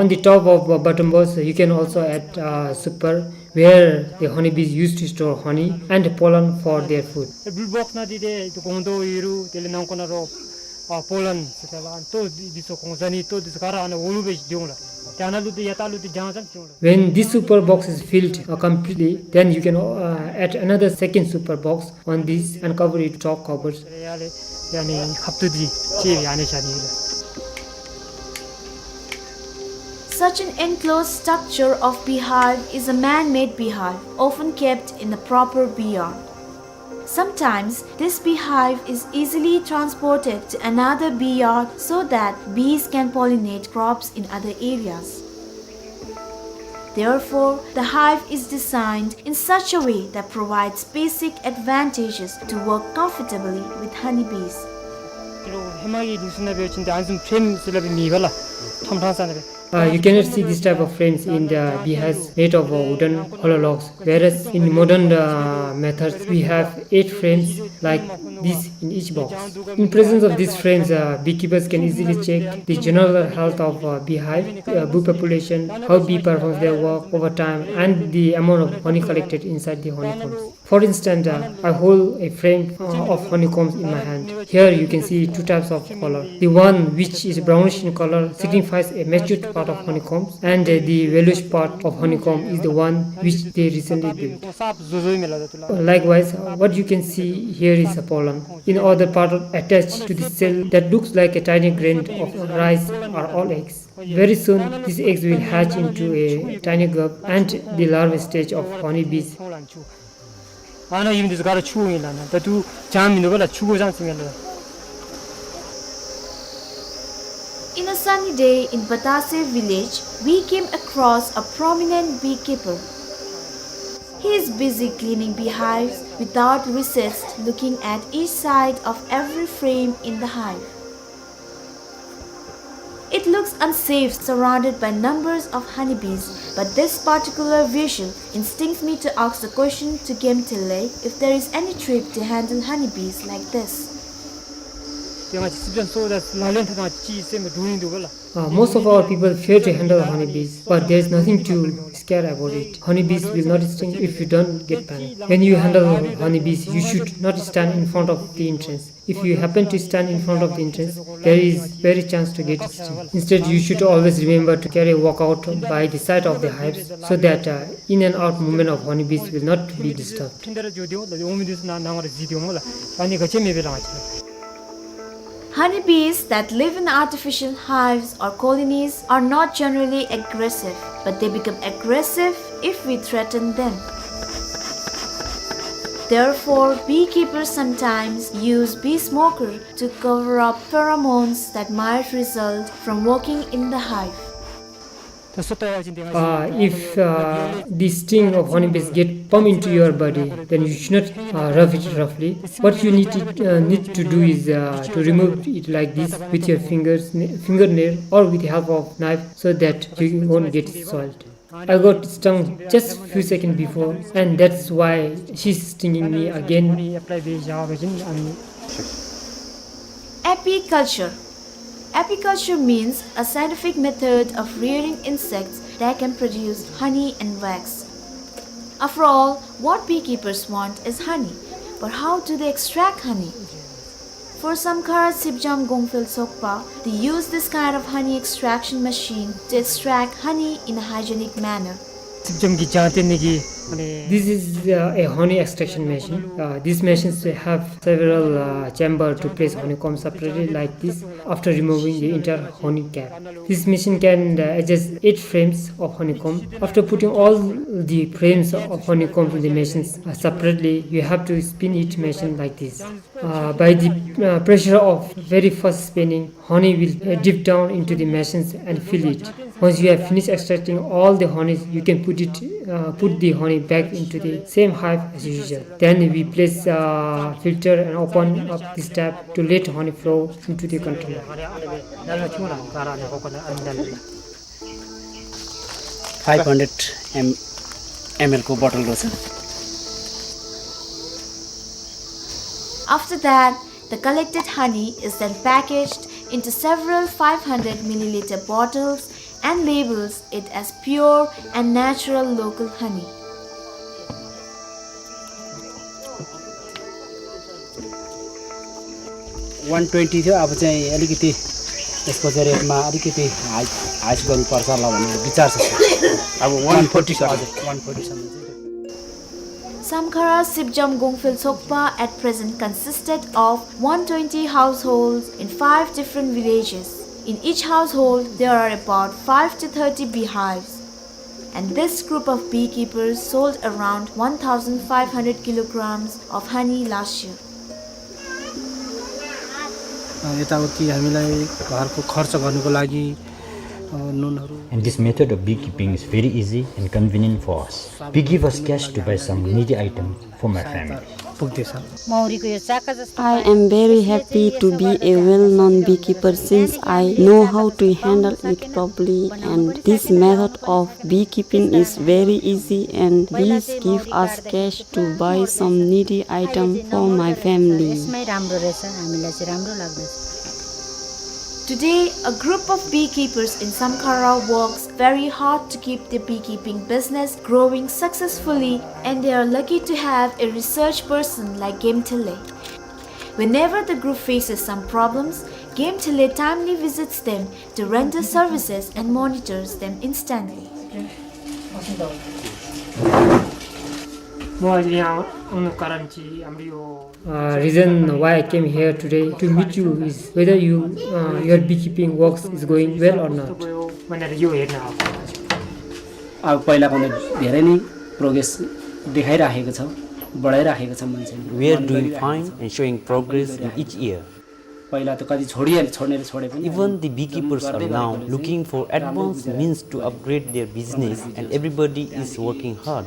the top of, uh, bottom box, you can also add, uh, super, where the honeybees used to store honey and pollen for their food. Brood box ནང་འདི་ཏེ་ཏེ་སྒོང་རྡོག་ཡོད་རུང་དེ་ལས་ནང་ཁོག་ནང་རོ་ཨ་པོ་ལན་ཟེར་ཏེ་ལགས། ཏོ་འདི་ཚུ་གོང་ཟ་ནི་ཏོ་འདི་ཚུ་ག་ར་ཨ་ནི་འོག་ལུ་སྦེ་སྡོད་འོང་ལགས། ཏེ་ཨ་ནཱ་ལུ་ཏེ་ཡར་ལྟག་ལུ་ཏེ་རྒྱང་ཙམ་ཅིག་འོང་ལགས། When this super box is filled, uh, completely, then you can, uh, add another second super box on this and cover it top covers. ཡར་ལས་ཡར་ནི་ཁབ་ཏུ་འདི་ཅིག་ཡར་ནི་བཞག་ནི་ལགས། Such an enclosed structure of beehive is a man-made beehive, often kept in a proper bee yard. Sometimes, this beehive is easily transported to another bee yard so that bees can pollinate crops in other areas. Therefore, the hive is designed in such a way that provides basic advantages to work comfortably with honeybees. ཧེ་མ་གི་ལུགས་སྲོལ་ནང་འབད་བ་ཅིན་ཏེ་ཨ་ནི་བཟུམ་ཕྲེམ་ཟེར་སླབ་མེད་པ་ལགས། ཐོམ་ཐང་ས་ནང་སྦེ། Uh, you cannot see this type of frames in the beehives made of, uh, wooden hollow logs, whereas in modern, uh, methods we have eight frames like this in each box. In presence of these frames, uh, beekeepers can easily check the general health of, uh, beehive, uh, bee population, how bee performs their work over time, and the amount of honey collected inside the honeycombs. For instance, uh, I hold a frame, uh, of honeycombs in my hand. Here you can see two types of color. The one which is brownish in color signifies a matured part of honeycombs, and, uh, the yellowish part of honeycomb is the one which they recently built. Likewise, uh, what you can see here is a pollen. In other part attached to the cell that looks like a tiny grain of rice are all eggs. Very soon, these eggs will hatch into a tiny grub and the larval stage of honeybees. ཨ་ནཱ་ཨིན་འདི་ཚུ་ག་ར་ཆུ་ཨིན་ལགས། ཨ་ནཱ་ད་ལྟོ་ལྗང་མིན་འདུག་པ་ལགས། ཆུ་གོ་ལྗང་ཅིག་ཨིན་ལགས། In a sunny day in Batase village, we came across a prominent beekeeper. He is busy cleaning beehives without recessed, looking at each side of every frame in the hive. It looks unsafe surrounded by numbers of honeybees, but this particular visual instincts me to ask the question to Gemtele if there is any trick to handle honeybees like this. དེ་ང་ཅིག་སི་པན་སོ་ད་ལ་ལན་ཐ་ན་ཅི་སེམས་འདུག་ཡིན་འདུག་ག་ལ། Uh, most of our people fear to handle honeybees, but there is nothing to scare about it. Honeybees will not sting if you don't get panic. When you handle honeybees, you should not stand in front of the entrance. If you happen to stand in front of the entrance, there is very chance to get stung. Instead, you should always remember to carry a walkout by the side of the hives so that uh, in and out movement of honeybees will not be disturbed. Honeybees that live in artificial hives or colonies are not generally aggressive, but they become aggressive if we threaten them. Therefore, beekeepers sometimes use bee smoker to cover up pheromones that might result from working in the hive. Uh, if uh, the sting of honeybees get pump into your body, then you should not uh, rub it roughly. What you need to, uh, need to do is uh, to remove it like this with your fingers, fingernail, or with the help of knife, so that you won't get soiled. I got stung just few seconds before, and that's why she's stinging me again. Apiculture. Apiculture means a scientific method of rearing insects that can produce honey and wax. After all, what beekeepers want is honey. But how do they extract honey? For Samkhara Sipjam Gongphel Sokpa, they use this kind of honey extraction machine to extract honey in a hygienic manner. སིབ་ཇམ་གྱི་ལྗང་ཐིང་ནི་གི། This is uh, a honey extraction machine. Uh, these machines have several uh, chamber to place honeycomb separately like this after removing the entire honey cap. This machine can uh, adjust eight frames of honeycomb. After putting all the frames of honeycomb in the machines uh, separately, you have to spin each machine like this. Uh, by the uh, pressure of very fast spinning, honey will uh, dip down into the machines and fill it. Once you have finished extracting all the honey, you can put it, uh, put the honey back into the same hive as usual. Then we place a filter and open up this tap to let honey flow into the container. Five hundred M L को बोतल रहेछ। After that, the collected honey is then packaged into several five hundred milliliter bottles and labels it as pure and natural local honey. One twenty थियो, अब चाहिँ अलिकति यसको चाहिँ रेटमा अलिकति हाई, हाइस गर्नुपर्छ होला भन्ने विचार छ, सर। अब one forty, सर। हजुर, one forty सम्म चाहिँ। Samkhara Sipjam Gongphel Sokpa at present consisted of one twenty households in five different villages. In each household, there are about five to thirty beehives. And this group of beekeepers sold around one thousand five hundred kilograms of honey last year. अ, यताउति हामीलाई घरको खर्च गर्नको लागि, अ, नुनहरू। And this method of beekeeping is very easy and convenient for us. We give us cash to buy some needy item for my family. पुग्दैछ। मौरीको यो चाका जस्तो I am very happy to be a well-known beekeeper since I know how to handle it properly, and this method of beekeeping is very easy and this give us cash to buy some needy item for my family. यसमै राम्रो रहेछ, हामीलाई चाहिँ राम्रो लाग्दछ। Today, a group of beekeepers in Samkhara works very hard to keep the beekeeping business growing successfully, and they are lucky to have a research person like Gemtele. Whenever the group faces some problems, Gemtele timely visits them to render services and monitors them instantly. म आज यहाँ आउनुको कारण चाहिँ हाम्रो यो Uh, reason why I came here today to meet you is whether you, uh, your beekeeping works is going well or not. अब पहिलाभन्दा धेरै नै प्रोग्रेस देखाइराखेको छ, बढाइराखेको छ मान्छेले। We are doing fine and showing progress in each year. पहिला त कति छोडिहाले, छोड्नेले छोडे पनि। Even the beekeepers are now looking for advanced means to upgrade their business and everybody is working hard.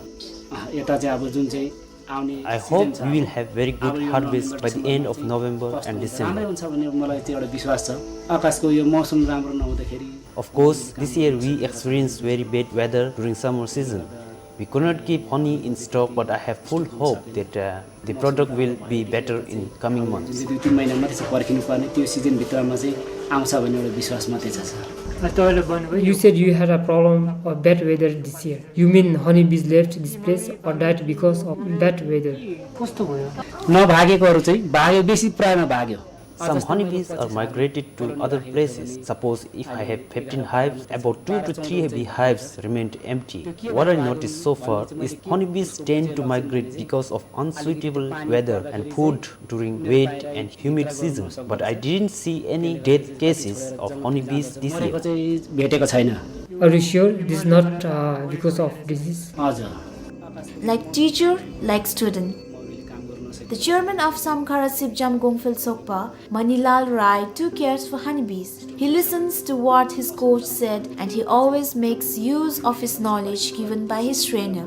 अँ, यता चाहिँ अब जुन चाहिँ आउने I hope season छ, we will अब have very good harvest by the end of November and December। कस्तो हुन्छ, राम्रै हुन्छ भन्ने मलाई चाहिँ एउटा विश्वास छ। आकाशको यो मौसम राम्रो नहुँदाखेरि। Of course, this year we experienced very bad weather during summer season। We could not keep honey in stock, but I have full hope that, uh, the product will be better in coming months। जुन चाहिँ दुई तिन महिना मात्रै छ पर्खिनु पर्ने, त्यो season भित्रमा चाहिँ आउँछ भन्ने एउटा विश्वास मात्रै छ, सर। अँ, तपाईँले भन्नुभयो। You said you had a problem of bad weather this year। You mean honeybees left this place or died because of bad weather? कस्तो भयो? नभागेकोहरू चाहिँ भाग्यो, बेसी प्रायमा भाग्यो। Some honeybees are migrated to other places। Suppose if I have fifteen hives, about two to three beehives remained empty। What I noticed so far is honeybees tend to migrate because of unsuitable weather and food during wet and humid seasons, but I didn't see any death cases of honeybees this year। मरेको चाहिँ भेटेको छैन। Are you sure this is not, uh, because of disease? हजुर। Like teacher, like student। The chairman of Samkhara Sipjam Gongphel Sokpa, Manilal Rai, too cares for honeybees। He listens to what his coach said and he always makes use of his knowledge given by his trainer।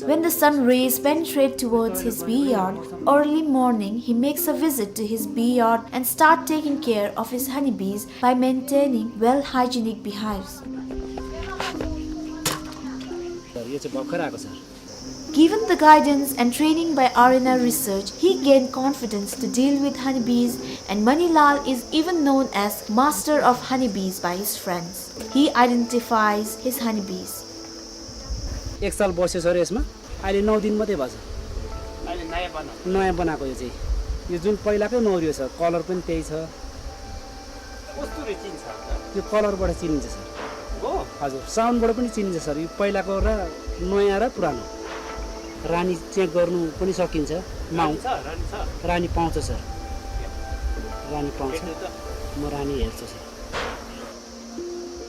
When the sun rays penetrate towards his bee yard, early morning he makes a visit to his bee yard and start taking care of his honeybees by maintaining well hygienic beehives। यो चाहिँ भर्खर आएको छ। Given the guidance and training by R N R Research, he gained confidence to deal with honeybees, and Manilal is even known as master of honeybees by his friends। He identifies his honeybees। एक साल बस्यो सर यसमा, अहिले नौ दिन मात्रै भएको छ। अहिले नयाँ बनाएको। नयाँ बनाएको यो चाहिँ। यो जुन पहिलाकै नौ यो छ, colour पनि त्यही छ। कस्तुरी चिन्छ? यो colour बाट चिनिन्छ सर। हो? हजुर, sound बाट पनि चिनिन्छ सर। यो पहिलाको र नयाँ र पुरानो। रानी check गर्नु पनि सकिन्छ। माउ-, रानी छ, रानी छ। रानी पाउँछ सर। रानी पाउँछ। भेट्नु त। म रानी हेर्छु सर।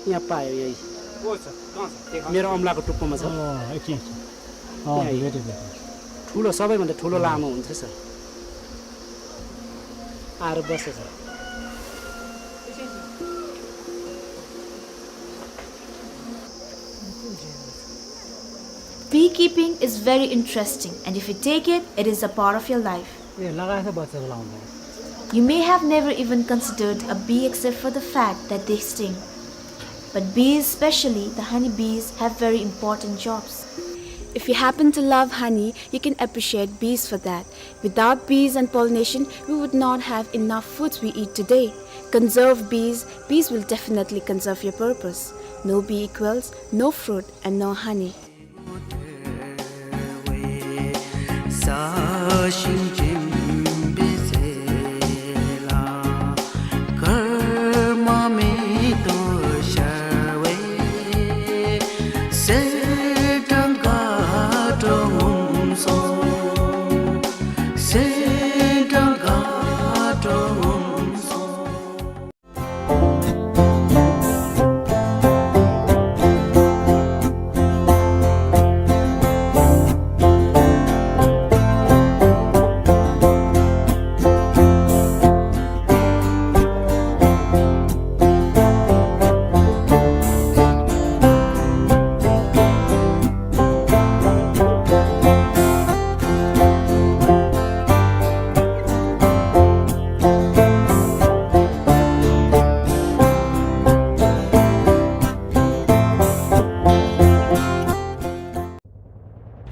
यहाँ पायो यही। को छ? कहाँ छ? देखा। मेरो औँलाको टुप्पोमा छ। अँ, एकछिन, एकछिन। अँ, यहाँ। भेटेँ, भेटेँ। ठुलो, सबैभन्दा ठुलो लामो हुन्छ सर। आएर बस्छ sir. Beekeeping is very interesting, and if you take it, it is a part of your life। ए, लगाएछ बच्चाको लाउँदा। You may have never even considered a bee except for the fact that they sting। But bees, especially the honey bees, have very important jobs। If you happen to love honey, you can appreciate bees for that। Without bees and pollination, we would not have enough foods we eat today। Conserve bees, bees will definitely conserve your purpose। No bee equals no fruit and no honey।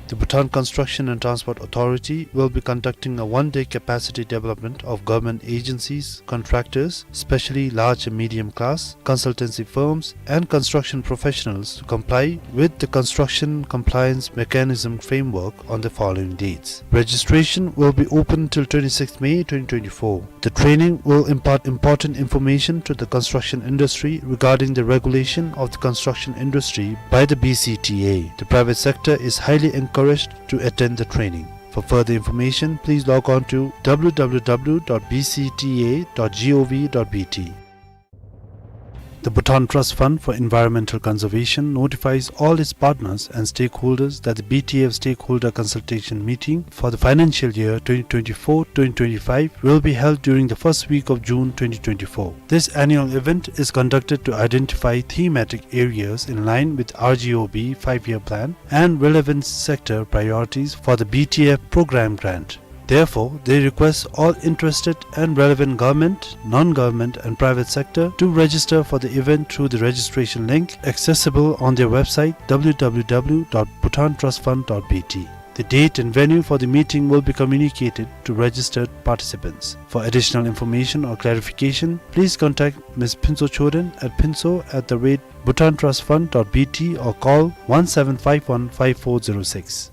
The Bhutan Construction and Transport Authority will be conducting a one-day capacity development of government agencies, contractors, especially large and medium class, consultancy firms, and construction professionals to comply with the construction compliance mechanism framework on the following dates. Registration will be open till twenty-sixth May twenty twenty-four. The training will impart important information to the construction industry regarding the regulation of the construction industry by the B C T A. The private sector is highly encouraged to attend the training. For further information, please log on to W W W dot B C T A dot gov dot B T. The Bhutan Trust Fund for Environmental Conservation notifies all its partners and stakeholders that the B T F stakeholder consultation meeting for the financial year twenty twenty-four twenty twenty-five will be held during the first week of June twenty twenty-four. This annual event is conducted to identify thematic areas in line with R G O B five-year plan and relevant sector priorities for the B T F program grant. Therefore, they request all interested and relevant government, non-government and private sector to register for the event through the registration link accessible on their website, w w w dot bhutan trust fund dot b t. The date and venue for the meeting will be communicated to registered participants. For additional information or clarification, please contact Miss Phuntsho Chöden at phuntsho at the rate bhutan trust fund dot b t or call one seven five one five four zero six.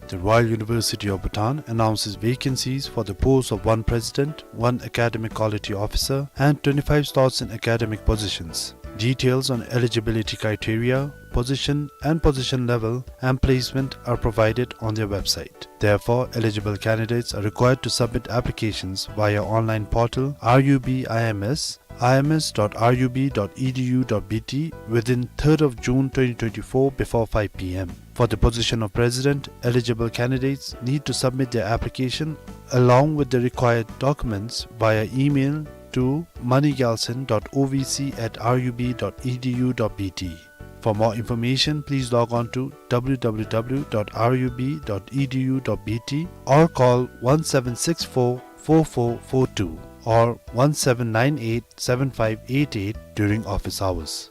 The Royal University of Bhutan announces vacancies for the post of one president, one academic quality officer, and twenty-five slots in academic positions. Details on eligibility criteria, position and position level, and placement are provided on their website. Therefore, eligible candidates are required to submit applications via online portal R U B I M S, I M S dot R U B dot E D U dot B T, within third of June twenty twenty-four before five p m. For the position of president, eligible candidates need to submit their application along with the required documents via email to money gyaltshen dot o v c at r u b dot e d u dot b t. For more information, please log on to w w w dot r u b dot e d u dot b t or call one seven six four four four four two or one seven nine eight seven five eight eight during office hours.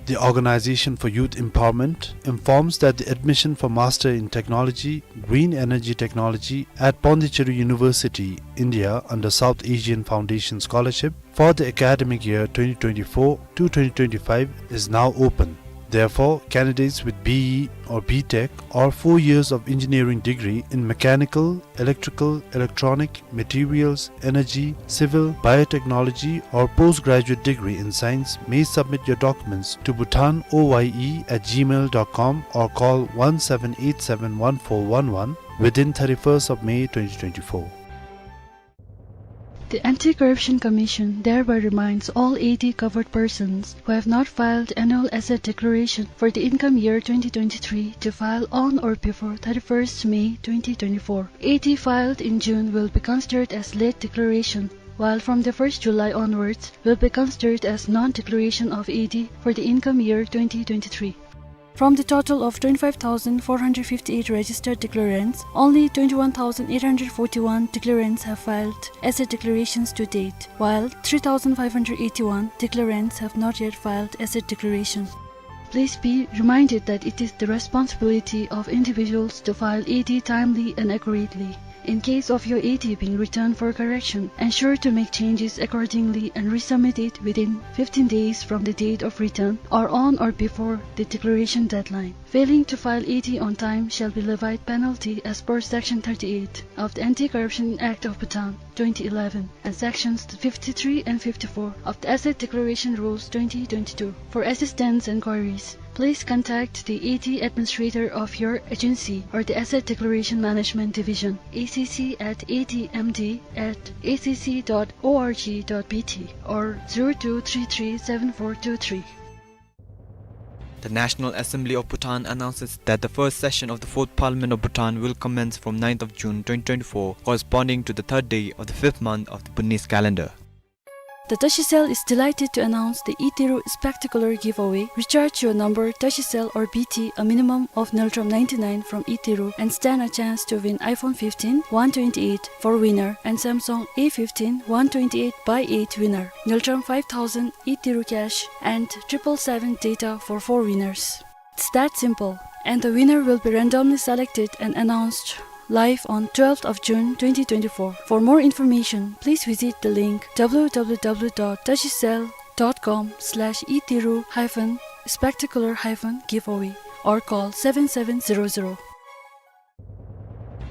The Organization for Youth Empowerment informs that the admission for Master in Technology, Green Energy Technology at Pondicherry University, India, under South Asian Foundation Scholarship for the academic year twenty twenty-four to twenty twenty-five is now open. Therefore, candidates with B E or B Tech or four years of engineering degree in mechanical, electrical, electronic, materials, energy, civil, biotechnology, or postgraduate degree in science may submit your documents to bhutan o y e at gmail dot com or call one seven eight seven one four one one within thirty-first of May twenty twenty-four. The Anti-Corruption Commission thereby reminds all A T covered persons who have not filed annual asset declaration for the income year twenty twenty-three to file on or before thirty-first May twenty twenty-four. A T filed in June will be considered as late declaration, while from the first July onwards will be considered as non-declaration of A T for the income year twenty twenty-three. From the total of twenty-five thousand four hundred fifty-eight registered declarants, only twenty-one thousand eight hundred forty-one declarants have filed asset declarations to date, while three thousand five hundred eighty-one declarants have not yet filed asset declarations. Please be reminded that it is the responsibility of individuals to file A T timely and accurately. In case of your A T being returned for correction, ensure to make changes accordingly and resubmit it within fifteen days from the date of return or on or before the declaration deadline. Failing to file A T on time shall be levied penalty as per Section thirty-eight of the Anti-Corruption Act of Bhutan, twenty eleven, and Sections fifty-three and fifty-four of the Asset Declaration Rules twenty twenty-two. For assistance and queries, please contact the A T administrator of your agency or the Asset Declaration Management Division, A C C at A T M D at A C C dot org dot B T or zero two three three seven four two three. The National Assembly of Bhutan announces that the first session of the Fourth Parliament of Bhutan will commence from ninth of June twenty twenty-four, corresponding to the third day of the fifth month of the Bhutanese calendar. The Tashicell is delighted to announce the Iteru Spectacular Giveaway. Recharge your number Tashicell or B T a minimum of Ngultrum ninety-nine from Iteru and stand a chance to win iPhone fifteen one twenty-eight for winner and Samsung A fifteen one twenty-eight by eight winner, Ngultrum five thousand Iteru cash and triple seven data for four winners. It's that simple. And the winner will be randomly selected and announced live on twelfth of June twenty twenty-four. For more information, please visit the link w w w dot tashicell dot com slash iteru hyphen spectacular hyphen giveaway or call seven seven zero zero.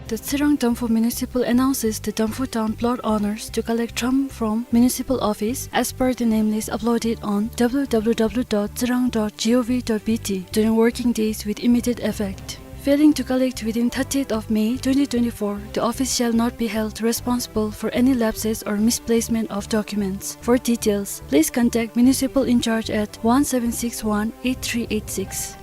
The Tsirang Damphu Municipal announces the Damphu Town plot owners to collect thrombus from municipal office as per the name list uploaded on w w w dot tsirang dot g o v dot b t during working days with immediate effect. Failing to collect within thirtieth of May twenty twenty-four, the office shall not be held responsible for any lapses or misplacement of documents. For details, please contact municipal in charge at one seven six one eight three eight six.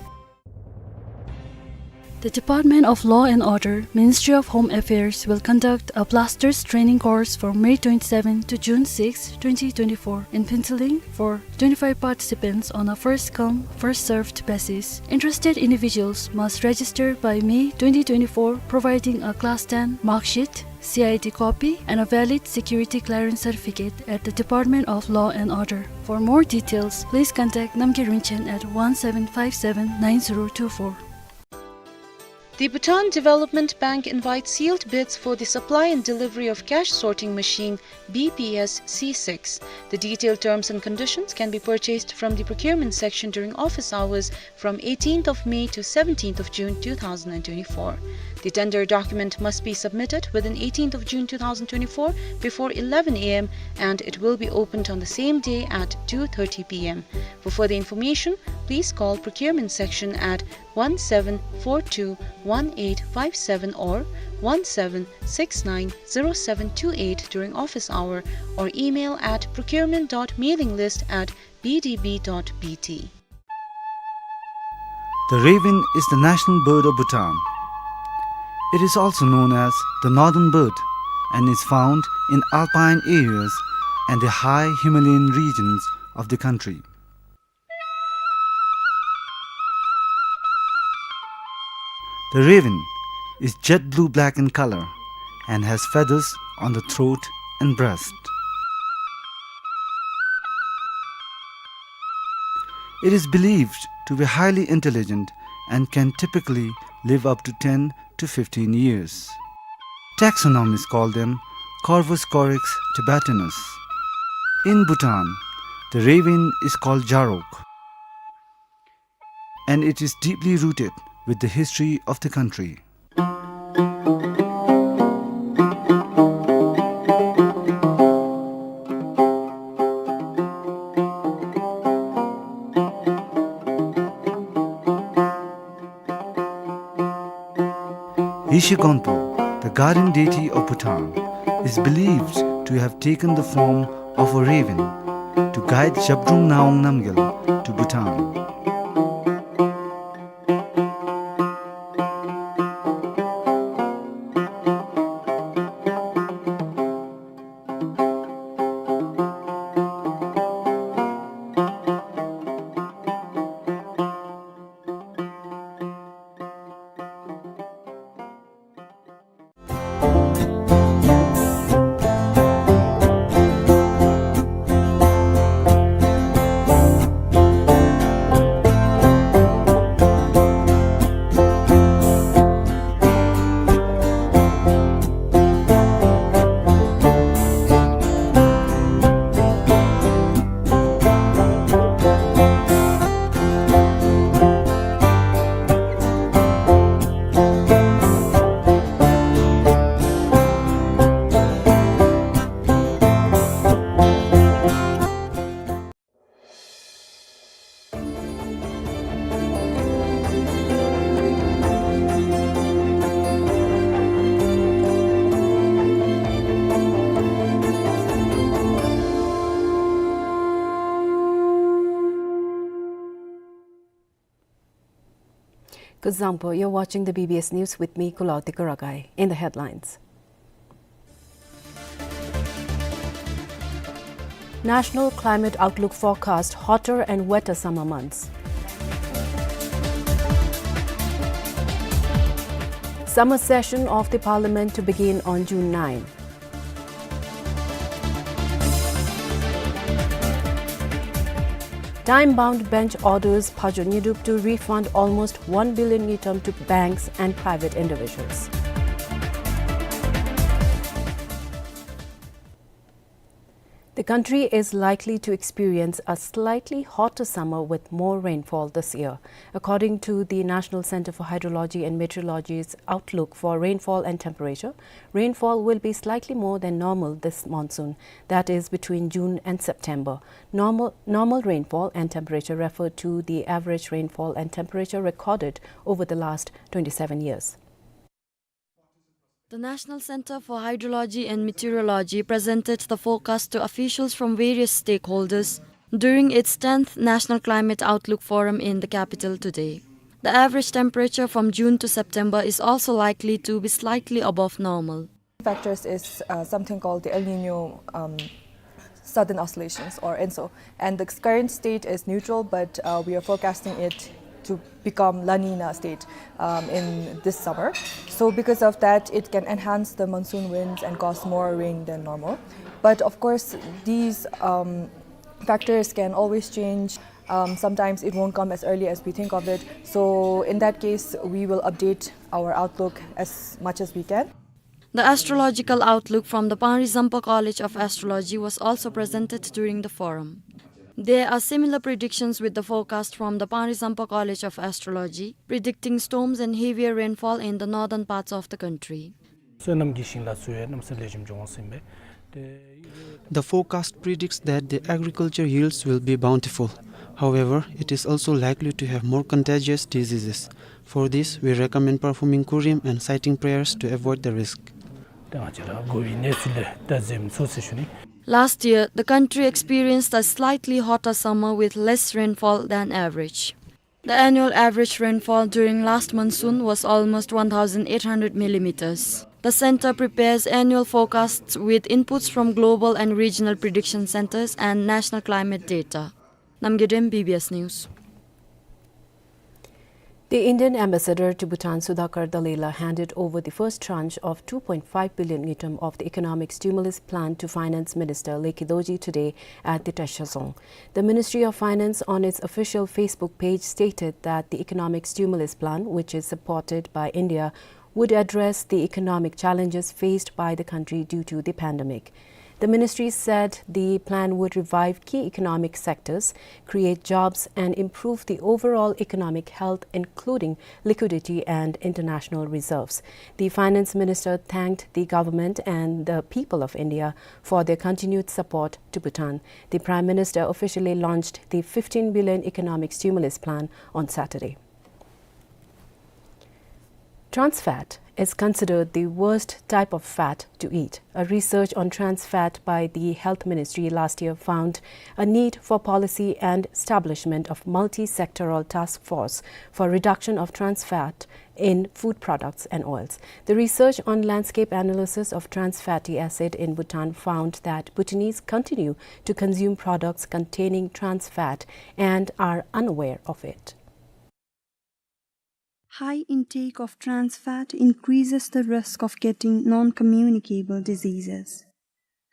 The Department of Law and Order, Ministry of Home Affairs, will conduct a blasters training course from May twenty-seventh to June sixth, twenty twenty-four, in Phuentsholing for twenty-five participants on a first-come, first-served basis. Interested individuals must register by May twenty twenty-four, providing a class ten mark sheet, C I D copy, and a valid security clearance certificate at the Department of Law and Order. For more details, please contact Namgay Rinchen at one seven five seven nine zero two four. The Bhutan Development Bank invites sealed bids for the supply and delivery of cash sorting machine B P S C six. The detailed terms and conditions can be purchased from the procurement section during office hours from eighteenth of May to seventeenth of June two thousand and twenty-four. The tender document must be submitted within eighteenth of June two thousand twenty-four before eleven A M, and it will be opened on the same day at two thirty P M. For further information, please call procurement section at one seven four two one eight five seven or one seven six nine zero seven two eight during office hour, or email at procurement dot mailing list at B D B dot B T. The raven is the national bird of Bhutan. It is also known as the northern bird and is found in alpine areas and the high Himalayan regions of the country. The raven is jet blue black in color and has feathers on the throat and breast. It is believed to be highly intelligent and can typically live up to ten to fifteen years. Taxonomists call them Corvus corax tibetanus. In Bhutan, the raven is called Jarok, and it is deeply rooted with the history of the country. Yeshe Gonpo, the guardian deity of Bhutan, is believed to have taken the form of a raven to guide Zhabdrung Ngawang Namgyal to Bhutan. Kuzuzangpo, you're watching the B B S News with me, Kulauti Karakai. In the headlines. National Climate Outlook forecast hotter and wetter summer months. Summer session of the Parliament to begin on June nine. Time-bound bench orders Phajo Nyidup to refund almost one billion ngultrum to banks and private individuals. The country is likely to experience a slightly hotter summer with more rainfall this year. According to the National Center for Hydrology and Meteorology's outlook for rainfall and temperature, rainfall will be slightly more than normal this monsoon, that is, between June and September. Normal, normal rainfall and temperature refer to the average rainfall and temperature recorded over the last twenty-seven years. The National Center for Hydrology and Meteorology presented the forecast to officials from various stakeholders during its tenth National Climate Outlook Forum in the capital today. The average temperature from June to September is also likely to be slightly above normal. Factors is, uh, something called the El Nino, um, sudden oscillations or ENSO. And the current state is neutral, but, uh, we are forecasting it to become La Nina state, um, in this summer. So because of that, it can enhance the monsoon winds and cause more rain than normal. But of course, these, um, factors can always change. Um, sometimes it won't come as early as we think of it. So in that case, we will update our outlook as much as we can. The astrological outlook from the Panri Zampa College of Astrology was also presented during the forum. There are similar predictions with the forecast from the Panri Zampa College of Astrology, predicting storms and heavier rainfall in the northern parts of the country. བསོད་ནམས་ཀྱི་ཞིང་ལ་བསོད་ཡས་རྣམ་གསུམ་ལེགས་ཤོམ་འབྱུང་ཟེར་ཨིན་པས། The forecast predicts that the agriculture yields will be bountiful. However, it is also likely to have more contagious diseases. For this, we recommend performing Kurim and citing prayers to avoid the risk. Last year, the country experienced a slightly hotter summer with less rainfall than average. The annual average rainfall during last monsoon was almost one thousand eight hundred millimeters. The center prepares annual forecasts with inputs from global and regional prediction centers and national climate data. Namgay Dem, B B S News. The Indian ambassador to Bhutan, Sudhakar Dalila, handed over the first tranche of two point five billion ngultrum of the economic stimulus plan to Finance Minister Lekhi Dorji today at the Teshazong. The Ministry of Finance, on its official Facebook page, stated that the economic stimulus plan, which is supported by India, would address the economic challenges faced by the country due to the pandemic. The ministry said the plan would revive key economic sectors, create jobs, and improve the overall economic health, including liquidity and international reserves. The finance minister thanked the government and the people of India for their continued support to Bhutan. The Prime Minister officially launched the fifteen billion economic stimulus plan on Saturday. Trans fat is considered the worst type of fat to eat. A research on trans fat by the Health Ministry last year found a need for policy and establishment of multi-sectoral task force for reduction of trans fat in food products and oils. The research on landscape analysis of trans fatty acid in Bhutan found that Bhutanese continue to consume products containing trans fat and are unaware of it. High intake of trans fat increases the risk of getting non-communicable diseases.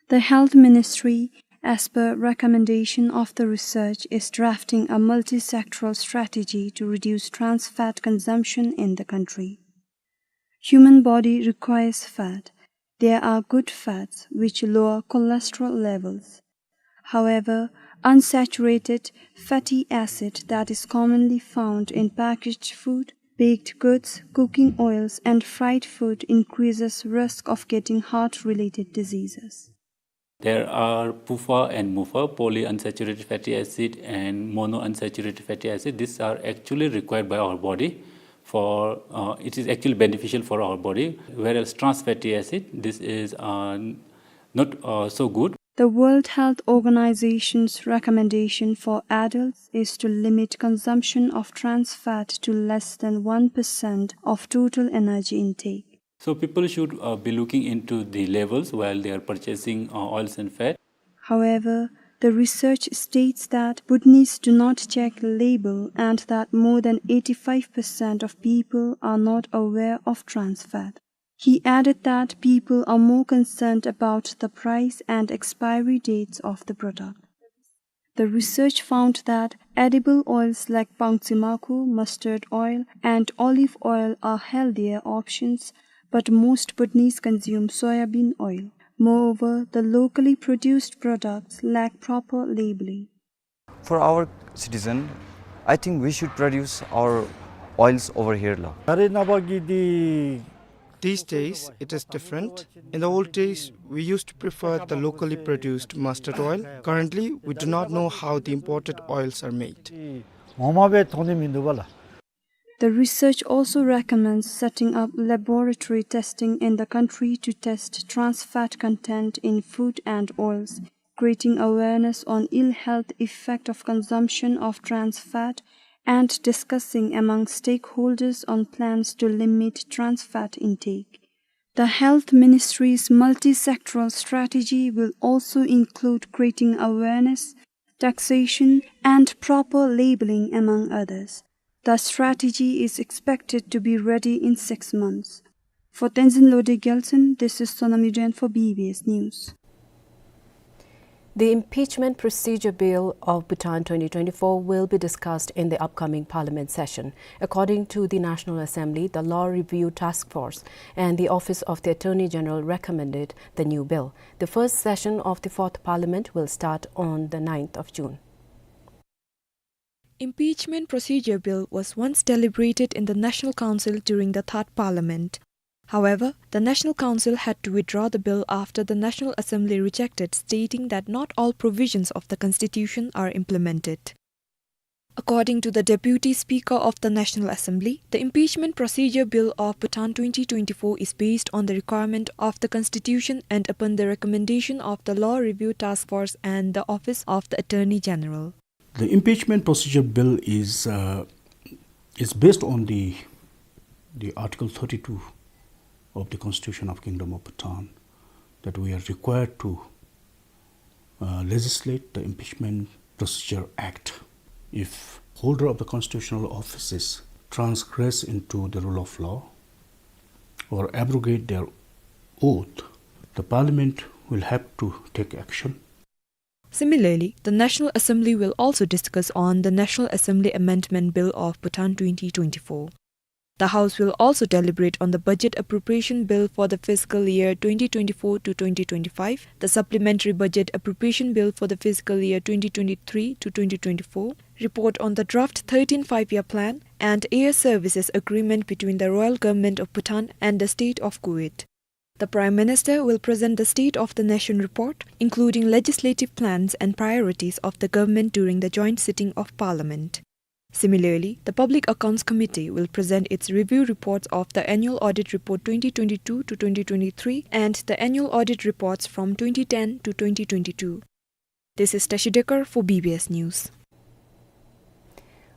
The Health Ministry, as per recommendation of the research, is drafting a multi-sectoral strategy to reduce trans fat consumption in the country. Human body requires fat. There are good fats which lower cholesterol levels. However, unsaturated fatty acid that is commonly found in packaged food, baked goods, cooking oils, and fried food increases risk of getting heart-related diseases. There are PUFA and MUFA, polyunsaturated fatty acid and monounsaturated fatty acid. These are actually required by our body for, uh, it is actually beneficial for our body, whereas trans fatty acid, this is, uh, not, uh, so good. The World Health Organization's recommendation for adults is to limit consumption of trans fat to less than one percent of total energy intake. So people should, uh, be looking into the labels while they are purchasing, uh, oils and fat. However, the research states that Bhutanese do not check label and that more than eighty-five percent of people are not aware of trans fat. He added that people are more concerned about the price and expiry dates of the product. The research found that edible oils like pangtsimakhu, mustard oil, and olive oil are healthier options, but most Bhutanese consume soya bean oil. Moreover, the locally produced products lack proper labeling. For our citizen, I think we should produce our oils over here, la. These days, it is different. In the old days, we used to prefer the locally produced mustard oil. Currently, we do not know how the imported oils are made. The research also recommends setting up laboratory testing in the country to test trans fat content in food and oils, creating awareness on ill health effect of consumption of trans fat, and discussing among stakeholders on plans to limit trans fat intake. The Health Ministry's multi-sectoral strategy will also include creating awareness, taxation, and proper labeling, among others. The strategy is expected to be ready in six months. For Tenzin Lode Gyaltsen, this is Sonam Yuden for B B S News. The Impeachment Procedure Bill of Bhutan twenty twenty-four will be discussed in the upcoming parliament session. According to the National Assembly, the Law Review Task Force and the Office of the Attorney General recommended the new bill. The first session of the fourth parliament will start on the ninth of June. Impeachment Procedure Bill was once deliberated in the National Council during the Third Parliament. However, the National Council had to withdraw the bill after the National Assembly rejected, stating that not all provisions of the Constitution are implemented. According to the Deputy Speaker of the National Assembly, the Impeachment Procedure Bill of Bhutan twenty twenty-four is based on the requirement of the Constitution and upon the recommendation of the Law Review Task Force and the Office of the Attorney General. The Impeachment Procedure Bill is, uh, is based on the, the Article thirty-two of the Constitution of Kingdom of Bhutan, that we are required to, uh, legislate the Impeachment Procedure Act. If holder of the constitutional offices transgress into the rule of law or abrogate their oath, the Parliament will have to take action. Similarly, the National Assembly will also discuss on the National Assembly Amendment Bill of Bhutan twenty twenty-four. The House will also deliberate on the Budget Appropriation Bill for the fiscal year twenty twenty-four to twenty twenty-five, the Supplementary Budget Appropriation Bill for the fiscal year twenty twenty-three to twenty twenty-four, report on the draft thirteenth Five-Year Plan, and Air Services Agreement between the Royal Government of Bhutan and the State of Kuwait. The Prime Minister will present the State of the Nation report, including legislative plans and priorities of the government during the joint sitting of Parliament. Similarly, the Public Accounts Committee will present its review reports of the Annual Audit Report twenty twenty-two to twenty twenty-three and the Annual Audit Reports from twenty ten to twenty twenty-two. This is Tashi Dekar for B B S News.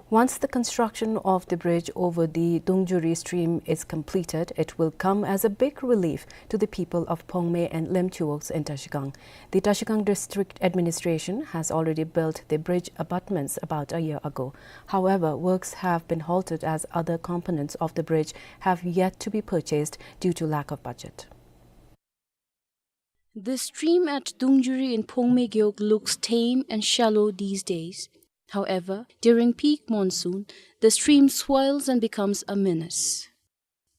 Once the construction of the bridge over the Dungjuri stream is completed, it will come as a big relief to the people of Phongme and Lemchuoks in Trashigang. The Trashigang District Administration has already built the bridge abutments about a year ago. However, works have been halted as other components of the bridge have yet to be purchased due to lack of budget. The stream at Dungjuri in Phongme Gewog looks tame and shallow these days. However, during peak monsoon, the stream swells and becomes a menace.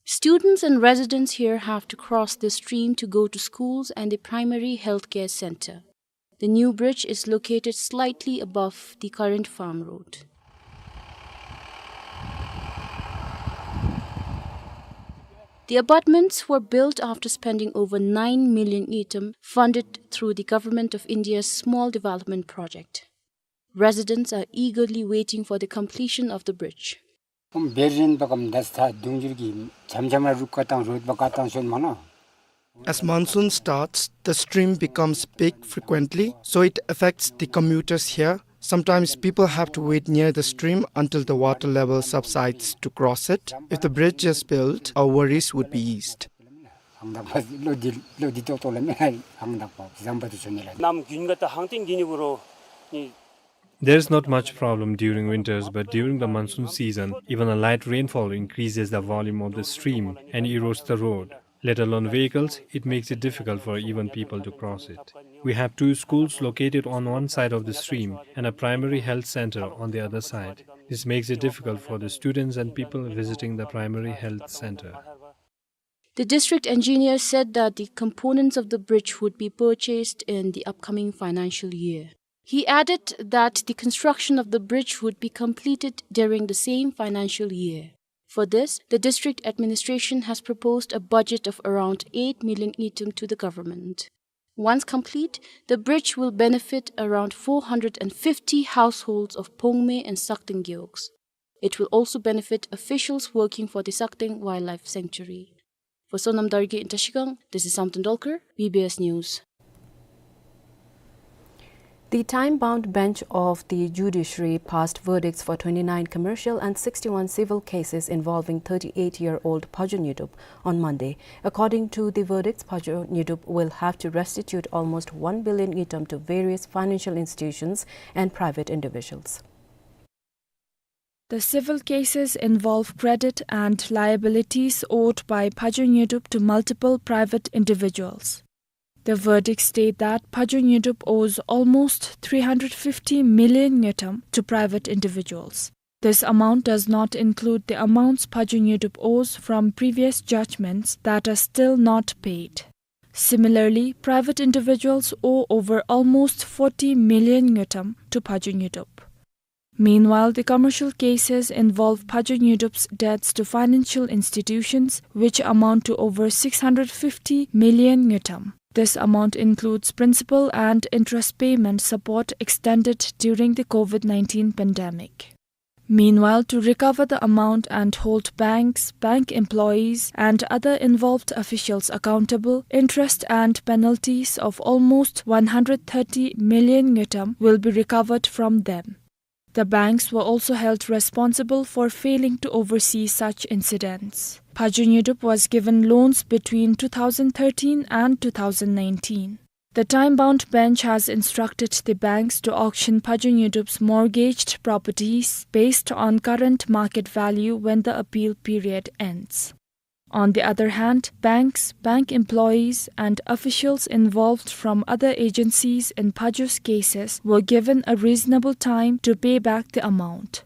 Students and residents here have to cross the stream to go to schools and the primary healthcare center. The new bridge is located slightly above the current farm road. The abutments were built after spending over nine million ngultrum funded through the Government of India's Small Development Project. Residents are eagerly waiting for the completion of the bridge. ཁོམ་བེར་རིན་པ་ཀམ་དས་ཐ་དུང་འགྱུར་གྱི་འཆམ་འཆམ་ར་རུག་ཀ་ཏང་རོད་པ་ཀ་ཏང་ཤོད་མ་ན། As monsoon starts, the stream becomes big frequently, so it affects the commuters here. Sometimes people have to wait near the stream until the water level subsides to cross it. If the bridge is built, our worries would be eased. ཨང་དག་པ་ལོ་འདི་ལོ་འདི་ཏོག་ཏོ་ལ་མེ་ཨང་དག་པ་ཟམ་པ་དུ་ཆོ་ནི་ལ། ནམ་རྒྱུན་ག་ད་ཧང་ཏིང་གི་ནི་བུ་རོ་ནི། There is not much problem during winters, but during the monsoon season, even a light rainfall increases the volume of the stream and erodes the road. Let alone vehicles, it makes it difficult for even people to cross it. We have two schools located on one side of the stream and a primary health center on the other side. This makes it difficult for the students and people visiting the primary health center. The district engineer said that the components of the bridge would be purchased in the upcoming financial year. He added that the construction of the bridge would be completed during the same financial year. For this, the district administration has proposed a budget of around eight million ngultrum to the government. Once complete, the bridge will benefit around four hundred and fifty households of Phongme and Sakteng gewogs. It will also benefit officials working for the Sakteng Wildlife Sanctuary. For Sonam Dargye in Trashigang, this is Samten Dolkar, B B S News. The time-bound bench of the judiciary passed verdicts for twenty-nine commercial and sixty-one civil cases involving thirty-eight-year-old Phajo Nyodup on Monday. According to the verdicts, Phajo Nyodup will have to restitute almost one billion ngultrum to various financial institutions and private individuals. The civil cases involve credit and liabilities owed by Phajo Nyodup to multiple private individuals. The verdicts state that Phajo Nyodup owes almost three hundred fifty million ngultrum to private individuals. This amount does not include the amounts Phajo Nyodup owes from previous judgments that are still not paid. Similarly, private individuals owe over almost forty million ngultrum to Phajo Nyodup. Meanwhile, the commercial cases involve Phajo Nyodup's debts to financial institutions, which amount to over six hundred fifty million ngultrum. This amount includes principal and interest payment support extended during the COVID nineteen pandemic. Meanwhile, to recover the amount and hold banks, bank employees, and other involved officials accountable, interest and penalties of almost one hundred thirty million ngultrum will be recovered from them. The banks were also held responsible for failing to oversee such incidents. Phajo Nyodup was given loans between two thousand thirteen and two thousand nineteen. The time-bound bench has instructed the banks to auction Phajo Nyodup's mortgaged properties based on current market value when the appeal period ends. On the other hand, banks, bank employees, and officials involved from other agencies in Phajo's cases were given a reasonable time to pay back the amount.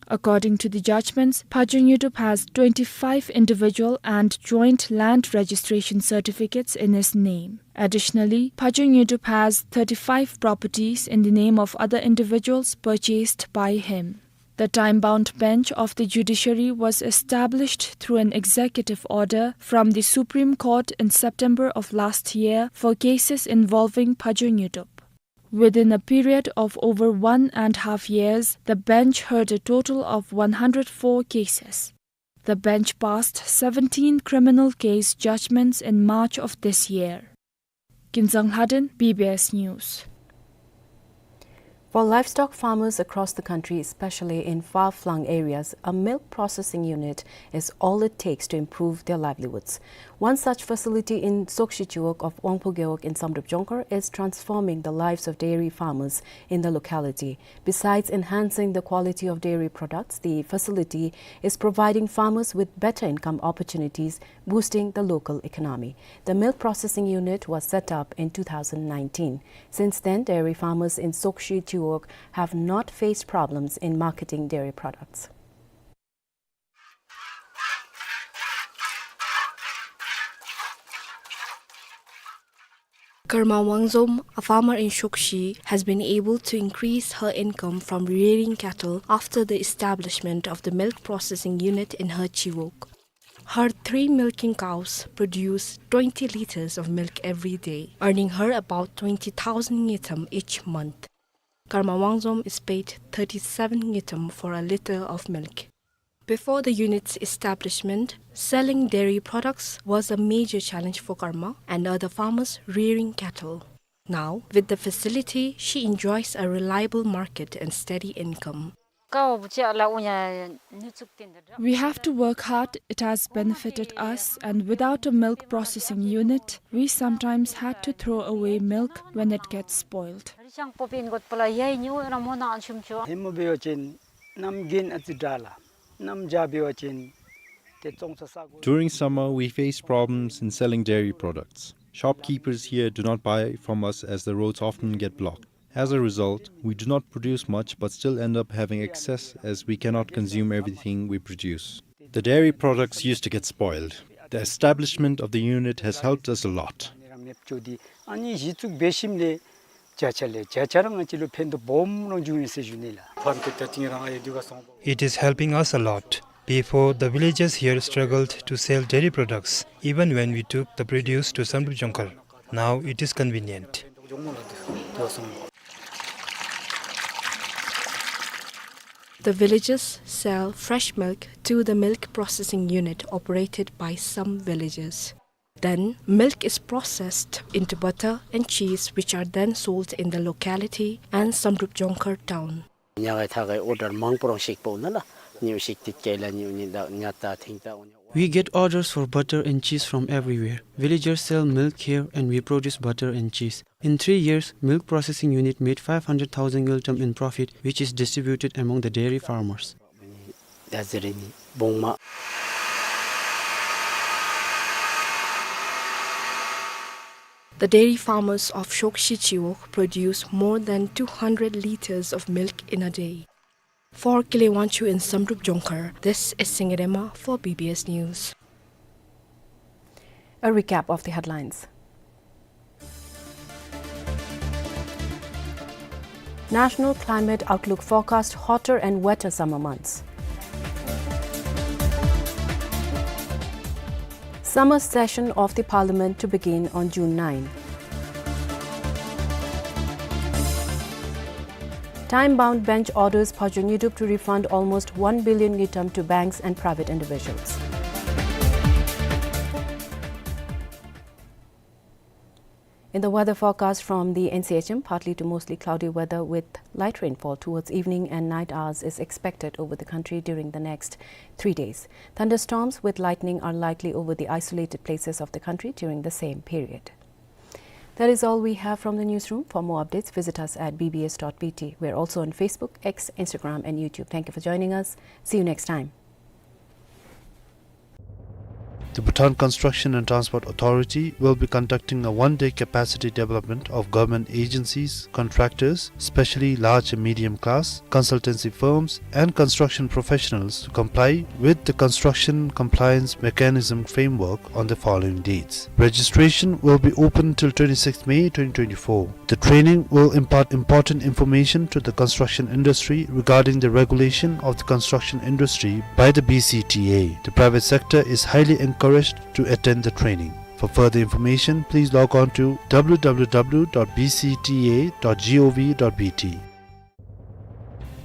According to the judgments, Phajo Nyodup has twenty-five individual and joint land registration certificates in his name. Additionally, Phajo Nyodup has thirty-five properties in the name of other individuals purchased by him. The time-bound bench of the judiciary was established through an executive order from the Supreme Court in September of last year for cases involving Phajo Nyodup. Within a period of over one and a half years, the bench heard a total of one hundred four cases. The bench passed seventeen criminal case judgments in March of this year. Kinzang Lhaden, B B S News. For livestock farmers across the country, especially in far-flung areas, a milk processing unit is all it takes to improve their livelihoods. One such facility in Sokshi Chiwog of Wangphu Gewog in Samdrup Jongkhar is transforming the lives of dairy farmers in the locality. Besides enhancing the quality of dairy products, the facility is providing farmers with better income opportunities, boosting the local economy. The milk processing unit was set up in two thousand nineteen. Since then, dairy farmers in Sokshi Chiwog have not faced problems in marketing dairy products. Karma Wangzom, a farmer in Sokshi, has been able to increase her income from rearing cattle after the establishment of the milk processing unit in her Chiwog. Her three milking cows produce twenty liters of milk every day, earning her about twenty thousand ngultrum each month. Karma Wangzom is paid thirty-seven ngultrum for a liter of milk. Before the unit's establishment, selling dairy products was a major challenge for Karma and other farmers rearing cattle. Now, with the facility, she enjoys a reliable market and steady income. We have to work hard. It has benefited us, and without a milk processing unit, we sometimes had to throw away milk when it gets spoiled. During summer, we face problems in selling dairy products. Shopkeepers here do not buy from us as the roads often get blocked. As a result, we do not produce much but still end up having excess as we cannot consume everything we produce. The dairy products used to get spoiled. The establishment of the unit has helped us a lot. ཨ་ནི་གཞི་བཙུགས་འབད་ཞིནམ་ལས་བརྒྱ་ཆ་ལས་བརྒྱ་ཆ་ར་ང་བཅས་ལུ་ཕན་ཐོགས་སྦོམ་ར་བྱུང་ཡི་ཟེར་ཞུ་ནི་ལགས། It is helping us a lot. Before, the villagers here struggled to sell dairy products, even when we took the produce to Samdrup Jongkhar. Now it is convenient. The villagers sell fresh milk to the milk processing unit operated by some villagers. Then, milk is processed into butter and cheese, which are then sold in the locality and Samdrup Jongkhar town. ཉ་གི་ཐ་གི་ཨོར་ཌར་མང་པོ་རང་ཞིག་འབོ་ནི་ལགས། ཉིནམ་ཞིག་ཏེ་ཀེ་ལ་ཉིནམ་གཉིས་དང་ཉ་དང་ཐིང་དང་ཨོ་ཉ། We get orders for butter and cheese from everywhere. Villagers sell milk here and we produce butter and cheese. In three years, milk processing unit made five hundred thousand ngultrum in profit, which is distributed among the dairy farmers. ད་ཟེར་ནི་བོང་མ། The dairy farmers of Shokshi Chiwog produce more than two hundred liters of milk in a day. For Kile Wangchuk in Samdrup Jongkhar, this is Singye Rema for B B S News. A recap of the headlines. National Climate Outlook forecast hotter and wetter summer months. Summer session of the Parliament to begin on June nine. Time-bound bench orders Phadro Nyidup to refund almost one billion ngultrum to banks and private individuals. In the weather forecast from the N C H M, partly to mostly cloudy weather with light rainfall towards evening and night hours is expected over the country during the next three days. Thunderstorms with lightning are likely over the isolated places of the country during the same period. That is all we have from the newsroom. For more updates, visit us at B B S dot B T. We're also on Facebook, X, Instagram, and YouTube. Thank you for joining us. See you next time. The Bhutan Construction and Transport Authority will be conducting a one-day capacity development of government agencies, contractors, especially large and medium class, consultancy firms, and construction professionals to comply with the construction compliance mechanism framework on the following dates. Registration will be open till twenty-sixth May twenty twenty-four. The training will impart important information to the construction industry regarding the regulation of the construction industry by the B C T A. The private sector is highly encouraged to attend the training. For further information, please log on to W W W dot B C T A dot gov dot B T.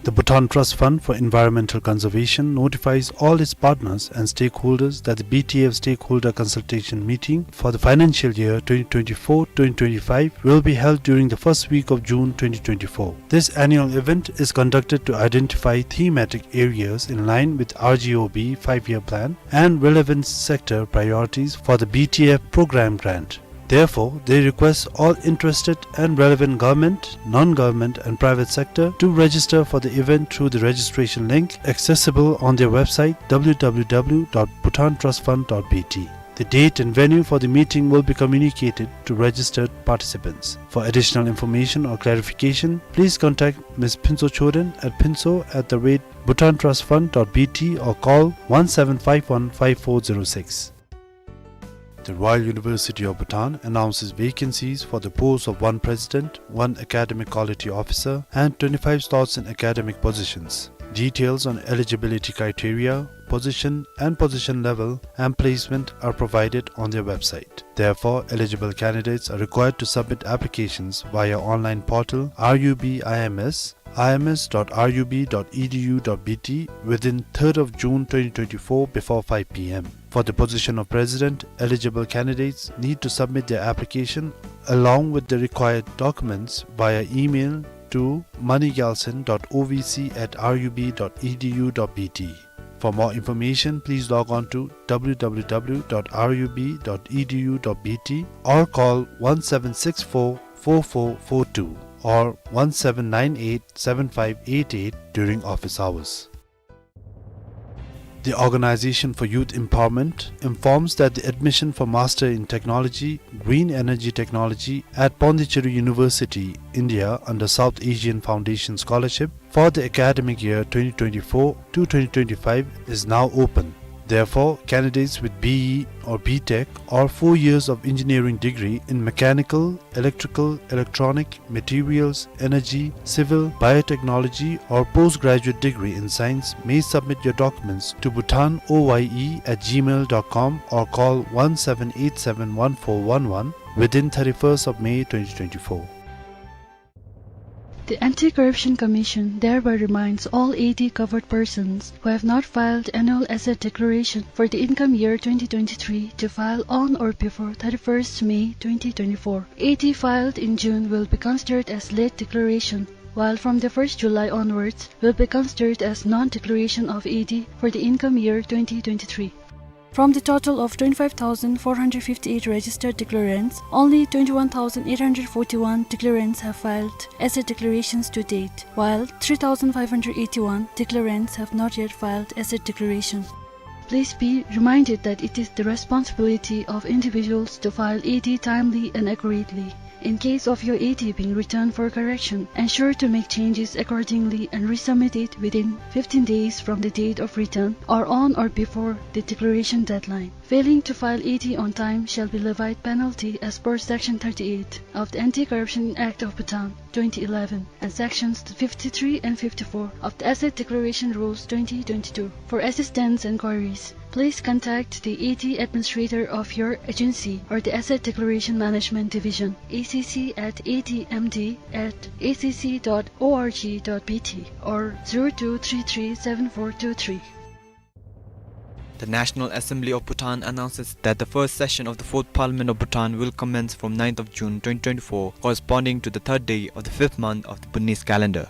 The Bhutan Trust Fund for Environmental Conservation notifies all its partners and stakeholders that the B T F stakeholder consultation meeting for the financial year twenty twenty-four twenty twenty-five will be held during the first week of June twenty twenty-four. This annual event is conducted to identify thematic areas in line with R G O B five-year plan and relevant sector priorities for the B T F program grant. Therefore, they request all interested and relevant government, non-government and private sector to register for the event through the registration link accessible on their website W W W dot bhutan trust fund dot B T. The date and venue for the meeting will be communicated to registered participants. For additional information or clarification, please contact Miss Phuntsho Chöden at phuntsho at the rate bhutan trust fund dot B T or call one seven five one five four zero six. The Royal University of Bhutan announces vacancies for the posts of one president, one academic quality officer, and twenty-five slots in academic positions. Details on eligibility criteria, position and position level, and placement are provided on their website. Therefore, eligible candidates are required to submit applications via online portal R U B I M S, I M S dot R U B dot E D U dot B T within third of June twenty twenty-four before five P M. For the position of president, eligible candidates need to submit their application along with the required documents via email to money gyaltshen dot O V C at R U B dot E D U dot B T. For more information, please log on to W W W dot R U B dot E D U dot B T or call one seven six four four four four two or one seven nine eight seven five eight eight during office hours. The Organization for Youth Empowerment informs that the admission for Master in Technology, Green Energy Technology at Pondicherry University, India, under South Asian Foundation Scholarship for the academic year twenty twenty-four to twenty twenty-five is now open. Therefore, candidates with B E or B Tech or four years of engineering degree in mechanical, electrical, electronic, materials, energy, civil, biotechnology, or postgraduate degree in science may submit your documents to bhutan O Y E at gmail dot com or call one seven eight seven one four one one within thirty-first of May twenty twenty-four. The Anti-Corruption Commission thereby reminds all A D covered persons who have not filed annual asset declaration for the income year twenty twenty-three to file on or before thirty-first May twenty twenty-four. A D filed in June will be considered as late declaration, while from the first July onwards will be considered as non-declaration of A D for the income year twenty twenty-three. From the total of twenty-five thousand four hundred fifty-eight registered declarants, only twenty-one thousand eight hundred forty-one declarants have filed asset declarations to date, while three thousand five hundred eighty-one declarants have not yet filed asset declaration. Please be reminded that it is the responsibility of individuals to file A D timely and accurately. In case of your A D being returned for correction, ensure to make changes accordingly and resubmit it within fifteen days from the date of return or on or before the declaration deadline. Failing to file A D on time shall be levied penalty as per Section thirty-eight of the Anti-Corruption Act of Bhutan twenty eleven and Sections fifty-three and fifty-four of the Asset Declaration Rules twenty twenty-two. For assistance and queries, please contact the A D administrator of your agency or the Asset Declaration Management Division, A C C at A D M D at A C C dot O R G dot B T or zero two three three seven four two three. The National Assembly of Bhutan announces that the first session of the Fourth Parliament of Bhutan will commence from ninth of June twenty twenty-four, corresponding to the third day of the fifth month of the Bhutanese calendar.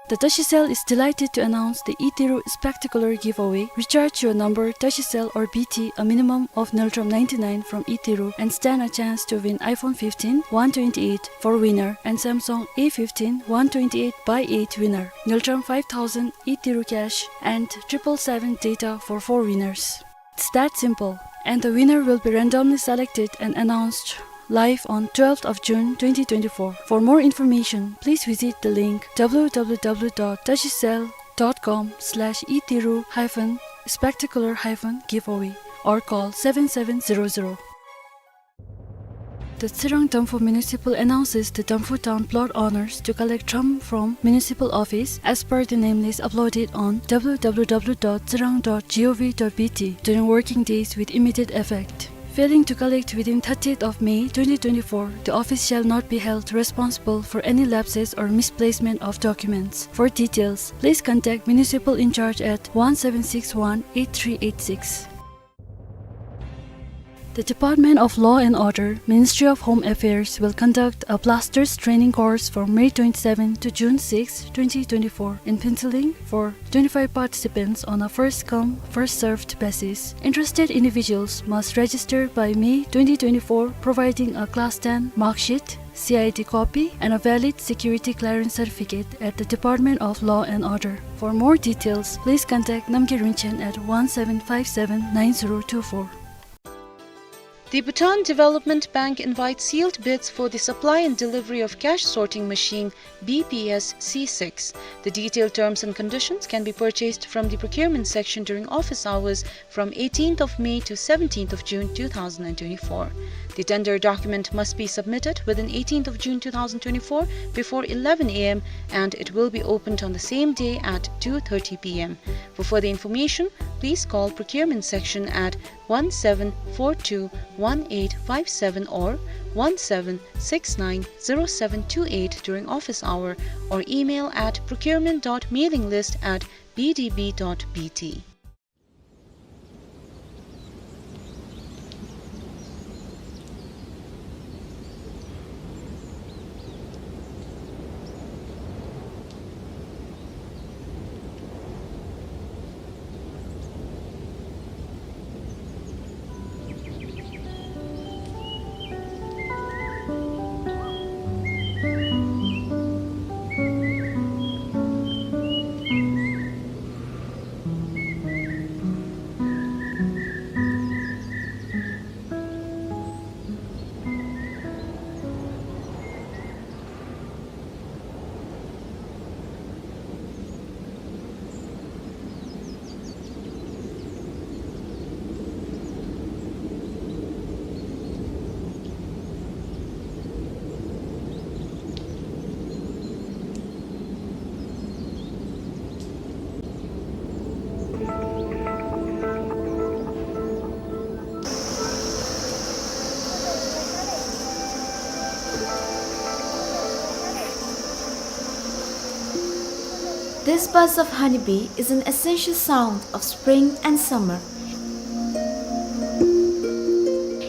The Tashicel is delighted to announce the Iteru Spectacular Giveaway. Recharge your number Tashicel or B T a minimum of Ngultrum ninety-nine from Iteru and stand a chance to win iPhone fifteen one twenty-eight four winner and Samsung A fifteen one twenty-eight by eight winner, Ngultrum five thousand Iteru cash and triple seven data for four winners. It's that simple. And the winner will be randomly selected and announced live on twelfth of June twenty twenty-four. For more information, please visit the link w w w dot tashicel dot com slash iteru hyphen spectacular hyphen giveaway or call seven seven zero zero. The Tsirang Damphu Municipal announces the Damphu Town plot owners to collect tram from municipal office as per the name list uploaded on w w w dot tsirang dot g o v dot b t during working days with immediate effect. Failing to collect within thirtieth of May twenty twenty-four, the office shall not be held responsible for any lapses or misplacement of documents. For details, please contact municipal in charge at one seven six one eight three eight six. The Department of Law and Order, Ministry of Home Affairs, will conduct a blasters training course from May twenty-seventh to June sixth, twenty twenty-four, in Phuentsholing for twenty-five participants on a first-come, first-served basis. Interested individuals must register by May twenty twenty-four, providing a Class ten mark sheet, C I D copy, and a valid security clearance certificate at the Department of Law and Order. For more details, please contact Namgay Rinchen at one seven five seven nine zero two four. The Bhutan Development Bank invites sealed bids for the supply and delivery of cash sorting machine B P S C six. The detailed terms and conditions can be purchased from the procurement section during office hours from eighteenth of May to seventeenth of June two thousand and twenty-four. The tender document must be submitted within eighteenth of June two thousand twenty-four before eleven a m and it will be opened on the same day at two thirty p m. For further information, please call procurement section at one seven four two one eight five seven or one seven six nine zero seven two eight during office hour or email at procurement dot mailing list at b d b dot b t. This buzz of honeybee is an essential sound of spring and summer.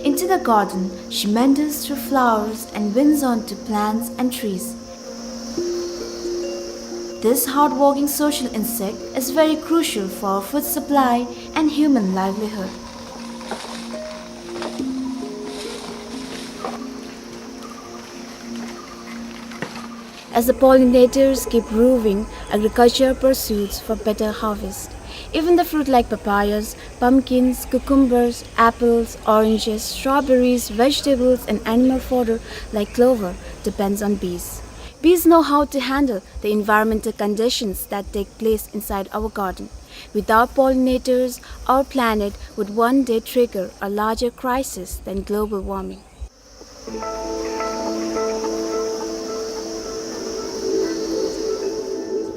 Into the garden, she meanders through flowers and winds onto plants and trees. This hardworking social insect is very crucial for our food supply and human livelihood. As the pollinators keep roving, agriculture pursues for better harvest. Even the fruit like papayas, pumpkins, cucumbers, apples, oranges, strawberries, vegetables, and animal fodder like clover depends on bees. Bees know how to handle the environmental conditions that take place inside our garden. Without pollinators, our planet would one day trigger a larger crisis than global warming.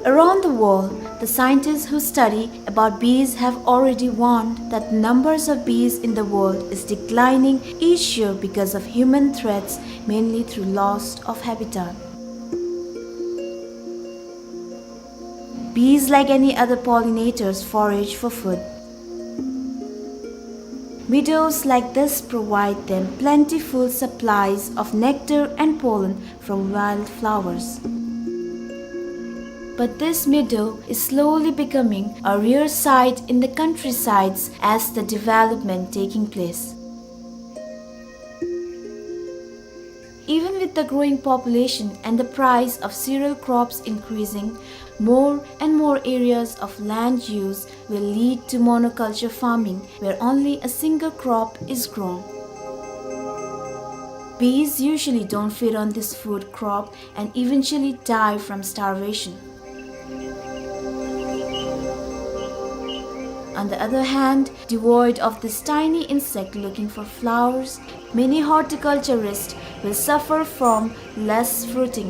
Around the world, the scientists who study about bees have already warned that the numbers of bees in the world is declining each year because of human threats, mainly through loss of habitat. Bees, like any other pollinators, forage for food. Meadows like this provide them plentiful supplies of nectar and pollen from wildflowers. But this meadow is slowly becoming a rare sight in the countrysides as the development taking place. Even with the growing population and the price of cereal crops increasing, more and more areas of land use will lead to monoculture farming, where only a single crop is grown. Bees usually don't feed on this food crop and eventually die from starvation. On the other hand, devoid of this tiny insect looking for flowers, many horticulturists will suffer from less fruiting.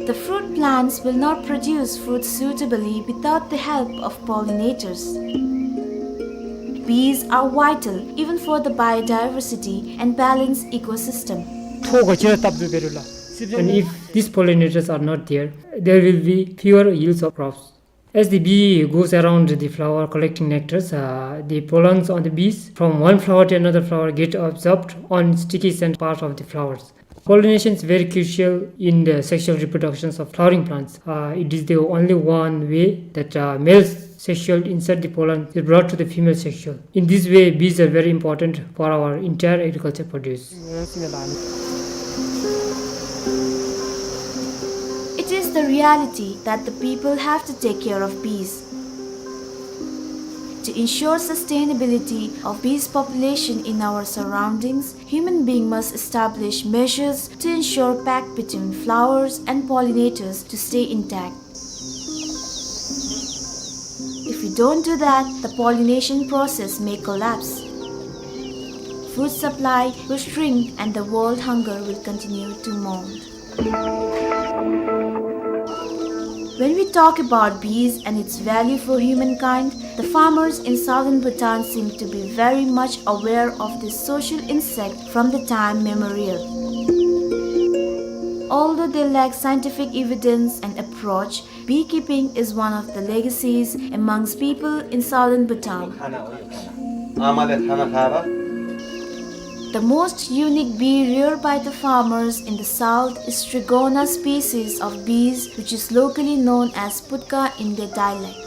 The fruit plants will not produce fruit suitably without the help of pollinators. Bees are vital even for the biodiversity and balanced ecosystem. ཐོག་ག་ཅི་ར་བཏབ་དུ་བེ་རུ་ལ། And if these pollinators are not there, there will be fewer yields of crops. As the bee goes around the flower collecting nectars, uh, the pollens on the bees from one flower to another flower get absorbed on sticky scent part of the flowers. Pollination is very crucial in the sexual reproductions of flowering plants. Uh, it is the only one way that, uh, male sexual insert, the pollen, is brought to the female sexual. In this way, bees are very important for our entire agriculture produce. It is the reality that the people have to take care of bees. To ensure sustainability of bees population in our surroundings, human being must establish measures to ensure pact between flowers and pollinators to stay intact. If we don't do that, the pollination process may collapse. Food supply will shrink and the world hunger will continue to mount. When we talk about bees and its value for humankind, the farmers in southern Bhutan seem to be very much aware of this social insect from the time memorial. Although they lack scientific evidence and approach, beekeeping is one of the legacies amongst people in southern Bhutan. The most unique bee reared by the farmers in the south is Strigona species of bees, which is locally known as putka in their dialect.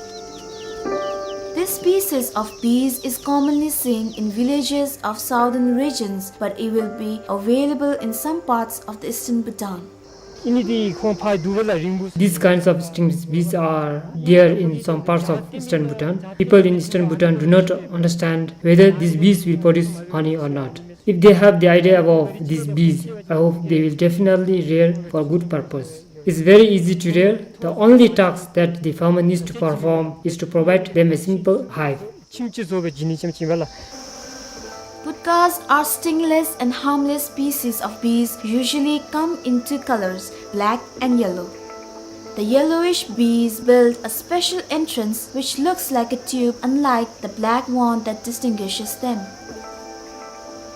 This species of bees is commonly seen in villages of southern regions, but it will be available in some parts of the eastern Bhutan. These kinds of stingless bees are there in some parts of eastern Bhutan. People in eastern Bhutan do not understand whether these bees will produce honey or not. If they have the idea about these bees, I hope they will definitely rear for good purpose. It's very easy to rear. The only task that the farmer needs to perform is to provide them a simple hive. Putkas are stingless and harmless species of bees, usually come in two colors, black and yellow. The yellowish bees build a special entrance which looks like a tube, unlike the black one that distinguishes them.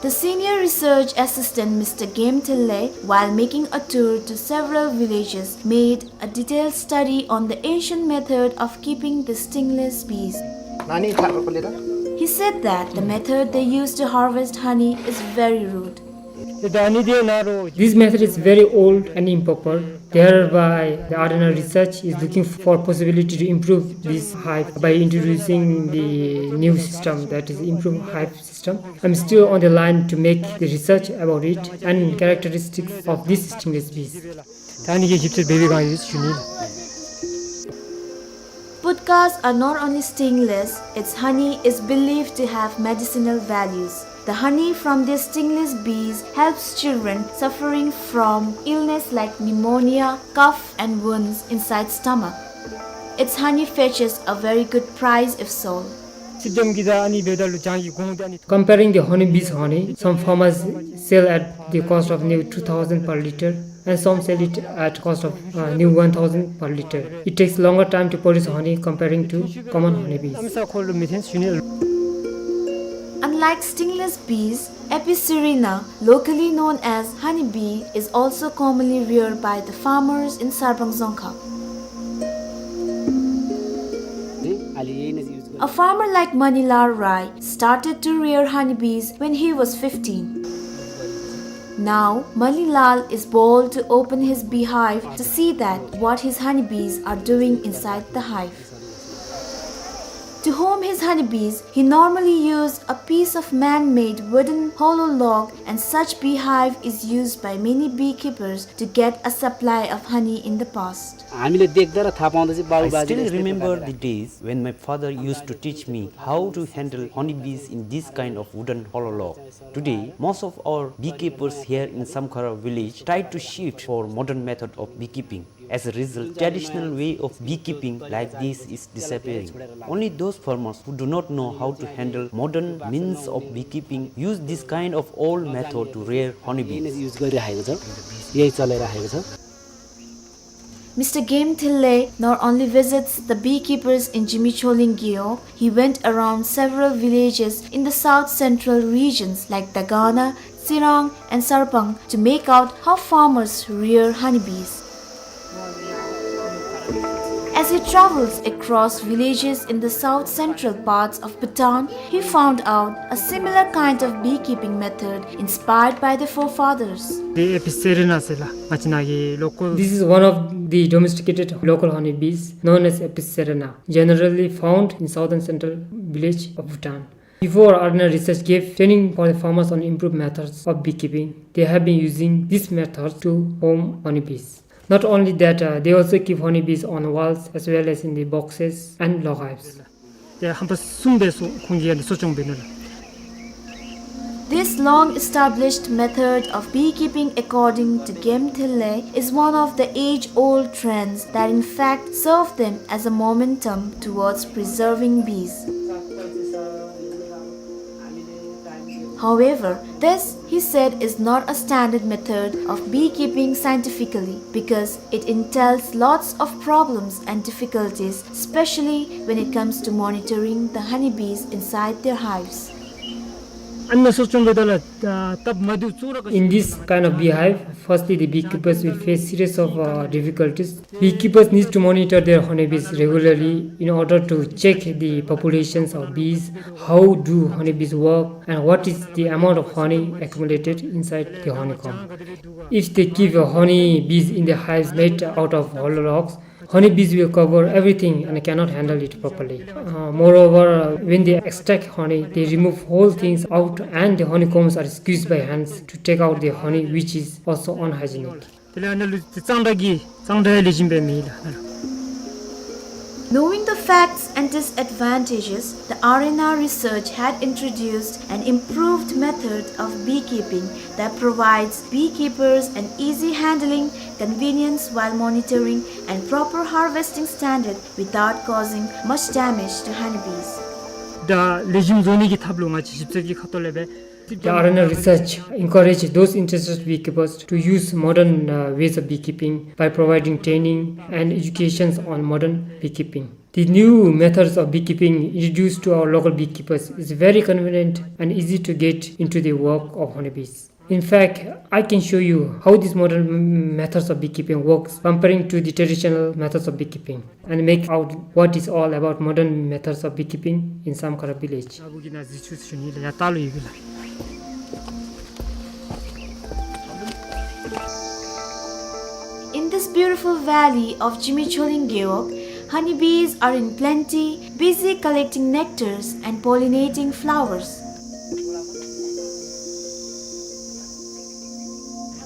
The senior research assistant, Mister Game Thille, while making a tour to several villages, made a detailed study on the ancient method of keeping the stingless bees. Nani thar pale da? He said that the method they used to harvest honey is very rude. This method is very old and improper. Thereby, the Arena Research is looking for possibility to improve this hive by introducing the new system, that is, improved hive system. I'm still on the line to make the research about it and characteristics of these stingless bees. ད་ཨ་ནི་གི་ཞིབ་འཚོལ་འབད་བའི་སྒང་ཡོད་ཞུ་ནི། Putkas are not only stingless, its honey is believed to have medicinal values. The honey from these stingless bees helps children suffering from illness like pneumonia, cough, and wounds inside stomach. Its honey fetches a very good price if sold. Comparing the honeybees' honey, some farmers sell at the cost of new two thousand per liter, and some sell it at cost of, uh, new one thousand per liter. It takes longer time to produce honey comparing to common honeybees. Unlike stingless bees, Apicerina, locally known as honeybee, is also commonly reared by the farmers in Sarpang Dzongkha. A farmer like Manilal Rai started to rear honeybees when he was fifteen. Now, Manilal is bold to open his beehive to see that what his honeybees are doing inside the hive. To home his honeybees, he normally used a piece of man-made wooden hollow log, and such beehive is used by many beekeepers to get a supply of honey in the past. I still remember the days when my father used to teach me how to handle honeybees in this kind of wooden hollow log. Today, most of our beekeepers here in Samkhara village try to shift for modern method of beekeeping. As a result, traditional way of beekeeping like this is disappearing. Only those farmers who do not know how to handle modern means of beekeeping use this kind of old method to rear honeybees. Mister Game Thille not only visits the beekeepers in Jimicholing Gyo, he went around several villages in the south central regions like Dagana, Tsirang, and Sarpang to make out how farmers rear honeybees. As he travels across villages in the south central parts of Bhutan, he found out a similar kind of beekeeping method inspired by the forefathers. This is one of the domesticated local honeybees known as Apicerina, generally found in southern central village of Bhutan. Before, Arena Research gave training for the farmers on improved methods of beekeeping. They have been using this method to home honeybees. Not only that, uh, they also keep honeybees on walls as well as in the boxes and log hives. This long-established method of beekeeping, according to Game Thille, is one of the age-old trends that in fact serve them as a momentum towards preserving bees. However, this, he said, is not a standard method of beekeeping scientifically because it entails lots of problems and difficulties, especially when it comes to monitoring the honeybees inside their hives. In this kind of beehive, firstly, the beekeepers will face series of, uh, difficulties. Beekeepers need to monitor their honeybees regularly in order to check the populations of bees, how do honeybees work, and what is the amount of honey accumulated inside the honeycomb. If they keep honeybees in the hives made out of hollow logs, honeybees will cover everything and cannot handle it properly. Uh, moreover, uh, when they extract honey, they remove whole things out and the honeycombs are squeezed by hands to take out the honey, which is also unhygienic. དེ་ལས་ཨ་ནཱ་ལུ་གཙང་སྦྲ་གི་གཙང་སྦྲ་ལེགས་ཤོམ་སྦེ་མེད་ལགས། Knowing the facts and disadvantages, the Arena Research had introduced an improved method of beekeeping that provides beekeepers an easy handling, convenience while monitoring, and proper harvesting standard without causing much damage to honeybees. ད་ལེགས་ཤོམ་བཟོ་ནི་གི་ཐབས་ལུ་ང་བཅས་ཞིབ་འཚོལ་གྱི་ཁ་ཐུག་ལས་སྦེ། The Arena Research encourage those interested beekeepers to use modern, uh, ways of beekeeping by providing training and educations on modern beekeeping. The new methods of beekeeping introduced to our local beekeepers is very convenient and easy to get into the work of honeybees. In fact, I can show you how this modern m-, methods of beekeeping works comparing to the traditional methods of beekeeping and make out what is all about modern methods of beekeeping in Samkhara village. In this beautiful valley of Jimi Choling Gewog, honeybees are in plenty, busy collecting nectars and pollinating flowers.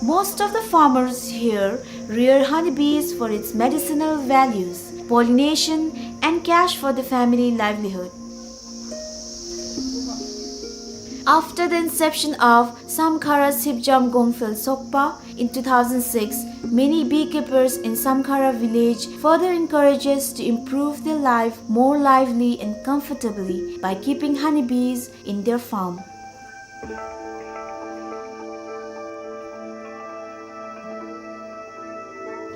Most of the farmers here rear honeybees for its medicinal values, pollination, and cash for the family livelihood. After the inception of Samkhara Sipjam Gongphel Sokpa in two thousand six, many beekeepers in Samkhara village further encourages to improve their life more lively and comfortably by keeping honeybees in their farm.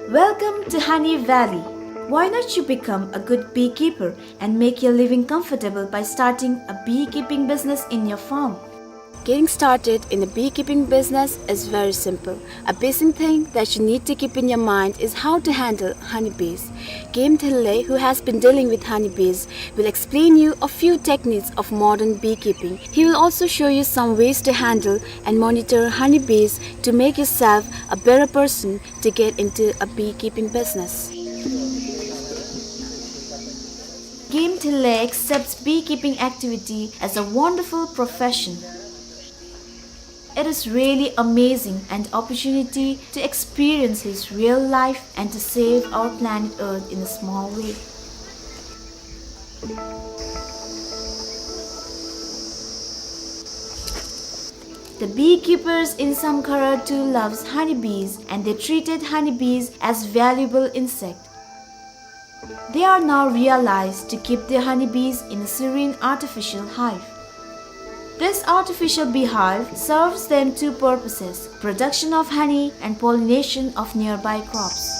Welcome to Honey Valley. Why not you become a good beekeeper and make your living comfortable by starting a beekeeping business in your farm? Getting started in a beekeeping business is very simple. A basic thing that you need to keep in your mind is how to handle honeybees. Game Thille, who has been dealing with honeybees, will explain you a few techniques of modern beekeeping. He will also show you some ways to handle and monitor honeybees to make yourself a better person to get into a beekeeping business. Game Thille accepts beekeeping activity as a wonderful profession. It is really amazing an opportunity to experience his real life and to save our planet Earth in a small way. The beekeepers in Samkhara too loves honeybees and they treated honeybees as valuable insect. They are now realized to keep their honeybees in a serene artificial hive. This artificial beehive serves them two purposes, production of honey and pollination of nearby crops.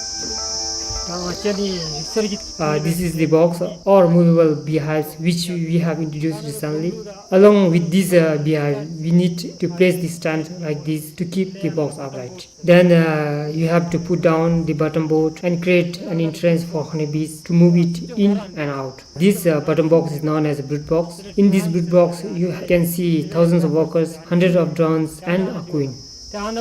Uh, this is the box or movable beehives which we have introduced recently. Along with this, uh, beehive, we need to place the stand like this to keep the box upright. Then, uh, you have to put down the bottom board and create an entrance for honeybees to move it in and out. This, uh, bottom box is known as a brood box. In this brood box, you can see thousands of workers, hundreds of drones, and a queen. Uh, on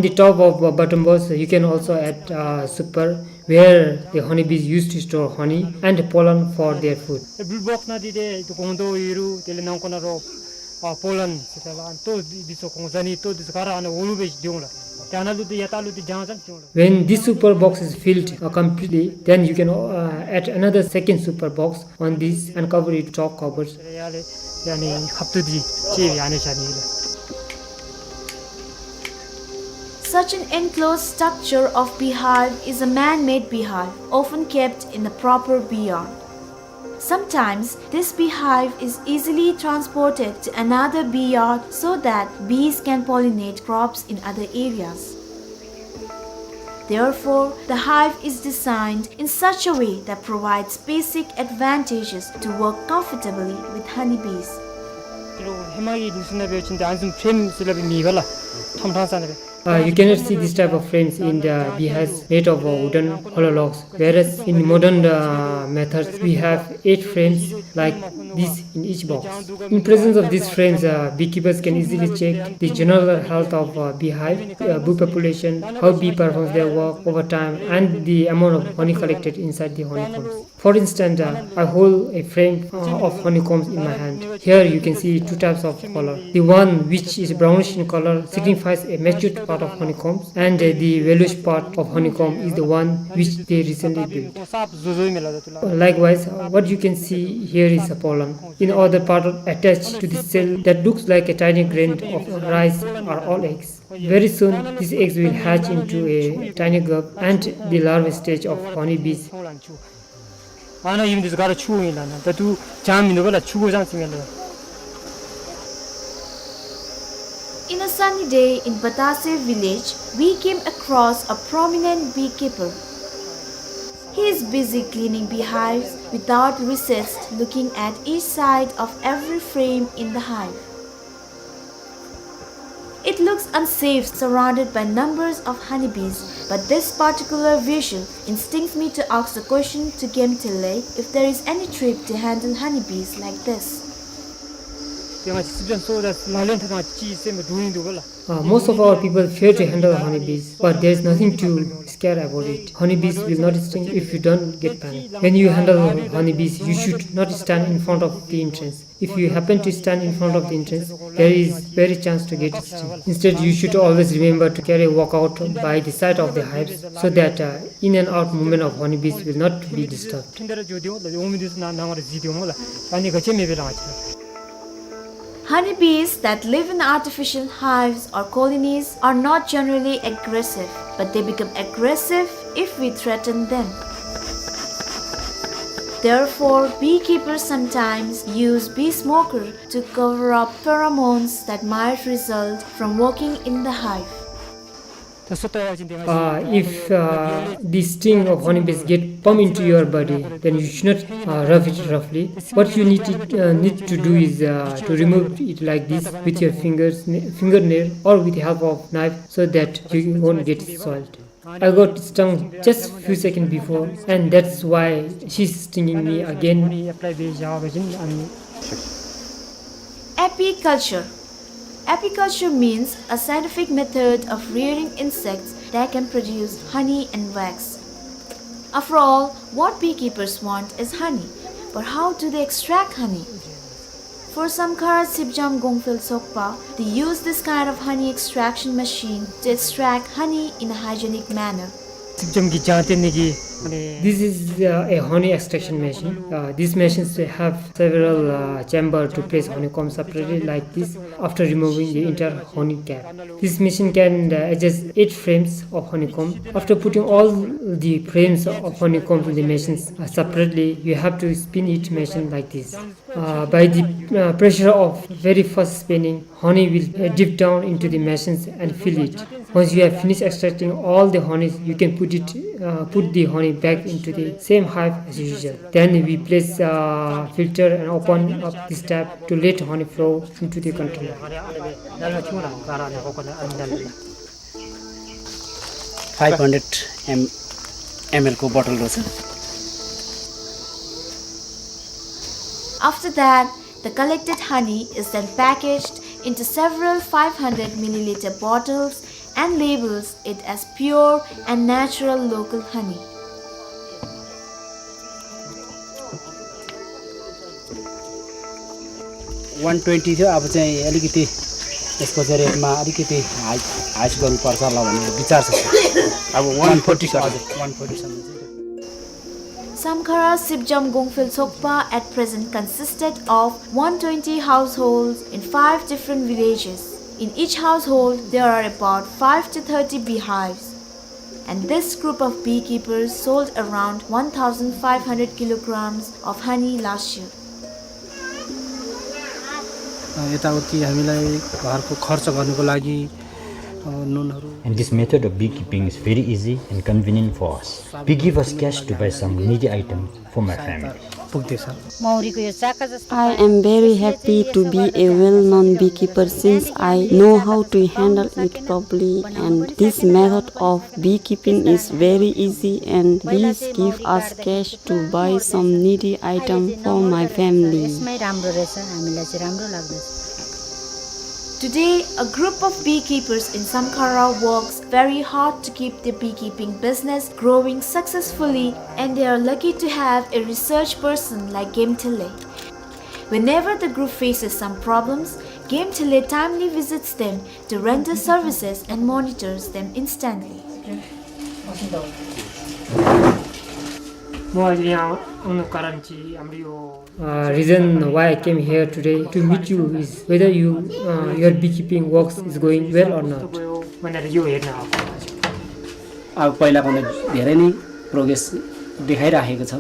the top of, uh, bottom box, you can also add, uh, super, where the honeybees used to store honey and pollen for their food. Brood box ནང་འདི་ཏེ་ཏེ་སྒོང་རྡོག་ཡོད་རུང་དེ་ལས་ནང་ཁོག་ནང་རོ་ཨ་པོ་ལན་ཟེར་ཏེ་ལགས། ལྟོ་འདི་ཚུ་གོང་ཟ་ནི་ལྟོ་འདི་ཚུ་ག་ར་ཨ་ནི་འོག་ལུ་སྦེ་སྡོད་འོང་ལགས། ཏེ་ཨ་ནཱ་ལུ་ཏེ་ཡར་ལྟག་ལུ་ཏེ་རྒྱང་ཙམ་སོང་ལགས། When this super box is filled, uh, completely, then you can, uh, add another second super box on this and cover it with top covers. ཡ་ལས་ཡ་ནི་ཁབ་ཏུ་འདི་ཅིག་ཡ་ནི་བཞག་ནི་ལགས། Such an enclosed structure of beehive is a man-made beehive, often kept in a proper bee yard. Sometimes, this beehive is easily transported to another bee yard so that bees can pollinate crops in other areas. Therefore, the hive is designed in such a way that provides basic advantages to work comfortably with honeybees. ཧེ་མ་གི་ནུས་ན་འབད་བ་ཅིན་ཏེ་ཨ་ནི་བཟུམ་ཕྲེམ་ཟེར་སླབ་མེད་པ་ལགས། ཐམ་ཐམ་ས་ནང་སྦེ། Uh, you cannot see this type of frames in the beehives made of, uh, wooden hollow logs, whereas in modern, uh, methods we have eight frames like this in each box. In presence of these frames, uh, beekeepers can easily check the general health of, uh, beehive, uh, bee population, how bee performs their work over time, and the amount of honey collected inside the honeycombs. For instance, uh, I hold a frame, uh, of honeycombs in my hand. Here you can see two types of color. The one which is brownish in color signifies a matured part of honeycombs, and, uh, the yellowish part of honeycomb is the one which they recently built. Likewise, uh, what you can see here is a pollen. In other part attached to the cell that looks like a tiny grain of rice are all eggs. Very soon, these eggs will hatch into a tiny grub and the larval stage of honeybees. ཨ་ནཱ་ཨིན་འདི་ཚུ་ག་ར་ཆུ་ཨིན་ལགས། ཨ་ནཱ་ད་ལྟོ་ལྗང་མིན་འདུག་པ་ལགས། ཆུ་གོ་ཙང་ཙིང་ཨིན་ལགས། In a sunny day in Batase village, we came across a prominent beekeeper. He is busy cleaning beehives without recess, looking at each side of every frame in the hive. It looks unsafe surrounded by numbers of honeybees, but this particular visual instincts me to ask the question to Gemtele if there is any trick to handle honeybees like this. ཏེ་ང་བཅས་སྲིབ་འཇམ་སོ་ད་ལག་ལེན་འཐབ་ད་ཅིག་སེམས་སྡུག་ཨིན་འདུག་པ་ལགས། Uh, most of our people fear to handle honeybees, but there is nothing to scare about it. Honeybees will not sting if you don't get panic. When you handle honeybees, you should not stand in front of the entrance. If you happen to stand in front of the entrance, there is very chance to get stung. Instead, you should always remember to carry a walkout by the side of the hives so that, uh, in and out movement of honeybees will not be disturbed. Honeybees that live in artificial hives or colonies are not generally aggressive, but they become aggressive if we threaten them. Therefore, beekeepers sometimes use bee smoker to cover up pheromones that might result from working in the hive. Uh, if, uh, the sting of honeybees get pump into your body, then you should not, uh, rub it roughly. What you need to, uh, need to do is, uh, to remove it like this with your fingers, n-, fingernail, or with the help of knife, so that you won't get soiled. I got stung just few seconds before, and that's why she's stinging me again. Apiculture. Apiculture means a scientific method of rearing insects that can produce honey and wax. After all, what beekeepers want is honey. But how do they extract honey? For Samkhara Sibjam Gongphel Sokpa, they use this kind of honey extraction machine to extract honey in a hygienic manner. སྲིབ་འཇམ་གྱི་ལྗང་ཏེ་ནི་གི། This is, uh, a honey extraction machine. Uh, these machines have several, uh, chamber to place honeycomb separately like this after removing the entire honey cap. This machine can, uh, adjust eight frames of honeycomb. After putting all the frames of honeycomb in the machines, uh, separately, you have to spin each machine like this. Uh, by the, uh, pressure of very fast spinning, honey will, uh, dip down into the machines and fill it. Once you have finished extracting all the honey, you can put it, uh, put the honey back into the same hive as usual. Then we place, uh, filter and open up this tap to let honey flow into the container. Five hundred M-, M L को बोतल रहेछ। After that, the collected honey is then packaged into several five hundred milliliter bottles and labels it as pure and natural local honey. One twenty थियो, अब चाहिँ अलिकति यसको चाहिँ रेटमा अलिकति हाई, हाई गर्नुपर्छ होला भन्ने विचार छ, सर। अब one forty, सर। हजुर, one forty सम्म चाहिँ। Samkhara Sibjam Gongphel Sokpa at present consisted of one twenty households in five different villages. In each household, there are about five to thirty beehives. And this group of beekeepers sold around one thousand five hundred kilograms of honey last year. अ, यताउति हामीलाई घरको खर्च गर्नको लागि, अ, नुनहरू। And this method of beekeeping is very easy and convenient for us. Bee give us cash to buy some needy item for my family. पुग्दैछ। मौरीको यो चाका जस्तो I am very happy to be a well-known beekeeper since I know how to handle it properly, and this method of beekeeping is very easy and bees give us cash to buy some needy item for my family. यसमै राम्रो रहेछ, हामीलाई चाहिँ राम्रो लाग्दछ। Today, a group of beekeepers in Samkhara works very hard to keep the beekeeping business growing successfully, and they are lucky to have a research person like Gemtele. Whenever the group faces some problems, Gemtele timely visits them to render services and monitors them instantly. म अहिले यहाँ आउनु कारण चाहिँ हाम्रो यो Uh, reason why I came here today to meet you is whether you, uh, your beekeeping works is going well or not. भनेर यो हेर्न आएको। अब पहिलाभन्दा धेरै नै प्रोग्रेस देखाइराखेको छ,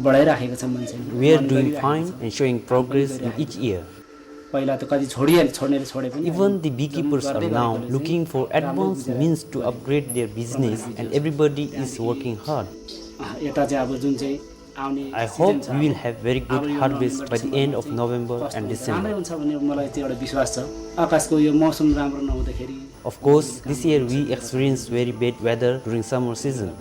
बढाइराखेको छ मान्छेले। We are doing fine and showing progress in each year. पहिला त कति छोडिहाले, छोड्नेले छोडे पनि। Even the beekeepers are now looking for advanced means to upgrade their business and everybody is working hard. अँ, यता चाहिँ अब जुन चाहिँ आउने I hope season छ, we will अब have very good अब यो harvest November by the December end of भित्र November कस्तो and हुन्छ, December. राम्रै हुन्छ भन्ने मलाई चाहिँ एउटा विश्वास छ। आकाशको यो मौसम राम्रो नहुँदाखेरि Of course, this year we experienced very bad weather during summer season.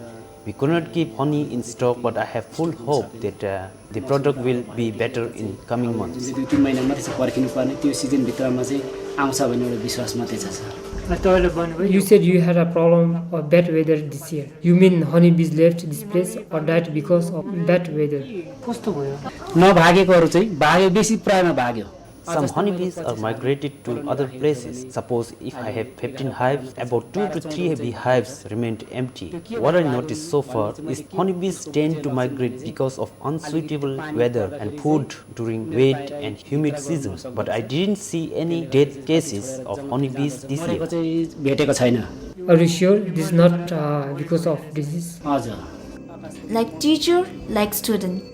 We could not keep honey in stock, but I have full hope that, uh, the product will be better in coming months. जुन चाहिँ दुई तिन महिना मात्रै छ पर्खिनु पर्ने, त्यो सिजनभित्रमा चाहिँ आउँछ भन्ने एउटा विश्वास मात्रै छ, सर। अनि तपाईँले भन्नुभयो You said you had a problem of bad weather this year. You mean honeybees left this place or died because of bad weather? कस्तो भयो? नभागेकोहरू चाहिँ भाग्यो, बेसी प्रायमा भाग्यो। Some honeybees are migrated to other places. Suppose if I have fifteen hives, about two to three beehives remained empty. What I noticed so far is honeybees tend to migrate because of unsuitable weather and food during wet and humid seasons, but I didn't see any death cases of honeybees this year. मरेको चाहिँ भेटेको छैन। Are you sure this is not, uh, because of disease? हजुर। Like teacher, like student.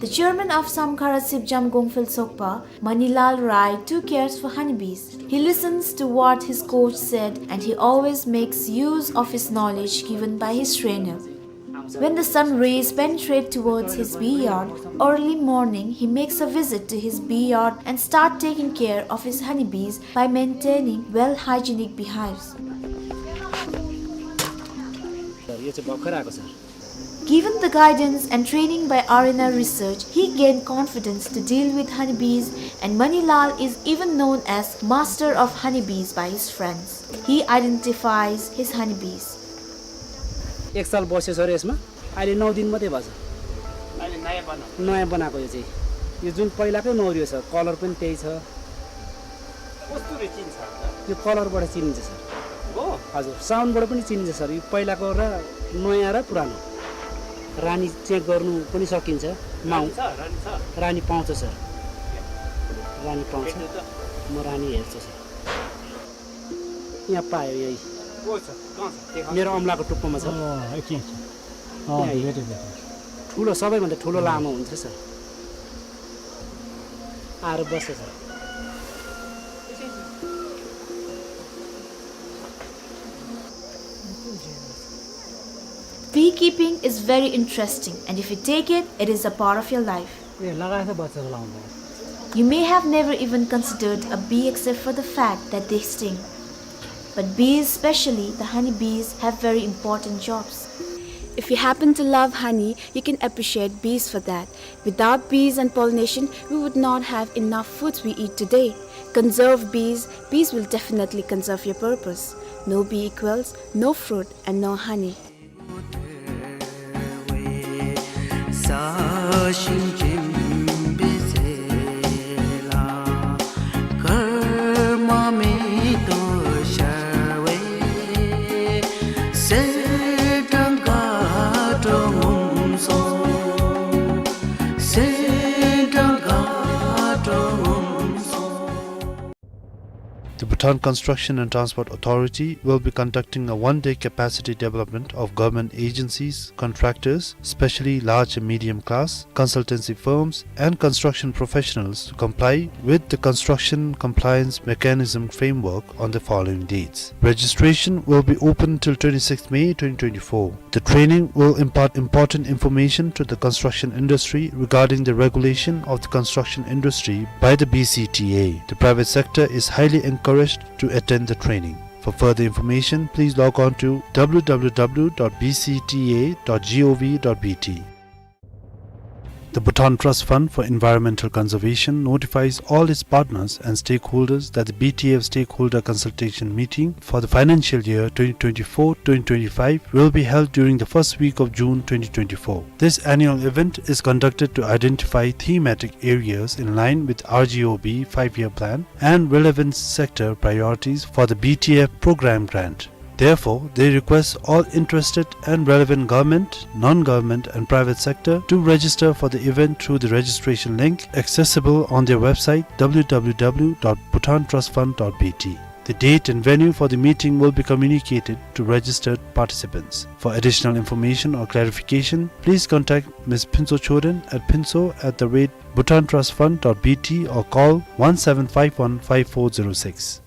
The chairman of Samkhara Sipjam Gongphel Sokpa, Manilal Rai, too cares for honeybees. He listens to what his coach said and he always makes use of his knowledge given by his trainer. When the sun rays penetrate towards his bee yard, early morning he makes a visit to his bee yard and start taking care of his honeybees by maintaining well hygienic beehives. यो चाहिँ भर्खर आएको छ। Given the guidance and training by R N R Research, he gained confidence to deal with honeybees, and Manilal is even known as master of honeybees by his friends. He identifies his honeybees. एक साल बस्यो सर यसमा, अहिले नौ दिन मात्रै भएछ। अहिले नयाँ बनाएको। नयाँ बनाएको यो चाहिँ। यो जुन पहिलाकै नौ यो छ, कलर पनि त्यही छ। कस्तुरी चिन्छ अन्त? यो कलरबाट चिनिन्छ सर। हो? हजुर, साउन्डबाट पनि चिनिन्छ सर। यो पहिलाको र नयाँ र पुरानो। रानी चेक गर्नु पनि सकिन्छ। माउ- रानी छ, रानी छ। रानी पाउँछ सर। रानी पाउँछ। भेट्नु त। म रानी हेर्छु सर। यहाँ पायो यही। को छ? कहाँ छ? देखा। मेरो औँलाको टुप्पोमा छ। अँ, एकछिन, एकछिन। अँ, यहाँ भेटेँ, भेटेँ। ठुलो, सबैभन्दा ठुलो लामो हुन्छ सर। आएर बस्छ sir. Beekeeping is very interesting, and if you take it, it is a part of your life. ए, लगाएछ बच्चाको लाउँदा। You may have never even considered a bee except for the fact that they sting. But bees, especially the honey bees, have very important jobs. If you happen to love honey, you can appreciate bees for that. Without bees and pollination, we would not have enough foods we eat today. Conserve bees, bees will definitely conserve your purpose. No bee equals no fruit and no honey. The Bhutan Construction and Transport Authority will be conducting a one-day capacity development of government agencies, contractors, especially large and medium class, consultancy firms, and construction professionals to comply with the construction compliance mechanism framework on the following dates. Registration will be open till twenty-sixth May twenty twenty-four. The training will impart important information to the construction industry regarding the regulation of the construction industry by the B C T A. The private sector is highly encouraged to attend the training. For further information, please log on to w w w dot b c t a dot g o v dot b t. The Bhutan Trust Fund for Environmental Conservation notifies all its partners and stakeholders that the B T F stakeholder consultation meeting for the financial year twenty twenty-four twenty twenty-five will be held during the first week of June twenty twenty-four. This annual event is conducted to identify thematic areas in line with R G O B five-year plan and relevant sector priorities for the B T F program grant. Therefore, they request all interested and relevant government, non-government and private sector to register for the event through the registration link accessible on their website w w w dot bhutan trust fund dot b t. The date and venue for the meeting will be communicated to registered participants. For additional information or clarification, please contact Miss Phuntsho Chhoden at phuntsho at the rate bhutan trust fund dot b t or call one seven five one five four zero six.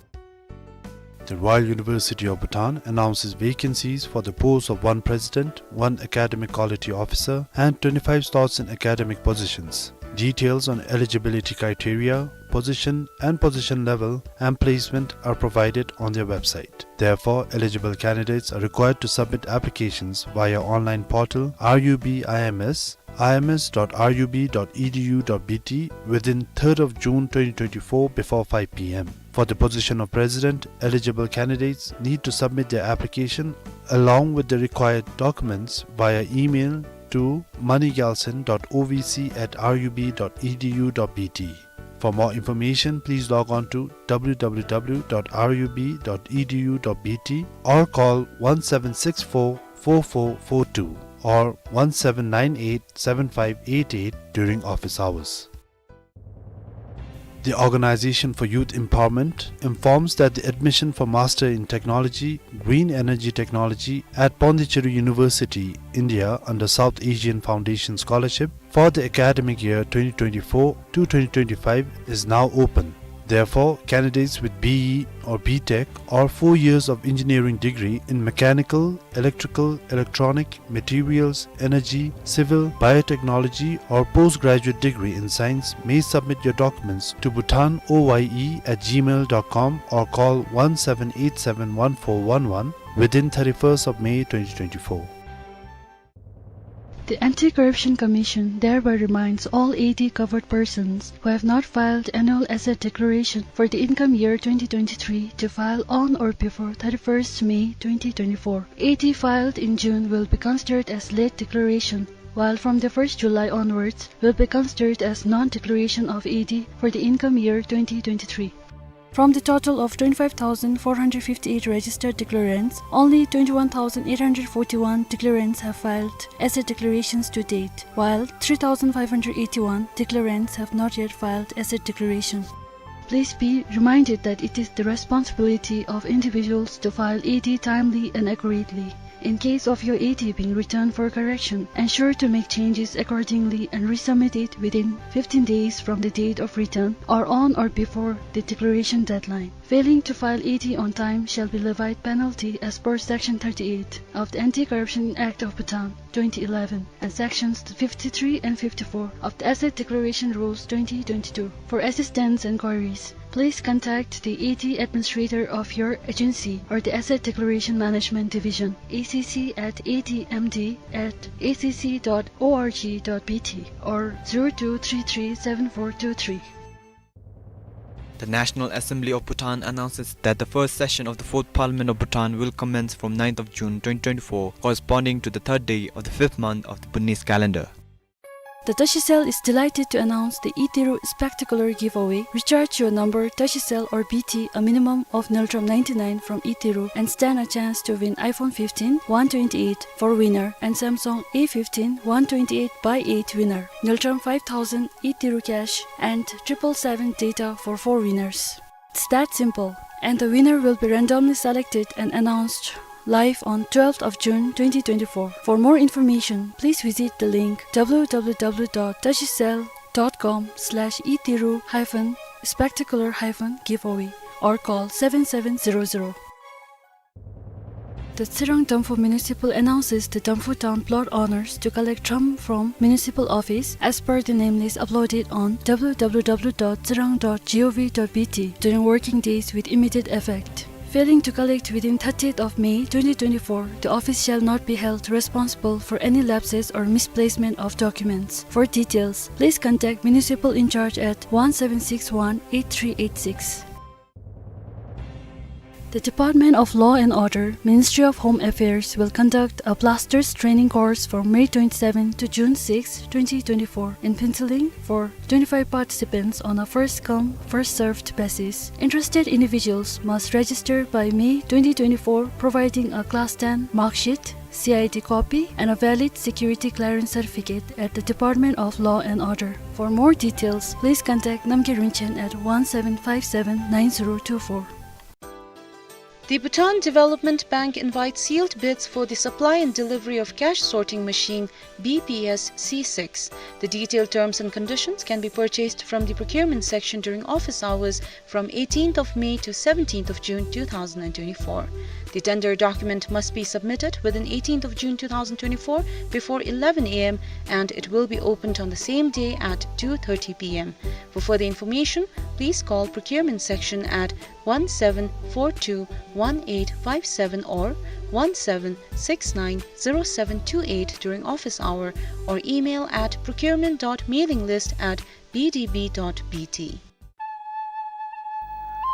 The Royal University of Bhutan announces vacancies for the posts of one president, one academic quality officer, and twenty-five slots in academic positions. Details on eligibility criteria, position and position level, and placement are provided on their website. Therefore, eligible candidates are required to submit applications via online portal R U B I M S, I M S dot R U B dot E D U dot B T, within third of June twenty twenty-four before five P M. For the position of president, eligible candidates need to submit their application along with the required documents via email to moneygalson dot O V C at R U B dot E D U dot B T. For more information, please log on to W W W dot R U B dot E D U dot B T or call one seven six four, four four four two or one seven nine eight, seven five eight eight during office hours. The Organization for Youth Empowerment informs that the admission for Master in Technology, Green Energy Technology at Pondicherry University, India, under South Asian Foundation Scholarship for the academic year twenty twenty-four to twenty twenty-five is now open. Therefore, candidates with B E or B Tech or four years of engineering degree in mechanical, electrical, electronic, materials, energy, civil, biotechnology, or postgraduate degree in science may submit your documents to bhutan O Y E at gmail dot com or call one seven eight seven one four one one within thirty-first of May twenty twenty-four. The Anti-Corruption Commission thereby reminds all A D covered persons who have not filed annual asset declaration for the income year twenty twenty-three to file on or before thirty-first May twenty twenty-four. A D filed in June will be considered as late declaration, while from the first July onwards will be considered as non-declaration of A D for the income year twenty twenty-three. From the total of twenty-five thousand four hundred fifty-eight registered declarants, only twenty-one thousand eight hundred forty-one declarants have filed asset declarations to date, while three thousand five hundred eighty-one declarants have not yet filed asset declaration. Please be reminded that it is the responsibility of individuals to file A D timely and accurately. In case of your A D being returned for correction, ensure to make changes accordingly and resubmit it within fifteen days from the date of return or on or before the declaration deadline. Failing to file A D on time shall be levied penalty as per Section thirty-eight of the Anti-Corruption Act of Bhutan twenty eleven and Sections fifty-three and fifty-four of the Asset Declaration Rules twenty twenty-two. For assistance and queries, please contact the A D administrator of your agency or the Asset Declaration Management Division, A C C at A D M D at A C C dot O R G dot B T or zero two three three seven four two three. The National Assembly of Bhutan announces that the first session of the Fourth Parliament of Bhutan will commence from ninth of June twenty twenty-four, corresponding to the third day of the fifth month of the Bhutanese calendar. The Tashi Cell is delighted to announce the Itiru Spectacular Giveaway. Recharge your number Tashi Cell or B T a minimum of Ngultrum ninety-nine from Itiru and stand a chance to win iPhone fifteen one twenty-eight for winner and Samsung A fifteen one twenty-eight by eight winner, Ngultrum five thousand Itiru cash and triple seven data for four winners. It's that simple. And the winner will be randomly selected and announced live on twelfth of June twenty twenty-four. For more information, please visit the link W W W dot tashicell dot com slash itiru hyphen spectacular hyphen giveaway or call seven seven zero zero. The Tsirang Damphu Municipal announces the Damphu Town plot owners to collect thrombus from municipal office as per the name list uploaded on W W W dot tsirang dot gov dot B T during working days with immediate effect. Failing to collect within thirtieth of May twenty twenty-four, the office shall not be held responsible for any lapses or misplacement of documents. For details, please contact municipal in charge at one seven six one eight three eight six. The Department of Law and Order, Ministry of Home Affairs, will conduct a blasters training course from May twenty-seven to June six, twenty twenty-four, in Phuentsholing for twenty-five participants on a first-come, first-served basis. Interested individuals must register by May twenty twenty-four, providing a Class ten mark sheet, C I D copy, and a valid security clearance certificate at the Department of Law and Order. For more details, please contact Namgay Rinchen at one seven five seven nine zero two four. The Bhutan Development Bank invites sealed bids for the supply and delivery of cash sorting machine B P S C six. The detailed terms and conditions can be purchased from the procurement section during office hours from eighteenth of May to seventeenth of June two thousand and twenty-four. The tender document must be submitted within eighteenth of June two thousand twenty-four before eleven A M, and it will be opened on the same day at two thirty P M. For further information, please call procurement section at one seven four two one eight five seven or one seven six nine zero seven two eight during office hour, or email at procurement dot mailing list at B D B dot B T.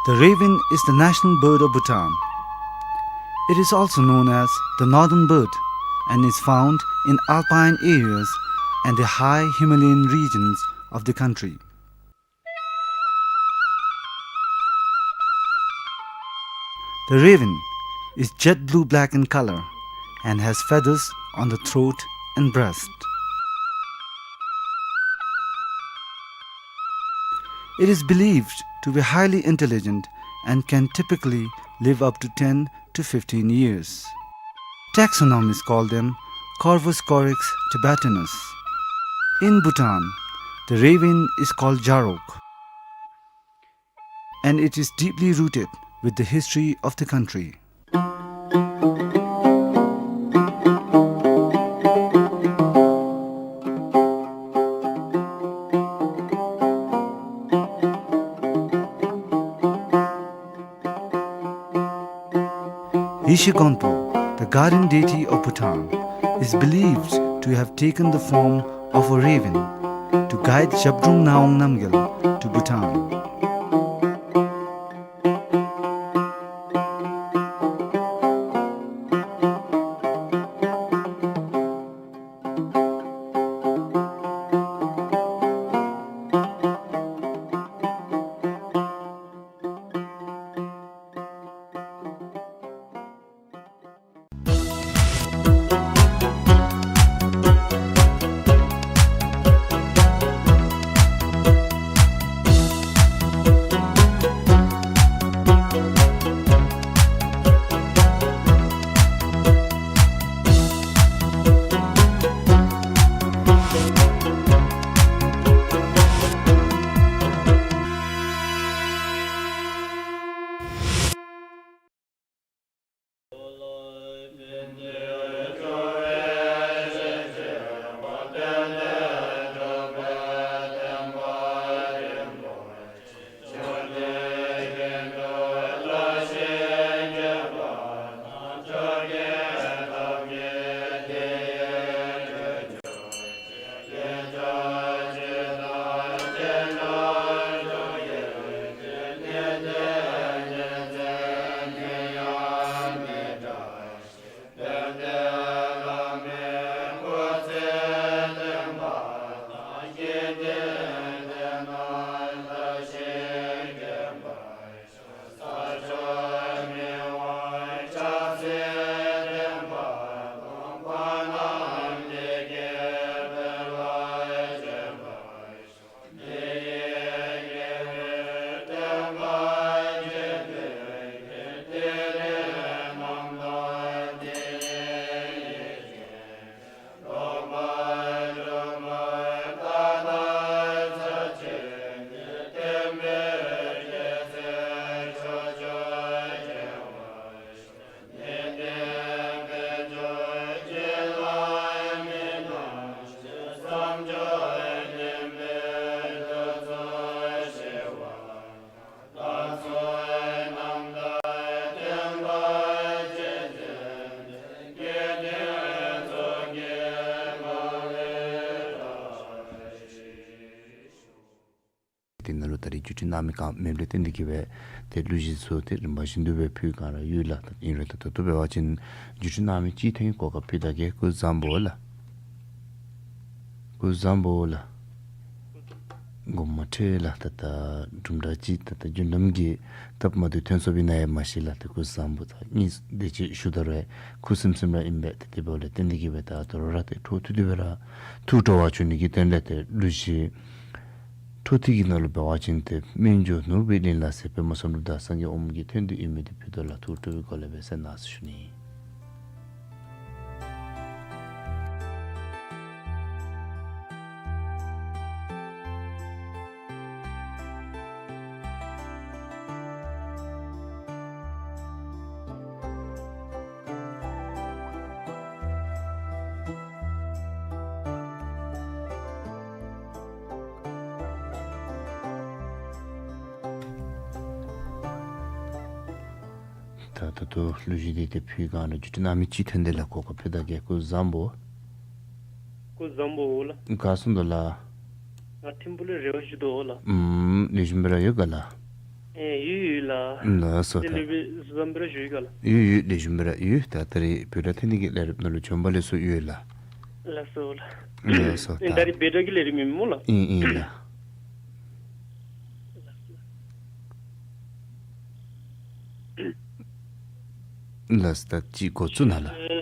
The raven is the national bird of Bhutan. It is also known as the northern bird and is found in alpine areas and the high Himalayan regions of the country. The raven is jet blue-black in color and has feathers on the throat and breast. It is believed to be highly intelligent and can typically live up to ten to fifteen years. Taxonomists call them Corvus corax tibetanus. In Bhutan, the raven is called Jarok, and it is deeply rooted with the history of the country. Yeshe Gonpo, the guardian deity of Bhutan, is believed to have taken the form of a raven to guide Zhabdrung Ngawang Namgyal to Bhutan. དེ་ནང་ལུ་ད་རིས་སྒྱུ་འཕྲུལ་སྣང་མེད་ག་མེདཔ་ལས་བརྟེན་ཏེ་གིས་སྦེ་ཏེ་གླུ་གཞས་ཚུ་ཏེ་རིམ་པ་བཞིན་དུ་སྦེ་ཕུལ་ག་ར་ཡོད་ལགས། ད་ཨིན་རུང་ད་ད་ལྟོ་འབད་བ་ཅིན་སྒྱུ་འཕྲུལ་སྣང་མེད་སྤྱི་ཐོན་གྱི་གོ་སྐབས་ཕུལ་ད་གེ། སྐུ་གཟུགས་བཟང་པོ་ལགས། སྐུ་གཟུགས་བཟང་པོ་ལགས། མགུ་མ་འཕྲོད་ལགས། ད་ད་དུམ་གྲ་ཅིག་ད་ད་རྒྱུན་རིམ་གྱི་སྟབས་མ་བདེཝ་ཐོན་སོངམ་ཨིན་ན་ཡང་མ་ཤེས་ལགས། ཏེ་སྐུ་གཟུགས་བཟང་པོ་ད་གཉིས་དེ་ཅིག་ཞུ་ད་རུང་ཁུ་སིམ་སིམ་ར་ཨིན་པས། ཏེ་དེ་འབདཝ་ལས་བརྟེན་ཏེ་གིས་སྦེ་ད་དོ་རུང་ར་ཏེ་འཕྲོ་མཐུད་དེ་སྦེ་ར་ཐུགས་སྤྲོ་བ་བྱུང་ནི་གི་དོན་ལས་ཏེ་གླུ་གཞས་ པོ་ཏི་གི་ནང་ལུ་འབད་བ་ཅིན་ཏེ་སྨན་ལྗོངས་ནོར་བུའི་གླིང་ལ་ཟེར་པདྨ་སམ་བློ་བཟང་གི་ཨོམ་གྱི་ཐུན་དེ་ཡོད་མི་དེ་ཕུད་རྡོག་ལ་ཐུགས་སྤྲོ་བའི་སྒོ་ལས་སྦེ་གསན་གནང་ཟེར་ཞུ་ནི། ད་ད་ལྟོ་གླུ་གཞས་འདི་ཏེ་ཕུལ་ག་ནི་ལུ་བརྒྱུད་འཕྲིན་གནང་མི་ཅིག་ཐོན་དེས་ལགས། ཁོ་ཁོ་ཕུད་ད་གེ། སྐུ་བཟང་པོ། སྐུ་བཟང་པོ་ལགས། ག་སོང་དོ་ལགས། ང་ཐིམ་ཕུག་ལས་རེ་བ་ཞུ་དོ་ལགས། ཨུམ་ལེགས་ཤོམ་སྦེ་ར་ཡོད་ག་ལགས། ཨེ་ཡོད་ཡོད་ལགས། ལགས་སོ། ད་ལེགས་ཤོམ་སྦེ་ར་ཞུ་ཡི་ག་ལགས། ཡོད་ཡོད་ལེགས་ཤོམ་སྦེ་ར་ཡོད། ད་ད་རིས་བོད་སྒྲ་ཐོན་ནི་གི་ལས་རིམ་ནང་ལུ་བྱོན་པ་ལེགས་སོ་ཡོད་ལགས། ལགས་སོ་ལགས། ལགས་སོ། ཨེ་ད་ད་རིས་བོད་སྒྲ་གི་ལས་རིམ་ཨིན་མས་ལགས། ཨིན་ཨིན་ལགས། ལགས་སོ། ད་ཅིག་འགོ་བཙུགས་གནང་ལགས།